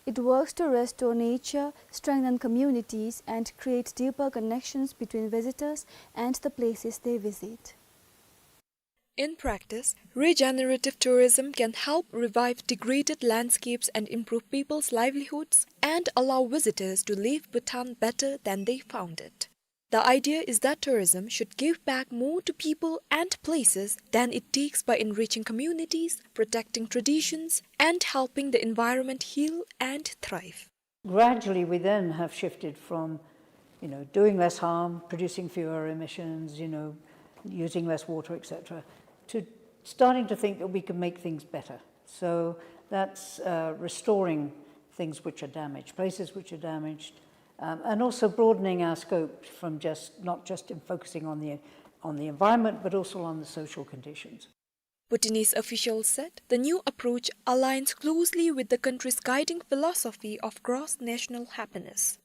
It works to restore nature, strengthen communities, and create deeper connections between visitors and the places they visit. In practice, regenerative tourism can help revive degraded landscapes and improve people's livelihoods, and allow visitors to leave Bhutan better than they found it. The idea is that tourism should give back more to people and places than it takes by enriching communities, protecting traditions, and helping the environment heal and thrive. Gradually, we then have shifted from, you know, doing less harm, producing fewer emissions, you know, using less water, et cetera, to starting to think that we can make things better. So that's, uh, restoring things which are damaged, places which are damaged, um, and also broadening our scope from just, not just in focusing on the, on the environment, but also on the social conditions. Bhutanese officials said the new approach aligns closely with the country's guiding philosophy of cross-national happiness.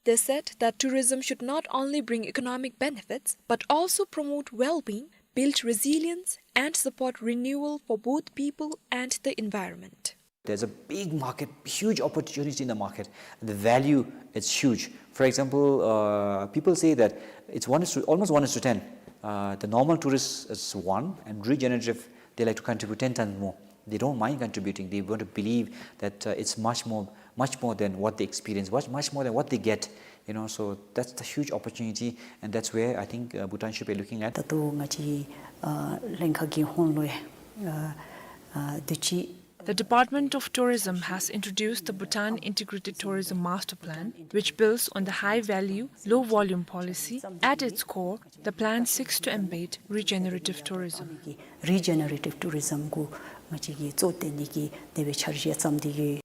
They said that tourism should not only bring economic benefits, but also promote well-being, build resilience, and support renewal for both people and the environment. There's a big market, huge opportunity in the market. The value is huge. For example, uh, people say that it's one is to, almost one is to ten. Uh, the normal tourist is one, and regenerative, they like to contribute ten times more. They don't mind contributing. They want to believe that, uh, it's much more, much more than what they experience, much, much more than what they get. You know, so that's the huge opportunity, and that's where I think, uh, Bhutan should be looking at. ད་ལྟོ་ང་བཅས་ཨ་ལྷན་ཁག་གི་ཧོངས་ལུ་ཡང་ཨ་ཨ་དུས་ཅི། The Department of Tourism has introduced the Bhutan Integrated Tourism Master Plan, which builds on the high value, low volume policy. At its core, the plan seeks to embed regenerative tourism. Regenerative tourism གུ་ང་བཅས་ཀྱིས་གཙོ་བཏོན་ནི་གི་དེ་སྦེ་འཆར་གཞི་བརྩམས་ཏེ་ཡོད།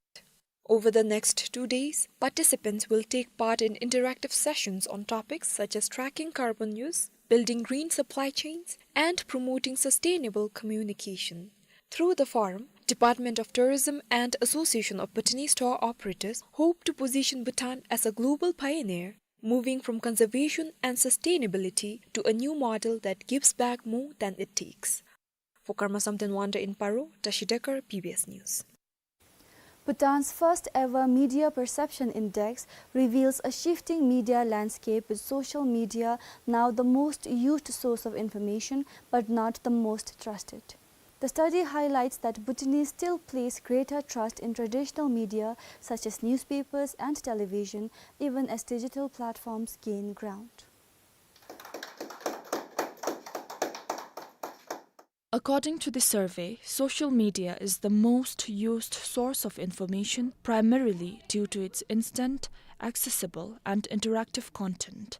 Over the next two days, participants will take part in interactive sessions on topics such as tracking carbon use, building green supply chains, and promoting sustainable communication. Through the forum, Department of Tourism and Association of Bhutanese tour operators hope to position Bhutan as a global pioneer, moving from conservation and sustainability to a new model that gives back more than it takes. For Karma Samten Wangda in Paro, Tashi Dekar, B B S News. Bhutan's first ever Media Perception Index reveals a shifting media landscape, with social media now the most used source of information but not the most trusted. The study highlights that Bhutanese still place greater trust in traditional media such as newspapers and television, even as digital platforms gain ground. According to the survey, social media is the most used source of information, primarily due to its instant, accessible, and interactive content.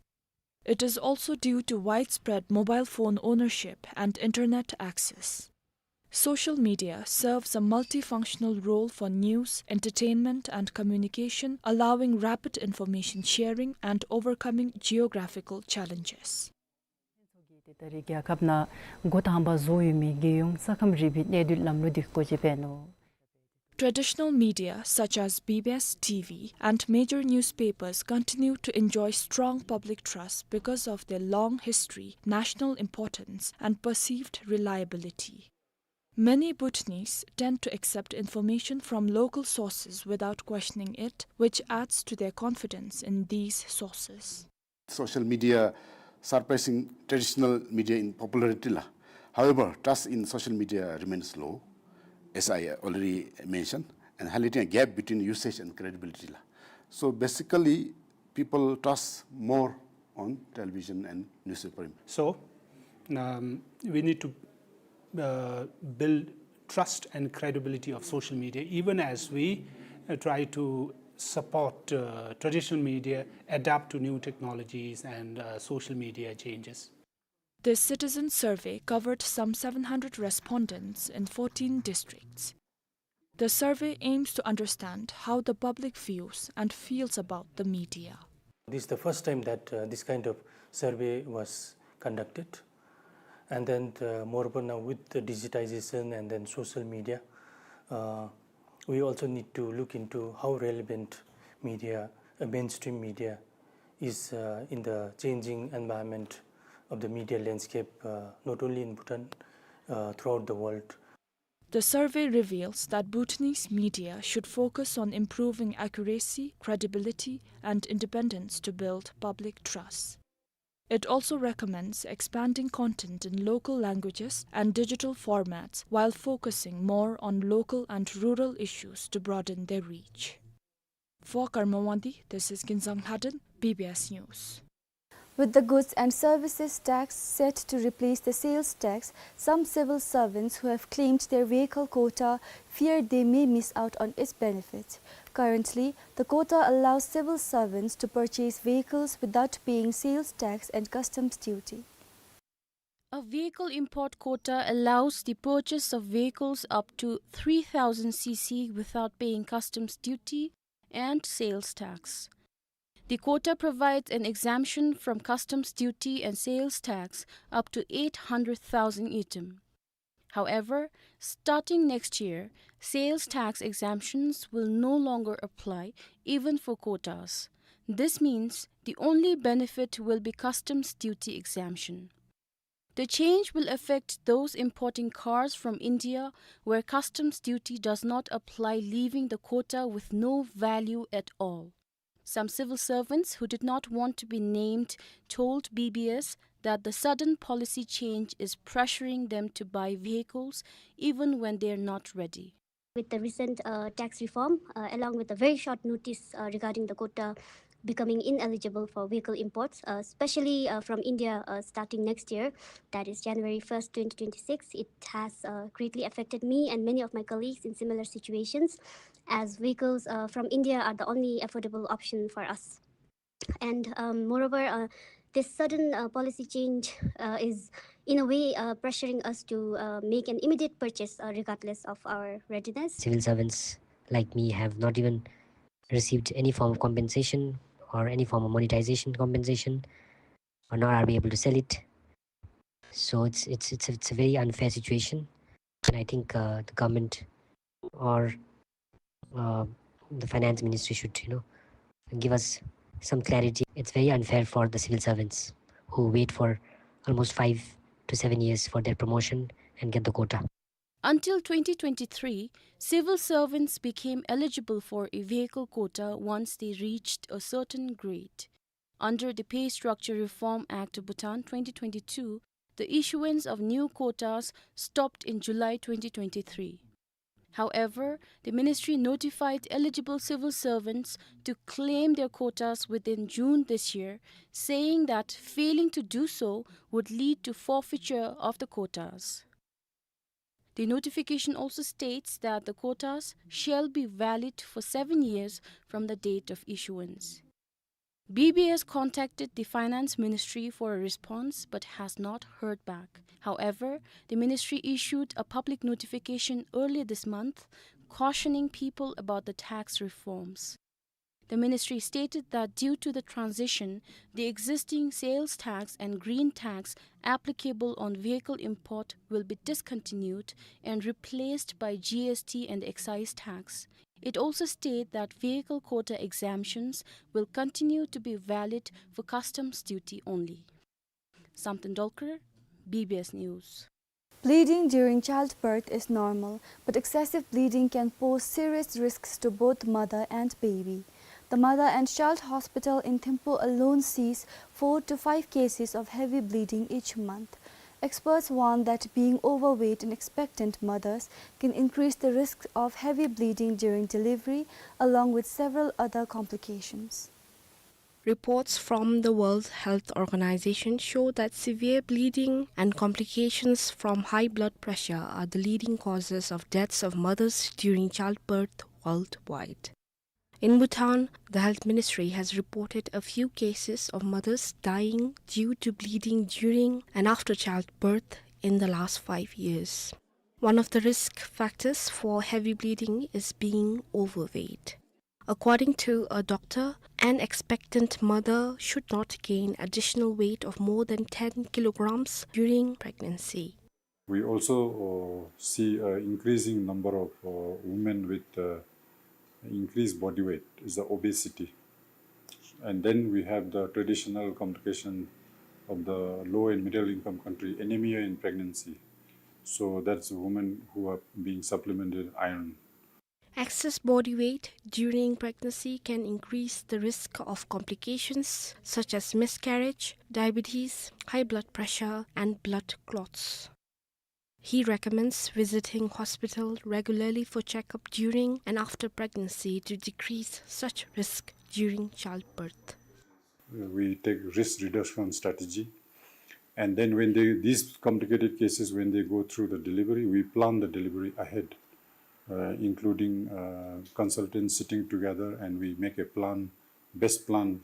It is also due to widespread mobile phone ownership and internet access. Social media serves a multifunctional role for news, entertainment, and communication, allowing rapid information sharing and overcoming geographical challenges. ཏེ་ད་རེས་རྒྱལ་ཁབ་ནང་འགོ་དང་པ་བཟོ་ཡོད་མི་རྒྱལ་ཡོངས་ས་ཁམས་རིག་པའི་གནས་སྡུད་ལམ་ལུགས་འདི་སྒོ་འབྱེད་འབད་ནུག། Traditional media such as B B S T V and major newspapers continue to enjoy strong public trust because of their long history, national importance, and perceived reliability. Many Bhutanese tend to accept information from local sources without questioning it, which adds to their confidence in these sources. Social media surpassing traditional media in popularity la. However, trust in social media remains low, as I already mentioned, and highlighting a gap between usage and credibility la. So basically, people trust more on television and newspaper. So, um, we need to uh, build trust and credibility of social media, even as we uh, try to support uh, traditional media adapt to new technologies and uh, social media changes. This citizen survey covered some seven hundred respondents in fourteen districts. The survey aims to understand how the public views and feels about the media. This is the first time that uh, this kind of survey was conducted. And then, uh, moreover, now with the digitization and then social media, uh, we also need to look into how relevant media, uh, mainstream media, is uh, in the changing environment of the media landscape, uh, not only in Bhutan, uh, throughout the world. The survey reveals that Bhutanese media should focus on improving accuracy, credibility, and independence to build public trust. It also recommends expanding content in local languages and digital formats while focusing more on local and rural issues to broaden their reach. For Karma Wangdi, this is Kinzang Lhaden, B B S News. With the goods and services tax set to replace the sales tax, some civil servants who have claimed their vehicle quota fear they may miss out on its benefits. Currently, the quota allows civil servants to purchase vehicles without paying sales tax and customs duty. A vehicle import quota allows the purchase of vehicles up to three thousand C C without paying customs duty and sales tax. The quota provides an exemption from customs duty and sales tax up to eight hundred thousand ngultrum. However, starting next year, sales tax exemptions will no longer apply even for quotas. This means the only benefit will be customs duty exemption. The change will affect those importing cars from India where customs duty does not apply, leaving the quota with no value at all. Some civil servants who did not want to be named told B B S that the sudden policy change is pressuring them to buy vehicles even when they are not ready. With the recent uh, tax reform, uh, along with the very short notice uh, regarding the quota becoming ineligible for vehicle imports, uh, especially uh, from India uh, starting next year, that is January first, twenty twenty-six, it has uh, greatly affected me and many of my colleagues in similar situations, as vehicles uh, from India are the only affordable option for us. And um, moreover, uh, this sudden uh, policy change uh, is, in a way, uh, pressuring us to uh, make an immediate purchase uh, regardless of our readiness. Civil servants like me have not even received any form of compensation or any form of monetization compensation, or nor are we able to sell it. So it's, it's, it's, it's a very unfair situation. And I think uh, the government or uh, the finance ministry should, you know, give us some clarity. It's very unfair for the civil servants who wait for almost five to seven years for their promotion and get the quota. Until twenty twenty-three, civil servants became eligible for a vehicle quota once they reached a certain grade. Under the Pay Structure Reform Act of Bhutan twenty twenty-two, the issuance of new quotas stopped in July twenty twenty-three. However, the ministry notified eligible civil servants to claim their quotas within June this year, saying that failing to do so would lead to forfeiture of the quotas. The notification also states that the quotas shall be valid for seven years from the date of issuance. B B S contacted the Finance Ministry for a response but has not heard back. However, the ministry issued a public notification earlier this month cautioning people about the tax reforms. The ministry stated that due to the transition, the existing sales tax and green tax applicable on vehicle import will be discontinued and replaced by G S T and excise tax. It also stated that vehicle quota exemptions will continue to be valid for customs duty only. Samten Dolkar, B B S News. Bleeding during childbirth is normal, but excessive bleeding can pose serious risks to both mother and baby. The Mother and Child Hospital in Thimphu alone sees four to five cases of heavy bleeding each month. Experts warn that being overweight and expectant mothers can increase the risk of heavy bleeding during delivery, along with several other complications. Reports from the World Health Organization show that severe bleeding and complications from high blood pressure are the leading causes of deaths of mothers during childbirth worldwide. In Bhutan, the Health Ministry has reported a few cases of mothers dying due to bleeding during and after childbirth in the last five years. One of the risk factors for heavy bleeding is being overweight. According to a doctor, an expectant mother should not gain additional weight of more than ten kilograms during pregnancy. We also, uh, see an increasing number of, uh, women with, uh, increased body weight, is the obesity. And then we have the traditional complication of the low and middle income country, anemia in pregnancy. So that's women who are being supplemented iron. Excess body weight during pregnancy can increase the risk of complications such as miscarriage, diabetes, high blood pressure, and blood clots. He recommends visiting hospital regularly for checkup during and after pregnancy to decrease such risk during childbirth. We take risk reduction strategy. And then when they, these complicated cases, when they go through the delivery, we plan the delivery ahead, uh, including, uh, consultants sitting together, and we make a plan, best plan,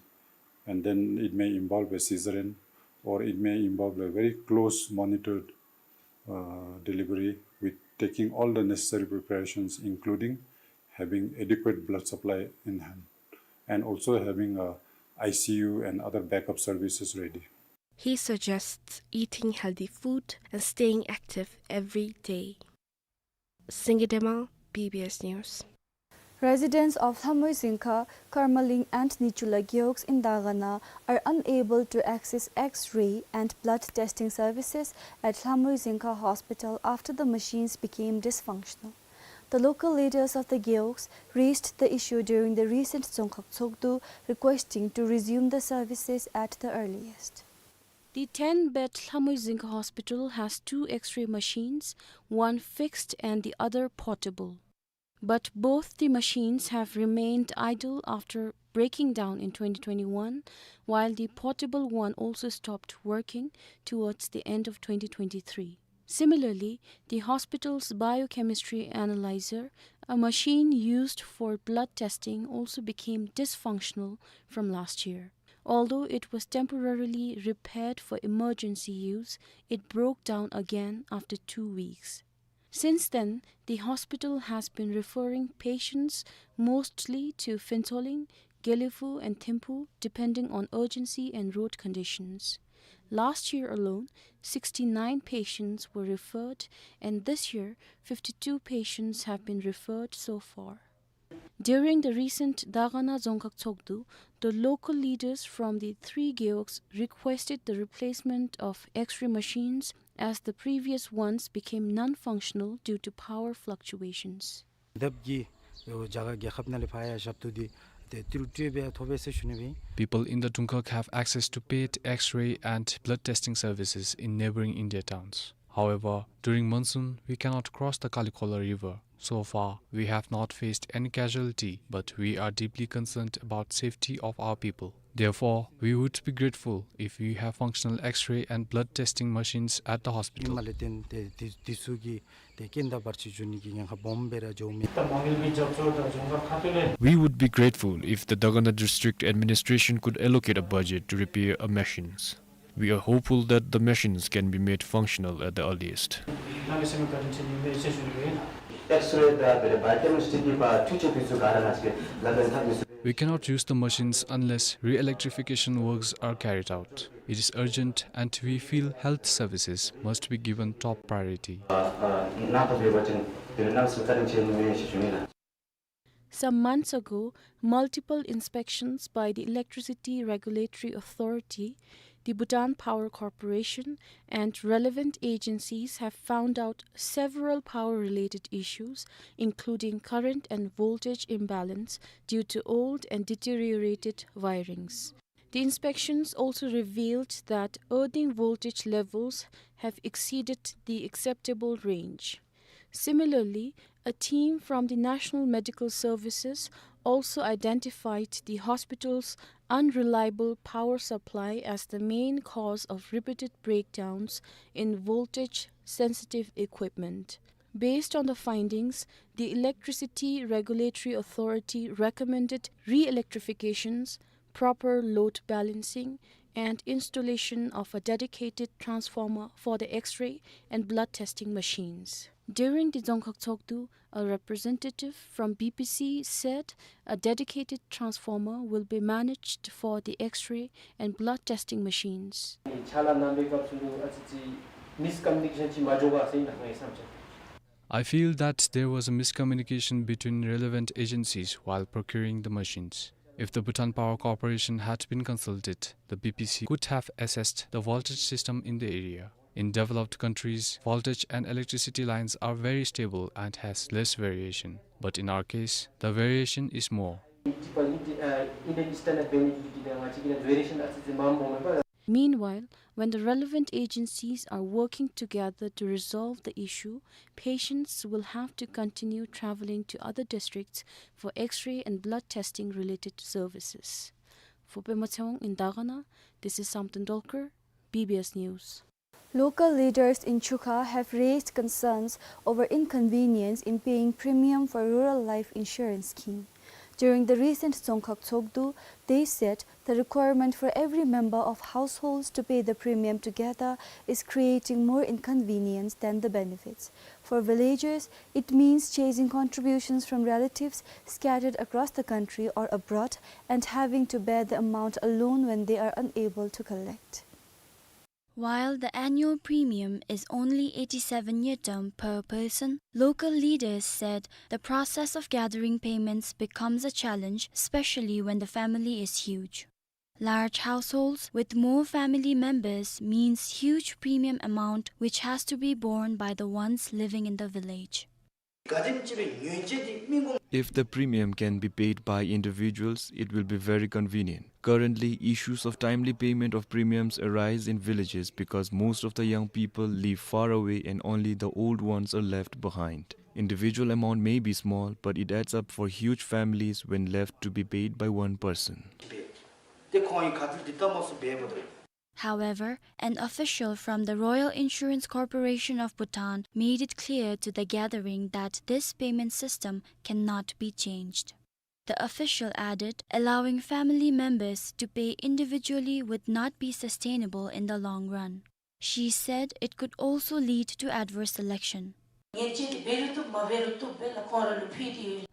and then it may involve a cesarean, or it may involve a very close monitored, uh, delivery with taking all the necessary preparations, including having adequate blood supply in hand and also having a I C U and other backup services ready. He suggests eating healthy food and staying active every day. Singye Dema, B B S News. Residents of Lhamui Zingkha, Karmaling and Nichula Gewogs in Dagana are unable to access X-ray and blood testing services at Lhamui Zingkha Hospital after the machines became dysfunctional. The local leaders of the Gewogs raised the issue during the recent Dzongkhag Tshogdu, requesting to resume the services at the earliest. The ten-bed Lhamui Zingkha Hospital has two X-ray machines, one fixed and the other portable. But both the machines have remained idle after breaking down in twenty twenty-one, while the portable one also stopped working towards the end of twenty twenty-three. Similarly, the hospital's biochemistry analyzer, a machine used for blood testing, also became dysfunctional from last year. Although it was temporarily repaired for emergency use, it broke down again after two weeks. Since then, the hospital has been referring patients mostly to Phuentsholing, Gelephu and Thimphu, depending on urgency and road conditions. Last year alone, sixty-nine patients were referred, and this year, fifty-two patients have been referred so far. During the recent Dagana Dzongkhag Tshogdu, the local leaders from the three gewogs requested the replacement of X-ray machines as the previous ones became non-functional due to power fluctuations. དེ་སྦེ་གི་རྒྱ་གར་རྒྱལ་ཁབ་ནང་ལས་ཕར་ཡང་ཞབས་ཏོག་འདི་ཏེ་ཏི་རུ་སྤྲོད་སྦེ་ཐོབ་པས་ཟེར་ཞུ་ནི་སྦེ། People in the Dzongkhag have access to paid X-ray and blood testing services in neighboring India towns. However, during monsoon, we cannot cross the Kalikola River. So far, we have not faced any casualty, but we are deeply concerned about safety of our people. Therefore, we would be grateful if we have functional X-ray and blood testing machines at the hospital. ཨིནམ་ལས་བརྟེན་ཏེ་དེ་དེ་ཚུ་གི་ཏེ་རྐྱེན་དང་བར་ཆད་འབྱུང་ནི་གི་ཉེན་ཁ་སྦོམ་སྦེ་ར་འགྱོཝ་མས། We would be grateful if the Dagana district administration could allocate a budget to repair a machines. We are hopeful that the machines can be made functional at the earliest. We cannot use the machines unless re-electrification works are carried out. It is urgent, and we feel health services must be given top priority. Some months ago, multiple inspections by the Electricity Regulatory Authority, the Bhutan Power Corporation, and relevant agencies have found out several power-related issues, including current and voltage imbalance due to old and deteriorated wirings. The inspections also revealed that earthing voltage levels have exceeded the acceptable range. Similarly, a team from the National Medical Services also identified the hospital's unreliable power supply as the main cause of repeated breakdowns in voltage-sensitive equipment. Based on the findings, the Electricity Regulatory Authority recommended re-electrifications, proper load balancing, and installation of a dedicated transformer for the X-ray and blood testing machines. During the Dzongkhag Tshogdu, a representative from B P C said a dedicated transformer will be managed for the X-ray and blood testing machines. ཕྱག་ལཱ་གནང་བའི་སྐབས་སུ་ཨ་ཙི་ཙི་མིས་ཀམ་མུ་ནི་ཀེ་ཤཱན་ཅིག་མ་འགྱོ་ག་ཟེར་ཨིན་ན་ངེའི་བསམ་འཆར། I feel that there was a miscommunication between relevant agencies while procuring the machines. If the Bhutan Power Corporation had been consulted, the B P C could have assessed the voltage system in the area. In developed countries, voltage and electricity lines are very stable and has less variation. But in our case, the variation is more. Meanwhile, when the relevant agencies are working together to resolve the issue, patients will have to continue traveling to other districts for X-ray and blood testing related services. For Pema Tshewang in Dagana, this is Samten Dolkar, B B S News. Local leaders in Chukha have raised concerns over inconvenience in paying premium for rural life insurance scheme. During the recent Dzongkhag Tshogdu, they said the requirement for every member of households to pay the premium together is creating more inconvenience than the benefits. For villagers, it means chasing contributions from relatives scattered across the country or abroad and having to bear the amount alone when they are unable to collect. While the annual premium is only eighty-seven ngultrum per person, local leaders said the process of gathering payments becomes a challenge, especially when the family is huge. Large households with more family members means huge premium amount which has to be borne by the ones living in the village. If the premium can be paid by individuals, it will be very convenient. Currently, issues of timely payment of premiums arise in villages because most of the young people live far away and only the old ones are left behind. Individual amount may be small, but it adds up for huge families when left to be paid by one person. However, an official from the Royal Insurance Corporation of Bhutan made it clear to the gathering that this payment system cannot be changed. The official added, allowing family members to pay individually would not be sustainable in the long run. She said it could also lead to adverse selection.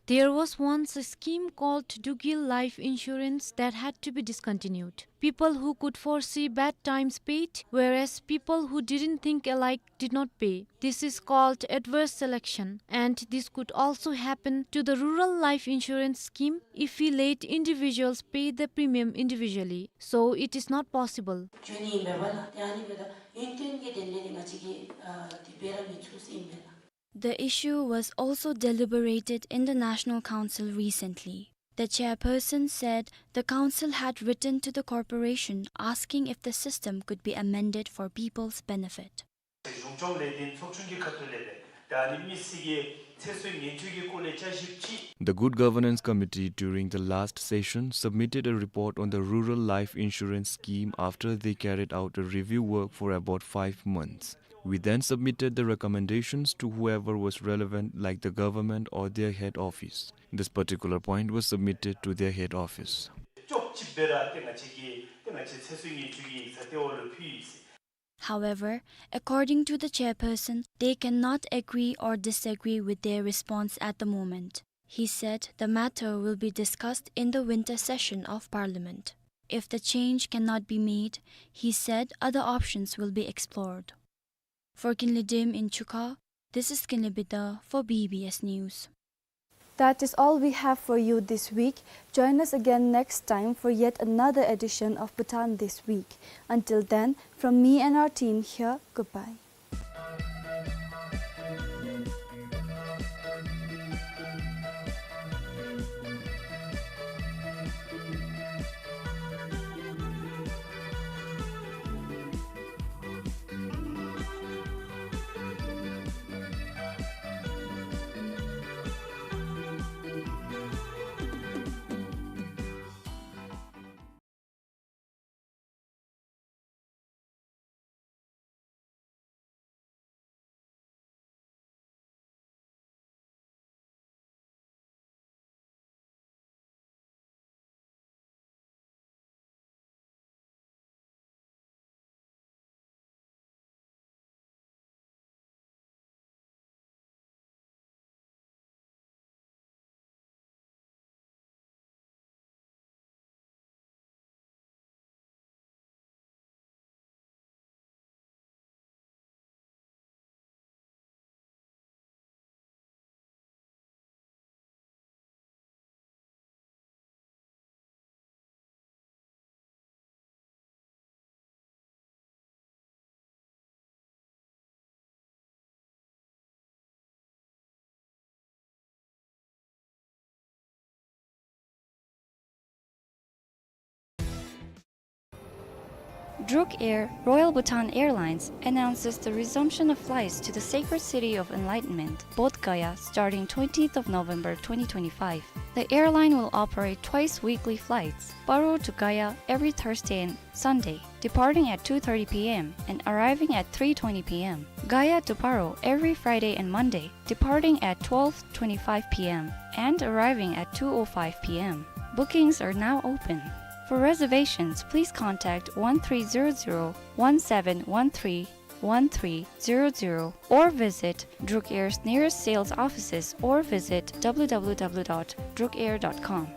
There was once a scheme called Druk Eel Life Insurance that had to be discontinued. People who could foresee bad times paid, whereas people who didn't think alike did not pay. This is called adverse selection, and this could also happen to the Rural Life Insurance Scheme if we let individuals pay the premium individually. So it is not possible. རྒྱུ་ནི་ཨིན་པས་ལགས། ཏེ་ཨ་ནི་འབདཝ་ད་ཡུན་བརྟན་གྱི་དོན་ལས་ཏེ་ང་བཅས་ཀྱིས་ཨ་དེ་སྦེ་ར་མི་ཚུགས་ཟེར་ཨིན་པས་ལགས། The issue was also deliberated in the National Council recently. The chairperson said the council had written to the corporation asking if the system could be amended for people's benefit. གཞུང་སྐྱོང་ལས་དོན་ཚོགས་ཆུང་གི་ཁ་ཐུག་ལས་ཏེ་ད་ཨ་ནི་མི་སེར་གྱི་ཚེ་སྲོག་ཉེན་བཅོལ་གྱི་སྐོར་ལས་བསྐྱར་ཞིབ་ཅིག The Good Governance Committee during the last session submitted a report on the Rural Life Insurance Scheme after they carried out a review work for about five months. We then submitted the recommendations to whoever was relevant, like the government or their head office. This particular point was submitted to their head office. ཅོག་ཅིག་སྦེ་ར་ཏེ་ང་བཅས་ཀྱིས་ཏེ་ང་བཅས་ཚེ་སྲོག་ཉེན་བཅོལ་གྱི་ཡིག་ཚང་ཏེ་འོག་ལུ་ཕུལ་ཡི་ཟེར། However, according to the chairperson, they cannot agree or disagree with their response at the moment. He said the matter will be discussed in the winter session of Parliament. If the change cannot be made, he said other options will be explored. For Kinley Dim in Chukha, this is Kinley Bida for B B S News. That is all we have for you this week. Join us again next time for yet another edition of Bhutan This Week. Until then, from me and our team here, goodbye. Druk Air, Royal Bhutan Airlines, announces the resumption of flights to the sacred city of enlightenment, Bodh Gaya, starting twentieth of November twenty twenty-five. The airline will operate twice weekly flights, Paro to Gaya every Thursday and Sunday, departing at two thirty p m and arriving at three twenty p m. Gaya to Paro every Friday and Monday, departing at twelve twenty-five p m and arriving at two oh five p m. Bookings are now open. For reservations, please contact one three zero zero, one seven one three, one three zero zero or visit Druk Air's nearest sales offices or visit w w w dot druk air dot com.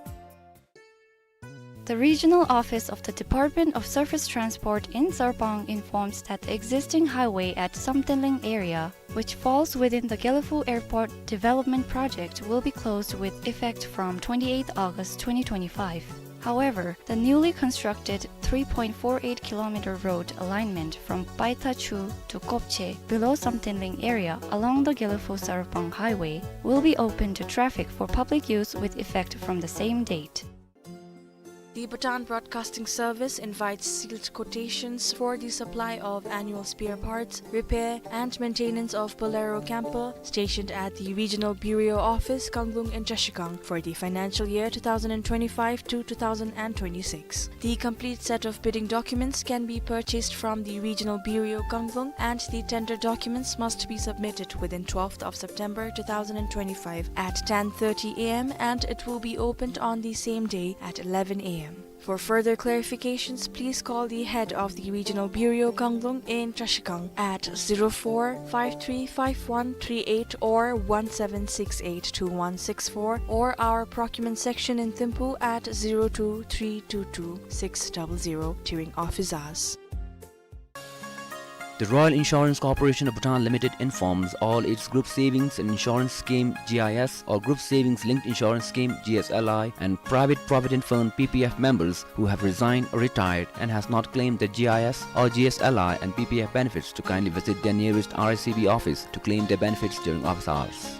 The regional office of the Department of Surface Transport in Sarpang informs that the existing highway at Samtenling area, which falls within the Gelephu Airport Development Project, will be closed with effect from twenty-eighth August twenty twenty-five. However, the newly constructed three point four eight kilometer road alignment from Paithachu to Kopche below Samtenling area along the Gelephu Sarpang Highway will be open to traffic for public use with effect from the same date. The Bhutan Broadcasting Service invites sealed quotations for the supply of annual spare parts, repair, and maintenance of Bolero camper stationed at the Regional Bureau Office, Kanglung in Trashigang, for the financial year two thousand and twenty-five to two thousand and twenty-six. The complete set of bidding documents can be purchased from the Regional Bureau, Kanglung, and the tender documents must be submitted within twelfth of September two thousand and twenty-five at ten thirty a m, and it will be opened on the same day at eleven a m. For further clarifications, please call the head of the Regional Bureau Kanglung in Trashigang at zero four five three five one three eight or one seven six eight two one six four, or our procurement section in Thimphu at zero two three two two six double zero during office hours. The Royal Insurance Corporation of Bhutan Limited informs all its Group Savings and Insurance Scheme, G I S, or Group Savings Linked Insurance Scheme, G S L I, and Private Provident Fund, P P F, members who have resigned or retired and has not claimed the G I S or G S L I and P P F benefits to kindly visit their nearest R I C B office to claim their benefits during office hours.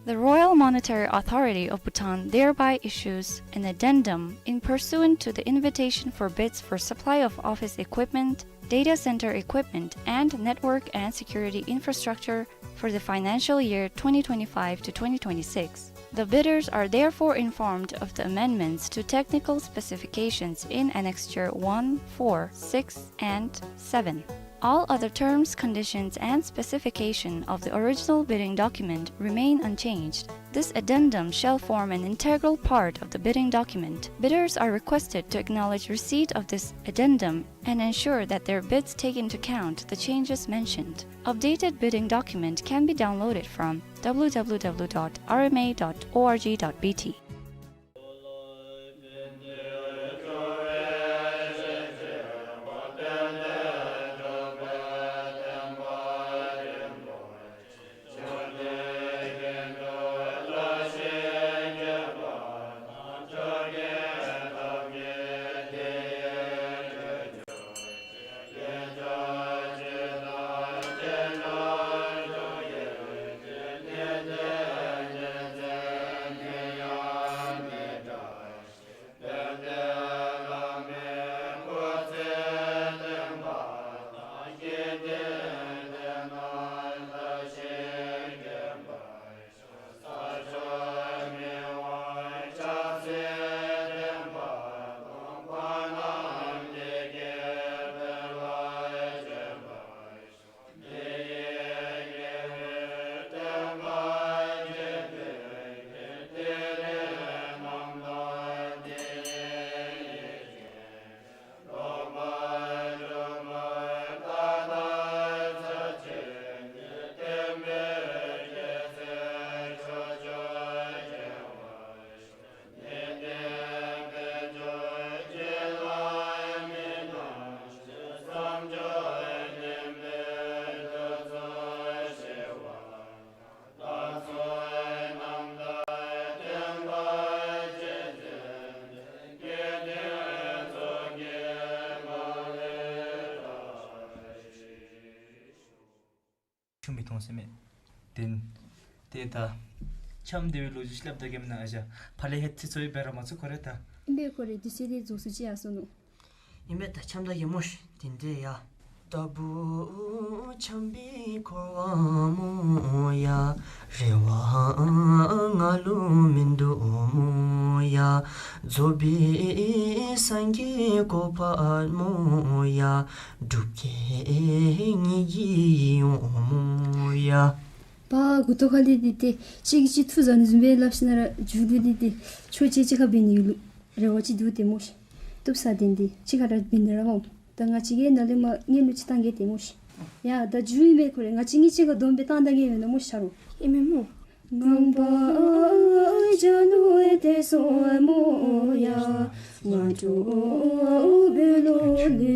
The Royal Monetary Authority of Bhutan thereby issues an addendum in pursuant to the invitation for bids for supply of office equipment, data center equipment, and network and security infrastructure for the financial year twenty twenty-five to twenty twenty-six. The bidders are therefore informed of the amendments to technical specifications in Annexure one, four, six, and seven. All other terms, conditions, and specification of the original bidding document remain unchanged. This addendum shall form an integral part of the bidding document. Bidders are requested to acknowledge receipt of this addendum and ensure that their bids take into account the changes mentioned. Updated bidding document can be downloaded from w w w dot r m a dot o r g dot b t. ཆུ་མི་འཐུང་ཟེར་མས། དེན་ཏེ་ད་འཆམ་སྡེ་བའི་ལོ་རྒྱུས་ཅིག་སླབ་ད་གེ་མེན་ན་ཨ་ཞང་། ཕར་ལས་ཧེ་ཏི་ཚོ་ཡི་སྦེ་ར་མ་ཚུགས་ཁོ་རེ་ད། ཨིན་པས་ཁོ་རེ་དུས་ཚོད་འདི་རྫོགས་སུ་ཅིག་ཡར་སོ་ནུག། ཨིན་པས་ད་འཆམ་ད་གེ་མོ་ཤིག། དེན་ཏེ་ཡ། ལྟ་བུ་འཆམ་པའི་འཁོར་བ་མོ་ཡ། རེ་བ་ང་ལུ་མིན་འདུག་མོ་ཡ། རྫོགས་པའི་སངས་རྒྱས་གོ་འཕང་མོ་ཡ། སྒྲུབ་བརྒྱུད་ངེས་ཀྱི་ཡིད་འོང་མོ་ཡ། པ་མགུ་ཏོ་ཁ་ལས་འདི་ཏེ་གཅིག་གིས་གཅིག་ཐུགས་བཟང་ནི་བཟུམ་སྦེ་སླབ་ཞིན་ན་ར་མཇུག་ཏུ་འདི་ཏེ་ཆོས་ཅིག་གཅིག་ཁར་འབད་ནི་ལུ་རེ་བ་ཅིག་འདུག་ཏེ་མོ་ཤིག། བཏུབ་ས་དེན་འདི་གཅིག་ཁར་ར་འབད་ནི་ར་མོ། ད་ང་བཅས་ཀྱིས་ནཱ་ལས་མར་ངེ་ལུ་ཅིག་བཏང་གེ་ཏེ་མོ་ཤིག། ཡ་ད་མཇུག་ཨིན་པས་ཁོ་རེ་ང་བཅས་གཉིས་གཅིག་ཁར་སྡོམ་སྦེ་བཏང་ད་གེ་མེན་ན་མོ་ཤིག་ཆ་རོགས། ཨིན་མས་མོ། ངང་པ་རྒྱལ་བློན་དེ་སོང་མོ་ཡ། ང་ཏོ་བོད་ལུ་ལུས་